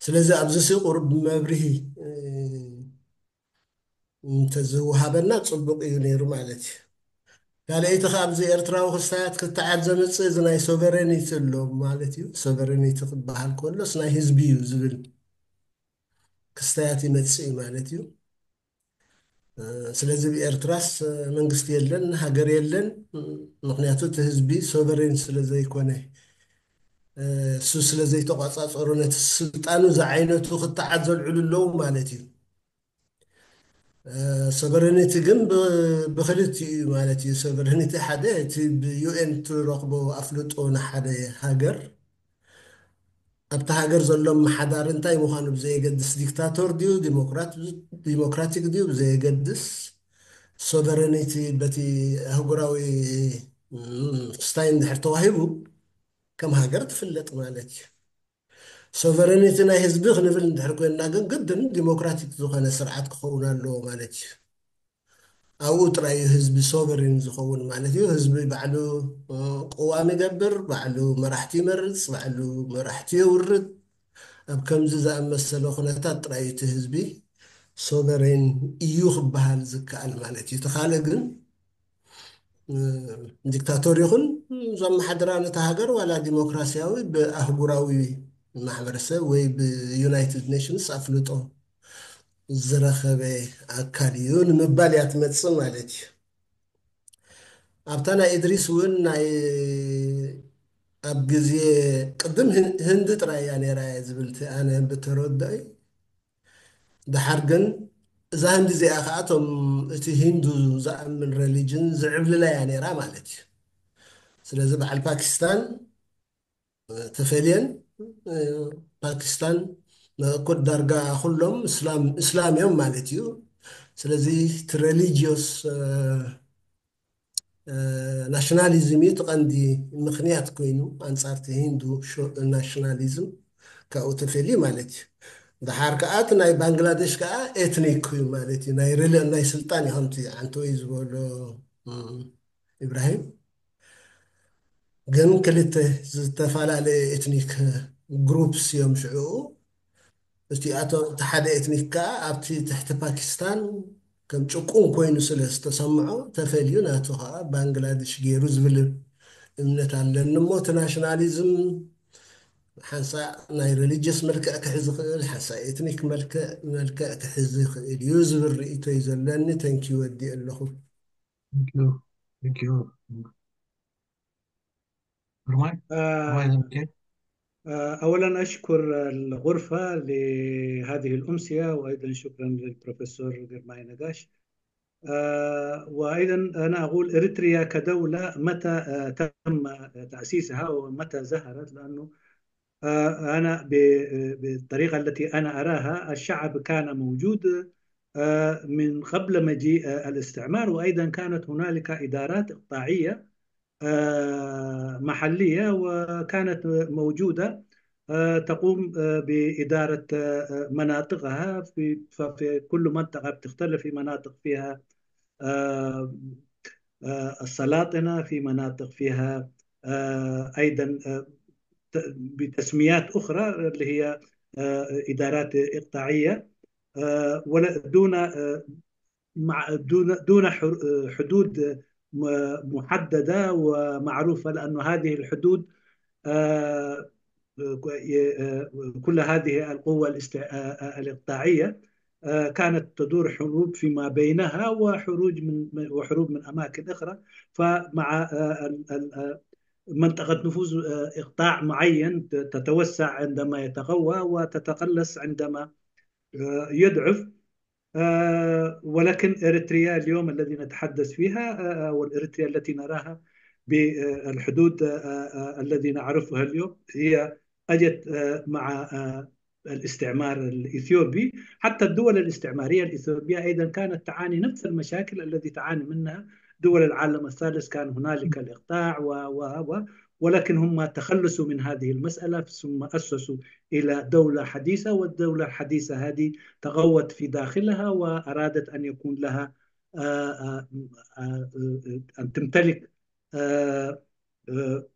ስለዚ ኣብዚ ሲ ቁሩብ መብርሂ እንተዝወሃበና ጽቡቕ እዩ ነይሩ ማለት እዩ። ካልኣይቲ ከ ኣብዚ ኤርትራዊ ክስታያት ክተዓብ ዘምጽእ እዚ ናይ ሶቨረኒቲ ኣሎ ማለት እዩ። ሶቨረኒቲ ክበሃል ከሎስ ናይ ህዝቢ እዩ ዝብል ክስታያት ይመጽእ እዩ ማለት እዩ። ስለዚ ብኤርትራስ መንግስቲ የለን፣ ሃገር የለን። ምክንያቱ እቲ ህዝቢ ሶቨሬን ስለዘይኮነ፣ እሱ ስለዘይተቋጻጸሩ ነቲ ስልጣኑ ዝዓይነቱ ክተዓት ዘልዕሉ ኣለዉ ማለት እዩ። ሶቨሬኒቲ ግን ብክልቲኡ እዩ ማለት እዩ። ሶቨሬኒቲ ሓደ እቲ ብዩኤን ትረኽቦ ኣፍልጦ ንሓደ ሃገር ኣብቲ ሃገር ዘሎ ኣመሓዳሪ እንታይ ምዃኑ ብዘየገድስ፣ ዲክታቶር ድዩ ዲሞክራቲክ ድዩ ብዘየገድስ፣ ሶቨረኒቲ በቲ ኣህጉራዊ ክስታይ እንድሕር ተዋሂቡ ከም ሃገር ትፍለጥ ማለት እዩ። ሶቨረኒቲ ናይ ህዝቢ ክንብል እንድሕር ኮይንና ግን ግድን ዲሞክራቲክ ዝኾነ ስርዓት ክኸውን ኣለዎ ማለት እዩ። ኣብኡ ጥራይ እዩ ህዝቢ ሶቨሪን ዝኸውን ማለት እዩ። ህዝቢ ባዕሉ ቅዋም ይገብር፣ ባዕሉ መራሕቲ ይመርፅ፣ ባዕሉ መራሕቲ የውርድ። ኣብ ከምዚ ዝኣመሰለ ኩነታት ጥራይ እቲ ህዝቢ ሶቨሬን እዩ ክበሃል ዝከኣል ማለት እዩ። እቲ ካልእ ግን ዲክታቶር ይኹን ዘመሓድራ ነቲ ሃገር ዋላ ዲሞክራሲያዊ ብኣህጉራዊ ማሕበረሰብ ወይ ብዩናይትድ ኔሽንስ ኣፍልጦ ዝረኸበ ኣካል እዩ ንምባል እያ ትመጽእ ማለት እዩ። ኣብታ ናይ እድሪስ እውን ናይ ኣብ ግዜ ቅድም ህንዲ ጥራይ እያ ነይራ እየ ዝብል እቲ ኣነ ብተረዳይ። ደሓር ግን እዛ ህንዲ እዚኣ ከዓ እቶም እቲ ሂንዱ ዝኣምን ሬሊጅን ዝዕብልላ እያ ነይራ ማለት እዩ። ስለዚ በዓል ፓኪስታን ተፈልየን ፓኪስታን መእኩድ ዳርጋ ኩሎም እስላም እዮም ማለት እዩ። ስለዚ እቲ ሬሊጂዮስ ናሽናሊዝም እዩ እቲ ቀንዲ ምኽንያት ኮይኑ ኣንጻርቲ ሂንዱ ናሽናሊዝም ካብኡ ተፈልዩ ማለት እዩ። ደሓር ከዓ እቲ ናይ ባንግላዴሽ ከዓ ኤትኒክ እዩ ማለት እዩ። ናይ ሪሊ ናይ ስልጣን እዩ ከምቲ ዓንተወይ ዝበሎ ኢብራሂም ግን ክልተ ዝተፈላለየ ኤትኒክ ግሩፕስ እዮም ሽዑ። እቲኣቶም እቲ ሓደ ኤትኒክ ከዓ ኣብቲ ትሕቲ ፓኪስታን ከም ጭቁን ኮይኑ ስለ ዝተሰምዖ ተፈልዩ ናቱ ከዓ ባንግላዴሽ ገይሩ ዝብል እምነት ኣለኒ እሞ እቲ ናሽናሊዝም ሓንሳእ ናይ ሬሊጅስ መልክዕ ክሕዝ ይኽእል፣ ሓንሳእ ኤትኒክ መልክዕ መልክዕ ክሕዝ ይኽእል እዩ ዝብል ርእይቶ እዩ ዘለኒ። ተንኪ ወዲ ኣለኹ። أولا أشكر الغرفة لهذه الأمسية، وأيضا شكرا للبروفيسور جرماي نقاش. وأيضا أنا أقول إريتريا كدولة متى تم تأسيسها ومتى ظهرت؟ لأنه أنا بالطريقة التي أنا أراها الشعب كان موجود من قبل مجيء الاستعمار، وأيضا كانت هنالك إدارات إقطاعية محلية وكانت موجودة تقوم بإدارة مناطقها في، ففي كل منطقة بتختلف، في مناطق فيها السلاطنة، في مناطق فيها أيضا بتسميات أخرى اللي هي إدارات إقطاعية، ولا دون مع دون دون حدود محدده ومعروفه، لانه هذه الحدود كل هذه القوى الاقطاعيه كانت تدور حروب فيما بينها، وحروب من وحروب من اماكن اخرى. فمع منطقه نفوذ اقطاع معين تتوسع عندما يتقوى وتتقلص عندما يضعف. ولكن إريتريا اليوم الذي نتحدث فيها، أو الإريتريا التي نراها بالحدود الذي نعرفها اليوم، هي أجت مع الاستعمار الإثيوبي. حتى الدول الاستعمارية الإثيوبية أيضا كانت تعاني نفس المشاكل الذي تعاني منها دول العالم الثالث. كان هنالك الإقطاع و و و ولكن هم تخلصوا من هذه المسألة ثم أسسوا إلى دولة حديثة، والدولة الحديثة هذه تقوت في داخلها وأرادت أن يكون لها آه، آه، آه، آه، أن تمتلك آه، آه،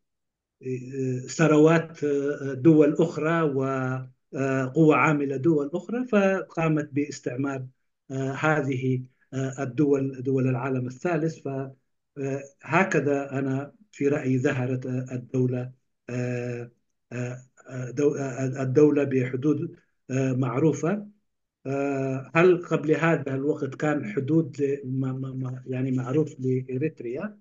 آه، ثروات آه، دول أخرى وقوة عاملة دول أخرى، فقامت باستعمار آه، هذه آه، الدول، دول العالم الثالث. فهكذا أنا في رأيي ظهرت آه، الدولة آه، آه، آه، دو- آه، الدولة بحدود آه، معروفة. آه، هل قبل هذا الوقت كان حدود ل- ما- ما- ما- يعني معروف لإريتريا؟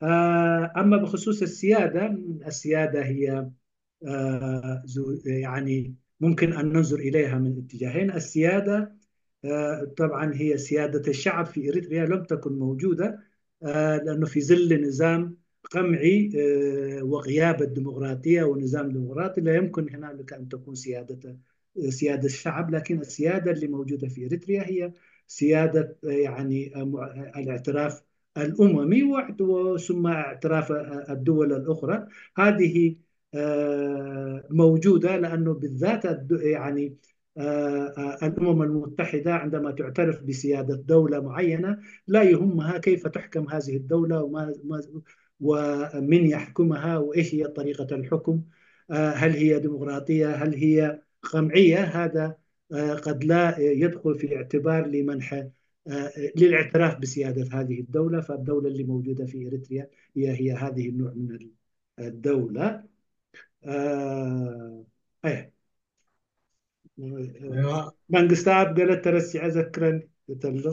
آه، أما بخصوص السيادة، السيادة هي آه، زو- يعني ممكن أن ننظر إليها من اتجاهين. السيادة آه، طبعا هي سيادة الشعب في إريتريا لم تكن موجودة آه، لأنه في ظل نظام قمعي آه، وغياب الديمقراطية ونظام ديمقراطي لا يمكن هنالك أن تكون سيادة سيادة الشعب، لكن السيادة اللي موجودة في إريتريا هي سيادة آه، يعني آه، مع- آه، الاعتراف الأممي وعد- ثم اعتراف آه، الدول الأخرى. هذه آه، موجودة لأنه بالذات الد- يعني آه، آه، الأمم المتحدة عندما تعترف بسيادة دولة معينة لا يهمها كيف تحكم هذه الدولة وما ما- ومن يحكمها وإيش هي طريقة الحكم. آه، هل هي ديمقراطية؟ هل هي قمعية؟ هذا آه، قد لا يدخل في اعتبار لمنح آه، للاعتراف بسيادة هذه الدولة. فالدولة اللي موجودة في إريتريا هي هي هذه النوع من الدولة. آه، إيه. መንግስቲ ኣብ ገለ ተረሲዐ ዘክረኒ ተሎ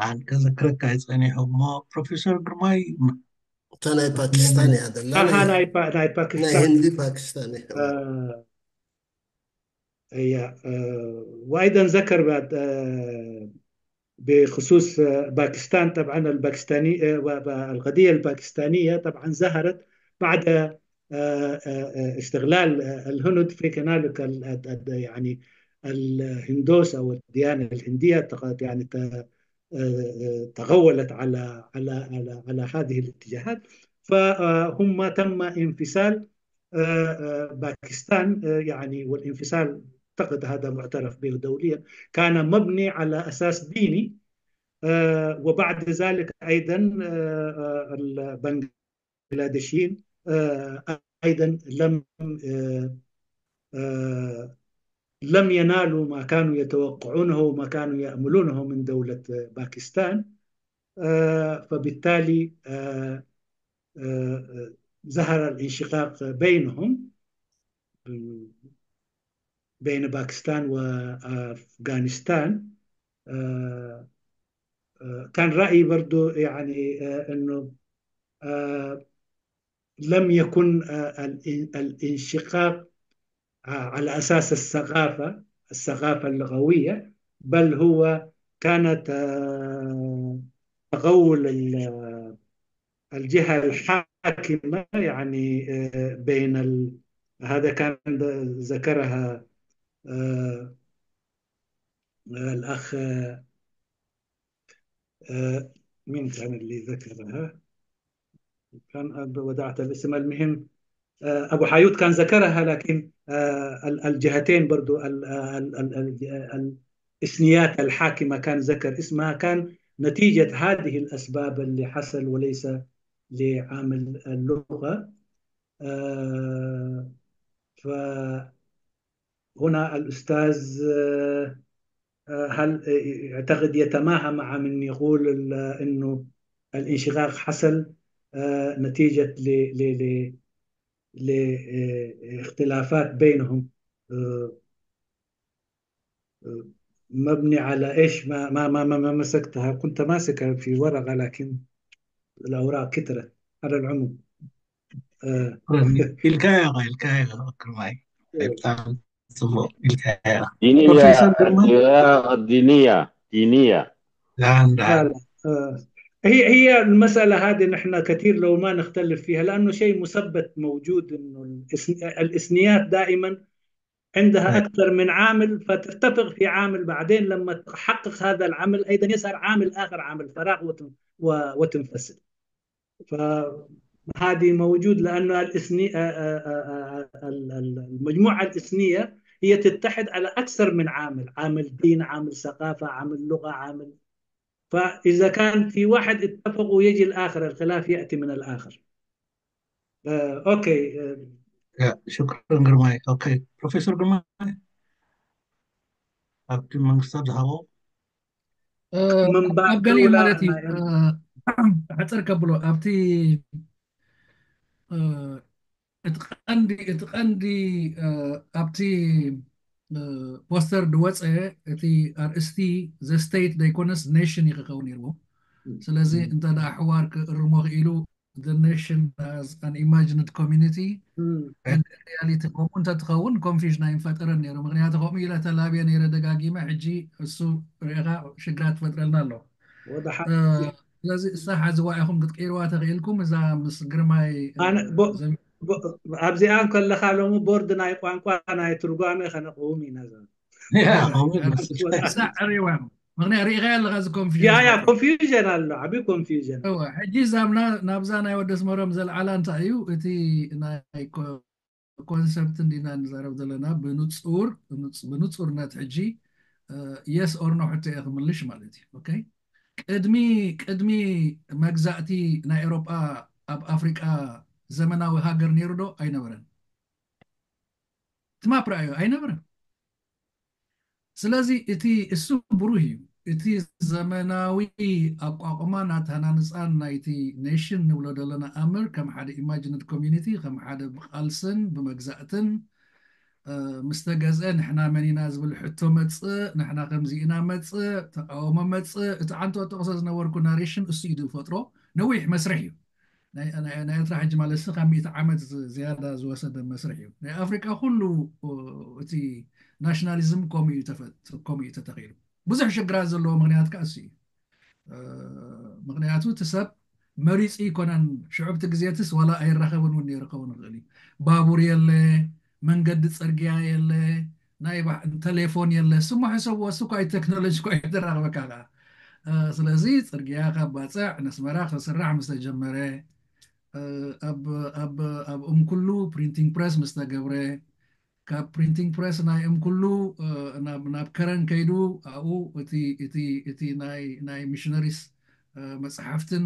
ኣን ከዘክረካ ይጸኒሑ እሞ ፕሮፌሰር ግርማይ እታ ናይ ፓኪስታን እያ ደላ ኣሃ ናይ ፓ- ናይ ናይ ፓኪስታን ህንዲ ፓኪስታን እያ آه، هي آه، وأيضا ذكر بعد آه، بخصوص آه، باكستان. طبعا الباكستاني آه، و- و- القضية الباكستانية طبعا ظهرت بعد آه، آه، آه، استغلال آه، الهنود في كذلك ال- ال- ال- يعني الهندوس أو الديانة الهندية تق- يعني ت- آه، آه، تغولت على على على على هذه الاتجاهات. فهم تم انفصال آه، آه، باكستان آه، يعني والانفصال أعتقد هذا معترف به دوليا كان مبني على أساس ديني آه، وبعد ذلك أيضا آه، آه، البنغلاديشيين آه، أيضا لم آه، آه، لم ينالوا ما كانوا يتوقعونه وما كانوا يأملونه من دولة باكستان. آه، فبالتالي آه، آه، آه، ظهر الانشقاق بينهم بين باكستان وأفغانستان. آه، آه، كان رأيي برضو يعني آه، أنه آه، لم يكن آه، الان- الانشقاق آه، على أساس الثقافة، الثقافة اللغوية، بل هو كانت آه، تغول ال- الجهة الحاكمة يعني آه، بين ال... هذا كان ذكرها آه، آه، الأخ آه، آه، مين كان اللي ذكرها؟ كان أب- ودعت الاسم. المهم آه، أبو حيوت كان ذكرها، لكن آه، ال- الجهتين برضو ال- ال- ال- ال- ال- الإثنيات الحاكمة كان ذكر اسمها، كان نتيجة هذه الأسباب اللي حصل وليس لعامل اللغة. آه، فهنا الأستاذ آه، آه، هل آه، يعتقد يتماهى مع من يقول ال- إنه الانشقاق حصل آه، نتيجة ل- ل- ل- لاختلافات بينهم آه، آه، مبني على إيش ما ما ما ما ما مسكتها، كنت ماسكها في ورقة لكن الأوراق كثرت. على العموم آه، ኢልካዮ ኢልካዮ ግርማይ ብጣዕሚ ጽቡቅ ኢልካዮ دينية ፕሮፌሰር ግርማ دينية دينية ደሓን ደሓን لا، لا. آه، هي هي المسألة هذه نحن كثير لو ما نختلف فيها لأنه شيء مثبت موجود إنه الإثن- الإثنيات دائما عندها أي. أكثر من عامل فتتفق في عامل بعدين لما تحقق هذا العمل أيضا يظهر عامل آخر عامل فراغ وتن- و- وتنفصل. ف هذه موجود لأنه الإثني... آه، آه، آه، آه، ال- ال- المجموعة الإثنية هي تتحد على أكثر من عامل، عامل دين، عامل ثقافة، عامل لغة، عامل، فإذا كان في واحد اتفقوا يجي الآخر، الخلاف يأتي من الآخر. آه، أوكي. آه، ያ፣ ሽክረን ግርማይ። ኦኬ፣ ፕሮፌሰር ግርማይ ኣብቲ መንግስታት ዝሃቦ ኣብ ገሊኡ ማለት እዩ። ሕፅር ከብሎ ኣብቲ እቲ ቀንዲ እቲ ቀንዲ ኣብቲ ፖስተር ዝወፀ እቲ ኣርእስቲ the state ዘይኮነስ nation እዩ ክኸውን ነይርዎ። ስለዚ እንተ ደኣ ሕዋር ክእርሞ ክኢሉ the nation as an imagined community and reality ከምኡ እንተትኸውን confusion ኣይምፈጠረን ነይሩ። ምክንያቱ ከምኡ ኢለ ተላብየ ነይረ ደጋጊመ፣ ሕጂ እሱ ርኢኻ ሽግራት ትፈጥረልና ኣሎ። ስለዚ እሳ ሓዝዋ ኢኹም ክትቀይርዋ ተኽኢልኩም፣ እዛ ምስ ግርማይ ኣብዚኣ ከለኻ ሎሚ ቦርድ ናይ ቋንቋ ናይ ትርጓሜ ከነቕውም ኢና። ርዋ ምክንያት ርኢኻ ኣለኻ እዚ confusion ኣሎ፣ ዓብዪ confusion። ሕጂ እዛ ናብዛ ናይ ወደ ኣስመሮም ዘልዓላ እንታይ እዩ እቲ ናይ ኮንሰፕት እንዲና ንዛረብ ዘለና ብንጹር ብንጹርነት ሕጂ yes or no ሕቶ እየ ክምልሽ ማለት እዩ። ኦኬ፣ ቅድሚ ቅድሚ መግዛእቲ ናይ ኤውሮጳ ኣብ ኣፍሪቃ ዘመናዊ ሃገር ነይሩ ዶ? ኣይነበረን። እቲ ማፕ ረኣዮ፣ ኣይነበረን። ስለዚ እቲ እሱ ብሩህ እዩ። እቲ ዘመናዊ ኣቋቑማን ኣተሃናንፃን ናይቲ ኔሽን ንብሎ ዘለና ኣምር ከም ሓደ imagined community፣ ከም ሓደ ብቃልስን ብመግዛእትን ምስ ተገዝአ ንሕና መን ኢና ዝብል ሕቶ መፅእ፣ ንሕና ከምዚ ኢና መፅእ፣ ተቃውሞ መፅእ። እቲ ዓንቶ ጠቕሶ ዝነበርኩ ናሬሽን እሱ እዩ ዝፈጥሮ። ነዊሕ መስርሕ እዩ። ናይ ኤርትራ ሕጂ ማለት ስ ካብ ሚእቲ ዓመት ዝያዳ ዝወሰደ መስርሕ እዩ። ናይ ኣፍሪቃ ኩሉ እቲ ናሽናሊዝም ከምኡ እዩ ተተኺሉ። ብዙሕ ሽግራት ዘለዎ ምክንያት ከዓ እሱ እዩ። ምክንያቱ እቲ ሰብ መሪፁ ይኮነን። ሽዑ ብቲ ግዜትስ ዋላ ኣይራኸብን እውን ነይሩ ክኸውን ይኽእል እዩ። ባቡር የለ፣ መንገዲ ፅርግያ የለ፣ ናይ ቴሌፎን የለ። ስሞ ሕሰብዎ፣ እሱ እኳ ቴክኖሎጂ እኳ የተራኸበካ ከዓ። ስለዚ ፅርግያ ካብ ባፅዕ ነስመራ ክስራሕ ምስ ተጀመረ፣ ኣብ እምኩሉ ፕሪንቲንግ ፕረስ ምስ ተገብረ፣ ካብ ፕሪንቲንግ ፕረስ ናይ እምኩሉ ናብ ከረን ከይዱ ኣብኡ እቲ ናይ ሚሽነሪስ መፅሓፍትን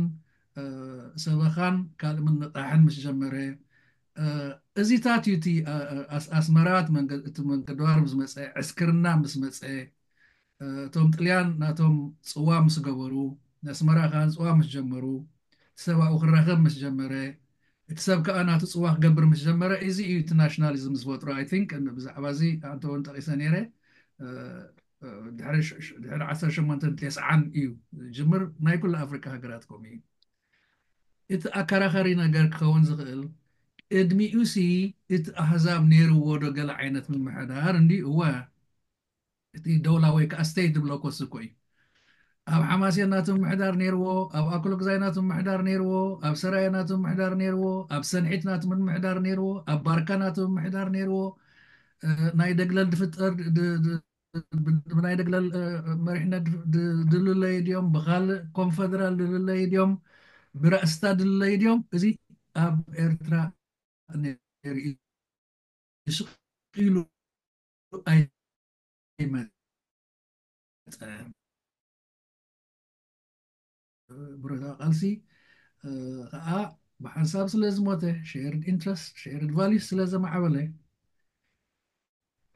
ሰበኻን ካልእ ምንቕቃሕን ምስ ጀመረ፣ እዚታት እዩ እቲ ኣስመራ እቲ መንገዲ ባር ምስ መፀ፣ ዕስክርና ምስ መፀ፣ እቶም ጥልያን ናቶም ፅዋ ምስ ገበሩ፣ ንኣስመራ ከዓ ፅዋ ምስ ጀመሩ፣ እቲ ሰብ ኣብኡ ክራኸብ ምስ ጀመረ፣ እቲ ሰብ ከዓ ናቱ ፅዋ ክገብር ምስ ጀመረ፣ እዚ እዩ እቲ ናሽናሊዝም ዝፈጥሮ። I think ብዛዕባ እዚ ኣንተ እውን ጠቂሰ ነይረ። ድሕሪ ዓሰርተ ሸሞንተ ተስዓን እዩ ዝጅምር። ናይ ኩሉ ኣፍሪካ ሃገራት ከምኡ እዩ። እቲ ኣከራኸሪ ነገር ክኸውን ዝኽእል፣ ቅድሚኡ ሲ እቲ ኣህዛብ ነይርዎ ዶ ገለ ዓይነት ምምሕዳር? እንዲ እወ፣ እቲ ደውላ ወይ ከዓ ስቴት ዝብሎ ኮስ እኮ እዩ። ኣብ ሓማሴን ናቱ ምምሕዳር ነይርዎ፣ ኣብ ኣክሎግዛይ ናቱ ምምሕዳር ነይርዎ፣ ኣብ ሰራየ ናቱ ምምሕዳር ነይርዎ፣ ኣብ ሰንሒት ናቱ ምምሕዳር ነይርዎ፣ ኣብ ባርካ ናቱ ምምሕዳር ነይርዎ። ናይ ደግለል ድፍጠር ብናይ ደግለል መሪሕነት ድልለዩ ድዮም፣ ብካልእ ኮንፈደራል ድልለዩ ድዮም፣ ብራእስታ ድልለዩ ድዮም፣ እዚ ኣብ ኤርትራ ነይሩ እዩ። ስቕ ኢሉ ኣይመፀን። ብረታዊ ቃልሲ ከዓ ብሓንሳብ ስለ ዝሞተ፣ ሼርድ ኢንትረስት፣ ሼርድ ቫሊስ ስለ ዘማዕበለ፣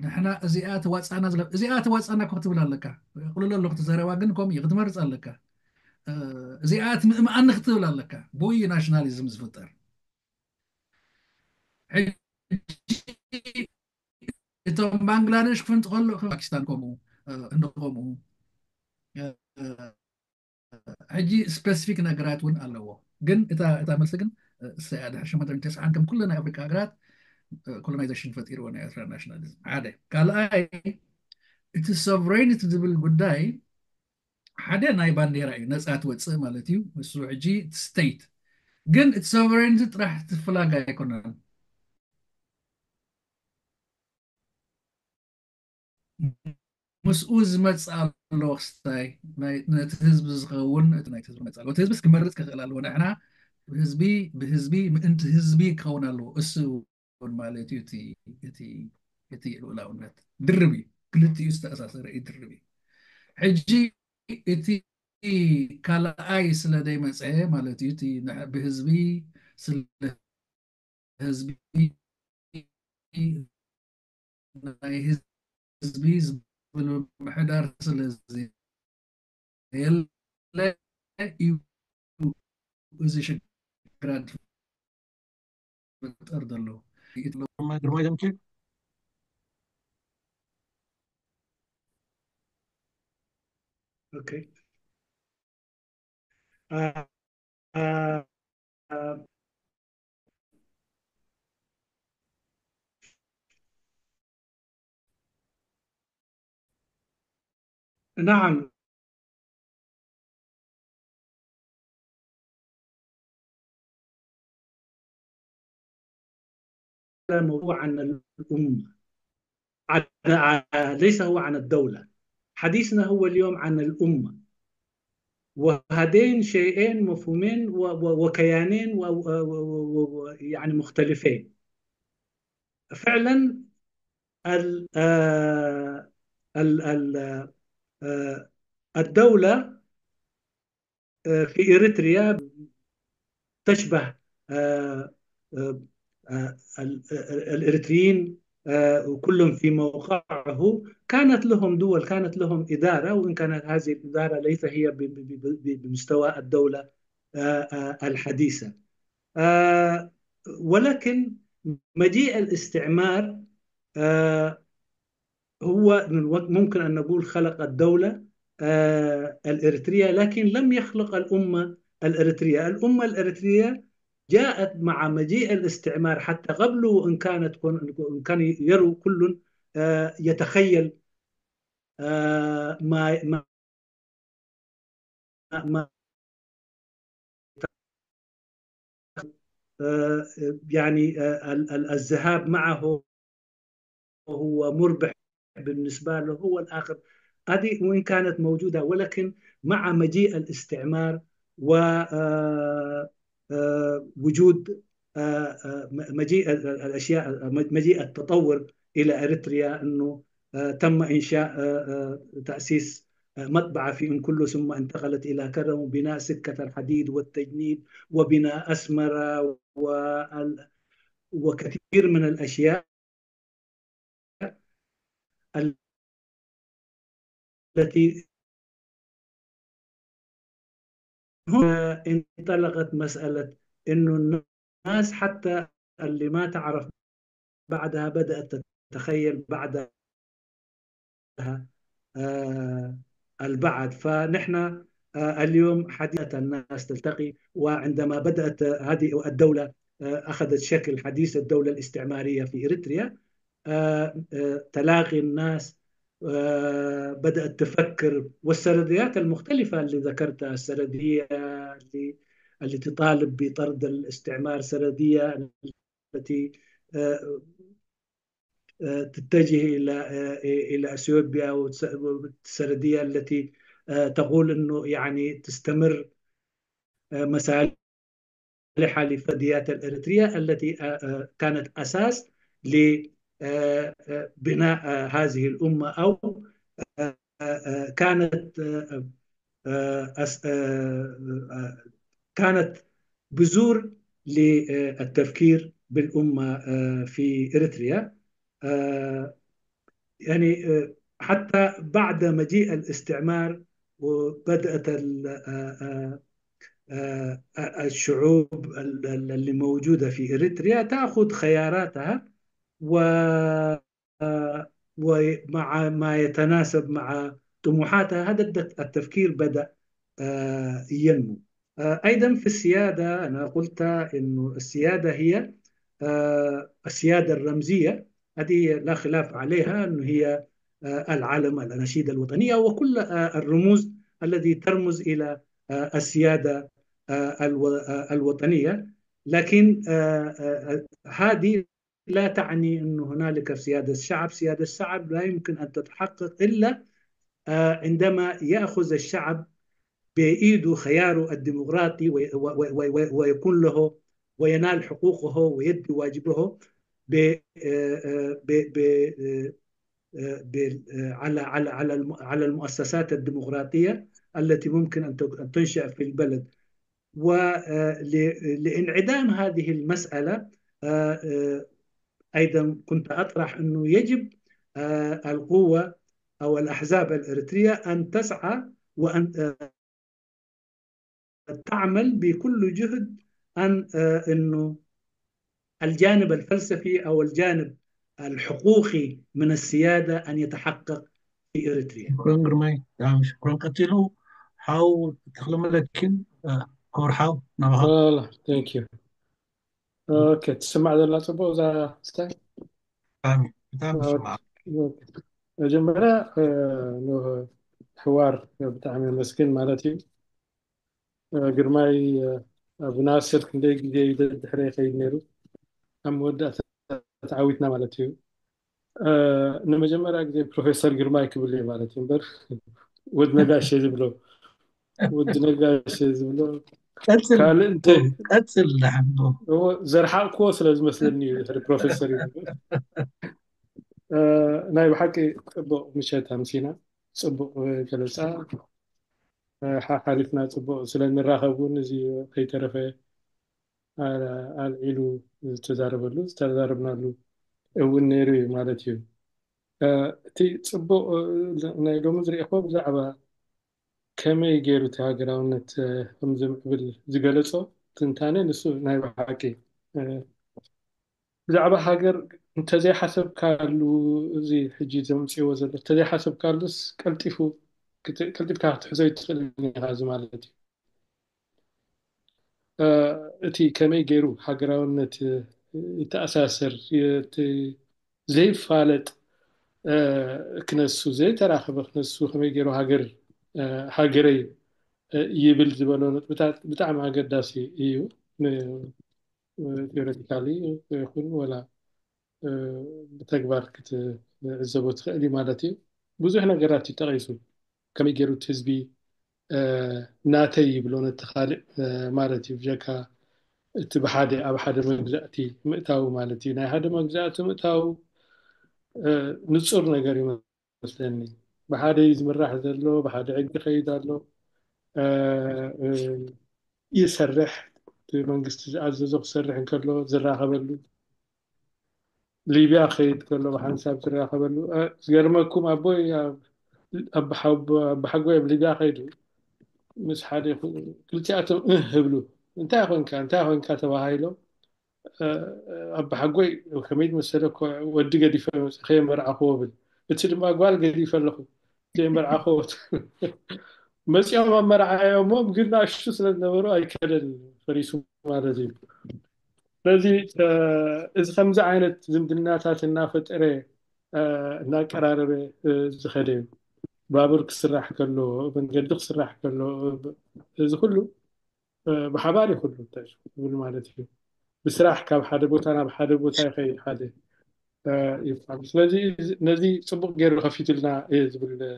ንሕና እዚኣ ተዋፃና ዝለ እዚኣ ተዋፃና እኮ ክትብል ኣለካ። ቅልሎ ኣለኩ እቲ ዘረባ ግን ከምኡ እዩ ክትመርፅ ኣለካ። እዚኣ ትምእምኣኒ ክትብል ኣለካ። ብኡ እዩ ናሽናሊዝም ዝፍጠር። ሕጂ እቶም ባንግላደሽ ክፍንጡ ከሎ ፓኪስታን ከምኡ፣ ህንዲ ከምኡ። ሕጂ ስፔሲፊክ ነገራት እውን ኣለዎ። ግን እታ እታ መልሲ ግን እሰያ ድሕሪ ሸሞንተ ሚእቲ ተስዓን ከም ኩሉ ናይ ኣፍሪካ ሃገራት ኮሎናይዜሽን ፈጢርዎ ናይ ኤርትራ ናሽናሊዝም ሓደ። ካልኣይ እቲ ሶቨሬኒቲ ዝብል ጉዳይ ሓደ ናይ ባንዴራ እዩ፣ ነፃ ትወፅእ ማለት እዩ። ንሱ ሕጂ ስቴት ግን እቲ ሶቨሬኒቲ ጥራሕ እቲ ፍላግ ኣይኮነን። ምስኡ ዝመፅእ ኣሎ ክስታይ ነቲ ህዝቢ ዝኸውን እቲ ናይቲ ህዝቢ መፅእ ኣለዎ። እቲ ህዝብስ ክመርፅ ክኽእል ኣለዎ። ንሕና ህዝቢ ብህዝቢ ምእንቲ ህዝቢ ክኸውን ኣለዎ። እሱ እውን ማለት እዩ እቲ እቲ እቲ ልኡላውነት ድርብ እዩ። ክልቲኡ ዝተኣሳሰረ እዩ፣ ድርብ እዩ። ሕጂ እቲ ካልኣይ ስለ ዘይመፀ ማለት እዩ፣ እቲ ንሕ- ብህዝቢ ስለ ህዝቢ ናይ ህዝቢ ዝብል ምምሕዳር ስለ ዘየለ እዩ እዚ ሽግራት ዝፍጠር ዘሎ። ግርማይ ደምሴ። ኦኬ። አ- አ- አ- نعم. الموضوع عن الأمة، عن، عن، ليس هو عن الدولة. حديثنا هو اليوم عن الأمة، وهذين شيئين مفهومين و-، و-، وكيانين و-، و-، و-، و-، و-، يعني مختلفين. فعلا ال-، آه، ال-، ال-، آه، الدولة، آه، في إريتريا تشبه، آه، آه، آه، ال-، ال-، الإريتريين، آه، وكلهم في موقعه. كانت لهم دول، كانت لهم إدارة، وإن كانت هذه الإدارة ليس هي ب-، ب-، ب-، ب-، بمستوى الدولة، آه، آه، الحديثة. آه، ولكن مجيء الاستعمار، آه، هو من وقت ممكن أن نقول خلق الدولة، آه، الإريترية، لكن لم يخلق الأمة الإريترية. الأمة الإريترية جاءت مع مجيء الاستعمار، حتى قبله إن كانت كن-، إن كان يروا كل، آه، يتخيل، آه، ما، ما، ما، آه، يعني، آه، ال-، ال-، الذهاب معه هو مربح بالنسبة له، هو الآخر. هذه وإن كانت موجودة، ولكن مع مجيء الاستعمار و، آه، آه، وجود، آه، آه، م-، مجيء ال-، ال-، الأشياء، آه، م-، مجيء التطور إلى إريتريا، أنه، آه، تم إنشاء، آه، آه، تأسيس، آه، مطبعة في أنكلو، ثم انتقلت إلى كرم، وبناء سكة الحديد والتجنيد، وبناء أسمرة، وال-، وكثير من الأشياء التي هنا انطلقت مسألة إنه الناس حتى اللي ما تعرف بعدها بدأت تتخيل بعدها، آه، البعض. فنحن، آه، اليوم حديث الناس تلتقي، وعندما بدأت هذه الدولة، آه، أخذت شكل حديث الدولة الاستعمارية في إريتريا، آه، آه، تلاقي الناس، آه، بدأت تفكر، والسرديات المختلفة اللي ذكرتها، السردية اللي، اللي تطالب بطرد الاستعمار، سردية التي، آه، آه، تتجه إلى، آه، إلى أثيوبيا، والس-، والسردية التي، آه، تقول إنه يعني تستمر، آه، مصالحها لفرديات الإريترية التي، آه، آه، كانت أساس ل، آه، آه، بناء، آه، هذه الأمة، أو، آه، آه، آه، كانت، آه، آه، أس-، آه، آه، كانت بذور للتفكير بالأمة، آه، في إريتريا. آه، يعني، آه، حتى بعد مجيء الاستعمار وبدأت ال-، آه، آه، آه، آه، الشعوب ال-، ال-، اللي موجودة في إريتريا تأخذ خياراتها و، آه، ومع ما يتناسب مع طموحاتها، هذا الد-، التفكير بدأ، آه، ينمو. آه، أيضًا في السيادة، أنا قلت إنه السيادة هي، آه، السيادة الرمزية، هذه لا خلاف عليها، إنه هي، آه، العلم، الأناشيد الوطنية، وكل، آه، الرموز الذي ترمز إلى، آه، السيادة، آه، الو-، آه، الوطنية. لكن، آه، آه، آه، هذه لا تعني أنه هنالك سيادة الشعب. سيادة الشعب لا يمكن أن تتحقق إلا، آه، عندما يأخذ الشعب، بإيده خياره الديمقراطي وي-، و-، و-، و-، و-، ويكون له وينال حقوقه ويؤدي واجبه ب-، آه، آه، ب-، ب-، آه، آه، بال-، آه، على على على الم-، على المؤسسات الديمقراطية التي ممكن أن تك-، أن تنشأ في البلد. ولانعدام هذه المسألة، آه، آه، أيضا كنت أطرح أنه يجب، آه، القوة أو الأحزاب الإريترية أن تسعى وأن، آه، تعمل بكل جهد أن، آه، أنه الجانب الفلسفي أو الجانب الحقوقي من السيادة أن يتحقق في إريتريا. ሽኩረን ግርማይ፣ ብጣዕሚ ሽኩረን። ቀፂሉ ሓው ተኽለመለኪን፣ እ፣ ክቡር ሓው ናባኻ። Well, thank you. ኦኬ፣ ትስማዕ ዘላ ጽቡቕ እዛ ስታይ? ብጣዕሚ፣ ብጣዕሚ ኦኬ። ይስማዕ። መጀመርያ፣ እ፣ ንሕዋር ብጣዕሚ የመስግን ማለት እዩ። እ፣ ግርማይ፣ እ፣ ኣብ ናስር ክንደይ ግዜ እዩ ደድሕረ ይኸይድ ነይሩ። ኣብ መወዳእታ ተዓዊትና ማለት እዩ። እ፣ ንመጀመርያ ግዜ ፕሮፌሰር ግርማይ ክብል እየ ማለት እዩ እምበር ወድ ነጋሽ እየ ዝብሎ። ወድ ነጋሽ እየ ዝብሎ። ቀፅል፣ ካልእ እንተ ቀፅል፣ ደሓን ዶ? እዎ፣ ዘርሓቕክዎ ስለ ዝመስለኒ እዩ ድሕሪ ፕሮፌሰር እዩ። እ፣ ናይ ብሓቂ ጽቡቕ ምሸት ኣምሲና፣ ጽቡቕ፣ እ፣ ገለጻ፣ እ፣ ሓሓሊፍና ጽቡቕ ስለ ንራኸብ እውን እዚ ከይተረፈ፣ እ፣ ኣልዒሉ ዝተዛረበሉ፣ ዝተዛረብናሉ እውን ነይሩ እዩ ማለት እዩ። እ፣ እቲ ጽቡቕ፣ እ፣ ናይ ሎሚ ዝረኣኹዎ ብዛዕባ ከመይ ገይሩ እቲ ሃገራውነት፣ እ፣ ከም ዘምዕብል ዝገለጾ ትንታነ ንሱ ናይ ብሓቂ፣ እ፣ ብዛዕባ ሃገር እንተዘይሓሰብካሉ፣ እዚ ሕጂ ዘምጽእዎ ዘሎ እንተዘይሓሰብካሉስ ቀልጢፉ ክት-፣ ቀልጢፍካ ክትሕዞ ኣይትኽእልን ኢኻ እዚ ማለት እዩ። እ፣ እቲ ከመይ ገይሩ ሃገራውነት፣ እ፣ ይተኣሳሰር፣ እቲ ዘይፋለጥ፣ እ፣ ክነሱ ዘይተራኸበ ክነሱ ከመይ ገይሩ ሃገር፣ እ፣ ሃገረይ፣ እ፣ ይብል ዝበሎ ነጥብታት ብጣዕሚ ኣገዳሲ እዩ። ን-፣ እ፣ ቴዎሬቲካሊ ይኹን ወላ፣ እ፣ ብተግባር ክትዕዘቦ ትኽእል እዩ ማለት እዩ። ብዙሕ ነገራት እዩ ጠቒሱ። ከመይ ገይሩ እቲ ህዝቢ፣ እ፣ ናተይ ይብሎ ነቲ ካልእ፣ እ፣ ማለት እዩ። ብጀካ እቲ ብሓደ፣ ኣብ ሓደ መግዛእቲ ምእታው ማለት እዩ። ናይ ሓደ መግዛእቲ ምእታው፣ እ፣ ንጹር ነገር እዩ መስለኒ። ብሓደ እዩ ዝምራሕ ዘሎ፣ ብሓደ ሕጊ ይኸይድ ኣሎ። እ፣ እ፣ ይሰርሕ፣ እቲ መንግስቲ ዝኣዘዞ ክሰርሕ እንከሎ ዝራኸበሉ፣ ሊብያ ክኸይድ ከሎ ብሓንሳብ ዝራኸበሉ። እ፣ ዝገርመኩም ኣቦይ ኣብ፣ ኣብ ሓጎይ ኣብ ሊብያ ከይዱ ምስ ሓደ ይኹ-፣ ክልቲኣቶም እህ ህብሉ። "እንታይ ኮንካ? እንታይ ኮንካ?" ተባሂሎም፣ እ፣ ኣቦሓጎይ ከመይ መሰለ እኮ ወዲ ገዲፈ መጽእ ከየመርዓኽዎ ብል። እቲ ድማ ጓል ገዲፈ ኣለኹ ከየመርዓኽዎ። መጺኦም ኣመርዓዮሞም፣ ግን ንኣሽቱ ስለ ዝነበሩ ኣይከደን፣ ፈሪሱ ማለት እዩ። ስለዚ፣ እ፣ እዚ ከምዚ ዓይነት ዝምድናታት እናፈጠረ፣ እ፣ እናቀራረበ፣ እ፣ ዝኸደ እዩ። ባቡር ክስራሕ ከሎ፣ መንገዲ ክስራሕ ከሎ፣ እ፣ እዚ ኩሉ፣ እ፣ ብሓባር እዩ ኩሉ እንታይ ዝብል ማለት እዩ። ብስራሕ ካብ ሓደ ቦታ ናብ ሓደ ቦታ ይኸይድ ሓደ፣ እ፣ ይፋል። ስለዚ እዚ፣ ነዚ ጽቡቕ ገይሩ ከፊቱልና እየ ዝብል፣ እ፣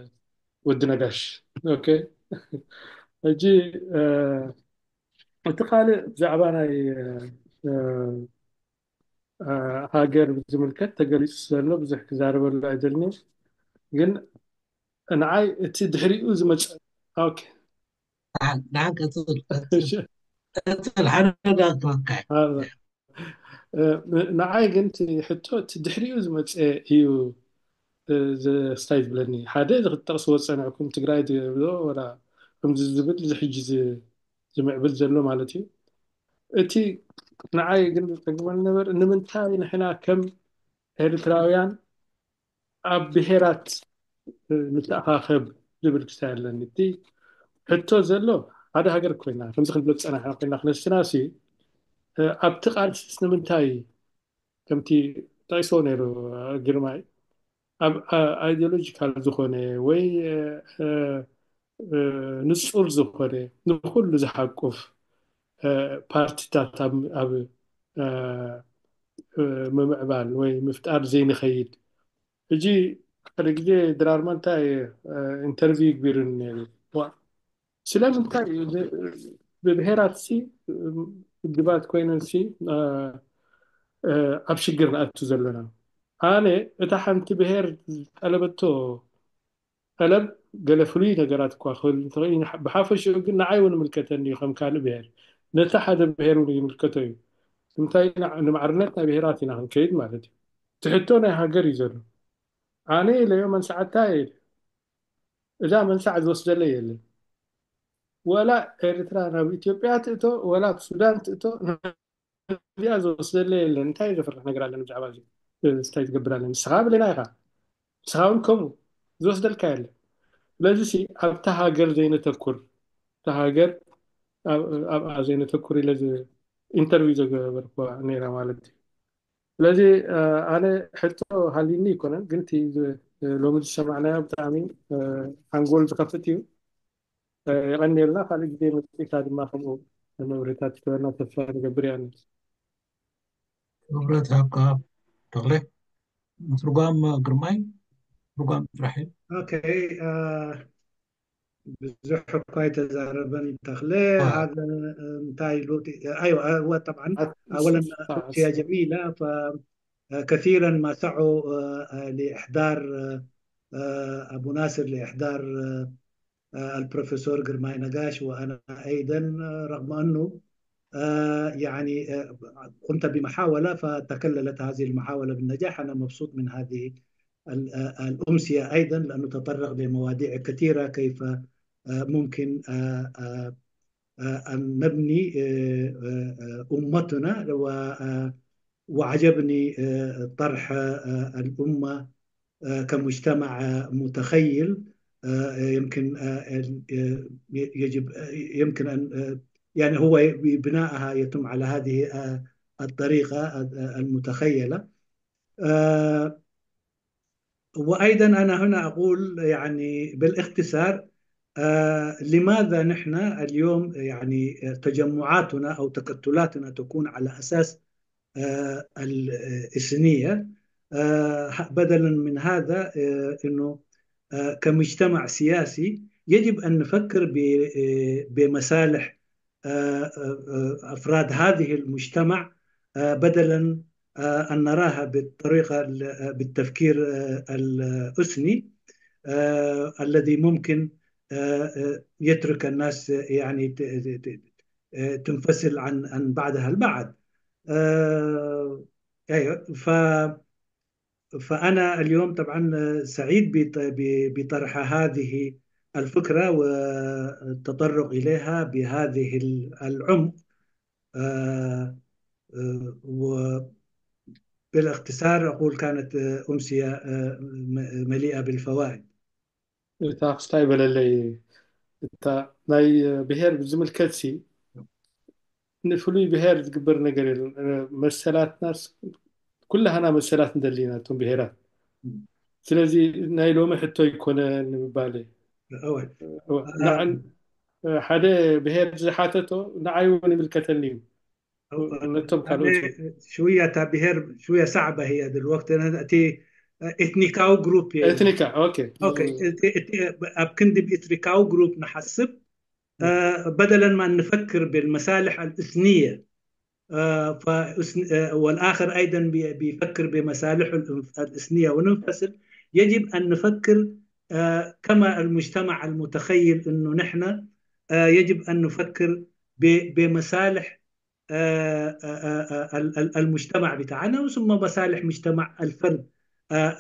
ወዲ ነጋሽ። ኦኬ። ሕጂ፣ እ፣ እቲ ካልእ ብዛዕባ ናይ፣ እ፣ እ፣ ሃገር ብዝምልከት ተገሊጹ ዘሎ ብዙሕ ክዛረበሉ ኣይደልን። ግን ንዓይ እቲ ድሕሪኡ ዝመጽእ፣ ኦኬ። ደሓን፣ ደሓን ቀጽል፣ ቀጽል። ቀጽል፣ ሓደ ደኣ ክህበካ እየ። ኣላ። እ፣ ንዓይ ግን እቲ ሕቶ እቲ ድሕሪኡ ዝመጽእ እዩ፣ እ፣ ዘስታይ ዝብለኒ። ሓደ እዚ ክትጠቕስዎ ዝጸንዕኩም ትግራይ ዝብሎ ወላ ከምዚ ዝብል እዚ ሕጂ ዝ-፣ ዝምዕብል ዘሎ ማለት እዩ። እቲ ንዓይ ግን ዘጸግመኒ ነበር፣ ንምንታይ ንሕና ከም ኤርትራውያን ኣብ ብሄራት፣ እ፣ ንተኣኻኸብ ዝብል ክሳይ ኣለኒ። እቲ ሕቶ ዘሎ ሓደ ሃገር ኮይና፣ ከምዚ ክንብሎ ዝጸናሕና ኮይና ክነስና ሲ፣ እ፣ ኣብቲ ቃልስስ ንምንታይ ከምቲ ጠቒስዎ ነይሩ፣ እ፣ ግርማይ፣ ኣብ፣ እ፣ ኣይዲዮሎጂካል ዝኾነ ወይ፣ እ፣ እ፣ እ፣ ንጹር ዝኾነ ንኹሉ ዝሓቁፍ፣ እ፣ ፓርቲታት ኣብ፣ ኣብ፣ እ፣ እ፣ ምምዕባል ወይ ምፍጣር ዘይንኸይድ። ሕጂ ሓደ ግዜ ድራር ማንታ፣ እ፣ ኢንተርቪው ይግቢሩኒ ነይሩ። ዋ፣ ስለምንታይ እዩ ን- ብብሄራት ሲ ውድባት ኮይነን ሲ እ፣ እ፣ ኣብ ሽግር ንኣቱ ዘለና? ኣነ እታ ሓንቲ ብሄር ዝጠለበቶ ጠለብ ገለ ፍሉይ ነገራት እኳ ክህሉ እንተኽእል፣ ብሓፈሽኡ ግን ንዓይ እውን ይምልከተኒ እዩ ከም ካልእ ብሄር። ነቲ ሓደ ብሄር እውን ይምልከቶ እዩ። እንታይ ንዓ- ንማዕርነት ናይ ብሄራት ኢና ክንከይድ ማለት እዩ። እቲ ሕቶ ናይ ሃገር እዩ ዘሎ። ኣነ ኢለዮ መንስዓታ ኢለ እዛ መንሳዕ ዝወስደለይ የለን። ወላ ኤርትራ ናብ ኢትዮጵያ ትእቶ ወላ ኣብ ሱዳን ትእቶ እዚኣ ዝወስደለይ የለን። እንታይ ዘፍርሕ ነገር ኣለኒ ብዛዕባ እዚ? እንታይ ትገብር ኣለኒ? ንስኻ ብለና ኢኻ። ንስኻ እውን ከምኡ ዝወስደልካ የለን። ስለዚ ሲ ኣብታ ሃገር ዘይነተኩር፣ እታ ሃገር ኣብ- ኣብኣ ዘይነተኩር ኢለ ኢንተርቪው ዘገበርኩዋ ነይራ ማለት እዩ። ስለዚ ኣነ ሕቶ ሃሊኒ ይኮነን፣ ግን እቲ ሎሚ ዝሰማዕናዮ ብጣዕሚ ሓንጎል ዝኸፍት እዩ። የቐንየልና። ካልእ ግዜ መፅእካ ድማ ከምኡ መብርህታት ትበና ተስፋ ንገብር። ያኒ ክብረት ሃብካ ተኽለ። ምስርጓም ግርማይ፣ ምስርጓም ጥራሕ እዩ። ኦኬ። ብዙሕ እኳ ኣይተዛረበን ተኽለ። ሓደ እንታይ ኢሉ? ኣይዋ እወ፣ ጠብዓን ኣወለን ሩስያ ጀሚላ። فكثيرا ما سعوا لإحضار أبو ناصر، لإحضار البروفيسور جرماي نقاش، وأنا أيضا رغم أنه يعني قمت بمحاولة فتكللت هذه المحاولة بالنجاح. أنا مبسوط من هذه الأمسية أيضا، لأنه تطرق لمواضيع كثيرة، كيف ممكن أن نبني أمتنا، وعجبني طرح الأمة كمجتمع متخيل. يمكن يجب يمكن أن يعني هو بناءها يتم على هذه الطريقة المتخيلة. وأيضا أنا هنا أقول يعني بالاختصار لماذا نحن اليوم يعني تجمعاتنا أو تكتلاتنا تكون على أساس الإثنية، بدلا من هذا أنه كمجتمع سياسي يجب أن نفكر بمصالح أفراد هذه المجتمع بدلا أن نراها بالطريقة بالتفكير الأثني الذي ممكن يترك الناس يعني تنفصل عن عن بعضها البعض. أيوة. ف فأنا اليوم طبعا سعيد بطرح هذه الفكرة والتطرق إليها بهذه العمق. وبالاختصار أقول كانت أمسية مليئة بالفوائد. እታ ክስታይ በለለይ፣ እታ ናይ ብሄር ዝምልከት ሲ ንፍሉይ ብሄር ዝግበር ነገር የለን። መሰላትናስ ኩላህና መሰላት እንደሊና እቶም ብሄራት። ስለዚ ናይ ሎሚ ሕቶ ይኮነ ንምባል ሓደ ብሄር ዝሓተቶ ንዓይ እውን ይምልከተኒ እዩ። ነቶም ካልኦት شوية تا بهير شوية صعبة هي دلوقتي. أنا أتي إثنيكاو جروب يعني. ኤትኒካ ኦኬ أوكي. أب كندي بإثنيكاو جروب نحسب بدلا ما نفكر بالمصالح الإثنية. والآخر أيضا بيفكر بمصالحه الإثنية وننفصل. يجب أن نفكر كما المجتمع المتخيل أنه نحن يجب أن نفكر بمصالح المجتمع بتاعنا ثم مصالح مجتمع الفرد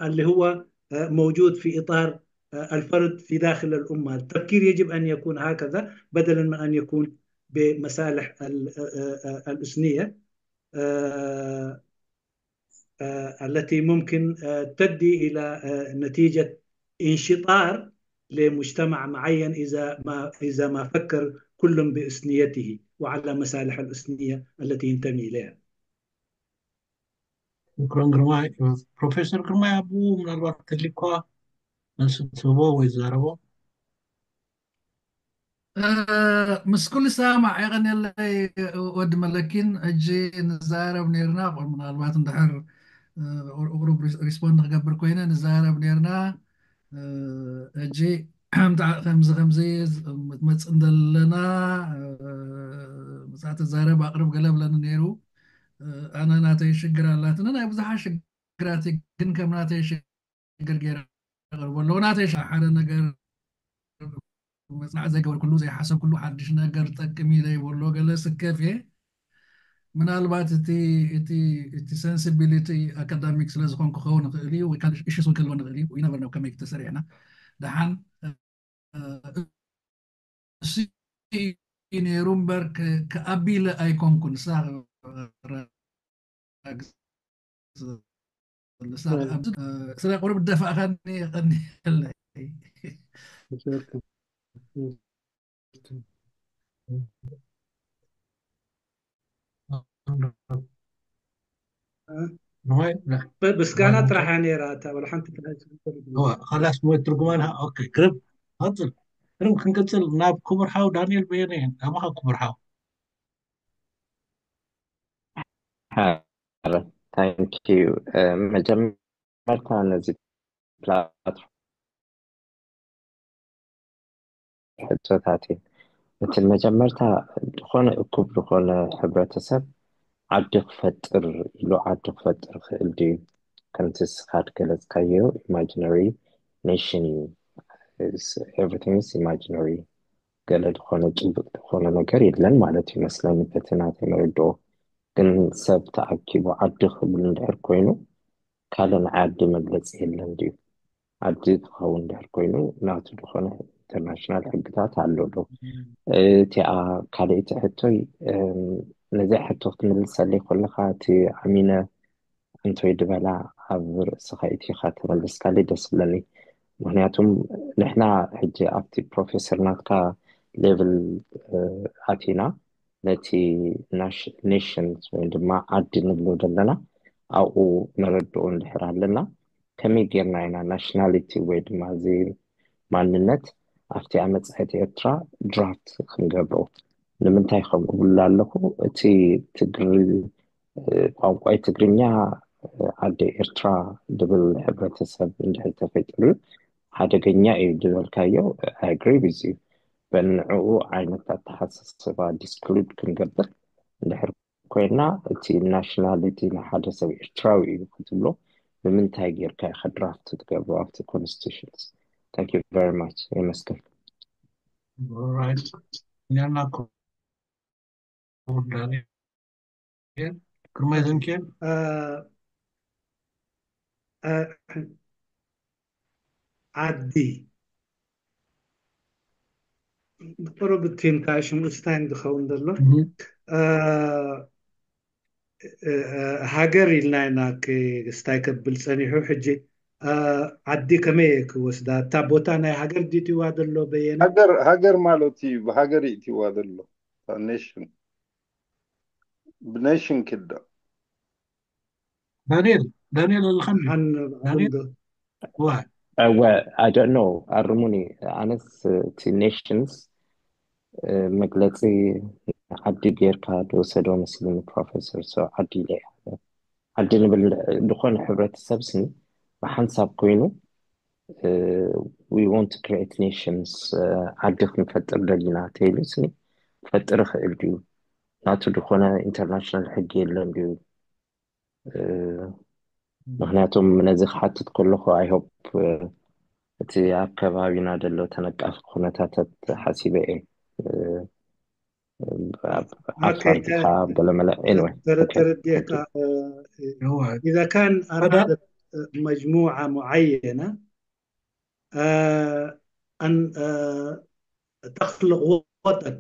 اللي هو موجود في إطار الفرد في داخل الأمة. التفكير يجب أن يكون هكذا بدلا من أن يكون بمصالح الإثنية التي ممكن تؤدي إلى نتيجة انشطار لمجتمع معين إذا ما إذا ما فكر كل بإثنيته وعلى مصالح الإثنية التي ينتمي إليها. ሽኩረን ግርማይ። ፕሮፌሰር ግርማይ ኣቡ ምናልባት ተሊኳ መልሲ ትህቦ ወይ ዝዛረቦ? ምስ ኩሉ ሰማዕ የቐንየለይ ወዲ መለኪን። ሕጂ ንዛረብ ነርና ምናልባት እንድሕር ቁሩብ ሪስፖንድ ክገብር ኮይነ ንዛረብ ነርና። ሕጂ ከምዚ ከምዚ ክትመፅእ እንደለና፣ ምፃ ተዛረብ ኣቅርብ ገለ ብለኒ ነይሩ። ኣነ ናተይ ሽግር ኣላትኒ፣ ናይ ብዙሓት ሽግራት ግን ከም ናተይ ሽግር ገይረ ኣቅርቦ ኣለዎ። ናተይ ሓደ ነገር መፅናዕ ዘይገበርኩሉ ዘይሓሰብኩሉ ሓድሽ ነገር ጠቅም ኢለ ይበሎ ገለ ስከፍ እየ። ምናልባት እቲ እቲ እቲ ሰንሲቢሊቲ ኣካዳሚክ ስለ ዝኾን ክኸውን ይኽእል እዩ፣ ወይ ካልእ እሽስ እውን ክህልወን ይኽእል እዩ። ይነበር ነው ከመይ ተሰሪዕና ደሓን እሱ ነይሩ እምበር ክኣቢለ ኣይኮንኩን። ስለ ቁሩብ ደፋእኻኒ የቐንየለይ። ብስጋና ጥራሓ ነይራ። ላስ ሞ ትርጉማን ግርብ። ክንቅፅል፣ ናብ ክቡር ሓው ዳንኤል በየነ። ናባኻ ክቡር ሓው። Hi, thank you. መጀመርታ ነዚ ፕላትፎርም ሕቶታት እዩ። እቲ መጀመርታ ዝኾነ እኩብ ዝኾነ ሕብረተሰብ ዓዲ ክፈጥር ኢሉ ዓዲ ክፈጥር ክእል ድዩ? ከምቲ ስኻድ ገለጽካዮ ኢማጂነሪ ኔሽን እዩ። Everything is imaginary። ገለ ዝኾነ ጭብጥ ዝኾነ ነገር የለን ማለት እዩ መስለኒ በቲ ናተይ መረድኦ። ግን ሰብ ተኣኪቡ ዓዲ ክብል እንድሕር ኮይኑ ካልእ ናይ ዓዲ መግለፂ የለን ድዩ? ዓዲ ክኸውን እንድሕር ኮይኑ ናቱ ዝኾነ ኢንተርናሽናል ሕግታት ኣሎ ዶ? እቲኣ ካልኣይቲ ሕቶይ ነዚኣ ሕቶ ክትምልሰለይ ከለኻ እቲ ኣሚነ እንቶይ ድበላ ኣብ ርእስኻ ኢቲኻ ተመለስካለይ ደስ ብለኒ። ምክንያቱም ንሕና ሕጂ ኣብቲ ፕሮፌሰር ናትካ ሌቭል ኣቲና ነቲ ኔሽንስ ወይ ድማ ዓዲ ንብሎ ዘለና ኣብኡ መረድኦ እንድሕር ኣለና ከመይ ጌርና ኢና ናሽናሊቲ ወይ ድማ እዚ ማንነት ኣብቲ ኣመፃኢት ኤርትራ ድራፍት ክንገብሮ ንምንታይ ከምኡ ብላ ኣለኹ እቲ ትግሪ ቋንቋይ ትግርኛ ዓዲ ኤርትራ ድብል ሕብረተሰብ እንድሕር ተፈጢሩ ሓደገኛ እዩ ዝበልካዮ ኣግሪ ብዚ በንዕኡ ዓይነት ኣተሓሳስባ ዲስክሉድ ክንገብር እንድሕር ኮይና እቲ ናሽናሊቲ ንሓደ ሰብ ኤርትራዊ እዩ ክትብሎ ንምንታይ ጌርካ ኢኻ ድራፍት ትገብሮ ኣብቲ ኮንስቲቱሽንስ? Thank you very much። የመስገን። ኛና ክቡር ዳንኤል ግርማይ ዘንኬል ዓዲ ብቁሩብ እቲ እንታይ ሽሙ ስታይ ዝኸውን ዘሎ ሃገር ኢልና ኢና ክስታይ ከብል ፀኒሑ። ሕጂ ዓዲ ከመይ ክወስዳ? እታ ቦታ ናይ ሃገር ድትዋ ዘሎ በየነ ሃገር ማለት እዩ። ብሃገር ይእትዋ ዘሎ ኔሽን ብኔሽን ክዳ ዳንኤል ዳንኤል ኣለኻኒ እወ I don't know ኣርሙኒ። ኣነስ እቲ ኔሽንስ መግለፂ ዓዲ ጌርካ ዝወሰዶ መስልኒ ፕሮፌሰር። So ዓዲ ኢለ ዓዲ ንብል ዝኾነ ሕብረተሰብ ስኒ ብሓንሳብ ኮይኑ we want to create nations ዓዲ ክንፈጥር ደሊና ተይሉ ስኒ ክፈጥር ይኽእል ድዩ? ናቱ ዝኾነ ኢንተርናሽናል ሕጊ የለን ድዩ? ምክንያቱም ነዚ ክሓትት ከለኹ I hope እቲ ኣብ ከባቢና ዘሎ ተነቃፊ ኩነታታት ሓሲበ እየ። ዓፋር ዲኻ ገለመለ anyway ተረዲእካ إذا كان أرادت مجموعة معينة أن تخلق وطن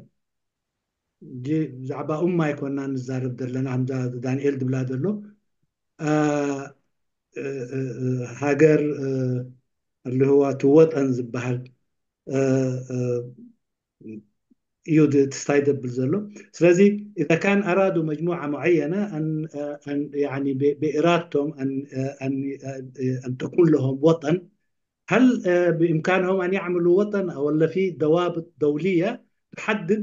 ብዛዕባ ኡማ ኣይኮና ንዛረብ ዘለና ከምዛ ዳንኤል ዝብላ ዘሎ ሃገር اللي هو እቲ ወጠን ዝበሃል እዩ ትስታይ ዘብል ዘሎ። ስለዚ إذا كان أرادوا مجموعة معينة أن يعني بإرادتهم أن أن أن تكون لهم وطن، هل بإمكانهم أن يعملوا وطن أو ولا في ضوابط دولية تحدد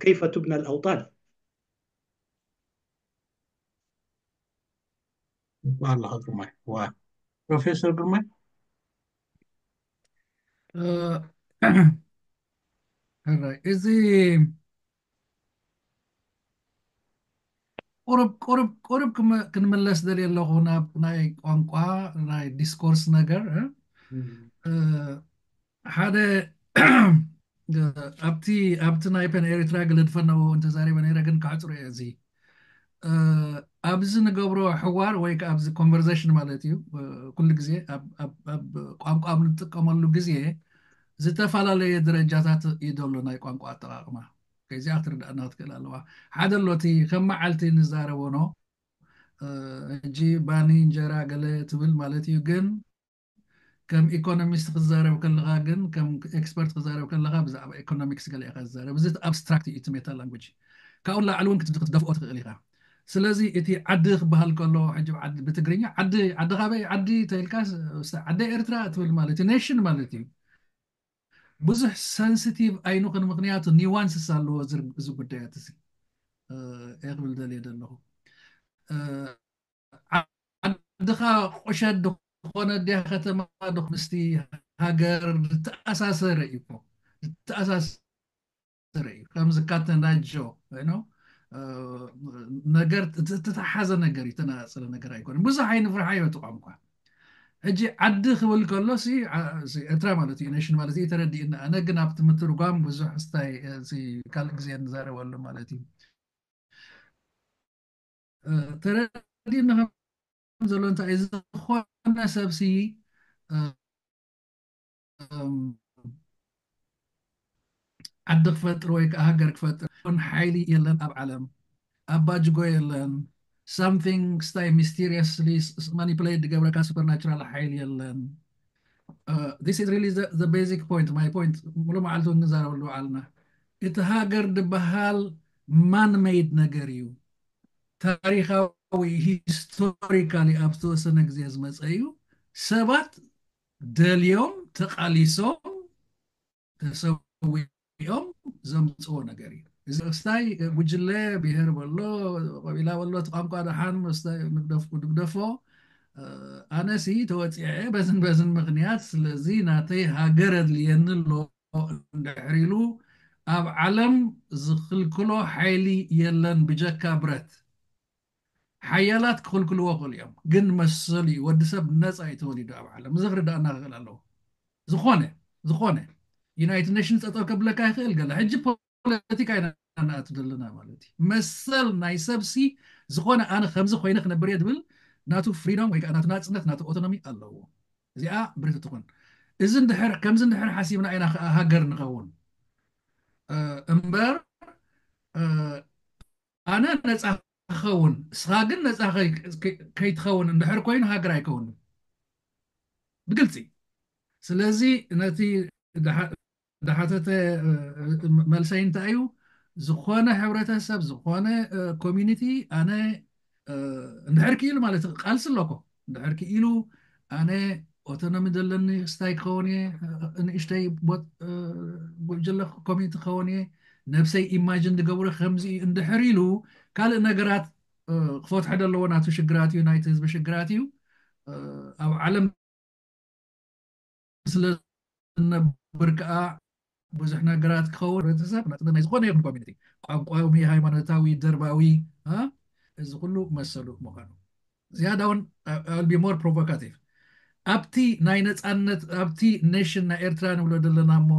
كيف تبنى الأوطان؟ ኣለኻ ግርማይ ዋ ፕሮፌሰር ግርማይ። ሕራይ እዚ ቁሩብ ቁሩብ ቁሩብ ክመ- ክንምለስ ደልየ ኣለኹ ናብ ናይ ቋንቋ ናይ ዲስኮርስ ነገር እ፣ ሓደ ኣብቲ ኣብቲ ናይ ፐን ኤሪትራ ገለ ድፈነዎ እንተዛሪበ ነይረ ግን ካሕፅሮ እየ እዚ ኣብዚ ንገብሮ ሕዋር ወይ ከዓ ኣብዚ ኮንቨርሴሽን ማለት እዩ ኩሉ ግዜ ኣብ ቋንቋ ኣብ ንጥቀመሉ ግዜ ዝተፈላለየ ደረጃታት እዩ ዘሎ ናይ ቋንቋ ኣጠቃቅማ ከዚኣ ክትርዳእና ክትክእል ኣለዋ ሓደ ኣሎ እቲ ከም መዓልቲ ንዛረቦ ኖ ሕጂ ባኒ እንጀራ ገለ ትብል ማለት እዩ ግን ከም ኢኮኖሚስት ክዛረብ ከለካ ግን ከም ኤክስፐርት ክዛረብ ከለካ ብዛዕባ ኢኮኖሚክስ ገለ ኢካ ዝዛረብ እዚ ኣብስትራክት እዩ እቲ ሜታ ላንጉጅ ካብኡ ላዕሊ እውን ክትደፍኦ ትኽእል ኢካ ስለዚ እቲ ዓዲ ክበሃል ከሎ ሕጂ ዓዲ ብትግርኛ ዓዲ ዓዲ ካበይ ዓዲ ተልካ ዓዲ ኤርትራ ትብል ማለት እዩ ኔሽን ማለት እዩ ብዙሕ ሰንስቲቭ ኣይንኹን ምክንያቱ ኒዋንስስ ኣለዎ እዚ ጉዳያት እዚ እየ ክብል ደልየ ዘለኹ ዓድኻ ቁሸት ዝኾነ ድያ ከተማ ዶ ምስቲ ሃገር ዝተኣሳሰረ እዩ እኮ ዝተኣሳሰረ እዩ ከምዚ ካተናጆ ነው ነገር ዝተተሓዘ ነገር እዩ ተነፃፅለ ነገር ኣይኮነ ብዙሕ ኣይንፍርሓዮ እቲ ቋንቋ ሕጂ ዓዲ ክብል ከሎ ሲ ዓ- ሲ ኤርትራ ማለት እዩ ኔሽን ማለት እዩ ተረዲእና ኣነ ግን ኣብቲ ምትርጓም ብዙሕ ስታይ ካልእ ግዜ ንዛረበሉ ማለት እዩ ተረዲእና ከም ዘሎ እንታይ እዩ ዝኾነ ሰብሲ ዓዲ ክፈጥር ወይ ከዓ ሃገር ክፈጥር ን ሓይሊ የለን ኣብ ዓለም ኣባጅጎ የለን something ስታይ mysterious manipulate ዝገብረካ supernatural ሓይሊ የለን this is really the basic point my point ሙሉ መዓልቲ ንዛረበሉ በዓልና እቲ ሃገር ዝበሃል man made ነገር እዩ ታሪካዊ historically ኣብ ዝተወሰነ ግዜ ዝመፀ እዩ ሰባት ደልዮም ተቃሊሶም ተሰዊኦም ዘምፅዎ ነገር እዩ እዚ ክስታይ ጉጅለ ብሄር በሎ ቀቢላ በሎ እቲ ቋንቋ ደሓን ንግደፎ ኣነሲ ተወፂዐ በዝን በዝን ምክንያት ስለዚ ናተይ ሃገር ኣድልየኒ ኣሎ እንድሕር ኢሉ ኣብ ዓለም ዝክልክሎ ሓይሊ የለን ብጀካ ብረት ሓያላት ክኽልክልዎ ክኽእሉ እዮም ግን መሰሉ እዩ ወዲ ሰብ ነፃ እዩ ተወሊዱ ኣብ ዓለም እዚ ክርዳእና ክኽእል ኣለዎ ዝኾነ ዝኾነ ዩናይትድ ኔሽንስ ጠጠው ከብለካ ይኽእል ገለ ሕጂ ፖለቲካ ኢና ንኣቱ ዘለና ማለት እዩ መሰል ናይ ሰብሲ ዝኾነ ኣነ ከምዚ ኮይነ ክነብር እየ ዝብል ናቱ ፍሪዶም ወይ ከዓ ናቱ ናፅነት ናቱ ኦቶኖሚ ኣለዎ እዚኣ ብርት ትኹን እዚ እንድሕር ከምዚ እንድሕር ሓሲብና ኢና ከዓ ሃገር ንኸውን እምበር ኣነ ነፃ ክኸውን እስኻ ግን ነፃ ከይትኸውን እንድሕር ኮይኑ ሃገር ኣይከውንን ብግልፂ ስለዚ ነቲ ዝሓተተ መልሰይ እንታይ እዩ ዝኾነ ሕብረተሰብ ዝኾነ ኮሚኒቲ ኣነ እንድሕር ክኢሉ ማለት ቃልሲ ኣለኮ እንድሕር ክኢሉ ኣነ ኦቶኖሚ ዘለኒ ስታይ ክኸውን እየ ንእሽተይ ጉጅለ ኮሚኒቲ ክኸውን እየ ነብሰይ ኢማጅን ዝገብሮ ከምዚ እዩ እንድሕር ኢሉ ካልእ ነገራት ክፈትሐ ዘለዎ ናቱ ሽግራት እዩ ናይቲ ህዝቢ ሽግራት እዩ ኣብ ዓለም ስለ ዝነብር ከዓ ብዙሕ ነገራት ክኸውን ህብረተሰብ ናይ ዝኾነ ይኹን ኮሚኒቲ ቋንቋዊ ሃይማኖታዊ ደርባዊ እዚ ኩሉ መሰሉ ምዃኑ ዝያዳ እውን ቢ ሞር ፕሮቮካቲቭ ኣብቲ ናይ ነፃነት ኣብቲ ኔሽን ናይ ኤርትራ ንብሎ ዘለና እሞ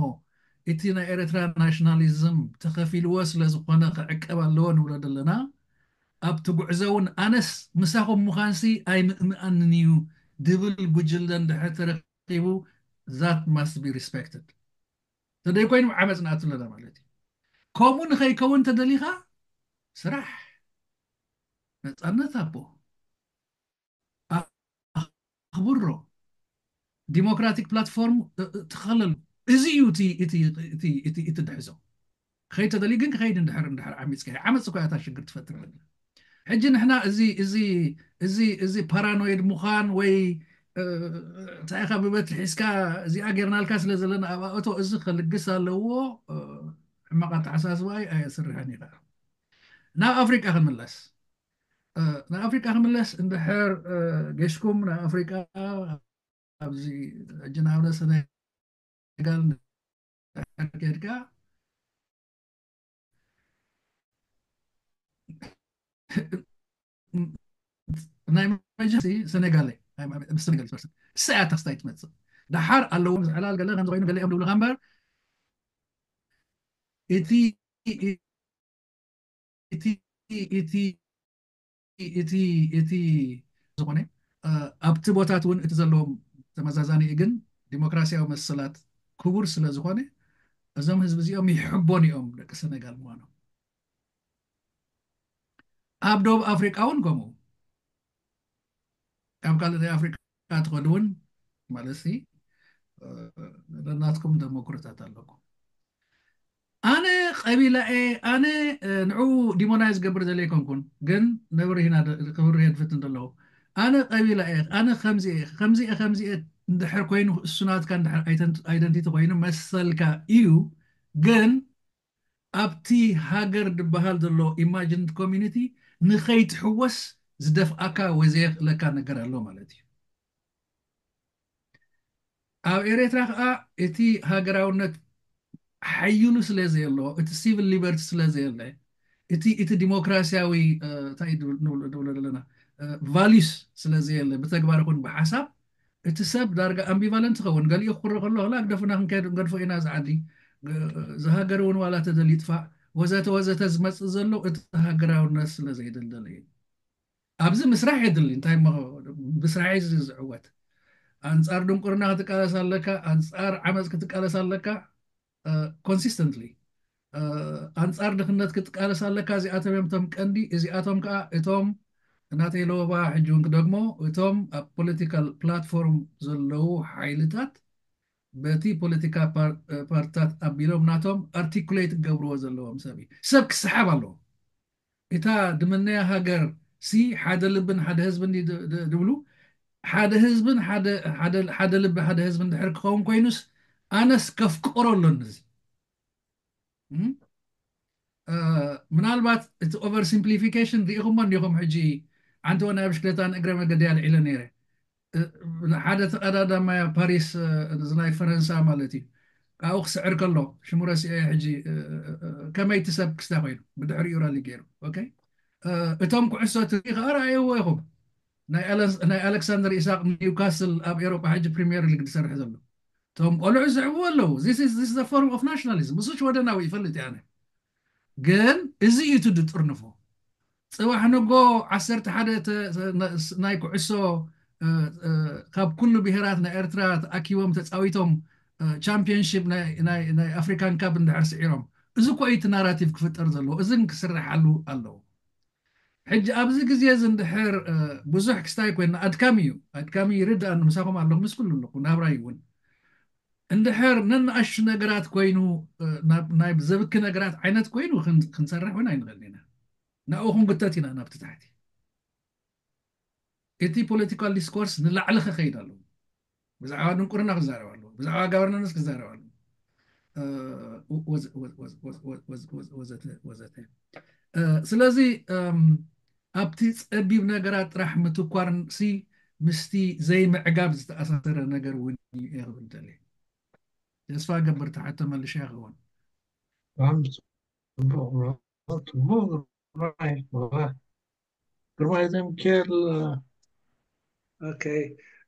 እቲ ናይ ኤርትራ ናሽናሊዝም ተኸፊልዎ ስለ ዝኾነ ክዕቀብ ኣለዎ ንብሎ ዘለና ኣብቲ ጉዕዞ እውን ኣነስ ምሳኹም ምዃንሲ ኣይምእምኣንን እዩ ድብል ጉጅለ እንድሕር ተረኪቡ that must be respected ተደይ ኮይኑ ዓመፅ ንኣቱ ኣለና ማለት እዩ ከምኡ ንኸይከውን ተደሊኻ ስራሕ ነፃነት ኣቦ ኣኽብሮ ዲሞክራቲክ ፕላትፎርም ትኸለሉ እዚ እዩ እቲ ድሕዞ ክኸይድ ተደልዩ ግን ክኸይድ እንድሕር እንድሕር ዓሚፅካ ዓመፅ እኮ እታ ሽግር ትፈጥር ሕጂ ንሕና እዚ እዚ እዚ እዚ ፓራኖይድ ምዃን ወይ እንታይ ኢኻ ብበትሪ ሒዝካ እዚኣ ጌርናልካ ስለ ዘለና ኣብ ኣእቶ እዚ ከልግስ ኣለዎ ሕማቕ ኣተሓሳስባ ኣየስርሕን ይኽእል ናብ ኣፍሪቃ ክንምለስ ናብ ኣፍሪቃ ክምለስ እንድሕር ገሽኩም ናብ ኣፍሪቃ ኣብዚ ሕጂ ንኣብነት ሰነ ሰነጋል እንድሕር ኬድካ፣ ናይ መጀመርታ ሰነጋል እየ። ናይ መ-፣ ምስ ሰነጋል ዝፈርስ። ንሳ እያ ተክስታይ ትመጽእ። ደሓር ኣለዎም ዝዕላል ገለ ከም ዝኾይኑ ገለ እዮም ዝብሉኻ እምበር፣ እቲ፣ እቲ፣ እቲ፣ እቲ፣ እቲ ዝኾነ፣ እ፣ ኣብቲ ቦታት እውን እቲ ዘለዎም ተመዛዛኒ ግን ዲሞክራሲያዊ መሰላት ክቡር ስለ ዝኾነ፣ እዞም ህዝቢ እዚኦም ይሕቦን እዮም ደቂ ሰነጋል ምዃኖም። ኣብ ደቡብ ኣፍሪቃ እውን ከምኡ። ኣብ ካልእ ናይ ኣፍሪቃ ትኸዱ እውን ማለት ሲ፣ እ፣ ነናትኩም ተመኩሮታት ኣለኩም። ኣነ ቀቢላ እየ፣ ኣነ፣ እ፣ ንዕኡ ዲሞናይዝ ገብር ዘለ ኣይኮንኩን፣ ግን ነብርሂና ደ-፣ ክብርህ የድፍት እንተለዉ። ኣነ ቀቢላ እየ፣ ኣነ ከምዚ እየ፣ ከምዚ እየ፣ ከምዚ እየ እንድሕር ኮይኑ፣ እሱ ናትካ እንድሕር ኣይደንት-፣ ኣይደንቲቲ ኮይኑ መሰልካ እዩ፣ ግን ኣብቲ ሃገር ዝበሃል ዘሎ ኢማጂንድ ኮሚኒቲ ንኸይትሕወስ ዝደፍኣካ ወይ ዘየኽእለካ ነገር ኣሎ ማለት እዩ። ኣብ ኤርትራ ከኣ እቲ ሃገራውነት ሓይሉ ስለ ዘየሎ፣ እቲ ሲቪል ሊበርቲ ስለ ዘየለ፣ እቲ፣ እቲ ዲሞክራሲያዊ፣ እ፣ እንታይ ድብል-፣ ንብሎ፣ ንብሎ ዘለና፣ እ፣ ቫሊዩስ ስለ ዘየለ፣ ብተግባር ይኹን ብሓሳብ፣ እቲ ሰብ ዳርጋ ኣምቢቫለንት ይኸውን። ገሊኡ ክኽሪ ከሎ፣ "ላ ግደፉና ክንከይድ ንገድፎ ኢና እዚ ዓዲ፣ እ፣ እዚ ሃገር እውን ዋላ ተደልዩ ይጥፋእ፣ ወዘተ ወዘተ" ዝመጽእ ዘሎ እቲ ሃገራውነት ስለ ዘይደልደለ እዩ። ኣብዚ ምስራሕ የድሊ፣ እንታይ እሞ ብስራሕ እዩ ዝዕወት። ኣንጻር ድንቁርና ክትቃለስ ኣለካ፣ ኣንጻር ዓመጽ ክትቃለስ ኣለካ፣ እ፣ ኮንሲስተንትሊ። እ፣ ኣንጻር ድኽነት ክትቃለስ ኣለካ። እዚኣቶም እዮም እቶም ቀንዲ። እዚኣቶም ከኣ እቶም ናተይ ለወባ ሕጂ እውን ክደግሞ፣ እቶም ኣብ ፖለቲካል ፕላትፎርም ዘለዉ ሓይልታት በቲ ፖለቲካ ፓር-፣ እ፣ ፓርትታት ኣቢሎም ናቶም ኣርቲኩሌት ክገብርዎ ዘለዎም ሰብ እዩ። ሰብ ክሰሓብ ኣለዎ። እታ ድምነያ ሃገር ሲ ሓደ ልብን ሓደ ህዝብን ድ-፣ ድ-፣ ድብሉ፣ ሓደ ህዝብን ሓደ፣ ሓደ፣ ሓደ ልቢ ሓደ ህዝብን ድሕር ክኸውን ኮይኑስ፣ ኣነስ ከፍቅሮ ኣሎኒ እዚ። እም? እ፣ ምናልባት እቲ ኦቨር ሲምፕሊፊኬሽን ርኢኹሞ እንዲኹም። ሕጂ ዓንተወ ናይ ብሽክለታን እግረ መገዲ ኣልዒለ ነይረ። እ፣ ሓደ ተቐዳዳማይ ኣብ ፓሪስ፣ እ፣ እዚ ናይ ፈረንሳ ማለት እዩ። ካብኡ ክስዕር ከሎ፣ ሽሙ ረሲዐ ሕጂ፣ እ፣ እ፣ እ፣ ከመይ እቲ ሰብ ክስታይ ኮይኑ፣ ብድሕሪኡ ራሊ ገይሩ። ኦኬ? እ፣ እቶም ኩዕሶ ትርኢ ከኣ ረኣይዎ ኢኹም። ናይ ኣለ-፣ ናይ ኣሌክሳንደር ኢሳቅ ኒውካስል ኣብ ኤውሮጳ ሕጂ ፕሪሚየር ሊግ ዝሰርሕ ዘሎ። እቶም ቆልዑ ዝስዕብዎ ኣለዉ። This is, this is a form of nationalism። እሱ ሽወደናዊ ይፈልጥ እየ ኣነ። ግን እዚ እዩ እቲ ድጥርንፎ። ጽባሕ ንጎ ዓሰርተ ሓደ ተ-፣ ተ-፣ ነ-፣ ስ-፣ ናይ ኩዕሶ፣ እ፣ እ፣ ካብ ኩሉ ብሄራት ናይ ኤርትራ ተኣኪቦም ተጻዊቶም፣ እ፣ ቻምፒዮንሺፕ ናይ፣ ናይ፣ ናይ ኣፍሪካን ካፕ እንድሕር ስዒሮም፣ እዚ እኮ እዩ እቲ ናራቲቭ ክፍጠር ዘለዎ። እዝን ክስርሓሉ ኣለዎ። ሕጂ ኣብዚ ግዜ እዚ እንድሕር፣ እ፣ ብዙሕ ክስታይ ኮይና ኣድካሚ እዩ። ኣድካሚ ይርድኣኒ፣ ምሳኹም ኣለኹ፣ ምስ ኩሉ ኣለኹ፣ ናብራ ይውን። እንድሕር ነንኣሽቱ ነገራት ኮይኑ፣ እ፣ ናብ፣ ናይ ዘብኪ ነገራት ዓይነት ኮይኑ ክን-፣ ክንሰርሕ እውን ኣይንኽእልን ኢና። ናብኡ ክንጉተት ኢና፣ ናብቲ ታሕቲ። እቲ ፖለቲካል ዲስኮርስ ንላዕሊ ክኸይድ ኣለዎ። ብዛዕባ ድንቁርና ክዛረብ ኣለዎ። ብዛዕባ ጋቨርናንስ ክዛረብ ኣለዎ። እ፣ ወዘ-፣ ወዘ-፣ ወዘተ፣ ወዘተ። እ፣ ስለዚ፣ እም፣ ኣብቲ ጸቢብ ነገራት ጥራሕ ምትኳር ሲ ምስቲ ዘይምዕጋብ ዝተኣሳሰረ ነገር እውን እዩ ክብል ደልየ። ተስፋ ገብር፣ ተሓቶ መልሻ ይኸውን። ብጣዕሚ ጽቡቕ ብሎ፣ ጽቡቕ ግርማይ፣ ግርማይ ዘምኬል። ኦኬ።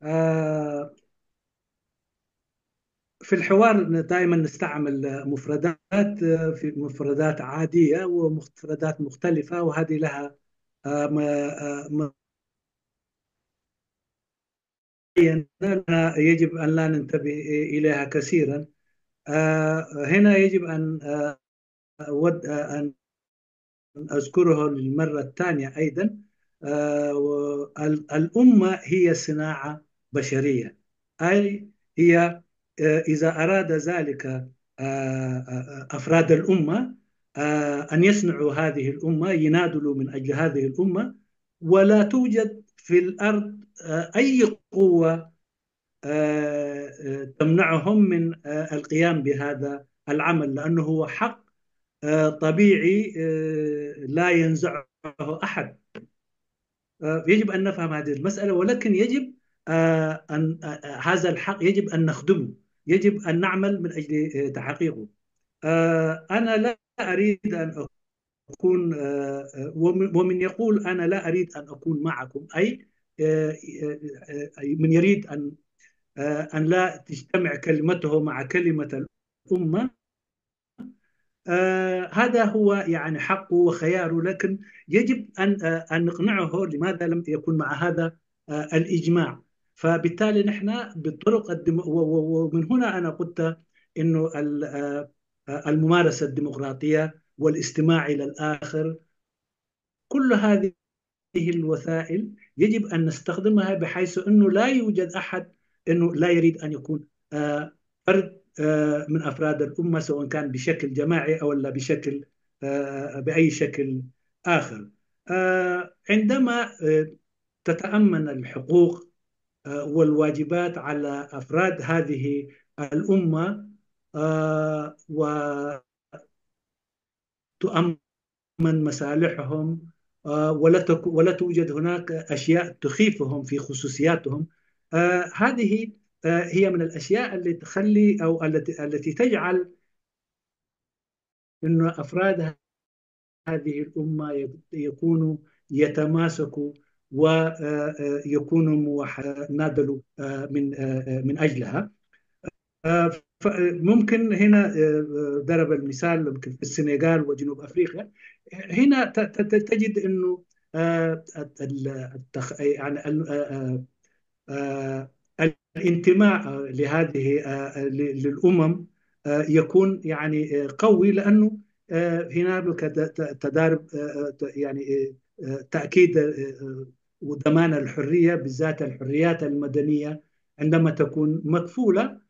አ፣ في الحوار دائمًا نستعمل مفردات، في مفردات عادية ومفردات مختلفة، وهذه لها، آه، م-، آه، م-، معينة يجب أن لا ننتبه إليها كثيرًا. آه، هنا يجب أن، آه، أود، آه، أن أذكره للمرة الثانية أيضًا. آه، و-، ال-، الأمة هي صناعة بشرية، أي هي، آه، إذا أراد ذلك، آه، آه، أفراد الأمة، آه، أن يصنعوا هذه الأمة، يناضلوا من أجل هذه الأمة، ولا توجد في الأرض، آه، أي قوة، آه، آه، تمنعهم من، آه، القيام بهذا العمل، لأنه هو حق، آه، طبيعي، آه، لا ينزعه أحد. آه، يجب أن نفهم هذه المسألة، ولكن يجب، آه، أن، آه، آه، هذا الحق يجب أن نخدمه، يجب أن نعمل من أجل تحقيقه. أنا لا أريد أن أكون، ومن يقول: "أنا لا أريد أن أكون معكم"، أي من يريد أن أن لا تجتمع كلمته مع كلمة الأمة، هذا هو يعني حقه وخياره، لكن يجب أن أن نقنعه لماذا لم يكن مع هذا الإجماع. فبالتالي نحن بالطرق الدم... ومن هنا أنا قلت إنه الممارسة الديمقراطية والاستماع إلى الآخر، كل هذه الوسائل يجب أن نستخدمها بحيث أنه لا يوجد أحد أنه لا يريد أن يكون فرد من أفراد الأمة، سواء كان بشكل جماعي أو لا بشكل بأي شكل آخر. عندما تتأمن الحقوق والواجبات على أفراد هذه الأمة، وتؤمن مصالحهم، ولا ولا توجد هناك أشياء تخيفهم في خصوصياتهم. هذه هي من الأشياء اللي تخلي أو التي التي تجعل أن أفراد هذه الأمة يكونوا يتماسكوا ويكونوا ناضلوا من من أجلها. ممكن هنا ضرب المثال يمكن في السنغال وجنوب أفريقيا، هنا تجد أنه يعني الانتماء لهذه للأمم يكون يعني قوي، لأنه هنالك تدارب يعني تأكيد وضمان الحرية، بالذات الحريات المدنية عندما تكون مكفولة،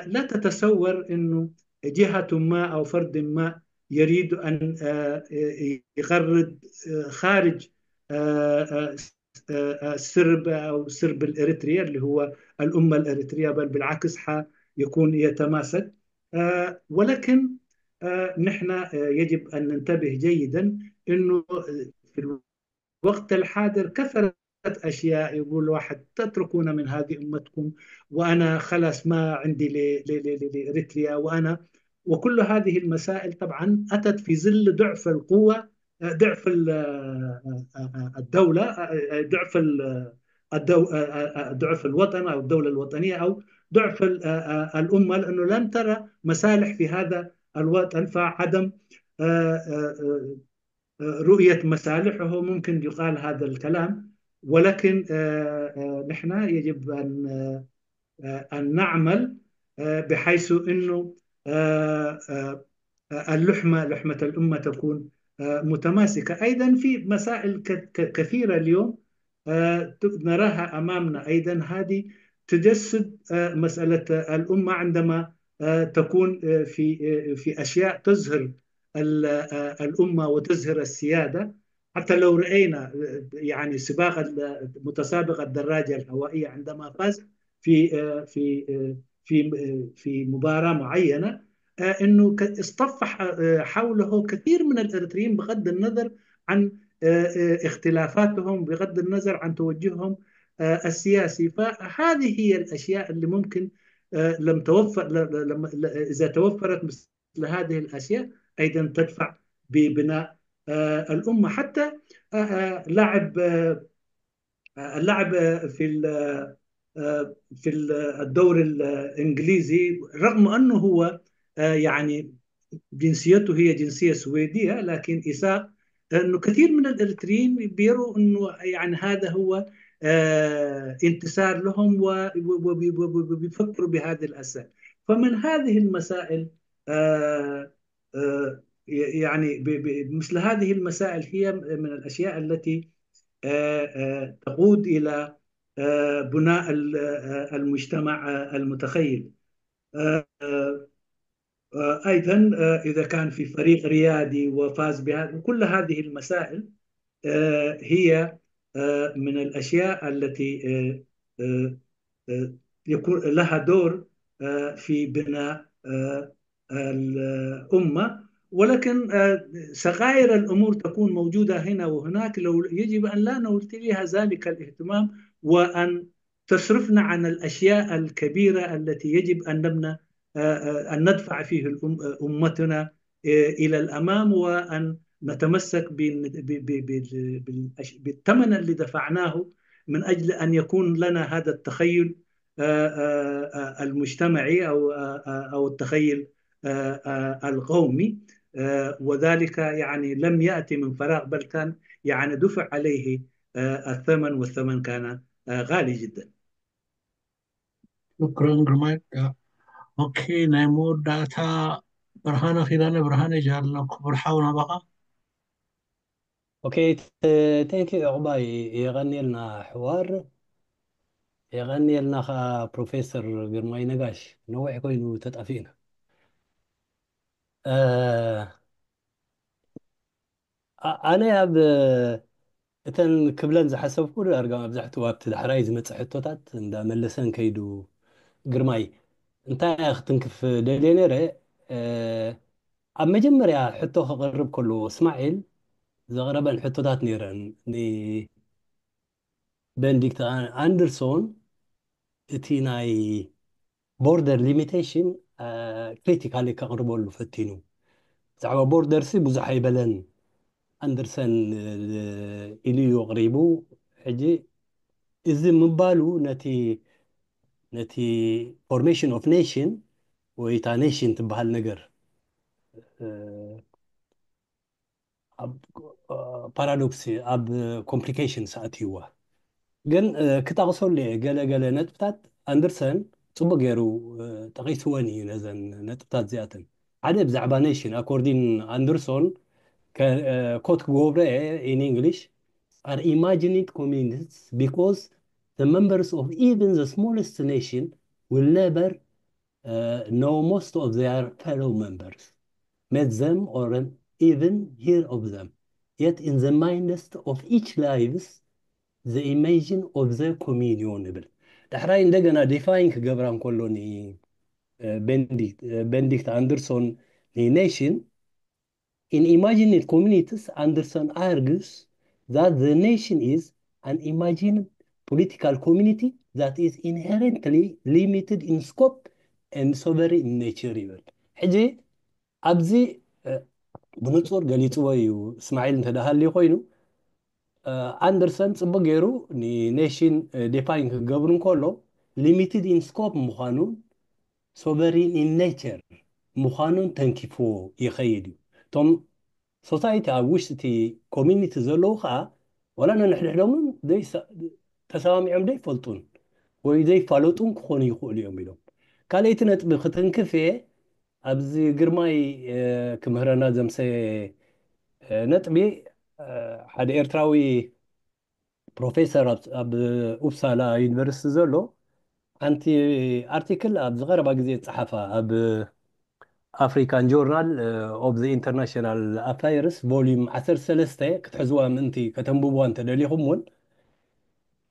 لا تتصور أنه جهة ما أو فرد ما يريد أن يغرد خارج السرب أو السرب الإريتريا اللي هو الأمة الإريترية، بل بالعكس حيكون يتماسك. ولكن نحن يجب أن ننتبه جيدا أنه في الوقت الحاضر كثرت أشياء يقول واحد: "تتركون من هذه أمتكم، وأنا خلاص ما عندي لإريتريا"، وأنا وكل هذه المسائل طبعا أتت في ظل ضعف القوة، ضعف الدولة، ضعف ضعف الوطن أو الدولة الوطنية أو ضعف الأمة، لأنه لم ترى مصالح في هذا الوطن، فعدم رؤية مصالحه ممكن يقال هذا الكلام. ولكن نحن يجب أن أن نعمل بحيث أنه اللحمة، لحمة الأمة تكون متماسكة. أيضا في مسائل كثيرة اليوم نراها أمامنا، أيضا هذه تجسد مسألة الأمة عندما تكون في في أشياء تظهر الأمة وتظهر السيادة. حتى لو رأينا يعني سباق متسابق الدراجة الهوائية عندما فاز في في في في مباراة معينة، انه اصطف حوله كثير من الاريتريين بغض النظر عن اختلافاتهم، بغض النظر عن توجههم السياسي. فهذه هي الاشياء اللي ممكن لم توفر اذا توفرت مثل هذه الاشياء ايضا تدفع ببناء الامه. حتى لاعب اللعب في في الدوري الانجليزي، رغم انه هو يعني جنسيته هي جنسيه سويديه، لكن اساء انه كثير من الاريتريين بيروا انه يعني هذا هو انتصار لهم وبيفكروا بهذه الاسئله. فمن هذه المسائل يعني مثل هذه المسائل هي من الاشياء التي تقود الى بناء المجتمع المتخيل. ايضا اذا كان في فريق ريادي وفاز بها، كل هذه المسائل هي من الاشياء التي يكون لها دور في بناء الامه. ولكن صغائر الامور تكون موجوده هنا وهناك، لو يجب ان لا نولي لها ذلك الاهتمام وان تصرفنا عن الأشياء الكبيرة التي يجب أن نبنى، آه، آه، أن ندفع فيه الأم-، آه، أمتنا، آه، إلى الأمام، وأن نتمسك بال-، ب-، ب-، بال-، بالأش-، بالثمن اللي دفعناه من أجل أن يكون لنا هذا التخيل، آه، آه، آه، المجتمعي أو، آه، آه، أو التخيل، آه، آه، القومي. آه، وذلك يعني لم يأتي من فراغ، بل كان يعني دفع عليه، آه، الثمن، والثمن كان، آه، غالي جدا. ሽክረን ግርማይ። ኦኬ፣ ናይ መወዳእታ ብርሃነ ኪዳነ። ብርሃነ፣ ጃሎ ክቡር ሓው ናባኻ። ኦኬ፣ ቴንክ ዩ ዕቑባይ። የቐንየልና ሕዋር፣ የቐንየልና ኸዓ ፕሮፌሰር ግርማይ ነጋሽ። ነዊሕ ኮይኑ ተጣፊእና። እ፣ ኣ-፣ ኣነ ኣብ እተን ክብለን ዝሓሰብኩ ዳርጋ መብዛሕትኡ ኣብቲ ዳሕራይ ዝመጸ ሕቶታት እንዳመለሰን ከይዱ። ግርማይ፣ እንታይ እያ ክትንክፍ ደልየ ነይረ፣ እ፣ ኣብ መጀመርያ ሕቶ ከቕርብ ከሎ እስማዒል ዘቕረበን ሕቶታት ነይረን። ንቤንዲክት ኣን-፣ ኣንደርሶን እቲ ናይ ቦርደር ሊሚቴሽን ክሪቲካሊ ከቕርበሉ ፈቲኑ። ብዛዕባ ቦርደርሲ ብዙሕ ኣይበለን ኣንደርሰን፣ እ፣ ኢሉ እዩ ኣቕሪቡ። ሕጂ እዚ ምባሉ ነቲ፣ ነቲ ፎርሜሽን ኦፍ ኔሽን ወይ እታ ኔሽን ትበሃል ነገር፣ እ፣ ኣብ፣ እ፣ ፓራዶክስ፣ ኣብ ኮምፕሊኬሽንስ ኣእትይዋ። ግን፣ እ፣ ክጠቕሰሉ እየ ገለ ገለ ነጥብታት። ኣንደርሰን ጽቡቅ ገይሩ፣ እ፣ ጠቒስወን እዩ ነዘን ነጥብታት እዚኣተን። ሓደ ብዛዕባ ኔሽን፣ ኣኮርዲን ኣንደርሶን፣ ከ-፣ እ፣ ኮት ክገብሮ እየ፣ in English, are imagined communities because the members of even the smallest nation will never, uh, know most of their fellow members, met them or even hear of them. Yet in the midst of each lives, the imagine of the communion ይብል። ዳሕራይ እንደገና ዲፋይን ክገብራ እንከሎ ን-፣ እ፣ ቤንዲክት፣ እ፣ ቤንዲክት ኣንደርሶን ንኔሽን፣ in imagined communities, Anderson argues that the nation is an imagined political community that is inherently limited in scope and sovereign in nature ይብል። ሕጂ ኣብዚ፣ እ፣ ብንጹር ገሊጽዎ እዩ እስማዒል እንተደሃልዩ ኮይኑ፣ እ፣ ኣንደርሰን ጽቡቅ ገይሩ ንኔሽን፣ እ፣ ዲፋይን ክገብር እንከሎ ሊሚትድ ኢን ስኮፕ ምዃኑን ሶቨሪን ኢን ኔቸር ምዃኑን ተንኪፍዎ ይኸይድ እዩ። እቶም ሶሳይቲ ኣብ ውሽጢ እቲ ኮሚኒቲ ዘለዉ ኸዓ ዋላ ነንሕድሕዶምን ዘይሰ-፣ ተሰማሚዖም ዘይፈልጡን ወይ ዘይፋለጡን ክኾኑ ይኽእሉ እዮም ኢሎም። ካልኣይቲ ነጥቢ ክትንክፍ እየ። ኣብዚ ግርማይ፣ እ፣ ክምህረና ዘምሰየ፣ እ፣ ነጥቢ፣ እ፣ ሓደ ኤርትራዊ ፕሮፌሰር ኣብ፣ ኣብ ኡፕሳላ ዩኒቨርሲቲ ዘሎ ሓንቲ ኣርቲክል ኣብዚ ቀረባ ግዜ ዝጸሓፋ ኣብ ኣፍሪካን ጆርናል ኦፍ ዘ ኢንተርናሽናል ኣፋየርስ ቮሊዩም ዓሰርተ ሰለስተ ክትሕዝዋ ምእንቲ ከተንብብዋ እንተደሊኹም እውን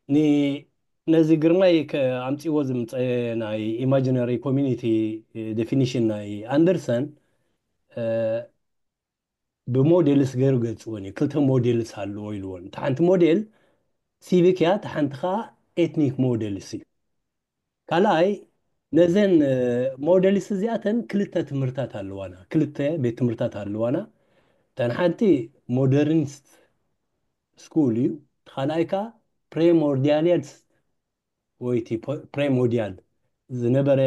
ን-፣ ነዚ ግርማይ ከ-፣ ኣምጺዎ ዝምጸ ናይ ኢማጂነሪ ኮሚኒቲ ዴፊኒሽን ናይ ኣንደርሰን፣ እ፣ ብሞዴልስ ገይሩ ገልጽወን እዩ። ክልተ ሞዴልስ ኣለዎ ኢልዎን። እታ ሓንቲ ሞዴል ሲቪክ እያ፣ እታ ሓንቲ ኸዓ ኤትኒክ ሞዴልስ እዩ። ካልኣይ፣ ነዘን፣ እ፣ ሞዴልስ እዚኣተን ክልተ ትምህርታት ኣለዋና፣ ክልተ ቤት ትምህርታት ኣለዋና። እተን ሓንቲ ሞደርኒስት ስኩል እዩ፣ እቲ ካልኣይ ከኣ ፕሬሞርዲያሊስት ወይ እቲ ፕ-፣ ፕሬሞዲያል ዝነበረ፣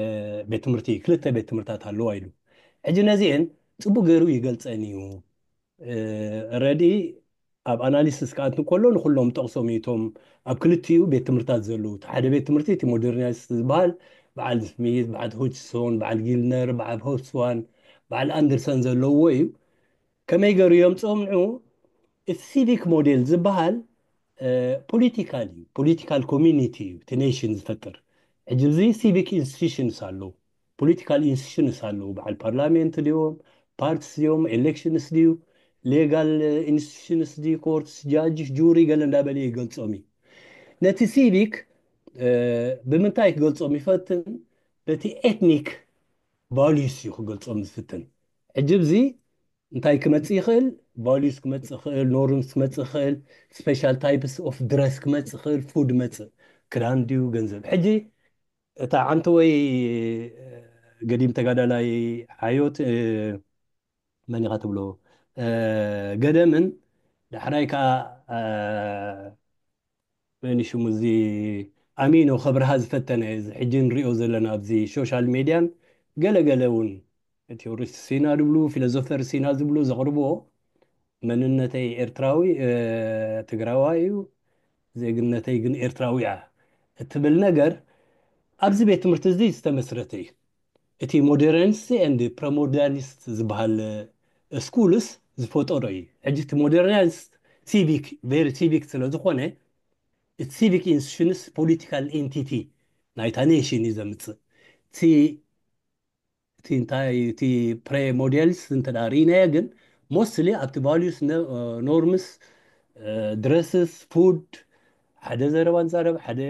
እ፣ ቤት ትምህርቲ፣ ክልተ ቤት ትምህርታት ኣለዋ ኢሉ። ሕጂ ነዚአን ጽቡቅ ገይሩ ይገልጸን እዩ። እ፣ ረዲ ኣብ ኣናሊሲስ ክኣቱ ከሎ ንኩሎም ጠቕሶም እዩ፣ እቶም ኣብ ክልቲኡ ቤት ትምህርታት ዘለዉ። እቲ ሓደ ቤት ትምህርቲ እቲ ሞደርኒስት ዝበሃል በዓል ስሚት፣ በዓል ሆጅሶን፣ በዓል ጊልነር፣ በዓል ሆስዋን፣ በዓል ኣንደርሰን ዘለውዎ እዩ። ከመይ ገይሩ የምጽኦም ንዑ? እቲ ሲቪክ ሞዴል ዝበሃል፣ እ፣ ፖሊቲካል እዩ፣ ፖሊቲካል ኮሚኒቲ እዩ እቲ ኔሽን ዝፈጥር። ሕጂ እዚ ሲቪክ ኢንስቲቱሽንስ ኣለዉ፣ ፖሊቲካል ኢንስቲቱሽንስ ኣለዉ። በዓል ፓርላሜንት ድዮም፣ ፓርቲስ ድዮም፣ ኤሌክሽንስ ድዩ፣ ሌጋል ኢንስቲቱሽንስ ድዩ፣ ኮርትስ፣ ጃጅስ፣ ጁሪ ገለ እንዳበለ ይገልጾም እዩ። ነቲ ሲቪክ፣ እ፣ ብምንታይ ክገልጾም ይፈትን? በቲ ኤትኒክ ቫሉዩስ እዩ ክገልጾም ዝፍትን። ሕጂ እዚ እንታይ ክመጽእ ይኽእል? ቫሉዩስ ክመጽእ ይኽእል፣ ኖርምስ ክመጽእ ይኽእል፣ ስፔሻል ታይፕስ ኦፍ ድረስ ክመጽእ ይኽእል፣ ፉድ መጽእ። ክዳን ድዩ ገንዘብ? ሕጂ እታ ዓንተወይ ገዲም ተጋዳላይ ሓዮት መን ኢኻ ትብሎ ገደምን ዳሕራይ ከዓ መን ሽሙ እዚ ኣሚኖ ከብርሃ ዝፈተነ እዚ ሕጂ ንሪኦ ዘለና ኣብዚ ሶሻል ሜድያን ገለገለ እውን ቴዎሪስት ሲና ዝብሉ ፊሎዞፈር ሲና ዝብሉ ዘቕርብዎ መንነተይ ኤርትራዊ ትግራዋይ እዩ፣ ዜግነተይ ግን ኤርትራዊ እያ እትብል ነገር ኣብዚ ቤት ትምህርቲ እዚ ዝተመስረተ እዩ። እቲ ሞደርኒስት ኤንድ ፕረሞደርኒስት ዝበሃል ስኩልስ ዝፈጠሮ እዩ። ሕጂ እቲ ሞደርኒስት ሲቪክ ቨሪ ሲቪክ ስለ ዝኾነ እቲ ሲቪክ ኢንስቲቱሽንስ ፖሊቲካል ኤንቲቲ ናይታ ኔሽን እዩ ዘምፅእ። እቲ እቲ እንታይ እቲ ፕሬሞዲያልስ እንተ ርኢናዮ ግን ሞስትሊ ኣብቲ ቫሉስ ኖርምስ ድረስስ ፉድ ሓደ ዘረባ ንዛረብ ሓደ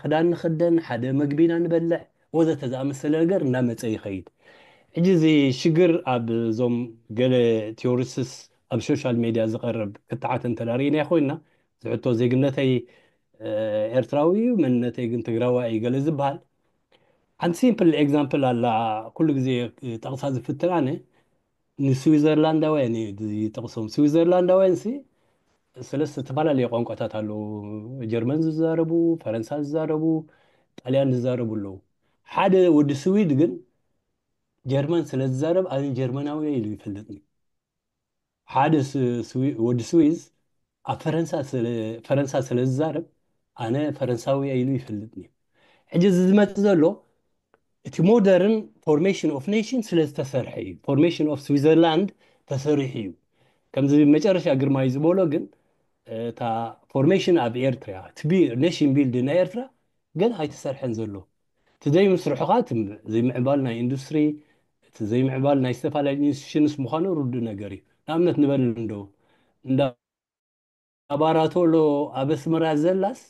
ክዳን ንክደን ሓደ መግቢና ንበልዕ ወዘተ ዝኣመሰለ ነገር እናመፀ ይኸይድ። ሕጂ እዚ ሽግር ኣብ እዞም ገለ ቴዎሪስትስ ኣብ ሶሻል ሜድያ ዝቐርብ ክትዓት እንተ ርኢናዮ ኮይና ዝሕቶ ዜግነተይ ኤርትራዊ እዩ መንነተይ ግን ትግራዋይ እዩ ገለ ዝበሃል ሓንቲ ሲምፕል ኤግዛምፕል ኣላ ኩሉ ግዜ ጠቕሳ ዝፍትን ኣነ ንስዊዘርላንዳውያን እዩ ዝጠቕሶም። ስዊዘርላንዳውያን ሲ ስለስተ ዝተፈላለዩ ቋንቋታት ኣለዉ። ጀርመን ዝዛረቡ፣ ፈረንሳ ዝዛረቡ፣ ጣልያን ዝዛረቡ ኣለዉ። ሓደ ወዲ ስዊድ ግን ጀርመን ስለ ዝዛረብ ኣነ ጀርመናዊ ኢሉ ይፈልጥኒ። ሓደ ወዲ ስዊዝ ኣብ ፈረንሳ ስለ ዝዛረብ ኣነ ፈረንሳዊ ኢሉ ይፈልጥኒ። ሕጂ እዚ ዝመፅእ ዘሎ እቲ ሞደርን ፎርሜሽን ኦፍ ኔሽን ስለ ዝተሰርሐ እዩ። ፎርሜሽን ኦፍ ስዊዘርላንድ ተሰሪሑ እዩ። ከምዚ መጨረሻ ግርማይ ዝበሎ ግን እታ ፎርሜሽን ኣብ ኤርትራ ኔሽን ቢልድ ናይ ኤርትራ ግን ኣይተሰርሐን ዘሎ። እቲ ዘይምስርሑ ከዓ እቲ ዘይምዕባል ናይ ኢንዱስትሪ እቲ ዘይምዕባል ናይ ዝተፈላለዩ ኢንስቲቱሽንስ ምዃኑ ርዱእ ነገር እዩ። ንኣብነት ንበል እንዶ እንዳ ባራቶሎ ኣብ ኣስመራ ዘላስ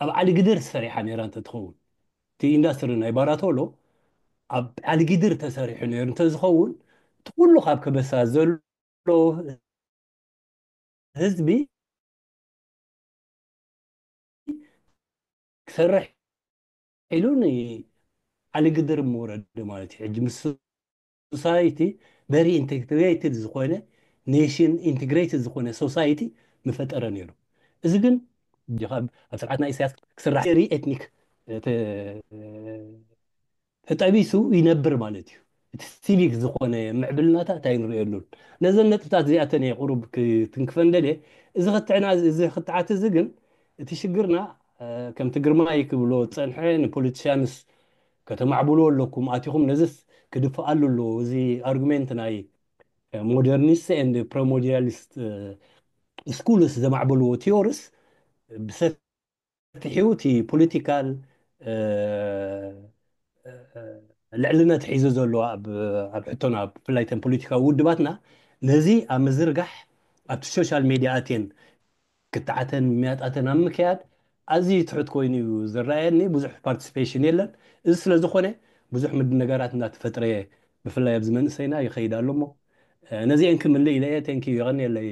ኣብ ዓሊ ግድር ተሰሪሓ ነይራ እንተትኸውን እቲ ኢንዳስትሪ ናይ ባራቶሎ ኣብ ዓሊ ግድር ተሰሪሑ ነይሩ እንተዝኸውን እቲ ኩሉ ካብ ከበሳ ዘሎ ህዝቢ ክሰርሕ ኢሉ ንዓሊ ግድር ምወረደ ማለት እዩ። ሕጂ ምስ ሶሳይቲ በሪ ኢንቴግሬትድ ዝኾነ ኔሽን ኢንቴግሬትድ ዝኾነ ሶሳይቲ ምፈጠረ ነይሩ። እዚ ግን ኣብ ስርዓት ናይ ኢሳያስ ክስራሕ ሪ ኤትኒክ ተጠቢሱ ይነብር ማለት እዩ። እቲ ሲቪክ ዝኾነ ምዕብልናታት ኣይንርእየሉን። ነዘን ነጥብታት እዚኣተን እየ ቁሩብ ክትንክፈን ደልየ። እዚ ክትዕና እዚ ክትዓት እዚ ግን እቲ ሽግርና ከምቲ ግርማይ ክብሎ ዝፀንሐ ንፖለቲሽያንስ ከተማዕብልዎ ኣለኩም ኣቲኹም ነዚስ ክድፍኣሉ ኣለዎ። እዚ ኣርጉሜንት ናይ ሞደርኒስት ኤንድ ፕሮሞዲያሊስት ስኩልስ ዘማዕበልዎ ቲዮርስ ብሰፊሑ እቲ ፖለቲካል ልዕልነት ሒዙ ዘሎ ኣብ ሕቶና ብፍላይ ተን ፖለቲካዊ ውድባትና ነዚ ኣብ ምዝርጋሕ ኣብቲ ሶሻል ሜድያ ኣትየን ክትዓተን ምያጣተን ኣብ ምክያድ ኣዝዩ ትሑት ኮይኑ እዩ ዝረኣየኒ። ብዙሕ ፓርቲስፔሽን የለን። እዚ ስለ ዝኾነ ብዙሕ ምድ ነገራት እናተፈጥረ ብፍላይ ኣብዚ መንእሰይና ይኸይድ ኣሎ እሞ ነዚአን ክምልእ ኢለ እየ። ቴንኪዩ የቐንየለይ።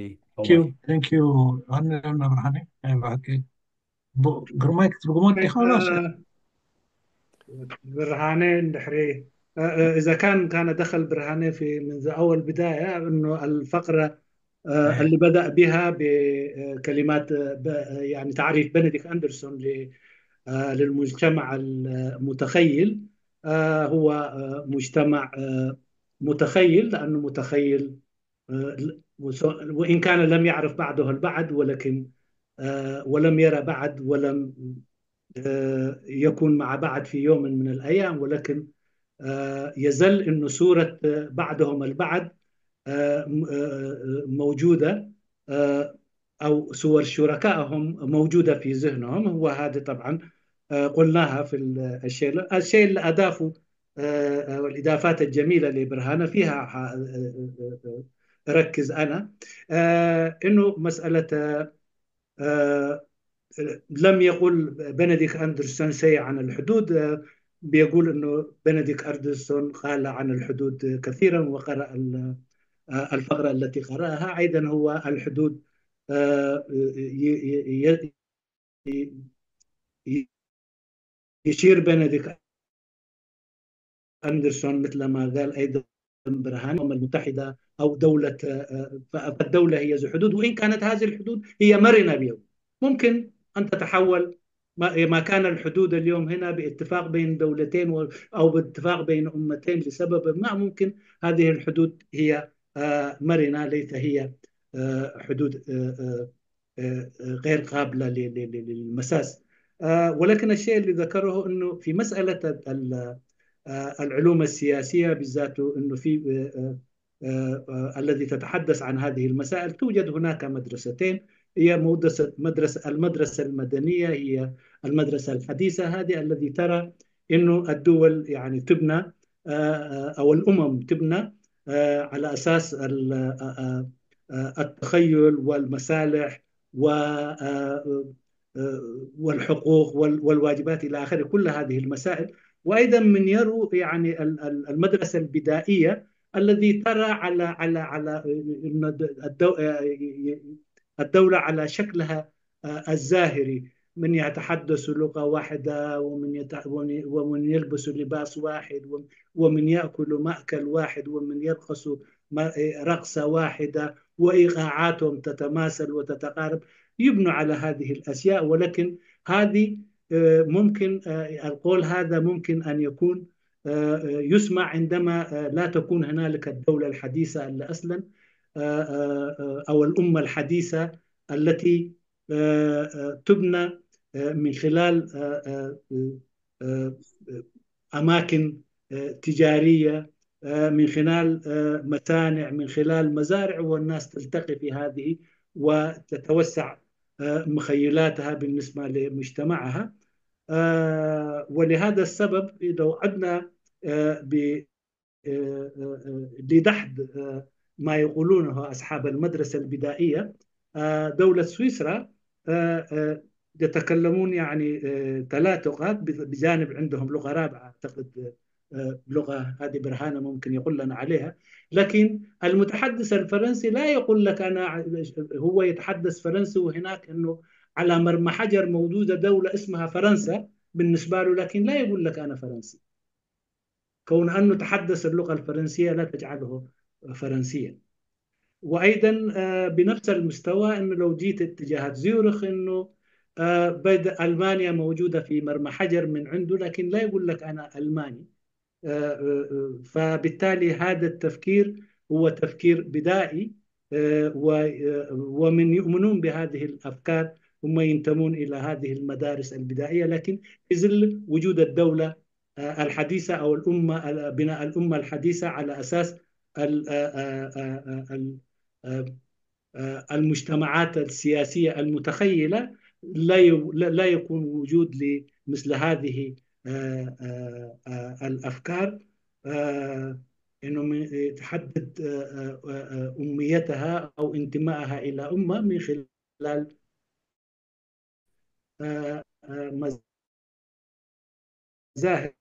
ቴንኪዩ የቐንየልና ብርሃነ። ናይ ብሓቂ ግርማይ ክትርጉሞ ዲኻ? ብርሃነ እንድሕሪ إذا كان كان دخل برهاني في منذ أول بداية أنه الفقرة اللي بدأ بها بكلمات يعني تعريف بنديك أندرسون للمجتمع المتخيل هو مجتمع متخيل لأنه متخيل وإن كان لم يعرف بعده البعد ولكن ولم يرى بعد ولم يكن مع بعد في يوم من الأيام ولكن يزل أنه صورة بعدهم البعد موجودة أو صور شركائهم موجودة في ذهنهم. هو هذا طبعا قلناها في الشيء الشيء اللي أضافه والإضافات الجميلة لبرهانة فيها أركز أنا إنه مسألة لم يقل بنديك أندرسون شيء عن الحدود بيقول أنه بنديك أندرسون قال عن الحدود كثيرا وقرأ الفقرة التي قرأها. أيضا هو الحدود يشير بنديكت أندرسون مثل ما قال أيضا برهان، الأمم المتحدة أو دولة، آه، آه، فالدولة هي ذو حدود، وإن كانت هذه الحدود هي مرنة اليوم. ممكن أن تتحول ما ما كان الحدود اليوم هنا باتفاق بين دولتين و- أو باتفاق بين أمتين لسبب ما، ممكن هذه الحدود هي آه، مرنة، ليس هي آه، حدود آه، آه، آه، غير قابلة ل- ل- ل- للمساس. آه، ولكن الشيء اللي ذكره أنه في مسألة ال- آه، العلوم السياسية بالذات، أنه في آه، آه، آه، الذي تتحدث عن هذه المسائل، توجد هناك مدرستين. هي مدرسة مدرسة المدرسة المدنية، هي المدرسة الحديثة هذه الذي ترى أنه الدول يعني تبنى آه، آه، أو الأمم تبنى آه، على أساس ال- آه، آه، آه، التخيل والمصالح و آه، آه، والحقوق وال- والواجبات إلى آخره، كل هذه المسائل. وأيضا من يروا يعني ال- ال- المدرسة البدائية الذي ترى على على على إن الدو- الدولة على شكلها آه، الظاهري، من يتحدث لغة واحدة، ومن يت- ومن ومن يلبس لباس واحد، ومن ومن يأكل مأكل واحد، ومن يرقص م- رقصة واحدة، وإيقاعاتهم تتماثل وتتقارب، يبنوا على هذه الأشياء. ولكن هذه آه، ممكن آه، القول هذا ممكن أن يكون آه، آه، يسمع عندما آه، لا تكون هنالك الدولة الحديثة اللي أصلا آه، آه، آه، أو الأمة الحديثة التي آه، آه، تبنى آه، من خلال آه، آه، آه، آه، أماكن آه، تجارية، آه، من خلال آه، مصانع، من خلال مزارع، والناس تلتقي في هذه وتتوسع آه، مخيلاتها بالنسبة لمجتمعها. آه، ولهذا السبب لو عدنا آه، ب- آه، آه، آه، لدحض آه، ما يقولونه أصحاب المدرسة البدائية، آه، دولة سويسرا آه، آه، يتكلمون يعني آه، ثلاث لغات، بجانب عندهم لغة رابعة أعتقد، آه، لغة هذه برهانة ممكن يقول لنا عليها. لكن المتحدث الفرنسي لا يقول لك أنا، هو يتحدث فرنسي وهناك أنه على مرمى حجر موجودة دولة اسمها فرنسا بالنسبة له، لكن لا يقول لك أنا فرنسي. كون أنه تحدث اللغة الفرنسية لا تجعله فرنسيا. وأيضا آه، بنفس المستوى، أنه لو جيت اتجاهات زيورخ، أنه آه، بيد ألمانيا موجودة في مرمى حجر من عنده، لكن لا يقول لك أنا ألماني. آه، آه، آه، فبالتالي هذا التفكير هو تفكير بدائي، آه، و- آه، ومن يؤمنون بهذه الأفكار هم ينتمون إلى هذه المدارس البدائية، لكن في ظل وجود الدولة آه، الحديثة أو الأمة، بناء الأمة الحديثة على أساس ال- آه، آه، آه، آه، ال- آه، آه، المجتمعات السياسية المتخيلة لا ي- لا لا يكون وجود لمثل هذه آه، آه، آه، الأفكار، آه، إنه من- تحدد آه، آه، آه، أميتها أو انتمائها إلى أمة من خلال آه، آه، مظاهر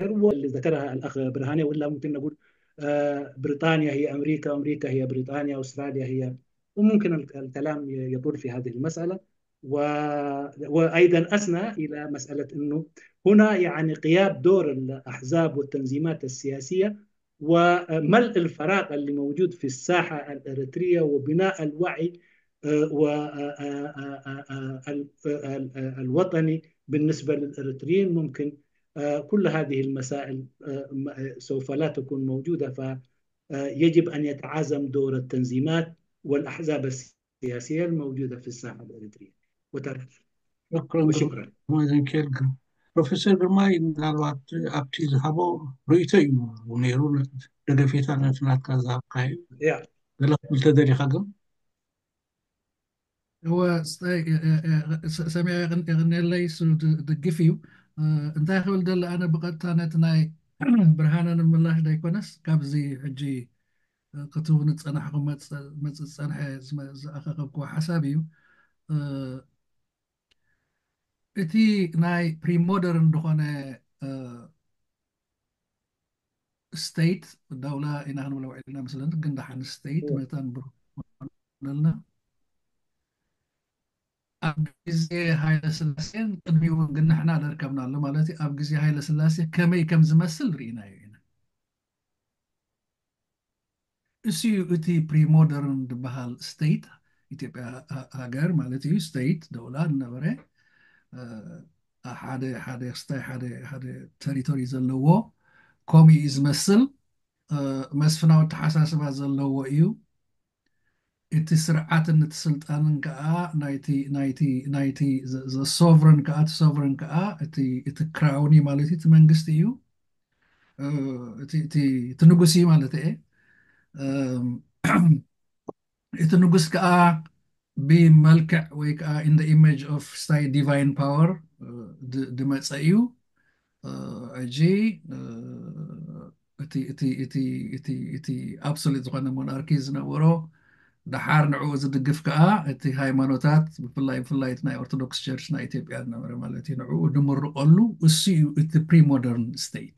واللي ذكرها الأخ برهاني، ولا ممكن نقول آه، بريطانيا هي أمريكا، أمريكا هي بريطانيا، أستراليا هي، وممكن ال- الكلام ي- يطول في هذه المسألة. و- وأيضا أسنى إلى مسألة أنه هنا يعني غياب دور الأحزاب والتنظيمات السياسية وملء الفراغ اللي موجود في الساحة الإريترية وبناء الوعي آه، و- آه، آه، آه، آه، ال- آه، ال- آه، الوطني بالنسبة للإريتريين. ممكن آه، كل هذه المسائل آه، م- آه، سوف لا تكون موجودة، فيجب أن يتعازم دور التنظيمات والأحزاب السياسية الموجودة في الساحة الإريترية. وتر- شكرا وشكرا. ማዘንኬል ፕሮፌሰር ግርማይ ምናልባት ኣብቲ ዝሃቦ ርእይቶ እዩ ነይሩ፣ ደገፌታ ነቲ ናትካ ዝሃብካዮ ያ ገለ ክትብል ተደሊኻ ግን እወ፣ ስ- እ- እ- እ- ስ- ሰሚዐ የቕን- የቕንየለይ፣ እሱ ድ- ድግፍ እዩ። እ፣ እንታይ ክብል ደለ፣ ኣነ ብቐጥታ ነቲ ናይ ብርሃነ ንምላሽ ዳይኮነስ ካብዚ ሕጂ እ፣ ክትብሉ ዝጸናሕኩም መጽ- መጽ ዝጸንሐ ዝመ- ዝኣኸኸብክዎ ሓሳብ እዩ። እ፣ እቲ ናይ ፕሪሞደርን ዝኾነ እ፣ ስቴት ዳውላ ኢና ክንብሎ ውዒልና መስለኒ፣ ግን ደሓን ስቴት እወ። መታን ብሩህ ኣለና። ኣብ ግዜ ሃይለ ስላሴን ቅድሚኡ እውን ግን ንሕና ደርከብናሉ ማለት እዩ። ኣብ ግዜ ሃይለ ስላሴ ከመይ ከም ዝመስል ርኢናዮ ኢና። እሱ እዩ እቲ ፕሪሞደርን ዝበሃል ስቴት፣ ኢትዮጵያ ሃ- ሃገር ማለት እዩ። ስቴት፣ ደውላ ዝነበረ፣ እ፣ ሓደ ሓደ ክስታይ ሓደ ሓደ ተሪቶሪ ዘለዎ፣ ከምኡ እዩ ዝመስል። እ፣ መስፍናዊ ኣተሓሳስባ ዘለዎ እዩ። እቲ ስርዓትን እቲ ስልጣንን ከዓ ናይቲ ናይቲ ናይቲ ዘ- ዘ ሶቨረን ከዓ፣ እቲ ሶቨረን ከዓ እቲ እቲ ክራውን እዩ ማለት እዩ፣ እቲ መንግስቲ እዩ። እ፣ እቲ እቲ እቲ ንጉስ እዩ ማለት እየ። እም፣ እቲ ንጉስ ከዓ ብመልክዕ ወይ ከዓ in the image of ስታይ ዲቫይን ፓወር ድመፀ እዩ። እ፣ ሕጂ እ፣ እቲ እቲ እቲ እቲ እቲ ኣብሶሉት ዝኾነ ሞናርኪ ዝነበሮ፣ ደሓር ንዕኡ ዝድግፍ ከዓ እቲ ሃይማኖታት፣ ብፍላይ ብፍላይ እቲ ናይ ኦርቶዶክስ ቸርች ናይ ኢትዮጵያ ዝነበረ ማለት እዩ፣ ንዕኡ ድምርቀሉ እሱ እዩ እቲ ፕሪሞደርን ስቴት።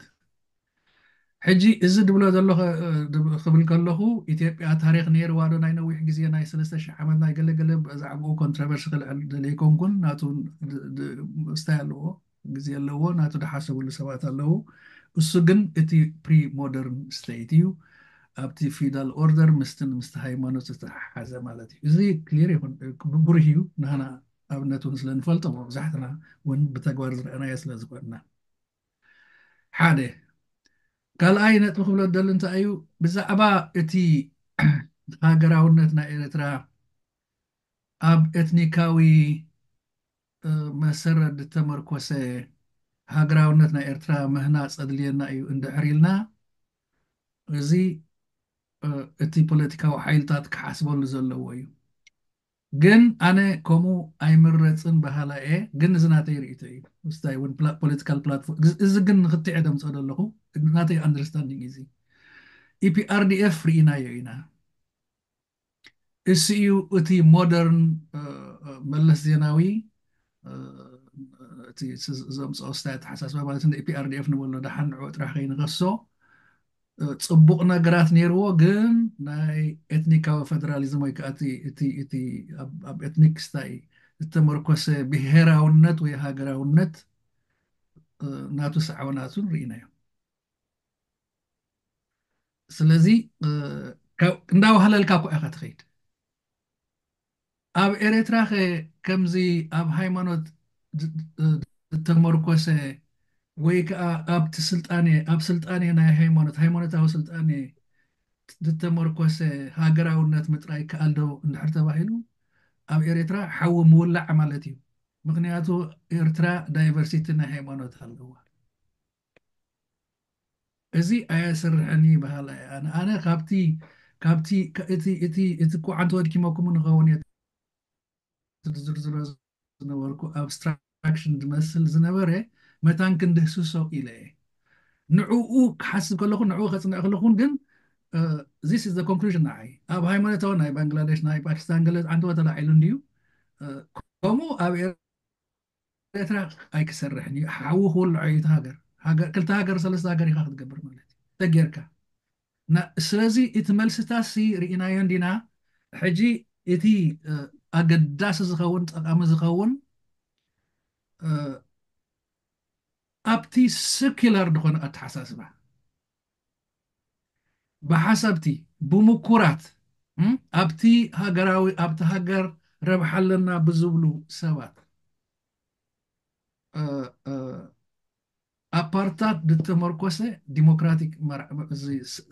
ሕጂ እዚ ድብሎ ዘሎ ኸ- ድብ- ክብል ከለኹ፣ ኢትዮጵያ ታሪኽ ነይርዋ ዶ ናይ ነዊሕ ግዜ፣ ናይ ሰለስተ ሺሕ ዓመት ናይ ገለገለ፣ ብዛዕባኡ ኮንትሮቨርሲ ክልዕል ደለ ኣይኮንኩን። ናቱ ድ- ድ- ስታይ ኣለዎ፣ ግዜ ኣለዎ፣ ናቱ ድሓሰብሉ ሰባት ኣለዉ። እሱ ግን እቲ ፕሪ ሞደርን ስቴት እዩ። ኣብቲ ፊውዳል ኦርደር ምስትን ምስቲ ሃይማኖት ዝተሓሓዘ ማለት እዩ። እዚ ክሊር ይኹን፣ ብሩህ እዩ። ንህና ኣብነት እውን ስለ ንፈልጦ፣ መብዛሕትና እውን ብተግባር ዝረኣናዮ ስለ ዝኾንና። ሓደ ካልኣይ ነጥቢ ክብሎ ደሊ እንታይ እዩ፣ ብዛዕባ እቲ ሃገራውነት ናይ ኤርትራ ኣብ ኤትኒካዊ እ፣ መሰረት ዝተመርኮሰ ሃገራውነት ናይ ኤርትራ ምህናፅ ኣድልየና እዩ እንድሕር ኢልና፣ እዚ እ፣ እቲ ፖለቲካዊ ሓይልታት ክሓስበሉ ዘለዎ እዩ። ግን ኣነ ከምኡ ኣይምረፅን በሃላይ እየ። ግን እዚ ናተይ ርእይቶ እዩ። ምስታይ እውን ፖለቲካል ፕላትፎርም እዚ ግን ንክትዕ ደምፀ ዘለኹ ናተይ ኣንደርስታንዲንግ እዚ ኢፒኣርዲኤፍ ርኢናዮ ኢና። እሱ እዩ እቲ ሞደርን እ፣ እ፣ መለስ ዜናዊ እ፣ እቲ ስ- ዘምፅኦ ስታይ ኣተሓሳስባ ማለት እንደ ኢፒኣርዲኤፍ ንበሎ ደሓን ንዕኡ ጥራሕ ከይንኸሶ እ፣ ፅቡቕ ነገራት ነይርዎ። ግን ናይ ኤትኒካዊ ፌደራሊዝም ወይ ከዓ እቲ እቲ እቲ ኣብ ኣብ ኤትኒክ ስታይ ዝተመርኮሰ ብሄራውነት ወይ ሃገራውነት እ፣ ናቱ ሳዕበናቱን ርኢናዮ። ስለዚ እ፣ ካብ- እንዳወሃለልካ እኮ ኢኻ ትኸይድ። ኣብ ኤርትራ ኸ ከምዚ ኣብ ሃይማኖት ድ- ድ- ዝተመርኮሰ ወይ ከዓ ኣብቲ ስልጣኔ ኣብ ስልጣኔ ናይ ሃይማኖት ሃይማኖታዊ ስልጣኔ ዝተመርኮሰ ሃገራውነት ምጥራይ ይከኣል ዶ እንድሕር ተባሂሉ፣ ኣብ ኤርትራ ሓዊ ምውላዕ ማለት እዩ። ምክንያቱ ኤርትራ ዳይቨርሲቲ ናይ ሃይማኖት ኣለዋ። እዚ ኣየስርሕን እዩ በሃላይ ኣነ ኣነ ካብቲ ካብቲ እቲ እቲ እቲ እኮ ዓንተ ወድኪመኩም ንኸውን እየ ዝዝርዝሮ ዝነበርኩ ኣብስትራክሽን ዝመስል ዝነበረ መታን ክንድህስሶ ኢለ እየ። ንዕኡ ክሓስብ ከለኹ ንዕኡ ከፅንዕ ከለኹን ግን this is the conclusion ንዓይ ኣብ ሃይማኖታዊ ናይ ባንግላዴሽ ናይ ፓኪስታን ገለ ዓንተ ተላዒሉ እንድዩ። ከምኡ ኣብ ኤርትራ ኣይክሰርሕን እዩ። ሓዊ ክውልዖ እዩ እቲ ሃገር። ሃገር ክልተ ሃገር ሰለስተ ሃገር ኢኻ ክትገብር ማለት እዩ ተጌርካ። ስለዚ እቲ መልስታሲ ርኢናዮ እንዲና። ሕጂ እቲ ኣገዳሲ ዝኸውን ጠቃሚ ዝኸውን ኣብቲ ሰኪላር ዝኾነ ኣተሓሳስባ ብሓሰብቲ ብምኩራት ኣብቲ ሃገራዊ ኣብቲ ሃገር ረብሓ ኣለና ብዝብሉ ሰባት ኣፓርታት ዝተመርኮሰ ዲሞክራቲክ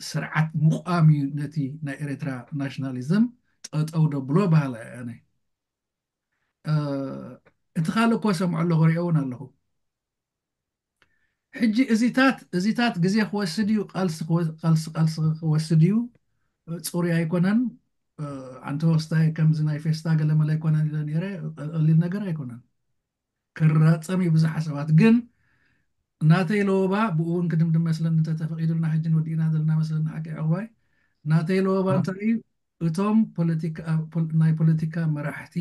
ስርዓት ምቋም እዩ ነቲ ናይ ኤርትራ ናሽናሊዝም ጠጠው ደብሎ በሃላ እየ ኣነ። እቲ ካልእ እኮ ሰምዖ ኣለኹ ሪኦ እውን ኣለኹ። ሕጂ እዚታት እዚታት ግዜ ክወስድ እዩ፣ ቃልሲ ክወ- ቃልሲ ቃልሲ ክወስድ እዩ። ፅሩይ ኣይኮነን። ኣንተ ወስታይ ከምዚ ናይ ፌስታ ገለመለ ኣይኮነን ኢለ ነይረ። ቀሊል ነገር ኣይኮነን። ክራፀም እዩ ብዙሓት ሰባት ግን ናተይ ለወባ ብኡ እውን ክድምድም መስለኒ እንተተፈቂዱልና ሕጂ ንወዲእና ዘለና መስለኒ ሓቂ ዕቑባይ ናተይ ለወባ እንታይ እዩ እቶም ፖለቲካ ፖል- ናይ ፖለቲካ መራሕቲ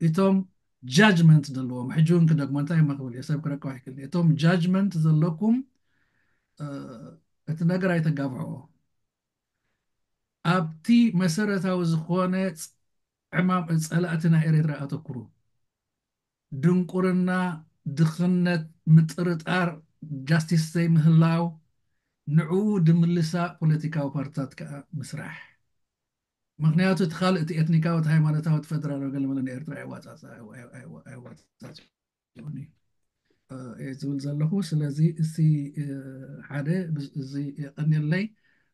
እቶም ጃጅመንት ዘለዎም ሕጂ እውን ክደግሞ እንታይ መኽብል እየ ሰብ ክረቅባ ይክእል እየ። እቶም ጃጅመንት ዘለኩም እ፣ እቲ ነገር ኣይተጋብሖ ኣብቲ መሰረታዊ ዝኾነ ዕማም ጸላእቲ ናይ ኤርትራ ኣተኩሩ። ድንቁርና፣ ድኽነት፣ ምጥርጣር፣ ጃስቲስ ዘይምህላው፣ ንዕኡ ድምልሳ ፖለቲካዊ ፓርትታት ከዓ ምስራሕ። ምክንያቱ እቲ ካልእ እቲ ኤትኒካዊ፣ እቲ ሃይማኖታዊ፣ እቲ ፈደራላዊ ገለመለ ንኤርትራ ኣይዋፃፃ- ኣይ- ኣይ- ኣይዋፃፅኦን እዩ፣ እ፣ እየ ዝብል ዘለኹ። ስለዚ እቲ፣ እ፣ ሓደ ብዝ- እዚ የቐንየለይ።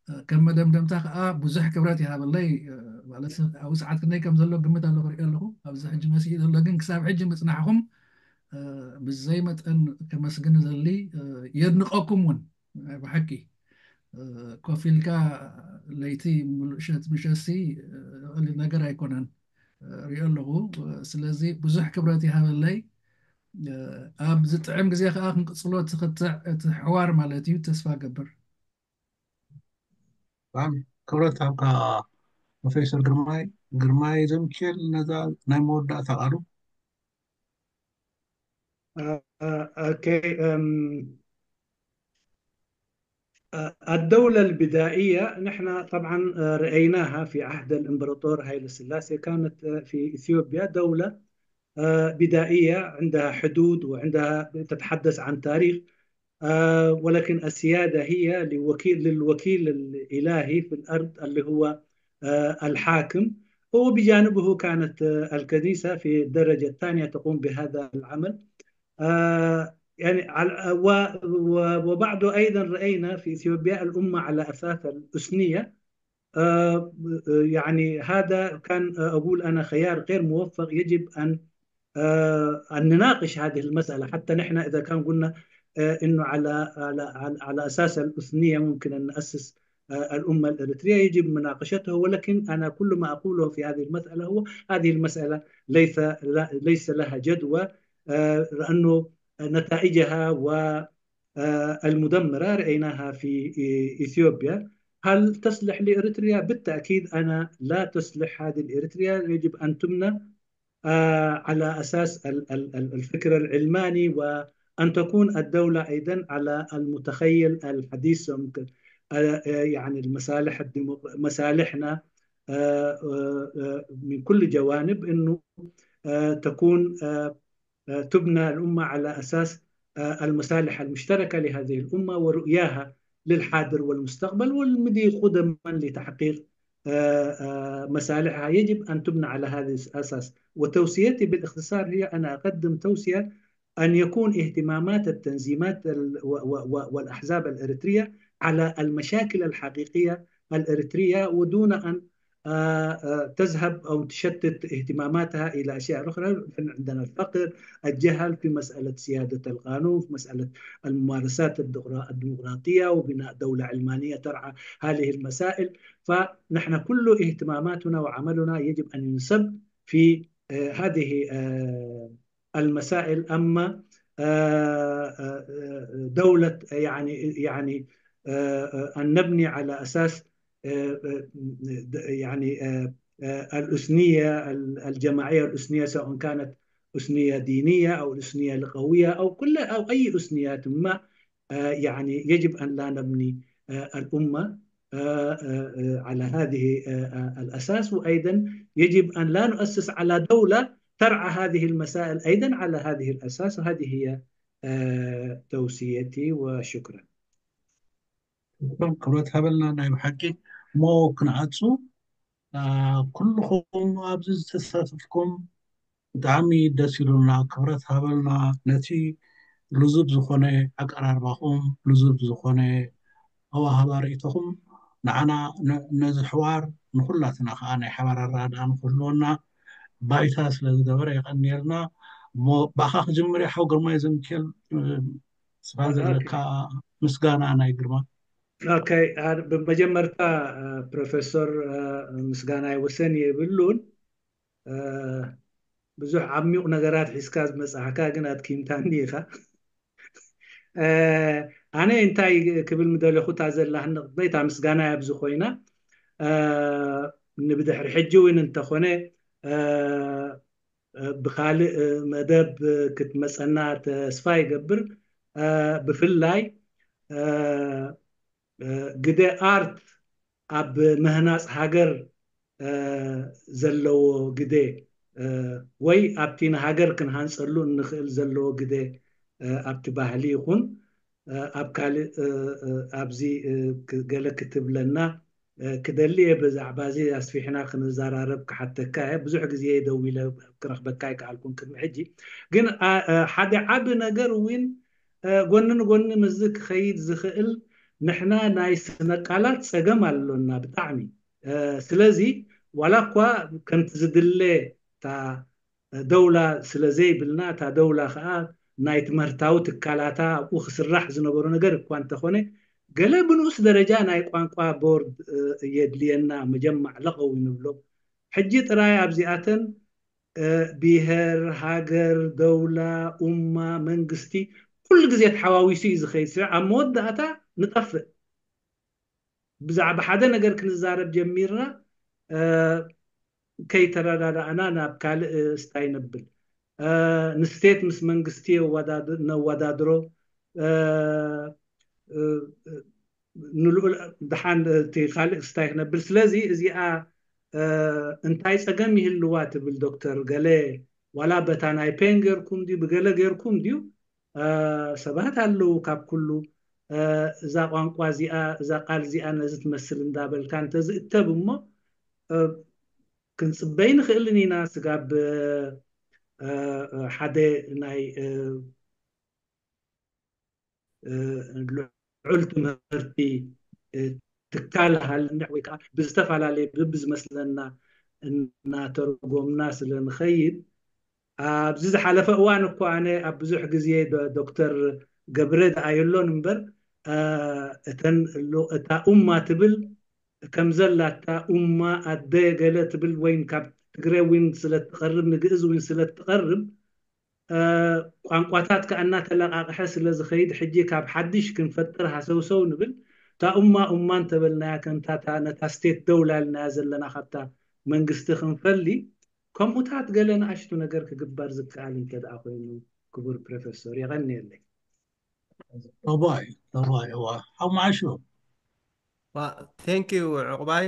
እ፣ ከም መደምደምታ ከዓ ብዙሕ ክብረት ይሃበለይ። እ፣ ማለት ኣብኡ ሰዓት ክንደይ ከም ዘሎ ግምት ኣለኹ፣ ሪኦ ኣለኹ። ኣብዚ ሕጂ መሲኡ ዘሎ ግን ክሳብ ሕጂ ምጽናሕኹም፣ እ፣ ብዘይ መጠን ከመስግን ዘሊ፣ እ፣ የድንቐኩም እውን። ናይ ብሓቂ፣ እ፣ ኮፍ ኢልካ ለይቲ ምሸት ምሸትሲ፣ እ፣ ቀሊል ነገር ኣይኮነን። እ፣ ሪኦ ኣለኹ። እ፣ ስለዚ ብዙሕ ክብረት ይሃበለይ። እ፣ ኣብ ዝጥዕም ግዜ ከዓ ክንቅጽሎ እቲ ክትዕ፣ እቲ ሕዋር ማለት እዩ። ተስፋ ገብር። ብጣዕሚ ክብረት ሃብካ ፕሮፌሰር ግርማይ። ግርማይ ዘምኪኤል፣ ነዛ ናይ መወዳእታ ቃሉ። آه، آه، أوكي. أم، آه، الدولة البدائية نحن طبعا، آه، رأيناها في عهد الإمبراطور هايلي سلاسي، كانت، آه، في إثيوبيا دولة، آه، بدائية، عندها حدود وعندها تتحدث عن تاريخ، آه، ولكن السيادة هي لوكيل، للوكيل الإلهي في الأرض اللي هو، آه، الحاكم، وبجانبه كانت، آه، الكنيسة في الدرجة الثانية تقوم بهذا العمل. آه، يعني على، و-، و-، وبعده أيضا رأينا في إثيوبيا الأمة على أساس الأسنية. آه، يعني هذا كان، آه، أقول أنا خيار غير موفق. يجب أن، آه، أن نناقش هذه المسألة. حتى نحن إذا كان قلنا، آه، إنه على، على، على، على أساس الأثنية ممكن أن نأسس، آه، الأمة الإريترية، يجب مناقشتها. ولكن أنا كل ما أقوله في هذه المسألة هو هذه المسألة ليس، لا، ليس لها جدوى، آه، لأنه نتائجها و، آه، المدمرة رأيناها في إثيوبيا. هل تصلح لإريتريا؟ بالتأكيد أنا لا تصلح هذه الإريتريا، يجب أن تبنى، آه، على أساس ال-، ال-، ال-، الفكر العلماني، وأن تكون الدولة أيضا على المتخيل الحديث، ممكن، آه، آه، يعني المصالح الديمو-، مصالحنا، آه، آه، آه، من كل جوانب، إنه، آه، تكون، آه، آه، تبنى الأمة على أساس، آه، المصالح المشتركة لهذه الأمة ورؤياها للحاضر والمستقبل، والمدي قدما لتحقيق، آه، آه، مصالحها. يجب أن تبنى على هذا الأساس. وتوصيتي بالاختصار هي أن أقدم توصية أن يكون اهتمامات التنظيمات ال-، و-، و-، و-، والأحزاب الإريترية على المشاكل الحقيقية الإريترية، ودون أن، آه، آه، تذهب أو تشتت اهتماماتها إلى أشياء أخرى. عندنا الفقر، الجهل، في مسألة سيادة القانون، في مسألة الممارسات الدقرا-، الديمقراطية وبناء دولة علمانية ترعى هذه المسائل. فنحن كل اهتماماتنا وعملنا يجب أن ينصب في، آه، هذه، آه، المسائل. أما، آه، آه، آه، دولة، يعني، يعني، آه، آه، أن نبني على أساس، آه، آه، د-، يعني، آه، آه، الأسنية ال-، الجماعية الأسنية، سواء كانت أسنية دينية أو الأسنية لغوية أو كل، أو أي أسنيات ما، آه، يعني، يجب أن لا نبني، آه، الأمة، آه، آه، آه، على هذه، آه، آه، الأساس، وأيضا يجب أن لا نؤسس على دولة ترعى هذه المسائل أيضا على هذه الأساس. وهذه هي، آه، توصيتي، وشكرا. ክብረት ሃበልና። ናይ ብሓቂ እሞ ክንዓጹ፣ አ፣ ኩልኹም ኣብዚ ዝተሳተፍኩም ብጣዕሚ ደስ ኢሉና። ክብረት ሃበልና ነቲ ልዙብ ዝኾነ ኣቀራርባኹም፣ ልዙብ ዝኾነ ኣወሃህባ ርእይቶኹም። ንዓና ነ-፣ ነዚ ሕዋር ንኹላትና ከዓ ናይ ሓባር ኣረዳድኣ ንክህልወና ባይታ ስለ ዝገበረ የቐንየልና። እሞ ብኣኻ ክጅምር እየ፣ ሓው ግርማይ ዘምኬል፣ እ፣ ስፋን ኦኬ። ዘለካ ምስጋና ናይ ግርማ። ኦኬ፣ አ-፣ ብመጀመርታ፣ አ፣ ፕሮፌሰር፣ አ፣ ምስጋናይ ወሰን የብሉን። አ፣ ብዙሕ ዓሚቕ ነገራት ሒዝካ ዝመጻሕካ ግን ኣድኪምካኒ ኢኻ። አ፣ ኣነ እንታይ ክብል ምደለኹ፣ እታ ዘላህኒ ቅድመይ እታ ምስጋናይ ኣብዚ ኮይና፣ አ፣ ንብድሕሪ ሕጂ እውን እንተኾነ፣ አ፣ አ፣ ብኻልእ፣ አ፣ መደብ፣ አ፣ ክትመጸና ተስፋ ይገብር። አ፣ ብፍላይ፣ አ፣ አ፣ ግደ ኣርት ኣብ ምህናጽ ሃገር፣ አ፣ ዘለዎ ግደ፣ ወይ ኣብቲ ንሃገር ክንሃንፀሉ እንኽእል ዘለዎ ግደ ኣብቲ ባህሊ ይኹን ኣብ ካልእ ኣብዚ ገለ ክትብለና ክደሊ እየ። ብዛዕባ እዚ ኣስፊሕና ክንዘራረብ ክሓተካ እየ። ብዙሕ ግዜ ደዊለ ክረኽበካ ኣይከኣልኩን ቅድሚ ሕጂ። ግን ሓደ ዓቢ ነገር እውን ጎኒ ንጎኒ ምስዚ ክኸይድ ዝኽእል ንሕና ናይ ስነ ቃላት ጸገም ኣሎና ብጣዕሚ። ስለዚ ዋላ እኳ ከምቲ ዝድለ እታ ደውላ ስለ ዘይብልና እታ ደውላ ከዓ ናይ ትምህርታዊ ትካላታ ኣብኡ ክስራሕ ዝነበሮ ነገር እኳ እንተኾነ ገለ ብንኡስ ደረጃ ናይ ቋንቋ ቦርድ የድልየና መጀማዕ ለቐው ንብሎ። ሕጂ ጥራይ ኣብዚኣተን ብሄር፣ ሃገር፣ ደውላ፣ ኡማ፣ መንግስቲ ኩሉ ግዜ ተሓዋዊሱ እዩ ዝኸይድ። ስዕ ኣብ መወዳእታ ንጠፍእ። ብዛዕባ ሓደ ነገር ክንዛረብ ጀሚርና ከይተረዳዳእና ናብ ካልእ ስታይ ነብል። ንስቴት ምስ መንግስቲ ነወዳድሮ ንልኡል ድሓን እቲ ካልእ ስታይ ክነብል። ስለዚ እዚኣ እንታይ ጸገም ይህልዋ ትብል ዶክተር ገለ ዋላ በታ ናይ ፔን ጌርኩም ድዩ ብገለ ጌርኩም ድዩ ሰባት ኣለዉ ካብ ኩሉ እዛ ቋንቋ እዚኣ እዛ ቃል እዚኣ ነዚ ትመስል እንዳበልካ እንተዝእተብ እሞ ክንጽበይ ንኽእልን ኢና ስጋብ ሓደ ናይ ልዑል ትምህርቲ ትካል ሃልንዕ ወይ ከዓ ብዝተፈላለየ ብብዝመስለና እናተርጎምና ስለ ንኸይድ ኣብዚ ዝሓለፈ እዋን እኮ ኣነ ኣብ ብዙሕ ግዜ ዶክተር ገብረ ደኣየሎን እምበር እተን እታ ኡማ ትብል ከምዘላታ ኡማ ኣደ ገለ ትብል ወይን ካብ ትግረ ዊን ስለትቐርብ ንግእዝ ዊን ስለትቐርብ ቋንቋታት ከዓ እናተለቃቕሐ ስለ ዝኸይድ ሕጂ ካብ ሓድሽ ክንፈጥር ሃሰውሰው ንብል እታ ኡማ ኡማ እንተበልናያ ከምታታ ነታ ስቴት ደውላልናያ ዘለና ካብታ መንግስቲ ክንፈሊ ከምኡታት ገለ ንኣሽቱ ነገር ክግበር ዝከኣል እንተ ደኣ ኮይኑ ክቡር ፕሮፌሰር የቐንየለይ። ጠባይ ጠባይ እዋ ሓው መዓሾ Thank you ዕቑባይ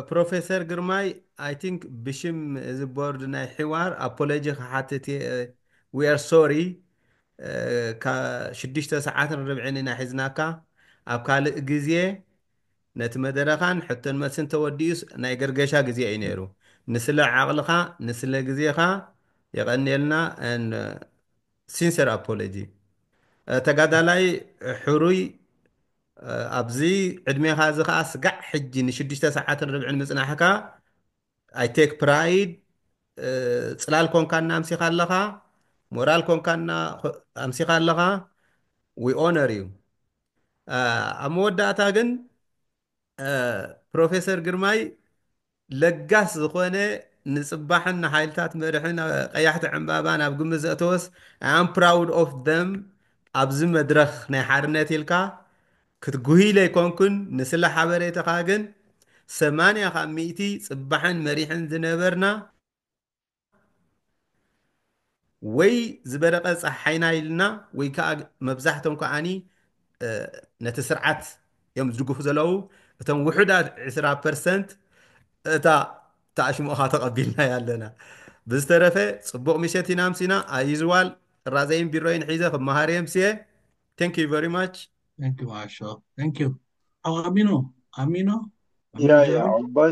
ፕሮፌሰር ግርማይ I think ብሽም እዚ ቦርድ ናይ ሕዋር ኣፖሎጂ ክሓትት we are sorry ሽዱሽተ ሰዓትን ርብዕን ኢና ሒዝናካ ኣብ ካልእ ግዜ ነቲ መደረኻን ሕቶን መልስን ተወዲኡስ ናይ ገርገሻ ግዜ እዩ ነይሩ ንስለ ዓቕልኻ ንስለ ግዜኻ የቐንየልና sincere apology ተጋዳላይ ሕሩይ ኣብዚ ዕድሜኻ እዚ ከዓ ስጋዕ ሕጂ ንሽዱሽተ ሰዓትን ርብዕን ምፅናሕካ I take pride ፅላል ኮንካና ኣምሲኻ ኣለኻ ሞራል ኮንካና ኣምሲኻ ኣለኻ we honor you ኣብ መወዳእታ ግን ፕሮፌሰር ግርማይ ለጋስ ዝኾነ ንፅባሕን ንሓይልታት መርሕን ቀያሕቲ ዕምባባ ናብ ግምት ዘእተወስ I am proud of them ኣብዚ መድረኽ ናይ ሓርነት ኢልካ ክትጉሂ ለይኮንኩን ንስለ ሓበሬታኻ ግን ሰማንያ ካብ ሚእቲ ፅባሕን መሪሕን ዝነበርና ወይ ዝበረቐ ፀሓይና ኢልና ወይ ከዓ መብዛሕቶም ከዓኒ ነቲ ስርዓት እዮም ዝድግፉ ዘለዉ እቶም ውሑዳት ዕስራ ፐርሰንት እታ ተኣሽሞኻ ተቐቢልና ኣለና ብዝተረፈ ፅቡቕ ምሸት ኢና ኣምሲና ኣይዝዋል ጥራዘይን ቢሮይን ሒዘ ክመሃር እየ ምሲየ thank you very much thank you ማሾ thank you ኣሚኖ ኣሚኖ ያ ያ ዕባይ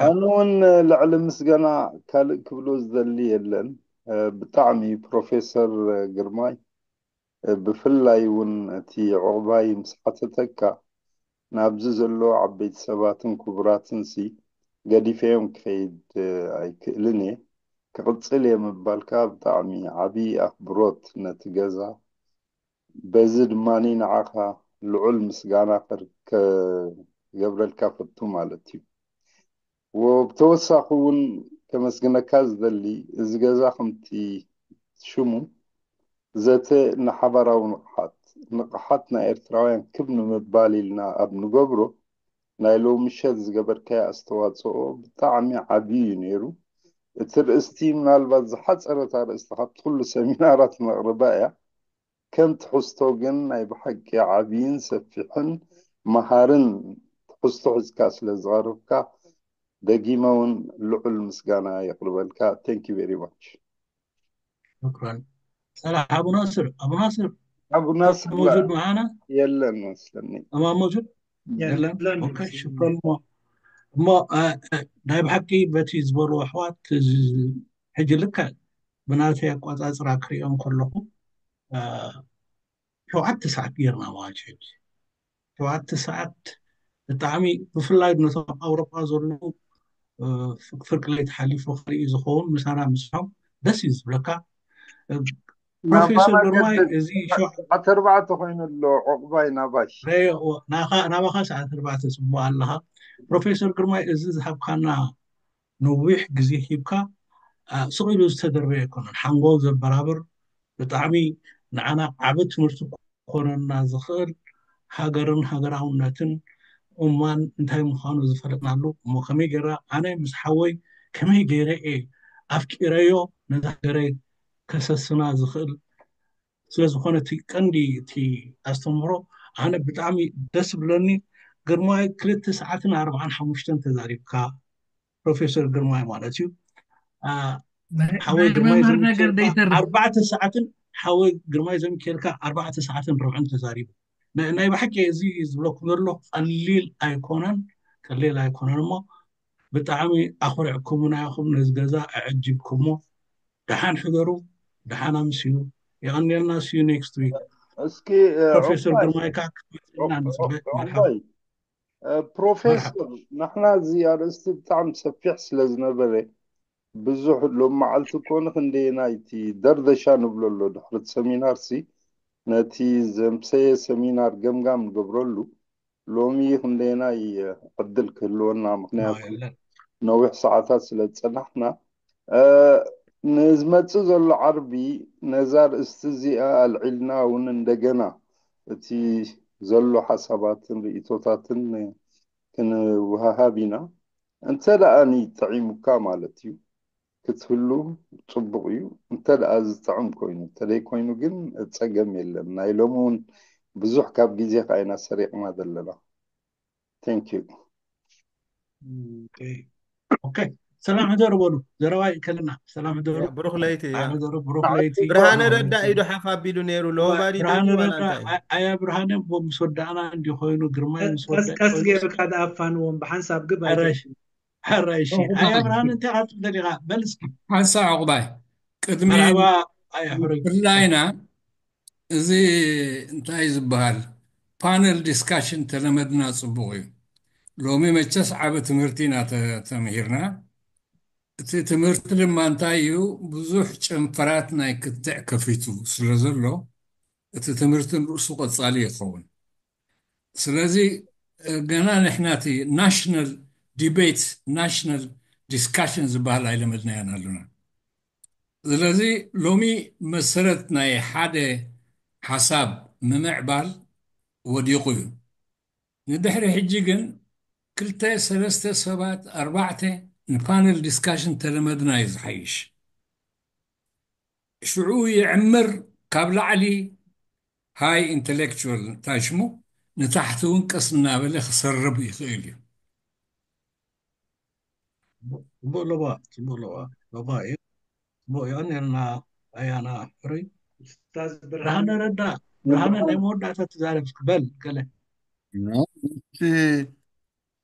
ኣነ እውን ልዕሊ ምስጋና ካልእ ክብሎ ዝደሊ የለን ብጣዕሚ ፕሮፌሰር ግርማይ ብፍላይ እውን እቲ ዕቑባይ ምስ ሓተተካ ናብዚ ዘሎ ዓበይቲ ሰባትን ክቡራትን ሲ ገዲፈዮም ክኸይድ ኣይክእልን እየ ክቕፅል እየ ምባልካ ብጣዕሚ ዓብዪ ኣኽብሮት ነቲ ገዛ በዚ ድማ ንዓኻ ልዑል ምስጋና ክገብረልካ ፈቱ ማለት እዩ ብተወሳኺ እውን ከመስግነካ ዝደሊ እዚ ገዛ ከምቲ ሽሙ ዘተ ንሓባራዊ ንቕሓት ንቕሓት ናይ ኤርትራውያን ክብ ንምባል ኢልና ኣብ ንገብሮ ናይ ሎሚ ምሸት ዝገበርካዮ ኣስተዋፅኦ ብጣዕሚ ዓብዪ እዩ ነይሩ እቲ ርእስቲ ምናልባት ዝሓፀረት ኣርእስቲ ካብቲ ኩሉ ሰሚናራት መቕርባ እያ ከም ትሕዝቶ ግን ናይ ብሓቂ ዓብይን ሰፊሕን መሃርን ትሕዝቶ ሒዝካ ስለ ዝቐረብካ ደጊመ እውን ልዑል ምስጋና የቕርበልካ። Thank you very much። شكرا. صلاح أبو ناصر، أبو ناصر ኣቡ ናስር موجود معنا؟ የለን መስለኒ። أمام موجود؟ የለን። የለን ኦኬ ይመስለኛል። ሽኮር እሞ እሞ እ፣ እ፣ ናይ ብሓቂ በቲ ዝበሉ ኣሕዋት እዚ ሕጂ ልክዕ ብናተይ ኣቋፃፅራ ክሪኦ ከለኹ እ፣ ሸውዓተ ሰዓት ጌርና ማለት ሕጂ ሸውዓተ ሰዓት ብጣዕሚ ብፍላይ ነቶም ኣብ ኣውሮጳ ዘለዉ እ፣ ፍርቂ ለይቲ ሓሊፉ ክርኢ ዝኸውን ምሳና ምስሖም ደስ እዩ ዝብለካ። እ፣ ፕሮፌሰር ናባና ግርማይ ገድል እዚ ሸው- ሰዓት ኣርባዕተ ኮይኑ ኣሎ ዕቑባይ ናባሽ ረዮ ናኻ ናባኻ ሰዓት ኣርባዕተ ጽቡቕ ኣለኻ። ፕሮፌሰር ግርማይ እዚ ዝሃብካና ነዊሕ ግዜ ሂብካ እ፣ ስቕ ኢሉ ዝተደርበ ኣይኮነን። ሓንጎል ዘበራብር ብጣዕሚ ንዓና ዓቢ ትምህርቲ ክኾነና ዝኽእል ሃገርን ሃገራውነትን እማን እንታይ ምዃኑ ዝፈለጥናሉ እሞ ከመይ ገይራ ኣነ ምስ ሓወይ ከመይ ገይረ እየ ኣፍቂረዮ ነዛ ሃገረይ ከሰስና ዝኽእል ስለ ዝኾነ እቲ ቀንዲ እቲ ኣስተምህሮ ኣነ ብጣዕሚ ደስ ዝብለኒ ግርማይ ክልተ ሰዓትን ኣርባዓን ሓሙሽተን ተዛሪብካ ፕሮፌሰር ግርማይ ማለት እዩ። አ፣ ናይ ሓወይ ናይ ግርማይ መምህር ነገር ዘሚኬልካ ደይተርፍ ኣርባዕተ ሰዓትን ሓወይ ግርማይ ዘሚኬልካ ኣርባዕተ ሰዓትን ርብዕን ተዛሪቡ። ን- ናይ ብሓቂ እዚ ዝብለኩም ዘሎ ቀሊል ኣይኮነን፣ ቀሊል ኣይኮነን እሞ ብጣዕሚ ኣኹሪዕኩምና ኢኹም። ነዚ ገዛ ኣዐጂብኩሞ። ደሓን ሕደሩ፣ ደሓን ኣምስዩ። የቐንየልና። See you next week። እስኪ እ፣ ፕሮፌሰር ዕቑባይ ግርማይ ከዓ ክትመፅእና ዕቑ- ንፅበ። ዕቑ- መርሓባ ዕቑባይ እ፣ መርሓባ። ፕሮፌሰር ንሕና እዚ ኣርእስቲ ብጣዕሚ ሰፊሕ ስለ ዝነበረ ብዙሕ ሎም መዓልቲ ኮነ ክንደየናይ እቲ ደርደሻ ንብሎ ኣሎ ድሕሪ እቲ ሰሚናር ሲ ነቲ ዘምሰየ ሰሚናር ገምጋም ንገብረሉ ሎሚ ክንደየናይ ዕድል ክህልወና ኖ ምክንያቱ የለን ነዊሕ ሰዓታት ስለ ዝጸናሕና እ፣ ንዝመጽእ ዘሎ ዓርቢ ነዛ ርእስቲ እዚኣ ኣልዒልና እውን እንደገና እቲ ዘሎ ሓሳባትን ርእቶታትን ክንወሃሃብ ኢና። እንተ ደኣ ንጥዒሙካ ማለት እዩ ክትህሉ ጽቡቕ እዩ። እንተ ደኣ ዝጥዕም ኮይኑ፣ እንተደይ ኮይኑ ግን ጸገም የለን። ናይ ሎሚ እውን ብዙሕ ካብ ግዜኻ ኢና ሰሪቕና ዘለና። Thank you። ኦኬ። ኦኬ። ሰላም ሕደሩ በሉ። ዘረባ ይከልና። ሰላም ሕደሩ። ያ፣ ብሩኽ ለይቲ፣ ያ። ሰላም ሕደሩ። ብሩኽ ለይቲ። ብርሃነ ሰላም ረዳ ለይቲ። ኢዱ ሓፍ ኣቢሉ ነይሩ። እዋ፣ ሎባዲ ብርሃነ ደይቡ ዋላ ረዳ፣ እንታይ? ኣ-፣ ኣያ ብርሃነ፣ እሞ ምስ ወዳእና እንዲ ኮይኑ፣ ግርማይ ምስ ወደ-፣ ቀስቀስ ኮይኑ፣ ጌርካ ደኣ ኣፋንዎም፣ ብሓንሳብ ግብ ሕራሽ፣ ኣይተብሉ። ሕራሽ። ዑቕባይ። ኣያ ብርሃነ፣ እንታይ ኢኻ ትብል ደሊኻ? በል እስኪ። ሓንሳእ ዑቕባይ። ቅድሚ መርሓባ፣ ኣያ ሕሩይ። ብፍላይና፣ እዚ እንታይ ዝበሃል ፓነል ዲስካሽን ተለመድና ጽቡቕ እዩ። ሎሚ መቸስ ዓቢ ትምህርቲ ኢና ተ-፣ ተምሂርና። እቲ ትምህርቲ ድማ እንታይ እዩ? ብዙሕ ጨንፈራት ናይ ክትዕ ከፊቱ ስለ ዘሎ፣ እቲ ትምህርቲ ንርእሱ ቀጻሊ ይኸውን። ስለዚ፣ እ፣ ገና ንሕና እቲ ናሽናል ዲቤት፣ ናሽናል ዲስካሽን ዝበሃል ኣይለመድናዮን ኣለና። ስለዚ ሎሚ መሰረት ናይ ሓደ ሓሳብ ምምዕባል ወዲቑ እዩ። ንድሕሪ ሕጂ ግን ክልተ፣ ሰለስተ ሰባት፣ ኣርባዕተ ንፓነል ዲስካሽን ተለመድና እዩ ዝሓይሽ። ሽዑ ይዕምር፣ ካብ ላዕሊ ሃይ ኢንተሌክቹዋል እንታይ ሽሙ ንታሕቲ እውን ቀስ እናበለ ክሰርብ ይኽእል እዩ። ጽቡቕ ሎባ፣ ጽቡቕ ሎባ፣ ሎባ እዩ። ጽቡቕ የቐንየልና ኣያና ሕሩይ። ኡስታዝ ብርሃነ ብርሃነ ረዳ፣ ብርሃነ ናይ መወዳእታ ትዛረብ እስኪ በል ገለ። ኖ፣ እቲ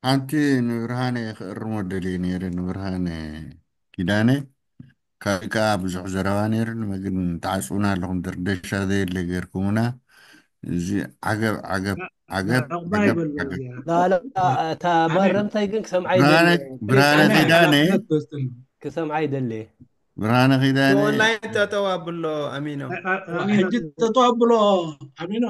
ሓንቲ ንብርሃነ ክእርሞ ደልየ ነይረ፣ ንብርሃነ ኪዳነ። ካልእ ከኣ ብዙሕ ዘረባ ነይሩ፣ ንመግን ተዓጽውና ኣለኹም፣ ደርደሻ ዘየለ ገይርኩምና። እዚ ዓገብ፣ ዓገብ፣ ዓገብ፣ ዕቕባ ዓገብ፣ ይበሎ ዓገብ። እዚኣ። ላላ፣ እታ ኣነ፣ መረምታይ ግን ክሰምዓ ብርሃነ፣ ይደሊ። ብርሃነ ኣነ፣ ኪዳነ፣ ክላስ ወስድሉ። ክሰምዓ ይደሊ። ብርሃነ ኪዳነ፣ ኦንላይን ጠጠው ኣብሎ ኣሚኖ። ኣ-፣ ኣ-፣ ኣሚኖ። ሕጂ ጠጠው ኣብሎ፣ ኣሚኖ።